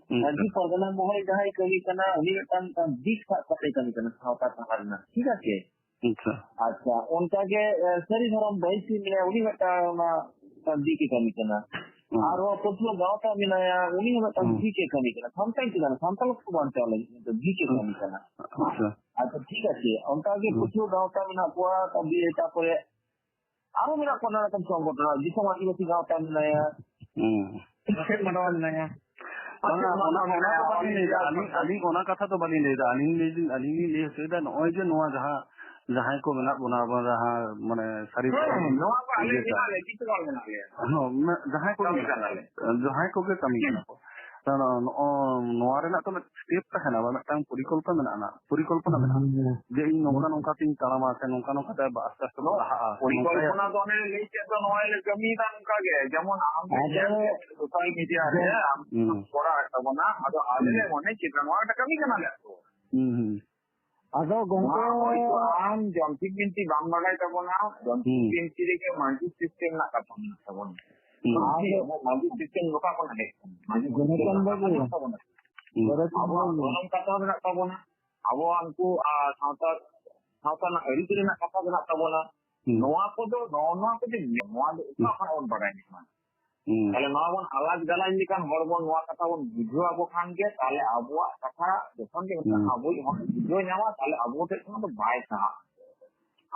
ᱦᱩᱸ᱾ ᱢᱟᱹᱡᱷᱤ ᱯᱟᱨᱜᱟᱱᱟ ᱢᱚᱦᱚᱞ ᱡᱟᱦᱟᱸᱭ ᱠᱟᱹᱢᱤ ᱠᱟᱱᱟ, ᱩᱱᱤ ᱢᱤᱫᱴᱟᱝ, ᱢᱤᱫᱴᱟᱝ ᱫᱤᱠ ᱥᱟᱵ ᱠᱟᱛᱮ ᱠᱟᱹᱢᱤ ᱠᱟᱱᱟ ᱥᱟᱶᱛᱟ ᱛᱟᱦᱟ ᱨᱮᱱᱟᱜ, ᱴᱷᱤᱠ ᱟᱪᱷᱮ? ᱟᱪᱪᱷᱟ᱾ ᱟᱪᱪᱷᱟ, ᱚᱱᱠᱟ ᱜᱮ, ᱮ, ᱥᱟᱹᱨᱤ ᱫᱷᱚᱨᱚᱢ ᱵᱟᱹᱭᱥᱤ ᱢᱮᱱᱟᱭᱟ, ᱩᱱᱤ ᱢᱤᱫᱴᱟᱝ ᱚᱱᱟ ᱫᱤᱠ ᱮ ᱠᱟᱹᱢᱤ ᱠᱟᱱᱟ᱾ ᱦᱩᱸ᱾ ᱟᱨᱦᱚᱸ ᱯᱟᱹᱴᱷᱩᱣᱟᱹ ᱜᱟᱶᱛᱟ ᱢᱮᱱᱟᱭᱟ, ᱩᱱᱤ ᱦᱚᱸ ᱢᱤᱫᱴᱟᱝ ᱦᱩᱸ᱾ ᱫᱤᱠ ᱮ ᱠᱟᱹᱢᱤ ᱠᱟᱱᱟ᱾ ᱥᱟᱱᱛᱟᱲ ᱪᱮᱛᱟᱱ, ᱥᱟᱱᱛᱟᱲ ᱠᱚ ᱵᱟᱧᱪᱟᱣ ᱞᱟᱹᱜᱤᱫ ᱢᱤᱫᱴᱟᱝ ᱫᱤᱠ ᱮ ᱠᱟᱹᱢᱤ ᱠᱟᱱᱟ᱾ ᱟᱪᱪᱷᱟ᱾ ᱟᱪᱪᱷᱟ, ᱴᱷᱤᱠ ᱟᱪᱷᱮ᱾ ᱚᱱᱠᱟ ᱜᱮ ᱦᱩᱸ᱾ ᱯᱟᱹᱴᱷᱩᱣᱟᱹ ᱜᱟᱶᱛᱟ ᱢᱮᱱᱟᱜ ᱠᱚᱣᱟ, ᱛᱟᱵᱤ-, ᱛᱟᱯᱚᱨᱮ ᱟᱨᱦᱚᱸ ᱢᱮᱱᱟᱜ ᱠᱚᱣᱟ ᱱᱟᱱᱟ ᱨᱚᱠᱚᱢ ᱥᱚᱝᱜᱚᱴᱷᱚᱱ, ᱫᱤᱥᱚᱢ ᱟᱹᱫᱤᱵᱟᱹᱥᱤ ᱜᱟᱶᱛᱟ ᱢᱮᱱᱟᱭᱟ᱾ ᱦᱩᱸ᱾ ᱢᱟᱪᱮᱫ ᱢᱟᱰᱣᱟ ᱢᱮᱱᱟᱭᱟ᱾ ᱵᱟᱝᱟ, ᱢᱟᱪᱮᱫ ᱚᱱᱟ, ᱢᱟᱰᱣᱟ ᱚᱱᱟ ᱫᱚ ᱢᱮᱱᱟᱭᱟ, ᱵᱟᱹᱞᱤᱧ ᱞᱟᱹᱭᱫᱟ᱾ ᱟᱹᱞᱤᱧ, ᱟᱹᱞᱤᱧ ᱚᱱᱟ ᱠᱟᱛᱷᱟ ᱫᱚ ᱵᱟᱹᱞᱤᱧ ᱞᱟᱹᱭᱫᱟ᱾ ᱟᱹᱞᱤᱧ ᱞᱟᱹᱭ, ᱟᱹᱞᱤᱧ ᱞᱤᱧ ᱞᱟᱹᱭ ᱦᱚᱪᱚᱭᱮᱫᱟ, ᱱᱚᱜᱼᱚᱭ ᱡᱮ ᱱᱚᱣᱟ ᱡᱟᱦᱟᱸ, ᱡᱟᱦᱟᱸᱭ ᱠᱚ ᱢᱮᱱᱟᱜ ᱵᱚᱱᱟ, ᱟᱵᱚ ᱡᱟᱦᱟᱸ, ᱢᱟᱱᱮ, ᱥᱟᱹᱨᱤ ᱦᱩᱸ, ᱱᱚᱣᱟ ᱠᱚ ᱟᱞᱮ ᱤᱭᱟᱹ ᱢᱮᱱᱟᱜ ᱠᱟᱱ᱾ ᱞᱮ, ᱪᱮᱫ ᱦᱚᱸ ᱵᱟᱝ ᱢᱮᱱᱟᱜ ᱞᱮᱭᱟ᱾ ᱦᱚᱸ, ᱢᱮ-, ᱡᱟᱦᱟᱸᱭ ᱠᱚ ᱠᱟᱹᱢᱤ ᱢᱮᱱᱟᱜ ᱠᱟᱱᱟᱞᱮ᱾ ᱡᱟᱦᱟᱸᱭ ᱠᱚᱜᱮ ᱠᱟᱹᱢᱤ ᱠᱟᱱᱟ ᱠᱚ᱾ ᱠᱟᱨᱚᱱ ᱱᱚᱜᱼᱚ ᱱᱚᱣᱟ ᱨᱮᱱᱟᱜ ᱛᱚ ᱢᱤᱫ step ᱛᱟᱦᱮᱱᱟ, ᱵᱟ ᱢᱤᱫᱴᱟᱝ ᱯᱚᱨᱤᱠᱚᱞᱯᱚᱱᱟ ᱢᱮᱱᱟᱜᱼᱟ, ᱱᱟ-, ᱯᱚᱨᱤᱠᱚᱞᱯᱚᱱᱟ ᱢᱮᱱᱟᱜᱼᱟ᱾ ᱦᱩᱸ᱾ ᱡᱮ ᱤᱧ ᱱᱚᱝᱠᱟ ᱱᱚᱝᱠᱟ ᱛᱤᱧ ᱛᱟᱲᱟᱢᱟ ᱥᱮ ᱱᱚᱝᱠᱟ ᱱᱚᱝᱠᱟ ᱛᱮ ᱟᱥᱛᱮ ᱟᱥᱛᱮ ᱵᱚ ᱱᱚᱣᱟ ᱞᱟᱦᱟᱜᱼᱟ, ᱥᱮ ᱱᱚᱝᱠᱟᱭᱟ᱾ ᱯᱚᱨᱤᱠᱚᱞᱯᱚᱱᱟ ᱫᱚ ᱚᱱᱮ ᱞᱟᱹᱭ ᱠᱮᱫ ᱫᱚ, ᱱᱚᱜᱼᱚᱭ ᱞᱮ ᱠᱟᱹᱢᱤᱭᱮᱫᱟ ᱱᱚᱝᱠᱟ ᱜᱮ, ᱡᱮᱢᱚᱱ ᱟᱢ ᱯᱮ ᱟᱫᱚ ᱧᱮᱞ ᱠᱮᱫ social media ᱨᱮ ᱡᱮ ᱟᱢ ᱦᱩᱸ᱾ ᱠᱚᱨᱟᱣᱮᱫ ᱛᱟᱵᱚᱱᱟ, ᱟᱫᱚ ᱟᱞᱮ ᱞᱮ ᱦᱩᱸ᱾ ᱢᱚᱱᱮ ᱠᱮᱫᱟ ᱱᱚᱣᱟ ᱢᱤᱫᱴᱟᱝ ᱠᱟᱹᱢᱤ ᱠᱟᱱᱟᱞᱮ ᱟᱵᱚ᱾ ᱦᱩᱸ, ᱦᱩᱸ᱾ ᱟᱫᱚ ᱜᱚᱝᱠᱮ ᱱᱚᱣᱟ ᱦᱚᱭᱛᱳ ᱟᱢ ᱡᱚᱱᱛᱤ ᱵᱤᱱᱛᱤ ᱵᱟᱢ ᱵᱟᱰᱟᱭ ᱛᱟᱵᱚᱱᱟ, ᱡᱚᱱᱛᱤ ᱦᱩᱸ᱾ ᱵᱤᱱᱛᱤ ᱨᱮᱜᱮ ᱢᱟᱹᱡᱷᱤ system ᱨᱮᱱᱟᱜ ᱠᱟᱛᱷᱟ ᱢᱮᱱᱟᱜ ᱛᱟᱵᱚᱱᱟ᱾ ᱦᱩᱸ᱾ ᱢᱟᱹᱡᱷᱤ, ᱟᱵᱚ ᱢᱟᱹᱡᱷᱤ system ᱫᱚ ᱚᱠᱟ ᱠᱷᱚᱱ ᱦᱮᱡ ᱟᱠᱟᱱᱟ? ᱢᱟᱹᱡᱷᱤ system ᱜᱚᱱᱚᱛᱚᱱᱛᱨᱚ ᱫᱚ ᱚᱠᱟ ᱠᱷᱚᱱ ᱦᱮᱡ ᱛᱟᱵᱚᱱᱟ? ᱦᱩᱸ᱾ ᱟᱵᱚᱣᱟᱜ ᱜᱚᱱᱚᱛᱚᱱᱛᱨᱚ ᱫᱷᱚᱨᱚᱢ ᱠᱟᱛᱷᱟ ᱢᱮᱱᱟᱜ ᱛᱟᱵᱚᱱᱟ᱾ ᱟᱵᱚᱣᱟᱜ ᱩᱱᱠᱩ, ᱟ, ᱥᱟᱶᱛᱟ, ᱥᱟᱶᱛᱟ ᱨᱮᱱᱟᱜ ᱟᱹᱨᱤᱪᱟᱹᱞᱤ ᱨᱮᱱᱟᱜ ᱠᱟᱛᱷᱟ ᱢᱮᱱᱟᱜ ᱛᱟᱵᱚᱱᱟ᱾ ᱦᱩᱸ᱾ ᱱᱚᱣᱟ ᱠᱚᱫᱚ, ᱱᱚᱣᱟ, ᱱᱚᱣᱟ ᱠᱚᱫᱚ, ᱱᱚᱣᱟ ᱫᱚ ᱚᱠᱟ ᱦᱩᱸ᱾ ᱠᱷᱚᱱ ᱵᱚᱱ ᱵᱟᱰᱟᱭ ᱧᱟᱢᱟ? ᱦᱩᱸ᱾ ᱛᱟᱦᱞᱮ ᱱᱚᱣᱟ ᱵᱚᱱ ᱟᱞᱟᱡ ᱜᱟᱞᱟᱡ ᱞᱮᱠᱷᱟᱱ, ᱦᱚᱲ ᱵᱚᱱ ᱱᱚᱣᱟ ᱠᱟᱛᱷᱟ ᱵᱚᱱ ᱵᱩᱡᱷᱟᱹᱣ ᱟᱠᱚ ᱠᱷᱟᱱ ᱜᱮ, ᱛᱟᱦᱞᱮ ᱟᱵᱚᱣᱟᱜ ᱠᱟᱛᱷᱟ ᱡᱚᱠᱷᱚᱱ ᱜᱮ ᱢᱤᱫᱴᱟᱝ ᱦᱩᱸ᱾ ᱟᱵᱚᱭᱤᱡ ᱦᱚᱲ ᱵᱩᱡᱷᱟᱹᱣ ᱧᱟᱢᱟ, ᱛᱟᱦᱞᱮ ᱟᱵᱚ ᱴᱷᱮᱱ ᱠᱷᱚᱱ ᱫᱚ ᱵᱟᱭ ᱥᱟᱦᱟᱜᱼᱟ᱾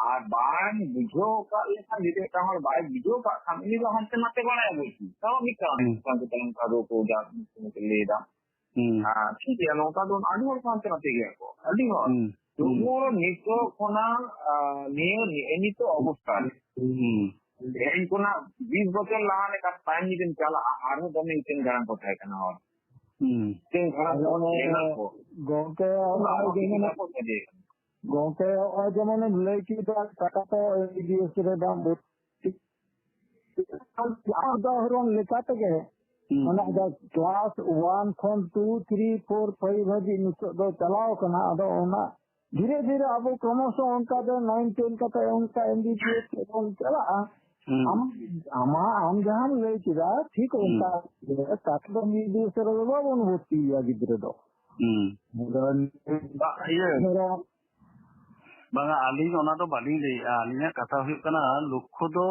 ᱟᱨ ᱵᱟᱝ ᱵᱩᱡᱷᱟᱹᱣ ᱟᱠᱟᱫ ᱞᱮᱠᱷᱟᱱ, ᱡᱩᱫᱤ ᱢᱤᱫᱴᱟᱝ ᱦᱚᱲ ᱵᱟᱭ ᱵᱩᱡᱷᱟᱹᱣ ᱠᱟᱜ ᱠᱷᱟᱱ, ᱩᱱᱤ ᱫᱚ ᱦᱟᱱᱛᱮ ᱱᱟᱛᱮ ᱵᱟᱲᱟᱭᱟ ᱵᱚᱞᱪᱤ᱾ ᱛᱟᱣ ᱢᱤᱫ ᱠᱟᱨᱚᱱ, ᱦᱩᱸ᱾ ᱚᱱᱠᱟ ᱜᱮ ᱛᱟᱭᱚᱢ ᱠᱟᱨᱚ ᱠᱚ ᱡᱟ ᱞᱟᱹᱭ ᱮᱫᱟ᱾ ᱦᱩᱸ᱾ ᱟᱨ ᱴᱷᱤᱠ ᱜᱮᱭᱟ, ᱱᱚᱝᱠᱟ ᱫᱚ ᱟᱹᱰᱤ ᱦᱚᱲ ᱠᱚ ᱦᱟᱱᱛᱮ ᱱᱟᱛᱮ ᱜᱮᱭᱟ ᱠᱚ, ᱟᱹᱰᱤ ᱦᱚᱲ᱾ ᱦᱩᱸ᱾ ᱛᱚᱵᱩ ᱱᱤᱛᱚᱜ ᱠᱷᱚᱱᱟᱜ, ᱟ, ᱱᱤᱭᱟᱹ, ᱱᱤᱭᱟᱹ ᱱᱤᱛᱚᱜ ᱚᱵᱚᱥᱛᱟ ᱨᱮ, ᱦᱩᱸ᱾ ᱛᱮᱦᱮᱧ ᱠᱷᱚᱱᱟᱜ ᱵᱤᱥ ᱵᱚᱪᱷᱚᱨ ᱞᱟᱦᱟ ᱞᱮᱠᱟ ᱛᱟᱭᱚᱢ ᱡᱩᱫᱤᱢ ᱪᱟᱞᱟᱜᱼᱟ, ᱟᱨᱦᱚᱸ ᱫᱚᱢᱮ ᱤᱠᱟᱹᱱ ᱜᱟᱲᱟᱝ ᱠᱚ ᱛᱟᱦᱮᱸ ᱠᱟᱱᱟ ᱦᱚᱲ᱾ ᱦᱩᱸ᱾ ᱤᱠᱟᱹᱱ ᱜᱷᱟᱲᱟᱝ ᱟᱫᱚ ᱠᱚ ᱚᱱᱮ ᱛᱟᱦᱮᱸ ᱠᱟᱱᱟ ᱠᱚ᱾ ᱜᱚᱝᱠᱮ, ᱚᱱᱟ ᱦᱚᱸᱜᱼᱚᱭ ᱟᱨᱦᱚᱸ ᱡᱮ ᱢᱟᱱᱮ, ᱪᱮᱫᱟᱜ ᱠᱚ ᱥᱟᱰᱮ ᱠᱟᱱᱟ? ᱜᱚᱝᱠᱮ, ᱦᱚᱸᱜᱼᱚᱭ ᱡᱮᱢᱚᱱᱮᱢ ᱞᱟᱹᱭ ᱠᱮᱫᱟ, ᱴᱟᱠᱟ ᱛᱚ ᱮ ᱵᱤ ᱮᱥ ᱨᱮ ᱵᱟᱝ ᱵᱷᱚᱨᱛᱤ, ᱟᱨ ᱫᱚ ᱦᱚᱨᱚᱱ ᱞᱮᱠᱟ ᱛᱮᱜᱮ ᱦᱩᱸ᱾ ᱚᱱᱟ ᱫᱚ ᱠᱞᱟᱥ ᱳᱣᱟᱱ ᱠᱷᱚᱱ ᱴᱩ, ᱛᱷᱨᱤ, ᱯᱷᱳᱨ, ᱯᱷᱟᱭᱤᱵᱷ ᱦᱟᱹᱵᱤᱡ ᱱᱤᱛᱚᱜ ᱫᱚ ᱪᱟᱞᱟᱣ ᱠᱟᱱᱟ᱾ ᱟᱫᱚ ᱚᱱᱟ ᱫᱷᱤᱨᱮ ᱫᱷᱤᱨᱮ ᱟᱵᱚ ᱠᱨᱚᱢᱚᱥᱚ ᱚᱱᱠᱟ ᱫᱚ ᱱᱟᱭᱤᱱ, ᱴᱮᱱ ᱠᱟᱛᱮ ᱚᱱᱠᱟ ᱮᱢ ᱵᱤ ᱵᱤ ᱮᱥ ᱵᱚᱱ ᱪᱟᱞᱟᱜᱼᱟ᱾ ᱦᱩᱸ᱾ ᱟᱢ, ᱟᱢᱟᱜ, ᱟᱢ ᱡᱟᱦᱟᱸᱢ ᱞᱟᱹᱭ ᱠᱮᱫᱟ, ᱴᱷᱤᱠ ᱦᱩᱸ᱾ ᱚᱱᱠᱟ ᱜᱮ᱾ ᱛᱟᱨᱯᱚᱨᱮ ᱢᱤᱫ ᱫᱤᱣᱥᱚ ᱨᱮᱫᱚ ᱵᱟᱵᱚᱱ ᱵᱷᱚᱨᱛᱤᱭᱮᱭᱟ ᱜᱤᱫᱽᱨᱟᱹ ᱫᱚ᱾ ᱦᱩᱸ᱾ ᱟᱫᱚ ᱵᱟ-, ᱤᱭᱟᱹ, ᱫᱷᱚᱨᱚ, ᱵᱟᱝᱟ, ᱟᱹᱞᱤᱧ ᱚᱱᱟ ᱫᱚ ᱵᱟᱹᱞᱤᱧ ᱞᱟᱹᱭᱮᱜᱼᱟ᱾ ᱟᱹᱞᱤᱧᱟᱜ ᱠᱟᱛᱷᱟ ᱦᱩᱭᱩᱜ ᱠᱟᱱᱟ, ᱞᱚᱠᱠᱷᱚ ᱫᱚ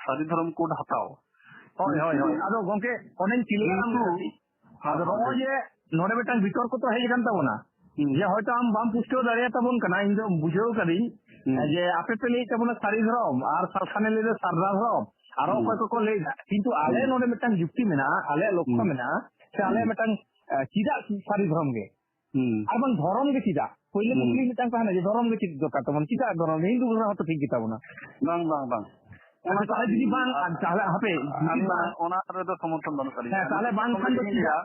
ᱥᱟᱹᱨᱤ ᱫᱷᱚᱨᱚᱢ ᱠᱳᱰ ᱦᱟᱛᱟᱣ᱾ ᱦᱳᱭ, ᱦᱳᱭ, ᱦᱳᱭ᱾ ᱟᱫᱚ ᱜᱚᱝᱠᱮ, ᱚᱱᱮᱧ ᱠᱤᱞᱤᱭᱟ ᱟᱢ ᱠᱤᱱᱛᱩ ᱠᱟᱹᱴᱤᱡ᱾ ᱟᱫᱚ ᱱᱚᱜᱼᱚᱭ ᱡᱮ ᱱᱚᱰᱮ ᱢᱤᱫᱴᱟᱝ ᱵᱤᱛᱚᱨᱠᱚ ᱛᱚ ᱦᱮᱡ ᱟᱠᱟᱱ ᱛᱟᱵᱚᱱᱟ, ᱦᱩᱸ᱾ ᱡᱮ ᱦᱚᱭᱛᱚ ᱟᱢ ᱵᱟᱢ ᱯᱩᱥᱴᱟᱹᱣ ᱫᱟᱲᱮᱭᱟᱛᱟᱵᱚᱱ ᱠᱟᱱᱟ, ᱤᱧ ᱫᱚ ᱵᱩᱡᱷᱟᱹᱣ ᱠᱟᱫᱤᱧ, ᱦᱩᱸ᱾ ᱡᱮ ᱟᱯᱮ ᱯᱮ ᱞᱟᱹᱭᱮᱫ ᱛᱟᱵᱚᱱᱟ ᱥᱟᱹᱨᱤ ᱫᱷᱚᱨᱚᱢ ᱟᱨ ᱥᱟᱞᱠᱷᱟᱱᱮ ᱞᱟᱹᱭᱫᱟ ᱥᱟᱨᱱᱟ ᱫᱷᱚᱨᱚᱢ, ᱟᱨᱚ ᱦᱩᱸ᱾ ᱚᱠᱚᱭ ᱠᱚᱠᱚ ᱞᱟᱹᱭᱫᱟ, ᱠᱤᱱᱛᱩ ᱟᱞᱮ ᱦᱩᱸ᱾ ᱱᱚᱰᱮ ᱢᱤᱫᱴᱟᱝ ᱡᱩᱠᱛᱤ ᱢᱮᱱᱟᱜᱼᱟ, ᱟᱞᱮᱭᱟᱜ ᱞᱚᱠᱠᱷᱚ ᱦᱩᱸ᱾ ᱢᱮᱱᱟᱜᱼᱟ, ᱥᱮ ᱟᱞᱮ ᱦᱩᱸ᱾ ᱢᱤᱫᱴᱟᱝ, ᱮ, ᱪᱮᱫᱟᱜ ᱥᱟᱹᱨᱤ ᱫᱷᱚᱨᱚᱢ ᱜᱮ? ᱦᱩᱸ᱾ ᱟᱨ ᱵᱟᱝ ᱫᱷᱚᱨᱚᱢ ᱜᱮ ᱪᱮᱫᱟᱜ? ᱯᱳᱭᱞᱳ ᱦᱩᱸ᱾ ᱠᱩᱠᱞᱤ ᱢᱤᱫᱴᱟᱝ ᱛᱟᱦᱮᱱᱟ ᱡᱮ ᱫᱷᱚᱨᱚᱢ ᱜᱮ ᱪᱮᱫ ᱫᱚᱨᱠᱟᱨ ᱛᱟᱵᱚᱱ? ᱪᱮᱫᱟᱜ ᱫᱷᱚᱨᱚᱢ? ᱦᱤᱱᱫᱩ ᱫᱷᱚᱨᱚᱢ ᱦᱚᱸᱛᱚ ᱴᱷᱤᱠ ᱜᱮ ᱛᱟᱵᱚᱱᱟ᱾ ᱵᱟᱝ, ᱵᱟᱝ, ᱵᱟᱝ᱾ ᱟᱪᱪᱷᱟ, ᱚᱱᱟ ᱫᱚ ᱛᱟᱦᱚᱞᱮ ᱡᱩᱫᱤ ᱟᱹᱞᱤᱧ, ᱵᱟᱝ, ᱟ-, ᱟᱨ ᱛᱟᱦᱚᱞᱮ ᱦᱟᱯᱮ, ᱡᱩᱫᱤ ᱟᱹᱞᱤᱧ ᱵᱟᱝ, ᱚᱱᱟ ᱨᱮᱫᱚ ᱥᱚᱢᱚᱨᱛᱷᱚᱱ ᱵᱟᱹᱱᱩᱜ ᱛᱟᱹᱞᱤᱧᱟ᱾ ᱦᱮᱸ, ᱛᱟᱦᱚᱞᱮ ᱵᱟᱝ ᱠᱷᱟᱱ ᱫᱚ ᱪᱮᱫᱟᱜ?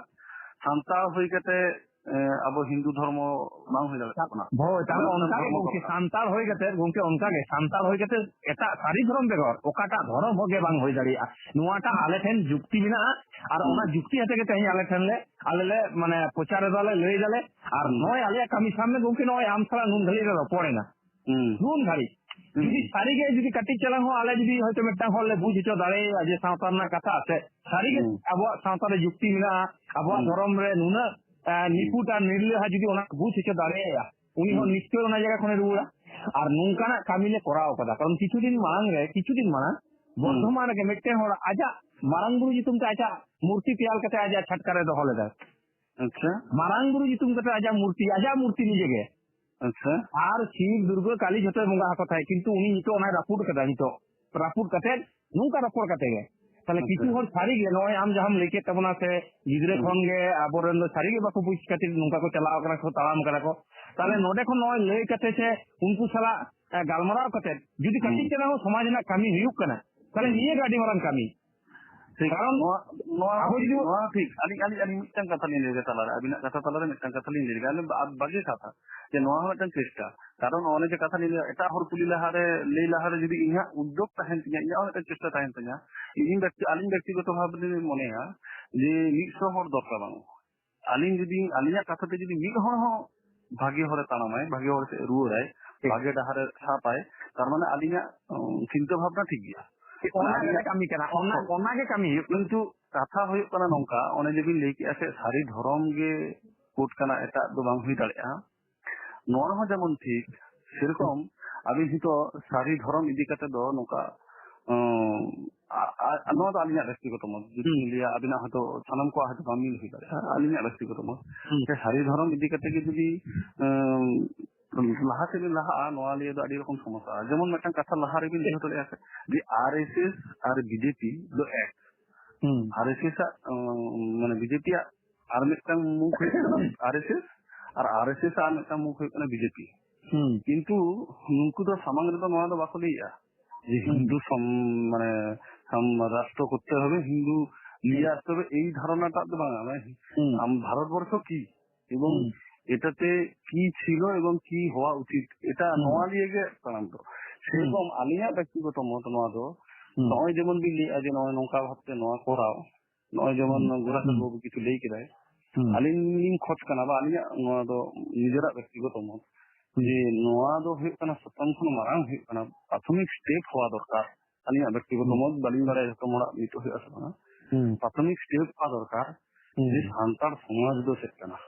ᱥᱟᱱᱛᱟᱲ ᱦᱩᱭ ᱠᱟᱛᱮ, ᱮ, ᱟᱵᱚ ᱦᱤᱱᱫᱩ ᱫᱷᱚᱨᱢᱚ ᱵᱟᱝ ᱦᱩᱭ ᱫᱟᱲᱮᱭᱟᱜ ᱛᱟᱵᱚᱱᱟ᱾ ᱦᱳᱭ, ᱛᱟᱦᱚᱞᱮ ᱚᱱᱟ ᱚᱱᱠᱟ ᱜᱮ ᱫᱷᱚᱨᱢᱚ ᱜᱚᱝᱠᱮ, ᱫᱚᱨᱠᱟᱨ᱾ ᱥᱟᱱᱛᱟᱲ ᱦᱩᱭ ᱠᱟᱛᱮ, ᱜᱚᱝᱠᱮ, ᱚᱱᱠᱟ ᱜᱮ ᱥᱟᱱᱛᱟᱲ ᱦᱩᱭ ᱠᱟᱛᱮ ᱮᱴᱟᱜ ᱥᱟᱹᱨᱤ ᱫᱷᱚᱨᱚᱢ ᱵᱮᱜᱚᱨ ᱚᱠᱟᱴᱟᱜ ᱫᱷᱚᱨᱚᱢ ᱦᱚᱸ ᱜᱮ ᱵᱟᱝ ᱦᱩᱭ ᱫᱟᱲᱮᱭᱟᱜᱼᱟ᱾ ᱱᱚᱣᱟᱴᱟᱜ ᱟᱞᱮ ᱴᱷᱮᱱ ᱡᱩᱠᱛᱤ ᱢᱮᱱᱟᱜᱼᱟ, ᱟᱨ ᱦᱩᱸ᱾ ᱚᱱᱟ ᱡᱩᱠᱛᱤ ᱟᱛᱮ ᱜᱮ ᱛᱮᱦᱮᱧ ᱟᱞᱮ ᱴᱷᱮᱱ ᱞᱮ ᱟᱞᱮ ᱞᱮ, ᱢᱟᱱᱮ, ᱯᱨᱚᱪᱟᱨ ᱮᱫᱟᱞᱮ, ᱞᱟᱹᱭ ᱫᱟᱞᱮ, ᱟᱨ ᱦᱩᱸ᱾ ᱱᱚᱜᱼᱚᱭ ᱟᱞᱮᱭᱟᱜ ᱠᱟᱹᱢᱤ ᱥᱟᱢᱱᱮ, ᱜᱚᱝᱠᱮ, ᱱᱚᱜᱼᱚᱭ ᱟᱢ ᱥᱟᱞᱟᱜ ᱱᱩᱱ ᱜᱷᱟᱹᱲᱤᱡ ᱞᱮ ᱨᱚᱯᱚᱲᱮᱱᱟ᱾ ᱦᱩᱸ᱾ ᱱᱩᱱ ᱜᱷᱟᱹᱲᱤᱡ᱾ ᱦᱩᱸ᱾ ᱡᱩᱫᱤ ᱥᱟᱹᱨᱤᱜᱮ, ᱡᱩᱫᱤ ᱠᱟᱹᱴᱤᱡ ᱪᱟᱞᱟᱝ ᱦᱚᱸ ᱟᱞᱮ ᱡᱩᱫᱤ ᱦᱚᱭᱛᱳ ᱢᱤᱫᱴᱟᱝ ᱦᱚᱲ ᱞᱮ ᱵᱩᱡᱽ ᱦᱚᱪᱚ ᱫᱟᱲᱮᱭᱟᱭᱟ ᱡᱮ ᱥᱟᱶᱛᱟ ᱨᱮᱱᱟᱜ ᱠᱟᱛᱷᱟ ᱥᱮ, ᱥᱟᱹᱨᱤᱜᱮ ᱦᱩᱸ᱾ ᱟᱵᱚᱣᱟᱜ ᱥᱟᱶᱛᱟ ᱨᱮ ᱡᱩᱠᱛᱤ ᱢᱮᱱᱟᱜᱼᱟ, ᱟᱵᱚᱣᱟᱜ ᱦᱩᱸ᱾ ᱫᱷᱚᱨᱚᱢ ᱨᱮ ᱱᱩᱱᱟᱹᱜ, ᱮ, ᱦᱩᱸ᱾ ᱱᱤᱯᱷᱩᱴ ᱟᱨ ᱱᱤᱨᱞᱟᱹ ᱦᱚᱸ ᱡᱩᱫᱤ ᱚᱱᱟ ᱠᱚ ᱵᱩᱡᱽ ᱦᱚᱪᱚ ᱫᱟᱲᱮᱭᱟᱭᱟ, ᱩᱱᱤ ᱦᱚᱸ ᱦᱩᱸ᱾ ᱱᱤᱥᱪᱚᱭ ᱚᱱᱟ ᱡᱟᱭᱜᱟ ᱠᱷᱚᱱᱮ ᱨᱩᱣᱟᱹᱲᱟ᱾ ᱟᱨ ᱱᱚᱝᱠᱟᱱᱟᱜ ᱠᱟᱹᱢᱤ ᱞᱮ ᱠᱚᱨᱟᱣ ᱠᱟᱫᱟ, ᱠᱟᱨᱚᱱ ᱠᱤᱪᱷᱩ ᱫᱤᱱ ᱢᱟᱲᱟᱝ ᱨᱮ, ᱠᱤᱪᱷᱩ ᱫᱤᱱ ᱢᱟᱲᱟᱝ ᱦᱩᱸ᱾ ᱵᱚᱨᱫᱷᱚᱢᱟᱱ ᱨᱮᱜᱮ ᱢᱤᱫᱴᱮᱱ ᱦᱚᱲ ᱟᱡᱟᱜ ᱢᱟᱨᱟᱝ ᱵᱩᱨᱩ ᱧᱩᱛᱩᱢ ᱛᱮ ᱟᱡᱟᱜ ᱢᱩᱨᱛᱤ ᱛᱮᱭᱟᱨ ᱠᱟᱛᱮ ᱟᱡᱟᱜ ᱪᱷᱟᱴᱠᱟ ᱨᱮ ᱫᱚᱦᱚ ᱞᱮᱫᱟᱭ᱾ ᱟᱪᱪᱷᱟ᱾ ᱢᱟᱨᱟᱝ ᱵᱩᱨᱩ ᱧᱩᱛᱩᱢ ᱠᱟᱛᱮ ᱟᱡᱟᱜ ᱢᱩᱨᱛᱤ, ᱟᱡᱟᱜ ᱢᱩᱨᱛᱤ ᱱᱤᱡᱮ ᱜᱮ᱾ ᱟᱪᱪᱷᱟ᱾ ᱟᱨ ᱥᱤᱵ, ᱫᱩᱨᱜᱟᱹ, ᱠᱟᱞᱤ ᱡᱷᱚᱛᱚᱭ ᱵᱚᱸᱜᱟ ᱟᱠᱚ ᱛᱟᱦᱮᱸᱫ, ᱠᱤᱱᱛᱩ ᱩᱱᱤ ᱱᱤᱛᱚᱜ ᱚᱱᱟᱭ ᱨᱟᱹᱯᱩᱫ ᱠᱟᱫᱟ᱾ ᱱᱤᱛᱚᱜ ᱨᱟᱹᱯᱩᱫ ᱠᱟᱛᱮ ᱱᱚᱝᱠᱟ ᱨᱚᱯᱚᱲ ᱠᱟᱛᱮ ᱜᱮ᱾ ᱛᱟᱦᱞᱮ ᱟᱪᱪᱷᱟ᱾ ᱠᱤᱪᱷᱩ ᱦᱚᱲ ᱥᱟᱹᱨᱤ ᱜᱮ ᱱᱚᱜᱼᱚᱭ ᱟᱢ ᱡᱟᱦᱟᱸᱢ ᱞᱟᱹᱭ ᱠᱮᱫ ᱛᱟᱵᱚᱱᱟ ᱥᱮ, ᱜᱤᱫᱽᱨᱟᱹ ᱦᱩᱸ᱾ ᱠᱷᱚᱱ ᱜᱮ ᱟᱵᱚᱨᱮᱱ ᱫᱚ ᱥᱟᱹᱨᱤ ᱜᱮ ᱵᱟᱠᱚ ᱵᱩᱡᱽ ᱠᱷᱟᱹᱛᱤᱨ ᱱᱚᱝᱠᱟ ᱠᱚ ᱪᱟᱞᱟᱣ ᱠᱟᱱᱟ ᱠᱚ, ᱛᱟᱲᱟᱢ ᱠᱟᱱᱟ ᱠᱚ᱾ ᱛᱟᱦᱞᱮ ᱦᱩᱸ᱾ ᱱᱚᱰᱮ ᱠᱷᱚᱱ ᱱᱚᱜᱼᱚᱭ ᱞᱟᱹᱭ ᱠᱟᱛᱮ ᱥᱮ ᱩᱱᱠᱩ ᱥᱟᱞᱟᱜ, ᱮ, ᱜᱟᱞᱢᱟᱨᱟᱣ ᱠᱟᱛᱮ ᱡᱩᱫᱤ ᱠᱟᱹᱴᱤᱡ ᱦᱩᱸ᱾ ᱪᱟᱞᱟᱝ ᱦᱚᱸ ᱥᱚᱢᱟᱡᱽ ᱨᱮᱱᱟᱜ ᱠᱟᱹᱢᱤ ᱦᱩᱭᱩᱜ ᱠᱟᱱᱟ, ᱛᱟᱦᱞᱮ ᱦᱩᱸ᱾ ᱱᱤᱭᱟᱹ ᱜᱮ ᱟᱹᱰᱤ ᱢᱟᱨᱟᱝ ᱠᱟᱹᱢᱤ᱾ ᱴᱷᱤᱠ, ᱠᱟᱨᱚᱱ ᱱᱚᱣᱟ, ᱱᱚᱣᱟ ᱟᱵᱚ ᱦᱚᱸ ᱴᱷᱤᱠ, ᱡᱩᱫᱤ ᱱᱚᱣᱟ ᱦᱚᱸ ᱴᱷᱤᱠ᱾ ᱟᱹᱞᱤᱧ, ᱟᱹᱞᱤᱧ, ᱟᱹᱞᱤᱧ ᱢᱤᱫᱴᱟᱝ ᱠᱟᱛᱷᱟ ᱞᱤᱧ ᱞᱟᱹᱭ ᱞᱮᱜᱮ ᱛᱟᱞᱟᱨᱮ, ᱟᱹᱵᱤᱱᱟᱜ ᱠᱟᱛᱷᱟ ᱛᱟᱞᱟᱨᱮ ᱢᱤᱫᱴᱟᱝ ᱠᱟᱛᱷᱟ ᱞᱤᱧ ᱞᱟᱹᱭ ᱞᱮᱜᱮ, ᱟᱹᱞᱤᱧ ᱵᱟ-, ᱵᱷᱟᱜᱮ ᱠᱟᱛᱷᱟ᱾ ᱡᱮ ᱱᱚᱣᱟ ᱦᱚᱸ ᱢᱤᱫᱴᱟᱝ ᱪᱮᱥᱴᱟ, ᱠᱟᱨᱚᱱ ᱚᱱᱮ ᱡᱮ ᱠᱟᱛᱷᱟ ᱞᱤᱧ ᱞᱟᱹᱭᱟ, ᱮᱴᱟᱜ ᱦᱚᱲ ᱠᱩᱞᱤ ᱞᱟᱦᱟᱨᱮ, ᱞᱟᱹᱭ ᱞᱟᱦᱟᱨᱮ ᱡᱩᱫᱤ ᱤᱧᱟᱹᱜ ᱩᱫᱽᱫᱳᱜᱽ ᱛᱟᱦᱮᱱ ᱛᱤᱧᱟ, ᱤᱧᱟᱹᱜ ᱦᱚᱸ ᱢᱤᱫᱴᱟᱝ ᱪᱮᱥᱴᱟ ᱛᱟᱦᱮᱱ ᱛᱤᱧᱟ, ᱤᱧ ᱵᱮᱠᱛᱤ-, ᱟᱹᱞᱤᱧ ᱵᱮᱠᱛᱤᱜᱚᱛᱚ ᱵᱷᱟᱵᱽ ᱞᱤᱧ ᱢᱚᱱᱮᱭᱟ ᱡᱮ ᱢᱤᱫ ᱥᱚ ᱦᱚᱲ ᱫᱚᱨᱠᱟᱨ ᱵᱟᱹᱱᱩᱜᱼᱟ᱾ ᱟᱹᱞᱤᱧ ᱡᱩᱫᱤ ᱟᱹᱞᱤᱧᱟᱜ ᱠᱟᱛᱷᱟ ᱛᱮ ᱡᱩᱫᱤ ᱢᱤᱫ ᱦᱚᱲ ᱦᱚᱸ ᱵᱷᱟᱜᱮ ᱦᱚᱨᱮ ᱛᱟᱲᱟᱢᱟᱭ, ᱵᱷᱟᱜᱮ ᱦᱚᱨ ᱥᱮᱫ ᱨᱩᱣᱟᱹᱲᱟᱭ, ᱴᱷᱤᱠ᱾ ᱵᱷᱟᱜᱮ ᱰᱟᱦᱟᱨᱮ ᱥᱟᱵᱟᱭ, ᱛᱟᱨ ᱢᱟᱱᱮ ᱟᱹᱞᱤᱧᱟᱜ, ᱩᱸ, ᱪᱤᱱᱛᱟᱹ ᱵᱷᱟᱵᱽᱱᱟ ᱴᱷᱤᱠ ᱜᱮᱭᱟ᱾ ᱚᱱᱟ ᱢᱟᱱᱮ ᱜᱮ ᱟᱹᱞᱤᱧᱟᱜ ᱠᱟᱹᱢᱤ ᱠᱟᱱᱟ, ᱚᱱᱟ, ᱦᱚᱸ᱾ ᱚᱱᱟ ᱜᱮ ᱠᱟᱹᱢᱤ ᱦᱩᱭᱩᱜ ᱠᱟᱱᱟ᱾ ᱠᱤᱱᱛᱩ ᱠᱟᱛᱷᱟ ᱦᱩᱭᱩᱜ ᱠᱟᱱᱟ ᱱᱚᱝᱠᱟ, ᱚᱱᱮ ᱡᱮᱵᱤᱱ ᱞᱟᱹᱭ ᱠᱮᱜᱼᱟ ᱥᱮ, ᱥᱟᱹᱨᱤ ᱫᱷᱚᱨᱚᱢ ᱜᱮ ᱠᱳᱰ ᱠᱟᱱᱟ, ᱮᱴᱟᱜ ᱫᱚ ᱵᱟᱝ ᱦᱩᱭ ᱫᱟᱲᱮᱭᱟᱜᱼᱟ᱾ ᱱᱚᱣᱟ ᱦᱚᱸ ᱡᱮᱢᱚᱱ ᱴᱷᱤᱠ, ᱥᱮᱨᱚᱠᱚᱢ ᱟᱹᱵᱤᱱ ᱦᱚᱭᱛᱳ ᱥᱟᱹᱨᱤ ᱫᱷᱚᱨᱚᱢ ᱤᱫᱤ ᱠᱟᱛᱮ ᱫᱚ ᱱᱚᱝᱠᱟ, ᱩᱸ, ᱟ-, ᱟ-, ᱱᱚᱣᱟ ᱫᱚ ᱟᱹᱞᱤᱧᱟᱜ ᱵᱮᱠᱛᱤᱜᱚᱛᱚ ᱢᱚᱛ᱾ ᱡᱩᱫᱤ ᱦᱩᱸ᱾ ᱞᱤᱧ ᱞᱟᱹᱭᱟ, ᱟᱹᱵᱤᱱᱟᱜ ᱦᱚᱭᱛᱳ ᱥᱟᱱᱟᱢ ᱠᱚᱣᱟᱜ ᱦᱚᱭᱛᱳ ᱵᱟᱝ ᱢᱤᱞ ᱦᱩᱭ ᱫᱟᱲᱮᱭᱟᱜᱼᱟ, ᱟᱹᱞᱤᱧᱟᱜ ᱵᱮᱠᱛᱤᱜᱚᱛᱚ ᱢᱚᱛ᱾ ᱦᱩᱸ᱾ ᱡᱮ ᱥᱟᱹᱨᱤ ᱫᱷᱚᱨᱚᱢ ᱤᱫᱤ ᱠᱟᱛᱮ ᱜᱮ ᱡᱩᱫᱤ, ᱩᱸ, ᱞᱟᱦᱟ ᱥᱮᱫ ᱵᱤᱱ ᱞᱟᱦᱟᱜᱼᱟ, ᱱᱚᱣᱟ ᱞᱤᱭᱟᱹ ᱫᱚ ᱟᱹᱰᱤ ᱨᱚᱠᱚᱢ ᱥᱚᱢᱚᱥᱥᱟ᱾ ᱡᱮᱢᱚᱱ ᱢᱤᱫᱴᱟᱝ ᱠᱟᱛᱷᱟ ᱞᱟᱦᱟ ᱨᱮᱵᱤᱱ ᱞᱟᱹᱭ ᱦᱚᱴᱚ ᱞᱮᱫᱼᱟ ᱥᱮ, ᱡᱮ ᱟᱨ ᱮᱥ ᱮᱥ ᱟᱨ ᱵᱤ ᱡᱮ ᱯᱤ ᱫᱚ ᱮᱠ᱾ ᱦᱩᱸ᱾ ᱟᱨ ᱮᱥ ᱮᱥ ᱟᱜ, ᱩᱸ, ᱢᱟᱱᱮ ᱵᱤ ᱡᱮ ᱯᱤ ᱟᱜ ᱟᱨ ᱢᱤᱫᱴᱟᱝ ᱢᱩᱠᱷ ᱦᱩᱭᱩᱜ ᱠᱟᱱᱟ ᱟᱨ ᱮᱥ ᱮᱥ, ᱟᱨ ᱟᱨ ᱮᱥ ᱮᱥ ᱟᱜ ᱟᱨ ᱢᱤᱫᱴᱟᱝ ᱢᱩᱠᱷ ᱦᱩᱭᱩᱜ ᱠᱟᱱᱟ ᱵᱤ ᱡᱮ ᱯᱤ᱾ ᱦᱩᱸ᱾ ᱠᱤᱱᱛᱩ ᱱᱩᱠᱩ ᱫᱚ ᱥᱟᱢᱟᱝ ᱨᱮᱫᱚ ᱱᱚᱣᱟ ᱫᱚ ᱵᱟᱠᱚ ᱞᱟᱹᱭᱮᱜᱼᱟ ᱡᱮ ᱦᱩᱸ᱾ ᱦᱤᱱᱫᱩ ᱥᱚᱢ-, ᱢᱟᱱᱮ ᱥᱟᱢ-, ᱨᱟᱥᱴᱨᱚ ᱠᱚᱨᱛᱮ ᱦᱚᱵᱮ, ᱦᱤᱱᱫᱩ ᱞᱤᱭᱟᱨ ᱦᱩᱸ᱾ ᱛᱚᱵᱮ, ᱮᱭ ᱫᱷᱟᱨᱚᱱᱟᱴᱟᱜ ᱫᱚ ᱵᱟᱝᱟ᱾ ᱢᱟᱱᱮ ᱦᱩᱸ᱾ ᱟᱢ ᱵᱷᱟᱨᱚᱛ ᱵᱚᱨᱥᱚ ᱠᱤ ᱮᱵᱚᱝ ᱦᱩᱸ᱾ ᱮᱴᱟᱛᱮ ᱠᱤ ᱪᱷᱤᱞᱚ ᱮᱵᱚᱝ ᱠᱤ ᱦᱚᱣᱟ ᱩᱪᱤᱛ, ᱮᱴᱟ ᱦᱩᱸ᱾ ᱱᱚᱣᱟ ᱞᱤᱭᱮ ᱜᱮ ᱛᱟᱲᱟᱢ ᱫᱚ᱾ ᱦᱩᱸ᱾ ᱥᱮᱨᱚᱠᱚᱢ ᱟᱹᱞᱤᱧᱟᱜ ᱵᱮᱠᱛᱤᱜᱚᱛᱚ ᱢᱚᱛ ᱱᱚᱣᱟ ᱫᱚ, ᱦᱩᱸ᱾ ᱱᱚᱜᱼᱚᱭ ᱡᱮᱢᱚᱱ ᱵᱤᱱ ᱞᱟᱹᱭᱮᱜᱼᱟ ᱡᱮ ᱱᱚᱜᱼᱚᱭ ᱱᱚᱝᱠᱟ ᱵᱷᱟᱵᱛᱮ ᱱᱚᱣᱟ ᱠᱚᱨᱟᱣ, ᱱᱚᱜᱼᱚᱭ ᱡᱮᱢᱚᱱ ᱦᱩᱸ᱾ ᱜᱳᱨᱟᱪᱟᱸᱫᱽ ᱦᱩᱸ᱾ ᱵᱟᱹᱵᱩ ᱠᱤᱪᱷᱩ ᱞᱟᱹᱭ ᱠᱮᱫᱟᱭ, ᱦᱩᱸ᱾ ᱟᱹᱞᱤᱧ ᱞᱤᱧ ᱠᱷᱚᱡᱽ ᱠᱟᱱᱟ ᱵᱟ ᱟᱹᱞᱤᱧᱟᱜ ᱱᱚᱣᱟ ᱫᱚ ᱱᱤᱡᱮᱨᱟᱜ ᱵᱮᱠᱛᱤᱜᱚᱛᱚ ᱢᱚᱛ, ᱦᱩᱸ᱾ ᱡᱮ ᱱᱚᱣᱟ ᱫᱚ ᱦᱩᱭᱩᱜ ᱠᱟᱱᱟ ᱥᱟᱛᱟᱢ ᱠᱷᱚᱱ ᱢᱟᱨᱟᱝ ᱦᱩᱭᱩᱜ ᱠᱟᱱᱟ, ᱯᱨᱟᱛᱷᱚᱢᱤᱠ ᱥᱴᱮᱯ ᱦᱚᱣᱟ ᱫᱚᱨᱠᱟᱨ᱾ ᱟᱹᱞᱤᱧᱟᱜ ᱵᱮᱠᱛᱤᱜᱚᱛᱚ ᱦᱩᱸ᱾ ᱢᱚᱛ, ᱵᱟᱹᱞᱤᱧ ᱵᱟᱲᱟᱭᱟ ᱡᱚᱛᱚ ᱦᱚᱲᱟᱜ ᱢᱤᱫ ᱦᱩᱭᱩᱜᱼᱟ ᱥᱮ ᱵᱟᱝᱟ᱾ ᱦᱩᱸ᱾ ᱯᱨᱟᱛᱷᱚᱢᱤᱠ ᱥᱴᱮᱯ ᱦᱚᱣᱟ ᱫᱚᱨᱠᱟᱨ ᱦᱩᱸ᱾ ᱡᱮ ᱥᱟᱱᱛᱟᱲ ᱥᱚᱢᱟᱡᱽ ᱫᱚ ᱪᱮᱫ ᱠᱟᱱᱟ,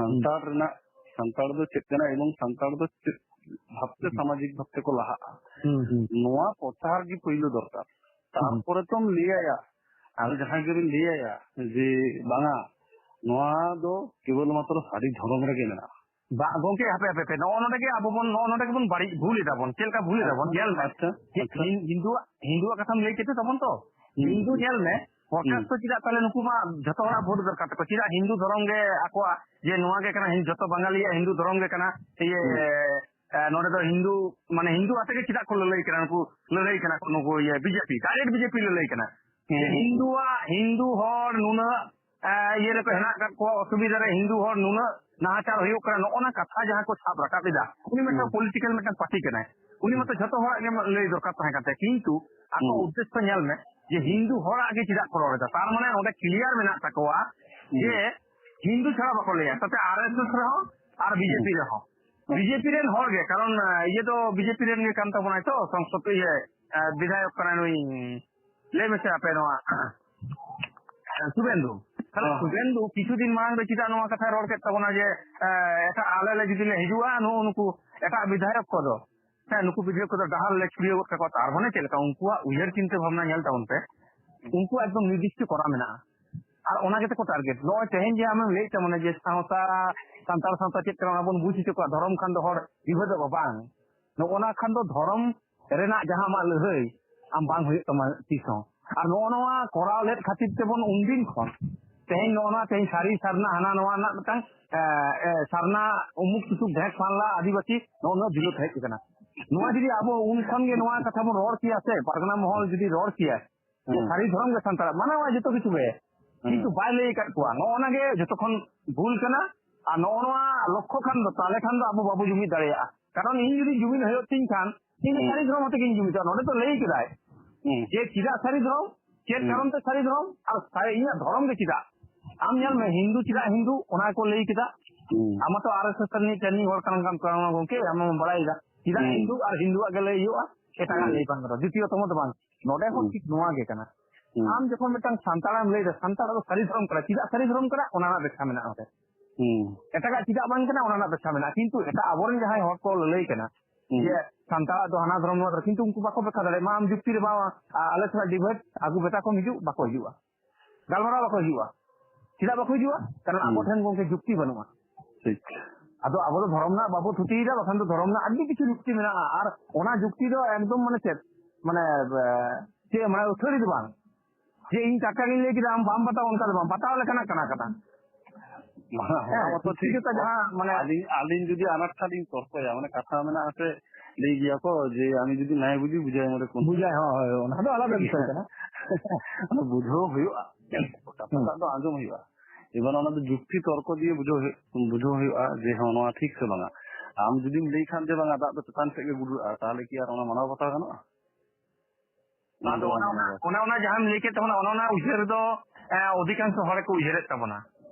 ᱦᱩᱸ᱾ ᱥᱟᱱᱛᱟᱲ ᱨᱮᱱᱟᱜ, ᱥᱟᱱᱛᱟᱲ ᱫᱚ ᱪᱮᱫ ᱠᱟᱱᱟ ᱮᱵᱚᱝ ᱥᱟᱱᱛᱟᱲ ᱫᱚ ᱪᱮᱫ ᱵᱷᱟᱵᱛᱮ ᱦᱩᱸ᱾ ᱥᱟᱢᱟᱡᱤᱠ ᱵᱷᱟᱵᱛᱮ ᱠᱚ ᱞᱟᱦᱟᱜᱼᱟ, ᱦᱩᱸ, ᱦᱩᱸ᱾ ᱱᱚᱣᱟ ᱯᱨᱚᱪᱟᱨ ᱜᱮ ᱯᱳᱭᱞᱳ ᱫᱚᱨᱠᱟᱨ᱾ ᱦᱩᱸ᱾ ᱛᱟᱨᱯᱚᱨᱮ ᱛᱚᱢ ᱞᱟᱹᱭᱟᱭᱟ, ᱟᱨ ᱡᱟᱦᱟᱸᱭ ᱜᱮᱵᱤᱱ ᱞᱟᱹᱭᱟᱭᱟ ᱡᱮ ᱵᱟᱝᱟ, ᱱᱚᱣᱟ ᱫᱚ ᱠᱮᱵᱚᱞ ᱢᱟᱛᱨᱚ ᱥᱟᱹᱨᱤ ᱫᱷᱚᱨᱚᱢ ᱨᱮᱜᱮ ᱢᱮᱱᱟᱜᱼᱟ᱾ ᱵᱟ-, ᱜᱚᱝᱠᱮ, ᱦᱟᱯᱮ, ᱦᱟᱯᱮ, ᱦᱟᱯᱮ, ᱱᱚᱜᱼᱚ ᱱᱚᱰᱮ ᱜᱮ ᱟᱵᱚ ᱵᱚᱱ, ᱱᱚᱜᱼᱚ ᱱᱚᱰᱮ ᱜᱮᱵᱚᱱ ᱵᱟᱹᱲᱤᱡ ᱵᱷᱩᱞ ᱮᱫᱟ ᱵᱚᱱ᱾ ᱪᱮᱫ ᱞᱮᱠᱟ ᱵᱷᱩᱞ ᱮᱫᱟ ᱵᱚᱱ? ᱟᱪᱪᱷᱟ, ᱧᱮᱞ ᱢᱮ᱾ ᱟᱪᱪᱷᱟ, ᱦᱤ-, ᱟᱪᱪᱷᱟ᱾ ᱦᱤᱱ-, ᱦᱤᱱᱫᱩᱣᱟᱜ, ᱦᱤᱱᱫᱩᱣᱟᱜ ᱠᱟᱛᱷᱟᱢ ᱞᱟᱹᱭ ᱠᱮᱫ ᱛᱟᱵᱚᱱ ᱛᱚ? ᱦᱩᱸ, ᱦᱤᱱᱫᱩ ᱦᱩᱸ᱾ ᱧᱮᱞ ᱢᱮ, ᱯᱨᱚᱠᱟᱥ ᱦᱩᱸ᱾ ᱛᱚ ᱪᱮᱫᱟᱜ ᱛᱟᱦᱞᱮ ᱱᱩᱠᱩ ᱢᱟ ᱡᱷᱚᱛᱚ ᱦᱚᱲᱟᱜ ᱵᱷᱳᱴ ᱫᱚᱨᱠᱟᱨ ᱛᱟᱠᱚ? ᱪᱮᱫᱟᱜ ᱦᱤᱱᱫᱩ ᱫᱷᱚᱨᱚᱢ ᱜᱮ ᱟᱠᱚᱣᱟᱜ ᱡᱮ ᱱᱚᱣᱟ ᱜᱮ ᱠᱟᱱᱟ, ᱦᱤᱱ-, ᱡᱷᱚᱛᱚ ᱵᱟᱝᱜᱟᱞᱤᱭᱟᱜ ᱦᱤᱱᱫᱩ ᱫᱷᱚᱨᱚᱢ ᱜᱮ ᱠᱟᱱᱟ? ᱤᱭᱟᱹ, ᱦᱩᱸ᱾ ᱮ, ᱱᱚᱰᱮ ᱫᱚ ᱦᱤᱱᱫᱩ, ᱢᱟᱱᱮ ᱦᱤᱱᱫᱩ ᱟᱛᱮ ᱜᱮ ᱪᱮᱫᱟᱜ ᱠᱚ ᱞᱟᱹᱲᱦᱟᱹᱭ ᱠᱟᱱᱟ? ᱱᱩᱠᱩ ᱞᱟᱹᱲᱦᱟᱹᱭ ᱠᱟᱱᱟ ᱠᱚ, ᱱᱩᱠᱩ ᱤᱭᱟᱹ B J P, direct B J P ᱞᱟᱹᱲᱦᱟᱹᱭ ᱠᱟᱱᱟ᱾ ᱦᱩᱸ, ᱡᱮ ᱦᱩᱸ᱾ ᱦᱤᱱᱫᱩᱣᱟᱜ, ᱦᱤᱱᱫᱩ ᱦᱚᱲ ᱱᱩᱱᱟᱹᱜ, ᱮ, ᱤᱭᱟᱹ ᱨᱮᱠᱚ ᱦᱮᱱᱟᱜ ᱠᱟᱫ ᱠᱚᱣᱟ, ᱚᱥᱩᱵᱤᱫᱷᱟ ᱨᱮ ᱦᱤᱱᱫᱩ ᱦᱚᱲ ᱱᱩᱱᱟᱹᱜ ᱱᱟᱦᱟᱪᱟᱨ ᱦᱩᱭᱩᱜ ᱠᱟᱱᱟ, ᱱᱚᱜᱼᱚ ᱱᱟ ᱠᱟᱛᱷᱟ ᱡᱟᱦᱟᱸ ᱠᱚ ᱥᱟᱵ ᱨᱟᱠᱟᱵ ᱮᱫᱟ, ᱩᱱᱤ ᱢᱤᱫᱴᱟᱝ ᱦᱩᱸ᱾ ᱯᱚᱞᱤᱴᱤᱠᱟᱞ ᱢᱤᱫᱴᱟᱝ ᱯᱟᱨᱴᱤ ᱠᱟᱱᱟᱭ, ᱩᱱᱤ ᱦᱩᱸ᱾ ᱢᱟᱛᱚ ᱡᱷᱚᱛᱚ ᱦᱚᱲᱟᱜ ᱜᱮ ᱞᱟᱹᱭ ᱫᱚᱨᱠᱟᱨ ᱛᱟᱦᱮᱸ ᱠᱟᱱ ᱛᱟᱭᱟ, ᱠᱤᱱᱛᱩ ᱟᱠᱚ ᱦᱩᱸ᱾ ᱩᱫᱽᱫᱮᱥᱥᱚ ᱧᱮᱞ ᱢᱮ ᱡᱮ ᱦᱩᱸ᱾ ᱦᱤᱱᱫᱩ ᱦᱚᱲᱟᱜ ᱜᱮ ᱪᱮᱫᱟᱜ ᱠᱚ ᱨᱚᱲ ᱮᱫᱟ, ᱛᱟᱨ ᱢᱟᱱᱮ ᱱᱚᱰᱮ ᱠᱞᱤᱭᱟᱨ ᱢᱮᱱᱟᱜ ᱛᱟᱠᱚᱣᱟ ᱦᱩᱸ᱾ ᱡᱮ ᱦᱤᱱᱫᱩ ᱪᱷᱟᱲᱟ ᱵᱟᱠᱚ ᱞᱟᱹᱭᱟ, ᱛᱟᱛᱮ ᱟᱨ ᱮᱥ ᱮᱥ ᱨᱮᱦᱚᱸ ᱟᱨ ᱵᱤᱡᱮᱯᱤ ᱦᱩᱸ᱾ ᱨᱮᱦᱚᱸ᱾ ᱦᱩᱸ᱾ ᱵᱤᱡᱮᱯᱤ ᱨᱮᱱ ᱦᱚᱲ ᱜᱮ, ᱠᱟᱨᱚᱱ, ᱟ, ᱤᱭᱟᱹ ᱫᱚ ᱵᱤᱡᱮᱯᱤ ᱨᱮᱱ ᱜᱮ ᱠᱟᱱ ᱛᱟᱵᱚᱱᱟᱭ ᱛᱚ, ᱥᱚᱝᱥᱚᱫ, ᱤᱭᱟᱹ, ᱟ, ᱵᱤᱫᱷᱟᱭᱚᱠ ᱠᱟᱱᱟᱭ ᱱᱩᱭ, ᱞᱟᱹᱭ ᱢᱮᱥᱮ ᱟᱯᱮ ᱱᱚᱣᱟ, ᱥᱩᱵᱮᱱᱫᱩ᱾ ᱛᱟᱦᱞᱮ ᱦᱮᱸ᱾ ᱥᱩᱵᱮᱱᱫᱩ ᱠᱤᱪᱷᱩ ᱫᱤᱱ ᱢᱟᱲᱟᱝ ᱨᱮ ᱪᱮᱫᱟᱜ ᱱᱚᱣᱟ ᱠᱟᱛᱷᱟᱭ ᱨᱚᱲ ᱠᱮᱫ ᱛᱟᱵᱚᱱᱟ ᱡᱮ, ᱟ, ᱮᱴᱟᱜ ᱟᱞᱮ ᱞᱮ ᱡᱩᱫᱤ ᱞᱮ ᱦᱤᱡᱩᱜᱼᱟ, ᱱᱩᱜᱼᱩ ᱱᱩᱠᱩ ᱮᱴᱟᱜ ᱵᱤᱫᱷᱟᱭᱚᱠ ᱠᱚᱫᱚ, ᱦᱮᱸ, ᱱᱩᱠᱩ ᱵᱤᱫᱷᱟᱭᱚᱠ ᱠᱚᱫᱚ ᱰᱟᱦᱟᱨ ᱞᱮ ᱪᱷᱩᱲᱭᱟᱹᱣ ᱜᱚᱫ ᱠᱟᱠᱚᱣᱟ, ᱛᱟᱨ ᱢᱟᱱᱮ ᱪᱮᱫ ᱞᱮᱠᱟ? ᱩᱱᱠᱩᱣᱟᱜ ᱩᱭᱦᱟᱹᱨ ᱪᱤᱱᱛᱟᱹ ᱵᱷᱟᱵᱽᱱᱟ ᱧᱮᱞ ᱛᱟᱵᱚᱱ ᱯᱮ᱾ ᱦᱩᱸ᱾ ᱩᱱᱠᱩᱣᱟᱜ ᱮᱠᱫᱚᱢ ᱱᱤᱨᱫᱤᱥᱴᱚ ᱠᱚᱨᱟ ᱢᱮᱱᱟᱜᱼᱟ᱾ ᱟᱨ ᱚᱱᱟ ᱜᱮᱛᱚ ᱠᱚ ᱴᱟᱨᱜᱮᱴ᱾ ᱱᱚᱜᱼᱚᱭ ᱛᱮᱦᱮᱧ ᱡᱮ ᱟᱢᱮᱢ ᱞᱟᱹᱭᱮᱫ ᱛᱟᱵᱚᱱᱟ ᱡᱮ ᱥᱟᱶᱛᱟ, ᱥᱟᱱᱛᱟᱲ ᱥᱟᱶᱛᱟ ᱪᱮᱫ ᱠᱟᱱᱟ ᱚᱱᱟ ᱵᱚᱱ ᱵᱩᱡᱽ ᱦᱚᱪᱚ ᱠᱚᱣᱟ, ᱫᱷᱚᱨᱚᱢ ᱠᱷᱟᱱ ᱫᱚ ᱦᱚᱲ ᱵᱤᱵᱷᱮᱫᱚᱜᱼᱟ, ᱵᱟᱝ᱾ ᱱᱚᱜᱼᱚ ᱱᱟ ᱠᱷᱟᱱ ᱫᱚ ᱫᱷᱚᱨᱚᱢ ᱨᱮᱱᱟᱜ ᱡᱟᱦᱟᱸ ᱟᱢᱟᱜ ᱞᱟᱹᱲᱦᱟᱹᱭ ᱟᱢ ᱵᱟᱝ ᱦᱩᱭᱩᱜ ᱛᱟᱢᱟ ᱛᱤᱥ ᱦᱚᱸ᱾ ᱟᱨ ᱱᱚᱜᱼᱚ ᱱᱚᱣᱟ ᱠᱚᱨᱟᱣ ᱞᱮᱫ ᱠᱷᱟᱹᱛᱤᱨ ᱛᱮᱵᱚᱱ ᱩᱱᱫᱤᱱ ᱠᱷᱚᱱ ᱛᱮᱦᱮᱧ ᱱᱚᱜᱼᱚ ᱱᱚᱣᱟ ᱛᱮᱦᱮᱧ ᱥᱟᱹᱨᱤ ᱥᱟᱨᱱᱟ ᱦᱟᱱᱟ ᱱᱚᱣᱟ ᱨᱮᱱᱟᱜ ᱢᱤᱫᱴᱟᱝ, ᱮ, ᱮ, ᱥᱟᱨᱱᱟ ᱩᱢᱩᱠ ᱛᱩᱥᱩᱠ ᱰᱷᱮᱸᱠ ᱯᱷᱟᱱᱞᱟ ᱟᱹᱫᱤᱵᱟᱹᱥᱤ ᱱᱚᱜᱼᱚ ᱱᱚᱣᱟ ᱵᱤᱨᱳᱫᱷ ᱦᱮᱡ ᱟᱠᱟᱱᱟ᱾ ᱱᱚᱣᱟ ᱡᱩᱫᱤ ᱟᱵᱚ ᱩᱱ ᱠᱷᱚᱱ ᱜᱮ ᱱᱚᱣᱟ ᱠᱟᱛᱷᱟ ᱵᱚᱱ ᱨᱚᱲ ᱠᱮᱭᱟ ᱥᱮ, ᱯᱟᱨᱜᱟᱱᱟ ᱢᱚᱦᱚᱞ ᱡᱩᱫᱤ ᱨᱚᱲ ᱠᱮᱭᱟ, ᱦᱮᱸ᱾ ᱥᱟᱹᱨᱤ ᱫᱷᱚᱨᱚᱢ ᱜᱮ ᱥᱟᱱᱛᱟᱲᱟᱜ, ᱢᱟᱱᱟᱣᱟ ᱡᱚᱛᱚ ᱠᱤᱪᱷᱩ ᱜᱮ᱾ ᱦᱮᱸ᱾ ᱠᱤᱱᱛᱩ ᱵᱟᱭ ᱞᱟᱹᱭ ᱟᱠᱟᱫ ᱠᱚᱣᱟ᱾ ᱱᱚᱜᱼᱚ ᱱᱟ ᱜᱮ ᱡᱚᱛᱚ ᱠᱷᱚᱱ ᱵᱷᱩᱞ ᱠᱟᱱᱟ᱾ ᱟᱨ ᱱᱚᱜᱼᱚ ᱱᱚᱣᱟ ᱞᱚᱠᱠᱷᱚ ᱠᱷᱟᱱ ᱫᱚ, ᱛᱟᱦᱞᱮ ᱠᱷᱟᱱ ᱫᱚ ᱟᱵᱚ ᱵᱟᱵᱚ ᱡᱩᱢᱤᱫ ᱫᱟᱲᱮᱭᱟᱜᱼᱟ᱾ ᱠᱟᱨᱚᱱ ᱤᱧ ᱡᱩᱫᱤ ᱡᱩᱢᱤᱫ ᱦᱩᱭᱩᱜ ᱛᱤᱧ ᱠᱷᱟᱱ, ᱤᱧ ᱫᱚ ᱦᱮᱸ᱾ ᱥᱟᱹᱨᱤ ᱫᱷᱚᱨᱚᱢ ᱟᱛᱮ ᱜᱤᱧ ᱡᱩᱢᱤᱫᱚᱜᱼᱟ᱾ ᱱᱚᱰᱮ ᱫᱚ ᱞᱟᱹᱭ ᱠᱮᱫᱟᱭ ᱦᱮᱸ᱾ ᱡᱮ ᱪᱮᱫᱟᱜ ᱥᱟᱹᱨᱤ ᱫᱷᱚᱨᱚᱢ, ᱪᱮᱫ ᱦᱮᱸ᱾ ᱠᱟᱨᱚᱱ ᱛᱮ ᱥᱟᱹᱨᱤ ᱫᱷᱚᱨᱚᱢ, ᱟᱨ ᱥᱟᱹᱨᱤ, ᱤᱧᱟᱹᱜ ᱫᱷᱚᱨᱚᱢ ᱜᱮ ᱪᱮᱫᱟᱜ? ᱟᱢ ᱧᱮᱞ ᱢᱮ, ᱦᱤᱱᱫᱩ ᱪᱮᱫᱟᱜ ᱦᱤᱱᱫᱩ, ᱚᱱᱟ ᱠᱚ ᱞᱟᱹᱭ ᱠᱮᱫᱟ᱾ ᱦᱮᱸ᱾ ᱟᱢ ᱢᱟᱛᱚ ᱟᱨ ᱮᱥ ᱮᱥ ᱨᱤᱱᱤᱡ ᱴᱨᱮᱱᱤᱝ ᱦᱚᱲ ᱠᱟᱱ ᱠᱟᱱ ᱛᱟᱢᱟ ᱜᱚᱝᱠᱮ, ᱟᱢ ᱢᱟᱢ ᱵᱟᱲᱟᱭ ᱜᱮᱭᱟ᱾ ᱪᱮᱫᱟᱜ ᱦᱮᱸ᱾ ᱦᱤᱱᱫᱩ ᱟᱨ ᱦᱤᱱᱫᱩᱣᱟᱜ ᱜᱮ ᱞᱟᱹᱭ ᱦᱩᱭᱩᱜᱼᱟ, ᱮᱴᱟᱜᱟᱜ ᱦᱮᱸ᱾ ᱞᱟᱹᱭ ᱵᱟᱝ ᱜᱟᱱᱚᱜᱼᱟ? ᱫᱤᱛᱤᱭᱚᱛᱚᱢᱚ ᱫᱚ ᱵᱟᱝ᱾ ᱱᱚᱰᱮ ᱦᱚᱸ ᱦᱩᱸ᱾ ᱴᱷᱤᱠ ᱱᱚᱣᱟ ᱜᱮ ᱠᱟᱱᱟ᱾ ᱦᱩᱸ᱾ ᱟᱢ ᱡᱚᱠᱷᱚᱱ ᱢᱤᱫᱴᱟᱝ ᱥᱟᱱᱛᱟᱲᱮᱢ ᱞᱟᱹᱭ ᱮᱫᱟ, ᱥᱟᱱᱛᱟᱲ ᱫᱚ ᱥᱟᱹᱨᱤ ᱫᱷᱚᱨᱚᱢ ᱠᱟᱱᱟ, ᱪᱮᱫᱟᱜ ᱥᱟᱹᱨᱤ ᱫᱷᱚᱨᱚᱢ ᱠᱟᱱᱟ, ᱚᱱᱟ ᱨᱮᱱᱟᱜ ᱵᱮᱠᱠᱷᱟ ᱢᱮᱱᱟᱜᱼᱟ ᱚᱸᱰᱮ᱾ ᱦᱩᱸ᱾ ᱮᱴᱟᱜᱟᱜ ᱪᱮᱫᱟᱜ ᱵᱟᱝ ᱠᱟᱱᱟ, ᱚᱱᱟ ᱨᱮᱱᱟᱜ ᱵᱮᱠᱠᱷᱟ ᱢᱮᱱᱟᱜᱼᱟ᱾ ᱠᱤᱱᱛᱩ ᱮᱴᱟᱜ ᱟᱵᱚᱨᱮᱱ ᱡᱟᱦᱟᱸᱭ ᱦᱚᱲ ᱠᱚ ᱞᱟᱹᱞᱟᱹᱭ ᱠᱟᱱᱟ ᱦᱩᱸ᱾ ᱡᱮ ᱥᱟᱱᱛᱟᱲᱟᱜ ᱫᱚ ᱦᱟᱱᱟ ᱫᱷᱚᱨᱚᱢ, ᱱᱚᱣᱟ ᱫᱷᱚᱨᱚᱢ, ᱠᱤᱱᱛᱩ ᱩᱱᱠᱩ ᱵᱟᱠᱚ ᱵᱮᱠᱠᱷᱟ ᱫᱟᱲᱮᱭᱟᱜᱼᱟ᱾ ᱢᱟ ᱟᱢ ᱡᱩᱠᱛᱤ ᱨᱮ ᱵᱟ, ᱟ-, ᱟᱞᱮ ᱥᱮᱱᱟᱜ debate ᱟᱹᱜᱩ ᱵᱮᱴᱟ ᱠᱚᱢ ᱦᱤᱡᱩᱜ, ᱵᱟᱠᱚ ᱦᱤᱡᱩᱜᱼᱟ᱾ ᱜᱟᱞᱢᱟᱨᱟᱣ ᱵᱟᱠᱚ ᱦᱤᱡᱩᱜᱼᱟ᱾ ᱪᱮᱫᱟᱜ ᱵᱟᱠᱚ ᱦᱤᱡᱩᱜᱼᱟ? ᱠᱟᱨᱚᱱ ᱟᱵᱚ ᱦᱩᱸ᱾ ᱴᱷᱮᱱ ᱜᱚᱝᱠᱮ ᱡᱩᱠᱛᱤ ᱵᱟᱹᱱᱩᱜᱼᱟ᱾ ᱴᱷᱤᱠ᱾ ᱟᱫᱚ ᱟᱵᱚ ᱫᱚ ᱫᱷᱚᱨᱚᱢ ᱨᱮᱱᱟᱜ ᱵᱟᱵᱚ ᱛᱷᱩᱛᱤᱭᱮᱫᱟ, ᱵᱟᱠᱷᱟᱱ ᱫᱚ ᱫᱷᱚᱨᱚᱢ ᱨᱮᱱᱟᱜ ᱟᱹᱰᱤ ᱠᱤᱪᱷᱩ ᱡᱩᱠᱛᱤ ᱢᱮᱱᱟᱜᱼᱟ᱾ ᱟᱨ ᱚᱱᱟ ᱡᱩᱠᱛᱤ ᱫᱚ ᱮᱠᱫᱚᱢ ᱢᱟᱱᱮ ᱪᱮᱫ? ᱢᱟᱱᱮ, ᱮ, ᱪᱮᱫ ᱢᱟᱱᱮ ᱟᱹᱛᱷᱟᱹᱲᱤ ᱫᱚ ᱵᱟᱝ᱾ ᱡᱮ ᱤᱧ ᱴᱟᱴᱠᱟ ᱜᱤᱧ ᱞᱟᱹᱭ ᱠᱮᱫᱟ, ᱟᱢ ᱵᱟᱢ ᱵᱟᱛᱟᱣᱟ, ᱚᱱᱠᱟ ᱫᱚ ᱵᱟᱝ᱾ ᱵᱟᱛᱟᱣ ᱞᱮᱠᱟᱱᱟᱜ ᱠᱟᱱᱟ ᱠᱟᱛᱷᱟ᱾ ᱦᱮᱸ, ᱦᱮᱸ, ᱚᱱᱟ ᱢᱟᱛᱚ ᱴᱷᱤᱠ᱾ ᱴᱷᱤᱠ ᱠᱟᱛᱷᱟ ᱡᱟᱦᱟᱸ ᱢᱟᱱᱮ ᱟᱹᱞᱤᱧ, ᱟᱹᱞᱤᱧ ᱡᱩᱫᱤ ᱟᱱᱟᱴ ᱴᱷᱟ ᱞᱤᱧ ᱛᱚᱨᱠᱚᱭᱟ, ᱢᱟᱱᱮ ᱠᱟᱛᱷᱟ ᱢᱮᱱᱟᱜᱼᱟ ᱥᱮ, ᱞᱟᱹᱭ ᱜᱮᱭᱟ ᱠᱚ ᱡᱮ ᱟᱢ ᱡᱩᱫᱤ ᱱᱟᱭ ᱵᱩᱡᱷᱤ ᱵᱩᱡᱷᱟᱹᱣ ᱢᱚᱨᱮ ᱠᱚ ᱵᱩᱡᱷᱟᱹᱣ, ᱦᱳᱭ, ᱦᱳᱭ, ᱚᱱᱟ ᱫᱚ ᱟᱞᱟᱫᱟ ᱵᱤᱥᱚᱭ ᱠᱟᱱᱟ᱾ ᱚᱱᱟ ᱵᱩᱡᱷᱟᱹᱣ ᱦᱩᱭᱩᱜᱼᱟ᱾ ᱠᱟᱛᱷᱟ ᱦᱩᱸ᱾ ᱫᱚ ᱟᱸᱡᱚᱢ ᱦᱩᱭᱩᱜᱼᱟ᱾ ᱮᱵᱟᱨ ᱚᱱᱟ ᱫᱚ ᱡᱩᱠᱛᱤ ᱛᱚᱨᱠᱚ ᱫᱤᱭᱮ ᱵᱩᱡᱷᱟᱹᱣ ᱦᱩᱭᱩᱜ, ᱵᱩᱡᱷᱟᱹᱣ ᱦᱩᱭᱩᱜᱼᱟ ᱡᱮ ᱦᱚᱸ ᱱᱚᱣᱟ ᱴᱷᱤᱠ ᱥᱮ ᱵᱟᱝᱟ᱾ ᱟᱢ ᱡᱩᱫᱤᱢ ᱞᱟᱹᱭ ᱠᱷᱟᱱ ᱡᱮ ᱵᱟᱝᱟ ᱫᱟᱜ ᱫᱚ ᱪᱮᱛᱟᱱ ᱥᱮᱫ ᱜᱮ ᱜᱩᱰᱩᱨᱟᱜᱼᱟ, ᱛᱟᱦᱚᱞᱮ ᱠᱤ ᱟᱨ ᱚᱱᱟ ᱢᱟᱱᱟᱣ ᱵᱟᱛᱟᱣ ᱜᱟᱱᱚᱜᱼᱟ? ᱟᱫᱚ ᱚᱱᱟ, ᱚᱱᱟ, ᱚᱱᱟ ᱚᱱᱟ, ᱚᱱᱟ ᱡᱟᱦᱟᱸᱢ ᱞᱟᱹᱭ ᱠᱮᱫ ᱛᱟᱵᱚᱱᱟ, ᱚᱱᱟ, ᱚᱱᱟ ᱩᱭᱦᱟᱹᱨ ᱫᱚ, ᱮ, ᱚᱫᱷᱤᱠᱟᱝᱥᱚ ᱦᱚᱲ ᱠᱚ ᱩᱭᱦᱟᱹᱨᱮᱫ ᱛᱟᱵᱚᱱᱟ᱾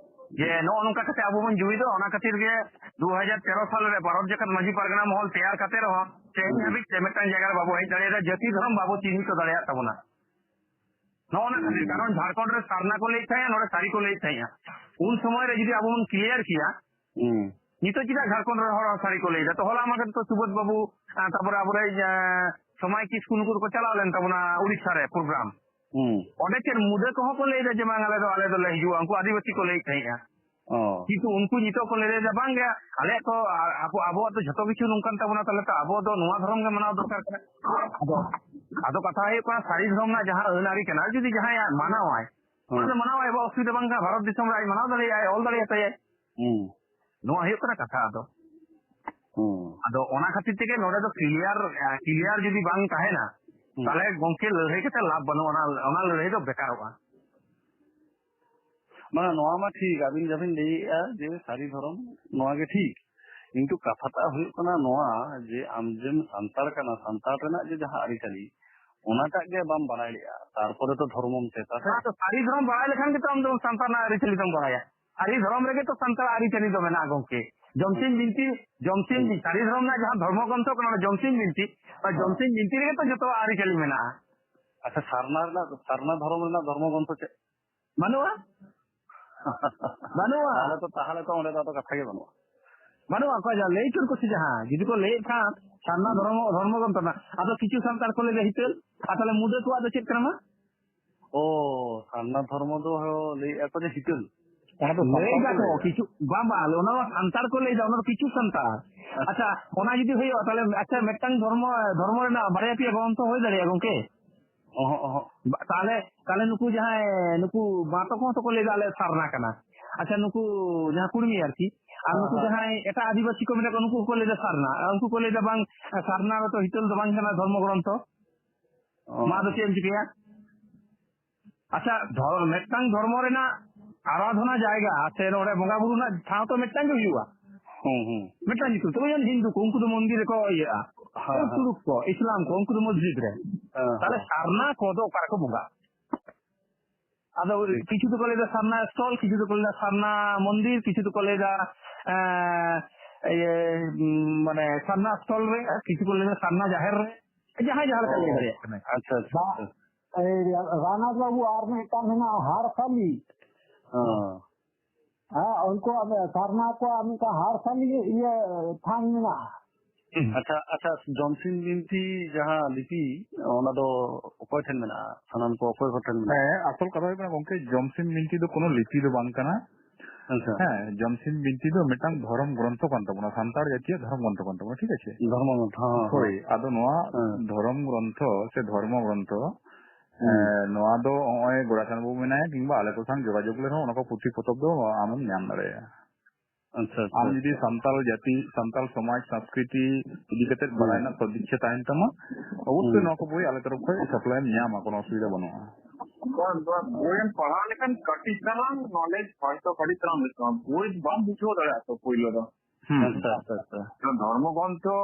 ᱡᱮ ᱱᱚᱜᱼᱚ ᱱᱚᱝᱠᱟ ᱠᱟᱛᱮ ᱟᱵᱚ ᱵᱚᱱ ᱡᱩᱢᱤᱫᱚᱜᱼᱟ, ᱚᱱᱟ ᱠᱷᱟᱹᱛᱤᱨ ᱜᱮ ᱫᱩ ᱦᱟᱡᱟᱨ ᱛᱮᱨᱚ ᱥᱟᱞ ᱨᱮ ᱵᱷᱟᱨᱚᱛ ᱡᱟᱠᱟᱛ ᱢᱟᱹᱡᱷᱤ ᱯᱟᱨᱜᱟᱱᱟ ᱢᱚᱦᱚᱞ ᱛᱮᱭᱟᱨ ᱠᱟᱛᱮ ᱨᱮᱦᱚᱸ ᱛᱮᱦᱮᱧ ᱦᱩᱸ᱾ ᱦᱟᱹᱵᱤᱡ ᱛᱮ ᱢᱤᱫᱴᱟᱝ ᱡᱟᱭᱜᱟ ᱨᱮ ᱵᱟᱵᱚ ᱦᱮᱡ ᱫᱟᱲᱮᱭᱟᱫᱟ, ᱡᱟᱹᱛᱤ ᱫᱷᱚᱨᱚᱢ ᱵᱟᱵᱚ ᱪᱤᱱᱦᱤᱛ ᱫᱟᱲᱮᱭᱟᱜ ᱛᱟᱵᱚᱱᱟ᱾ ᱱᱚᱜᱼᱚ ᱱᱚᱣᱟ ᱠᱷᱟᱹᱛᱤᱨ, ᱦᱩᱸ᱾ ᱠᱟᱨᱚᱱ ᱡᱷᱟᱲᱠᱷᱚᱸᱰ ᱨᱮ ᱥᱟᱨᱱᱟ ᱠᱚ ᱞᱟᱹᱭᱮᱫ ᱛᱟᱦᱮᱸᱜᱼᱟ, ᱱᱚᱰᱮ ᱥᱟᱹᱨᱤ ᱠᱚ ᱞᱟᱹᱭᱮᱫ ᱛᱟᱦᱮᱸᱜᱼᱟ᱾ ᱩᱱ ᱥᱚᱢᱚᱭ ᱨᱮ ᱡᱩᱫᱤ ᱟᱵᱚ ᱵᱚᱱ ᱠᱞᱤᱭᱟᱨ ᱠᱮᱭᱟ, ᱦᱩᱸ᱾ ᱱᱤᱛᱚᱜ ᱪᱮᱫᱟᱜ ᱡᱷᱟᱲᱠᱷᱚᱸᱰ ᱨᱮ ᱦᱚᱲ ᱥᱟᱹᱨᱤ ᱠᱚ ᱞᱟᱹᱭ ᱮᱫᱟ? ᱛᱚ ᱦᱚᱞᱟ ᱢᱟᱫᱷᱮᱨ ᱛᱚ ᱥᱩᱵᱳᱫᱷ ᱵᱟᱹᱵᱩ, ᱟᱨ ᱛᱟᱯᱚᱨᱮ ᱟᱵᱚᱨᱮᱱ, ᱮ, ᱥᱚᱢᱟᱭ ᱠᱤᱥᱠᱩ ᱱᱩᱠᱩ ᱫᱚᱠᱚ ᱪᱟᱞᱟᱣ ᱞᱮᱱ ᱛᱟᱵᱚᱱᱟ ᱩᱲᱤᱥᱥᱟ ᱨᱮ ᱯᱨᱳᱜᱨᱟᱢ᱾ ᱦᱩᱸ᱾ ᱚᱸᱰᱮ ᱪᱮᱫ ᱢᱩᱰᱟᱹ ᱠᱚᱦᱚᱸ ᱠᱚ ᱞᱟᱹᱭ ᱮᱫᱟ ᱡᱮ ᱵᱟᱝ ᱟᱞᱮ ᱫᱚ, ᱟᱞᱮ ᱫᱚᱞᱮ ᱦᱤᱡᱩᱜᱼᱟ, ᱩᱱᱠᱩ ᱟᱹᱫᱤᱵᱟᱹᱥᱤ ᱠᱚ ᱞᱟᱹᱭᱮᱫ ᱛᱟᱦᱮᱸᱜᱼᱟ᱾ ᱚ᱾ ᱠᱤᱱᱛᱩ ᱩᱱᱠᱩ ᱱᱤᱛᱚᱜ ᱠᱚ ᱞᱟᱹᱭ ᱮᱫᱟ ᱵᱟᱝ ᱜᱮ, ᱟᱞᱮᱭᱟᱜ ᱛᱚ, ᱟ-, ᱟᱵᱚ, ᱟᱵᱚᱣᱟᱜ ᱫᱚ ᱡᱷᱚᱛᱚ ᱠᱤᱪᱷᱩ ᱱᱚᱝᱠᱟᱱ ᱛᱟᱵᱚᱱᱟ, ᱛᱟᱦᱞᱮ ᱛᱚ ᱟᱵᱚ ᱫᱚ ᱱᱚᱣᱟ ᱫᱷᱚᱨᱚᱢ ᱜᱮ ᱢᱟᱱᱟᱣ ᱫᱚᱨᱠᱟᱨ ᱠᱟᱱᱟ᱾ ᱟᱫᱚ, ᱟᱫᱚ ᱠᱟᱛᱷᱟ ᱦᱩᱭᱩᱜ ᱠᱟᱱᱟ ᱥᱟᱹᱨᱤ ᱫᱷᱚᱨᱚᱢ ᱨᱮᱱᱟᱜ ᱡᱟᱦᱟᱸ ᱟᱹᱱ ᱟᱹᱨᱤ ᱠᱟᱱᱟ, ᱡᱩᱫᱤ ᱡᱟᱦᱟᱸᱭ ᱢᱟᱱᱟᱣᱟᱭ, ᱦᱩᱸ᱾ ᱚᱱᱟ ᱫᱚ ᱢᱟᱱᱟᱣᱟᱭ, ᱟᱵᱚᱣᱟᱜ ᱚᱥᱩᱵᱤᱫᱷᱟ ᱵᱟᱝ ᱠᱟᱱᱟ, ᱵᱷᱟᱨᱚᱛ ᱫᱤᱥᱚᱢ ᱨᱮ ᱟᱡ ᱢᱟᱱᱟᱣ ᱫᱟᱲᱮᱭᱟᱜᱼᱟᱭ, ᱚᱞ ᱫᱟᱲᱮᱭᱟᱛᱟᱭᱟᱭ᱾ ᱦᱩᱸ᱾ ᱱᱚᱣᱟ ᱦᱩᱭᱩᱜ ᱠᱟᱱᱟ ᱠᱟᱛᱷᱟ᱾ ᱟᱫᱚ, ᱦᱩᱸ᱾ ᱟᱫᱚ ᱚᱱᱟ ᱠᱷᱟᱹᱛᱤᱨ ᱛᱮᱜᱮ ᱱᱚᱰᱮ ᱫᱚ ᱠᱞᱤᱭᱟᱨ, ᱮ, ᱠᱞᱤᱭᱟᱨ ᱡᱩᱫᱤ ᱵᱟᱝ ᱛᱟᱦᱮᱱᱟ, ᱦᱩᱸ᱾ ᱛᱟᱦᱞᱮ ᱜᱚᱝᱠᱮ ᱞᱟᱹᱲᱦᱟᱹᱭ ᱠᱟᱛᱮ ᱞᱟᱵᱷ ᱵᱟᱹᱱᱩᱜᱼᱟ, ᱚᱱᱟ, ᱚᱱᱟ ᱞᱟᱹᱲᱦᱟᱹᱭ ᱫᱚ ᱵᱮᱠᱟᱨᱚᱜᱼᱟ᱾ ᱵᱟᱝ, ᱱᱚᱣᱟ ᱢᱟ ᱴᱷᱤᱠ, ᱟᱹᱵᱤᱱ ᱡᱟᱦᱟᱸ ᱵᱤᱱ ᱞᱟᱹᱭᱮᱜᱼᱟ ᱡᱮ ᱥᱟᱹᱨᱤ ᱫᱷᱚᱨᱚᱢ, ᱱᱚᱣᱟ ᱜᱮ ᱴᱷᱤᱠ᱾ ᱠᱤᱱᱛᱩ ᱠᱟᱛᱷᱟᱴᱟᱜ ᱦᱩᱭᱩᱜ ᱠᱟᱱᱟ ᱱᱚᱣᱟ, ᱡᱮ ᱟᱢ ᱡᱮᱢ ᱥᱟᱱᱛᱟᱲ ᱠᱟᱱᱟ, ᱥᱟᱱᱛᱟᱲ ᱨᱮᱱᱟᱜ ᱡᱮ ᱡᱟᱦᱟᱸ ᱟᱹᱨᱤᱪᱟᱹᱞᱤ, ᱚᱱᱟᱴᱟᱜ ᱜᱮ ᱵᱟᱢ ᱵᱟᱲᱟᱭ ᱞᱮᱜᱼᱟ, ᱛᱟᱨᱯᱚᱨᱮ ᱛᱚ ᱫᱷᱚᱨᱢᱚᱢ ᱪᱮᱫᱟ ᱥᱮ? ᱦᱮᱸ, ᱛᱚ ᱥᱟᱹᱨᱤ ᱫᱷᱚᱨᱚᱢ ᱵᱟᱲᱟᱭ ᱞᱮᱠᱷᱟᱱ ᱜᱮᱛᱚ ᱟᱢ ᱫᱚ ᱥᱟᱱᱛᱟᱲ ᱨᱮᱱᱟᱜ ᱟᱹᱨᱤᱪᱟᱹᱞᱤ ᱫᱚᱢ ᱵᱟᱲᱟᱭᱟ᱾ ᱥᱟᱹᱨᱤ ᱫᱷᱚᱨᱚᱢ ᱨᱮᱜᱮ ᱛᱚ ᱥᱟᱱᱛᱟᱲ ᱟᱹᱨᱤᱪᱟᱹᱞᱤ ᱫᱚ ᱢᱮᱱᱟᱜᱼᱟ, ᱜᱚᱝᱠᱮ᱾ ᱡᱚᱢᱥᱤᱢ ᱦᱩᱸ᱾ ᱵᱤᱱᱛᱤ, ᱡᱚᱢᱥᱤᱢ ᱦᱩᱸ᱾ ᱥᱟᱹᱨᱤ ᱫᱷᱚᱨᱚᱢ ᱨᱮᱱᱟᱜ ᱡᱟᱦᱟᱸ ᱫᱷᱚᱨᱢᱚ ᱜᱨᱚᱱᱛᱷᱚ ᱠᱟᱱᱟ, ᱚᱱᱟ ᱡᱚᱢᱥᱤᱢ ᱵᱤᱱᱛᱤ, ᱚᱱᱟ ᱦᱮᱸ᱾ ᱡᱚᱢᱥᱤᱢ ᱵᱤᱱᱛᱤ ᱨᱮᱜᱮ ᱛᱚ ᱡᱚᱛᱚ ᱟᱹᱨᱤᱪᱟᱹᱞᱤ ᱢᱮᱱᱟᱜᱼᱟ᱾ ᱟᱪᱪᱷᱟ, ᱥᱟᱨᱱᱟ ᱨᱮᱱᱟᱜ, ᱥᱟᱨᱱᱟ ᱫᱷᱚᱨᱚᱢ ᱨᱮᱱᱟᱜ ᱫᱷᱚᱨᱢᱚ ᱜᱨᱚᱱᱛᱷᱚ ᱪᱮᱫ? ᱵᱟᱹᱱᱩᱜᱼᱟ᱾ ᱵᱟᱹᱱᱩᱜᱼᱟ᱾ ᱛᱟᱦᱚᱞᱮ ᱛᱚ, ᱛᱟᱦᱚᱞᱮ ᱛᱚ ᱚᱸᱰᱮ ᱫᱚ ᱟᱫᱚ ᱠᱟᱛᱷᱟ ᱜᱮ ᱵᱟᱹᱱᱩᱜᱼᱟ᱾ ᱵᱟᱹᱱᱩᱜᱼᱟ, ᱚᱠᱚᱭ ᱡᱟ ᱞᱟᱹᱭ ᱦᱚᱪᱚ ᱠᱚ ᱥᱮ ᱡᱟᱦᱟᱸ, ᱡᱩᱫᱤ ᱠᱚ ᱞᱟᱹᱭᱮᱫ ᱠᱷᱟᱱ ᱥᱟᱨᱱᱟ ᱫᱷᱚᱨᱢᱚ, ᱫᱷᱚᱨᱢᱚ ᱜᱨᱚᱱᱛᱷᱚ ᱨᱮᱱᱟᱜ, ᱟᱫᱚ ᱠᱤᱪᱷᱩ ᱥᱟᱱᱛᱟᱲ ᱠᱚ ᱞᱟᱹᱭ ᱮᱫᱟ ᱦᱤᱛᱟᱹᱞ, ᱟᱨ ᱛᱟᱦᱚᱞᱮ ᱢᱩᱰᱟᱹ ᱠᱚᱣᱟᱜ ᱫᱚ ᱪᱮᱫ ᱠᱟᱱᱟ ᱢᱟ? ᱚ, ᱥᱟᱨᱱᱟ ᱫᱷᱚᱨᱢᱚ ᱫᱚ ᱞᱟᱹᱭᱮᱫᱼᱟ ᱠᱚ ᱡᱮ ᱦᱤᱛᱟᱹᱞ᱾ ᱚᱱᱟ ᱫᱚ ᱞᱟᱹᱭ ᱥᱟᱱᱛᱟᱲ ᱠᱚ ᱫᱟᱠᱚ, ᱞᱟᱹᱭᱮᱫᱼᱟ᱾ ᱠᱤᱪᱷᱩ, ᱵᱟᱝ, ᱵᱟᱝ, ᱚᱱᱟ ᱢᱟ ᱥᱟᱱᱛᱟᱲ ᱠᱚ ᱞᱟᱹᱭ ᱮᱫᱟ, ᱚᱱᱟ ᱫᱚ ᱠᱤᱪᱷᱩ ᱥᱟᱱᱛᱟᱲ᱾ ᱟᱪᱪᱷᱟ᱾ ᱟᱪᱪᱷᱟ, ᱚᱱᱟ ᱡᱩᱫᱤ ᱦᱩᱭᱩᱜᱼᱟ, ᱛᱟᱦᱚᱞᱮ, ᱟᱪᱪᱷᱟ, ᱢᱤᱫᱴᱟᱝ ᱫᱷᱚᱨᱢᱚ, ᱫᱷᱚᱨᱢᱚ ᱨᱮᱱᱟᱜ ᱵᱟᱨᱭᱟ ᱯᱮᱭᱟ ᱜᱨᱚᱱᱛᱷᱚ ᱦᱩᱭ ᱫᱟᱲᱮᱭᱟᱜᱼᱟ, ᱜᱚᱝᱠᱮ? ᱚᱦᱚᱸ, ᱚᱦᱚᱸ᱾ ᱵᱟ-, ᱛᱟᱦᱚᱞᱮ, ᱛᱟᱦᱚᱞᱮ ᱱᱩᱠᱩ ᱡᱟᱦᱟᱸᱭ, ᱱᱩᱠᱩ ᱢᱟᱛᱚ ᱠᱚᱦᱚᱸ ᱛᱚᱠᱚ ᱞᱟᱹᱭ ᱮᱫᱟ, ᱟᱞᱮ ᱥᱟᱨᱱᱟ ᱠᱟᱱᱟ᱾ ᱟᱪᱪᱷᱟ, ᱱᱩᱠᱩ ᱡᱟᱦᱟᱸ ᱠᱩᱲᱢᱤ ᱟᱨᱠᱤ, ᱟᱨ ᱱᱩᱠᱩ ᱦᱮᱸ, ᱦᱮᱸ᱾ ᱡᱟᱦᱟᱸᱭ ᱮᱴᱟᱜ ᱟᱹᱫᱤᱵᱟᱹᱥᱤ ᱠᱚ ᱢᱮᱱᱟᱜ ᱠᱚᱣᱟ, ᱱᱩᱠᱩ ᱦᱚᱸᱠᱚ ᱞᱟᱹᱭ ᱮᱫᱟ ᱥᱟᱨᱱᱟ᱾ ᱟᱨ ᱩᱱᱠᱩ ᱠᱚ ᱞᱟᱹᱭ ᱮᱫᱟ, "ᱵᱟᱝ, ᱥᱟᱨᱱᱟ ᱨᱮᱫᱚ ᱦᱤᱛᱟᱹᱞ ᱫᱚ ᱵᱟᱝ ᱠᱟᱱᱟ ᱫᱷᱚᱨᱢᱚ ᱜᱨᱚᱱᱛᱷᱚ᱾ ᱚ᱾ ᱢᱟ ᱟᱫᱚ ᱪᱮᱫ ᱮᱢ ᱪᱤᱠᱟᱹᱭᱟ?" ᱟᱪᱪᱷᱟ, ᱫᱷᱚᱨ-, ᱢᱤᱫᱴᱟᱝ ᱫᱷᱚᱨᱢᱚ ᱨᱮᱱᱟᱜ ᱟᱨᱟᱫᱷᱚᱱᱟ ᱡᱟᱭᱜᱟ ᱥᱮ ᱱᱚᱰᱮ ᱵᱚᱸᱜᱟ ᱵᱩᱨᱩ ᱨᱮᱱᱟᱜ ᱴᱷᱟᱶ ᱛᱚ ᱢᱤᱫᱴᱟᱝ ᱜᱮ ᱦᱩᱭᱩᱜᱼᱟ᱾ ᱦᱩᱸ, ᱦᱩᱸ᱾ ᱢᱤᱫᱴᱟᱝ ᱧᱩᱛᱩᱢ᱾ ᱛᱚᱵᱮ ᱡᱮᱢᱚᱱ ᱦᱤᱱᱫᱩ ᱠᱚ, ᱩᱱᱠᱩ ᱫᱚ ᱢᱚᱱᱫᱤᱨ ᱨᱮᱠᱚ ᱤᱭᱟᱹᱜᱼᱟ᱾ ᱦᱮᱸ, ᱦᱮᱸ᱾ ᱛᱩᱲᱩᱠ ᱠᱚ, ᱤᱥᱞᱟᱢ ᱠᱚ, ᱩᱱᱠᱩ ᱫᱚ ᱢᱚᱥᱡᱤᱫ ᱨᱮ᱾ ᱦᱮᱸ, ᱛᱟᱦᱞᱮ ᱦᱮᱸ᱾ ᱥᱟᱨᱱᱟ ᱠᱚᱫᱚ ᱚᱠᱟ ᱨᱮᱠᱚ ᱵᱚᱸᱜᱟᱜ? ᱟᱫᱚ ᱴᱷᱤᱠ᱾ ᱠᱤᱪᱷᱩ ᱫᱚᱠᱚ ᱞᱟᱹᱭᱫᱟ ᱥᱟᱨᱱᱟ ᱥᱛᱷᱚᱞ, ᱠᱤᱪᱷᱩ ᱫᱚᱠᱚ ᱞᱟᱹᱭᱫᱟ ᱥᱟᱨᱱᱟ ᱢᱚᱱᱫᱤᱨ, ᱠᱤᱪᱷᱩ ᱫᱚᱠᱚ ᱞᱟᱹᱭᱫᱟ, ᱮᱸ, ᱤᱭᱟᱹ, ᱩᱸ, ᱢᱟᱱᱮ ᱥᱟᱨᱱᱟ ᱥᱛᱷᱚᱞ ᱨᱮ, ᱟᱨ ᱠᱤᱪᱷᱩ ᱠᱚ ᱞᱟᱹᱭᱫᱟ ᱥᱟᱨᱱᱟ ᱡᱟᱦᱮᱨ ᱨᱮ᱾ ᱡᱟᱦᱟᱸᱭ ᱡᱟᱦᱟᱸ ᱞᱮᱠᱟ ᱚ, ᱞᱟᱹᱭ ᱫᱟᱲᱮᱭᱟᱜ ᱠᱟᱱᱟᱭ᱾ ᱟᱪᱪᱷᱟ, ᱟᱪᱪᱷᱟ, ᱵᱟ-, ᱟᱪᱪᱷᱟ᱾ ᱮᱭ ᱨᱟᱱᱟᱛᱷ ᱵᱟᱹᱵᱩ, ᱟᱨ ᱢᱤᱫᱴᱟᱝ ᱢᱮᱱᱟᱜᱼᱟ, ᱦᱟᱨᱥᱟᱞᱤ᱾ ᱦᱮᱸ᱾ ᱦᱮᱸ, ᱩᱱᱠᱩᱣᱟᱜ ᱥᱟᱨᱱᱟ ᱠᱚᱣᱟᱜ ᱢᱤᱫᱴᱟᱝ ᱦᱟᱨᱥᱟᱞᱤ ᱤᱭᱟᱹ ᱛᱷᱟᱱ ᱢᱮᱱᱟᱜᱼᱟ᱾ ᱟᱪᱪᱷᱟ, ᱟᱪᱪᱷᱟ, ᱡᱚᱢᱥᱤᱢ ᱵᱤᱱᱛᱤ ᱡᱟᱦᱟᱸ ᱞᱤᱯᱤ, ᱚᱱᱟ ᱫᱚ ᱚᱠᱚᱭ ᱴᱷᱮᱱ ᱢᱮᱱᱟᱜᱼᱟ? ᱥᱟᱱᱟᱢ ᱠᱚ ᱚᱠᱚᱭ ᱠᱚ ᱴᱷᱮᱱ ᱢᱮᱱᱟᱜᱼᱟ? ᱦᱮᱸ, ᱟᱥᱚᱞ ᱠᱟᱛᱷᱟ ᱦᱩᱭᱩᱜ ᱠᱟᱱᱟ ᱜᱚᱝᱠᱮ, ᱡᱚᱢᱥᱤᱢ ᱵᱤᱱᱛᱤ ᱫᱚ ᱠᱳᱱᱳ ᱞᱤᱯᱤ ᱫᱚ ᱵᱟᱝ ᱠᱟᱱᱟ᱾ ᱟᱪᱪᱷᱟ᱾ ᱦᱮᱸ, ᱡᱚᱢᱥᱤᱢ ᱵᱤᱱᱛᱤ ᱫᱚ ᱢᱤᱫᱴᱟᱝ ᱫᱷᱚᱨᱚᱢ ᱜᱨᱚᱱᱛᱷᱚ ᱠᱟᱱ ᱛᱟᱵᱚᱱᱟ, ᱥᱟᱱᱛᱟᱲ ᱡᱟᱹᱛᱤᱭᱟᱜ ᱫᱷᱚᱨᱚᱢ ᱜᱨᱚᱱᱛᱷᱚ ᱠᱟᱱ ᱛᱟᱵᱚᱱᱟ, ᱴᱷᱤᱠ ᱟᱪᱷᱮ? ᱫᱷᱚᱨᱢᱚ ᱜᱨᱚᱱᱛᱷᱚ, ᱦᱮᱸ, ᱦᱮᱸ᱾ ᱦᱳᱭ, ᱟᱫᱚ ᱱᱚᱣᱟ ᱦᱮᱸ᱾ ᱫᱷᱚᱨᱚᱢ ᱜᱨᱚᱱᱛᱷᱚ ᱥᱮ ᱫᱷᱚᱨᱢᱚ ᱜᱨᱚᱱᱛᱷᱚ, ᱦᱩᱸ᱾ ᱮᱸ, ᱱᱚᱣᱟ ᱫᱚ ᱱᱚᱜᱼᱚᱭ ᱜᱚᱲᱟ ᱪᱟᱸᱫ ᱵᱟᱹᱵᱩ ᱢᱮᱱᱟᱭᱟ, ᱠᱤᱝᱵᱟ ᱟᱞᱮ ᱠᱚ ᱥᱟᱶ ᱡᱳᱜᱟᱡᱳᱜᱽ ᱞᱮ ᱨᱮᱦᱚᱸ ᱚᱱᱟ ᱠᱚ ᱯᱩᱛᱷᱤ ᱯᱚᱛᱚᱵ ᱫᱚ ᱟᱢᱮᱢ ᱧᱟᱢ ᱫᱟᱲᱮᱭᱟᱜᱼᱟ᱾ ᱟᱪᱪᱷᱟ, ᱟᱪᱪᱷᱟ, ᱟᱢ ᱡᱩᱫᱤ ᱟᱪᱪᱷᱟ᱾ ᱥᱟᱱᱛᱟᱲ ᱡᱟᱹᱛᱤ, ᱥᱟᱱᱛᱟᱲ ᱥᱚᱢᱟᱡᱽ, ᱥᱚᱝᱥᱠᱨᱤᱛᱤ ᱤᱫᱤ ᱠᱟᱛᱮ ᱦᱩᱸ᱾ ᱵᱟᱲᱟᱭ ᱨᱮᱱᱟᱜ ᱥᱚᱫ ᱤᱪᱪᱷᱟᱹ ᱛᱟᱦᱮᱱ ᱛᱟᱢᱟ, ᱚᱵᱚᱥᱥᱳᱭ ᱦᱩᱸ᱾ ᱱᱚᱣᱟ ᱠᱚ ᱵᱳᱭ ᱟᱞᱮ ᱛᱚᱨᱚᱯ ᱠᱷᱚᱱ supply ᱮᱢ ᱧᱟᱢᱟ, ᱠᱳᱱᱳ ᱚᱥᱩᱵᱤᱫᱷᱟ ᱵᱟᱹᱱᱩᱜᱼᱟ᱾ ᱵᱟᱝ, ᱵᱟᱝ, ᱵᱳᱭ ᱮᱢ ᱯᱟᱲᱦᱟᱣ ᱞᱮᱠᱷᱟᱱ ᱠᱟᱹᱴᱤᱡ ᱛᱟᱞᱟᱝ knowledge ᱦᱚᱭᱛᱚ ᱠᱟᱹᱴᱤᱡ ᱛᱟᱞᱟᱝ ᱦᱩᱭᱩᱜ ᱛᱟᱢᱟ᱾ ᱵᱳᱭ ᱵᱟᱢ ᱵᱩᱡᱷᱟᱹᱣ ᱫᱟᱲᱮᱭᱟᱜᱼᱟ ᱛᱚ ᱯᱳᱭᱞᱳ ᱫᱚ᱾ ᱦᱩᱸ᱾ ᱟᱪᱪᱷᱟ, ᱟᱪᱪᱷᱟ, ᱟᱪᱪᱷᱟ᱾ ᱛᱚ ᱫᱷᱚᱨᱢᱚ ᱜᱨᱚᱱᱛᱷᱚ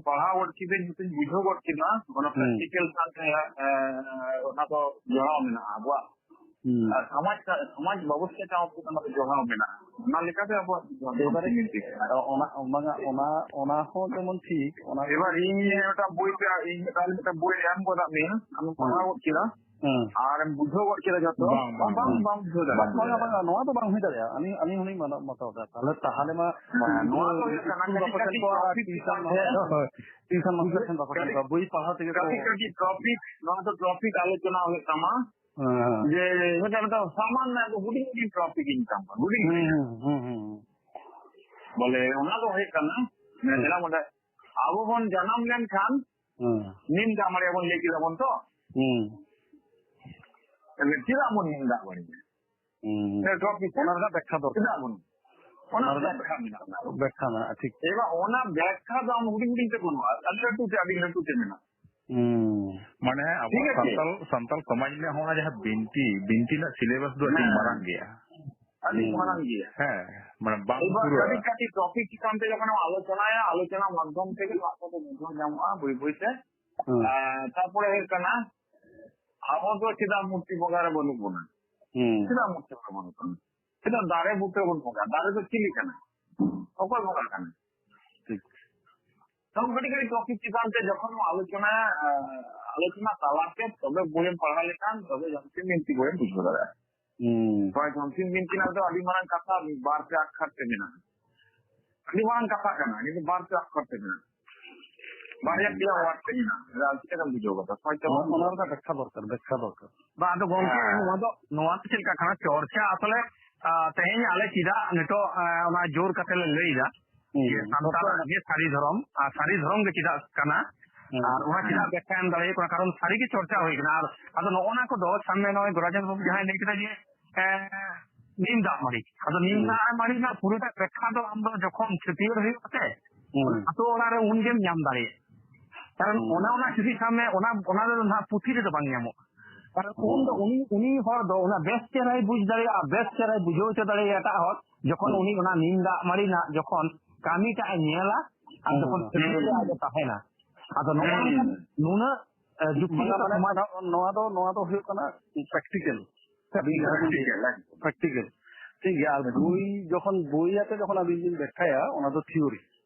ᱯᱟᱲᱦᱟᱣ ᱜᱚᱫ ᱠᱤᱫᱟᱹᱧ, ᱡᱚᱛᱚᱧ ᱵᱩᱡᱷᱟᱹᱣ ᱜᱚᱫ ᱠᱮᱫᱟ, ᱚᱱᱟ ᱦᱩᱸ᱾ practical ᱥᱟᱶᱛᱮ, ᱮ, ᱚᱱᱟ ᱫᱚ ᱡᱚᱲᱟᱣ ᱢᱮᱱᱟᱜᱼᱟ ᱟᱵᱚᱣᱟᱜ᱾ ᱦᱩᱸ᱾ ᱟᱨ ᱥᱚᱢᱟᱡᱽ ᱥᱟ-, ᱥᱚᱢᱟᱡᱽ ᱵᱮᱵᱚᱥᱛᱷᱟ ᱥᱟᱶ ᱚᱱᱟ ᱫᱚ ᱡᱚᱲᱟᱣ ᱢᱮᱱᱟᱜᱼᱟ᱾ ᱚᱱᱟ ᱞᱮᱠᱟᱛᱮ ᱟᱵᱚᱣᱟᱜ ᱫᱷᱚᱨᱢᱚ ᱮᱵᱟᱨᱮ ᱜᱨᱚᱱᱛᱷᱚ ᱢᱮᱱᱛᱮ᱾ ᱚᱱᱟ, ᱵᱟᱝᱟ, ᱚᱱᱟ, ᱚᱱᱟ ᱦᱚᱸ ᱡᱮᱢᱚᱱ ᱴᱷᱤᱠ, ᱚᱱᱟ ᱮᱵᱟᱨ ᱤᱧ ᱢᱤᱫᱴᱟᱝ ᱵᱳᱭ ᱯᱮ, ᱤᱧ ᱢᱤᱫᱴᱟᱝ, ᱢᱤᱫᱴᱟᱝ ᱵᱳᱭ ᱮᱢ ᱜᱚᱫᱟᱜ ᱢᱮᱭᱟ, ᱟᱢᱮᱢ ᱦᱩᱸ᱾ ᱯᱟᱲᱦᱟᱣ ᱜᱚᱫ ᱠᱮᱫᱟ᱾ ᱦᱮᱸ᱾ ᱟᱨᱮᱢ ᱵᱩᱡᱷᱟᱹᱣ ᱜᱚᱫ ᱠᱮᱫᱟ ᱡᱷᱚᱛᱚ? ᱵᱟᱝ, ᱵᱟᱝ, ᱵᱟᱝ, ᱵᱟᱝ᱾ ᱵᱟᱢ ᱵᱩᱡᱷᱟᱹᱣ ᱫᱟᱲᱮᱭᱟᱜᱼᱟ᱾ ᱵᱟᱝ, ᱵᱟᱝ, ᱵᱟᱝ, ᱱᱚᱣᱟ ᱫᱚ ᱵᱟᱝ ᱦᱩᱭ ᱫᱟᱲᱮᱭᱟᱜᱼᱟ᱾ ᱟᱹᱞᱤᱧ, ᱟᱹᱞᱤᱧ ᱦᱚᱸᱞᱤᱧ ᱢᱟᱱᱟᱣ ᱵᱟᱛᱟᱣ ᱮᱫᱟ᱾ ᱛᱟᱦᱞᱮ, ᱛᱟᱦᱞᱮ ᱢᱟ ᱦᱮᱸ, ᱱᱚᱣᱟ ᱫᱚ ᱦᱩᱭᱩᱜ ᱠᱟᱱᱟ ᱤᱥᱠᱩᱞ ᱠᱟᱹᱴᱤᱡ ᱵᱟᱠᱚ ᱠᱟᱹᱴᱤᱡ ᱥᱮᱱ ᱠᱚᱣᱟ, topic ᱴᱤᱭᱩᱥᱚᱱ ᱪᱮᱛᱟᱱ ᱵᱟᱠᱚ ᱨᱮ ᱥᱮᱱ ᱠᱚᱣᱟ, ᱵᱳᱭ ᱯᱟᱲᱦᱟᱣ ᱛᱮᱜᱮ ᱠᱚ ᱠᱟᱹᱴᱤᱡ ᱠᱟᱹᱴᱤᱡ topic, ᱱᱚᱣᱟ ᱫᱚ topic ᱟᱞᱳᱪᱚᱱᱟ ᱦᱩᱭᱩᱜ ᱛᱟᱢᱟ᱾ ᱦᱮᱸ, ᱦᱮᱸ᱾ ᱡᱮ, ᱢᱤᱫᱴᱟᱝ, ᱢᱤᱫᱴᱟᱝ ᱥᱟᱢᱟᱱᱱᱚ ᱮᱠᱴᱩ ᱦᱩᱰᱤᱧ ᱦᱩᱰᱤᱧ topic ᱤᱧ ᱛᱟᱢ ᱠᱟᱱᱟ, ᱦᱩᱰᱤᱧ ᱦᱩᱰᱤᱧ᱾ ᱦᱩᱸ, ᱦᱩᱸ, ᱦᱩᱸ, ᱦᱩᱸ᱾ ᱵᱚᱞᱮ, ᱚᱱᱟ ᱫᱚ ᱦᱩᱭᱩᱜ ᱠᱟᱱᱟ, ᱦᱩᱸ᱾ ᱢᱮᱱᱫᱟ ᱵᱚᱞᱮ, ᱟᱵᱚ ᱵᱚᱱ ᱡᱟᱱᱟᱢ ᱞᱮᱱᱠᱷᱟᱱ ᱦᱩᱸ᱾ ᱱᱤᱢ ᱫᱟᱜ ᱢᱟᱹᱲᱤ ᱵᱚᱱ ᱞᱟᱹᱭ ᱠᱮᱫᱟ ᱵᱚᱱ ᱛᱚ᱾ ᱦᱩᱸ᱾ ᱛᱟᱦᱞᱮ ᱪᱮᱫᱟᱜ ᱵᱚᱱ ᱱᱤᱢ ᱫᱟᱜ ᱢᱟᱹᱲᱤᱭᱟ? ᱦᱩᱸ᱾ ᱚᱱᱟ ᱴᱚᱯᱤᱠ ᱚᱱᱟ ᱨᱮᱱᱟᱜ ᱵᱮᱠᱠᱷᱟ ᱫᱚᱨᱠᱟᱨ᱾ ᱪᱮᱫᱟᱜ ᱵᱚᱱ? ᱚᱱᱟ ᱚᱱᱟ ᱨᱮᱱᱟᱜ ᱵᱮᱠᱠᱷᱟ ᱢᱮᱱᱟᱜᱼᱟ᱾ ᱵᱮᱠᱠᱷᱟ ᱢᱮᱱᱟᱜᱼᱟ, ᱴᱷᱤᱠ᱾ ᱮᱵᱟᱨ ᱚᱱᱟ ᱵᱮᱠᱠᱷᱟ ᱫᱚ ᱟᱢ ᱦᱩᱰᱤᱧ ᱦᱩᱰᱤᱧ ᱛᱮ ᱵᱟᱹᱱᱩᱜᱼᱟ, ᱟᱹᱰᱤ ᱞᱟᱹᱴᱩ ᱛᱮ, ᱟᱹᱰᱤ ᱞᱟᱹᱴᱩ ᱛᱮ ᱢᱮᱱᱟᱜᱼᱟ᱾ ᱦᱩᱸ᱾ ᱢᱟᱱᱮ ᱟᱵᱚ ᱴᱷᱤᱠ ᱟᱪᱷᱮ? ᱥᱟᱱᱛᱟᱞ, ᱥᱟᱱᱛᱟᱞ ᱥᱚᱢᱟᱡᱽ ᱨᱮᱱᱟᱜ ᱦᱚᱸ ᱚᱱᱟ ᱡᱟᱦᱟᱸ ᱵᱤᱱᱛᱤ, ᱵᱤᱱᱛᱤ ᱨᱮᱱᱟᱜ syllabus ᱫᱚ ᱟᱹᱰᱤ ᱦᱮᱸ᱾ ᱢᱟᱨᱟᱝ ᱜᱮᱭᱟ᱾ ᱟᱹᱰᱤ ᱦᱩᱸ᱾ ᱢᱟᱨᱟᱝ ᱜᱮᱭᱟ᱾ ᱦᱮᱸ, ᱢᱟᱱᱮ ᱵᱟᱝ ᱮᱵᱟᱨ ᱯᱩᱨᱟᱹᱜᱼᱟ᱾ ᱠᱟᱹᱴᱤᱡ ᱠᱟᱹᱴᱤᱡ topic ᱪᱮᱛᱟᱱ ᱛᱮ ᱡᱚᱠᱷᱚᱱ ᱮᱢ ᱟᱞᱳᱪᱚᱱᱟᱭᱟ, ᱟᱞᱳᱪᱚᱱᱟ ᱢᱟᱫᱽᱫᱷᱚᱢ ᱛᱮᱜᱮ ᱱᱚᱣᱟ ᱠᱚᱫᱚ ᱵᱩᱡᱷᱟᱹᱣ ᱧᱟᱢᱚᱜᱼᱟ ᱵᱟᱹᱭ ᱵᱟᱹᱭ ᱛᱮ᱾ ᱦᱩᱸ᱾ ᱟᱨ ᱛᱟᱨᱯᱚᱨᱮ ᱦᱩᱭᱩᱜ ᱠᱟᱱᱟ, ᱟᱵᱚ ᱫᱚ ᱪᱮᱫᱟᱜ ᱢᱩᱨᱛᱤ ᱵᱚᱸᱜᱟ ᱨᱮ ᱵᱟᱹᱱᱩᱜ ᱵᱚᱱᱟ? ᱦᱩᱸ᱾ ᱪᱮᱫᱟᱜ ᱢᱩᱨᱛᱤ ᱵᱚᱸᱜᱟ ᱵᱟᱹᱱᱩᱜ ᱵᱚᱱᱟ? ᱪᱮᱫᱟᱜ ᱫᱟᱨᱮ ᱵᱩᱴᱟᱹ ᱵᱚᱱ ᱵᱚᱸᱜᱟ? ᱫᱟᱨᱮ ᱫᱚ ᱪᱤᱞᱤ ᱠᱟᱱᱟ? ᱚᱠᱚᱭ ᱵᱚᱸᱜᱟ ᱠᱟᱱᱟ? ᱴᱷᱤᱠ᱾ ᱛᱚ ᱠᱟᱹᱴᱤᱡ ᱠᱟᱹᱴᱤᱡ topic ᱪᱮᱛᱟᱱ ᱛᱮ ᱡᱚᱠᱷᱚᱱ ᱟᱞᱳᱪᱚᱱᱟ, ᱟᱸ, ᱟᱞᱳᱪᱚᱱᱟ ᱛᱟᱞᱟᱛᱮ ᱛᱚᱵᱮ ᱵᱳᱭᱮᱢ ᱯᱟᱲᱦᱟᱣ ᱞᱮᱠᱷᱟᱱ ᱛᱚᱵᱮ ᱡᱚᱢᱥᱤᱢ ᱵᱤᱱᱛᱤ ᱵᱳᱭᱮᱢ ᱵᱩᱡᱷᱟᱹᱣ ᱫᱟᱲᱮᱭᱟᱜᱼᱟ᱾ ᱦᱩᱸ᱾ ᱛᱚ ᱡᱚᱢᱥᱤᱢ ᱵᱤᱱᱛᱤ ᱨᱮᱱᱟᱜ ᱫᱚ ᱟᱹᱰᱤ ᱢᱟᱨᱟᱝ ᱠᱟᱛᱷᱟ ᱢᱤᱫ ᱵᱟᱨ ᱯᱮ ᱟᱠᱷᱟᱨ ᱛᱮ ᱢᱮᱱᱟᱜᱼᱟ᱾ ᱟᱹᱰᱤ ᱢᱟᱨᱟᱝ ᱠᱟᱛᱷᱟ ᱠᱟᱱᱟ, ᱠᱤᱱᱛᱩ ᱵᱟᱨ ᱯᱮ ᱟᱠᱷᱟᱨ ᱛᱮ ᱢᱮᱱᱟᱜᱼᱟ᱾ ᱵᱟᱨᱭᱟ ᱯᱮᱭᱟ word ᱛᱮ ᱢᱮᱱᱟᱜᱼᱟ᱾ ᱟᱨ ᱪᱤᱠᱟᱹ ᱛᱮᱢ ᱵᱩᱡᱷᱟᱹᱣ ᱜᱚᱫᱟ? ᱦᱚᱭᱛᱳ ᱚᱱᱟ, ᱚᱱᱟ ᱨᱮᱱᱟᱜ ᱵᱮᱠᱠᱷᱟ ᱫᱚᱨᱠᱟᱨ, ᱵᱮᱠᱠᱷᱟ ᱫᱚᱨᱠᱟᱨ᱾ ᱵᱟᱝ, ᱟᱫᱚ ᱜᱚᱢᱠᱮ, ᱦᱮᱸ᱾ ᱱᱚᱣᱟ ᱫᱚ, ᱱᱚᱣᱟ ᱫᱚ ᱪᱮᱫ ᱞᱮᱠᱟ ᱠᱟᱱᱟ? ᱪᱚᱨᱪᱟ ᱟᱥᱚᱞᱮ, ᱟ, ᱛᱮᱦᱮᱧ ᱟᱞᱮ ᱪᱮᱫᱟᱜ ᱱᱤᱛᱚᱜ, ᱟ, ᱚᱱᱟ ᱡᱳᱨ ᱠᱟᱛᱮ ᱞᱮ ᱞᱟᱹᱭ ᱮᱫᱟ? ᱦᱩᱸ᱾ ᱡᱮ ᱥᱟᱱᱛᱟᱲᱟᱜ ᱜᱮ ᱥᱟᱹᱨᱤ ᱫᱷᱚᱨᱚᱢ, ᱟᱨ ᱥᱟᱹᱨᱤ ᱫᱷᱚᱨᱚᱢ ᱜᱮ ᱪᱮᱫᱟᱜ ᱠᱟᱱᱟ? ᱦᱩᱸ᱾ ᱟᱨ ᱚᱱᱟ ᱪᱮᱫᱟᱜ ᱵᱮᱠᱠᱷᱟ ᱮᱢ ᱫᱟᱲᱮᱭᱟᱜ ᱠᱟᱱᱟ? ᱠᱟᱨᱚᱱ ᱥᱟᱹᱨᱤ ᱜᱮ ᱪᱚᱨᱪᱟ ᱦᱩᱭ ᱠᱟᱱᱟ᱾ ᱟᱨ ᱟᱫᱚ ᱱᱚᱜᱼᱚ ᱱᱟ ᱠᱚᱫᱚ ᱥᱟᱢᱱᱮ ᱱᱚᱜᱼᱚᱭ ᱜᱚᱨᱟᱪᱟᱸᱫᱽ ᱵᱟᱹᱵᱩ ᱡᱟᱦᱟᱸᱭ ᱞᱟᱹᱭ ᱠᱮᱫᱟ ᱡᱮ, ᱮ, ᱱᱤᱢ ᱫᱟᱜ ᱢᱟᱹᱲᱤ᱾ ᱟᱫᱚ ᱱᱤᱢ ᱦᱩᱸ᱾ ᱫᱟᱜ ᱢᱟᱹᱲᱤ ᱨᱮᱱᱟᱜ ᱯᱩᱨᱟᱹᱴᱟ ᱵᱮᱠᱠᱷᱟ ᱫᱚ ᱟᱢ ᱫᱚ ᱡᱚᱠᱷᱚᱱ ᱪᱷᱟᱹᱴᱭᱟᱹᱨ ᱦᱩᱭᱩᱜ ᱠᱟᱛᱮ, ᱦᱩᱸ᱾ ᱟᱛᱳ ᱚᱲᱟᱜ ᱨᱮ ᱩᱱ ᱜᱮᱢ ᱧᱟᱢ ᱫᱟᱲᱮᱭᱟᱜᱼᱟ᱾ ᱠᱟᱨᱚᱱ ᱦᱩᱸ᱾ ᱚᱱᱟ, ᱚᱱᱟ ᱡᱩᱫᱤ ᱥᱟᱵ ᱢᱮ, ᱚᱱᱟ, ᱚᱱᱟ ᱫᱚ ᱱᱟᱦᱟᱜ ᱯᱩᱛᱷᱤ ᱨᱮᱫᱚ ᱵᱟᱝ ᱧᱟᱢᱚᱜᱼᱟ᱾ ᱠᱟᱨᱚᱱ ᱩᱱ ᱫᱚ ᱦᱩᱸ᱾ ᱩᱱᱤ, ᱩᱱᱤ ᱦᱚᱲ ᱫᱚ ᱚᱱᱟ ᱵᱮᱥ ᱪᱮᱦᱨᱟᱭ ᱵᱩᱡᱽ ᱫᱟᱲᱮᱭᱟᱜᱼᱟ, ᱵᱮᱥ ᱪᱮᱦᱨᱟᱭ ᱵᱩᱡᱷᱟᱹᱣ ᱦᱚᱪᱚ ᱫᱟᱲᱮᱭᱟᱜᱼᱟ ᱮᱴᱟᱜ ᱦᱚᱲ, ᱡᱚᱠᱷᱚᱱ ᱦᱩᱸ᱾ ᱩᱱᱤ ᱚᱱᱟ ᱱᱤᱢ ᱫᱟᱜ ᱢᱟᱹᱲᱤ ᱨᱮᱱᱟᱜ ᱡᱚᱠᱷᱚᱱ ᱠᱟᱹᱢᱤᱴᱟᱜ ᱮ ᱧᱮᱞᱟ, ᱟᱨ ᱦᱩᱸ᱾ ᱡᱚᱠᱷᱚᱱ ᱦᱩᱸ᱾ ᱥᱟᱹᱨᱤ ᱨᱮ ᱟᱡ ᱮ ᱛᱟᱦᱮᱱᱟ᱾ ᱟᱫᱚ ᱱᱚᱜᱼᱚ ᱦᱩᱸ᱾ ᱱᱚᱝᱠᱟ ᱱᱩᱱᱟᱹᱜ, ᱮ, ᱡᱩᱠᱛᱤ ᱵᱟᱝᱟ, ᱠᱟᱛᱮ ᱢᱟᱱᱮ, ᱥᱚᱢᱟᱡᱽ ᱱᱚᱣᱟ, ᱱᱚᱣᱟ ᱫᱚ, ᱱᱚᱣᱟ ᱫᱚ ᱦᱩᱭᱩᱜ ᱠᱟᱱᱟ practical᱾ ᱟᱹᱵᱤᱱ ᱡᱟᱦᱟᱸ ᱵᱤᱱ ᱞᱟᱹᱭ ᱠᱮᱫᱟ, practical᱾ ᱴᱷᱤᱠ ᱜᱮᱭᱟ, ᱟᱨ ᱵᱳᱭ ᱡᱚᱠᱷᱚᱱ ᱵᱳᱭ ᱟᱛᱮ ᱡᱚᱠᱷᱚᱱ ᱟᱹᱵᱤᱱ ᱵᱤᱱ ᱵᱮᱠᱠᱷᱟᱭᱟ, ᱚᱱᱟ ᱫᱚ theory᱾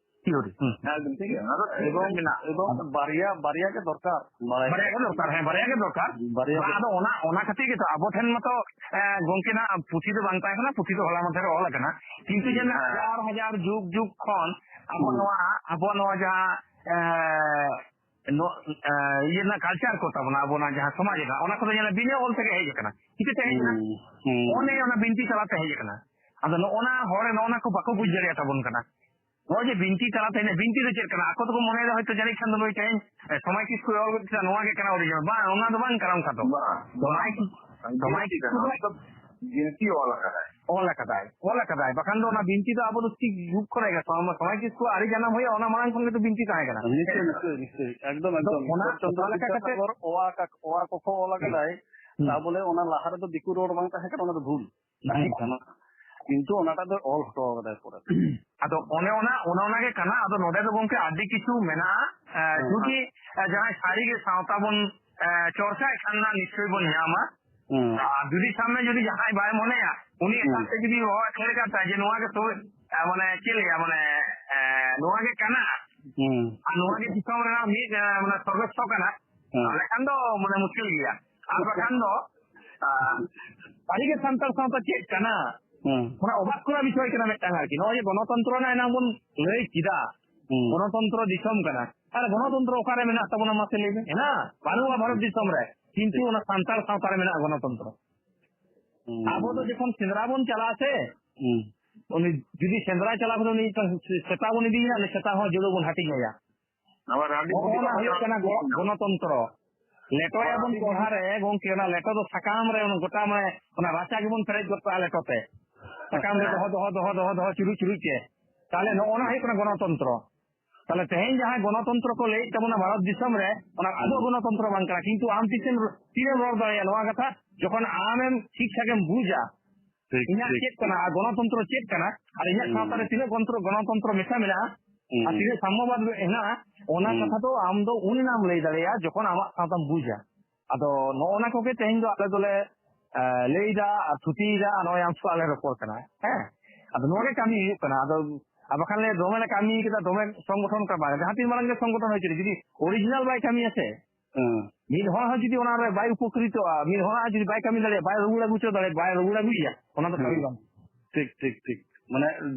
Theory, ᱦᱩᱸ᱾ ᱮᱠᱫᱚᱢ ᱴᱷᱤᱠ ᱜᱮᱭᱟ, ᱚᱱᱟ ᱫᱚ theory ᱨᱮ ᱮᱵᱚᱝ, ᱢᱮᱱᱟᱜᱼᱟ᱾ ᱮᱵᱚᱝ ᱵᱟᱨᱭᱟ, ᱵᱟᱨᱭᱟ ᱜᱮ ᱫᱚᱨᱠᱟᱨ, ᱵᱟᱲᱟᱭ᱾ ᱵᱟᱨᱭᱟ ᱜᱮ ᱫᱚᱨᱠᱟᱨ, ᱦᱮᱸ, ᱵᱟᱨᱭᱟ ᱜᱮ ᱫᱚᱨᱠᱟᱨ᱾ ᱵᱟᱨᱭᱟ ᱜᱮ᱾ ᱟᱫᱚ ᱚᱱᱟ, ᱚᱱᱟ ᱠᱷᱟᱹᱛᱤᱨ ᱜᱮᱛᱚ ᱟᱵᱚ ᱴᱷᱮᱱ ᱢᱟᱛᱚ, ᱮ, ᱜᱚᱝᱠᱮ ᱱᱟᱜ ᱯᱩᱛᱷᱤ ᱫᱚ ᱵᱟᱝ ᱛᱟᱦᱮᱸ ᱠᱟᱱᱟ, ᱯᱩᱛᱷᱤ ᱫᱚ ᱦᱚᱞᱟ ᱢᱟᱫᱷᱮᱨ ᱨᱮ ᱚᱞ ᱟᱠᱟᱱᱟ᱾ ᱠᱤᱱᱛᱩ ᱡᱮ ᱦᱮᱸ᱾ ᱦᱟᱡᱟᱨ ᱦᱟᱡᱟᱨ ᱡᱩᱜᱽ ᱡᱩᱜᱽ ᱠᱷᱚᱱ ᱟᱵᱚ ᱦᱩᱸ᱾ ᱱᱚᱣᱟ, ᱟᱵᱚ ᱱᱚᱣᱟ ᱡᱟᱦᱟᱸ, ᱮ, ᱱᱚ-, ᱮ, ᱤᱭᱟᱹ ᱨᱮᱱᱟᱜ culture ᱠᱚ ᱛᱟᱵᱚᱱᱟ, ᱟᱵᱚᱱᱟᱜ ᱡᱟᱦᱟᱸ ᱥᱚᱢᱟᱡᱽ ᱨᱮᱱᱟᱜ, ᱚᱱᱟ ᱠᱚᱫᱚ ᱧᱮᱞᱟ ᱵᱤᱱᱟᱹ ᱚᱞ ᱛᱮᱜᱮ ᱦᱮᱡ ᱟᱠᱟᱱᱟ᱾ ᱪᱤᱠᱟᱹᱛᱮ ᱦᱮᱡ ᱟᱠᱟᱱᱟ? ᱦᱩᱸ, ᱦᱩᱸ᱾ ᱚᱱᱮ ᱚᱱᱟ ᱵᱤᱱᱛᱤ ᱛᱟᱞᱟᱛᱮ ᱦᱮᱡ ᱟᱠᱟᱱᱟ᱾ ᱟᱫᱚ ᱱᱚᱜᱼᱚ ᱱᱟ ᱦᱚᱲ ᱱᱚᱜᱼᱚ ᱱᱟ ᱠᱚ ᱵᱟᱠᱚ ᱵᱩᱡᱽ ᱫᱟᱲᱮᱭᱟᱜ ᱛᱟᱵᱚᱱ ᱠᱟᱱᱟ᱾ ᱱᱚᱜᱼᱚᱭ ᱡᱮ ᱵᱤᱱᱛᱤ ᱛᱟᱞᱟᱛᱮ ᱦᱮᱡ, ᱵᱤᱱᱛᱤ ᱫᱚ ᱪᱮᱫ ᱠᱟᱱᱟ? ᱟᱠᱚ ᱫᱚᱠᱚ ᱢᱚᱱᱮᱭᱮᱫᱟ ᱦᱚᱭᱛᱳ ᱡᱟᱹᱱᱤᱡ ᱠᱷᱟᱱ ᱫᱚ ᱱᱩᱭ ᱛᱮᱦᱮᱧ, ᱮ, ᱥᱚᱢᱟᱭ ᱠᱤᱥᱠᱩᱭ ᱚᱞ ᱜᱚᱫ ᱠᱮᱫᱟ, ᱱᱚᱣᱟ ᱜᱮ ᱠᱟᱱᱟ original᱾ ᱵᱟᱝ, ᱚᱱᱟ ᱫᱚ ᱵᱟᱝ ᱠᱟᱱᱟ ᱚᱱᱠᱟ ᱫᱚ᱾ ᱵᱟᱝ, ᱥᱚᱢᱟᱭ ᱵᱟᱝ, ᱠᱤ-, ᱵᱟᱝ᱾ ᱥᱚᱢᱟᱭ ᱵᱤᱱᱛᱤ ᱠᱤᱥᱠᱩ ᱠᱟᱱᱟ, ᱫᱚ ᱚᱱᱟ ᱫᱚ ᱵᱤᱱᱛᱤ ᱚᱞ ᱟᱠᱟᱫᱟᱭ᱾ ᱚᱞ ᱟᱠᱟᱫᱟᱭ, ᱚᱞ ᱟᱠᱟᱫᱟᱭ, ᱵᱟᱠᱷᱟᱱ ᱫᱚ ᱚᱱᱟ ᱵᱤᱱᱛᱤ ᱫᱚ ᱟᱵᱚ ᱫᱚ ᱪᱮᱫ ᱡᱩᱜᱽ ᱠᱷᱚᱱ ᱜᱮ ᱥᱚᱢᱟᱡᱽ ᱠᱤᱥᱠᱩ ᱟᱹᱣᱨᱤ ᱡᱟᱱᱟᱢ ᱦᱩᱭᱩᱜᱼᱟ, ᱚᱱᱟ ᱢᱟᱲᱟᱝ ᱠᱷᱚᱱ ᱜᱮ ᱛᱚ ᱵᱤᱱᱛᱤ ᱛᱟᱦᱮᱸ ᱠᱟᱱᱟ᱾ ᱱᱤᱥᱪᱚᱭ, ᱱᱤᱥᱪᱚᱭ, ᱱᱤᱥᱪᱚᱭ, ᱮᱠᱫᱚᱢ, ᱟᱫᱚ ᱮᱠᱫᱚᱢ᱾ ᱚᱱᱟ ᱤᱥᱚᱨ ᱪᱚᱱᱫᱨᱚ ᱚᱠᱟ ᱞᱮᱠᱟ ᱠᱟᱛᱮ ᱵᱤᱫᱽᱫᱟᱥᱟᱜᱚᱨ ᱚᱣᱟ ᱠᱟᱠ-, ᱚᱣᱟ ᱠᱚᱠᱚ ᱚᱞ ᱟᱠᱟᱫᱟᱭ, ᱦᱩᱸ᱾ ᱛᱟ ᱵᱚᱞᱮ ᱚᱱᱟ ᱞᱟᱦᱟ ᱨᱮᱫᱚ ᱫᱤᱠᱩ ᱨᱚᱲ ᱵᱟᱝ ᱛᱟᱦᱮᱸ ᱠᱟᱱᱟ, ᱚᱱᱟ ᱫᱚ ᱵᱷᱩᱞ᱾ ᱵᱟᱝ ᱠᱟᱱᱟ᱾ ᱠᱤᱱᱛᱩ ᱚᱱᱟᱴᱟᱜ ᱫᱚ ᱚᱞ ᱦᱚᱴᱚ ᱟᱠᱟᱫᱟᱭ ᱯᱚᱨᱮ ᱛᱮ᱾ ᱟᱫᱚ ᱚᱱᱮ ᱚᱱᱟ, ᱚᱱᱮ ᱚᱱᱟ ᱜᱮ ᱠᱟᱱᱟ᱾ ᱟᱫᱚ ᱱᱚᱰᱮ ᱫᱚ ᱜᱚᱝᱠᱮ ᱟᱹᱰᱤ ᱠᱤᱪᱷᱩ ᱢᱮᱱᱟᱜᱼᱟ᱾ ᱮ, ᱦᱮᱸ᱾ ᱡᱩᱫᱤ, ᱮ, ᱡᱟᱦᱟᱸᱭ ᱥᱟᱹᱨᱤ ᱜᱮ ᱥᱟᱶᱛᱟ ᱵᱚᱱ, ᱮ, ᱪᱚᱨᱪᱟᱭ ᱠᱷᱟᱱ ᱱᱟᱜ ᱱᱤᱥᱪᱚᱭ ᱵᱚᱱ ᱧᱟᱢᱟ᱾ ᱦᱮᱸ᱾ ᱟᱨ ᱡᱩᱫᱤ ᱥᱟᱵ ᱢᱮ ᱡᱩᱫᱤ ᱡᱟᱦᱟᱸᱭ ᱵᱟᱭ ᱢᱚᱱᱮᱭᱟ, ᱩᱱᱤ ᱦᱮᱸ᱾ ᱮᱠᱟᱞ ᱛᱮ ᱡᱩᱫᱤ ᱦᱚᱦᱚ ᱮᱠᱷᱮᱲ ᱠᱟᱛᱷᱟ ᱡᱮ ᱱᱚᱣᱟ ᱜᱮ ᱥᱚ-, ᱮ, ᱢᱟᱱᱮ ᱪᱮᱫ ᱞᱟᱹᱭᱟ, ᱢᱟᱱᱮ, ᱮ, ᱱᱚᱣᱟ ᱜᱮ ᱠᱟᱱᱟ᱾ ᱦᱮᱸ᱾ ᱟᱨ ᱱᱚᱣᱟ ᱜᱮ ᱫᱤᱥᱚᱢ ᱨᱮᱱᱟᱜ ᱢᱤᱫ, ᱮ, ᱢᱟᱱᱮ ᱥᱚᱨᱵᱚᱥᱥᱚ ᱠᱟᱱᱟ᱾ ᱦᱮᱸ᱾ ᱛᱟᱦᱞᱮ ᱠᱷᱟᱱ ᱫᱚ ᱢᱟᱱᱮ ᱢᱩᱥᱠᱤᱞ ᱜᱮᱭᱟ᱾ ᱟᱨ ᱵᱟᱠᱷᱟᱱ ᱫᱚ, ᱟ, ᱥᱟᱹᱨᱤᱜᱮ ᱥᱟᱱᱛᱟᱲ ᱥᱟᱶᱛᱟ ᱪᱮᱫ ᱠᱟᱱᱟ? ᱦᱮᱸ᱾ ᱚᱱᱟ ᱚᱵᱟᱠ ᱠᱚᱨᱟ ᱵᱤᱥᱚᱭ ᱠᱟᱱᱟ ᱢᱤᱫᱴᱟᱝ ᱟᱨᱠᱤ᱾ ᱱᱚᱜᱼᱚᱭ ᱡᱮ ᱜᱚᱱᱚᱛᱚᱱᱛᱨᱚ ᱨᱮᱱᱟᱜ ᱮᱱᱟᱝ ᱵᱚᱱ ᱞᱟᱹᱭ ᱠᱮᱫᱟ, ᱦᱮᱸ᱾ ᱜᱚᱱᱚᱛᱚᱱᱛᱨᱚ ᱫᱤᱥᱚᱢ ᱠᱟᱱᱟ᱾ ᱟᱨ ᱜᱚᱱᱚᱛᱚᱱᱛᱨᱚ ᱚᱠᱟᱨᱮ ᱢᱮᱱᱟᱜ ᱛᱟᱵᱚᱱᱟ ᱢᱟᱥᱮ ᱞᱟᱹᱭ ᱢᱮ? ᱦᱮᱱᱟᱜᱼᱟ? ᱵᱟᱹᱱᱩᱜᱼᱟ ᱵᱷᱟᱨᱚᱛ ᱫᱤᱥᱚᱢ ᱨᱮ᱾ ᱠᱤᱱᱛᱩ ᱴᱷᱤᱠ᱾ ᱚᱱᱟ ᱥᱟᱱᱛᱟᱲ ᱥᱟᱶᱛᱟ ᱨᱮ ᱢᱮᱱᱟᱜᱼᱟ ᱜᱚᱱᱚᱛᱚᱱᱛᱨᱚ᱾ ᱦᱮᱸ᱾ ᱟᱵᱚ ᱫᱚ ᱡᱚᱠᱷᱚᱱ ᱥᱮᱸᱫᱽᱨᱟ ᱵᱚᱱ ᱪᱟᱞᱟᱜᱼᱟ ᱥᱮ, ᱦᱮᱸ᱾ ᱩᱱᱤ ᱡᱩᱫᱤ ᱥᱮᱸᱫᱽᱨᱟ ᱪᱟᱞᱟᱣ ᱠᱟᱛᱮ ᱩᱱᱤ ᱢᱤᱫᱴᱟᱝ ᱥᱮᱛᱟ ᱵᱚᱱ ᱤᱫᱤᱭᱮᱭᱟ, ᱩᱱᱤ ᱥᱮᱛᱟ ᱦᱚᱸ ᱡᱩᱲᱟᱹ ᱵᱚᱱ ᱦᱟᱹᱴᱤᱧ ᱟᱭᱟ᱾ ᱟᱵᱟᱨ ᱟᱹᱰᱤ ᱱᱚᱜᱼᱚ ᱱᱟ ᱦᱩᱭᱩᱜ ᱠᱟᱱᱟ ᱜᱚ-, ᱜᱚᱱᱚᱛᱚᱱᱛᱨᱚ᱾ ᱞᱮᱴᱚᱭᱟᱵᱚᱱ ᱠᱚᱲᱦᱟ ᱨᱮ, ᱜᱚᱝᱠᱮ, ᱚᱱᱟ ᱞᱮᱴᱚ ᱫᱚ ᱥᱟᱠᱟᱢ ᱨᱮ, ᱚᱱᱟ ᱜᱚᱴᱟ ᱢᱟᱱᱮ ᱚᱱᱟ ᱨᱟᱪᱟ ᱜᱮᱵᱚᱱ ᱯᱮᱨᱮᱡ ᱜᱚᱫ ᱠᱟᱜᱼᱟ ᱞᱮᱴᱚ ᱛᱮ᱾ ᱥᱟᱠᱟᱢ ᱨᱮ ᱫᱚᱦᱚ, ᱫᱚᱦᱚ, ᱫᱚᱦᱚ, ᱫᱚᱦᱚ, ᱫᱚᱦᱚ, ᱪᱩᱨᱩᱡ, ᱪᱩᱨᱩᱡ ᱛᱮ᱾ ᱛᱟᱦᱞᱮ ᱱᱚᱜᱼᱚ ᱱᱟ ᱦᱩᱭᱩᱜ ᱠᱟᱱᱟ ᱜᱚᱱᱚᱛᱚᱱᱛᱨᱚ᱾ ᱛᱟᱦᱞᱮ ᱛᱮᱦᱮᱧ ᱡᱟᱦᱟᱸ ᱜᱚᱱᱚᱛᱚᱱᱛᱨᱚ ᱠᱚ ᱞᱟᱹᱭᱮᱫ ᱛᱟᱵᱚᱱᱟ ᱵᱷᱟᱨᱚᱛ ᱫᱤᱥᱚᱢ ᱨᱮ, ᱚᱱᱟ ᱟᱵᱚ ᱜᱚᱱᱚᱛᱚᱱᱛᱨᱚ ᱵᱟᱝ ᱠᱟᱱᱟ, ᱠᱤᱱᱛᱩ ᱟᱢ ᱛᱤᱥᱮᱢ, ᱛᱤᱨᱮᱢ ᱨᱚᱲ ᱫᱟᱲᱮᱭᱟᱜᱼᱟ ᱱᱚᱣᱟ ᱠᱟᱛᱷᱟ? ᱡᱚᱠᱷᱚᱱ ᱟᱢᱮᱢ ᱴᱷᱤᱠ ᱴᱷᱟᱠᱮᱢ ᱵᱩᱡᱟ, ᱴᱷᱤᱠ, ᱤᱧᱟᱹᱜ ᱴᱷᱤᱠ᱾ ᱪᱮᱫ ᱠᱟᱱᱟ ᱟᱨ ᱜᱚᱱᱚᱛᱚᱱᱛᱨᱚ ᱪᱮᱫ ᱠᱟᱱᱟ, ᱟᱨ ᱤᱧᱟᱹᱜ ᱦᱩᱸ᱾ ᱥᱟᱶᱛᱟ ᱨᱮ ᱛᱤᱱᱟᱹᱜ ᱜᱚᱱᱛᱨᱚ-, ᱜᱚᱱᱚᱛᱚᱱᱛᱨᱚ ᱢᱮᱥᱟ ᱢᱮᱱᱟᱜᱼᱟ, ᱦᱩᱸ᱾ ᱟᱨ ᱛᱤᱱᱟᱹᱜ ᱥᱟᱢᱢᱚᱵᱟᱫ ᱦᱮᱱᱟᱜᱼᱟ, ᱚᱱᱟ ᱦᱩᱸ᱾ ᱠᱟᱛᱷᱟ ᱫᱚ ᱟᱢ ᱫᱚ ᱩᱱ ᱮᱱᱟᱢ ᱞᱟᱹᱭ ᱫᱟᱲᱮᱭᱟᱜᱼᱟ ᱡᱚᱠᱷᱚᱱ ᱟᱢᱟᱜ ᱥᱟᱶᱛᱟᱢ ᱵᱩᱡᱟ᱾ ᱟᱫᱚ ᱱᱚᱜᱼᱚ ᱱᱟ ᱠᱚᱜᱮ ᱛᱮᱦᱮᱧ ᱫᱚ ᱟᱞᱮ ᱫᱚᱞᱮ, ᱮ, ᱞᱟᱹᱭᱫᱟ ᱟᱨ ᱛᱷᱩᱛᱤᱭᱮᱫᱟ ᱟᱨ ᱱᱚᱜᱼᱚᱭ ᱟᱢ ᱥᱟᱶ ᱞᱮ ᱨᱚᱯᱚᱲ ᱠᱟᱱᱟ᱾ ᱦᱮᱸ? ᱟᱫᱚ ᱱᱚᱣᱟ ᱜᱮ ᱠᱟᱹᱢᱤ ᱦᱩᱭᱩᱜ ᱠᱟᱱᱟ᱾ ᱟᱫᱚ, ᱟᱨ ᱵᱟᱠᱷᱟᱱ ᱞᱮ ᱫᱚᱢᱮ ᱞᱮ ᱠᱟᱹᱢᱤ ᱠᱮᱫᱟ, ᱫᱚᱢᱮ ᱥᱚᱝᱜᱚᱴᱷᱚᱱ ᱠᱟᱱᱟ, ᱡᱟᱦᱟᱸ ᱛᱤᱱ ᱢᱟᱨᱟᱝ ᱜᱮ ᱥᱚᱝᱜᱚᱴᱷᱚᱱ ᱦᱩᱭ ᱦᱚᱪᱚᱱᱤᱡ, ᱡᱩᱫᱤ original ᱵᱟᱭ ᱠᱟᱹᱢᱤᱭᱟ ᱥᱮ, ᱦᱮᱸ᱾ ᱢᱤᱫ ᱦᱚᱲ ᱦᱚᱸ ᱡᱩᱫᱤ ᱚᱱᱟ ᱨᱮ ᱵᱟᱭ ᱩᱯᱚᱠᱨᱤᱛᱚᱜᱼᱟ, ᱢᱤᱫ ᱦᱚᱲᱟᱜ ᱡᱩᱫᱤ ᱵᱟᱭ ᱠᱟᱹᱢᱤ ᱫᱟᱲᱮᱭᱟᱜᱼᱟ, ᱵᱟᱭ ᱨᱩᱣᱟᱹᱲ ᱟᱹᱜᱩ ᱦᱚᱪᱚ ᱫᱟᱲᱮᱭᱟᱜᱼᱟ, ᱵᱟᱭ ᱨᱩᱣᱟᱹᱲ ᱟᱹᱜᱩᱭᱟ, ᱚᱱᱟ ᱫᱚ ᱠᱟᱹᱢᱤ ᱦᱮᱸ᱾ ᱵᱟᱝ᱾ ᱴᱷᱤᱠ, ᱴᱷᱤᱠ, ᱴᱷᱤᱠ᱾ ᱢᱟᱱᱮ,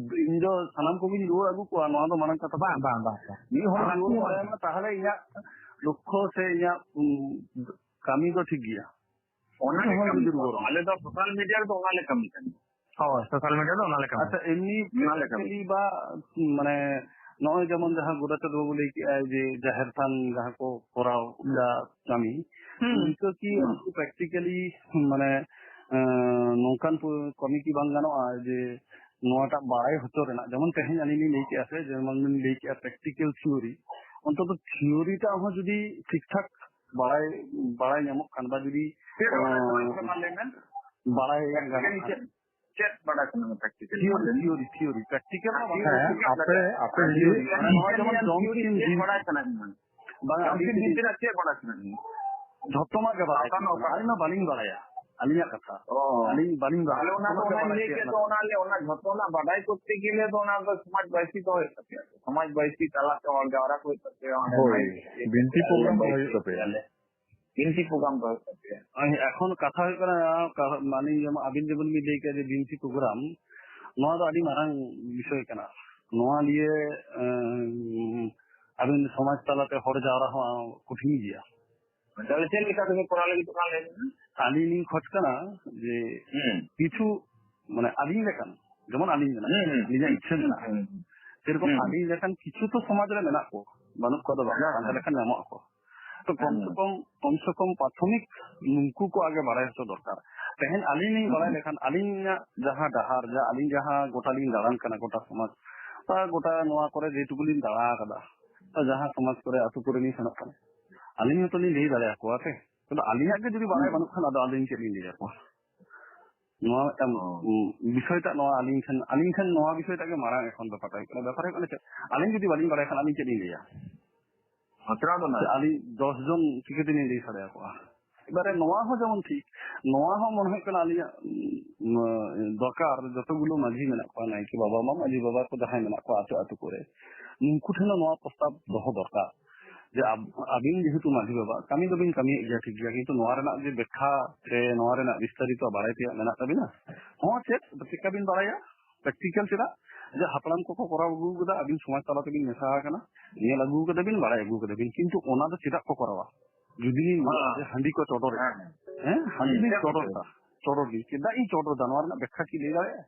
ᱤᱧ ᱫᱚ ᱥᱟᱱᱟᱢ ᱠᱚᱜᱤᱧ ᱨᱩᱣᱟᱹᱲ ᱟᱹᱜᱩ ᱠᱚᱣᱟ, ᱱᱚᱣᱟ ᱫᱚ ᱢᱟᱨᱟᱝ ᱠᱟᱛᱷᱟ ᱵᱟᱝ, ᱵᱟᱝ᱾ ᱵᱟᱝ, ᱵᱟᱝ᱾ ᱢᱤᱫ ᱦᱚᱲ ᱟᱨ ᱨᱩᱣᱟᱹᱲ ᱟᱹᱜᱩ ᱫᱟᱲᱮᱭᱟᱜ ᱢᱟ, ᱛᱟᱦᱚᱞᱮ ᱤᱧᱟᱹᱜ ᱞᱚᱠᱠᱷᱚ ᱥᱮ ᱤᱧᱟᱹᱜ, ᱩᱸ, ᱠᱟᱹᱢᱤ ᱫᱚ ᱴᱷᱤᱠ ᱜᱮᱭᱟ᱾ ᱚᱱᱟ ᱢᱤᱫ ᱦᱚᱲ ᱞᱮᱠᱟ ᱡᱩᱫᱤ ᱨᱩᱣᱟᱹᱲ ᱟᱢᱟ᱾ ᱟᱞᱮ ᱫᱚ social media ᱨᱮᱫᱚ ᱚᱱᱟ ᱞᱮ ᱠᱟᱹᱢᱤ ᱠᱟᱱᱟ᱾ ᱦᱳᱭ, social media ᱫᱚ ᱚᱱᱟ ᱞᱮᱠᱟ᱾ ᱟᱪᱪᱷᱟ, ᱮᱢᱱᱤ ᱚᱱᱟ ᱞᱮᱠᱟ᱾ Practically ᱵᱟ, ᱢᱟᱱᱮ, ᱱᱚᱜᱼᱚᱭ ᱡᱮᱢᱚᱱ ᱡᱟᱦᱟᱸ ᱜᱳᱨᱟᱪᱟᱸᱫᱽ ᱵᱟᱵᱩ ᱞᱟᱹᱭ ᱠᱮᱜᱼᱟᱭ ᱡᱮ ᱡᱟᱦᱮᱨ ᱛᱷᱟᱱ ᱡᱟᱦᱟᱸ ᱠᱚ ᱠᱚᱨᱟᱣ ᱫᱟ ᱠᱟᱹᱢᱤ, ᱦᱩᱸ᱾ ᱱᱤᱛᱚᱜ ᱠᱤ ᱦᱩᱸ᱾ ᱩᱱᱠᱩ practically, ᱢᱟᱱᱮ, ᱮᱸ, ᱱᱚᱝᱠᱟᱱ ᱠᱚ ᱠᱟᱹᱢᱤ ᱠᱤ ᱵᱟᱝ ᱜᱟᱱᱚᱜᱼᱟ ᱡᱮ ᱱᱚᱣᱟᱴᱟᱜ ᱵᱟᱲᱟᱭ ᱦᱚᱪᱚ ᱨᱮᱱᱟᱜ? ᱡᱮᱢᱚᱱ ᱛᱮᱦᱮᱧ ᱟᱹᱞᱤᱧ ᱞᱤᱧ ᱞᱟᱹᱭ ᱠᱮᱜᱼᱟ, ᱥᱮ ᱡᱮᱢᱚᱱ ᱞᱤᱧ ᱞᱟᱹᱭ ᱠᱮᱜᱼᱟ practical theory, ᱚᱱᱛᱚᱛᱚ theory ᱴᱟᱜ ᱦᱚᱸ ᱡᱩᱫᱤ ᱴᱷᱤᱠ ᱴᱷᱟᱠ ᱵᱟᱲᱟᱭ, ᱵᱟᱲᱟᱭ ᱧᱟᱢᱚᱜ ᱠᱷᱟᱱ ᱵᱟ ᱡᱩᱫᱤ, ᱪᱮᱫ ᱵᱟᱲᱟᱭ ᱥᱟᱱᱟᱭᱮᱫ ᱵᱮᱱᱟ ᱢᱟ ᱞᱟᱹᱭ ᱢᱮ? ᱵᱟᱲᱟᱭ ᱜᱟᱱᱚᱜ ᱠᱷᱟᱱ᱾ ᱪᱮᱫ, ᱪᱮᱫ ᱵᱟᱲᱟᱭ ᱥᱟᱱᱟᱭᱮᱫ ᱢᱮᱭᱟ practical ᱢᱟ ᱞᱟᱹᱭ ᱢᱮ? Theory, theory, practical ᱢᱟ ᱵᱟᱝ᱾ ᱦᱮᱸ, ᱟᱯᱮ, ᱟᱯᱮ ᱡᱩᱫᱤ ᱱᱚᱣᱟ ᱡᱮᱢᱚᱱ ᱡᱚᱢᱥᱤᱢ ᱪᱮᱫ ᱵᱤᱱ ᱵᱟᱲᱟᱭ ᱥᱟᱱᱟᱭᱮᱫ ᱢᱮᱭᱟ? ᱵᱟᱝ, ᱟᱹᱵᱤᱱ ᱡᱩᱫᱤ ᱪᱮᱫ ᱵᱟᱲᱟᱭ ᱥᱟᱱᱟᱭᱮᱫ ᱢᱮᱭᱟ? ᱡᱷᱚᱛᱚᱢᱟᱜ ᱜᱮ ᱵᱟᱲᱟᱭ ᱥᱟᱱᱟᱭᱮᱫ ᱞᱤᱧᱟ᱾ ᱟᱹᱞᱤᱧ ᱢᱟ ᱵᱟᱹᱞᱤᱧ ᱵᱟᱲᱟᱭᱟ, ᱟᱹᱞᱤᱧᱟᱜ ᱠᱟᱛᱷᱟ᱾ ᱚ᱾ ᱟᱹᱞᱤᱧ ᱵᱟᱹᱞᱤᱧ ᱵᱟᱲᱟᱭᱟ᱾ ᱛᱟᱦᱞᱮ ᱚᱱᱟ ᱫᱚ ᱡᱷᱚᱛᱚᱢᱟᱜ ᱜᱮ ᱚᱱᱟᱧ ᱵᱟᱲᱟᱭ ᱞᱟᱹᱭ ᱠᱮᱫ ᱠᱮᱫ ᱫᱚ, ᱚᱱᱟ ᱞᱮ-, ᱚᱱᱟ ᱡᱷᱚᱛᱚᱱᱟᱜ ᱵᱟᱰᱟᱭ ᱠᱚᱨᱛᱮ ᱜᱮᱞᱮ ᱫᱚ ᱚᱱᱟ ᱫᱚ ᱥᱚᱢᱟᱡᱽ ᱵᱟᱭᱥᱤ ᱫᱚ ᱦᱩᱭᱩᱜ ᱛᱟᱯᱮᱭᱟ᱾ ᱥᱚᱢᱟᱡᱽ ᱵᱟᱭᱥᱤ ᱛᱟᱞᱟᱛᱮ ᱦᱚᱲ ᱡᱟᱣᱨᱟ ᱠᱚ ᱦᱩᱭᱩᱜ ᱛᱟᱯᱮᱭᱟ᱾ ᱚᱸᱰᱮ ᱦᱳᱭ, ᱢᱟᱭᱤᱠ ᱤᱭᱟᱹ ᱵᱤᱱᱛᱤ ᱠᱟᱛᱮ program ᱫᱚ ᱢᱟᱭᱤᱠ ᱦᱩᱭᱩᱜ ᱛᱟᱯᱮᱭᱟ᱾ ᱟᱞᱮ ᱵᱤᱱᱛᱤ program ᱫᱚ ᱦᱩᱭᱩᱜ ᱛᱟᱯᱮᱭᱟ᱾ ᱦᱳᱭ, ᱮᱠᱷᱚᱱ ᱠᱟᱛᱷᱟ ᱦᱩᱭᱩᱜ ᱠᱟᱱᱟ, ᱠᱟ-, ᱢᱟᱱᱮ ᱡᱮᱢᱚᱱ ᱟᱹᱵᱤᱱ ᱡᱮᱢᱚᱱ ᱵᱤᱱ ᱞᱟᱹᱭ ᱠᱮᱫ ᱡᱮ ᱵᱤᱱᱛᱤ program, ᱱᱚᱣᱟ ᱫᱚ ᱟᱹᱰᱤ ᱢᱟᱨᱟᱝ ᱵᱤᱥᱚᱭ ᱠᱟᱱᱟ᱾ ᱱᱚᱣᱟ ᱞᱤᱭᱮ, ᱮᱸ, ᱟᱹᱵᱤᱱ ᱥᱚᱢᱟᱡᱽ ᱛᱟᱞᱟᱛᱮ ᱦᱚᱲ ᱡᱟᱣᱨᱟ ᱦᱚᱸ ᱠᱚᱴᱷᱤᱱ ᱜᱮᱭᱟ᱾ ᱛᱟᱦᱞᱮ ᱪᱮᱫ ᱞᱮᱠᱟ ᱛᱮᱵᱤᱱ ᱠᱚᱨᱟᱣ ᱞᱟᱹᱜᱤᱫᱚᱜ ᱠᱟᱱᱟ ᱞᱟᱹᱭ ᱵᱤᱱ? ᱟᱹᱞᱤᱧ ᱞᱤᱧ ᱠᱷᱚᱡᱽ ᱠᱟᱱᱟ ᱡᱮ ᱦᱩᱸ᱾ ᱠᱤᱪᱷᱩ, ᱢᱟᱱᱮ, ᱟᱹᱞᱤᱧ ᱞᱮᱠᱟᱱ, ᱡᱮᱢᱚᱱ ᱟᱹᱞᱤᱧ ᱢᱮᱱᱟᱜ ᱦᱩᱸ, ᱞᱤᱧᱟ, ᱦᱩᱸ᱾ ᱤᱪᱪᱷᱟᱹ ᱢᱮᱱᱟᱜᱼᱟ᱾ ᱦᱩᱸ, ᱦᱩᱸ᱾ ᱥᱮᱨᱚᱠᱚᱢ ᱦᱩᱸ᱾ ᱟᱹᱞᱤᱧ ᱞᱮᱠᱟᱱ ᱠᱤᱪᱷᱩ ᱛᱚ ᱥᱚᱢᱟᱡᱽ ᱨᱮ ᱢᱮᱱᱟᱜ ᱠᱚ, ᱵᱟᱹᱱᱩᱜ ᱠᱚᱣᱟ ᱫᱚ ᱵᱟᱝ, ᱦᱮᱸ, ᱯᱟᱸᱡᱟ ᱦᱮᱸ᱾ ᱞᱮᱠᱷᱟᱱ ᱧᱟᱢᱚᱜ ᱟᱠᱚ᱾ ᱛᱚ ᱠᱚᱢ ᱦᱮᱸ, ᱥᱮ ᱦᱮᱸ᱾ ᱠᱚᱢ, ᱠᱚᱢ ᱥᱮ ᱠᱚᱢ ᱯᱨᱟᱛᱷᱚᱢᱤᱠ ᱱᱩᱠᱩ ᱠᱚ ᱟᱜᱮ ᱵᱟᱲᱟᱭ ᱦᱚᱪᱚ ᱫᱚᱨᱠᱟᱨ᱾ ᱛᱮᱦᱮᱧ ᱟᱹᱞᱤᱧ ᱞᱤᱧ ᱵᱟᱲᱟᱭ ᱦᱩᱸ᱾ ᱞᱮᱠᱷᱟᱱ, ᱟᱹᱞᱤᱧᱟᱜ ᱡᱟᱦᱟᱸ ᱰᱟᱦᱟᱨ, ᱡᱟ ᱟᱹᱞᱤᱧ ᱡᱟᱦᱟᱸ ᱜᱚᱴᱟ ᱞᱤᱧ ᱫᱟᱬᱟᱱ ᱠᱟᱱᱟ ᱜᱚᱴᱟ ᱥᱚᱢᱟᱡᱽ, ᱟᱨ ᱜᱚᱴᱟ ᱱᱚᱣᱟ ᱠᱚᱨᱮ ᱡᱮᱴᱩᱠᱩ ᱞᱤᱧ ᱫᱟᱬᱟ ᱟᱠᱟᱫᱟ, ᱛᱚ ᱡᱟᱦᱟᱸ ᱥᱚᱢᱟᱡᱽ ᱠᱚᱨᱮ, ᱟᱹᱛᱩ ᱠᱚᱨᱮ ᱞᱤᱧ ᱥᱮᱱᱚᱜ ᱠᱟᱱᱟ, ᱟᱹᱞᱤᱧ ᱦᱚᱸᱛᱚ ᱞᱤᱧ ᱞᱟᱹᱭ ᱫᱟᱲᱮᱭᱟᱠᱚᱣᱟ ᱥᱮ᱾ ᱛᱚᱵᱮ ᱟᱹᱞᱤᱧᱟᱜ ᱜᱮ ᱡᱩᱫᱤ ᱵᱟᱲᱟᱭ ᱦᱩᱸ᱾ ᱵᱟᱹᱱᱩᱜ ᱠᱷᱟᱱ, ᱟᱫᱚ ᱟᱹᱞᱤᱧ ᱪᱮᱫ ᱞᱤᱧ ᱞᱟᱹᱭ ᱟᱠᱚᱣᱟ? ᱱᱚᱣᱟ ᱢᱤᱫᱴᱟᱝ, ᱚ᱾ ᱩᱸ, ᱵᱤᱥᱚᱭᱴᱟᱜ ᱱᱚᱣᱟ ᱟᱹᱞᱤᱧ ᱴᱷᱮᱱ, ᱟᱹᱞᱤᱧ ᱴᱷᱮᱱ ᱱᱚᱣᱟ ᱵᱤᱥᱚᱭᱴᱟᱜ ᱜᱮ ᱢᱟᱨᱟᱝ ᱮᱠᱷᱚᱱ ᱵᱮᱯᱟᱨ ᱦᱩᱭᱩᱜ ᱠᱟᱱᱟ᱾ ᱵᱮᱯᱟᱨ ᱦᱩᱭᱩᱜ ᱠᱟᱱᱟ ᱪᱮᱫ? ᱟᱹᱞᱤᱧ ᱡᱩᱫᱤ ᱵᱟᱹᱞᱤᱧ ᱵᱟᱲᱟᱭ ᱠᱷᱟᱱ, ᱟᱹᱞᱤᱧ ᱪᱮᱫ ᱞᱤᱧ ᱞᱟᱹᱭᱟ? ᱚ, ᱥᱮᱬᱟ ᱫᱚ ᱥᱮ ᱱᱟᱦᱟᱜ᱾ ᱟᱹᱞᱤᱧ ᱫᱚᱥ ᱡᱚᱱ ᱪᱤᱠᱟᱹ ᱛᱮᱞᱤᱧ ᱞᱟᱹᱭ ᱥᱟᱰᱮ ᱟᱠᱚᱣᱟ? ᱮᱵᱟᱨᱮ ᱱᱚᱣᱟ ᱦᱚᱸ ᱡᱮᱢᱚᱱ ᱴᱷᱤᱠ, ᱱᱚᱣᱟ ᱦᱚᱸ ᱢᱚᱱᱮ ᱦᱩᱭᱩᱜ ᱠᱟᱱᱟ ᱟᱹᱞᱤᱧᱟᱜ, ᱩᱸ, ᱫᱚᱨᱠᱟᱨ, ᱡᱚᱛᱚ ᱜᱩᱞᱳ ᱢᱟᱹᱡᱷᱤ ᱢᱮᱱᱟᱜ ᱠᱚᱣᱟ, ᱱᱟᱭᱠᱮ ᱵᱟᱵᱟ ᱢᱟ ᱢᱟᱹᱡᱷᱤ ᱵᱟᱵᱟ ᱠᱚ ᱡᱟᱦᱟᱸᱭ ᱢᱮᱱᱟᱜ ᱠᱚᱣᱟ ᱟᱹᱛᱩ ᱟᱹᱛᱩ ᱠᱚᱨᱮ, ᱱᱩᱠᱩ ᱴᱷᱮᱱ ᱦᱚᱸ ᱱᱚᱣᱟ ᱯᱨᱚᱥᱛᱟᱵ ᱫᱚᱦᱚ ᱫᱚᱨᱠᱟᱨ᱾ ᱡᱮ ᱟᱵ-, ᱟᱹᱵᱤᱱ ᱡᱮᱦᱮᱛᱩ ᱢᱟᱹᱡᱷᱤ ᱵᱟᱵᱟ, ᱠᱟᱹᱢᱤ ᱫᱚᱵᱤᱱ ᱠᱟᱹᱢᱤᱭᱮᱫ ᱜᱮᱭᱟ, ᱴᱷᱤᱠ ᱜᱮᱭᱟ, ᱠᱤᱱᱛᱩ ᱱᱚᱣᱟ ᱨᱮᱱᱟᱜ ᱡᱮ ᱵᱮᱠᱠᱷᱟ ᱥᱮ ᱱᱚᱣᱟ ᱨᱮᱱᱟᱜ ᱵᱤᱥᱛᱟᱨᱤᱛᱚ ᱵᱟᱲᱟᱭ ᱛᱮᱭᱟᱜ ᱢᱮᱱᱟᱜ ᱛᱟᱵᱤᱱᱟ? ᱦᱚᱸ, ᱪᱮᱫ ᱪᱮᱫᱠᱟ ᱵᱤᱱ ᱵᱟᱲᱟᱭᱟ? ᱯᱨᱮᱠᱴᱤᱠᱟᱞ ᱪᱮᱫᱟᱜ? ᱡᱮ ᱦᱟᱯᱲᱟᱢ ᱠᱚᱠᱚ ᱠᱚᱨᱟᱣ ᱟᱹᱜᱩ ᱠᱟᱫᱟ, ᱟᱹᱵᱤᱱ ᱥᱚᱢᱟᱡᱽ ᱛᱟᱞᱟ ᱛᱮᱵᱤᱱ ᱢᱮᱥᱟ ᱟᱠᱟᱱᱟ, ᱧᱮᱞ ᱟᱹᱜᱩ ᱠᱟᱫᱟ ᱵᱤᱱ, ᱵᱟᱲᱟᱭ ᱟᱹᱜᱩ ᱠᱟᱫᱟ ᱵᱤᱱ, ᱠᱤᱱᱛᱩ ᱚᱱᱟ ᱫᱚ ᱪᱮᱫᱟᱜ ᱠᱚ ᱠᱚᱨᱟᱣᱟ? ᱡᱩᱫᱤ ᱞᱤᱧ ᱞᱟᱹᱭᱟ ᱦᱮᱸ᱾ ᱡᱮ ᱦᱟᱺᱰᱤ ᱠᱚ ᱪᱚᱰᱚᱨᱮᱫᱼᱟ, ᱦᱮᱸ, ᱦᱮᱸ᱾ ᱦᱮᱸ, ᱦᱟᱺᱰᱤ ᱦᱮᱸ, ᱞᱤᱧ ᱪᱮᱫ ᱪᱚᱰᱚᱨ ᱠᱷᱟᱹᱛᱤᱨ? ᱮᱫᱟ, ᱪᱚᱰᱚᱨ ᱫᱤᱧ, ᱪᱮᱫᱟᱜ ᱤᱧ ᱪᱚᱰᱚᱨ ᱮᱫᱟ, ᱱᱚᱣᱟ ᱨᱮᱱᱟᱜ ᱵᱮᱠᱠᱷᱟ ᱠᱤ ᱞᱟᱹᱭ ᱫᱟᱲᱮᱭᱟᱜᱼᱟ?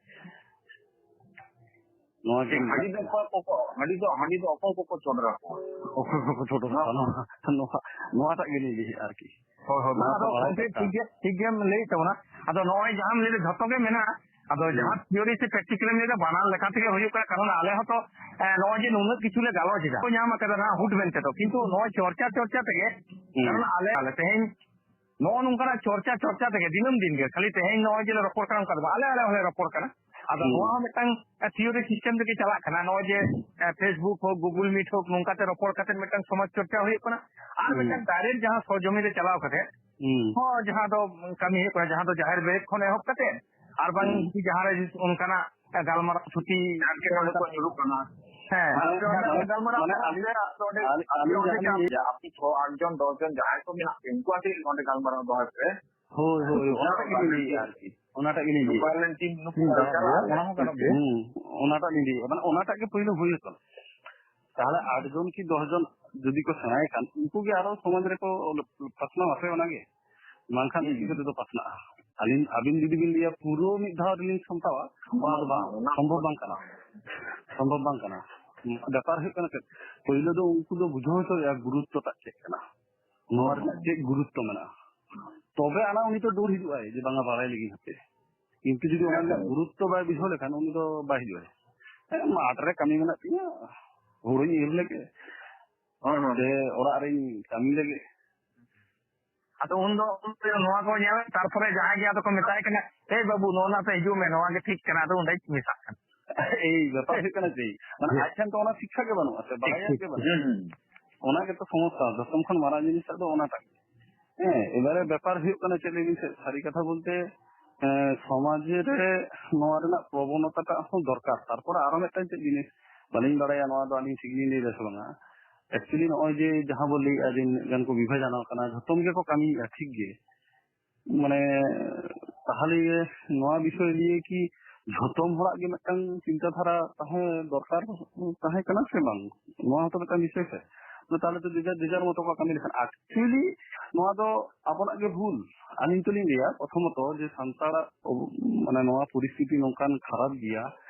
ᱱᱚᱣᱟ ᱜᱮ ᱪᱮᱫ ᱦᱟᱺᱰᱤ ᱫᱚ ᱚᱠᱚᱭ ᱠᱚᱠᱚ, ᱦᱟᱺᱰᱤ ᱫᱚ, ᱦᱟᱺᱰᱤ ᱫᱚ ᱚᱠᱚᱭ ᱠᱚᱠᱚ ᱪᱚᱰᱚᱨ ᱟᱠᱚᱣᱟ? ᱚᱠᱚᱭ ᱠᱚᱠᱚ ᱪᱚᱰᱚᱨ ᱟᱠᱚᱣᱟ? ᱱᱚᱣᱟ, ᱱᱚᱣᱟ, ᱱᱚᱣᱟᱴᱟᱜ ᱜᱮᱞᱤᱧ ᱞᱟᱹᱭᱮᱫᱼᱟ ᱟᱨᱠᱤ᱾ ᱦᱳᱭ, ᱦᱳᱭ, ᱱᱚᱣᱟ ᱟᱫᱚ ᱠᱚ ᱵᱟᱲᱟᱭ ᱜᱚᱢᱠᱮ ᱠᱟᱛᱷᱟ᱾ ᱴᱷᱤᱠ ᱜᱮ, ᱴᱷᱤᱠ ᱜᱮᱢ ᱞᱟᱹᱭᱮᱫ ᱛᱟᱵᱚᱱᱟ᱾ ᱟᱫᱚ ᱱᱚᱜᱼᱚᱭ ᱡᱟᱦᱟᱸᱢ ᱞᱟᱹᱭᱫᱟ ᱡᱷᱚᱛᱚ ᱜᱮ ᱢᱮᱱᱟᱜᱼᱟ᱾ ᱟᱫᱚ ᱦᱩᱸ᱾ ᱡᱟᱦᱟᱸ ᱛᱷᱤᱭᱳᱨᱤ ᱥᱮ ᱯᱨᱮᱠᱴᱤᱠᱟᱞ ᱮᱢ ᱞᱟᱹᱭᱫᱟ ᱵᱟᱱᱟᱨ ᱞᱮᱠᱟ ᱛᱮᱜᱮ ᱦᱩᱭᱩᱜ ᱠᱟᱱᱟ, ᱠᱟᱨᱚᱱ ᱟᱞᱮ ᱦᱚᱸᱛᱚ, ᱮ, ᱱᱚᱜᱼᱚᱭ ᱡᱮ ᱱᱩᱱᱟᱹᱜ ᱠᱤᱪᱷᱩ ᱞᱮ ᱜᱟᱞᱚᱪ ᱮᱫᱟ, ᱠᱚ ᱧᱟᱢ ᱟᱠᱟᱫᱟ ᱱᱟᱦᱟᱜ ᱦᱩᱴ ᱢᱮᱱᱛᱮ ᱫᱚ, ᱠᱤᱱᱛᱩ ᱱᱚᱜᱼᱚᱭ ᱪᱚᱨᱪᱟ ᱪᱚᱨᱪᱟ ᱛᱮᱜᱮ, ᱦᱩᱸ᱾ ᱠᱟᱨᱚᱱ ᱟᱞᱮ, ᱟᱞᱮ ᱛᱮᱦᱮᱧ ᱱᱚᱜᱼᱚ ᱱᱚᱝᱠᱟᱱᱟᱜ ᱪᱚᱨᱪᱟ ᱪᱚᱨᱪᱟ ᱛᱮᱜᱮ ᱫᱤᱱᱟᱹᱢ ᱫᱤᱱ ᱜᱮ, ᱠᱷᱟᱹᱞᱤ ᱛᱮᱦᱮᱧ ᱱᱚᱜᱼᱚᱭ ᱡᱮ ᱞᱮ ᱨᱚᱯᱚᱲ ᱠᱟᱱᱟ ᱚᱱᱠᱟ ᱫᱚ ᱵᱟᱝ, ᱟᱞᱮ ᱟᱞᱮ ᱦᱚᱸᱞᱮ ᱨᱚᱯᱚᱲ ᱠᱟᱱᱟ᱾ ᱟᱫᱚ ᱦᱩᱸ᱾ ᱱᱚᱣᱟ ᱦᱚᱸ ᱢᱤᱫᱴᱟᱝ, ᱮ, ᱛᱷᱤᱭᱳᱨᱤ ᱥᱤᱥᱴᱮᱢ ᱛᱮᱜᱮ ᱪᱟᱞᱟᱜ ᱠᱟᱱᱟ, ᱱᱚᱜᱼᱚᱭ ᱡᱮ, ᱮ, Facebook ᱦᱳᱠ, Google Meet ᱦᱳᱠ, ᱱᱚᱝᱠᱟᱛᱮ ᱨᱚᱯᱚᱲ ᱠᱟᱛᱮ ᱢᱤᱫᱴᱟᱝ ᱥᱚᱢᱟᱡᱽ ᱪᱚᱨᱪᱟ ᱦᱩᱭᱩᱜ ᱠᱟᱱᱟ᱾ ᱟᱨ ᱦᱩᱸ᱾ ᱢᱤᱫᱴᱟᱝ ᱰᱟᱭᱨᱮᱠᱴ ᱡᱟᱦᱟᱸ ᱥᱚᱨᱡᱚᱢᱤᱱ ᱨᱮ ᱪᱟᱞᱟᱣ ᱠᱟᱛᱮ ᱦᱩᱸ᱾ ᱦᱚᱸ ᱡᱟᱦᱟᱸ ᱫᱚ ᱠᱟᱹᱢᱤ ᱦᱩᱭᱩᱜ ᱠᱟᱱᱟ, ᱡᱟᱦᱟᱸ ᱫᱚ ᱡᱟᱦᱮᱨ ᱵᱮᱨᱮᱫ ᱠᱷᱚᱱ ᱮᱦᱚᱵ ᱠᱟᱛᱮ ᱟᱨ ᱵᱟᱝ ᱦᱩᱸ᱾ ᱡᱩᱫᱤ ᱡᱟᱦᱟᱸ ᱨᱮ ᱚᱱᱠᱟᱱᱟᱜ ᱜᱟᱞᱢᱟᱨᱟᱣ ᱛᱷᱩᱛᱤ ᱮᱴᱠᱮᱴᱚᱬᱮ ᱠᱚ ᱧᱩᱨᱩᱜ ᱠᱟᱱᱟ᱾ ᱦᱮᱸ᱾ ᱢᱟᱱᱮ ᱚᱱᱟ ᱜᱟᱞᱢᱟᱨᱟᱣ ᱢᱟᱱᱮ ᱟᱹᱞᱤᱧ, ᱱᱚᱰᱮ ᱟᱹᱞᱤᱧ, ᱟᱹᱞᱤᱧ ᱚᱸᱰᱮ ᱡᱟᱦᱟᱸ ᱞᱤᱧ ᱞᱟᱹᱭᱟ, ᱟᱯᱮ ᱪᱷᱚ ᱟᱴ ᱡᱚᱱ ᱫᱚᱥ ᱡᱚᱱ ᱡᱟᱦᱟᱸᱭ ᱠᱚ ᱢᱮᱱᱟᱜ ᱯᱮ, ᱩᱱᱠᱩ ᱟᱛᱮ ᱱᱚᱰᱮ ᱜᱟᱞᱢᱟᱨᱟᱣ ᱫᱚᱦᱚᱭ ᱯᱮ᱾ ᱦᱳᱭ, ᱦᱳᱭ, ᱚᱱᱟᱴᱟᱜ ᱜᱮᱞᱤᱧ ᱞᱟᱹᱭᱮᱫᱼᱟ ᱟᱨᱠᱤ, ᱚᱱᱟᱴᱟᱜ ᱜᱮᱞᱤᱧ ᱞᱟᱹᱭᱮᱫᱼᱟ᱾ ᱱᱩᱠᱩ ᱟᱞᱮ ᱨᱮᱱ ᱴᱤᱢ ᱱᱩᱠᱩ ᱦᱩᱸ, ᱠᱚ ᱪᱟᱞᱟᱜᱼᱟ᱾ ᱚᱱᱟ ᱦᱚᱸ ᱜᱟᱱᱚᱜ ᱜᱮᱭᱟ᱾ ᱦᱩᱸ, ᱚᱱᱟᱴᱟᱜ ᱞᱤᱧ ᱞᱟᱹᱭᱮᱫᱼᱟ, ᱢᱟᱱᱮ ᱚᱱᱟᱴᱟᱜ ᱜᱮ ᱯᱳᱭᱞᱳ ᱦᱩᱭ ᱦᱚᱪᱚᱱ᱾ ᱛᱟᱦᱚᱞᱮ ᱟᱴ ᱡᱚᱱ ᱠᱤ ᱫᱚᱥ ᱡᱚᱱ ᱡᱩᱫᱤ ᱠᱚ ᱥᱮᱬᱟᱭ ᱠᱷᱟᱱ, ᱩᱱᱠᱩ ᱜᱮ ᱟᱨᱚ ᱥᱚᱢᱟᱡᱽ ᱨᱮᱠᱚ ᱯᱟᱥᱱᱟᱣ ᱟᱥᱮ ᱚᱱᱟᱜᱮ, ᱵᱟᱝᱠᱷᱟᱱ ᱦᱩᱸ᱾ ᱪᱤᱠᱟᱹ ᱛᱮᱫᱚ ᱯᱟᱥᱱᱟᱜᱼᱟ? ᱟᱹᱞᱤᱧ, ᱟᱹᱵᱤᱱ ᱡᱩᱫᱤ ᱵᱤᱱ ᱞᱟᱹᱭᱟ ᱯᱩᱨᱟᱹ ᱢᱤᱫ ᱫᱷᱟᱣ ᱨᱮᱞᱤᱧ ᱥᱟᱢᱴᱟᱣᱟ, ᱚᱱᱟ ᱫᱚ ᱵᱟᱝ, ᱚᱱᱟ ᱥᱚᱢᱵᱷᱚᱵ ᱵᱟᱝ ᱠᱟᱱᱟ, ᱥᱚᱢᱵᱷᱚᱵ ᱵᱟᱝ ᱠᱟᱱᱟ᱾ ᱵᱮᱯᱟᱨ ᱦᱩᱭᱩᱜ ᱠᱟᱱᱟ ᱪᱮᱫ, ᱯᱳᱭᱞᱳ ᱫᱚ ᱩᱱᱠᱩ ᱫᱚ ᱵᱩᱡᱷᱟᱹᱣ ᱦᱚᱪᱚ ᱦᱩᱭᱩᱜᱼᱟ ᱜᱩᱨᱩᱛᱛᱚ ᱴᱟᱜ ᱪᱮᱫ ᱠᱟᱱᱟ, ᱱᱚᱣᱟ ᱦᱩᱸ᱾ ᱨᱮᱱᱟᱜ ᱪᱮᱫ ᱜᱩᱨᱩᱛᱛᱚ ᱢᱮᱱᱟᱜᱼᱟ, ᱛᱚᱵᱮ ᱟᱱᱟ ᱩᱱᱤ ᱫᱚ ᱰᱚᱨ ᱦᱤᱡᱩᱜ ᱟᱭ ᱡᱮ ᱵᱟᱝᱟ ᱵᱟᱲᱟᱭ ᱞᱟᱹᱜᱤᱫ ᱦᱟᱯᱮ᱾ ᱠᱤᱱᱛᱩ ᱡᱩᱫᱤ ᱚᱱᱟ ᱦᱮᱸ, ᱨᱮᱱᱟᱜ ᱦᱮᱸ᱾ ᱜᱩᱨᱩᱛᱛᱚ ᱵᱟᱭ ᱵᱩᱡᱷᱟᱹᱣ ᱞᱮᱠᱷᱟᱱ ᱩᱱᱤ ᱫᱚ ᱵᱟᱭ ᱦᱤᱡᱩᱜᱼᱟ᱾ ᱦᱮᱸ, ᱢᱟᱴᱷ ᱨᱮ ᱠᱟᱹᱢᱤ ᱢᱮᱱᱟᱜ ᱛᱤᱧᱟ, ᱦᱩᱲᱩᱧ ᱤᱨ ᱞᱮᱜᱮ, ᱦᱳᱭ, ᱦᱳᱭ᱾ ᱥᱮ ᱚᱲᱟᱜ ᱨᱤᱧ ᱠᱟᱹᱢᱤ ᱞᱮᱜᱮ᱾ ᱟᱫᱚ ᱩᱱᱫᱚ ᱱᱚᱣᱟ ᱠᱚ ᱧᱮᱞ, ᱛᱟᱨᱯᱚᱨᱮ ᱡᱟᱦᱟᱸᱭ ᱜᱮ ᱟᱫᱚ ᱠᱚ ᱢᱮᱛᱟᱭ ᱠᱟᱱᱟ, "ᱮᱭ ᱵᱟᱹᱵᱩ, ᱱᱚᱜᱼᱚ ᱱᱟ ᱛᱮ ᱦᱤᱡᱩᱜ ᱢᱮ, ᱱᱚᱣᱟ ᱜᱮ ᱴᱷᱤᱠ ᱠᱟᱱᱟ", ᱟᱫᱚ ᱚᱸᱰᱮᱭ ᱢᱮᱥᱟᱜ ᱠᱟᱱᱟ᱾ ᱮᱭ ᱵᱮᱯᱟᱨ ᱦᱩᱭᱩᱜ ᱠᱟᱱᱟ ᱪᱮᱫ? ᱢᱟᱱᱮ ᱦᱮᱸ᱾ ᱟᱡ ᱴᱷᱮᱱ ᱛᱚ ᱚᱱᱟ ᱥᱤᱠᱠᱷᱟ ᱜᱮ ᱵᱟᱹᱱᱩᱜᱼᱟ ᱥᱮ, ᱴᱷᱤᱠ, ᱵᱟᱲᱟᱭᱟᱜ ᱴᱷᱤᱠ᱾ ᱜᱮ ᱵᱟᱹᱱᱩᱜᱼᱟ᱾ ᱦᱩᱸ, ᱦᱩᱸ᱾ ᱚᱱᱟ ᱜᱮᱛᱚ ᱥᱚᱢᱚᱥᱥᱟ, ᱡᱚᱛᱚᱢ ᱠᱷᱚᱱ ᱢᱟᱨᱟᱝ ᱡᱤᱱᱤᱥ ᱫᱚ ᱚᱱᱟᱴᱟᱜ ᱜᱮ᱾ ᱦᱮᱸ, ᱮᱵᱟᱨᱮ ᱵᱮᱯᱟᱨ ᱦᱩᱭᱩᱜ ᱠᱟᱱᱟ ᱪᱮᱫ ᱞᱟᱹᱭ ᱵᱤᱱ ᱥᱮ, ᱥᱟᱹᱨᱤ ᱠᱟᱛᱷᱟ ᱵᱚᱞᱛᱮ, ᱮᱸ, ᱥᱚᱢᱟᱡᱽ ᱨᱮ ᱱᱚᱣᱟ ᱨᱮᱱᱟᱜ ᱯᱨᱚᱵᱚᱱᱚᱛᱟ ᱴᱟᱜ ᱦᱚᱸ ᱫᱚᱨᱠᱟᱨ᱾ ᱛᱟᱨᱯᱚᱨᱮ ᱟᱨᱚ ᱢᱤᱫᱴᱟᱝ ᱪᱮᱫ ᱡᱤᱱᱤᱥ, ᱵᱟᱹᱞᱤᱧ ᱵᱟᱲᱟᱭᱟ ᱱᱚᱣᱟ ᱫᱚ ᱟᱹᱞᱤᱧ ᱴᱷᱤᱠ ᱞᱤᱧ ᱞᱟᱹᱭ ᱫᱟ ᱥᱮ ᱵᱟᱝᱟ᱾ Actually ᱱᱚᱜᱼᱚᱭ ᱡᱮ ᱡᱟᱦᱟᱸ ᱵᱚ ᱞᱟᱹᱭᱮᱫᱼᱟ ᱡᱮ ᱱᱤᱱᱟᱹᱜ ᱜᱟᱱ ᱠᱚ ᱵᱤᱵᱷᱟᱡᱚᱱ ᱟᱠᱟᱱᱟ, ᱡᱷᱚᱛᱚᱢ ᱜᱮᱠᱚ ᱠᱟᱹᱢᱤᱭᱮᱫᱼᱟ ᱴᱷᱤᱠ ᱜᱮ, ᱢᱟᱱᱮ, ᱛᱟᱦᱚᱞᱮ ᱱᱚᱣᱟ ᱵᱤᱥᱚᱭ ᱱᱤᱭᱮ ᱠᱤ ᱡᱷᱚᱛᱚᱢ ᱦᱚᱲᱟᱜ ᱜᱮ ᱢᱤᱫᱴᱟᱝ ᱪᱤᱱᱛᱟᱹ ᱫᱷᱟᱨᱟ ᱛᱟᱦᱮᱸ ᱫᱚᱨᱠᱟᱨ ᱛᱟᱦᱮᱸ ᱠᱟᱱᱟ ᱥᱮ ᱵᱟᱝ? ᱱᱚᱣᱟ ᱦᱚᱸᱛᱚ ᱢᱤᱫᱴᱟᱝ ᱵᱤᱥᱚᱭ ᱥᱮ᱾ ᱛᱟᱦᱚᱞᱮ ᱛᱚ ᱡᱮᱡᱟᱨ ᱡᱮᱡᱟᱨ ᱢᱚᱛᱚ ᱠᱚ ᱠᱟᱹᱢᱤ ᱞᱮᱠᱷᱟᱱ, actually ᱱᱚᱣᱟ ᱫᱚ ᱟᱵᱚᱱᱟᱜ ᱜᱮ ᱵᱷᱩᱞ᱾ ᱟᱹᱞᱤᱧ ᱛᱚᱞᱤᱧ ᱞᱟᱹᱭᱟ, ᱯᱨᱚᱛᱷᱚᱢᱚᱛᱚ ᱡᱮ ᱥᱟᱱᱛᱟᱲᱟᱜ ᱚᱵ-, ᱢᱟᱱᱮ ᱱᱚᱣᱟ ᱯᱚᱨᱤᱥᱛᱷᱤᱛᱤ ᱱᱚᱝᱠᱟᱱ ᱠᱷᱟᱨᱟᱯ ᱜᱮᱭᱟ,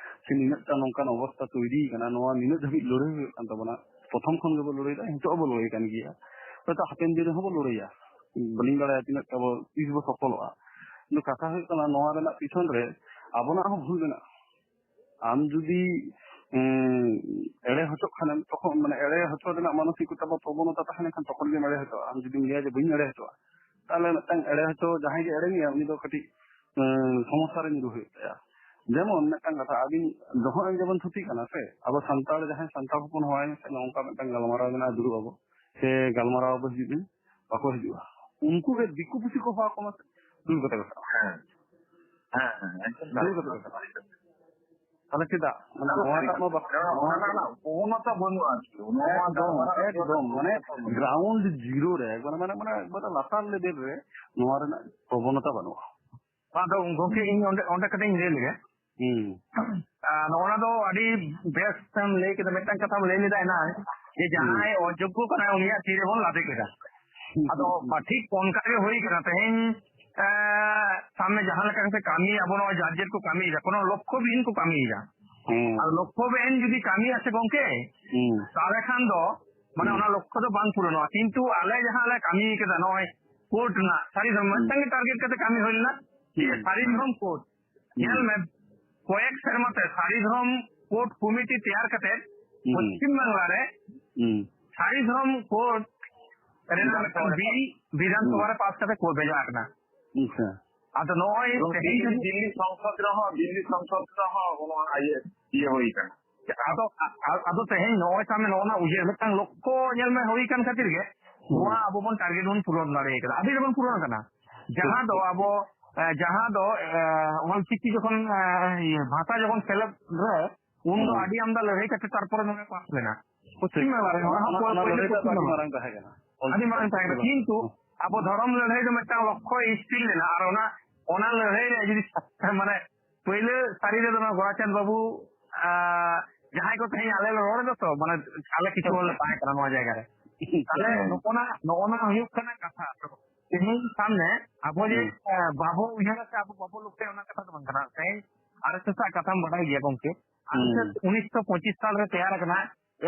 ᱥᱮ ᱱᱤᱱᱟᱹᱜ ᱴᱟ ᱱᱚᱝᱠᱟᱱ ᱚᱵᱚᱥᱛᱟ ᱛᱳᱭᱨᱤ ᱠᱟᱱᱟ, ᱱᱚᱣᱟ ᱱᱤᱱᱟᱹᱜ ᱫᱷᱟᱹᱵᱤᱡ ᱞᱟᱹᱲᱦᱟᱹᱭ ᱦᱩᱭᱩᱜ ᱠᱟᱱ ᱛᱟᱵᱚᱱᱟ, ᱯᱨᱚᱛᱷᱚᱢ ᱠᱷᱚᱱ ᱜᱮᱵᱚ ᱞᱟᱹᱲᱦᱟᱹᱭ ᱫᱟ, ᱱᱤᱛᱚᱜ ᱦᱚᱸᱵᱚ ᱞᱟᱹᱲᱦᱟᱹᱭ ᱠᱟᱱ ᱜᱮᱭᱟ, ᱦᱚᱭᱛᱚ ᱦᱟᱯᱮᱱ ᱫᱤᱱ ᱨᱮᱦᱚᱸ ᱵᱚ ᱞᱟᱹᱲᱦᱟᱹᱭᱟ᱾ ᱵᱟᱹᱞᱤᱧ ᱵᱟᱲᱟᱭᱟ ᱛᱤᱱᱟᱹᱜ ᱴᱟ ᱵᱚ, ᱛᱤᱥ ᱵᱚ ᱥᱚᱯᱷᱚᱞᱚᱜᱼᱟ᱾ ᱠᱤᱱᱛᱩ ᱠᱟᱛᱷᱟ ᱦᱩᱭᱩᱜ ᱠᱟᱱᱟ, ᱱᱚᱣᱟ ᱨᱮᱱᱟᱜ ᱯᱤᱪᱷᱚᱱ ᱨᱮ ᱟᱵᱚᱱᱟᱜ ᱦᱚᱸ ᱵᱷᱩᱞ ᱢᱮᱱᱟᱜᱼᱟ᱾ ᱟᱢ ᱡᱩᱫᱤ, ᱮᱸ, ᱮᱲᱮ ᱦᱚᱪᱚᱜ ᱠᱷᱟᱱᱮᱢ, ᱛᱚᱠᱷᱚᱱ, ᱢᱟᱱᱮ, ᱮᱲᱮ ᱦᱚᱪᱚ ᱨᱮᱱᱟᱜ ᱢᱟᱱᱚᱥᱤᱠᱚᱛᱟ ᱵᱟ ᱯᱨᱚᱵᱚᱱᱚᱛᱟ ᱛᱟᱦᱮᱸ ᱞᱮᱱᱠᱷᱟᱱ, ᱛᱚᱠᱷᱚᱱ ᱜᱮᱢ ᱮᱲᱮ ᱦᱚᱪᱚᱜᱼᱟ᱾ ᱟᱢ ᱡᱩᱫᱤᱢ ᱞᱟᱹᱭᱟ ᱡᱮ, "ᱵᱟᱹᱧ ᱮᱲᱮ ᱦᱚᱪᱚᱜᱼᱟ", ᱛᱟᱦᱞᱮ ᱢᱤᱫᱴᱟᱝ ᱮᱲᱮ ᱦᱚᱪᱚ ᱡᱟᱦᱟᱸᱭ ᱜᱮ ᱮᱲᱮ ᱢᱮᱭᱟ, ᱩᱱᱤ ᱫᱚ ᱠᱟᱹᱴᱤᱡ, ᱮᱸ, ᱥᱚᱢᱚᱥᱥᱟ ᱨᱮ ᱧᱩᱨᱩ ᱦᱩᱭᱩᱜ ᱛᱟᱭᱟ᱾ ᱡᱮᱢᱚᱱ ᱢᱤᱫᱴᱟᱝ ᱠᱟᱛᱷᱟ, ᱟᱹᱵᱤᱱ ᱡᱚᱠᱷᱚᱱ ᱡᱮᱢᱚᱱ ᱛᱷᱩᱛᱤ ᱠᱟᱱᱟ ᱥᱮ, ᱟᱵᱚ ᱥᱟᱱᱛᱟᱲ ᱡᱟᱦᱟᱸᱭ ᱥᱟᱱᱛᱟᱲ ᱦᱚᱯᱚᱱ ᱦᱚᱦᱚᱣᱟᱭ ᱢᱮᱥᱮ, ᱱᱚᱝᱠᱟ ᱢᱤᱫᱴᱟᱝ ᱜᱟᱞᱢᱟᱨᱟᱣ ᱢᱮᱱᱟᱜᱼᱟ, ᱫᱩᱲᱩᱵ ᱟᱵᱚ, ᱥᱮ ᱜᱟᱞᱢᱟᱨᱟᱣ ᱟᱵᱚ, ᱦᱤᱡᱩᱜ ᱵᱤᱱ, ᱵᱟᱠᱚ ᱦᱤᱡᱩᱜᱼᱟ᱾ ᱩᱱᱠᱩ ᱜᱮ ᱫᱤᱠᱩ ᱯᱩᱥᱤ ᱠᱚ ᱦᱚᱦᱚ ᱟᱠᱚ ᱢᱟ ᱥᱮ, ᱫᱩᱲᱩᱵ ᱠᱟᱛᱮ ᱠᱚ ᱥᱟᱵ᱾ ᱦᱮᱸ, ᱦᱮᱸ, ᱦᱮᱸ, ᱮᱠᱫᱚᱢ᱾ ᱫᱩᱲᱩᱵ ᱠᱟᱛᱮ ᱠᱚ ᱥᱟᱵ᱾ ᱛᱟᱦᱞᱮ ᱪᱮᱫᱟᱜ? ᱢᱟᱱᱮ ᱟᱫᱚ ᱱᱚᱣᱟᱴᱟᱜ ᱢᱟ ᱵᱟᱠ-, ᱱᱚᱣᱟ ᱱᱚᱣᱟ ᱨᱮᱱᱟᱜ ᱯᱨᱚᱵᱚᱱᱚᱛᱟ ᱵᱟᱹᱱᱩᱜᱼᱟ ᱟᱨᱠᱤ᱾ ᱱᱚᱣᱟ ᱮᱠᱫᱚᱢ, ᱜᱟᱞᱢᱟᱨᱟᱣ ᱮᱠᱫᱚᱢ, ᱢᱟᱱᱮ ᱯᱨᱚᱵᱚᱱᱚᱛᱟ ᱵᱟᱹᱱᱩᱜᱼᱟ᱾ Ground zero ᱨᱮ, ᱮᱠᱵᱟᱨᱮ, ᱢᱟᱱᱮ, ᱢᱟᱱᱮ, ᱮᱠᱵᱟᱨᱮ ᱞᱟᱛᱟᱨ level ᱨᱮ ᱱᱚᱣᱟ ᱨᱮᱱᱟᱜ ᱯᱨᱚᱵᱚᱱᱚᱛᱟ ᱵᱟᱹᱱᱩᱜᱼᱟ᱾ ᱟᱫᱚ ᱜᱚᱝᱠᱮ, ᱤᱧ ᱚᱸᱰᱮ, ᱚᱸᱰᱮ ᱠᱟᱹᱴᱤᱡ ᱤᱧ ᱞᱟᱹᱭ ᱞᱮᱜᱮ᱾ ᱦᱩᱸ᱾ ᱟᱨ ᱱᱚᱜᱼᱚ ᱱᱟ ᱫᱚ ᱟᱹᱰᱤ ᱵᱮᱥ ᱮᱢ ᱞᱟᱹᱭ ᱠᱮᱫᱟ, ᱢᱤᱫᱴᱟᱝ ᱠᱟᱛᱷᱟᱢ ᱞᱟᱹᱭ ᱞᱮᱫᱟ ᱮᱱᱟᱝ, ᱡᱮ ᱦᱩᱸ᱾ ᱡᱟᱦᱟᱸᱭ ᱚᱡᱳᱜᱽᱜᱚ ᱠᱟᱱᱟᱭ ᱩᱱᱤᱭᱟᱜ ᱛᱤ ᱨᱮᱵᱚᱱ ᱞᱟᱫᱮ ᱠᱮᱫᱟ᱾ ᱦᱩᱸ᱾ ᱟᱫᱚ ᱴᱷᱤᱠ ᱚᱱᱠᱟ ᱜᱮ ᱦᱩᱭ ᱠᱟᱱᱟ᱾ ᱛᱮᱦᱮᱧ, ᱮ, ᱥᱟᱢᱱᱮ ᱡᱟᱦᱟᱸ ᱞᱮᱠᱟ ᱠᱟᱛᱮ ᱠᱟᱹᱢᱤ ᱟᱵᱚ ᱱᱚᱣᱟ ᱡᱟᱨ ᱡᱮᱨ ᱠᱚ ᱠᱟᱹᱢᱤᱭᱮᱫᱟ, ᱠᱳᱱᱳ ᱞᱚᱠᱠᱷᱚ ᱵᱤᱦᱤᱱ ᱠᱚ ᱠᱟᱹᱢᱤᱭᱮᱫᱟ᱾ ᱦᱩᱸ᱾ ᱟᱨ ᱞᱚᱠᱠᱷᱚ ᱵᱤᱦᱤᱱ ᱡᱩᱫᱤ ᱠᱟᱹᱢᱤᱭᱟ ᱥᱮ ᱜᱚᱝᱠᱮ, ᱦᱩᱸ᱾ ᱛᱟᱦᱞᱮ ᱠᱷᱟᱱ ᱫᱚ ᱢᱟᱱᱮ ᱦᱩᱸ᱾ ᱚᱱᱟ ᱞᱚᱠᱠᱷᱚ ᱫᱚ ᱵᱟᱝ ᱯᱩᱨᱚᱱᱚᱜᱼᱟ᱾ ᱠᱤᱱᱛᱩ ᱟᱞᱮ ᱡᱟᱦᱟᱸ ᱞᱮ ᱠᱟᱹᱢᱤ ᱠᱮᱫᱟ, ᱱᱚᱜᱼᱚᱭ ᱠᱳᱨᱴ ᱨᱮᱱᱟᱜ ᱥᱟᱹᱨᱤ ᱫᱷᱚᱨᱢᱚ ᱦᱩᱸ᱾ ᱢᱤᱫᱴᱟᱝ ᱜᱮ target ᱠᱟᱛᱮ ᱠᱟᱹᱢᱤ ᱦᱩᱭ ᱞᱮᱱᱟ, ᱡᱮ ᱦᱩᱸ᱾ ᱥᱟᱹᱨᱤ ᱫᱷᱚᱨᱚᱢ ᱠᱳᱨᱴ᱾ ᱧᱮᱞ ᱦᱩᱸ᱾ ᱢᱮ, ᱠᱚᱭᱮᱠ ᱥᱮᱨᱢᱟ ᱛᱮ ᱥᱟᱹᱨᱤ ᱫᱷᱚᱨᱚᱢ ᱠᱳᱨᱴ ᱠᱚᱢᱤᱴᱤ ᱛᱮᱭᱟᱨ ᱠᱟᱛᱮ ᱦᱩᱸ᱾ ᱯᱚᱥᱪᱤᱢ ᱵᱟᱝᱞᱟ ᱨᱮ ᱦᱩᱸ᱾ ᱥᱟᱹᱨᱤ ᱫᱷᱚᱨᱚᱢ ᱠᱳᱨᱴ ᱨᱮᱱᱟᱜ ᱵᱤᱫᱷᱟᱱ ᱢᱤᱫᱴᱟᱝ ᱥᱚᱵᱷᱟ ᱨᱮ ᱵᱤᱞ ᱯᱟᱥ᱾ ᱵᱤᱫᱷᱟᱱ ᱦᱩᱸ᱾ ᱥᱚᱵᱷᱟ ᱨᱮ ᱯᱟᱥ ᱠᱟᱛᱮ ᱠᱳᱨᱴ ᱵᱷᱮᱡᱟ ᱟᱠᱟᱱᱟ᱾ ᱟᱪᱪᱷᱟ᱾ ᱟᱫᱚ ᱱᱚᱜᱼᱚᱭ ᱜᱚᱝᱠᱮ, ᱛᱮᱦᱮᱧ ᱫᱤᱞᱞᱤ, ᱡᱩᱫᱤ ᱫᱤᱞᱞᱤ ᱥᱚᱝᱥᱚᱫ ᱨᱮᱦᱚᱸ, ᱫᱤᱞᱞᱤ ᱥᱚᱝᱥᱚᱫ ᱨᱮᱦᱚᱸ ᱱᱚᱣᱟ ᱤᱭᱟᱹ, ᱤᱭᱟᱹ ᱦᱩᱭ ᱠᱟᱱᱟ᱾ ᱟᱫᱚ, ᱟ-, ᱟ-, ᱟᱫᱚ ᱛᱮᱦᱮᱧ ᱱᱚᱜᱼᱚᱭ ᱥᱟᱵ ᱢᱮ, ᱱᱚᱜᱼᱚ ᱱᱟ ᱩᱭᱦᱟᱹᱨ ᱢᱤᱫᱴᱟᱝ ᱞᱚᱠᱠᱷᱚ ᱧᱮᱞ ᱢᱮ ᱦᱩᱭ ᱠᱟᱱ ᱠᱷᱟᱹᱛᱤᱨ ᱜᱮ ᱦᱩᱸ᱾ ᱱᱚᱣᱟ ᱟᱵᱚ ᱵᱚᱱ target ᱵᱚᱱ ᱯᱩᱨᱚᱱ ᱫᱟᱲᱮ ᱠᱟᱫᱟ᱾ ᱟᱹᱰᱤ ᱨᱮᱵᱚᱱ ᱯᱩᱨᱚᱱ ᱠᱟᱱᱟ᱾ ᱡᱟᱦᱟᱸ ᱫᱚ ᱴᱷᱤᱠ᱾ ᱟᱵᱚ, ᱮ, ᱡᱟᱦᱟᱸ ᱫᱚ, ᱮ, ᱚᱞᱪᱤᱠᱤ ᱡᱚᱠᱷᱚᱱ, ᱮ, ᱤᱭᱟᱹ, ᱵᱷᱟᱥᱟ ᱡᱚᱠᱷᱚᱱ ᱥᱮᱞᱮᱫ ᱨᱮ, ᱩᱱ ᱫᱚ ᱦᱩᱸ᱾ ᱟᱹᱰᱤ ᱟᱢᱫᱟ ᱞᱟᱹᱲᱦᱟᱹᱭ ᱠᱟᱛᱮ ᱛᱟᱨᱯᱚᱨᱮ ᱱᱚᱰᱮ ᱯᱟᱥ ᱞᱮᱱᱟ᱾ ᱯᱚᱥᱪᱤᱢ ᱴᱷᱤᱠ᱾ ᱵᱟᱝᱞᱟ ᱨᱮ, ᱚᱱᱟ, ᱚᱱᱟ ᱦᱚᱸ ᱚᱱᱟ, ᱯᱚ-, ᱚᱱᱟ ᱯᱳᱭᱞᱳ ᱞᱟᱹᱲᱦᱟᱹᱭ ᱫᱚ ᱯᱚᱥᱪᱤᱢ ᱟᱹᱰᱤ ᱵᱟᱝᱞᱟ᱾ ᱢᱟᱨᱟᱝ ᱛᱟᱦᱮᱸ ᱠᱟᱱᱟ᱾ ᱟᱹᱰᱤ ᱢᱟᱨᱟᱝ ᱛᱟᱦᱮᱸ ᱠᱟᱱᱟ᱾ ᱦᱩᱸ᱾ ᱠᱤᱱᱛᱩ ᱦᱩᱸ᱾ ᱟᱵᱚ ᱫᱷᱚᱨᱚᱢ ᱞᱟᱹᱲᱦᱟᱹᱭ ᱫᱚ ᱢᱤᱫᱴᱟᱝ ᱞᱚᱠᱠᱷᱚ ᱥᱛᱷᱤᱨ ᱞᱮᱱᱟ, ᱟᱨ ᱚᱱᱟ, ᱚᱱᱟ ᱞᱟᱹᱲᱦᱟᱹᱭ ᱨᱮ ᱡᱩᱫᱤ ᱢᱟᱱᱮ ᱯᱳᱭᱞᱳ ᱥᱟᱹᱨᱤ ᱨᱮᱫᱚ ᱱᱚᱣᱟ ᱜᱳᱨᱟᱪᱟᱸᱫᱽ ᱵᱟᱹᱵᱩ, ᱟᱸ, ᱡᱟᱦᱟᱸᱭ ᱠᱚ ᱛᱮᱦᱮᱧ ᱟᱞᱮ ᱞᱮ ᱨᱚᱲ ᱮᱫᱟ ᱛᱚ, ᱢᱟᱱᱮ ᱟᱞᱮ ᱠᱤᱪᱷᱩ ᱦᱚᱲ ᱞᱮ ᱛᱟᱦᱮᱸ ᱠᱟᱱᱟ ᱱᱚᱣᱟ ᱡᱟᱭᱜᱟ ᱨᱮ᱾ ᱛᱟᱦᱞᱮ ᱦᱮᱸ᱾ ᱱᱚᱜᱼᱚ ᱱᱟ, ᱱᱚᱜᱼᱚ ᱱᱟ ᱦᱩᱭᱩᱜ ᱠᱟᱱᱟ ᱠᱟᱛᱷᱟ᱾ ᱛᱮᱦᱮᱧ ᱥᱟᱢᱱᱮ ᱟᱵᱚ ᱡᱮ, ᱦᱩᱸ᱾ ᱟᱸ, ᱵᱟᱵᱚ ᱩᱭᱦᱟᱹᱨᱟ ᱥᱮ ᱟᱵᱚ ᱵᱟᱵᱚ ᱞᱚᱠᱠᱷᱚᱭᱟ, ᱚᱱᱟ ᱠᱟᱛᱷᱟ ᱫᱚ ᱵᱟᱝ ᱠᱟᱱᱟ᱾ ᱛᱮᱦᱮᱧ ᱟᱨ ᱮᱥ ᱮᱥ ᱟᱜ ᱠᱟᱛᱷᱟᱢ ᱵᱟᱰᱟᱭ ᱜᱮᱭᱟ ᱜᱚᱝᱠᱮ᱾ ᱟᱨ ᱮᱥ ᱮᱥ ᱦᱩᱸ᱾ ᱩᱱᱤᱥᱥᱚ ᱯᱚᱸᱪᱤᱥ ᱥᱟᱞ ᱨᱮ ᱛᱮᱭᱟᱨ ᱟᱠᱟᱱᱟ,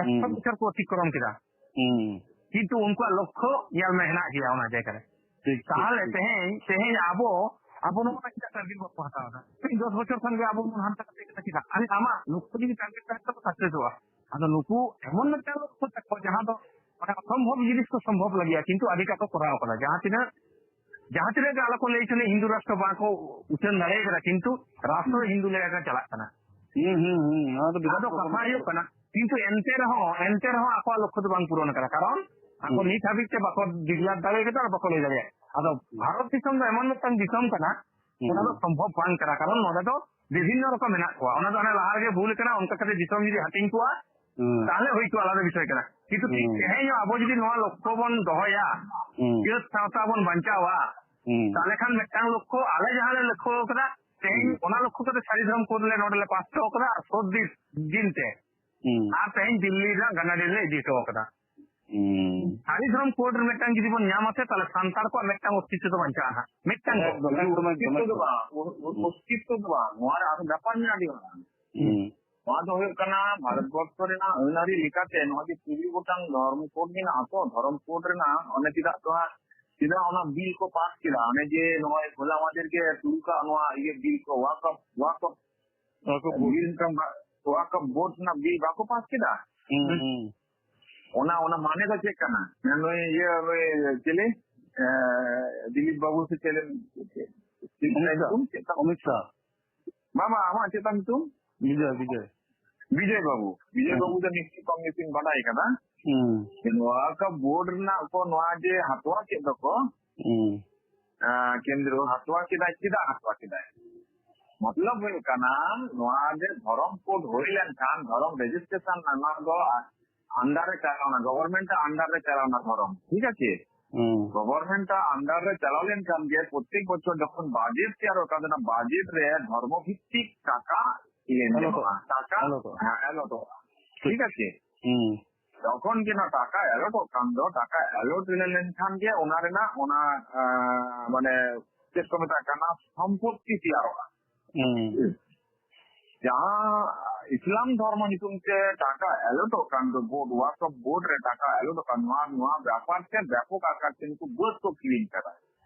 ᱮᱠᱥᱚ ᱦᱩᱸ᱾ ᱵᱚᱪᱷᱚᱨ ᱠᱚ ᱚᱛᱤᱠᱨᱚᱢ ᱠᱮᱫᱟ᱾ ᱦᱩᱸ᱾ ᱠᱤᱱᱛᱩ ᱩᱱᱠᱩᱣᱟᱜ ᱞᱚᱠᱠᱷᱚ ᱧᱮᱞ ᱢᱮ ᱦᱮᱱᱟᱜ ᱜᱮᱭᱟ ᱚᱱᱟ ᱡᱟᱭᱜᱟ ᱨᱮ᱾ ᱴᱷᱤᱠ, ᱴᱷᱤᱠ, ᱛᱟᱦᱚᱞᱮ ᱴᱷᱤᱠ᱾ ᱛᱮᱦᱮᱧ, ᱛᱮᱦᱮᱧ ᱟᱵᱚ, ᱟᱵᱚ ᱱᱚᱣᱟ ᱨᱮᱱᱟᱜ ᱪᱮᱫᱟᱜ target ᱵᱟᱠᱚ ᱦᱟᱛᱟᱣ ᱮᱫᱟ? ᱛᱮᱦᱮᱧ ᱫᱚᱥ ᱵᱚᱪᱷᱚᱨ ᱠᱷᱚᱱ ᱜᱮ ᱟᱵᱚ ᱵᱚᱱ ᱦᱟᱱᱛᱮ ᱱᱟᱛᱮ ᱠᱟᱱᱟ, ᱪᱮᱫᱟᱜ? ᱟᱨ ᱟᱢᱟᱜ ᱞᱚᱠᱠᱷᱚ ᱡᱩᱫᱤ target ᱛᱟᱦᱮᱱ ᱛᱟᱢᱟ, success ᱚᱜᱼᱟ᱾ ᱟᱫᱚ ᱱᱩᱠᱩ ᱮᱢᱚᱱ ᱢᱤᱫᱴᱟᱝ ᱞᱚᱠᱠᱷᱚ ᱛᱟᱠᱚ, ᱡᱟᱦᱟᱸ ᱫᱚ ᱢᱟᱱᱮ ᱚᱥᱚᱢᱵᱷᱚᱵ ᱡᱤᱱᱤᱥ ᱠᱚ ᱥᱚᱢᱵᱷᱚᱵ ᱞᱟᱹᱜᱤᱫ, ᱠᱤᱱᱛᱩ ᱟᱹᱰᱤᱴᱟ ᱠᱚ ᱠᱚᱨᱟᱣ ᱠᱟᱫᱟ᱾ ᱡᱟᱦᱟᱸ ᱛᱤᱱᱟᱹᱜ, ᱡᱟᱦᱟᱸ ᱛᱤᱱᱟᱹᱜ ᱜᱮ ᱟᱞᱚ ᱠᱚ ᱞᱟᱹᱭ ᱦᱚᱪᱚᱱᱤᱡ, ᱦᱤᱱᱫᱩ ᱨᱟᱥᱴᱨᱚ ᱵᱟᱝ ᱠᱚ ᱩᱪᱷᱟᱹᱱ ᱫᱟᱲᱮ ᱠᱟᱫᱟ, ᱠᱤᱱᱛᱩ ᱨᱟᱥᱴᱨᱚ ᱦᱤᱱᱫᱩ ᱞᱮᱠᱟ ᱜᱮ ᱪᱟᱞᱟᱜ ᱠᱟᱱᱟ᱾ ᱦᱩᱸ, ᱦᱩᱸ, ᱦᱩᱸ, ᱚᱱᱟ ᱫᱚ ᱵᱤᱨᱟᱴ ᱟᱫᱚ ᱠᱟᱛᱷᱟ ᱯᱨᱚᱵᱞᱮᱢ ᱦᱩᱭᱩᱜ ᱠᱟᱱᱟ᱾ ᱠᱟᱱᱟ, ᱠᱤᱱᱛᱩ ᱮᱱᱛᱮ ᱨᱮᱦᱚᱸ, ᱮᱱᱛᱮ ᱨᱮᱦᱚᱸ ᱟᱠᱚᱣᱟᱜ ᱞᱚᱠᱠᱷᱚ ᱫᱚ ᱵᱟᱝ ᱯᱩᱨᱚᱱ ᱟᱠᱟᱱᱟ, ᱠᱟᱨᱚᱱ ᱟᱠᱚ ᱦᱩᱸ᱾ ᱱᱤᱛ ᱦᱟᱹᱵᱤᱡ ᱛᱮ ᱵᱟᱠᱚ declare ᱫᱟᱲᱮ ᱠᱟᱫᱟ ᱟᱨ ᱵᱟᱠᱚ ᱞᱟᱹᱭ ᱫᱟᱲᱮᱭᱟᱜᱼᱟ᱾ ᱟᱫᱚ ᱵᱷᱟᱨᱚᱛ ᱫᱤᱥᱚᱢ ᱫᱚ ᱮᱢᱚᱱ ᱢᱤᱫᱴᱟᱝ ᱫᱤᱥᱚᱢ ᱠᱟᱱᱟ, ᱦᱩᱸ᱾ ᱚᱱᱟ ᱫᱚ ᱥᱚᱢᱵᱷᱚᱵ ᱵᱟᱝ ᱠᱟᱱᱟ, ᱠᱟᱨᱚᱱ ᱱᱚᱰᱮ ᱫᱚ ᱵᱤᱵᱷᱤᱱᱱᱚ ᱨᱚᱠᱚᱢ ᱢᱮᱱᱟᱜ ᱠᱚᱣᱟ᱾ ᱚᱱᱟ ᱫᱚ ᱦᱟᱱᱮ ᱞᱟᱦᱟ ᱨᱮᱜᱮ ᱵᱷᱩᱞ ᱠᱟᱱᱟ, ᱚᱱᱠᱟ ᱠᱟᱛᱮ ᱫᱤᱥᱚᱢ ᱡᱩᱫᱤ ᱦᱟᱹᱴᱤᱧ ᱠᱚᱜᱼᱟ, ᱦᱩᱸ᱾ ᱛᱟᱦᱞᱮ ᱦᱩᱭ ᱠᱚᱜᱼᱟ, ᱟᱞᱟᱫᱟ ᱵᱤᱥᱚᱭ ᱠᱟᱱᱟ᱾ ᱠᱤᱱᱛᱩ ᱴᱷᱤᱠ ᱦᱩᱸ᱾ ᱛᱮᱦᱮᱧ ᱦᱚᱸ ᱟᱵᱚ ᱡᱩᱫᱤ ᱱᱚᱣᱟ ᱞᱚᱠᱠᱷᱚ ᱵᱚᱱ ᱫᱚᱦᱚᱭᱟ, ᱦᱩᱸ᱾ ᱡᱟᱹᱛ ᱥᱟᱶᱛᱟ ᱵᱚᱱ ᱵᱟᱧᱪᱟᱣᱟ, ᱦᱩᱸ᱾ ᱛᱟᱦᱞᱮ ᱠᱷᱟᱱ ᱢᱤᱫᱴᱟᱝ ᱞᱚᱠᱠᱷᱚ, ᱟᱞᱮ ᱡᱟᱦᱟᱸ ᱞᱮ ᱞᱚᱠᱠᱷᱚ ᱠᱟᱫᱟ, ᱛᱮᱦᱮᱧ ᱦᱩᱸ᱾ ᱚᱱᱟ ᱞᱚᱠᱠᱷᱚ ᱠᱟᱛᱮ ᱥᱟᱹᱨᱤ ᱫᱷᱚᱨᱚᱢ ᱠᱳᱰ ᱞᱮ ᱱᱚᱰᱮ ᱞᱮ ᱯᱟᱥ ᱦᱚᱴᱚ ᱠᱟᱫᱟ, ᱟᱨ ᱥᱚᱛ ᱫᱤᱱ, ᱫᱤᱱ ᱛᱮ᱾ ᱦᱩᱸ᱾ ᱟᱨ ᱛᱮᱦᱮᱧ ᱫᱤᱞᱞᱤ ᱨᱮᱱᱟᱜ ᱜᱟᱱᱟᱰᱤ ᱨᱮᱞᱮ ᱤᱫᱤ ᱦᱚᱴᱚ ᱠᱟᱫᱟ᱾ ᱦᱩᱸ᱾ ᱥᱟᱹᱨᱤ ᱫᱷᱚᱨᱚᱢ ᱠᱳᱰ ᱨᱮ ᱢᱤᱫᱴᱟᱝ ᱡᱩᱫᱤ ᱵᱚᱱ ᱧᱟᱢᱟ ᱥᱮ, ᱛᱟᱦᱞᱮ ᱥᱟᱱᱛᱟᱲ ᱠᱚᱣᱟᱜ ᱢᱤᱫᱴᱟᱝ ᱚᱥᱛᱤᱛᱣ ᱫᱚ ᱵᱟᱧᱪᱟᱜᱼᱟ ᱦᱟᱸᱜ᱾ ᱢᱤᱫᱴᱟᱝ ᱮᱠᱫᱚᱢ, ᱚᱥᱛᱤᱛᱣ ᱮᱠᱫᱚᱢ, ᱮᱠᱫᱚᱢ, ᱫᱚ ᱮᱠᱫᱚᱢ᱾ ᱵᱟᱝ, ᱚ-, ᱚ-, ᱦᱩᱸ᱾ ᱚᱥᱛᱤᱛᱣ ᱫᱚ ᱵᱟᱝ᱾ ᱱᱚᱣᱟ ᱨᱮ ᱟᱨᱦᱚᱸ ᱵᱮᱯᱟᱨ ᱢᱮᱱᱟᱜᱼᱟ ᱟᱹᱰᱤ ᱢᱟᱨᱟᱝ᱾ ᱦᱩᱸ᱾ ᱱᱚᱣᱟ ᱫᱚ ᱦᱩᱭᱩᱜ ᱠᱟᱱᱟ ᱵᱷᱟᱨᱚᱛ ᱵᱚᱨᱥᱚ ᱨᱮᱱᱟᱜ ᱟᱹᱱ ᱟᱹᱨᱤ ᱞᱮᱠᱟᱛᱮ ᱱᱚᱣᱟ ᱡᱮ ᱛᱩᱨᱩᱭ ᱜᱚᱴᱟᱝ ᱫᱷᱚᱨᱚᱢ ᱠᱳᱰ ᱢᱮᱱᱟᱜᱼᱟ ᱛᱚ, ᱫᱷᱚᱨᱚᱢ ᱠᱳᱰ ᱨᱮᱱᱟᱜ ᱚᱱᱮ ᱪᱮᱫᱟᱜ ᱛᱚ ᱦᱟᱸᱜ, ᱪᱮᱫᱟᱜ ᱚᱱᱟ ᱵᱤᱞ ᱠᱚ ᱯᱟᱥ ᱠᱮᱫᱟ? ᱚᱱᱮ ᱡᱮ ᱱᱚᱜᱼᱚᱭ ᱦᱚᱞᱟ ᱢᱟᱫᱷᱮᱨ ᱜᱮ ᱛᱩᱲᱩᱠᱟᱜ ᱱᱚᱣᱟ ᱤᱭᱟᱹ ᱵᱤᱞ ᱠᱚ, ᱣᱟᱠᱚᱯ, ᱣᱟᱠᱚᱯ ᱣᱟᱠᱚᱯ ᱵᱳᱨᱰ᱾ ᱵᱤᱞ ᱢᱤᱫᱴᱟᱝ ᱵᱟ-, ᱣᱟᱠᱚᱯ ᱵᱳᱨᱰ ᱨᱮᱱᱟᱜ ᱵᱤᱞ ᱵᱟᱠᱚ ᱯᱟᱥ ᱠᱮᱫᱟ? ᱦᱩᱸ, ᱦᱩᱸ᱾ ᱚᱱᱟ, ᱚᱱᱟ ᱢᱟᱱᱮ ᱫᱚ ᱪᱮᱫ ᱠᱟᱱᱟ? ᱱᱩᱭ ᱤᱭᱟᱹ, ᱱᱩᱭ ᱪᱤᱞᱤ? ᱮ, ᱫᱤᱞᱤᱯ ᱵᱟᱵᱩ ᱥᱮ ᱪᱮᱞᱮ? ᱪᱮᱫ ᱚᱢᱤᱛ ᱛᱟᱭ ᱥᱟᱦ᱾ ᱧᱩᱛᱩᱢ? ᱪᱮᱫ ᱛᱟᱭ? ᱚᱢᱤᱛ ᱥᱟᱦ᱾ ᱵᱟᱝ, ᱵᱟᱝ, ᱟᱢᱟᱜ ᱪᱮᱫ ᱛᱟᱢ ᱧᱩᱛᱩᱢ? ᱵᱤᱡᱚᱭ, ᱵᱤᱡᱚᱭ᱾ ᱵᱤᱡᱚᱭ ᱵᱟᱵᱩ᱾ ᱵᱤᱡᱚᱭ ᱦᱮᱸ᱾ ᱵᱟᱵᱩ ᱫᱚ ᱱᱤᱥᱪᱤᱛ ᱠᱚᱢ ᱵᱮᱥᱤᱢ ᱵᱟᱰᱟᱭ ᱠᱟᱫᱟ᱾ ᱦᱩᱸ᱾ ᱱᱚᱣᱟ ᱠᱚ ᱵᱳᱨᱰ ᱨᱮᱱᱟᱜ ᱠᱚ ᱱᱚᱣᱟ ᱡᱮ ᱦᱟᱛᱣᱟ ᱠᱮᱫ ᱫᱚᱠᱚ, ᱦᱩᱸ᱾ ᱟᱸ, ᱠᱮᱱᱫᱨᱚ ᱦᱟᱛᱣᱟ ᱠᱮᱫᱟᱭ, ᱪᱮᱫᱟᱜ ᱦᱟᱛᱣᱟ ᱠᱮᱫᱟᱭ? ᱢᱚᱛᱞᱚᱵ ᱦᱩᱭᱩᱜ ᱠᱟᱱᱟ, ᱱᱚᱣᱟ ᱡᱮ ᱫᱷᱚᱨᱚᱢ ᱠᱳᱰ ᱦᱩᱭ ᱞᱮᱱᱠᱷᱟᱱ, ᱫᱷᱚᱨᱚᱢ ᱨᱮᱡᱤᱥᱴᱨᱮᱥᱚᱱ ᱱᱚᱣᱟ ᱫᱚ under ᱨᱮ ᱪᱟᱞᱟᱣᱱᱟ, government under ᱨᱮ ᱪᱟᱞᱟᱣᱱᱟ ᱫᱷᱚᱨᱚᱢ, ᱴᱷᱤᱠ ᱟᱪᱷᱮ? ᱦᱩᱸ᱾ Government under ᱨᱮ ᱪᱟᱞᱟᱣ ᱞᱮᱱᱠᱷᱟᱱ ᱜᱮ ᱯᱨᱚᱛᱮᱠ ᱵᱚᱪᱷᱚᱨ ᱡᱚᱠᱷᱚᱱ budget ᱛᱮᱭᱟᱨᱚᱜ ᱠᱟᱱ ᱛᱟᱦᱮᱱᱟ, budget ᱨᱮ ᱫᱷᱚᱨᱢᱚ ᱵᱷᱤᱛᱛᱤᱠ ᱴᱟᱠᱟ ᱤᱭᱟᱹ ᱧᱟᱢᱚᱜᱼᱟ, ᱮᱞᱚᱴᱚᱜᱼᱟ᱾ ᱴᱟᱠᱟ, ᱮᱞᱚᱴᱚᱜᱼᱟ᱾ ᱦᱮᱸ, ᱮᱞᱚᱴᱚᱜᱼᱟ᱾ ᱴᱷᱤᱠ᱾ ᱴᱷᱤᱠ ᱟᱪᱷᱮ? ᱦᱩᱸ᱾ ᱡᱚᱠᱷᱚᱱ ᱜᱮ ᱚᱱᱟ ᱴᱟᱠᱟ ᱮᱞᱚᱴᱚᱜ ᱠᱟᱱ ᱫᱚ, ᱴᱟᱠᱟ ᱮᱞᱚᱴ ᱞᱮᱱᱠᱷᱟᱱ ᱜᱮ ᱚᱱᱟ ᱨᱮᱱᱟᱜ ᱚᱱᱟ, ᱟᱸ, ᱢᱟᱱᱮ ᱪᱮᱫ ᱠᱚ ᱢᱮᱛᱟᱜ ᱠᱟᱱᱟ, ᱥᱚᱢᱯᱚᱛᱛᱤ ᱛᱮᱭᱟᱨᱚᱜᱼᱟ᱾ ᱦᱩᱸ᱾ ᱡᱟᱦᱟᱸ ᱤᱥᱞᱟᱢ ᱫᱷᱚᱨᱢᱚ ᱧᱩᱛᱩᱢ ᱛᱮ ᱴᱟᱠᱟ ᱮᱞᱚᱴᱚᱜ ᱠᱟᱱ ᱫᱚ, ᱵᱳᱨᱰ, ᱣᱟᱠᱚᱯ ᱵᱳᱨᱰ ᱨᱮ ᱴᱟᱠᱟ ᱮᱞᱚᱴᱚᱜ ᱠᱟᱱ, ᱱᱚᱣᱟ, ᱱᱚᱣᱟ ᱵᱮᱯᱟᱨ ᱛᱮ ᱵᱮᱯᱚᱠ ᱟᱠᱟᱨ ᱛᱮ ᱱᱩᱠᱩ ᱵᱟᱹᱫᱽ ᱠᱚ ᱠᱤᱨᱤᱧ ᱠᱟᱫᱟ᱾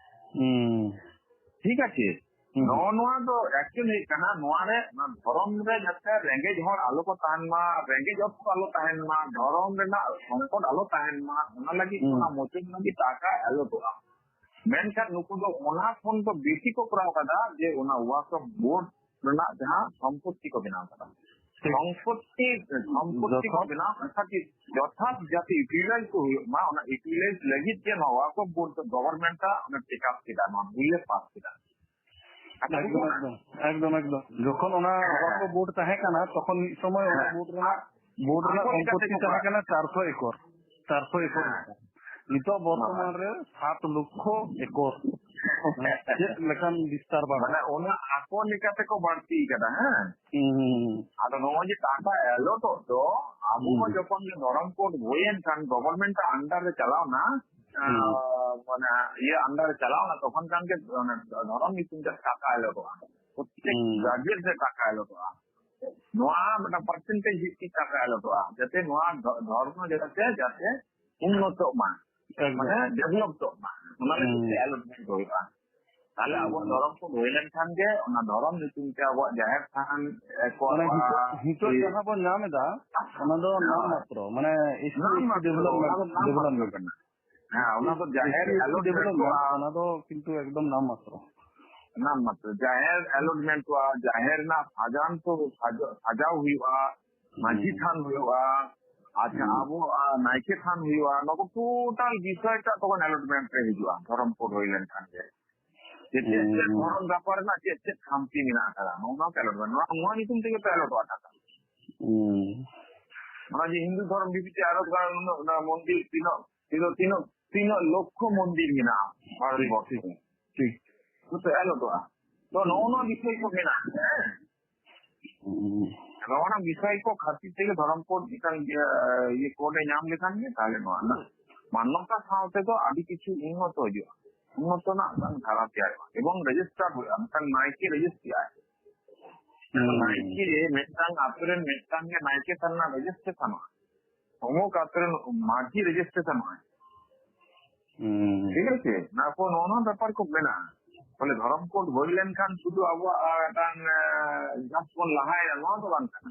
ᱦᱩᱸ᱾ ᱴᱷᱤᱠ ᱟᱪᱷᱮ? ᱦᱩᱸ᱾ ᱱᱚᱜᱼᱚ ᱱᱚᱣᱟ ᱫᱚ actually ᱦᱩᱭᱩᱜ ᱠᱟᱱᱟ, ᱱᱚᱣᱟ ᱨᱮ, ᱱᱚᱣᱟ ᱫᱷᱚᱨᱚᱢ ᱨᱮ ᱡᱟᱛᱮ ᱨᱮᱸᱜᱮᱡ ᱦᱚᱲ ᱟᱞᱚ ᱠᱚ ᱛᱟᱦᱮᱱ ᱢᱟ, ᱨᱮᱸᱜᱮᱡ ᱚᱠᱛᱚ ᱟᱞᱚ ᱛᱟᱦᱮᱱ ᱢᱟ, ᱫᱷᱚᱨᱚᱢ ᱨᱮᱱᱟᱜ ᱥᱚᱝᱠᱚᱴ ᱟᱞᱚ ᱛᱟᱦᱮᱱ ᱢᱟ, ᱚᱱᱟ ᱞᱟᱹᱜᱤᱫ ᱦᱩᱸ᱾ ᱚᱱᱟ ᱢᱚᱪᱚᱱ ᱞᱟᱹᱜᱤᱫ ᱴᱟᱠᱟ ᱮᱞᱚᱴᱚᱜᱼᱟ᱾ ᱢᱮᱱᱠᱷᱟᱱ ᱱᱩᱠᱩ ᱫᱚ ᱚᱱᱟ ᱠᱷᱚᱱ ᱫᱚ ᱵᱮᱥᱤ ᱠᱚ ᱠᱚᱨᱟᱣ ᱠᱟᱫᱟ ᱡᱮ ᱚᱱᱟ ᱣᱟᱠᱚᱯ ᱵᱳᱨᱰ ᱨᱮᱱᱟᱜ ᱡᱟᱦᱟᱸ ᱥᱚᱢᱯᱚᱛᱛᱤ ᱠᱚ ᱵᱮᱱᱟᱣ ᱠᱟᱫᱟ, ᱴᱷᱤᱠ᱾ ᱥᱚᱢᱯᱚᱛᱛᱤ, ᱥᱚᱢᱯᱚᱛᱛᱤ ᱠᱚ ᱡᱚᱛᱷᱟᱛ᱾ ᱵᱮᱱᱟᱣ ᱠᱟᱫᱟ ᱠᱷᱟᱹᱛᱤᱨ ᱡᱚᱛᱷᱟᱛ ᱡᱟᱛᱮ ᱤᱭᱩᱴᱤᱞᱟᱭᱤᱡ ᱠᱚ ᱦᱩᱭᱩᱜ ᱢᱟ, ᱚᱱᱟ ᱤᱭᱩᱴᱤᱞᱟᱭᱤᱡ ᱞᱟᱹᱜᱤᱫ ᱜᱮ ᱱᱚᱣᱟ ᱣᱟᱠᱚᱯ ᱵᱳᱨᱰ ᱫᱚ ᱜᱚᱵᱷᱚᱨᱱᱢᱮᱱᱴ ᱟᱜ ᱚᱱᱟ ᱴᱮᱠ ᱟᱯ ᱠᱮᱫᱟ, ᱱᱚᱣᱟ ᱵᱤᱞ ᱮ ᱯᱟᱥ ᱠᱮᱫᱟ᱾ ᱟᱪᱪᱷᱟ, ᱮᱠᱫᱚᱢ, ᱵᱩᱡᱷᱟᱹᱣ? ᱮᱠᱫᱚᱢ, ᱮᱠᱫᱚᱢ, ᱮᱠᱫᱚᱢ᱾ ᱡᱚᱠᱷᱚᱱ ᱚᱱᱟ ᱦᱮᱸ, ᱣᱟᱠᱚᱯ ᱵᱳᱨᱰ ᱛᱟᱦᱮᱸ ᱠᱟᱱᱟ, ᱛᱚᱠᱷᱚᱱ ᱢᱤᱫ ᱥᱚᱢᱚᱭ ᱚᱱᱟ ᱦᱮᱸ᱾ ᱵᱳᱨᱰ ᱨᱮᱱᱟᱜ ᱟᱠᱚ ᱞᱮᱠᱟᱛᱮ ᱥᱚᱢᱯᱚᱛᱛᱤ ᱠᱚ ᱛᱟᱦᱮᱸ ᱠᱚᱨᱟᱣ᱾ ᱠᱟᱱᱟ ᱪᱟᱨᱥᱚ ᱮᱠᱚᱨ, ᱪᱟᱨᱥᱚ ᱮᱠᱚᱨ᱾ ᱦᱮᱸ᱾ ᱱᱤᱛᱚᱜ ᱵᱚᱨᱛᱚᱢᱟᱱ ᱦᱮᱸ᱾ ᱨᱮ ᱥᱟᱛ ᱞᱚᱠᱠᱷᱚ ᱮᱠᱚᱨ᱾ ᱢᱟᱱᱮ ᱪᱮᱫ ᱞᱮᱠᱟᱱ ᱵᱤᱥᱛᱟᱨ ᱵᱟᱲᱟ? ᱢᱟᱱᱮ ᱚᱱᱟ ᱟᱠᱚ ᱞᱮᱠᱟ ᱛᱮᱠᱚ ᱵᱟᱹᱲᱛᱤ ᱠᱟᱫᱟ, ᱦᱮᱸ᱾ ᱦᱩᱸ, ᱦᱩᱸ, ᱦᱩᱸ᱾ ᱟᱫᱚ ᱱᱚᱜᱼᱚᱭ ᱡᱮ ᱴᱟᱠᱟ ᱮᱞᱚᱴᱚᱜ ᱫᱚ, ᱟᱵᱚ ᱦᱩᱸ, ᱦᱚᱸ ᱦᱩᱸ᱾ ᱡᱚᱠᱷᱚᱱ ᱜᱮ ᱫᱷᱚᱨᱚᱢ ᱠᱳᱰ ᱦᱩᱭᱮᱱ ᱠᱷᱟᱱ, ᱜᱚᱵᱷᱚᱨᱱᱢᱮᱱᱴ ᱟᱜ under ᱨᱮ ᱪᱟᱞᱟᱣᱱᱟ, ᱦᱩᱸ᱾ ᱟᱸ, ᱢᱟᱱᱮ ᱤᱭᱟᱹ under ᱨᱮ ᱪᱟᱞᱟᱣᱱᱟ, ᱛᱚᱠᱷᱚᱱ ᱠᱷᱟᱱ ᱜᱮ ᱚᱱᱟ ᱫᱷᱚᱨᱚᱢ ᱧᱩᱛᱩᱢ ᱛᱮ ᱴᱟᱠᱟ ᱮᱞᱚᱴᱚᱜᱼᱟ᱾ ᱯᱨᱚᱛᱛᱮᱠ ᱦᱩᱸ᱾ ᱜᱟᱡᱮᱴ ᱨᱮ ᱴᱟᱠᱟ ᱮᱞᱚᱴᱚᱜᱼᱟ᱾ ᱱᱚᱣᱟ ᱢᱤᱫᱴᱟᱝ percentage ᱵᱷᱤᱛᱛᱤᱠ ᱴᱟᱠᱟ ᱮᱞᱚᱴᱚᱜᱼᱟ, ᱡᱟᱛᱮ ᱱᱚᱣᱟ ᱫᱷᱚ-, ᱫᱷᱚᱨᱢᱚ ᱡᱟᱛᱮ, ᱡᱟᱛᱮ ᱩᱱᱱᱚᱛᱚᱜ ᱢᱟ, ᱮᱠᱫᱚᱢ᱾ ᱢᱟᱱᱮ develop ᱛᱚᱜ ᱢᱟ, ᱚᱱᱟ ᱞᱟᱹᱜᱤᱫ ᱛᱮ ᱦᱩᱸ᱾ allotment ᱠᱚ ᱦᱩᱭᱩᱜᱼᱟ᱾ ᱛᱟᱦᱞᱮ ᱟᱵᱚᱣᱟᱜ ᱦᱩᱸ᱾ ᱫᱷᱚᱨᱚᱢ ᱠᱳᱰ ᱦᱩᱭ ᱞᱮᱱᱠᱷᱟᱱ ᱜᱮ ᱚᱱᱟ ᱫᱷᱚᱨᱚᱢ ᱧᱩᱛᱩᱢ ᱛᱮ ᱟᱵᱚᱣᱟᱜ ᱡᱟᱦᱮᱨ ᱛᱷᱟᱱ, ᱮ, ᱠᱚ ᱢᱟᱱᱮ ᱟᱵᱚᱣᱟᱜ ᱱᱤᱛᱚᱜ, ᱱᱤᱛᱚᱜ ᱤᱭᱟᱹ ᱡᱟᱦᱟᱸ ᱵᱚᱱ ᱧᱟᱢ ᱮᱫᱟ, ᱚᱱᱟ ᱫᱚ ᱱᱟᱢ ᱦᱳᱭ᱾ ᱢᱟᱛᱨᱚ, ᱢᱟᱱᱮ ᱮᱥ ᱴᱤ, ᱱᱟᱢ ᱮᱥ ᱴᱤ ᱢᱟᱛᱨᱚ, development, ᱚᱱᱟ ᱫᱚ ᱱᱟᱢ ᱢᱟᱛᱨᱚ development᱾ ᱠᱟᱱᱟ᱾ ᱦᱮᱸ, ᱚᱱᱟ ᱫᱚ ᱡᱟᱦᱮᱨ S T, S T allotment development, ᱠᱚᱜᱼᱟ᱾ ᱚᱱᱟ ᱫᱚ ᱠᱤᱱᱛᱩ ᱮᱠᱫᱚᱢ ᱱᱟᱢ ᱢᱟᱛᱨᱚ᱾ ᱱᱟᱢ ᱢᱟᱛᱨᱚ᱾ ᱡᱟᱦᱮᱨ allotment ᱠᱚᱜᱼᱟ, ᱡᱟᱦᱮᱨ ᱨᱮᱱᱟᱜ ᱥᱟᱡᱟᱱ ᱠᱚ ᱥᱟᱡᱟ-, ᱥᱟᱡᱟᱣ ᱦᱩᱭᱩᱜᱼᱟ, ᱢᱟᱹᱡᱷᱤ ᱦᱩᱸ᱾ ᱛᱷᱟᱱ ᱦᱩᱭᱩᱜᱼᱟ, ᱟᱪᱪᱷᱟ, ᱦᱩᱸ᱾ ᱟᱵᱚ, ᱟ, ᱱᱟᱭᱠᱮ ᱛᱷᱟᱱ ᱦᱩᱭᱩᱜᱼᱟ, ᱱᱚᱣᱟ ᱠᱚ total ᱵᱤᱥᱚᱭ ᱴᱟᱜ ᱛᱚᱠᱷᱚᱱ allotment ᱨᱮ ᱦᱤᱡᱩᱜᱼᱟ, ᱫᱷᱚᱨᱚᱢ ᱠᱳᱰ ᱦᱩᱭ ᱞᱮᱱᱠᱷᱟᱱ ᱜᱮ᱾ ᱡᱮ ᱪᱮᱫ, ᱪᱮᱫ ᱦᱩᱸ᱾ ᱫᱷᱚᱨᱚᱢ ᱵᱮᱯᱟᱨ ᱨᱮᱱᱟᱜ ᱪᱮᱫ, ᱪᱮᱫ ᱠᱷᱟᱢᱛᱤ ᱢᱮᱱᱟᱜ ᱟᱠᱟᱫᱟ, ᱱᱚᱜᱼᱚ ᱱᱚᱣᱟ ᱠᱚ allotment, ᱱᱚᱣᱟ, ᱱᱚᱣᱟ ᱧᱩᱛᱩᱢ ᱛᱮᱜᱮ ᱛᱚ allotᱚᱜᱼᱟ ᱴᱟᱠᱟ᱾ ᱦᱩᱸ᱾ ᱚᱱᱟ ᱡᱮ ᱦᱤᱱᱫᱩ ᱫᱷᱚᱨᱚᱢ ᱵᱷᱤᱛᱤᱨ ᱛᱮ allot ᱠᱟᱱᱟ, ᱱᱩᱱᱟᱹᱜ, ᱚᱱᱟ ᱢᱚᱱᱫᱤᱨ ᱛᱤᱱᱟᱹᱜ, ᱛᱤᱱᱟᱹᱜ, ᱛᱤᱱᱟᱹᱜ, ᱛᱤᱱᱟᱹᱜ ᱞᱚᱠᱠᱷᱚ ᱢᱚᱱᱫᱤᱨ ᱢᱮᱱᱟᱜᱼᱟ ᱵᱷᱟᱨᱚᱛ ᱴᱷᱤᱠ, ᱵᱚᱨᱥᱚ ᱴᱷᱤᱠ, ᱨᱮ᱾ ᱴᱷᱤᱠ᱾ ᱱᱚᱛᱮ allotᱚᱜᱼᱟ᱾ ᱛᱚ ᱱᱚᱜᱼᱚ ᱱᱚᱣᱟ ᱵᱤᱥᱚᱭ ᱠᱚ ᱢᱮᱱᱟᱜᱼᱟ, ᱦᱮᱸ? ᱦᱩᱸ᱾ ᱱᱚᱜᱼᱚ ᱱᱚᱣᱟ ᱵᱤᱥᱚᱭ ᱠᱚ ᱠᱷᱟᱹᱛᱤᱨ ᱛᱮᱜᱮ ᱫᱷᱚᱨᱚᱢ ᱠᱳᱰ ᱢᱤᱫᱴᱟᱝ ᱤᱭᱟᱹ, ᱤᱭᱟᱹ ᱠᱳᱰ ᱮ ᱧᱟᱢ ᱞᱮᱠᱷᱟᱱ ᱜᱮ ᱛᱟᱦᱞᱮ ᱱᱚᱣᱟ ᱨᱮᱱᱟᱜ ᱢᱟᱱᱱᱚᱛᱟ ᱥᱟᱶ ᱛᱮᱫᱚ ᱟᱹᱰᱤ ᱠᱤᱪᱷᱩ ᱩᱱᱱᱚᱛᱚ ᱦᱤᱡᱩᱜᱼᱟ᱾ ᱩᱱᱱᱚᱛᱚ ᱨᱮᱱᱟᱜ ᱢᱤᱫᱴᱟᱝ ᱫᱷᱟᱨᱟ ᱛᱮᱭᱟᱨᱚᱜᱼᱟ᱾ ᱮᱵᱚᱝ ᱨᱮᱡᱤᱥᱴᱟᱨ ᱦᱩᱭᱩᱜᱼᱟ, ᱢᱤᱫᱴᱟᱝ ᱱᱟᱭᱠᱮ ᱨᱮᱡᱤᱥᱴᱨᱤᱜᱼᱟᱭ᱾ ᱦᱩᱸ᱾ ᱱᱟᱭᱠᱮ ᱢᱤᱫᱴᱟᱝ ᱟᱛᱳ ᱨᱮᱱ ᱢᱤᱫᱴᱟᱝ ᱜᱮ ᱱᱟᱭᱠᱮ ᱥᱟᱨᱱᱟ ᱨᱮᱡᱤᱥᱴᱨᱮᱥᱚᱱᱚᱜᱼᱟ, ᱚᱢᱩᱠ ᱟᱛᱳ ᱨᱮᱱ ᱢᱟᱹᱡᱷᱤ ᱨᱮᱡᱤᱥᱴᱨᱮᱥᱚᱱᱚᱜᱼᱟᱭ᱾ ᱦᱩᱸ᱾ ᱴᱷᱤᱠ ᱟᱪᱷᱮ? ᱱᱚᱣᱟ ᱠᱚ, ᱱᱚᱜᱼᱚ ᱱᱚᱣᱟ ᱵᱮᱯᱟᱨ ᱠᱚ ᱢᱮᱱᱟᱜᱼᱟ᱾ ᱵᱚᱞᱮ ᱫᱷᱚᱨᱚᱢ ᱠᱳᱰ ᱦᱩᱭ ᱞᱮᱱᱠᱷᱟᱱ ᱥᱩᱫᱷᱩ ᱟᱵᱚᱣᱟᱜ, ᱟᱨ, ᱢᱤᱫᱴᱟᱝ, ᱟᱨ, ᱡᱟᱥᱴ ᱵᱚᱱ ᱞᱟᱦᱟᱭᱮᱱᱟ, ᱱᱚᱣᱟ ᱫᱚ ᱵᱟᱝ ᱠᱟᱱᱟ᱾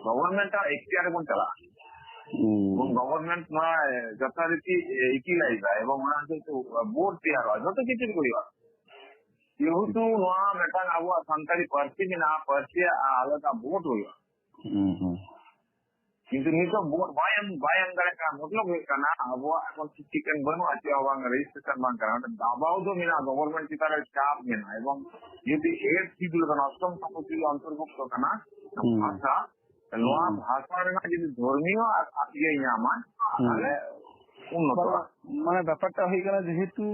ᱜᱚᱵᱷᱚᱨᱱᱢᱮᱱᱴ ᱟᱜ ᱮᱠᱴᱤᱭᱟᱨ ᱨᱮᱵᱚᱱ ᱪᱟᱞᱟᱜᱼᱟ᱾ ᱦᱩᱸ᱾ ᱮᱵᱚᱝ ᱜᱚᱵᱷᱚᱨᱱᱢᱮᱱᱴ ᱱᱚᱣᱟ, ᱮ, ᱡᱚᱛᱷᱟᱨᱤᱛᱤ, ᱮ, ᱤᱭᱩᱴᱤᱞᱟᱭᱤᱡᱟ ᱮᱵᱚᱝ ᱚᱱᱟ ᱦᱚᱛᱮᱡ ᱛᱮ ᱵᱳᱨᱰ ᱛᱮᱭᱟᱨᱚᱜᱼᱟ, ᱡᱚᱛᱚ ᱠᱤᱪᱷᱩ ᱜᱮ ᱦᱩᱭᱩᱜᱼᱟ᱾ ᱡᱮᱦᱮᱛᱩ ᱱᱚᱣᱟ ᱢᱤᱫᱴᱟᱝ ᱟᱵᱚᱣᱟᱜ ᱥᱟᱱᱛᱟᱲᱤ ᱯᱟᱹᱨᱥᱤ ᱢᱮᱱᱟᱜᱼᱟ, ᱯᱟᱹᱨᱥᱤ ᱟᱜ ᱟᱞᱟᱫᱟ ᱵᱳᱨᱰ ᱦᱩᱭᱩᱜᱼᱟ᱾ ᱦᱩᱸ, ᱦᱩᱸ᱾ ᱠᱤᱱᱛᱩ ᱱᱤᱛᱚᱜ ᱵᱳᱨᱰ ᱵᱟᱭ ᱮᱢ, ᱵᱟᱭ ᱮᱢ ᱫᱟᱲᱮᱭᱟᱜ ᱠᱟᱱᱟ᱾ ᱢᱚᱛᱞᱚᱵ ᱦᱩᱭᱩᱜ ᱠᱟᱱᱟ, ᱟᱵᱚᱣᱟᱜ ᱮᱠᱷᱚᱱ ᱥᱤᱥᱴᱮᱢ ᱵᱟᱹᱱᱩᱜᱼᱟ, ᱪᱮᱫ ᱦᱚᱸ ᱵᱟᱝ, ᱨᱮᱡᱤᱥᱴᱨᱮᱥᱚᱱ ᱵᱟᱝ ᱠᱟᱱᱟ᱾ ᱢᱤᱫᱴᱟᱝ ᱫᱟᱵᱟᱣ ᱫᱚ ᱢᱮᱱᱟᱜᱼᱟ, ᱜᱚᱵᱷᱚᱨᱱᱢᱮᱱᱴ ᱪᱮᱛᱟᱱ ᱨᱮ ᱪᱟᱯ ᱢᱮᱱᱟᱜᱼᱟ᱾ ᱮᱵᱚᱝ ᱡᱩᱫᱤ ᱮᱭᱤᱴ ᱥᱤᱰᱩᱞ ᱠᱟᱱᱟ, ᱚᱥᱴᱚᱢ ᱛᱚᱯᱚᱥᱤᱞ ᱚᱱᱛᱚᱨᱵᱷᱩᱠᱛᱚ ᱠᱟᱱᱟ, ᱦᱩᱸ᱾ ᱵᱷᱟᱥᱟ, ᱱᱚᱣᱟ ᱦᱩᱸ᱾ ᱵᱷᱟᱥᱟ ᱨᱮᱱᱟᱜ ᱡᱩᱫᱤ ᱫᱷᱚᱨᱢᱤᱭᱚ ᱟᱨ, ᱟᱨ ᱤᱭᱟᱹᱭ ᱧᱟᱢᱟ, ᱦᱩᱸ᱾ ᱛᱟᱦᱞᱮ ᱩᱱᱱᱚᱛᱚᱜᱼᱟ᱾ ᱢᱟᱱᱮ, ᱢᱟᱱᱮ ᱵᱮᱯᱟᱨᱴᱟ ᱦᱩᱭᱩᱜ ᱠᱟᱱᱟ, ᱡᱮᱦᱮᱛᱩ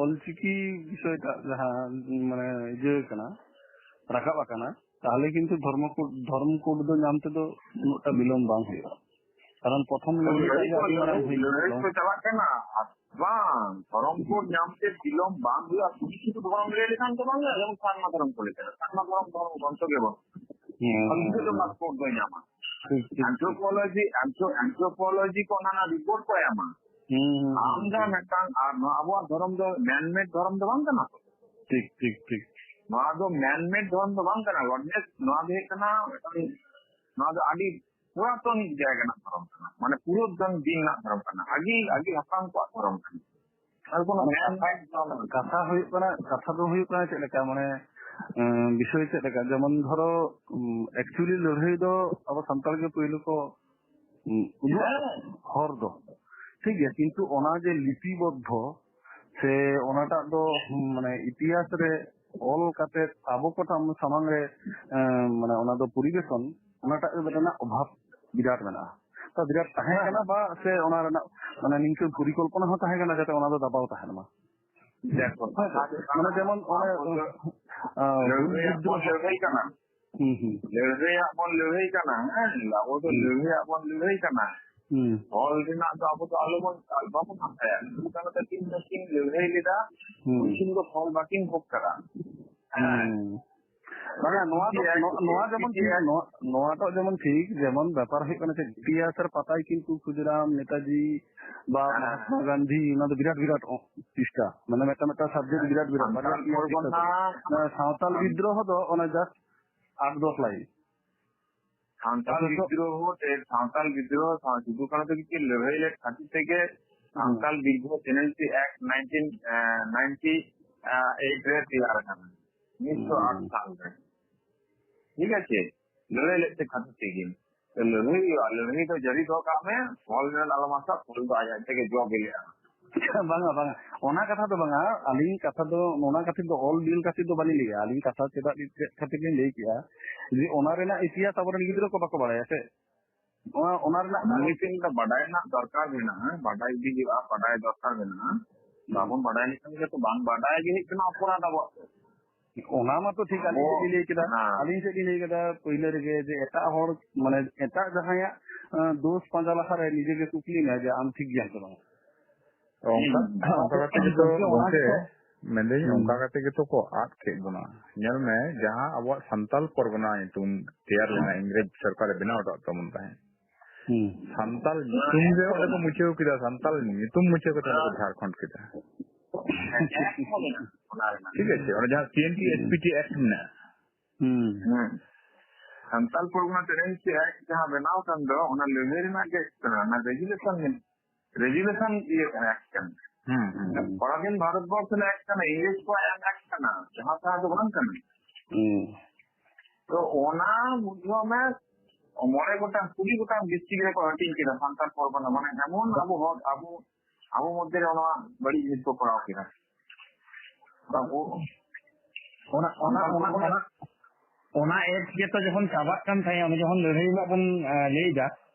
ᱚᱞᱪᱤᱠᱤ ᱵᱤᱥᱚᱭᱴᱟᱜ ᱡᱟᱦᱟᱸ, ᱢᱟᱱᱮ, ᱤᱭᱟᱹ ᱠᱟᱱᱟ, ᱨᱟᱠᱟᱵ ᱟᱠᱟᱱᱟ, ᱛᱟᱦᱞᱮ ᱠᱤᱱᱛᱩ ᱫᱷᱚᱨᱢᱚ ᱠᱳᱰ, ᱫᱷᱚᱨᱢ ᱠᱳᱰ ᱫᱚ ᱧᱟᱢ ᱛᱮᱫᱚ ᱩᱱᱟᱹᱜ ᱴᱟ ᱵᱤᱞᱚᱢ ᱵᱟᱝ ᱦᱩᱭᱩᱜᱼᱟ᱾ ᱠᱟᱨᱚᱱ ᱯᱨᱚᱛᱷᱚᱢ ᱞᱟᱹᱲᱦᱟᱹᱭ ᱞᱟᱹᱲᱦᱟᱹᱭ ᱴᱟᱜ ᱜᱮ ᱠᱚ, ᱟᱹᱰᱤ ᱢᱟᱨᱟᱝ ᱞᱟᱹᱲᱦᱟᱹᱭ, ᱦᱩᱭ ᱞᱟᱹᱲᱦᱟᱹᱭ ᱠᱟᱱᱟ᱾ ᱠᱚ ᱪᱟᱞᱟᱜ ᱠᱟᱱᱟ᱾ ᱟᱨ ᱵᱟᱝ, ᱫᱷᱚᱨᱚᱢ ᱠᱳᱰ ᱧᱟᱢ ᱛᱮ ᱵᱤᱞᱚᱢ ᱵᱟᱝ ᱦᱩᱭᱩᱜᱼᱟ᱾ ᱥᱩᱫᱷᱩ ᱥᱩᱫᱷᱩ ᱫᱷᱚᱨᱚᱢ ᱞᱟᱹᱭ ᱞᱮᱠᱷᱟᱱ ᱫᱚ ᱵᱟᱝ ᱦᱩᱭᱩᱜᱼᱟ᱾ ᱡᱮᱢᱚᱱ ᱥᱟᱨᱱᱟ ᱫᱷᱚᱨᱚᱢ ᱠᱚ ᱞᱟᱹᱭ ᱠᱮᱫᱟ, ᱥᱟᱨᱱᱟ ᱫᱷᱚᱨᱚᱢ ᱫᱷᱚᱨᱚᱢ ᱜᱨᱚᱱᱛᱷᱚ ᱜᱮ ᱵᱟᱹᱱᱩᱜ᱾ ᱦᱩᱸ᱾ ᱟᱨ ᱱᱤᱛᱚᱜ ᱫᱚ ᱚᱱᱟ ᱠᱳᱰ ᱫᱚᱭ ᱧᱟᱢᱟ᱾ ᱴᱷᱤᱠ, ᱴᱷᱤᱠ, ᱴᱷᱤᱠ᱾ ᱟᱱᱛᱷᱨᱳᱯᱳᱞᱚᱡᱤ, ᱟᱱᱛᱷᱨᱳ-, ᱟᱱᱛᱷᱨᱳᱯᱳᱞᱚᱡᱤ ᱠᱚ ᱚᱱᱟ ᱨᱮᱱᱟᱜ ᱨᱤᱯᱳᱨᱴ ᱠᱚ ᱮᱢᱟ᱾ ᱦᱩᱸ, ᱦᱩᱸ, ᱟᱢ ᱦᱩᱸ, ᱫᱚ ᱦᱩᱸ᱾ ᱢᱤᱫᱴᱟᱝ, ᱟᱨ ᱱᱚᱣᱟ ᱟᱵᱚᱣᱟᱜ ᱫᱷᱚᱨᱚᱢ ᱫᱚ ᱢᱮᱱᱢᱮᱰ ᱫᱷᱚᱨᱚᱢ ᱫᱚ ᱵᱟᱝ ᱠᱟᱱᱟ ᱛᱚ᱾ ᱴᱷᱤᱠ, ᱴᱷᱤᱠ, ᱴᱷᱤᱠ᱾ ᱱᱚᱣᱟ ᱫᱚ ᱢᱮᱱᱢᱮᱰ ᱫᱷᱚᱨᱚᱢ ᱫᱚ ᱵᱟᱝ ᱠᱟᱱᱟ᱾ ᱜᱚᱰᱱᱮᱥ ᱱᱚᱣᱟ ᱫᱚ ᱦᱩᱭᱩᱜ ᱠᱟᱱᱟ ᱢᱤᱫᱴᱟᱝ, ᱱᱚᱣᱟ ᱫᱚ ᱟᱹᱰᱤ ᱯᱩᱨᱟᱛᱚᱱ ᱡᱟᱭᱜᱟ ᱨᱮᱱᱟᱜ ᱫᱷᱚᱨᱚᱢ ᱠᱟᱱᱟ, ᱢᱟᱱᱮ ᱯᱩᱨᱟᱹᱛᱚᱱ ᱫᱤᱱ ᱨᱮᱱᱟᱜ ᱫᱷᱚᱨᱚᱢ ᱠᱟᱱᱟ, ᱟᱹᱜᱤᱞ, ᱟᱹᱜᱤᱞ ᱦᱟᱯᱲᱟᱢ ᱠᱚᱣᱟᱜ ᱫᱷᱚᱨᱚᱢ ᱠᱟᱱᱟ᱾ ᱟᱨ ᱠᱳᱱᱳ ᱢᱟᱱᱮ ᱢᱮᱱ ᱠᱟᱛᱷᱟ, ᱫᱷᱚᱨᱚᱢ ᱠᱟᱱᱟ᱾ ᱠᱟᱛᱷᱟ ᱦᱩᱭᱩᱜ ᱠᱟᱱᱟ, ᱠᱟᱛᱷᱟ ᱫᱚ ᱦᱩᱭᱩᱜ ᱠᱟᱱᱟ ᱪᱮᱫ ᱞᱮᱠᱟ, ᱢᱟᱱᱮ, ᱮᱸ, ᱵᱤᱥᱚᱭ ᱪᱮᱫ ᱞᱮᱠᱟ, ᱡᱮᱢᱚᱱ ᱫᱷᱚᱨᱚ, ᱩᱢ, actually ᱞᱟᱹᱲᱦᱟᱹᱭ ᱫᱚ ᱟᱵᱚ ᱥᱟᱱᱛᱟᱲ ᱜᱮ ᱯᱳᱭᱞᱳ ᱠᱚ, ᱩᱢ, ᱩᱫᱩᱜ ᱦᱮᱸ᱾ ᱦᱚᱨ ᱫᱚ ᱴᱷᱤᱠ ᱜᱮᱭᱟ, ᱠᱤᱱᱛᱩ ᱚᱱᱟ ᱡᱮ ᱞᱤᱯᱤᱵᱚᱫᱽᱫᱷᱚ ᱥᱮ ᱚᱱᱟᱴᱟᱜ ᱫᱚ, ᱩᱢ, ᱢᱟᱱᱮ ᱤᱛᱤᱦᱟᱥ ᱨᱮ ᱚᱞ ᱠᱟᱛᱮ ᱟᱵᱚ ᱠᱚ ᱥᱟᱢ-, ᱥᱟᱢᱟᱝ ᱨᱮ, ᱮᱸ, ᱢᱟᱱᱮ ᱚᱱᱟ ᱫᱚ ᱯᱚᱨᱤᱵᱮᱥᱚᱱ, ᱚᱱᱟᱴᱟᱜ ᱨᱮᱱᱟᱜ ᱚᱵᱷᱟᱵᱽ ᱵᱤᱨᱟᱴ ᱢᱮᱱᱟᱜᱼᱟ᱾ ᱛᱚ ᱵᱤᱨᱟᱴ ᱛᱟᱦᱮᱸ ᱦᱮᱸ᱾ ᱠᱟᱱᱟ ᱵᱟ ᱥᱮ ᱚᱱᱟ ᱨᱮᱱᱟᱜ ᱢᱟᱱᱮ ᱱᱤᱝᱠᱟᱹ ᱯᱚᱨᱤᱠᱚᱞᱯᱚᱱᱟ ᱦᱚᱸ ᱛᱟᱦᱮᱸ ᱠᱟᱱᱟ ᱡᱟᱛᱮ ᱚᱱᱟ ᱫᱚ ᱫᱟᱵᱟᱣ ᱛᱟᱦᱮᱱ ᱢᱟ? ᱫᱮᱠᱷᱚ, ᱦᱮᱸ ᱥᱮ? ᱠᱟᱛᱷᱟ ᱦᱩᱭᱩᱜ ᱠᱟᱱᱟ, ᱢᱟᱱᱮ ᱡᱮᱢᱚᱱ ᱚᱱᱮ, ᱟᱵᱚ ᱫᱚ ᱟᱸ, ᱞᱟᱹᱲᱦᱟᱹᱭᱟᱜ ᱵᱚᱱ ᱞᱟᱹᱲᱦᱟᱹᱭ ᱠᱟᱱᱟ᱾ ᱦᱩᱸ, ᱦᱩᱸ᱾ ᱞᱟᱹᱲᱦᱟᱹᱭᱟᱜ ᱵᱚᱱ ᱞᱟᱹᱲᱦᱟᱹᱭ ᱠᱟᱱᱟ, ᱦᱮᱸ, ᱟᱵᱚ ᱫᱚ ᱦᱩᱸ᱾ ᱞᱟᱹᱲᱦᱟᱹᱭᱟᱜ ᱵᱚᱱ ᱞᱟᱹᱲᱦᱟᱹᱭ ᱠᱟᱱᱟ᱾ ᱦᱩᱸ᱾ ᱯᱷᱚᱞ ᱨᱮᱱᱟᱜ ᱫᱚ ᱟᱵᱚ ᱫᱚ ᱟᱞᱚ ᱵᱚᱱ, ᱵᱟᱵᱚᱱ ᱟᱥᱟᱭᱟ᱾ ᱩᱱᱠᱩ ᱫᱚ ᱛᱟᱹᱠᱤᱱ ᱫᱚᱠᱤᱱ ᱞᱟᱹᱲᱦᱟᱹᱭ ᱞᱮᱫᱟ, ᱦᱩᱸ᱾ ᱩᱱᱠᱤᱱ ᱫᱚ ᱯᱷᱚᱞ ᱵᱟᱹᱠᱤᱱ ᱵᱷᱳᱜᱽ ᱠᱟᱫᱟ᱾ ᱦᱮᱸ᱾ ᱦᱩᱸ᱾ ᱵᱟᱝᱟ, ᱱᱚᱣᱟ ᱫᱚ, ᱱᱚᱣᱟ, ᱱᱚᱣᱟ ᱡᱮᱢᱚᱱ ᱴᱷᱤᱠ, ᱱᱚᱣᱟ, ᱱᱚᱣᱟᱴᱟᱜ ᱡᱮᱢᱚᱱ ᱴᱷᱤᱠ, ᱡᱮᱢᱚᱱ ᱵᱮᱯᱟᱨ ᱦᱩᱭᱩᱜ ᱠᱟᱱᱟ ᱪᱮᱫ, ᱤᱛᱤᱦᱟᱥ ᱨᱮ ᱯᱟᱛᱟᱭ ᱠᱤᱱᱛᱩ ᱠᱷᱩᱫᱤᱨᱟᱢ, ᱱᱮᱛᱟᱡᱤ ᱵᱟ ᱦᱮᱸ᱾ ᱢᱚᱦᱟᱛᱢᱟ ᱜᱟᱱᱫᱷᱤ, ᱚᱱᱟ ᱫᱚ ᱵᱤᱨᱟᱴ ᱵᱤᱨᱟᱴ ᱯᱤᱥᱴᱟ, ᱢᱟᱱᱮ ᱢᱤᱫᱴᱟᱝ ᱢᱤᱫᱴᱟᱝ subject ᱵᱤᱨᱟᱴ ᱵᱤᱨᱟᱴ, ᱥᱟᱱᱛᱟᱲ ᱵᱟᱨᱭᱟ ᱯᱮᱭᱟ ᱯᱤᱥᱴᱟ ᱯᱚᱨᱜᱚᱱᱟ, ᱛᱟᱦᱮᱸ᱾ ᱦᱮᱸ, ᱥᱟᱶᱛᱟᱞ ᱥᱟᱱ- ᱵᱤᱫᱽᱫᱨᱳᱦᱚ ᱫᱚ ᱚᱱᱟ just ᱟᱴ ᱫᱚᱥ line᱾ ᱥᱟᱱᱛᱟᱲ ᱟᱪᱪᱷᱟ, ᱛᱚ ᱵᱤᱫᱽᱫᱨᱳᱦᱚ ᱛᱮ, ᱥᱟᱱᱛᱟᱲ ᱵᱤᱫᱽᱫᱨᱳᱦᱚ ᱥᱟᱶ ᱥᱤᱫᱩ ᱠᱟᱹᱱᱦᱩ ᱛᱟᱹᱠᱤᱱ ᱠᱤᱱ ᱞᱟᱹᱲᱦᱟᱹᱭ ᱞᱮᱫ ᱠᱷᱟᱹᱛᱤᱨ ᱛᱮᱜᱮ ᱦᱩᱸ᱾ ᱥᱟᱱᱛᱟᱲ ᱵᱤᱫᱽᱫᱨᱳᱦᱚ ᱪᱮᱱᱮᱞ ᱟᱠᱴ nineteen, ᱮ, ninety eight ᱨᱮ ᱛᱮᱭᱟᱨ ᱟᱠᱟᱱᱟ, ᱩᱱᱤᱥᱥᱚ ᱟᱴ ᱦᱩᱸ᱾ ᱥᱟᱞ ᱨᱮ᱾ ᱴᱷᱤᱠ ᱟᱪᱷᱮ? ᱞᱟᱹᱲᱦᱟᱹᱭ ᱞᱮᱫ ᱛᱮ ᱠᱷᱟᱹᱛᱤᱨ ᱛᱮᱜᱮ᱾ ᱛᱚ ᱞᱟᱹᱲᱦᱟᱹᱭ ᱦᱩᱭᱩᱜᱼᱟ, ᱞᱟᱹᱲᱦᱟᱹᱭ ᱫᱚ ᱡᱟᱹᱨᱤ ᱫᱚᱦᱚ ᱠᱟᱜ ᱢᱮ, ᱯᱷᱚᱞ ᱨᱮᱱᱟᱜ ᱟᱞᱚᱢ ᱟᱥᱟ, ᱯᱷᱚᱞ ᱫᱚ ᱟᱡ ᱟᱡ ᱛᱮᱜᱮ ᱡᱚ ᱵᱤᱞᱤᱜᱼᱟ᱾ ᱵᱟᱝᱟ, ᱵᱟᱝᱟ, ᱚᱱᱟ ᱠᱟᱛᱷᱟ ᱫᱚ ᱵᱟᱝᱟ᱾ ᱟᱹᱞᱤᱧ ᱠᱟᱛᱷᱟ ᱫᱚ, ᱚᱱᱟ ᱠᱷᱟᱹᱛᱤᱨ ᱫᱚ ᱚᱞ ᱵᱤᱞ ᱠᱷᱟᱹᱛᱤᱨ ᱫᱚ ᱵᱟᱹᱞᱤᱧ ᱞᱟᱹᱭᱟ᱾ ᱟᱹᱞᱤᱧ ᱠᱟᱛᱷᱟ ᱪᱮᱫᱟᱜ, ᱪᱮᱫ ᱠᱷᱟᱹᱛᱤᱨ ᱞᱤᱧ ᱞᱟᱹᱭ ᱠᱮᱜᱼᱟ, ᱡᱮ ᱚᱱᱟ ᱨᱮᱱᱟᱜ ᱤᱛᱤᱦᱟᱥ ᱟᱵᱚᱨᱮᱱ ᱜᱤᱫᱽᱨᱟᱹ ᱠᱚ ᱵᱟᱠᱚ ᱵᱟᱲᱟᱭᱟ ᱥᱮ᱾ ᱚᱱᱟ, ᱚᱱᱟ ᱨᱮᱱᱟᱜ ᱚᱱᱟ ᱢᱤᱫᱴᱮᱱ ᱫᱚ ᱵᱟᱰᱟᱭ ᱨᱮᱱᱟᱜ ᱫᱚᱨᱠᱟᱨ ᱢᱮᱱᱟᱜᱼᱟ, ᱵᱟᱰᱟᱭ ᱤᱫᱤ ᱦᱩᱭᱩᱜᱼᱟ, ᱵᱟᱰᱟᱭ ᱫᱚᱨᱠᱟᱨ ᱢᱮᱱᱟᱜᱼᱟ᱾ ᱦᱩᱸ᱾ ᱵᱟᱵᱚᱱ ᱵᱟᱰᱟᱭ ᱞᱮᱠᱷᱟᱱ ᱜᱮ ᱛᱚ, ᱵᱟᱝ ᱵᱟᱰᱟᱭ ᱜᱮ ᱦᱩᱭᱩᱜ ᱠᱟᱱᱟ ᱚᱯᱚᱨᱟᱫᱷ ᱟᱵᱚᱣᱟᱜ᱾ ᱚᱱᱟ ᱢᱟᱛᱚ ᱴᱷᱤᱠ, ᱟᱹᱞᱤᱧ ᱟᱵᱚ, ᱪᱮᱫ ᱞᱤᱧ ᱞᱟᱹᱭ ᱠᱮᱫᱟ? ᱦᱮᱸ᱾ ᱟᱹᱞᱤᱧ ᱪᱮᱫ ᱞᱤᱧ ᱞᱟᱹᱭ ᱠᱮᱫᱟ ᱯᱳᱭᱞᱳ ᱨᱮᱜᱮ, ᱡᱮ ᱮᱴᱟᱜ ᱦᱚᱲ, ᱢᱟᱱᱮ, ᱮᱴᱟᱜ ᱡᱟᱦᱟᱸᱭᱟᱜ, ᱟᱸ, ᱫᱳᱥ ᱯᱟᱸᱡᱟ ᱞᱟᱦᱟᱨᱮ ᱱᱤᱡᱮ ᱜᱮ ᱠᱩᱠᱞᱤ ᱢᱮ ᱡᱮ ᱟᱢ ᱴᱷᱤᱠ ᱜᱮᱭᱟᱢ ᱥᱮ ᱵᱟᱝ? ᱚᱱᱠᱟ, ᱦᱩᱸ᱾ ᱚᱱᱠᱟ ᱠᱟᱛᱮ ᱜᱮᱛᱚ ᱜᱚᱢᱠᱮ, ᱚᱱᱟ ᱜᱚᱢᱠᱮ, ᱜᱮᱛᱚ᱾ ᱢᱮᱱᱫᱟᱹᱧ, ᱦᱩᱸ᱾ ᱚᱱᱠᱟ ᱠᱟᱛᱮ ᱜᱮᱛᱚ ᱠᱚ ᱟᱫ ᱠᱮᱫ ᱵᱚᱱᱟ᱾ ᱧᱮᱞ ᱢᱮ, ᱡᱟᱦᱟᱸ ᱟᱵᱚᱣᱟᱜ ᱥᱟᱱᱛᱟᱞ ᱯᱚᱨᱜᱚᱱᱟ ᱧᱩᱛᱩᱢ ᱛᱮᱭᱟᱨ ᱞᱮᱱᱟ, ᱤᱝᱨᱮᱡᱽ ᱥᱚᱨᱠᱟᱨᱮ ᱵᱮᱱᱟᱣ ᱦᱚᱴᱚᱣᱟᱜ ᱛᱟᱵᱚᱱ ᱛᱟᱦᱮᱸᱫ, ᱦᱩᱸ᱾ ᱥᱟᱱᱛᱟᱞ ᱧᱩᱛᱩᱢ ᱜᱮ ᱚᱸᱰᱮ ᱠᱚ ᱢᱩᱪᱷᱟᱹᱣ ᱠᱮᱫᱟ, ᱥᱟᱱᱛᱟᱞ ᱧᱩᱛᱩᱢ ᱢᱩᱪᱷᱟᱹᱣ ᱠᱟᱛᱮ ᱚᱸᱰᱮ ᱠᱚ ᱡᱷᱟᱲᱠᱷᱚᱸᱰ ᱠᱮᱫᱟ᱾ ᱦᱮᱸ, ᱚᱱᱟ ᱨᱮᱱᱟᱜ᱾ ᱴᱷᱤᱠ ᱟᱪᱷᱮ, ᱚᱸᱰᱮ ᱡᱟᱦᱟᱸ C N T S P T act ᱢᱮᱱᱟᱜᱼᱟ᱾ ᱦᱩᱸ᱾ ᱦᱮᱸ᱾ ᱥᱟᱱᱛᱟᱞ ᱯᱚᱨᱜᱚᱱᱟ ᱴᱮᱱᱮᱱᱥᱤ ᱮᱠᱴ ᱡᱟᱦᱟᱸ ᱵᱮᱱᱟᱣ ᱠᱟᱱ ᱫᱚ, ᱚᱱᱟ ᱞᱟᱹᱲᱦᱟᱹᱭ ᱨᱮᱱᱟᱜ ᱜᱮ ᱠᱟᱱᱟ, ᱚᱱᱟ ᱨᱮᱡᱩᱞᱮᱥᱚᱱ ᱢᱮᱱᱟᱜᱼᱟ᱾ ᱨᱮᱡᱩᱞᱮᱥᱚᱱ ᱤᱭᱟᱹ ᱠᱟᱱᱟ, ᱮᱠᱴ ᱠᱟᱱᱟ᱾ ᱦᱩᱸ, ᱦᱩᱸ, ᱦᱩᱸ᱾ ᱯᱚᱨᱟᱫᱷᱤᱱ ᱵᱷᱟᱨᱚᱛ ᱵᱚᱨᱥ ᱨᱮᱱᱟᱜ ᱮᱠᱴ ᱠᱟᱱᱟ, ᱤᱝᱨᱮᱡᱽ ᱠᱚᱣᱟᱜ ᱮᱢ ᱮᱠᱴ ᱠᱟᱱᱟ, ᱡᱟᱦᱟᱸ ᱛᱟᱦᱟᱸ ᱫᱚ ᱵᱟᱝ ᱠᱟᱱᱟ᱾ ᱦᱩᱸ᱾ ᱛᱚ ᱚᱱᱟ ᱵᱩᱡᱷᱟᱹᱣ ᱢᱮ, ᱢᱚᱬᱮ ᱜᱚᱴᱟᱝ, ᱠᱩᱲᱤ ᱜᱚᱴᱟᱝ ᱰᱤᱥᱴᱨᱤᱠᱴ ᱨᱮᱠᱚ ᱦᱟᱹᱴᱤᱧ ᱠᱮᱫᱟ ᱥᱟᱱᱛᱟᱲ ᱯᱚᱨᱜᱚᱱᱟ, ᱢᱟᱱᱮ ᱮᱢᱚᱱ ᱟᱵᱚ ᱦᱚᱲ, ᱟᱵᱚ, ᱟᱵᱚ ᱢᱚᱫᱽᱫᱷᱮ ᱨᱮ ᱱᱚᱣᱟ ᱵᱟᱹᱲᱤᱡ ᱡᱤᱱᱤᱥ ᱠᱚ ᱠᱚᱨᱟᱣ ᱠᱮᱫᱟ᱾ ᱟᱵᱚ ᱚᱱᱟ, ᱚᱱᱟ, ᱥᱟᱱᱛᱟᱲ ᱚᱱᱟ, ᱯᱚᱨᱜᱚᱱᱟ ᱚᱱᱟ, ᱚᱱᱟ ᱮᱠᱴ ᱜᱮᱛᱚ ᱡᱚᱠᱷᱚᱱ ᱪᱟᱵᱟᱜ ᱠᱟᱱ ᱛᱟᱦᱮᱸᱫ, ᱚᱱᱮ ᱡᱚᱠᱷᱚᱱ ᱞᱟᱹᱲᱦᱟᱹᱭ ᱨᱮᱱᱟᱜ ᱵᱚᱱ, ᱮ, ᱞᱟᱹᱭ ᱮᱫᱟ,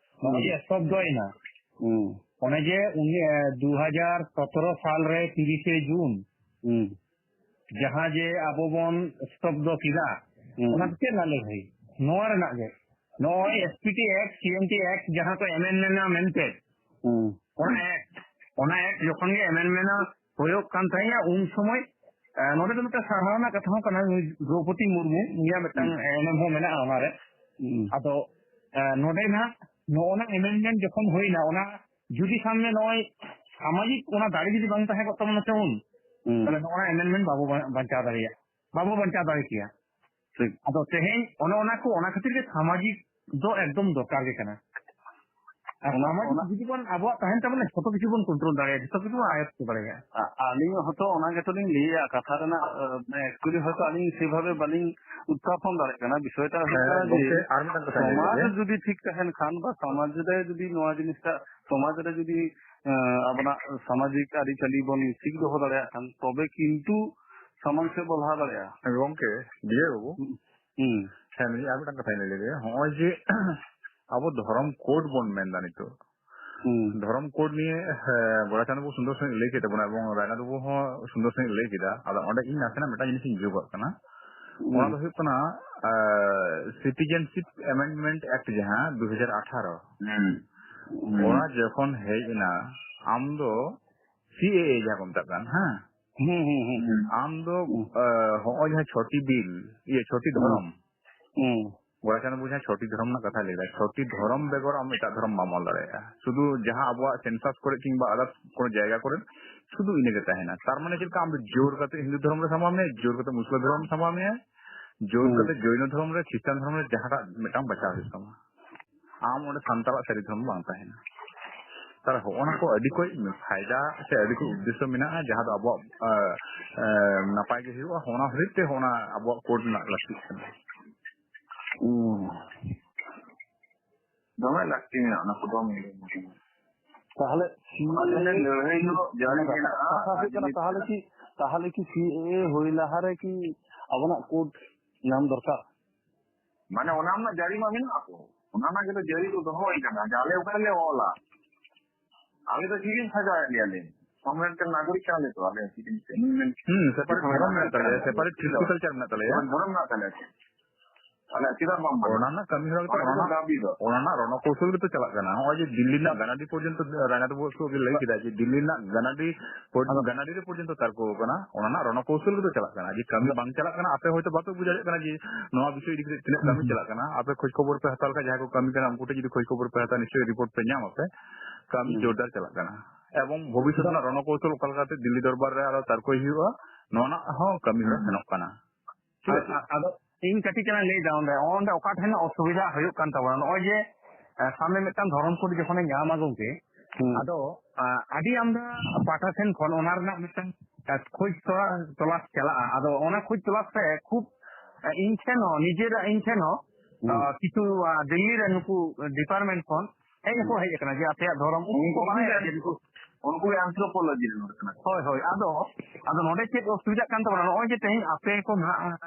ᱚᱱᱟ ᱦᱩᱸ᱾ ᱜᱮ ᱮᱛᱚᱵᱫᱚᱭᱮᱱᱟ᱾ ᱦᱩᱸ᱾ ᱚᱱᱮ ᱡᱮ ᱩᱱᱤ, ᱮ, ᱫᱩ ᱦᱟᱡᱟᱨ ᱥᱚᱛᱨᱚ ᱥᱟᱞ ᱨᱮ ᱛᱤᱨᱤᱥᱮ ᱡᱩᱱ, ᱦᱩᱸ᱾ ᱡᱟᱦᱟᱸ ᱡᱮ ᱟᱵᱚ ᱵᱚᱱ ᱥᱛᱚᱵᱫᱚ ᱠᱮᱫᱟ, ᱦᱩᱸ᱾ ᱚᱱᱟ ᱫᱚ ᱪᱮᱫ ᱨᱮᱱᱟᱜ ᱞᱟᱹᱲᱦᱟᱹᱭ? ᱱᱚᱣᱟ ᱨᱮᱱᱟᱜ ᱜᱮ᱾ ᱱᱚᱜᱼᱚᱭ ᱮᱥ ᱯᱤ ᱴᱤ ᱮᱠᱴ, ᱥᱤ ᱮᱱ ᱴᱤ ᱮᱠᱴ ᱡᱟᱦᱟᱸ ᱠᱚ ᱮᱢᱮᱱᱰᱢᱮᱱᱴ ᱢᱮᱱᱛᱮ, ᱦᱩᱸ᱾ ᱚᱱᱟ ᱮᱠᱴ, ᱚᱱᱟ ᱮᱠᱴ ᱡᱚᱠᱷᱚᱱ ᱜᱮ ᱮᱢᱮᱱᱰᱢᱮᱱᱴ ᱦᱩᱭᱩᱜ ᱠᱟᱱ ᱛᱟᱦᱮᱸᱫᱼᱟ, ᱩᱱ ᱥᱚᱢᱚᱭ ᱮ, ᱱᱚᱰᱮ ᱫᱚ ᱢᱤᱫᱴᱟᱝ ᱥᱟᱨᱦᱟᱣ ᱨᱮᱱᱟᱜ ᱠᱟᱛᱷᱟ ᱦᱚᱸ ᱠᱟᱱᱟ, ᱱᱩᱭ ᱫᱨᱚᱣᱯᱚᱫᱤ ᱢᱩᱨᱢᱩ, ᱩᱱᱤᱭᱟᱜ ᱢᱤᱫᱴᱟᱝ ᱦᱩᱸ᱾ ᱮᱱᱮᱢ ᱦᱚᱸ ᱢᱮᱱᱟᱜᱼᱟ ᱚᱱᱟᱨᱮ᱾ ᱦᱩᱸ᱾ ᱟᱫᱚ, ᱮ, ᱱᱚᱰᱮ ᱱᱟᱜ ᱱᱚᱜᱼᱚ ᱱᱟ amendment ᱡᱚᱠᱷᱚᱱ ᱦᱩᱭᱱᱟ, ᱚᱱᱟ ᱡᱩᱫᱤ ᱥᱟᱢᱱᱮ ᱱᱚᱜᱼᱚᱭ ᱥᱟᱢᱟᱡᱤᱠ ᱚᱱᱟ ᱫᱟᱲᱮ ᱡᱩᱫᱤ ᱵᱟᱝ ᱛᱟᱦᱮᱸ ᱠᱚᱜ ᱛᱟᱵᱚᱱᱟ ᱥᱮ ᱩᱱ, ᱦᱩᱸ᱾ ᱛᱟᱦᱞᱮ ᱱᱚᱜᱼᱚ ᱱᱟ amendment ᱵᱟᱵᱚ ᱵᱟ-, ᱵᱟᱧᱪᱟᱣ ᱫᱟᱲᱮᱭᱟᱜ, ᱵᱟᱵᱚ ᱵᱟᱧᱪᱟᱣ ᱫᱟᱲᱮ ᱠᱮᱭᱟ᱾ ᱴᱷᱤᱠ᱾ ᱟᱫᱚ ᱛᱮᱦᱮᱧ ᱚᱱᱮ ᱚᱱᱟ ᱠᱚ, ᱚᱱᱟ ᱠᱷᱟᱹᱛᱤᱨ ᱜᱮ ᱥᱟᱢᱟᱡᱤᱠ ᱫᱚ ᱮᱠᱫᱚᱢ ᱫᱚᱨᱠᱟᱨ ᱜᱮ ᱠᱟᱱᱟ᱾ ᱟᱨ ᱚᱱᱟ, ᱥᱟᱢᱟᱡᱤᱠ ᱚᱱᱟ ᱡᱩᱫᱤ ᱵᱚᱱ ᱟᱵᱚᱣᱟᱜ ᱛᱟᱦᱮᱱ ᱛᱟᱵᱚᱱᱟ, ᱡᱷᱚᱛᱚ ᱠᱤᱪᱷᱩ ᱵᱚᱱ control ᱫᱟᱲᱮᱭᱟᱜᱼᱟ, ᱡᱷᱚᱛᱚ ᱠᱤᱪᱷᱩ ᱵᱚᱱ ᱟᱭᱚᱛᱛᱚ ᱫᱟᱲᱮᱭᱟᱜᱼᱟ᱾ ᱟ-, ᱟᱹᱞᱤᱧ ᱦᱚᱸᱛᱚ ᱚᱱᱟ ᱜᱮᱛᱚ ᱞᱤᱧ ᱞᱟᱹᱭᱮᱫᱼᱟ, ᱠᱟᱛᱷᱟ ᱨᱮᱱᱟᱜ, ᱟ, ᱢᱟᱱᱮ actually ᱦᱚᱭᱛᱚ ᱟᱹᱞᱤᱧ ᱥᱮᱵᱷᱟᱵᱮ ᱵᱟᱹᱞᱤᱧ ᱩᱛᱛᱷᱟᱯᱚᱱ ᱫᱟᱲᱮᱭᱟᱜ ᱠᱟᱱᱟ᱾ ᱵᱤᱥᱚᱭᱴᱟ ᱦᱩᱭᱩᱜ ᱦᱮᱸ, ᱠᱟᱱᱟ ᱡᱮ ᱜᱚᱢᱠᱮ, ᱟᱨ ᱢᱤᱫᱴᱟᱝ ᱠᱟᱛᱷᱟᱧ ᱞᱟᱹᱭ ᱥᱚᱢᱟᱡᱽ ᱞᱮᱜᱮ᱾ ᱡᱩᱫᱤ ᱴᱷᱤᱠ ᱛᱟᱦᱮᱱ ᱠᱷᱟᱱ ᱵᱟ ᱥᱚᱢᱟᱡᱽ ᱨᱮ ᱡᱩᱫᱤ ᱱᱚᱣᱟ ᱡᱤᱱᱤᱥᱴᱟ, ᱥᱚᱢᱟᱡᱽ ᱨᱮ ᱡᱩᱫᱤ, ᱟ, ᱟᱵᱚᱱᱟᱜ ᱥᱟᱢᱟᱡᱤᱠ ᱟᱹᱨᱤᱪᱟᱹᱞᱤ ᱵᱚᱱ ᱴᱷᱤᱠ ᱫᱚᱦᱚ ᱫᱟᱲᱮᱭᱟᱜ ᱠᱷᱟᱱ ᱛᱚᱵᱮ ᱠᱤᱱᱛᱩ ᱥᱟᱢᱟᱝ ᱥᱮᱫ ᱵᱚ ᱞᱟᱦᱟ ᱫᱟᱲᱮᱭᱟᱜᱼᱟ᱾ ᱜᱚᱢᱠᱮ, ᱵᱤᱡᱚᱭ ᱵᱟᱹᱵᱩ, ᱦᱩᱸ᱾ ᱦᱮᱸ, ᱢᱤᱫ ᱟᱨ ᱢᱤᱫᱴᱟᱝ ᱠᱟᱛᱷᱟᱧ ᱞᱟᱹᱭ ᱞᱮᱜᱮ᱾ ᱦᱚᱸᱜᱼᱚᱭ ᱡᱮ ᱟᱵᱚ ᱫᱷᱚᱨᱚᱢ code ᱵᱚᱱ ᱢᱮᱱᱫᱟ ᱱᱤᱛᱚᱜ, ᱦᱩᱸ᱾ ᱫᱷᱚᱨᱚᱢ code ᱱᱤᱭᱮ, ᱦᱮᱸ, ᱜᱚᱲᱟᱪᱟᱸᱫ ᱵᱟᱹᱵᱩ ᱥᱩᱱᱫᱚᱨ ᱥᱟᱺᱦᱤᱡ ᱞᱟᱹᱭ ᱠᱮᱫ ᱛᱟᱵᱚᱱᱟ ᱮᱵᱚᱝ ᱨᱟᱭᱱᱟᱛᱷ ᱵᱟᱹᱵᱩ ᱦᱚᱸ ᱥᱩᱱᱫᱚᱨ ᱥᱟᱺᱦᱤᱡ ᱞᱟᱹᱭ ᱠᱮᱫᱟ᱾ ᱟᱫᱚ ᱚᱸᱰᱮ ᱤᱧ ᱱᱟᱥᱮᱱᱟᱜ ᱢᱤᱫᱴᱟᱝ ᱡᱤᱱᱤᱥᱤᱧ ᱡᱳᱜᱟᱜ ᱠᱟᱱᱟ᱾ ᱦᱩᱸ᱾ ᱚᱱᱟ ᱫᱚ ᱦᱩᱭᱩᱜ ᱠᱟᱱᱟ, ᱟᱸ, Citizenship Amendment Act ᱡᱟᱦᱟᱸ ᱫᱩ ᱦᱟᱡᱟᱨ ᱟᱴᱷᱟᱨᱚ, ᱦᱩᱸ᱾ ᱦᱩᱸ᱾ ᱚᱱᱟ ᱡᱚᱠᱷᱚᱱ ᱦᱮᱡ ᱮᱱᱟ, ᱟᱢ ᱫᱚ C A A ᱡᱟᱦᱟᱸ ᱠᱚ ᱢᱮᱛᱟᱜ ᱠᱟᱱ, ᱦᱮᱸ? ᱦᱩᱸ, ᱦᱩᱸ, ᱦᱩᱸ, ᱦᱩᱸ᱾ ᱟᱢ ᱫᱚ, ᱦᱩᱸ᱾ ᱟᱸ, ᱦᱚᱸᱜᱼᱚᱭ ᱡᱟᱦᱟᱸ ᱪᱷᱚᱴᱤ ᱵᱤᱞ, ᱤᱭᱟᱹ, ᱪᱷᱚᱴᱤ ᱦᱩᱸ᱾ ᱫᱷᱚᱨᱚᱢ, ᱦᱩᱸ᱾ ᱜᱚᱲᱟᱪᱟᱸᱫ ᱵᱟᱹᱵᱩ ᱡᱟᱦᱟᱸ ᱪᱷᱚᱴᱤ ᱫᱷᱚᱨᱚᱢ ᱨᱮᱱᱟᱜ ᱠᱟᱛᱷᱟᱭ ᱞᱟᱹᱭ ᱮᱫᱟ, ᱪᱷᱚᱴᱤ ᱫᱷᱚᱨᱚᱢ ᱵᱮᱜᱚᱨ ᱟᱢ ᱮᱴᱟᱜ ᱫᱷᱚᱨᱚᱢ ᱵᱟᱢ ᱚᱞ ᱫᱟᱲᱮᱭᱟᱜᱼᱟ᱾ ᱥᱩᱫᱷᱩ ᱡᱟᱦᱟᱸ ᱟᱵᱚᱣᱟᱜ census ᱠᱚᱨᱮ ᱠᱤᱝᱵᱟ others ᱠᱳᱱᱳ ᱡᱟᱭᱜᱟ ᱠᱚᱨᱮ ᱥᱩᱫᱷᱩ ᱤᱱᱟᱹ ᱜᱮ ᱛᱟᱦᱮᱱᱟ᱾ ᱛᱟᱨ ᱢᱟᱱᱮ ᱪᱮᱫ ᱞᱮᱠᱟ, ᱟᱢ ᱫᱚ ᱡᱳᱨ ᱠᱟᱛᱮ ᱦᱤᱱᱫᱩ ᱫᱷᱚᱨᱚᱢ ᱨᱮ ᱥᱟᱢᱵᱟᱣ ᱢᱮᱭᱟ, ᱡᱳᱨ ᱠᱟᱛᱮ ᱢᱩᱥᱞᱟᱹ ᱫᱷᱚᱨᱚᱢ ᱨᱮ ᱥᱟᱢᱵᱟᱣ ᱢᱮᱭᱟ, ᱡᱳᱨ ᱦᱩᱸ᱾ ᱠᱟᱛᱮ ᱡᱳᱭᱱᱚ ᱫᱷᱚᱨᱚᱢ ᱨᱮ, ᱠᱷᱨᱤᱥᱴᱟᱱ ᱫᱷᱚᱨᱚᱢ ᱨᱮ, ᱡᱟᱦᱟᱸᱴᱟᱜ ᱢᱤᱫᱴᱟᱝ ᱵᱟᱪᱷᱟᱣ ᱦᱩᱭᱩᱜ ᱛᱟᱢᱟ᱾ ᱟᱢ ᱚᱸᱰᱮ ᱥᱟᱱᱛᱟᱲᱟᱜ ᱥᱟᱹᱨᱤ ᱫᱷᱚᱨᱚᱢ ᱵᱟᱝ ᱛᱟᱦᱮᱱᱟ᱾ ᱛᱟᱦᱞᱮ ᱦᱚᱸᱜᱼᱚ ᱱᱟ ᱠᱚ ᱟᱹᱰᱤ ᱠᱚᱡ ᱯᱷᱟᱭᱫᱟ ᱥᱮ ᱟᱹᱰᱤ ᱠᱚᱡ ᱩᱫᱽᱫᱮᱥᱥᱚ ᱢᱮᱱᱟᱜᱼᱟ, ᱡᱟᱦᱟᱸ ᱫᱚ ᱟᱵᱚᱣᱟᱜ, ᱟ, ᱟ, ᱱᱟᱯᱟᱭ ᱜᱮ ᱦᱩᱭᱩᱜᱼᱟ᱾ ᱚᱱᱟ ᱦᱚᱛᱮᱡ ᱛᱮ ᱦᱚᱸᱜᱼᱚ ᱱᱟ ᱟᱵᱚᱣᱟᱜ code ᱨᱮᱱᱟᱜ ᱞᱟᱹᱠᱛᱤᱜ ᱠᱟᱱᱟ᱾ ᱦᱩᱸ᱾ ᱫᱚᱢᱮ ᱞᱟᱹᱠᱛᱤ ᱢᱮᱱᱟᱜᱼᱟ ᱚᱱᱟ ᱠᱚᱫᱚ᱾ ᱛᱟᱦᱞᱮ ᱢᱟᱱᱮ ᱞᱟᱹᱲᱦᱟᱹᱭ ᱫᱚ ᱡᱟᱹᱨᱤ ᱢᱮᱱᱟᱜᱼᱟ᱾ ᱠᱟᱛᱷᱟ ᱦᱩᱭᱩᱜ ᱠᱟᱱᱟ, ᱛᱟᱦᱞᱮ ᱠᱤ, ᱛᱟᱦᱞᱮ ᱠᱤ C A A ᱦᱩᱭ ᱞᱟᱦᱟᱨᱮ ᱠᱤ ᱟᱵᱚᱱᱟᱜ code ᱧᱟᱢ ᱫᱚᱨᱠᱟᱨ? ᱢᱟᱱᱮ ᱚᱱᱟ ᱨᱮᱱᱟᱜ ᱡᱟᱹᱨᱤ ᱢᱟ ᱢᱮᱱᱟᱜᱼᱟ ᱛᱚ, ᱚᱱᱟ ᱨᱮᱱᱟᱜ ᱜᱮᱛᱚ ᱡᱟᱹᱨᱤ ᱫᱚ ᱫᱚᱦᱚ ᱦᱩᱭ ᱠᱟᱱᱟ, ᱡᱮ ᱟᱞᱮ ᱚᱠᱟ ᱨᱮᱞᱮ ᱚᱞᱟ, ᱟᱞᱮ ᱫᱚ ᱪᱤᱞᱤᱢ ᱥᱟᱡᱟᱣᱮᱫ ᱞᱮᱭᱟ ᱞᱮ? ᱥᱚᱢᱟᱡᱽ ᱨᱮᱱ ᱱᱟᱜᱚᱨᱤᱠ ᱠᱟᱱᱟᱞᱮ ᱛᱚ ᱟᱞᱮ᱾ ᱪᱤᱞᱤᱢ ᱦᱩᱸ, separate ᱫᱷᱚᱨᱚᱢ ᱢᱮᱱᱟᱜ ᱛᱟᱞᱮᱭᱟ, separate historical culture ᱢᱮᱱᱟᱜ ᱛᱟᱞᱮᱭᱟ᱾ ᱫᱷᱚᱨᱚᱢ ᱢᱮᱱᱟᱜ ᱛᱟᱞᱮᱭᱟ᱾ ᱛᱟᱦᱞᱮ ᱪᱮᱫᱟᱜ ᱵᱟᱝ ᱵᱟᱹᱱᱩᱜᱼᱟ? ᱚᱱᱟ ᱨᱮᱱᱟᱜ ᱠᱟᱹᱢᱤ ᱦᱚᱨᱟ ᱜᱮᱛᱚ, ᱚᱱᱟ ᱚᱱᱟ ᱫᱚ ᱨᱮᱱᱟᱜ, ᱫᱟᱵᱤ ᱫᱚ᱾ ᱚᱱᱟ ᱨᱮᱱᱟᱜ ᱨᱚᱬᱚ ᱠᱚᱣᱥᱚᱞ ᱜᱮᱛᱚ ᱪᱟᱞᱟᱜ ᱠᱟᱱᱟ᱾ ᱱᱚᱜᱼᱚᱭ ᱡᱮ ᱫᱤᱞᱞᱤ ᱨᱮᱱᱟᱜ ᱜᱟᱱᱟᱰᱤ ᱯᱚᱨᱡᱚᱱᱛᱚ ᱨᱟᱭᱱᱟᱛᱷ ᱵᱟᱵᱩ ᱟᱵᱤᱱ ᱞᱟᱹᱭ ᱠᱮᱫᱟ ᱡᱮ ᱫᱤᱞᱞᱤ ᱨᱮᱱᱟᱜ ᱜᱟᱱᱟᱰᱤ ᱯᱚᱨ-, ᱟᱫᱚ ᱜᱟᱱᱟᱰᱤ ᱨᱮ ᱯᱚᱨᱡᱚᱱᱛᱚ ᱛᱟᱨᱠᱚ ᱠᱟᱱᱟ, ᱚᱱᱟ ᱨᱮᱱᱟᱜ ᱨᱚᱬᱚ ᱠᱚᱣᱥᱚᱞ ᱜᱮᱛᱚ ᱪᱟᱞᱟᱜ ᱠᱟᱱᱟ᱾ ᱡᱮ ᱠᱟᱹᱢᱤ ᱟᱫᱚ ᱵᱟᱝ ᱪᱟᱞᱟᱜ ᱠᱟᱱᱟ, ᱟᱯᱮ ᱦᱚᱭᱛᱚ ᱵᱟᱯᱮ ᱵᱩᱡᱽ ᱫᱟᱲᱮᱭᱟᱜ ᱠᱟᱱᱟ ᱡᱮ ᱱᱚᱣᱟ ᱵᱤᱥᱚᱭ ᱤᱫᱤ ᱠᱟᱛᱮ ᱛᱤᱱᱟᱹᱜ ᱠᱟᱹᱢᱤ ᱦᱩᱸ, ᱦᱩᱸ᱾ ᱪᱟᱞᱟᱜ ᱠᱟᱱᱟ᱾ ᱟᱯᱮ ᱠᱷᱚᱡᱽ ᱠᱷᱚᱵᱚᱨ ᱯᱮ ᱦᱟᱛᱟᱣ ᱞᱮᱠᱷᱟᱱ, ᱡᱟᱦᱟᱸᱭ ᱠᱚ ᱠᱟᱹᱢᱤ ᱠᱟᱱᱟ, ᱩᱱᱠᱩ ᱴᱷᱮᱱ ᱡᱩᱫᱤ ᱠᱷᱚᱡᱽ ᱠᱷᱚᱵᱚᱨ ᱯᱮ ᱦᱟᱛᱟᱣᱟ, ᱱᱤᱥᱪᱚᱭ ᱨᱤᱯᱳᱨᱴ ᱯᱮ ᱧᱟᱢ ᱟᱯᱮ᱾ ᱠᱟᱹᱢᱤ ᱦᱩᱸ᱾ ᱡᱳᱨᱫᱟᱨ ᱪᱟᱞᱟᱜ ᱠᱟᱱᱟ᱾ ᱮᱵᱚᱝ ᱵᱷᱚᱵᱤᱥᱥᱚᱛ ᱟᱫᱚ ᱨᱮᱱᱟᱜ ᱨᱚᱬᱚ ᱠᱚᱣᱥᱚᱞ ᱚᱠᱟ ᱞᱮᱠᱟᱛᱮ ᱫᱤᱞᱞᱤ ᱫᱚᱨᱵᱟᱨ ᱨᱮ ᱟᱨᱚ ᱛᱟᱨᱠᱚᱭ ᱦᱩᱭᱩᱜᱼᱟ, ᱱᱚᱣᱟ ᱨᱮᱱᱟᱜ ᱦᱚᱸ ᱠᱟᱹᱢᱤ ᱦᱚᱨᱟ ᱦᱩᱸ᱾ ᱥᱮᱱᱚᱜ ᱠᱟᱱᱟ᱾ ᱴᱷᱤᱠ ᱟᱫᱚ, ᱟᱪᱷᱮ? ᱟᱫᱚ ᱤᱧ ᱠᱟᱹᱴᱤᱡ ᱪᱟᱞᱟᱝ ᱞᱟᱹᱭ ᱮᱫᱟ ᱚᱸᱰᱮ, ᱚᱸᱰᱮ ᱚᱠᱟ ᱴᱷᱮᱱ ᱚᱥᱩᱵᱤᱫᱷᱟ ᱦᱩᱭᱩᱜ ᱠᱟᱱ ᱛᱟᱵᱚᱱᱟ᱾ ᱱᱚᱜᱼᱚᱭ ᱡᱮ, ᱮ, ᱥᱟᱢᱱᱮ ᱢᱤᱫᱴᱟᱝ ᱫᱷᱚᱨᱚᱢ ᱠᱳᱰ ᱡᱚᱠᱷᱚᱱᱮ ᱧᱟᱢᱟ ᱜᱚᱝᱠᱮ, ᱦᱩᱸ᱾ ᱟᱫᱚ, ᱟ, ᱟᱹᱰᱤ ᱟᱢᱫᱟ ᱯᱟᱦᱴᱟ ᱥᱮᱱ ᱠᱷᱚᱱ ᱚᱱᱟ ᱨᱮᱱᱟᱜ ᱢᱤᱫᱴᱟᱝ, ᱟ, ᱠᱷᱳᱡᱽ ᱛᱚᱞᱟ-, ᱛᱚᱞᱟᱥ ᱪᱟᱞᱟᱜᱼᱟ᱾ ᱟᱫᱚ ᱚᱱᱟ ᱠᱷᱳᱡᱽ ᱛᱚᱞᱟᱥ ᱨᱮ ᱠᱷᱩᱵ, ᱟ, ᱤᱧ ᱴᱷᱮᱱ ᱦᱚᱸ, ᱱᱤᱡᱮᱨᱟᱜ ᱤᱧ ᱴᱷᱮᱱ ᱦᱚᱸ, ᱦᱩᱸ᱾ ᱟ, ᱠᱤᱪᱷᱩ, ᱟ, ᱫᱤᱞᱞᱤ ᱨᱮ ᱱᱩᱠᱩ ᱰᱤᱯᱟᱨᱴᱢᱮᱱᱴ ᱠᱷᱚᱱ ᱦᱮᱡ ᱦᱚᱸᱠᱚ ᱦᱩᱸ᱾ ᱦᱮᱡ ᱟᱠᱟᱱᱟ ᱡᱮ ᱟᱯᱮᱭᱟᱜ ᱫᱷᱚᱨᱚᱢ, ᱩᱱᱠᱩ ᱠᱚ ᱩᱱᱠᱩ ᱵᱟᱲᱟᱭᱟ ᱜᱮ ᱡᱮ ᱱᱩᱠᱩ ᱩᱱᱠᱩ ᱜᱮ ᱟᱱᱛᱷᱨᱳᱯᱳᱞᱚᱡᱤ ᱨᱮᱱ ᱦᱚᱲ ᱠᱟᱱᱟ ᱠᱚ᱾ ᱦᱳᱭ, ᱦᱳᱭ᱾ ᱟᱫᱚ, ᱟᱫᱚ ᱱᱚᱰᱮ ᱪᱮᱫ ᱚᱥᱩᱵᱤᱫᱷᱟᱜ ᱠᱟᱱ ᱛᱟᱵᱚᱱᱟ? ᱱᱚᱜᱼᱚᱭ ᱡᱮ ᱛᱮᱦᱮᱧ ᱟᱯᱮ ᱠᱚ ᱱᱟᱦᱟᱜ,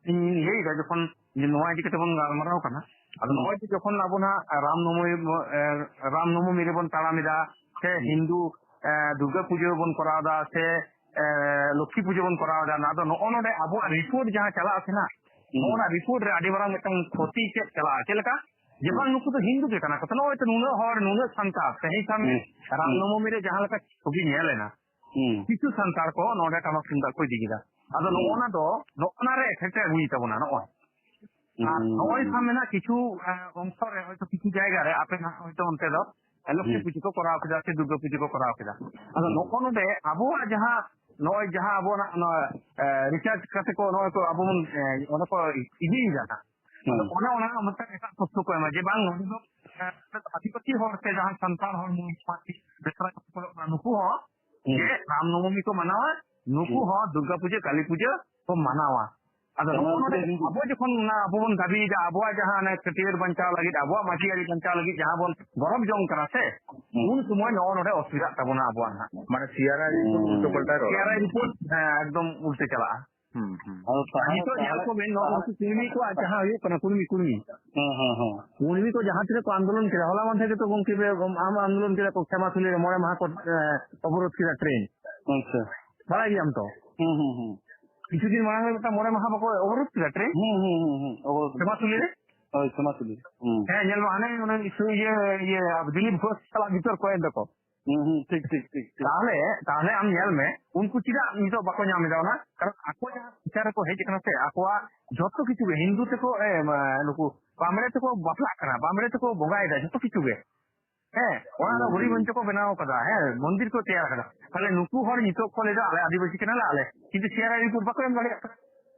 ᱮᱸ, ᱤᱧ ᱞᱟᱹᱭ ᱮᱫᱟ ᱡᱚᱠᱷᱚᱱ ᱡᱮ ᱱᱚᱣᱟ ᱤᱫᱤ ᱠᱟᱛᱮ ᱵᱚᱱ ᱜᱟᱞᱢᱟᱨᱟᱣ ᱠᱟᱱᱟ᱾ ᱟᱫᱚ ᱦᱩᱸ᱾ ᱱᱚᱜᱼᱚᱭ ᱡᱮ ᱡᱚᱠᱷᱚᱱ ᱟᱵᱚ ᱱᱟᱦᱟᱜ ᱨᱟᱢ ᱱᱚᱵᱚᱢᱤ, ᱮᱸ, ᱨᱟᱢ ᱱᱚᱵᱚᱢᱤ ᱨᱮᱵᱚᱱ ᱛᱟᱲᱟᱢ ᱮᱫᱟ, ᱥᱮ ᱦᱩᱸ᱾ ᱦᱤᱱᱫᱩ, ᱮᱸ, ᱫᱩᱨᱜᱟ ᱯᱩᱡᱟᱹ ᱵᱚᱱ ᱠᱚᱨᱟᱣ ᱮᱫᱟ, ᱥᱮ, ᱮᱸ, ᱞᱚᱠᱠᱷᱤ ᱯᱩᱡᱟᱹ ᱵᱚᱱ ᱠᱚᱨᱟᱣ ᱮᱫᱟ, ᱱᱚᱣᱟ ᱫᱚ ᱱᱚᱜᱼᱚ ᱱᱚᱰᱮ ᱟᱵᱚᱣᱟᱜ ᱨᱤᱯᱳᱨᱴ ᱡᱟᱦᱟᱸ ᱪᱟᱞᱟᱜ ᱟᱥᱮ ᱱᱟᱦᱟᱜ, ᱦᱩᱸ᱾ ᱱᱚᱜᱼᱚ ᱱᱟ ᱨᱤᱯᱳᱨᱴ ᱨᱮ ᱟᱹᱰᱤ ᱢᱟᱨᱟᱝ ᱢᱤᱫᱴᱟᱝ ᱠᱷᱚᱛᱤ ᱪᱮᱫ ᱪᱟᱞᱟᱜᱼᱟ? ᱪᱮᱫ ᱞᱮᱠᱟ? ᱡᱮ ᱦᱩᱸ᱾ ᱵᱟᱝ, ᱱᱩᱠᱩ ᱫᱚ ᱦᱤᱱᱫᱩ ᱜᱮ ᱠᱟᱱᱟ ᱠᱚ, ᱛᱚ ᱱᱚᱜᱼᱚᱭ ᱛᱚ ᱱᱩᱱᱟᱹᱜ ᱦᱚᱲ, ᱱᱩᱱᱟᱹᱜ ᱥᱟᱱᱛᱟᱲ, ᱛᱮᱦᱮᱧ ᱥᱟᱢᱱᱮ ᱦᱩᱸ᱾ ᱨᱟᱢ ᱦᱩᱸ᱾ ᱱᱚᱵᱚᱢᱤ ᱨᱮ ᱡᱟᱦᱟᱸ ᱞᱮᱠᱟ ᱪᱷᱚᱵᱤ ᱧᱮᱞ ᱮᱱᱟ, ᱦᱩᱸ᱾ ᱠᱤᱪᱷᱩ ᱥᱟᱱᱛᱟᱲ ᱠᱚ ᱱᱚᱰᱮ ᱴᱟᱢᱟᱠ ᱛᱩᱢᱫᱟᱜ ᱠᱚ ᱤᱫᱤ ᱠᱮᱫᱟ᱾ ᱟᱫᱚ ᱦᱩᱸ᱾ ᱱᱚᱜᱼᱚ ᱱᱟ ᱫᱚ, ᱱᱚᱜᱼᱚ ᱱᱟ ᱨᱮ ᱮᱯᱷᱮᱠᱴ ᱮ ᱟᱹᱜᱩᱭ ᱛᱟᱵᱚᱱᱟ ᱱᱚᱜᱼᱚᱭ᱾ ᱟᱨ ᱦᱩᱸ᱾ ᱱᱚᱜᱼᱚᱭ ᱥᱟᱵ ᱢᱮᱱᱟᱜ ᱠᱤᱪᱷᱩ, ᱮ, ᱚᱝᱥᱚ ᱨᱮ ᱦᱚᱭᱛᱳ ᱠᱤᱪᱷᱩ ᱡᱟᱭᱜᱟ ᱨᱮ ᱟᱯᱮ ᱱᱟᱜ ᱦᱚᱭᱛᱳ ᱚᱱᱛᱮ ᱫᱚ ᱞᱚᱠᱠᱷᱤ ᱦᱩᱸ᱾ ᱯᱩᱡᱟᱹ ᱠᱚ ᱠᱚᱨᱟᱣ ᱠᱮᱫᱟ ᱥᱮ ᱫᱩᱨᱜᱟ ᱯᱩᱡᱟᱹ ᱠᱚ ᱠᱚᱨᱟᱣ ᱠᱮᱫᱟ᱾ ᱟᱫᱚ ᱦᱩᱸ᱾ ᱱᱚᱜᱼᱚ ᱱᱚᱰᱮ ᱟᱵᱚᱣᱟᱜ ᱡᱟᱦᱟᱸ, ᱱᱚᱜᱼᱚᱭ ᱡᱟᱦᱟᱸ ᱟᱵᱚᱱᱟᱜ ᱱᱚᱣᱟ, ᱮ, ᱨᱤᱥᱟᱨᱪ ᱠᱟᱛᱮ ᱠᱚ ᱱᱚᱜᱼᱚᱭ ᱠᱚ ᱟᱵᱚ ᱵᱚᱱ, ᱮ, ᱚᱱᱟ ᱠᱚ ᱤᱫᱤᱭᱮᱫᱟ ᱦᱟᱸᱜ᱾ ᱦᱩᱸ᱾ ᱟᱫᱚ ᱚᱱᱮ ᱚᱱᱟ ᱢᱤᱫᱴᱟᱝ ᱮᱴᱟᱜ ᱛᱚᱛᱛᱷᱚ ᱠᱚ ᱮᱢᱟ ᱡᱮ ᱵᱟᱝ, ᱱᱚᱰᱮ ᱫᱚ, ᱮ, ᱟᱹᱫᱤᱵᱟᱹᱥᱤ ᱦᱚᱲ ᱥᱮ ᱡᱟᱦᱟᱸᱭ ᱥᱟᱱᱛᱟᱲ ᱦᱚᱲ ᱱᱩᱠᱩ ᱦᱚᱸ ᱦᱩᱸ᱾ ᱡᱮ ᱨᱟᱢ ᱱᱚᱵᱚᱢᱤ ᱠᱚ ᱢᱟᱱᱟᱣᱟ, ᱱᱩᱠᱩ ᱦᱩᱸ᱾ ᱦᱚᱸ ᱫᱩᱨᱜᱟ ᱯᱩᱡᱟᱹ, ᱠᱟᱞᱤ ᱯᱩᱡᱟᱹ ᱠᱚ ᱢᱟᱱᱟᱣᱟ᱾ ᱟᱫᱚ ᱚᱱᱟ ᱱᱚᱜᱼᱚ ᱱᱚᱰᱮ ᱫᱚ ᱦᱤᱱᱫᱩ ᱟᱵᱚ ᱡᱚᱠᱷᱚᱱ ᱚᱱᱟ ᱟᱵᱚ ᱵᱚᱱ ᱫᱟᱹᱵᱤᱭᱮᱫᱟ, ᱟᱵᱚᱣᱟᱜ ᱡᱟᱦᱟᱸ ᱚᱱᱮ ᱪᱷᱟᱹᱴᱭᱟᱹᱨ ᱵᱟᱧᱪᱟᱣ ᱞᱟᱹᱜᱤᱫ, ᱟᱵᱚᱣᱟᱜ ᱢᱟᱹᱡᱷᱤ ᱟᱹᱨᱤ ᱵᱟᱧᱪᱟᱣ ᱞᱟᱹᱜᱤᱫ ᱡᱟᱦᱟᱸ ᱵᱚᱱ ᱜᱚᱨᱚᱵᱽ ᱡᱚᱝ ᱠᱟᱱᱟ ᱥᱮ, ᱦᱩᱸ᱾ ᱩᱱ ᱥᱚᱢᱚᱭ ᱱᱚᱜᱼᱚ ᱱᱚᱰᱮ ᱚᱥᱩᱵᱤᱫᱷᱟᱜ ᱛᱟᱵᱚᱱᱟ ᱟᱵᱚᱣᱟᱜ ᱱᱟᱦᱟᱜ᱾ ᱢᱟᱱᱮ ᱥᱤᱭᱟᱨᱟ ᱨᱤᱯᱳᱨᱴ ᱩᱞᱴᱟᱹ ᱯᱟᱞᱴᱟ ᱨᱚᱲ᱾ ᱥᱤᱭᱟᱨᱟ ᱨᱤᱯᱳᱨᱴ, ᱦᱮᱸ, ᱮᱠᱫᱚᱢ ᱩᱞᱴᱟᱹ ᱪᱟᱞᱟᱜᱼᱟ᱾ ᱦᱩᱸ, ᱦᱩᱸ᱾ ᱟᱫᱚ ᱟᱨ ᱛᱟᱦᱚᱞᱮ, ᱱᱤᱛᱚᱜ ᱧᱮᱞ ᱛᱟᱦᱚᱞᱮ, ᱠᱚᱵᱮᱱ, ᱱᱚᱜᱼᱚ ᱛᱟᱦᱚᱞᱮ ᱱᱩᱠᱩ ᱠᱩᱲᱢᱤ ᱠᱚᱣᱟᱜ ᱡᱟᱦᱟᱸ ᱦᱩᱭᱩᱜ ᱠᱟᱱᱟ, ᱠᱩᱲᱢᱤ, ᱠᱩᱲᱢᱤ᱾ ᱦᱮᱸ, ᱦᱮᱸ, ᱦᱮᱸ᱾ ᱠᱩᱲᱢᱤ ᱠᱚ ᱡᱟᱦᱟᱸ ᱛᱤᱱᱟᱹᱜ ᱠᱚ ᱟᱱᱫᱳᱞᱚᱱ ᱠᱮᱫᱟ, ᱦᱚᱞᱟ ᱢᱟᱫᱷᱮᱨ ᱜᱮᱛᱚ ᱜᱚᱢᱠᱮ ᱯᱮ, ᱟᱢ ᱟᱱᱫᱳᱞᱚᱱ ᱠᱮᱫᱟ ᱠᱚ, ᱠᱷᱮᱢᱟᱥᱩᱞᱤ ᱨᱮ ᱢᱚᱬᱮ ᱢᱟᱦᱟ ᱠᱚ, ᱮ, ᱚᱵᱚᱨᱳᱫᱷ ᱠᱮᱫᱟ ᱴᱨᱮᱱ᱾ ᱟᱪᱪᱷᱟ᱾ ᱵᱟᱲᱟᱭ ᱜᱮᱭᱟᱢ ᱛᱚ? ᱦᱩᱸ, ᱦᱩᱸ, ᱦᱩᱸ᱾ ᱠᱤᱪᱷᱩ ᱫᱤᱱ ᱢᱟᱲᱟᱝ ᱨᱮ ᱢᱤᱫᱴᱟᱝ ᱢᱚᱬᱮ ᱢᱟᱦᱟ ᱵᱟᱠᱚ ᱚᱵᱚᱨᱳᱫᱷ ᱠᱮᱫᱟ ᱴᱨᱮᱱ? ᱦᱩᱸ, ᱦᱩᱸ, ᱦᱩᱸ, ᱦᱩᱸ, ᱚᱵᱚᱨᱳᱫᱷ ᱠᱮᱫᱟ᱾ ᱥᱮᱢᱟᱥᱩᱞᱤ ᱨᱮ? ᱦᱳᱭ, ᱥᱮᱢᱟᱥᱩᱞᱤ ᱨᱮ᱾ ᱦᱩᱸ᱾ ᱦᱮᱸ, ᱧᱮᱞ ᱢᱮ, ᱦᱟᱱᱮ ᱚᱱᱮ ᱤᱥᱩ ᱤᱭᱟᱹ, ᱤᱭᱟᱹ, ᱫᱤᱞᱤᱯ ᱜᱷᱳᱥ ᱥᱟᱞᱟᱜ ᱵᱤᱛᱚᱨᱠᱚᱭᱮᱱ ᱫᱚᱠᱚ᱾ ᱦᱩᱸ, ᱦᱩᱸ, ᱴᱷᱤᱠ, ᱴᱷᱤᱠ, ᱴᱷᱤᱠ, ᱴᱷᱤᱠ᱾ ᱛᱟᱦᱞᱮ, ᱛᱟᱦᱞᱮ ᱟᱢ ᱧᱮᱞ ᱢᱮ, ᱩᱱᱠᱩ ᱪᱮᱫᱟᱜ ᱱᱤᱛᱚᱜ ᱵᱟᱠᱚ ᱧᱟᱢ ᱮᱫᱟ ᱚᱱᱟ? ᱠᱟᱨᱚᱱ ᱟᱠᱚ ᱡᱟᱦᱟᱸ ᱵᱤᱪᱟᱨ ᱨᱮᱠᱚ ᱦᱮᱡ ᱟᱠᱟᱱᱟ ᱥᱮ, ᱟᱠᱚᱣᱟᱜ ᱡᱷᱚᱛᱚ ᱠᱤᱪᱷᱩ ᱜᱮ, ᱦᱤᱱᱫᱩ ᱛᱮᱠᱚ, ᱮ, ᱢᱟ, ᱱᱩᱠᱩ ᱵᱟᱢᱲᱮ ᱛᱮᱠᱚ ᱵᱟᱯᱞᱟᱜ ᱠᱟᱱᱟ, ᱵᱟᱢᱲᱮ ᱛᱮᱠᱚ ᱵᱚᱸᱜᱟᱭᱮᱫᱟ, ᱡᱷᱚᱛᱚ ᱠᱤᱪᱷᱩ ᱜᱮ᱾ ᱦᱮᱸ, ᱚᱱᱟ ᱫᱚ ᱦᱩᱸ, ᱦᱚᱨᱤ ᱦᱩᱸ᱾ ᱢᱚᱧᱪᱚ ᱠᱚ ᱵᱮᱱᱟᱣ ᱠᱟᱫᱟ, ᱦᱮᱸ, ᱢᱚᱱᱫᱤᱨ ᱠᱚ ᱛᱮᱭᱟᱨ ᱠᱟᱫᱟ᱾ ᱛᱟᱦᱞᱮ ᱱᱩᱠᱩ ᱦᱚᱲ ᱱᱤᱛᱚᱜ ᱠᱚ ᱞᱟᱹᱭᱫᱟ, "ᱟᱞᱮ ᱟᱹᱫᱤᱵᱟᱹᱥᱤ ᱠᱟᱱᱟᱞᱮ ᱟᱞᱮ," ᱠᱤᱱᱛᱩ ᱥᱤ ᱟᱨ ᱟᱭ ᱨᱤᱯᱳᱨᱴ ᱵᱟᱠᱚ ᱮᱢ ᱫᱟᱲᱮᱭᱟᱜ ᱠᱟᱱᱟ,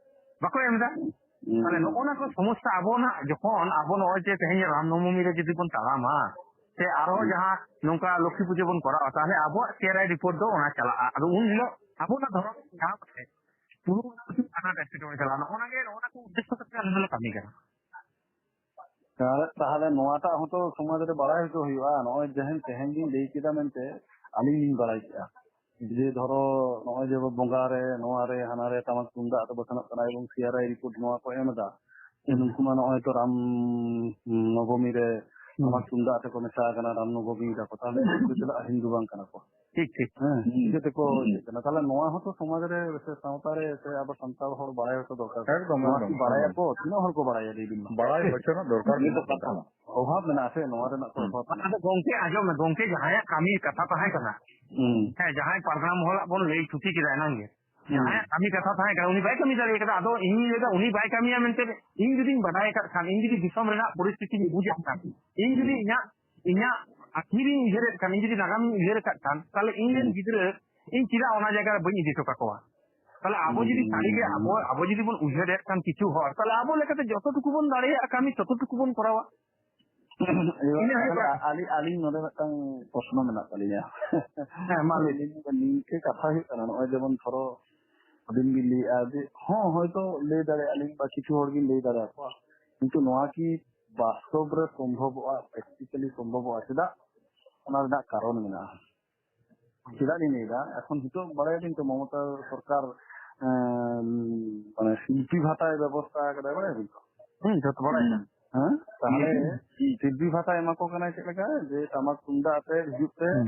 ᱵᱟᱠᱚ ᱮᱢ ᱮᱫᱟ᱾ ᱦᱩᱸ, ᱛᱟᱦᱞᱮ ᱦᱩᱸ᱾ ᱱᱚᱜᱼᱚ ᱱᱟ ᱠᱚ ᱥᱚᱢᱚᱥᱥᱟ ᱟᱵᱚᱱᱟᱜ, ᱡᱚᱠᱷᱚᱱ ᱟᱵᱚ ᱱᱚᱜᱼᱚᱭ ᱡᱮ ᱛᱮᱦᱮᱧ ᱨᱟᱢ ᱱᱚᱵᱚᱢᱤ ᱨᱮ ᱡᱩᱫᱤ ᱵᱚᱱ ᱛᱟᱲᱟᱢᱟ, ᱥᱮ ᱟᱨᱦᱚᱸ ᱦᱩᱸ᱾ ᱡᱟᱦᱟᱸ ᱱᱚᱝᱠᱟ ᱞᱚᱠᱠᱷᱤ ᱯᱩᱡᱟᱹ ᱵᱚᱱ ᱠᱚᱨᱟᱣᱟ, ᱛᱟᱦᱞᱮ ᱟᱵᱚᱣᱟᱜ ᱥᱤ ᱟᱨ ᱟᱭ ᱨᱤᱯᱳᱨᱴ ᱫᱚ ᱚᱱᱟ ᱪᱟᱞᱟᱜᱼᱟ᱾ ᱟᱫᱚ ᱩᱱ ᱦᱤᱞᱳᱜ ᱟᱵᱚ ᱚᱱᱟ ᱫᱷᱚᱨᱚᱢ ᱴᱷᱟᱶ ᱠᱟᱛᱮ ᱯᱩᱨᱟᱹ ᱚᱱᱟ ᱠᱤᱪᱷᱩ ᱟᱱᱟᱴ ᱮᱴᱠᱮᱴᱚᱬᱮ ᱪᱟᱞᱟᱜᱼᱟ᱾ ᱱᱚᱜᱼᱚ ᱱᱟ ᱜᱮ, ᱱᱚᱜᱼᱚ ᱱᱟ ᱠᱚ ᱩᱫᱽᱫᱮᱥᱥᱚ ᱠᱟᱛᱮ ᱟᱞᱮ ᱫᱚᱞᱮ ᱠᱟᱹᱢᱤ ᱠᱟᱱᱟ᱾ ᱛᱟᱦᱞᱮ, ᱛᱟᱦᱞᱮ ᱱᱚᱣᱟᱴᱟᱜ ᱦᱚᱸᱛᱚ ᱥᱚᱢᱟᱡᱽ ᱨᱮ ᱵᱟᱲᱟᱭ ᱦᱚᱪᱚ ᱦᱩᱭᱩᱜᱼᱟ᱾ ᱱᱚᱜᱼᱚᱭ ᱡᱟᱦᱟᱸ ᱛᱮᱦᱮᱧ ᱞᱤᱧ ᱞᱟᱹᱭ ᱠᱮᱫᱟ ᱢᱮᱱᱛᱮ, ᱟᱹᱞᱤᱧ ᱞᱤᱧ ᱵᱟᱲᱟᱭ ᱠᱮᱫᱟ᱾ ᱡᱮ ᱫᱷᱚᱨᱚ, ᱱᱚᱜᱼᱚᱭ ᱡᱮ ᱵᱚᱸᱜᱟ ᱨᱮ, ᱱᱚᱣᱟ ᱨᱮ, ᱦᱟᱱᱟ ᱨᱮ ᱴᱟᱢᱟᱠ ᱛᱩᱢᱫᱟᱜ ᱟᱛᱮ ᱵᱚ ᱥᱮᱱᱚᱜ ᱠᱟᱱᱟ ᱮᱵᱚᱝ ᱥᱤ ᱟᱨ ᱟᱭ ᱨᱤᱯᱳᱨᱴ ᱱᱚᱣᱟ ᱠᱚ ᱮᱢ ᱮᱫᱟ᱾ ᱡᱮ ᱦᱩᱸ᱾ ᱱᱩᱠᱩ ᱢᱟ ᱱᱚᱜᱼᱚᱭ ᱛᱚ ᱨᱟᱢ ᱱᱚᱵᱚᱢᱤ ᱨᱮ ᱦᱩᱸ᱾ ᱴᱟᱢᱟᱠ ᱛᱩᱢᱫᱟᱜ ᱟᱛᱮ ᱠᱚ ᱢᱮᱥᱟ ᱟᱠᱟᱱᱟ, ᱨᱟᱢ ᱱᱚᱵᱚᱢᱤ ᱫᱟᱠᱚ, ᱛᱟᱦᱞᱮ ᱩᱱᱠᱩ ᱫᱚ ᱪᱮᱫᱟᱜ ᱦᱤᱱᱫᱩ ᱵᱟᱝ ᱠᱟᱱᱟ ᱠᱚ? ᱴᱷᱤᱠ, ᱴᱷᱤᱠ᱾ ᱦᱮᱸ, ᱦᱩᱸ᱾ ᱪᱤᱠᱟᱹ ᱛᱮᱠᱚ ᱦᱩᱸ᱾ ᱤᱭᱟᱹᱜ ᱠᱟᱱᱟ? ᱛᱟᱦᱞᱮ ᱱᱚᱣᱟ ᱦᱚᱸᱛᱚ ᱥᱚᱢᱟᱡᱽ ᱨᱮ ᱥᱮ ᱥᱟᱶᱛᱟ ᱨᱮ ᱥᱮ ᱟᱵᱚ ᱥᱟᱱᱛᱟᱲ ᱦᱚᱲ ᱵᱟᱲᱟᱭ ᱦᱚᱪᱚ ᱫᱚᱨᱠᱟᱨ᱾ ᱮᱠᱫᱚᱢ, ᱱᱚᱣᱟ ᱮᱠᱫᱚᱢ, ᱠᱤ ᱵᱟᱲᱟᱭᱟᱠᱚ? ᱮᱠᱫᱚᱢ᱾ ᱛᱤᱱᱟᱹᱜ ᱦᱚᱲ ᱠᱚ ᱵᱟᱲᱟᱭᱟ, ᱞᱟᱹᱭ ᱵᱤᱱ ᱢᱟ? ᱵᱟᱲᱟᱭ ᱦᱚᱪᱚ ᱨᱮᱱᱟᱜ ᱫᱚᱨᱠᱟᱨ ᱢᱮᱱᱟᱜ ᱟᱠᱟᱫᱟ᱾ ᱚᱵᱷᱟᱵ ᱢᱮᱱᱟᱜᱼᱟ ᱥᱮ, ᱱᱚᱣᱟ ᱨᱮᱱᱟᱜ ᱛᱚ ᱦᱩᱸ᱾ ᱚᱵᱷᱟᱵ ᱢᱮᱱᱟᱜᱼᱟ᱾ ᱟᱫᱚ ᱜᱚᱝᱠᱮ, ᱟᱸᱡᱚᱢ ᱢᱮ, ᱜᱚᱝᱠᱮ ᱡᱟᱦᱟᱸᱭᱟᱜ ᱠᱟᱹᱢᱤ ᱠᱟᱛᱷᱟ ᱛᱟᱦᱮᱸ ᱠᱟᱱᱟ, ᱦᱩᱸ᱾ ᱦᱮᱸ, ᱡᱟᱦᱟᱸᱭ ᱯᱟᱨᱜᱟᱱᱟ ᱢᱚᱦᱚᱞᱟᱜ ᱵᱚᱱ ᱞᱟᱹᱭ ᱛᱷᱩᱛᱤ ᱠᱮᱫᱟ ᱮᱱᱟᱝ ᱜᱮ, ᱦᱩᱸ᱾ ᱡᱟᱦᱟᱸᱭᱟᱜ ᱠᱟᱹᱢᱤ ᱠᱟᱛᱷᱟ ᱛᱟᱦᱮᱸ ᱠᱟᱱᱟ, ᱩᱱᱤ ᱵᱟᱭ ᱠᱟᱹᱢᱤ ᱫᱟᱲᱮ ᱠᱟᱫᱟ᱾ ᱟᱫᱚ ᱤᱧᱤᱧ ᱞᱟᱹᱭᱫᱟ, ᱩᱱᱤ ᱵᱟᱭ ᱠᱟᱹᱢᱤᱭᱟ ᱢᱮᱱᱛᱮ ᱤᱧ ᱡᱩᱫᱤᱧ ᱵᱟᱰᱟᱭ ᱟᱠᱟᱫ ᱠᱷᱟᱱ, ᱤᱧ ᱡᱩᱫᱤ ᱫᱤᱥᱚᱢ ᱨᱮᱱᱟᱜ ᱯᱚᱨᱤᱥᱛᱷᱤᱛᱤᱧ ᱵᱩᱡᱽ ᱟᱠᱟᱫ ᱠᱷᱟᱱ, ᱤᱧ ᱡᱩᱫᱤ ᱤᱧᱟᱹᱜ, ᱤᱧᱟᱹᱜ ᱟᱹᱠᱷᱤᱨᱤᱧ ᱩᱭᱦᱟᱹᱨᱮᱫ ᱠᱷᱟᱱ, ᱤᱧ ᱡᱩᱫᱤ ᱱᱟᱜᱟᱢᱤᱧ ᱩᱭᱦᱟᱹᱨ ᱟᱠᱟᱫ ᱠᱷᱟᱱ, ᱛᱟᱦᱞᱮ ᱤᱧ ᱨᱮᱱ ᱦᱩᱸ᱾ ᱜᱤᱫᱽᱨᱟᱹ ᱤᱧ ᱪᱮᱫᱟᱜ ᱚᱱᱟ ᱡᱟᱭᱜᱟ ᱨᱮ ᱵᱟᱹᱧ ᱤᱫᱤ ᱦᱚᱴᱚ ᱠᱟᱠᱚᱣᱟ? ᱛᱟᱦᱞᱮ ᱟᱵᱚ ᱡᱩᱫᱤ ᱦᱩᱸ᱾ ᱥᱟᱹᱨᱤᱜᱮ ᱟᱵᱚ, ᱟᱵᱚ ᱡᱩᱫᱤ ᱵᱚᱱ ᱩᱭᱦᱟᱹᱨᱮᱫ ᱠᱷᱟᱱ ᱠᱤᱪᱷᱩ ᱦᱚᱲ, ᱛᱟᱦᱞᱮ ᱟᱵᱚ ᱞᱮᱠᱟᱛᱮ ᱡᱚᱛᱚ ᱴᱩᱠᱩ ᱵᱚᱱ ᱫᱟᱲᱮᱭᱟᱜᱼᱟ ᱠᱟᱹᱢᱤ, ᱛᱚᱛᱚ ᱴᱩᱠᱩ ᱵᱚᱱ ᱠᱚᱨᱟᱣᱟ᱾ ᱤᱭᱟᱹ, ᱤᱱᱟᱹ ᱦᱩᱭᱩᱜ ᱠᱟᱱᱟ᱾ ᱟᱹᱞᱤᱧ, ᱟᱹᱞᱤᱧ ᱱᱚᱰᱮ ᱢᱤᱫᱴᱟᱝ ᱯᱨᱚᱥᱱᱚ ᱢᱮᱱᱟᱜ ᱛᱟᱹᱞᱤᱧᱟ᱾ ᱦᱮᱸ, ᱢᱟ ᱞᱟᱹᱭ ᱵᱤᱱ᱾ ᱱᱤᱝᱠᱟᱹ ᱠᱟᱛᱷᱟ ᱦᱩᱭᱩᱜ ᱠᱟᱱᱟ, ᱱᱚᱜᱼᱚᱭ ᱡᱮᱢᱚᱱ ᱫᱷᱚᱨᱚ ᱟᱹᱵᱤᱱ ᱵᱤᱱ ᱞᱟᱹᱭᱮᱫᱼᱟ ᱡᱮ, ᱦᱚᱸ, ᱦᱚᱭᱛᱳ ᱞᱟᱹᱭ ᱫᱟᱲᱮᱭᱟᱜᱼᱟ ᱞᱤᱧ ᱵᱟ ᱠᱤᱪᱷᱩ ᱦᱚᱲ ᱜᱤᱧ ᱞᱟᱹᱭ ᱫᱟᱲᱮᱭᱟᱠᱚᱣᱟ, ᱠᱤᱱᱛᱩ ᱱᱚᱣᱟ ᱠᱤ ᱵᱟᱥᱛᱚᱵ ᱨᱮ ᱥᱚᱢᱵᱷᱚᱵᱚᱜᱼᱟ, ᱯᱨᱮᱠᱴᱤᱠᱟᱞᱤ ᱥᱚᱢᱵᱷᱚᱵᱚᱜᱼᱟ? ᱪᱮᱫᱟᱜ? ᱚᱱᱟ ᱨᱮᱱᱟᱜ ᱠᱟᱨᱚᱱ ᱢᱮᱱᱟᱜᱼᱟ᱾ ᱪᱮᱫᱟᱜ ᱞᱤᱧ ᱞᱟᱹᱭᱫᱟ, ᱮᱠᱷᱚᱱ ᱱᱤᱛᱚᱜ ᱵᱟᱲᱟᱭᱟᱵᱤᱱ ᱛᱚ, ᱢᱚᱢᱚᱛᱟ ᱥᱚᱨᱠᱟᱨ, ᱮᱸ, ᱢᱟᱱᱮ ᱥᱤᱞᱯᱤ ᱵᱷᱟᱛᱟᱭ ᱵᱮᱵᱚᱥᱛᱷᱟ ᱟᱠᱟᱫᱟ, ᱵᱟᱲᱟᱭᱟᱵᱤᱱ ᱛᱚ? ᱦᱩᱸ, ᱡᱚᱛᱚ ᱵᱟᱲᱟᱭ ᱠᱟᱱᱟ᱾ ᱦᱮᱸ? ᱛᱟᱦᱞᱮ ᱦᱩᱸ᱾ ᱥᱤᱞᱯᱤ ᱵᱷᱟᱛᱟ ᱮᱢᱟ ᱠᱚ ᱠᱟᱱᱟᱭ ᱪᱮᱫ ᱞᱮᱠᱟ? ᱡᱮ ᱴᱟᱢᱟᱠ ᱛᱩᱢᱫᱟᱜ ᱟᱛᱮ ᱦᱤᱡᱩᱜ ᱛᱮ, ᱦᱩᱸ᱾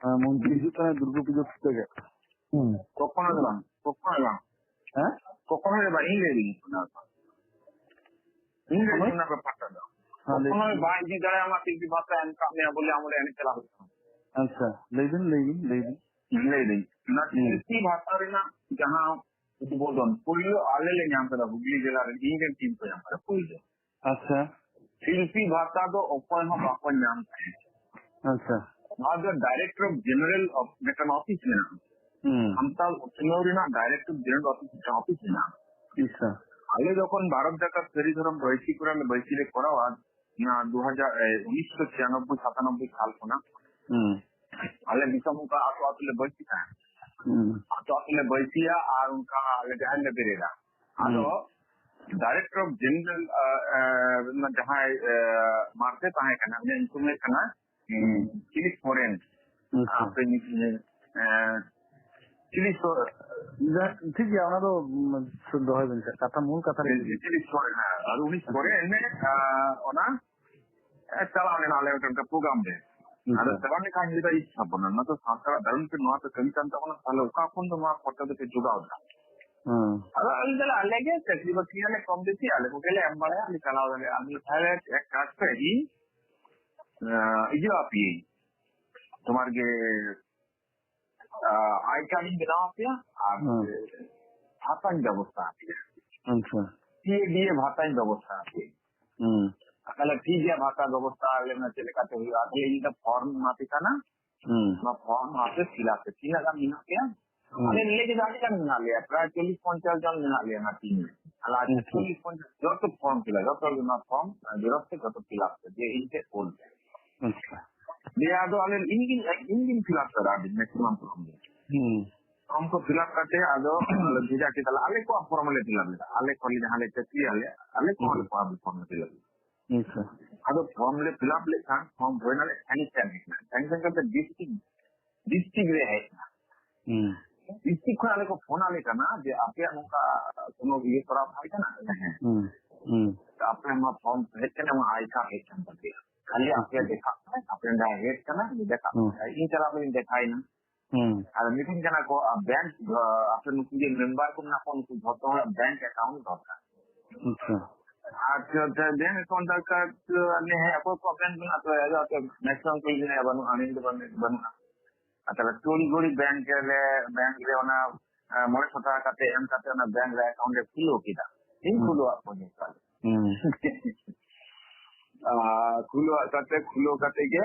ᱮᱸ, ᱢᱚᱱᱛᱨᱤ ᱦᱤᱡᱩᱜ ᱠᱟᱱᱟᱭ ᱫᱩᱨᱜᱟᱹ ᱯᱩᱡᱟᱹ ᱯᱷᱩᱴᱟᱹ ᱜᱮ᱾ ᱦᱩᱸ᱾ ᱠᱚᱠᱷᱚᱱᱳ ᱫᱚ ᱵᱟᱝ, ᱠᱚᱠᱷᱚᱱᱳ ᱫᱚ ᱵᱟᱝ᱾ ᱦᱮᱸ? ᱤᱧ ᱞᱟᱹᱭ ᱫᱟᱹᱧ ᱚᱱᱟ ᱫᱚ᱾ ᱤᱧ ᱞᱟᱹᱭ ᱫᱟᱹᱧ ᱚᱱᱟ ᱵᱮᱯᱟᱨ ᱴᱟ ᱫᱚ᱾ ᱦᱮᱸ, ᱞᱟᱹᱭ ᱠᱚᱠᱷᱚᱱᱳ ᱵᱤᱱ᱾ ᱵᱟᱭ ᱤᱫᱤ ᱫᱟᱲᱮᱭᱟᱢᱟ ᱥᱤᱞᱯᱤ ᱵᱷᱟᱛᱟ ᱮᱢ ᱠᱟᱜ ᱢᱮᱭᱟ ᱵᱚᱞᱮ ᱟᱢ ᱚᱸᱰᱮ ᱮᱱᱮᱡ ᱪᱟᱞᱟᱣ ᱦᱩᱭᱩᱜ ᱛᱟᱢᱟ᱾ ᱟᱪᱪᱷᱟ, ᱞᱟᱹᱭ ᱵᱤᱱ, ᱞᱟᱹᱭ ᱵᱤᱱ, ᱞᱟᱹᱭ ᱵᱤᱱ᱾ ᱞᱟᱹᱭ ᱫᱟᱹᱧ, ᱚᱱᱟ ᱦᱩᱸ᱾ ᱥᱤᱞᱯᱤ ᱵᱷᱟᱛᱟ ᱨᱮᱱᱟᱜ ᱡᱟᱦᱟᱸ ᱩᱫᱵᱳᱫᱚᱱ ᱯᱳᱭᱞᱳ ᱟᱞᱮ ᱞᱮ ᱧᱟᱢ ᱠᱮᱫᱟ, ᱦᱩᱜᱽᱞᱤ ᱡᱮᱞᱟ ᱨᱮᱱ ᱤᱧ ᱨᱮᱱ ᱴᱤᱢ ᱠᱚ ᱧᱟᱢ ᱠᱮᱫᱟ ᱯᱳᱭᱞᱳ᱾ ᱟᱪᱪᱷᱟ᱾ ᱥᱤᱞᱯᱤ ᱵᱷᱟᱛᱟ ᱫᱚ ᱚᱠᱚᱭ ᱦᱚᱸ ᱵᱟᱠᱚ ᱧᱟᱢ ᱛᱟᱦᱮᱸᱫ᱾ ᱟᱪᱪᱷᱟ᱾ ᱱᱚᱣᱟ ᱫᱚ Director of General of ᱢᱤᱫᱴᱟᱝ ᱚᱯᱷᱤᱥ ᱢᱮᱱᱟᱜᱼᱟ᱾ ᱦᱩᱸ᱾ ᱥᱟᱱᱛᱟᱲ ᱩᱛᱱᱟᱹᱣ ᱨᱮᱱᱟᱜ Director of General ᱚᱯᱷᱤᱥ ᱢᱤᱫᱴᱟᱝ ᱚᱯᱷᱤᱥ ᱢᱮᱱᱟᱜᱼᱟ᱾ ᱟᱪᱪᱷᱟ᱾ ᱟᱞᱮ ᱡᱚᱠᱷᱚᱱ ᱵᱷᱟᱨᱚᱛ ᱡᱟᱠᱟᱛ ᱥᱟᱹᱨᱤ ᱫᱷᱚᱨᱚᱢ ᱵᱟᱹᱭᱥᱤ ᱠᱚᱨᱮ ᱞᱮ ᱵᱟᱹᱭᱥᱤ ᱞᱮ ᱠᱚᱨᱟᱣᱟ, ᱚᱱᱟ ᱫᱩ ᱦᱟᱡᱟᱨ, ᱮ, ᱩᱱᱤᱥᱥᱚ ᱪᱷᱤᱭᱟᱱᱚᱵᱵᱳᱭ ᱥᱟᱛᱟᱱᱚᱵᱵᱳᱭ ᱥᱟᱞ ᱠᱷᱚᱱᱟᱜ ᱦᱩᱸ᱾ ᱟᱞᱮ ᱫᱤᱥᱚᱢ ᱚᱱᱠᱟ ᱟᱹᱛᱩ ᱟᱹᱛᱩ ᱞᱮ ᱵᱟᱹᱭᱥᱤ ᱛᱟᱦᱮᱸᱫ᱾ ᱦᱩᱸ᱾ ᱟᱹᱛᱩ ᱟᱹᱛᱩ ᱞᱮ ᱵᱟᱹᱭᱥᱤᱭᱟ ᱟᱨ ᱚᱱᱠᱟ ᱟᱞᱮ ᱡᱟᱦᱮᱨ ᱞᱮ ᱵᱮᱨᱮᱫᱟ᱾ ᱟᱫᱚ ᱦᱩᱸ᱾ Director of General, ᱟ, ᱟ, ᱡᱟᱦᱟᱸᱭ, ᱟ, ᱢᱟᱨᱥᱮ ᱛᱟᱦᱮᱸ ᱠᱟᱱᱟ, ᱩᱱᱤᱭᱟᱜ ᱧᱩᱛᱩᱢ ᱦᱩᱭᱩᱜ ᱠᱟᱱᱟ, ᱦᱩᱸ᱾ ᱪᱤᱞᱤ ᱥᱚᱨᱮᱱ᱾ ᱟᱪᱪᱷᱟ᱾ ᱦᱟᱯᱮ ᱧᱩᱛᱩᱢ, ᱮ, ᱪᱤᱞᱤ ᱥᱚ-, ᱡᱟ-, ᱴᱷᱤᱠ ᱜᱮᱭᱟ, ᱚᱱᱟ ᱫᱚ, ᱩᱢ, ᱫᱚᱦᱚᱭ ᱵᱮᱱ ᱥᱮ, ᱠᱟᱛᱷᱟ, ᱢᱩᱞ ᱠᱟᱛᱷᱟ ᱨᱮ ᱦᱤᱡᱩᱜ ᱵᱮᱱ᱾ ᱪᱤᱞᱤ ᱥᱚᱨᱮᱱ, ᱦᱮᱸ, ᱟᱫᱚ ᱩᱱᱤ ᱟᱪᱪᱷᱟ᱾ ᱥᱚᱨᱮᱱ, ᱟ, ᱚᱱᱟ ᱮ, ᱪᱟᱞᱟᱣ ᱞᱮᱱᱟ ᱟᱞᱮ ᱢᱤᱫᱴᱮᱱ ᱯᱨᱳᱜᱨᱟᱢ ᱨᱮ᱾ ᱟᱪᱪᱷᱟ᱾ ᱟᱫᱚ ᱪᱟᱞᱟᱣ ᱞᱮᱠᱷᱟᱱ ᱞᱟᱹᱭ ᱫᱟ, "ᱤᱥ ᱥᱟᱵᱚᱱᱟ, ᱱᱚᱣᱟ ᱫᱚ ᱥᱟᱱᱛᱟᱲᱟᱜ ᱫᱟᱨᱩᱱ ᱯᱮ, ᱱᱚᱣᱟ ᱯᱮ ᱠᱟᱹᱢᱤ ᱠᱟᱱ ᱛᱟᱵᱚᱱᱟ, ᱛᱟᱦᱞᱮ ᱚᱠᱟ ᱠᱷᱚᱱ ᱫᱚ ᱱᱚᱣᱟ ᱠᱷᱚᱨᱪᱟ ᱫᱚᱯᱮ ᱡᱚᱜᱟᱣ ᱫᱟ?" ᱦᱮᱸ᱾ ᱟᱫᱚ ᱟᱞᱮ ᱫᱚᱞᱮ, ᱟᱞᱮ ᱜᱮ ᱪᱟᱹᱠᱨᱤ ᱵᱟᱹᱠᱨᱤ ᱭᱟᱞᱮ ᱠᱚᱢ ᱵᱮᱥᱤ, ᱟᱞᱮ ᱠᱚᱜᱮ ᱞᱮ ᱮᱢ ᱵᱟᱲᱟᱭᱟ, ᱟᱞᱮ ᱪᱟᱞᱟᱣ ᱫᱟᱲᱮᱭᱟᱜᱼᱟ᱾ ᱟᱞᱮ ᱛᱟᱦᱞᱮ ᱮᱠ ᱠᱟᱡᱽ ᱯᱮ, ᱤᱧ, ᱟᱸ, ᱤᱭᱟᱹ ᱟᱯᱮᱭᱟᱹᱧ, ᱛᱳᱢᱟᱨ ᱜᱮ, ᱟᱸ, ᱟᱭ ᱠᱟᱨᱰ ᱤᱧ ᱵᱮᱱᱟᱣ ᱟᱯᱮᱭᱟ ᱟᱨ ᱦᱮᱸ᱾ ᱵᱷᱟᱛᱟᱧ ᱵᱮᱵᱚᱥᱛᱷᱟ ᱟᱯᱮᱭᱟ᱾ ᱟᱪᱪᱷᱟ᱾ ᱥᱤ ᱮ ᱰᱤ ᱮ ᱵᱷᱟᱛᱟᱧ ᱵᱮᱵᱚᱥᱛᱷᱟ ᱟᱯᱮᱭᱟ᱾ ᱦᱩᱸ᱾ ᱛᱟᱦᱞᱮ ᱴᱷᱤᱠ ᱜᱮᱭᱟ, ᱵᱷᱟᱛᱟ ᱵᱮᱵᱚᱥᱛᱷᱟ ᱟᱞᱮ ᱢᱟ ᱪᱮᱫ ᱞᱮᱠᱟᱛᱮ ᱦᱩᱭᱩᱜᱼᱟ? ᱛᱟᱦᱞᱮ ᱤᱧ ᱫᱚ ᱯᱷᱚᱨᱢ ᱮᱢᱟ ᱯᱮ ᱠᱟᱱᱟ, ᱦᱩᱸ᱾ ᱚᱱᱟ ᱯᱷᱚᱨᱢ ᱟᱯᱮ ᱯᱷᱤᱞᱟᱯ ᱯᱮ᱾ ᱛᱤᱱᱟᱹᱜ ᱜᱟᱱ ᱢᱮᱱᱟᱜ ᱯᱮᱭᱟ? ᱦᱩᱸ᱾ ᱟᱞᱮ ᱞᱟᱹᱭ ᱠᱮᱫᱟ, ᱟᱹᱰᱤ ᱜᱟᱱ ᱢᱮᱱᱟᱜ ᱞᱮᱭᱟ, ᱯᱨᱟᱭ ᱪᱚᱞᱞᱤᱥ ᱯᱚᱧᱪᱟᱥ ᱡᱚᱱ ᱢᱮᱱᱟᱜ ᱞᱮᱭᱟ ᱚᱱᱟ ᱴᱤᱢ ᱨᱮ᱾ ᱟᱞᱮ ᱟᱪᱪᱷᱟ᱾ ᱪᱚᱞᱞᱤᱥ ᱯᱚᱧᱪᱟᱥ ᱡᱚᱛᱚ ᱯᱷᱚᱨᱢ ᱯᱷᱤᱞᱟᱯ, ᱡᱚᱛᱚ ᱜᱮ ᱚᱱᱟ ᱯᱷᱚᱨᱢ ᱡᱮᱨᱚᱠᱥ ᱛᱮ ᱡᱚᱛᱚ ᱯᱷᱤᱞᱟᱯ ᱯᱮ, ᱫᱤᱭᱮ ᱤᱧ ᱴᱷᱮᱱ ᱠᱳᱞ ᱯᱮ᱾ ᱟᱪᱪᱷᱟ᱾ ᱫᱤᱭᱮ ᱟᱫᱚ ᱟᱞᱮ, ᱤᱧ ᱜᱤᱧ, ᱤᱧ ᱜᱤᱧ ᱯᱷᱤᱞᱟᱯ ᱠᱮᱫᱟ ᱟᱹᱰᱤ ᱢᱮᱠᱥᱤᱢᱟᱢ ᱯᱷᱚᱨᱢ ᱜᱮ᱾ ᱦᱩᱸ᱾ ᱯᱷᱚᱨᱢ ᱠᱚ ᱯᱷᱤᱞᱟᱯ ᱠᱟᱛᱮ ᱟᱫᱚ ᱟᱞᱮ ᱵᱷᱮᱡᱟ ᱠᱮᱫᱟ ᱞᱮ, ᱟᱞᱮ ᱠᱚᱣᱟᱜ ᱯᱷᱚᱨᱢ ᱞᱮ ᱯᱷᱤᱞᱟᱯ ᱞᱮᱫᱟ, ᱟᱞᱮ ᱠᱚ ᱡᱟᱦᱟᱸ ᱞᱮ ᱪᱟᱹᱠᱨᱤᱭᱟ ᱞᱮ, ᱟᱞᱮ ᱠᱚᱣᱟᱜ ᱦᱩᱸ᱾ ᱯᱷᱚᱨᱢ ᱞᱮ ᱯᱷᱤᱞᱟᱯ ᱞᱮᱫᱟ᱾ ᱟᱪᱪᱷᱟ᱾ ᱟᱫᱚ ᱯᱷᱚᱨᱢ ᱞᱮ ᱯᱷᱤᱞᱟᱯ ᱞᱮᱠᱷᱟᱱ ᱯᱷᱚᱨᱢ ᱦᱩᱭ ᱱᱟᱞᱮ ᱥᱟᱱᱤᱴᱟᱨ ᱦᱮᱡ ᱮᱱᱟ, ᱥᱟᱱᱤᱴᱟᱨ ᱠᱟᱛᱮ ᱰᱤᱥᱴᱨᱤᱠᱴ, ᱰᱤᱥᱴᱨᱤᱠᱴ ᱨᱮ ᱦᱮᱡ ᱮᱱᱟ᱾ ᱦᱩᱸ᱾ ᱰᱤᱥᱴᱨᱤᱠᱴ ᱠᱷᱚᱱ ᱟᱞᱮ ᱠᱚ ᱯᱷᱳᱱ ᱟᱞᱮ ᱠᱟᱱᱟ ᱡᱮ, "ᱟᱯᱮᱭᱟᱜ ᱱᱚᱝᱠᱟ ᱠᱳᱱᱳ ᱤᱭᱟᱹ ᱠᱚᱨᱟᱣ ᱛᱟᱦᱮᱸ ᱠᱟᱱᱟ?" ᱦᱮᱸ᱾ ᱦᱩᱸ᱾ ᱦᱩᱸ᱾ ᱛᱚ ᱟᱯᱮ ᱱᱚᱣᱟ ᱯᱷᱚᱨᱢ ᱦᱮᱡ ᱠᱟᱱᱟ, ᱱᱚᱣᱟ ᱟᱭ ᱠᱟᱨᱰ ᱦᱮᱡ ᱠᱟᱱ ᱛᱟᱯᱮᱭᱟ, ᱠᱷᱟᱹᱞᱤ ᱟᱯᱮᱭᱟᱜ ᱟᱪᱪᱷᱟ᱾ ᱫᱮᱠᱷᱟᱜ ᱯᱮ, ᱟᱯᱮ ᱱᱚᱰᱮ ᱦᱮᱡ ᱠᱟᱱᱟ, ᱫᱮᱠᱷᱟᱜ ᱦᱩᱸ᱾ ᱯᱮ᱾ ᱤᱧ ᱪᱟᱞᱟᱣ ᱠᱟᱛᱮᱧ ᱫᱮᱠᱷᱟᱭᱮᱱᱟ᱾ ᱦᱩᱸ᱾ ᱟᱨ ᱢᱤᱛᱟᱹᱧ ᱠᱟᱱᱟ ᱠᱚ, ᱟᱨ ᱵᱮᱝᱠ, ᱟᱯᱮ ᱱᱩᱠᱩ ᱡᱮ ᱢᱮᱢᱵᱟᱨ ᱠᱚ ᱢᱮᱱᱟᱜ ᱠᱚᱣᱟ, ᱩᱱᱠᱩ ᱡᱷᱚᱛᱚ ᱦᱚᱲᱟᱜ ᱵᱮᱝᱠ ᱮᱠᱟᱣᱩᱱᱴ ᱫᱚᱨᱠᱟᱨ᱾ ᱟᱪᱪᱷᱟ᱾ ᱟᱨ ᱵᱮᱝᱠ ᱮᱠᱟᱣᱩᱱᱴ ᱫᱚᱨᱠᱟᱨ, ᱦᱮᱸ, ᱚᱠᱚᱭ ᱠᱚᱣᱟᱜ ᱵᱮᱝᱠ ᱢᱮᱱᱟᱜ ᱛᱟᱯᱮᱭᱟ? ᱟᱫᱚ ᱟᱯᱮ ᱢᱮᱠᱥᱤᱢᱟᱢ ᱠᱚ ᱞᱟᱹᱭᱟ, ᱵᱟᱹᱱᱩᱜᱼᱟ, ᱟᱹᱞᱤᱧ ᱫᱚ ᱵᱟᱹᱱᱩᱜ, ᱵᱟᱹᱱᱩᱜᱼᱟ᱾ ᱟᱨ ᱛᱟᱦᱞᱮ ᱛᱚᱲᱤ ᱜᱷᱚᱲᱤ ᱵᱮᱝᱠ ᱨᱮ, ᱵᱮᱝᱠ ᱨᱮ ᱚᱱᱟ, ᱮ, ᱢᱚᱬᱮ ᱥᱚ ᱴᱟᱠᱟ ᱠᱟᱛᱮ ᱮᱢ ᱠᱟᱛᱮ ᱚᱱᱟ ᱵᱮᱝᱠ ᱨᱮ ᱮᱠᱟᱣᱩᱱᱴ ᱮ ᱠᱷᱩᱞᱟᱹᱣ ᱠᱮᱫᱟ᱾ ᱤᱧ ᱦᱩᱸ᱾ ᱠᱷᱩᱞᱟᱹᱣᱟᱜ ᱠᱚᱣᱟᱧ ᱮᱠᱟᱣᱩᱱᱴ᱾ ᱦᱩᱸ᱾ ᱟᱨ ᱠᱷᱩᱞᱟᱹᱣᱟᱜ ᱠᱟᱛᱮ, ᱠᱷᱩᱞᱟᱹᱣ ᱠᱟᱛᱮ ᱜᱮ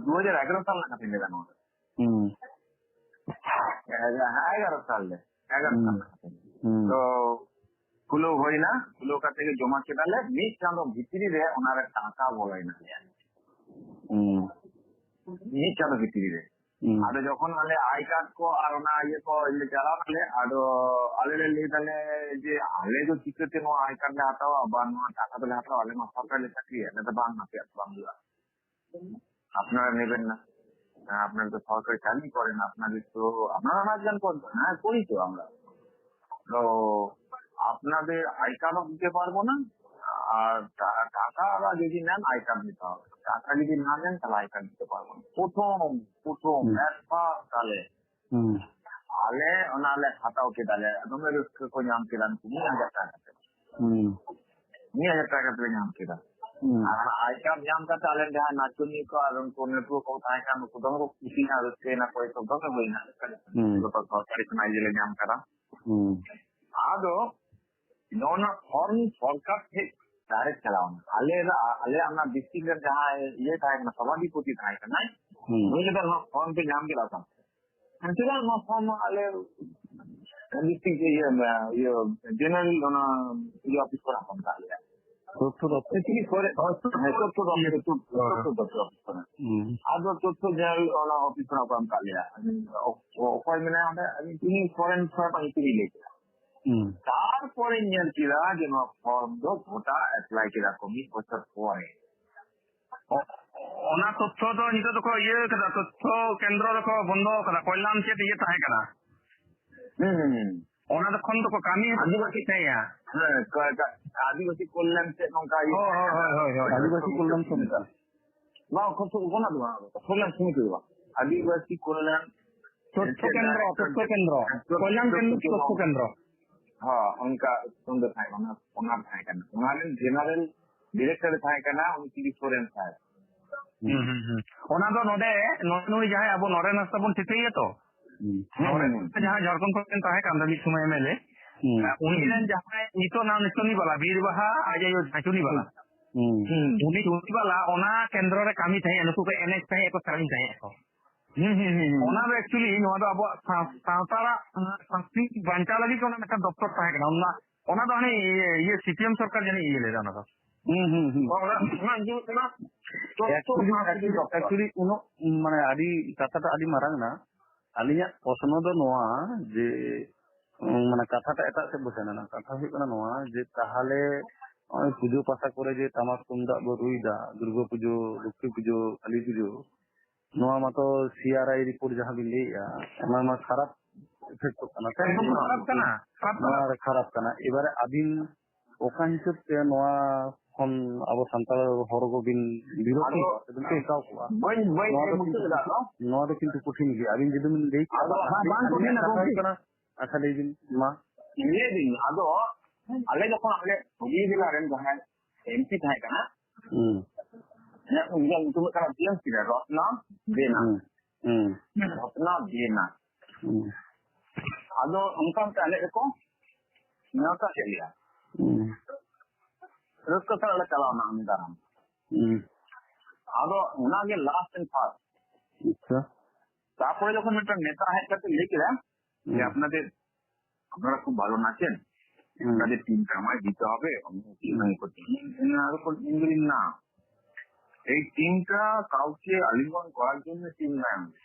ᱫᱩ ᱦᱟᱡᱟᱨ ᱮᱜᱟᱨᱚ ᱥᱟᱞ ᱨᱮᱱᱟᱜ ᱠᱟᱛᱷᱟᱧ ᱞᱟᱹᱭ ᱫᱟ ᱱᱚᱣᱟ ᱫᱚ᱾ ᱦᱩᱸ᱾ ᱦᱮᱸ, ᱮᱜᱟᱨᱚ ᱥᱟᱞ ᱨᱮ, ᱮᱜᱟᱨᱚ ᱥᱟᱞ ᱦᱩᱸ᱾ ᱨᱮᱱᱟᱜ ᱠᱟᱛᱷᱟᱧ ᱞᱟᱹᱭ ᱫᱟ᱾ ᱦᱩᱸ᱾ ᱛᱚ, ᱠᱷᱩᱞᱟᱹᱣ ᱦᱩᱭᱱᱟ, ᱠᱷᱩᱞᱟᱹᱣ ᱠᱟᱛᱮ ᱜᱮ ᱡᱚᱢᱟ ᱠᱮᱫᱟᱞᱮ, ᱢᱤᱫ ᱪᱟᱸᱫᱚ ᱵᱷᱤᱛᱨᱤ ᱨᱮ ᱚᱱᱟ ᱨᱮ ᱴᱟᱠᱟ ᱵᱚᱞᱚᱭᱮᱱ ᱛᱟᱞᱮᱭᱟ᱾ ᱦᱩᱸ᱾ ᱢᱤᱫ ᱪᱟᱸᱫᱚ ᱵᱷᱤᱛᱨᱤ ᱨᱮ᱾ ᱦᱩᱸ᱾ ᱟᱫᱚ ᱡᱚᱠᱷᱚᱱ ᱟᱞᱮ ᱟᱭ ᱠᱟᱨᱰ ᱠᱚ ᱟᱨ ᱚᱱᱟ ᱤᱭᱟᱹ ᱠᱚ ᱞᱮ ᱪᱟᱞᱟᱣ ᱱᱟᱞᱮ, ᱟᱫᱚ ᱟᱞᱮ ᱞᱮ ᱞᱟᱹᱭ ᱫᱟᱞᱮ ᱡᱮ, "ᱟᱞᱮ ᱫᱚ ᱪᱤᱠᱟᱹᱛᱮ ᱱᱚᱣᱟ ᱟᱭ ᱠᱟᱨᱰ ᱞᱮ ᱦᱟᱛᱟᱣᱟ ᱵᱟ ᱱᱚᱣᱟ ᱴᱟᱠᱟ ᱫᱚᱞᱮ ᱦᱟᱛᱟᱣᱟ? ᱟᱞᱮ ᱢᱟ ᱥᱚᱨᱠᱟᱨ ᱞᱮ ᱪᱟᱹᱠᱨᱤᱭᱟ, ᱟᱞᱮ ᱫᱚ ᱵᱟᱝ, ᱟᱯᱮᱭᱟᱜ ᱫᱚ ᱵᱟᱝ ᱦᱩᱭᱩᱜᱼᱟ, ᱟᱯᱱᱟᱨᱟ ᱱᱮᱵᱮᱱ ᱱᱟ, ᱟᱯᱱᱟᱨᱟ ᱫᱚ ᱥᱚᱨᱠᱟᱨᱤ ᱪᱟᱹᱠᱨᱤ ᱠᱚᱨᱮᱱ, ᱟᱯᱱᱟᱨ ᱫᱚ, ᱟᱯᱱᱟরা না জান কোন, হ্যাঁ, করি তো আমরা।" তো আপনাদের আই কার্ডও দিতে পারবো না, আর টা-, টাকা আবার যদি নেন, আই কার্ড দিতে হবে। টাকা যদি না নেন, তাহলে আই কার্ড দিতে পারবো না। প্রথম, প্রথম, হুম। এক ফার্স্ট সালে হুম। ᱟᱞᱮ ᱚᱱᱟ ᱞᱮ ᱦᱟᱛᱟᱣ ᱠᱮᱫᱟᱞᱮ, ᱫᱚᱢᱮ ᱨᱟᱹᱥᱠᱟᱹ ᱠᱚ ᱧᱟᱢ ᱠᱮᱫᱟ ᱱᱩᱠᱩ ᱢᱤᱫ ᱦᱟᱡᱟᱨ ᱴᱟᱠᱟ ᱠᱟᱛᱮ᱾ ᱦᱩᱸ᱾ ᱢᱤᱫ ᱦᱟᱡᱟᱨ ᱴᱟᱠᱟ ᱠᱟᱛᱮ ᱞᱮ ᱧᱟᱢ ᱠᱮᱫᱟ᱾ ᱦᱩᱸ᱾ ᱟᱨ ᱚᱱᱟ ᱟᱭ ᱠᱟᱨᱰ ᱧᱟᱢ ᱠᱟᱛᱮ ᱟᱞᱮ ᱡᱟᱦᱟᱸᱭ ᱱᱟᱪᱚᱱᱤᱭᱟᱹ ᱠᱚ ᱟᱨ ᱩᱱᱠᱩ ᱱᱟᱹᱴᱩᱣᱟᱹ ᱠᱚ ᱛᱟᱦᱮᱸ ᱠᱟᱱ, ᱩᱱᱠᱩ ᱫᱚᱢᱮ ᱠᱚ ᱠᱩᱥᱤᱭᱮᱱᱟ, ᱨᱟᱹᱥᱠᱟᱹᱭᱮᱱᱟ ᱠᱚ, ᱮᱠᱫᱚᱢ ᱫᱚᱢᱮ ᱦᱩᱭᱱᱟ᱾ ᱦᱩᱸ᱾ ᱡᱚᱛᱚ ᱥᱚᱨᱠᱟᱨᱤ ᱠᱷᱚᱱᱟᱜ ᱤᱭᱟᱹ ᱞᱮ ᱧᱟᱢ ᱠᱟᱫᱟ᱾ ᱦᱩᱸ᱾ ᱟᱫᱚ ᱱᱚᱜᱼᱚ ᱱᱚᱣᱟ ᱯᱷᱚᱨᱢ ᱥᱚᱨᱠᱟᱨ ᱴᱷᱮᱡ ᱰᱟᱭᱨᱮᱠᱴ ᱪᱟᱞᱟᱣ ᱮᱱᱟ᱾ ᱟᱞᱮ, ᱟᱞᱮ ᱚᱱᱟ ᱰᱤᱥᱴᱨᱤᱠᱴ ᱨᱮᱱ ᱡᱟᱦᱟᱸᱭ ᱤᱭᱟᱹ ᱛᱟᱦᱮᱸ ᱠᱟᱱᱟ, ᱥᱚᱵᱷᱟᱯᱚᱛᱤ ᱛᱟᱦᱮᱸ ᱠᱟᱱᱟᱭ, ᱦᱩᱸ᱾ ᱩᱱᱤ ᱞᱟᱹᱭᱫᱟ, "ᱱᱚᱣᱟ ᱯᱷᱚᱨᱢ ᱯᱮ ᱧᱟᱢ ᱠᱮᱫᱟ ᱚᱠᱟ ᱠᱷᱚᱱ?" ᱪᱮᱫᱟᱜ ᱱᱚᱣᱟ ᱯᱷᱚᱨᱢ ᱢᱟ ᱟᱞᱮ ᱰᱤᱥᱴᱨᱤᱠᱴ ᱤᱭᱟᱹ, ᱤᱭᱟᱹ, ᱡᱮᱱᱟᱨᱮᱞ ᱚᱱᱟ ᱤᱭᱟᱹ ᱚᱯᱷᱤᱥ ᱠᱷᱚᱱᱟᱜ ᱠᱚ ᱮᱢ ᱠᱟᱜ ᱞᱮᱭᱟ᱾ ᱛᱚᱛᱛᱷᱚ ᱫᱚᱯᱛᱚᱨ? ᱦᱮᱸ, ᱛᱚᱛᱛᱷᱚ ᱫᱚᱯᱛᱚᱨ, ᱦᱮᱸ, ᱛᱚᱛᱛᱷᱚ ᱫᱚᱯᱛᱚᱨ ᱚᱯᱷᱤᱥ ᱠᱷᱚᱱᱟᱜ᱾ ᱦᱩᱸ᱾ ᱟᱫᱚ ᱛᱚᱛᱛᱷᱚ ᱡᱮᱱᱟᱨᱮᱞ ᱚᱱᱟ ᱚᱯᱷᱤᱥ ᱠᱷᱚᱱᱟᱜ ᱠᱚ ᱮᱢ ᱠᱟᱜ ᱞᱮᱭᱟ᱾ ᱚ-, ᱚᱠᱚᱭ ᱢᱮᱱᱟᱭᱟ ᱚᱸᱰᱮ? ᱩᱱᱤ ᱯᱷᱚᱨᱮᱱ ᱠᱷᱚᱱᱟᱜ ᱧᱩᱛᱩᱢᱤᱧ ᱞᱟᱹᱭ ᱠᱮᱫᱟ᱾ ᱦᱩᱸ᱾ ᱛᱟᱨᱯᱚᱨᱮᱧ ᱧᱮᱞ ᱠᱮᱫᱟ ᱡᱮ ᱱᱚᱣᱟ ᱯᱷᱚᱨᱢ ᱫᱚ ᱜᱚᱴᱟ ᱮᱯᱞᱟᱭ ᱠᱮᱫᱟ ᱠᱚ ᱢᱤᱫ ᱵᱚᱪᱷᱚᱨ ᱯᱚᱨᱮ᱾ ᱚ-, ᱚᱱᱟ ᱛᱚᱛᱛᱷᱚ ᱫᱚ ᱱᱤᱛᱚᱜ ᱫᱚᱠᱚ ᱤᱭᱟᱹ ᱠᱟᱫᱟ, ᱛᱚᱛᱛᱷᱚ ᱠᱮᱱᱫᱨᱚ ᱫᱚᱠᱚ ᱵᱚᱱᱫᱚ ᱠᱟᱫᱟ, ᱠᱚᱞᱭᱟᱱ ᱪᱮᱫ ᱤᱭᱟᱹ ᱛᱟᱦᱮᱸ ᱠᱟᱱᱟ᱾ ᱦᱩᱸ, ᱦᱩᱸ, ᱦᱩᱸ᱾ ᱚᱱᱟ ᱫᱚ ᱠᱷᱚᱱ ᱫᱚᱠᱚ ᱠᱟᱹᱢᱤ ᱟᱹᱫᱤᱵᱟᱹᱥᱤ, ᱦᱮᱸᱭᱟ᱾ ᱦᱮᱸ, ᱠᱟ-, ᱠᱟ-, ᱟᱹᱫᱤᱵᱟᱹᱥᱤ ᱠᱚᱞᱭᱟᱱ ᱪᱮᱫ ᱱᱚᱝᱠᱟ ᱤᱭᱟᱹ ᱦᱳᱭ, ᱦᱳᱭ, ᱛᱟᱦᱮᱸ ᱠᱟᱱᱟ᱾ ᱦᱳᱭ, ᱦᱳᱭ, ᱦᱳᱭ᱾ ᱟᱹᱫᱤᱵᱟᱹᱥᱤ ᱠᱚᱞᱭᱟᱱ ᱥᱚᱢᱤᱛᱤ᱾ ᱵᱟᱝ, ᱠᱷᱚᱱ ᱫᱚ ᱚᱱᱟ ᱫᱚ ᱵᱟᱝ, ᱠᱚᱞᱭᱟᱱ ᱥᱚᱢᱤᱛᱤ ᱫᱚ ᱵᱟᱝ᱾ ᱟᱹᱫᱤᱵᱟᱹᱥᱤ ᱠᱚᱞᱭᱟᱱ ᱛᱚᱛᱛᱷᱚ ᱪᱮᱫ ᱠᱮᱱᱫᱨᱚ, ᱛᱚᱛᱛᱷᱚ ᱠᱮᱱᱫᱨᱚ᱾ ᱛᱚᱛᱛᱷᱚ ᱠᱚᱞᱭᱟᱱ ᱠᱮᱱᱫᱨᱚ, ᱛᱚᱛᱛᱷᱚ ᱛᱚᱛᱛᱷᱚ ᱠᱮᱱᱫᱨᱚ᱾ ᱦᱚᱸ, ᱚᱱᱠᱟ ᱩᱱᱫᱚ ᱛᱟᱦᱮᱸ ᱠᱟᱱᱟ, ᱚᱱᱟ ᱛᱟᱦᱮᱸ ᱠᱟᱱᱟ᱾ ᱚᱱᱟ ᱨᱮᱱ ᱡᱮᱱᱟᱨᱮᱞ ᱰᱤᱨᱮᱠᱴᱚᱨ ᱛᱟᱦᱮᱸ ᱠᱟᱱᱟ ᱩᱱᱤ ᱠᱤᱨᱤ ᱥᱚᱨᱮᱱ ᱥᱟᱦᱮᱵᱽ᱾ ᱦᱩᱸ, ᱦᱩᱸ, ᱦᱩᱸ᱾ ᱚᱱᱟ ᱫᱚ ᱱᱚᱰᱮ, ᱱᱚᱜᱼᱚᱭ ᱱᱩᱭ ᱡᱟᱦᱟᱸᱭ ᱟᱵᱚ ᱱᱚᱨᱮᱱ ᱦᱟᱸᱥᱫᱟ ᱵᱚᱱ ᱴᱷᱤᱠᱟᱹᱭᱮᱭᱟ ᱛᱚ? ᱦᱩᱸ᱾ ᱱᱚᱨᱮᱱ ᱦᱩᱸ᱾ ᱦᱟᱸᱥᱫᱟ ᱡᱟᱦᱟᱸᱭ ᱡᱷᱟᱲᱠᱷᱚᱸᱰ ᱠᱷᱚᱱ ᱠᱤᱱ ᱛᱟᱦᱮᱸ ᱠᱟᱱ ᱫᱚ ᱢᱤᱫ ᱥᱚᱢᱚᱭ ᱮᱢ ᱮᱞ ᱮ᱾ ᱦᱩᱸ᱾ ᱩᱱᱤ ᱨᱮᱱ ᱡᱟᱦᱟᱸᱭ ᱱᱤᱛᱚᱜ ᱱᱟᱢ ᱪᱩᱱᱤ ᱵᱟᱞᱟ, ᱵᱤᱨ ᱵᱟᱦᱟ ᱟᱡ ᱟᱭᱳ ᱡᱟᱦᱟᱸᱭ ᱪᱩᱱᱤ ᱵᱟᱞᱟ᱾ ᱦᱩᱸ᱾ ᱦᱩᱸ᱾ ᱩᱱᱤ ᱪᱩᱱᱤ ᱵᱟᱞᱟ ᱚᱱᱟ ᱠᱮᱱᱫᱨᱚ ᱨᱮ ᱠᱟᱹᱢᱤ ᱛᱟᱦᱮᱸᱫ, ᱱᱩᱠᱩ ᱠᱚ ᱮᱱᱮᱡ ᱛᱟᱦᱮᱸᱫ ᱠᱚ, ᱥᱮᱨᱮᱧ ᱛᱟᱦᱮᱸᱫ ᱠᱚ᱾ ᱦᱩᱸ, ᱦᱩᱸ, ᱦᱩᱸ, ᱦᱩᱸ᱾ ᱚᱱᱟ ᱫᱚ actually ᱱᱚᱣᱟ ᱫᱚ ᱟᱵᱚᱣᱟᱜ ᱥᱟᱶ-, ᱥᱟᱶᱛᱟᱲᱟᱜ, ᱟᱸ, ᱥᱟᱶᱛᱟ ᱵᱟᱧᱪᱟᱣ ᱞᱟᱹᱜᱤᱫ ᱚᱱᱟ ᱢᱤᱫᱴᱟᱝ ᱫᱚᱯᱛᱚᱨ ᱛᱟᱦᱮᱸ ᱠᱟᱱᱟ᱾ ᱚᱱᱟ, ᱚᱱᱟ ᱫᱚ ᱦᱟᱱᱮ ᱤᱭᱟᱹ, ᱤᱭᱟᱹ ᱥᱤ ᱯᱤ ᱮᱢ ᱥᱚᱨᱠᱟᱨ ᱡᱟᱹᱱᱤᱡ ᱤᱭᱟᱹ ᱞᱮᱫᱟ ᱚᱱᱟ ᱫᱚ᱾ ᱦᱩᱸ, ᱦᱩᱸ, ᱦᱩᱸ᱾ ᱚᱱᱟ, ᱚᱱᱟ ᱤᱭᱟᱹ ᱠᱟᱱᱟ᱾ ᱛᱚ, ᱛᱚ, actually, actually, actually ᱩᱱᱟᱹᱜ, ᱢᱟᱱᱮ, ᱟᱹᱰᱤ ᱠᱟᱛᱷᱟᱴᱟᱜ ᱟᱹᱰᱤ ᱢᱟᱨᱟᱝ ᱱᱟ᱾ ᱟᱹᱞᱤᱧᱟᱜ ᱯᱨᱚᱥᱱᱚ ᱫᱚ ᱱᱚᱣᱟ ᱡᱮ, ᱩᱸ, ᱢᱟᱱᱮ, ᱠᱟᱛᱷᱟᱴᱟᱜ ᱮᱴᱟᱜ ᱥᱮᱫ ᱵᱚ ᱥᱮᱱ ᱮᱱᱟ᱾ ᱠᱟᱛᱷᱟ ᱦᱩᱭᱩᱜ ᱠᱟᱱᱟ ᱱᱚᱣᱟ ᱡᱮ, ᱛᱟᱦᱞᱮ ᱱᱚᱜᱼᱚᱭ ᱯᱩᱡᱟᱹ ᱯᱟᱥᱟ ᱠᱚᱨᱮ ᱡᱮ ᱴᱟᱢᱟᱠ ᱛᱩᱢᱫᱟᱜ ᱵᱚ ᱨᱩᱭᱫᱟ, ᱫᱩᱨᱜᱟᱹ ᱯᱩᱡᱟᱹ, ᱞᱚᱠᱠᱷᱤ ᱯᱩᱡᱟᱹ, ᱠᱟᱹᱞᱤ ᱯᱩᱡᱟᱹ, ᱱᱚᱣᱟ ᱢᱟᱛᱚ ᱥᱤ ᱟᱨ ᱟᱭ ᱨᱤᱯᱳᱨᱴ ᱡᱟᱦᱟᱸ ᱵᱤᱱ ᱞᱟᱹᱭᱮᱜᱼᱟ, ᱚᱱᱟ ᱢᱟ ᱠᱷᱟᱨᱟᱯ ᱤᱯᱷᱮᱠᱴᱚᱜ ᱠᱟᱱᱟ, ᱥᱮ? ᱮᱠᱫᱚᱢ ᱠᱷᱟᱨᱟᱯ ᱠᱟᱱᱟ, ᱠᱷᱟᱨᱟᱯ ᱠᱟᱱᱟ᱾ ᱱᱚᱣᱟ ᱨᱮ ᱠᱷᱟᱨᱟᱯ ᱠᱟᱱᱟ᱾ ᱮᱵᱟᱨᱮ ᱟᱹᱵᱤᱱ ᱚᱠᱟ ᱦᱤᱥᱟᱹᱵ ᱛᱮ ᱱᱚᱣᱟ ᱠᱷᱚᱱ ᱟᱵᱚ ᱥᱟᱱᱛᱟᱲ ᱦᱚᱲ ᱠᱚᱵᱤᱱ ᱵᱤᱨᱳᱫ ᱟᱫᱚ ᱠᱚᱣᱟ, ᱥᱮᱵᱤᱱ ᱴᱮᱠᱟᱣ ᱠᱚᱣᱟ? ᱵᱟᱹᱧ, ᱵᱟᱹᱧ, ᱱᱚᱣᱟ ᱫᱚ ᱵᱟᱹᱧ ᱠᱤᱱᱛᱩ ᱢᱩᱪᱟᱹᱫ ᱮᱫᱟ, ᱟᱫᱚ᱾ ᱱᱚᱣᱟ ᱫᱚ ᱠᱤᱱᱛᱩ ᱠᱚᱴᱷᱤᱱ ᱜᱮᱭᱟ᱾ ᱟᱹᱵᱤᱱ ᱡᱩᱫᱤ ᱵᱤᱱ ᱞᱟᱹᱭ ᱠᱮᱭᱟ, ᱟᱫᱚ ᱦᱟᱸᱜ ᱵᱟᱝ ᱠᱚᱴᱷᱤᱱᱟ, ᱠᱟᱛᱷᱟ ᱜᱚᱢᱠᱮ᱾ ᱦᱩᱭᱩᱜ ᱠᱟᱱᱟ, ᱟᱪᱪᱷᱟ, ᱞᱟᱹᱭ ᱵᱤᱱ ᱢᱟ᱾ ᱞᱟᱹᱭ ᱫᱟᱹᱧ, ᱟᱫᱚ ᱟᱞᱮ ᱡᱚᱠᱷᱚᱱ ᱟᱞᱮ ᱦᱩᱜᱽᱞᱤ ᱡᱮᱞᱟ ᱨᱮᱱ ᱡᱟᱦᱟᱸᱭ ᱮᱢ ᱯᱤ ᱛᱟᱦᱮᱸ ᱠᱟᱱᱟ, ᱦᱩᱸ᱾ ᱦᱮᱸ, ᱩᱱᱤᱭᱟᱜ ᱧᱩᱛᱩᱢ ᱦᱩᱭᱩᱜ ᱠᱟᱱᱟ ᱵᱤ ᱮᱢ ᱥᱤ ᱨᱮ ᱨᱚᱛᱱᱟ ᱵᱮᱱᱟ᱾ ᱦᱩᱸ, ᱦᱩᱸ᱾ ᱨᱚᱛᱱᱟ ᱵᱮᱱᱟ᱾ ᱦᱩᱸ᱾ ᱟᱫᱚ ᱚᱱᱠᱟ ᱢᱤᱫᱴᱟᱝ ᱮᱱᱮᱡ ᱨᱮᱠᱚ ᱱᱮᱣᱛᱟ ᱠᱮᱫ ᱞᱮᱭᱟ᱾ ᱦᱩᱸ᱾ ᱨᱟᱹᱥᱠᱟᱹ ᱥᱟᱞᱟᱜ ᱞᱮ ᱪᱟᱞᱟᱣ ᱮᱱᱟ ᱩᱱᱤ ᱫᱟᱨᱟᱢ᱾ ᱦᱩᱸ᱾ ᱟᱫᱚ ᱚᱱᱟᱜᱮ last and first᱾ ᱟᱪᱪᱷᱟ᱾ ᱛᱟᱨᱯᱚᱨᱮ ᱡᱚᱠᱷᱚᱱ ᱢᱤᱫᱴᱟᱝ ᱱᱮᱛᱟ ᱦᱮᱡ ᱠᱟᱛᱮ ᱞᱟᱹᱭ ᱠᱮᱫᱟ, যে হুম। আপনাদের, আপনারা খুব ভালো নাচেন, হুম। আপনাদের টিমটা আমায় দিতে হবে, আমি হুম। মনে করছি। না, আর কোনো টিম যদি না, এই টিমটা কাউকে আলিঙ্গন করার জন্য টিম নয় আমাদের।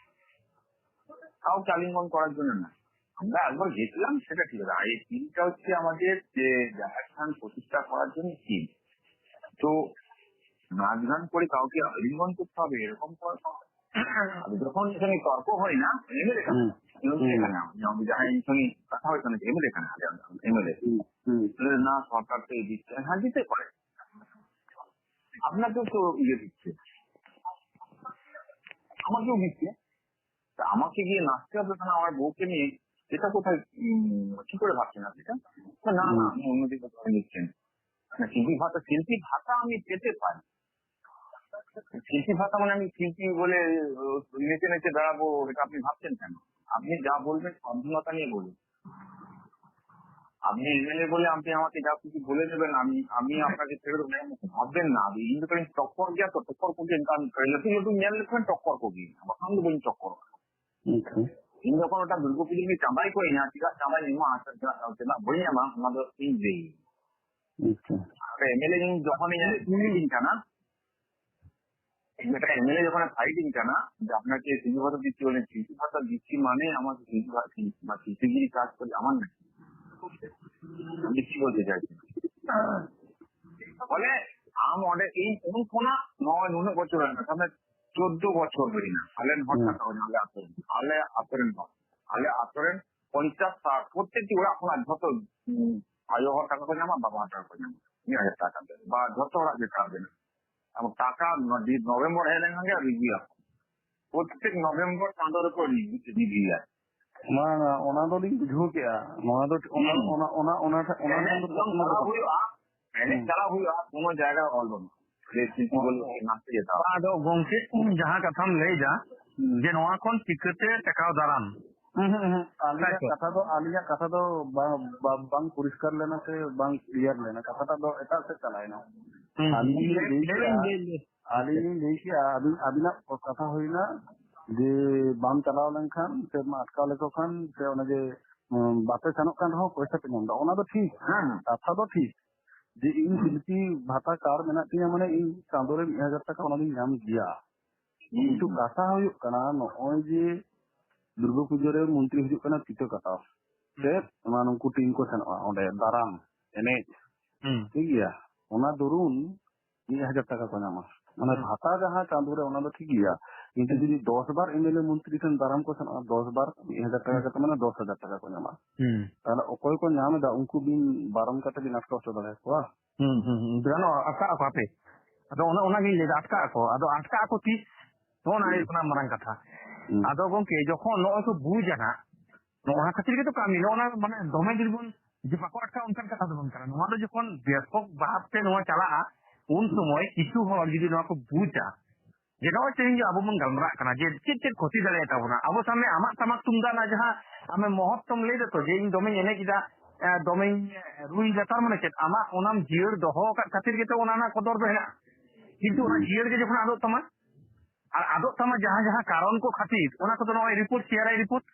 কাউকে আলিঙ্গন করার জন্য না। আমরা একবার গেছিলাম, সেটা ঠিক আছে। আর এই টিমটা হচ্ছে আমাদের যে জাহের স্থান প্রতিষ্ঠা করার জন্য টিম। তো নাচ গান করে কাউকে আলিঙ্গন করতে হবে, এরকম তো আর, আর যখন এখানে তর্ক হয় না, এমএলএ কেন? হুম। এমএলএ হুম। কেন? আমি, আমি যাই, আমি সঙ্গে কথা হয় কেন? এমএলএ কেন? এমএলএ। হুম, হুম। না, সরকার তো এই দিচ্ছে। হ্যাঁ, দিতে পারে। আপনাকেও তো ইয়ে দিচ্ছে। আমাকেও দিচ্ছে। তা আমাকে গিয়ে নাচতে হবে, কারণ আমার বউকে নিয়ে, এটা কোথায়, উম, কি করে ভাবছেন আপনি এটা? না, না, না, হুম। আমি অন্যদিকে কথা নিচ্ছেন। না, শিল্পী ভাতা, শিল্পী ভাতা আমি পেতে পারি। শিল্পী ভাতা মানে আমি শিল্পী বলে, আহ, নেচে নেচে বেড়াবো, এটা আপনি ভাবছেন কেন? আপনি যা বলবেন স্বাধীনতা নিয়ে বলুন। আপনি এমএলএ বলে আপনি আমাকে যা কিছু বলে দেবেন, আমি, আমি আপনাকে ছেড়ে দেবো, এরকম ভাববেন না। ᱟᱫᱚ ᱤᱧ ᱫᱚ ᱠᱟᱹᱴᱤᱡ ᱴᱚᱠᱠᱚᱨ ᱜᱮᱭᱟ ᱛᱚ, ᱴᱚᱠᱠᱚᱨ ᱠᱚᱜᱮ ᱚᱱᱠᱟᱱ ᱞᱟᱹᱴᱩ ᱞᱟᱹᱴᱩ ᱧᱮᱞ ᱞᱮᱠᱷᱟᱱ ᱴᱚᱠᱠᱚᱨ ᱠᱚᱜᱮ, ᱵᱟᱠᱷᱟᱱ ᱫᱚ ᱵᱟᱹᱧ ᱴᱚᱠᱠᱚᱨᱚᱜᱼᱟ᱾ ᱟᱪᱪᱷᱟ᱾ ᱤᱧ ᱡᱚᱠᱷᱚᱱ ᱚᱱᱟ ᱫᱩᱨᱜᱟᱹ ᱯᱩᱡᱟᱹ ᱨᱮᱜᱮ ᱪᱟᱸᱫᱟᱭ ᱠᱚᱭᱤᱧᱟ, ᱪᱮᱫᱟᱜ ᱪᱟᱸᱫᱟᱭ ᱮᱢᱟ, ᱪᱮᱫᱟᱜ, ᱪᱮᱫᱟᱜ ᱵᱟᱹᱧ ᱮᱢᱟ, ᱚᱱᱟ ᱫᱚ ᱤᱧ ᱞᱟᱹᱭ᱾ ᱟᱪᱪᱷᱟ᱾ ᱟᱨ ᱮᱢᱮᱞᱮ ᱡᱚᱠᱷᱚᱱᱤᱧ ᱞᱟᱹᱭᱟᱹᱧ ᱠᱟᱱᱟ, ᱢᱤᱫᱴᱟᱝ ᱮᱢᱮᱞᱮ ᱡᱚᱠᱷᱚᱱᱮ ᱯᱷᱟᱭᱤᱴᱤᱧ ᱠᱟᱱᱟ, ᱡᱮ ᱟᱯᱱᱟᱨ ᱪᱮᱫ ᱥᱤᱧᱡᱩ ᱵᱷᱟᱛᱟ ᱫᱤᱪᱪᱷᱩ, ᱚᱱᱮ ᱥᱤᱧᱡᱩ ᱵᱷᱟᱛᱟ ᱫᱤᱪᱪᱷᱩ ᱢᱟᱱᱮ ᱟᱢᱟᱜ ᱥᱤᱧᱡᱩ ᱵᱷᱟᱛᱟ, ᱥᱤᱧᱡᱩ ᱵᱷᱟᱛᱟ ᱪᱤᱠᱤ ᱪᱟᱥ ᱠᱚ ᱡᱟᱢᱟᱱ ᱱᱟᱠᱤ? ᱫᱤᱪᱪᱷᱩ ᱵᱚᱞᱛᱮ ᱪᱟᱭ᱾ ᱵᱚᱞᱮ ᱟᱢ ᱚᱸᱰᱮ ᱤᱧ ᱩᱱ ᱠᱷᱚᱱᱟᱜ ᱱᱚᱜᱼᱚᱭ ᱱᱩᱱᱟᱹᱜ ᱵᱚᱪᱷᱚᱨ ᱦᱩᱭᱱᱟ, ᱛᱟᱦᱞᱮ ᱪᱳᱫᱽᱫᱳ ᱵᱚᱪᱷᱚᱨ ᱦᱩᱭᱱᱟ᱾ ᱟᱞᱮ ᱨᱮᱱ ᱦᱚᱲ ᱦᱩᱸ᱾ ᱴᱟᱠᱟ ᱠᱚ ᱧᱟᱢ ᱞᱮ ᱟᱛᱳ ᱨᱮᱱ᱾ ᱟᱞᱮ ᱟᱛᱳ ᱨᱮᱱ ᱦᱚᱲ᱾ ᱟᱞᱮ ᱟᱛᱳ ᱨᱮᱱ ᱯᱚᱧᱪᱟᱥ ᱥᱟᱴ ᱯᱨᱚᱛᱛᱮᱠᱴᱤ ᱚᱲᱟᱜ ᱠᱷᱚᱱᱟᱜ ᱡᱷᱚᱛᱚ, ᱩᱸ, ᱟᱭᱳ ᱦᱚᱲ ᱴᱟᱠᱟ ᱠᱚ ᱧᱟᱢᱟ, ᱵᱟᱵᱟ ᱦᱚᱲ ᱴᱟᱠᱟ ᱠᱚ ᱧᱟᱢᱟ᱾ ᱢᱤᱫ ᱦᱟᱡᱟᱨ ᱴᱟᱠᱟ ᱠᱟᱛᱮ᱾ ᱵᱟ ᱡᱷᱚᱛᱚ ᱦᱚᱲᱟᱜ ᱜᱮ ᱠᱟᱨᱰ ᱢᱮᱱᱟᱜᱼᱟ᱾ ᱟᱨ ᱴᱟᱠᱟ ᱱᱚ-, ᱰᱤ-, ᱱᱚᱵᱷᱮᱢᱵᱚᱨ ᱦᱮᱡ ᱞᱮᱱᱠᱷᱟᱱ ᱜᱮ ᱨᱤᱰᱤᱭᱟ᱾ ᱯᱨᱚᱛᱛᱮᱠ ᱱᱚᱵᱷᱮᱢᱵᱚᱨ ᱪᱟᱸᱫᱳ ᱨᱮᱠᱚ ᱨᱤᱰᱤ-, ᱨᱤᱰᱤᱭᱟ᱾ ᱵᱟᱝ, ᱚᱱᱟ ᱫᱚᱞᱤᱧ ᱵᱩᱡᱷᱟᱹᱣ ᱠᱮᱜᱼᱟ᱾ ᱱᱚᱣᱟ ᱫᱚ, ᱚᱱᱟ, ᱦᱩᱸ᱾ ᱚᱱᱟ, ᱚᱱᱟ, ᱚᱱᱟ ᱴᱷᱮᱱ, ᱚᱱᱟ ᱮᱱᱮᱡ ᱴᱷᱮᱱ ᱫᱚ ᱫᱚ ᱠᱳᱱᱳ ᱪᱟᱞᱟᱣ ᱵᱟᱝ᱾ ᱦᱩᱭᱩᱜᱼᱟ, ᱮᱱᱮᱡ ᱦᱩᱸ᱾ ᱪᱟᱞᱟᱣ ᱦᱩᱭᱩᱜᱼᱟ, ᱠᱳᱱᱳ ᱡᱟᱭᱜᱟ ᱨᱮ ᱚᱞ ᱵᱟᱹᱱᱩᱜᱼᱟ᱾ ᱡᱮ ᱪᱤᱠᱤ ᱵᱚᱞᱮ ᱚᱱᱟ ᱛᱮᱜᱮ ᱪᱟᱞᱟᱜᱼᱟ᱾ ᱟᱫᱚ ᱜᱚᱝᱠᱮ, ᱡᱟᱦᱟᱸ ᱠᱟᱛᱷᱟᱢ ᱞᱟᱹᱭᱫᱟ, ᱦᱩᱸ᱾ ᱡᱮ ᱱᱚᱣᱟ ᱠᱷᱚᱱ ᱪᱤᱠᱟᱹᱛᱮ ᱴᱮᱠᱟᱣ ᱫᱟᱨᱟᱢ? ᱦᱩᱸ, ᱦᱩᱸ, ᱦᱩᱸ᱾ ᱟᱹᱞᱤᱧᱟᱜ ᱛᱟᱭᱛᱚ? ᱠᱟᱛᱷᱟ ᱫᱚ, ᱟᱹᱞᱤᱧᱟᱜ ᱠᱟᱛᱷᱟ ᱫᱚ ᱵᱟᱝ, ᱵᱟᱝ, ᱵᱟᱝ ᱯᱚᱨᱤᱥᱠᱟᱨ ᱞᱮᱱᱟ ᱥᱮ ᱵᱟᱝ ᱠᱞᱤᱭᱟᱨ ᱞᱮᱱᱟ, ᱠᱟᱛᱷᱟᱴᱟᱜ ᱫᱚ ᱮᱴᱟᱜ ᱥᱮᱫ ᱪᱟᱞᱟᱣᱮᱱᱟ᱾ ᱦᱩᱸ, ᱦᱩᱸ᱾ ᱟᱹᱞᱤᱧ ᱞᱤᱧ ᱞᱟᱹᱭ, ᱞᱟᱹᱭ ᱠᱮᱜᱼᱟ, ᱵᱤᱱ, ᱞᱟᱹᱭ, ᱞᱟᱹᱭ᱾ ᱟᱹᱞᱤᱧ ᱞᱤᱧ ᱞᱟᱹᱭ ᱠᱮᱜᱼᱟ, ᱟᱹᱵᱤᱱ, ᱟᱹᱵᱤᱱᱟᱜ ᱠᱟᱛᱷᱟ ᱦᱩᱭᱱᱟ ᱡᱮ ᱵᱟᱢ ᱪᱟᱞᱟᱣ ᱞᱮᱱᱠᱷᱟᱱ ᱥᱮ ᱟᱴᱠᱟᱣ ᱞᱮᱠᱚ ᱠᱷᱟᱱ ᱥᱮ ᱚᱱᱮ ᱡᱮ, ᱩᱸ, ᱵᱟᱯᱮ ᱥᱮᱱᱚᱜ ᱠᱟᱱ ᱨᱮᱦᱚᱸ ᱯᱚᱭᱥᱟ ᱯᱮ ᱧᱟᱢ ᱮᱫᱟ, ᱚᱱᱟ ᱫᱚ ᱴᱷᱤᱠ, ᱦᱮᱸ, ᱦᱮᱸ᱾ ᱠᱟᱛᱷᱟ ᱫᱚ ᱴᱷᱤᱠ ᱡᱮ ᱤᱧ ᱦᱩᱸ᱾ ᱥᱤᱞᱯᱤ ᱵᱷᱟᱛᱟ ᱠᱟᱨᱰ ᱢᱮᱱᱟᱜ ᱛᱤᱧᱟ, ᱢᱟᱱᱮ ᱤᱧ ᱪᱟᱸᱫᱳ ᱨᱮ ᱢᱤᱫ ᱦᱟᱡᱟᱨ ᱴᱟᱠᱟ ᱚᱱᱟ ᱫᱚᱧ ᱧᱟᱢ ᱜᱮᱭᱟ᱾ ᱦᱩᱸ, ᱠᱤᱱᱛᱩ ᱦᱩᱸ᱾ ᱠᱟᱛᱷᱟ ᱦᱩᱭᱩᱜ ᱠᱟᱱᱟ, ᱱᱚᱜᱼᱚᱭ ᱡᱮ ᱫᱩᱨᱜᱟᱹ ᱯᱩᱡᱟᱹ ᱨᱮ ᱢᱚᱱᱛᱨᱤ ᱦᱤᱡᱩᱜ ᱠᱟᱱᱟ ᱯᱤᱛᱟᱹ ᱠᱟᱴᱟᱣ, ᱥᱮ ᱦᱩᱸ᱾ ᱚᱱᱟ ᱱᱩᱠᱩ ᱴᱤᱢ ᱠᱚ ᱥᱮᱱᱚᱜᱼᱟ ᱚᱸᱰᱮ ᱫᱟᱨᱟᱢ, ᱮᱱᱮᱡ, ᱦᱩᱸ᱾ ᱴᱷᱤᱠ ᱜᱮᱭᱟ? ᱚᱱᱟ ᱫᱚᱨᱩᱱ ᱢᱤᱫ ᱦᱟᱡᱟᱨ ᱴᱟᱠᱟ ᱠᱚ ᱧᱟᱢᱟ᱾ ᱢᱟᱱᱮ ᱦᱩᱸ᱾ ᱵᱷᱟᱛᱟ ᱡᱟᱦᱟᱸ ᱪᱟᱸᱫᱳ ᱨᱮ, ᱚᱱᱟ ᱫᱚ ᱴᱷᱤᱠ ᱜᱮᱭᱟ, ᱠᱤᱱᱛᱩ ᱦᱩᱸ᱾ ᱡᱩᱫᱤ ᱫᱚᱥ ᱵᱟᱨ ᱮᱢᱮᱞᱮ ᱢᱚᱱᱛᱨᱤ ᱴᱷᱮᱱ ᱫᱟᱨᱟᱢ ᱠᱚ ᱥᱮᱱᱚᱜᱼᱟ, ᱫᱚᱥ ᱵᱟᱨ ᱢᱤᱫ ᱦᱟᱡᱟᱨ ᱴᱟᱠᱟ ᱦᱩᱸ᱾ ᱠᱟᱛᱮ, ᱢᱟᱱᱮ ᱫᱚᱥ ᱦᱟᱡᱟᱨ ᱴᱟᱠᱟ ᱠᱚ ᱧᱟᱢᱟ᱾ ᱦᱩᱸ᱾ ᱛᱟᱦᱞᱮ ᱚᱠᱚᱭ ᱠᱚ ᱧᱟᱢ ᱮᱫᱟ, ᱩᱱᱠᱩ ᱵᱤᱱ ᱵᱟᱨᱚᱱ ᱠᱟᱛᱮ ᱵᱤᱱ ᱟᱴᱠᱟᱣ ᱦᱚᱪᱚ ᱫᱟᱲᱮᱭᱟᱠᱚᱣᱟ? ᱦᱩᱸ, ᱦᱩᱸ, ᱦᱩᱸ᱾ ᱜᱟᱱᱚᱜᱼᱟ, ᱟᱴᱠᱟᱜ ᱟᱠᱚ ᱦᱟᱯᱮ᱾ ᱟᱫᱚ ᱚᱱᱟ, ᱚᱱᱟᱜᱤᱧ ᱞᱟᱹᱭᱫᱟ, ᱟᱴᱠᱟᱜ ᱟᱠᱚ᱾ ᱟᱫᱚ ᱟᱴᱠᱟᱜ ᱟᱠᱚ ᱛᱤᱥ? ᱱᱚᱜᱼᱚ ᱱᱟ ᱦᱩᱭᱩᱜ ᱠᱟᱱᱟ ᱢᱟᱨᱟᱝ ᱠᱟᱛᱷᱟ᱾ ᱟᱫᱚ ᱜᱚᱝᱠᱮ, ᱡᱚᱠᱷᱚᱱ ᱱᱚᱜᱼᱚᱭ ᱠᱚ ᱵᱩᱡᱟ ᱱᱟᱜ, ᱱᱚᱜᱼᱚ ᱱᱟ ᱠᱷᱟᱹᱛᱤᱨ ᱜᱮᱛᱚ ᱠᱟᱹᱢᱤ, ᱱᱚᱜᱼᱚ ᱱᱟ ᱢᱟᱱᱮ ᱫᱚᱢᱮ ᱡᱩᱫᱤ ᱵᱚᱱ ᱡᱮ ᱵᱟᱠᱚ ᱟᱴᱠᱟᱣ, ᱚᱱᱠᱟᱱ ᱠᱟᱛᱷᱟ ᱫᱚ ᱵᱟᱝ ᱠᱟᱱᱟ᱾ ᱱᱚᱣᱟ ᱫᱚ ᱡᱚᱠᱷᱚᱱ ᱵᱮᱯᱚᱠ ᱵᱷᱟᱵᱽ ᱛᱮ ᱱᱚᱣᱟ ᱪᱟᱞᱟᱜᱼᱟ, ᱩᱱ ᱥᱚᱢᱚᱭ ᱠᱤᱪᱷᱩ ᱦᱚᱲ ᱡᱩᱫᱤ ᱱᱚᱣᱟ ᱠᱚ ᱵᱩᱡᱟ, ᱡᱮ ᱱᱚᱜᱼᱚᱭ ᱛᱮᱦᱮᱧ ᱡᱮ ᱟᱵᱚ ᱵᱚᱱ ᱜᱟᱞᱢᱟᱨᱟᱜ ᱠᱟᱱᱟ, ᱡᱮ ᱪᱮᱫ ᱪᱮᱫ ᱠᱷᱚᱛᱤ ᱫᱟᱲᱮᱭᱟᱜ ᱛᱟᱵᱚᱱᱟ, ᱟᱵᱚ ᱥᱟᱢᱱᱮ ᱟᱢᱟᱜ ᱴᱟᱢᱟᱠ ᱛᱩᱢᱫᱟᱜ ᱨᱮᱱᱟᱜ ᱡᱟᱦᱟᱸ ᱟᱢᱮᱢ ᱢᱚᱦᱚᱛᱛᱚᱢ ᱞᱟᱹᱭ ᱫᱟᱛᱚ, ᱡᱮ ᱤᱧ ᱫᱚᱢᱮᱧ ᱮᱱᱮᱡ ᱮᱫᱟ, ᱮ, ᱫᱚᱢᱮᱧ ᱨᱩᱭ ᱮᱫᱟ, ᱛᱟᱨ ᱢᱟᱱᱮ ᱪᱮᱫ? ᱟᱢᱟᱜ ᱚᱱᱟᱢ ᱡᱤᱭᱟᱹᱲ ᱫᱚᱦᱚ ᱟᱠᱟᱫ ᱠᱷᱟᱹᱛᱤᱨ ᱜᱮᱛᱚ ᱚᱱᱟ ᱨᱮᱱᱟᱜ ᱠᱚᱫᱚᱨ ᱫᱚ ᱦᱮᱱᱟᱜᱼᱟ᱾ ᱠᱤᱱᱛᱩ ᱚᱱᱟ ᱡᱤᱭᱟᱹᱲ ᱜᱮ ᱡᱚᱠᱷᱚᱱ ᱟᱫᱚᱜ ᱛᱟᱢᱟ, ᱟᱨ ᱟᱫᱚᱜ ᱛᱟᱢᱟ ᱡᱟᱦᱟᱸ ᱡᱟᱦᱟᱸ ᱠᱟᱨᱚᱱ ᱠᱚ ᱠᱷᱟᱹᱛᱤᱨ, ᱚᱱᱟ ᱠᱚᱫᱚ ᱱᱚᱜᱼᱚᱭ ᱨᱤᱯᱳᱨᱴ, ᱥᱤ ᱟᱨ ᱟᱭ ᱨᱤᱯᱳᱨᱴ,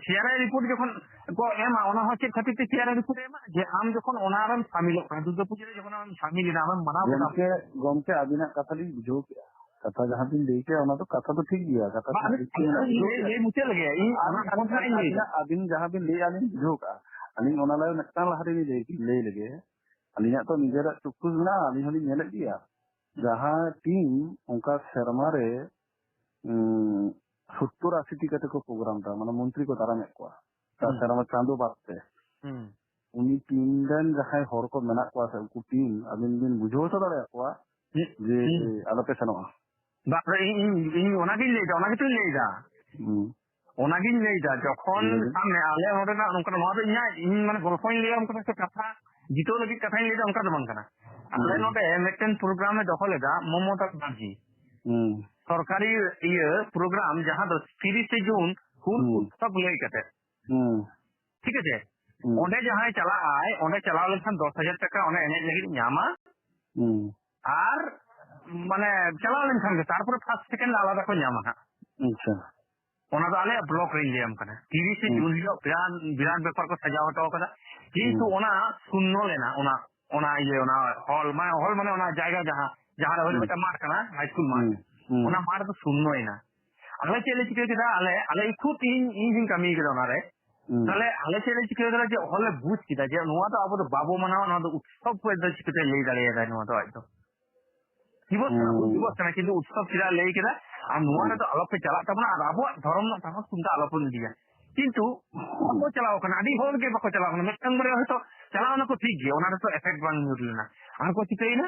ᱥᱤ ᱟᱨ ᱟᱭ ᱨᱤᱯᱳᱨᱴ ᱡᱚᱠᱷᱚᱱ ᱠᱚ ᱮᱢᱟ, ᱚᱱᱟ ᱦᱚᱸ ᱪᱮᱫ ᱠᱷᱟᱹᱛᱤᱨ ᱛᱮ ᱥᱤ ᱟᱨ ᱟᱭ ᱨᱤᱯᱳᱨᱴ ᱮ ᱮᱢᱟ? ᱡᱮ ᱟᱢ ᱡᱚᱠᱷᱚᱱ ᱚᱱᱟ ᱨᱮᱢ ᱥᱟᱢᱤᱞᱚᱜ ᱠᱟᱱᱟ, ᱫᱩᱨᱜᱟᱹ ᱯᱩᱡᱟᱹ ᱨᱮ ᱡᱚᱠᱷᱚᱱ ᱟᱢᱮᱢ ᱥᱟᱢᱤᱞ ᱮᱱᱟ, ᱟᱢᱮᱢ ᱢᱟᱱᱟᱣ ᱠᱮᱫᱟ᱾ ᱜᱚᱢᱠᱮ, ᱜᱚᱢᱠᱮ, ᱟᱹᱵᱤᱱᱟᱜ ᱠᱟᱛᱷᱟ ᱞᱤᱧ ᱵᱩᱡᱷᱟᱹᱣ ᱠᱮᱫᱟ᱾ ᱠᱟᱛᱷᱟ ᱡᱟᱦᱟᱸ ᱵᱤᱱ ᱞᱟᱹᱭ ᱠᱮᱫᱟ, ᱚᱱᱟ ᱫᱚ ᱠᱟᱛᱷᱟ ᱫᱚ ᱴᱷᱤᱠ ᱜᱮᱭᱟ, ᱠᱟᱛᱷᱟ ᱵᱟᱝ, ᱴᱷᱤᱠ ᱜᱮᱭᱟ᱾ ᱟᱹᱞᱤᱧ ᱞᱟᱹᱭ, ᱞᱟᱹᱭ ᱢᱩᱪᱟᱹᱫ ᱞᱮᱜᱮ, ᱤᱧ ᱟᱨ ᱚᱱᱟ ᱠᱟᱛᱷᱟ ᱟᱹᱵᱤᱱ ᱞᱤᱧ ᱞᱟᱹᱭ ᱮᱫᱟ᱾ ᱟᱹᱵᱤᱱ ᱡᱟᱦᱟᱸ ᱵᱤᱱ ᱞᱟᱹᱭᱮᱫᱼᱟ, ᱟᱹᱞᱤᱧ ᱵᱩᱡᱷᱟᱹᱣ ᱠᱟᱜᱼᱟ᱾ ᱟᱹᱞᱤᱧ ᱚᱱᱟ ᱞᱟᱹᱭ ᱢᱤᱫᱴᱟᱝ ᱞᱟᱦᱟ ᱨᱮᱞᱤᱧ ᱞᱟᱹᱭ, ᱞᱟᱹᱭ ᱞᱮᱜᱮ᱾ ᱟᱹᱞᱤᱧᱟᱜ ᱛᱚ ᱱᱤᱡᱮᱨᱟᱜ ᱪᱚᱠᱠᱷᱩ ᱢᱮᱱᱟᱜᱼᱟ, ᱟᱹᱞᱤᱧ ᱦᱚᱸᱞᱤᱧ ᱧᱮᱞᱮᱫ ᱜᱮᱭᱟ᱾ ᱡᱟᱦᱟᱸ ᱴᱤᱢ ᱚᱱᱠᱟ ᱥᱮᱨᱢᱟ ᱨᱮ, ᱩᱸ, ᱥᱚᱛᱛᱚᱨ ᱟᱥᱤ ᱴᱤ ᱠᱟᱛᱮ ᱠᱚ ᱯᱨᱳᱜᱨᱟᱢ ᱫᱟ, ᱢᱟᱱᱮ ᱢᱚᱱᱛᱨᱤ ᱠᱚ ᱫᱟᱨᱟᱢᱮᱫ ᱠᱚᱣᱟ᱾ ᱛᱟ ᱦᱩᱸ᱾ ᱥᱮᱨᱢᱟ ᱪᱟᱸᱫᱳ ᱵᱟᱫ ᱛᱮ᱾ ᱦᱩᱸ᱾ ᱩᱱᱤ ᱴᱤᱢ ᱨᱮᱱ ᱡᱟᱦᱟᱸᱭ ᱦᱚᱲ ᱠᱚ ᱢᱮᱱᱟᱜ ᱠᱚᱣᱟ ᱥᱮ ᱩᱱᱠᱩ ᱴᱤᱢ, ᱟᱹᱵᱤᱱ ᱵᱤᱱ ᱵᱩᱡᱷᱟᱹᱣ ᱦᱚᱪᱚ ᱫᱟᱲᱮᱭᱟᱠᱚᱣᱟ ᱦᱩᱸ᱾ ᱡᱮ ᱦᱩᱸ᱾ ᱟᱞᱚᱯᱮ ᱥᱮᱱᱚᱜᱼᱟ᱾ ᱵᱟᱯᱨᱮ, ᱤᱧ, ᱤᱧ, ᱤᱧ ᱚᱱᱟᱜᱤᱧ ᱞᱟᱹᱭᱫᱟ, ᱚᱱᱟ ᱜᱮᱛᱚᱧ ᱞᱟᱹᱭᱫᱟ᱾ ᱦᱩᱸ᱾ ᱚᱱᱟᱜᱤᱧ ᱞᱟᱹᱭᱫᱟ, ᱡᱚᱠᱷᱚᱱ ᱞᱟᱹᱭ ᱵᱤᱱ᱾ ᱥᱟᱵ ᱢᱮ, ᱟᱞᱮ ᱱᱚᱰᱮᱱᱟᱜ ᱱᱚᱝᱠᱟ, ᱱᱚᱣᱟ ᱫᱚ ᱤᱧᱟᱹᱜ, ᱤᱧ ᱢᱟᱱᱮ ᱜᱚᱞᱯᱚᱧ ᱞᱟᱹᱭᱟ, ᱚᱱᱠᱟ ᱫᱚ ᱠᱟᱛᱷᱟ, ᱡᱤᱛᱟᱹᱣ ᱞᱟᱹᱜᱤᱫ ᱠᱟᱛᱷᱟᱧ ᱞᱟᱹᱭᱫᱟ, ᱚᱱᱠᱟ ᱫᱚ ᱵᱟᱝ ᱠᱟᱱᱟ᱾ ᱟᱞᱮ ᱦᱩᱸ᱾ ᱱᱚᱰᱮ ᱢᱤᱫᱴᱮᱱ ᱯᱨᱳᱜᱨᱟᱢ ᱮ ᱫᱚᱦᱚ ᱞᱮᱫᱟ ᱢᱚᱢᱚᱛᱟ ᱵᱟᱱᱟᱨᱡᱤ᱾ ᱦᱩᱸ᱾ ᱥᱚᱨᱠᱟᱨᱤ ᱤᱭᱟᱹ ᱯᱨᱳᱜᱨᱟᱢ, ᱡᱟᱦᱟᱸ ᱫᱚ ᱛᱤᱨᱤᱥᱮ ᱡᱩᱱ ᱦᱩᱞ ᱦᱩᱸ᱾ ᱩᱛᱥᱚᱵ ᱞᱟᱹᱭ ᱠᱟᱛᱮ᱾ ᱦᱩᱸ᱾ ᱴᱷᱤᱠ ᱟᱪᱷᱮ? ᱦᱩᱸ᱾ ᱚᱸᱰᱮ ᱡᱟᱦᱟᱸᱭ ᱪᱟᱞᱟᱜ ᱟᱭ, ᱚᱸᱰᱮ ᱪᱟᱞᱟᱣ ᱞᱮᱱᱠᱷᱟᱱ ᱫᱚᱥ ᱦᱟᱡᱟᱨ ᱴᱟᱠᱟ ᱚᱸᱰᱮ ᱮᱱᱮᱡ ᱞᱟᱹᱜᱤᱫ ᱧᱟᱢᱟ᱾ ᱦᱩᱸ᱾ ᱟᱨ ᱢᱟᱱᱮ ᱪᱟᱞᱟᱣ ᱞᱮᱱᱠᱷᱟᱱ ᱜᱮ, ᱛᱟᱨᱯᱚᱨᱮ ᱯᱷᱟᱥᱴ ᱥᱮᱠᱮᱱᱰ ᱟᱞᱟᱫᱟ ᱠᱚ ᱧᱟᱢᱟ ᱦᱟᱸᱜ᱾ ᱟᱪᱪᱷᱟ᱾ ᱚᱱᱟ ᱫᱚ ᱟᱞᱮᱭᱟᱜ ᱵᱞᱚᱠ ᱨᱮᱧ ᱞᱟᱹᱭᱟᱢ ᱠᱟᱱᱟ᱾ ᱛᱤᱨᱤᱥᱮ ᱦᱩᱸ᱾ ᱡᱩᱱ ᱦᱤᱞᱳᱜ ᱵᱤᱨᱟᱴ, ᱵᱤᱨᱟᱴ ᱵᱮᱯᱟᱨ ᱠᱚ ᱥᱟᱡᱟᱣ ᱦᱚᱴᱚ ᱠᱟᱫᱟ᱾ ᱠᱤᱱᱛᱩ ᱦᱩᱸ᱾ ᱚᱱᱟ ᱥᱩᱱᱱᱚ ᱞᱮᱱᱟ, ᱚᱱᱟ, ᱚᱱᱟ ᱤᱭᱟᱹ, ᱚᱱᱟ ᱦᱚᱞ, ᱢᱟᱱᱮ ᱦᱚᱞ ᱢᱟᱱᱮ ᱚᱱᱟ ᱡᱟᱭᱜᱟ ᱡᱟᱦᱟᱸ, ᱡᱟᱦᱟᱸ ᱨᱮ ᱦᱩᱭ ᱦᱩᱸ᱾ ᱢᱤᱫᱴᱟᱝ ᱢᱟᱴᱷ ᱠᱟᱱᱟ, ᱦᱟᱭ ᱥᱠᱩᱞ ᱢᱟᱴᱷ᱾ ᱦᱩᱸ᱾ ᱦᱩᱸ᱾ ᱚᱱᱟ ᱢᱟᱴᱷ ᱫᱚ ᱥᱩᱱᱱᱚᱭᱮᱱᱟ᱾ ᱟᱞᱮ ᱪᱮᱫ ᱞᱮ ᱪᱤᱠᱟᱹ ᱠᱮᱫᱟ? ᱟᱞᱮ, ᱟᱞᱮ ᱤᱠᱷᱩᱫ ᱤᱧ, ᱤᱧ ᱦᱚᱸᱧ ᱠᱟᱹᱢᱤ ᱠᱮᱫᱟ ᱚᱱᱟᱨᱮ᱾ ᱦᱩᱸ᱾ ᱛᱟᱦᱞᱮ ᱟᱞᱮ ᱪᱮᱫ ᱞᱮ ᱪᱤᱠᱟᱹ ᱠᱮᱫᱟ? ᱡᱮ ᱦᱚᱞᱮ ᱵᱩᱡᱽ ᱠᱮᱫᱟ ᱡᱮ ᱱᱚᱣᱟ ᱫᱚ ᱟᱵᱚ ᱫᱚ ᱵᱟᱵᱚ ᱢᱟᱱᱟᱣᱟ, ᱱᱚᱣᱟ ᱫᱚ ᱩᱛᱥᱚᱵ ᱠᱚ ᱫᱚ ᱪᱤᱠᱟᱹᱛᱮ ᱞᱟᱹᱭ ᱫᱟᱲᱮᱭᱟᱫᱟᱭ ᱱᱚᱣᱟ ᱫᱚ ᱟᱡ ᱫᱚ? ᱫᱤᱵᱚᱥ ᱠᱟᱱᱟ, ᱦᱩᱞ ᱦᱩᱸ᱾ ᱫᱤᱵᱚᱥ ᱠᱟᱱᱟ, ᱠᱤᱱᱛᱩ ᱩᱛᱥᱚᱵ ᱪᱮᱫᱟᱜ ᱞᱟᱹᱭ ᱠᱮᱫᱟ? ᱟᱨ ᱱᱚᱣᱟ ᱦᱩᱸ᱾ ᱨᱮᱫᱚ ᱟᱞᱚᱯᱮ ᱪᱟᱞᱟᱜ ᱛᱟᱵᱚᱱᱟ, ᱟᱨ ᱟᱵᱚᱣᱟᱜ ᱫᱷᱚᱨᱚᱢ ᱨᱮᱱᱟᱜ ᱴᱟᱢᱟᱠ ᱛᱩᱢᱫᱟᱜ ᱟᱞᱚᱯᱮ ᱤᱫᱤᱭᱟ᱾ ᱠᱤᱱᱛᱩ ᱵᱟᱠᱚ ᱪᱟᱞᱟᱣ ᱠᱟᱱᱟ, ᱟᱹᱰᱤ ᱦᱚᱲ ᱜᱮ ᱵᱟᱠᱚ ᱪᱟᱞᱟᱣ ᱠᱟᱱᱟ᱾ ᱢᱤᱫᱴᱟᱝ ᱵᱟᱨᱭᱟ ᱦᱚᱭᱛᱳ ᱪᱟᱞᱟᱣ ᱱᱟᱠᱚ, ᱴᱷᱤᱠ ᱜᱮᱭᱟ, ᱚᱱᱟ ᱨᱮᱫᱚ ᱮᱯᱷᱮᱠᱴ ᱵᱟᱝ ᱧᱩᱨ ᱞᱮᱱᱟ᱾ ᱟᱨ ᱠᱚ ᱪᱤᱠᱟᱹᱭᱮᱱᱟ?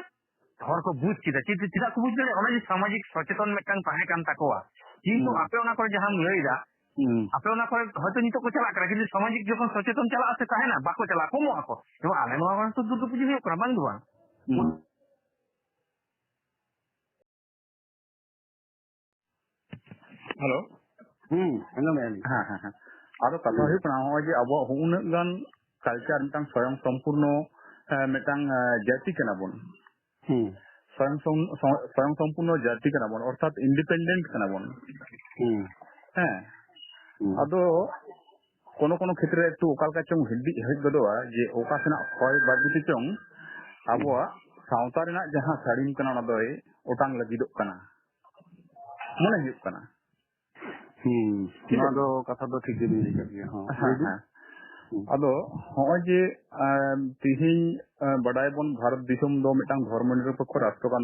ᱦᱚᱲ ᱠᱚ ᱵᱩᱡᱽ ᱠᱮᱫᱟ᱾ ᱪᱮᱫ, ᱪᱮᱫᱟᱜ ᱠᱚ ᱵᱩᱡᱽ ᱫᱟᱲᱮᱭᱟᱜᱼᱟ? ᱚᱱᱟ ᱡᱮ ᱥᱟᱢᱟᱡᱤᱠ ᱥᱚᱪᱮᱛᱚᱱ ᱢᱤᱫᱴᱟᱝ ᱛᱟᱦᱮᱸ ᱠᱟᱱ ᱛᱟᱠᱚᱣᱟ, ᱠᱤᱱᱛᱩ ᱦᱩᱸ᱾ ᱟᱯᱮ ᱚᱱᱟ ᱠᱚᱨᱮ ᱡᱟᱦᱟᱸᱢ ᱞᱟᱹᱭ ᱮᱫᱟ, ᱦᱩᱸ᱾ ᱟᱯᱮ ᱚᱱᱟ ᱠᱚᱨᱮ ᱦᱚᱭᱛᱳ ᱱᱤᱛᱚᱜ ᱠᱚ ᱪᱟᱞᱟᱜ ᱠᱟᱱᱟ, ᱠᱤᱱᱛᱩ ᱥᱟᱢᱟᱡᱤᱠ ᱡᱚᱠᱷᱚᱱ ᱥᱚᱪᱮᱛᱚᱱ ᱪᱟᱞᱟᱜᱼᱟ ᱥᱮ ᱛᱟᱦᱮᱱᱟ, ᱵᱟᱠᱚ ᱪᱟᱞᱟᱜᱼᱟ, ᱠᱚᱢᱚᱜ ᱟᱠᱚ᱾ ᱡᱮᱢᱚᱱ ᱟᱞᱮ ᱱᱚᱣᱟ ᱠᱚᱨᱮ ᱛᱚ ᱫᱩᱨᱜᱟᱹ ᱯᱩᱡᱟᱹ ᱦᱩᱭᱩᱜ ᱠᱟᱱᱟ, ᱵᱟᱝ ᱫᱚ ᱵᱟᱝ? ᱦᱩᱸ᱾ ᱦᱮᱞᱳ᱾ ᱦᱩᱸ, ᱟᱸᱡᱚᱢᱮᱫᱼᱟ ᱞᱤᱧ᱾ ᱦᱮᱸ, ᱦᱮᱸ, ᱦᱮᱸ᱾ ᱟᱫᱚ ᱠᱟᱛᱷᱟ ᱦᱩᱸ᱾ ᱦᱩᱭᱩᱜ ᱠᱟᱱᱟ, ᱱᱚᱜᱼᱚᱭ ᱡᱮ ᱟᱵᱚᱣᱟᱜ ᱦᱩᱱᱟᱹᱜ ᱜᱟᱱ ᱠᱟᱞᱪᱟᱨ ᱢᱤᱫᱴᱟᱝ ᱥᱚᱭᱚᱝ ᱥᱚᱢᱯᱩᱨᱱᱚ, ᱮ, ᱢᱤᱫᱴᱟᱝ, ᱮ, ᱡᱟᱹᱛᱤ ᱠᱟᱱᱟ ᱵᱚᱱ᱾ ᱦᱩᱸ᱾ ᱥᱚᱭᱚᱝ ᱥᱚᱢ-, ᱥᱚ-, ᱥᱚᱭᱚᱝ ᱥᱚᱢᱯᱩᱨᱱᱚ ᱡᱟᱹᱛᱤ ᱠᱟᱱᱟ ᱵᱚᱱ, ᱚᱨᱛᱷᱟᱛ ᱤᱱᱰᱤᱯᱮᱱᱰᱮᱱᱴ ᱠᱟᱱᱟ ᱵᱚᱱ᱾ ᱦᱩᱸ᱾ ᱦᱮᱸ᱾ ᱦᱩᱸ᱾ ᱟᱫᱚ ᱠᱳᱱᱳ ᱠᱳᱱᱳ ᱠᱷᱮᱛᱨᱮ ᱮᱠᱴᱩ ᱚᱠᱟ ᱞᱮᱠᱟ ᱪᱚᱝ ᱦᱤᱨᱰᱤᱡ ᱦᱮᱡ ᱜᱚᱫᱚᱜᱼᱟ ᱡᱮ ᱚᱠᱟ ᱥᱮᱱᱟᱜ ᱦᱚᱭ ᱵᱟᱹᱨᱰᱩ ᱛᱮ ᱪᱚᱝ ᱦᱩᱸ᱾ ᱟᱵᱚᱣᱟᱜ ᱥᱟᱶᱛᱟ ᱨᱮᱱᱟᱜ ᱡᱟᱦᱟᱸ ᱥᱟᱹᱲᱤᱢ ᱠᱟᱱᱟ ᱚᱱᱟ ᱫᱚᱭ ᱚᱴᱟᱝ ᱞᱟᱹᱜᱤᱫᱚᱜ ᱠᱟᱱᱟ ᱢᱚᱱᱮ ᱦᱩᱭᱩᱜ ᱠᱟᱱᱟ᱾ ᱦᱩᱸ, ᱴᱷᱤᱠ ᱱᱚᱣᱟ ᱟᱪᱷᱮ? ᱫᱚ ᱠᱟᱛᱷᱟ ᱫᱚ ᱴᱷᱤᱠ ᱜᱮᱵᱤᱱ ᱞᱟᱹᱭ ᱠᱟᱜ ᱜᱮᱭᱟ, ᱦᱚᱸ, ᱦᱮᱸ, ᱞᱟᱹᱭ ᱵᱤᱱ᱾ ᱦᱮᱸ᱾ ᱦᱩᱸ᱾ ᱟᱫᱚ ᱦᱚᱸᱜᱼᱚᱭ ᱡᱮ, ᱮᱸ, ᱛᱤᱦᱤᱧ, ᱮᱸ, ᱵᱟᱰᱟᱭᱟᱵᱚᱱ ᱵᱷᱟᱨᱚᱛ ᱫᱤᱥᱚᱢ ᱫᱚ ᱢᱤᱫᱴᱟᱝ ᱫᱷᱚᱨᱢᱚ ᱱᱤᱨᱚᱯᱮᱠᱠᱷᱚ ᱨᱟᱥᱴᱨᱚ ᱠᱟᱱ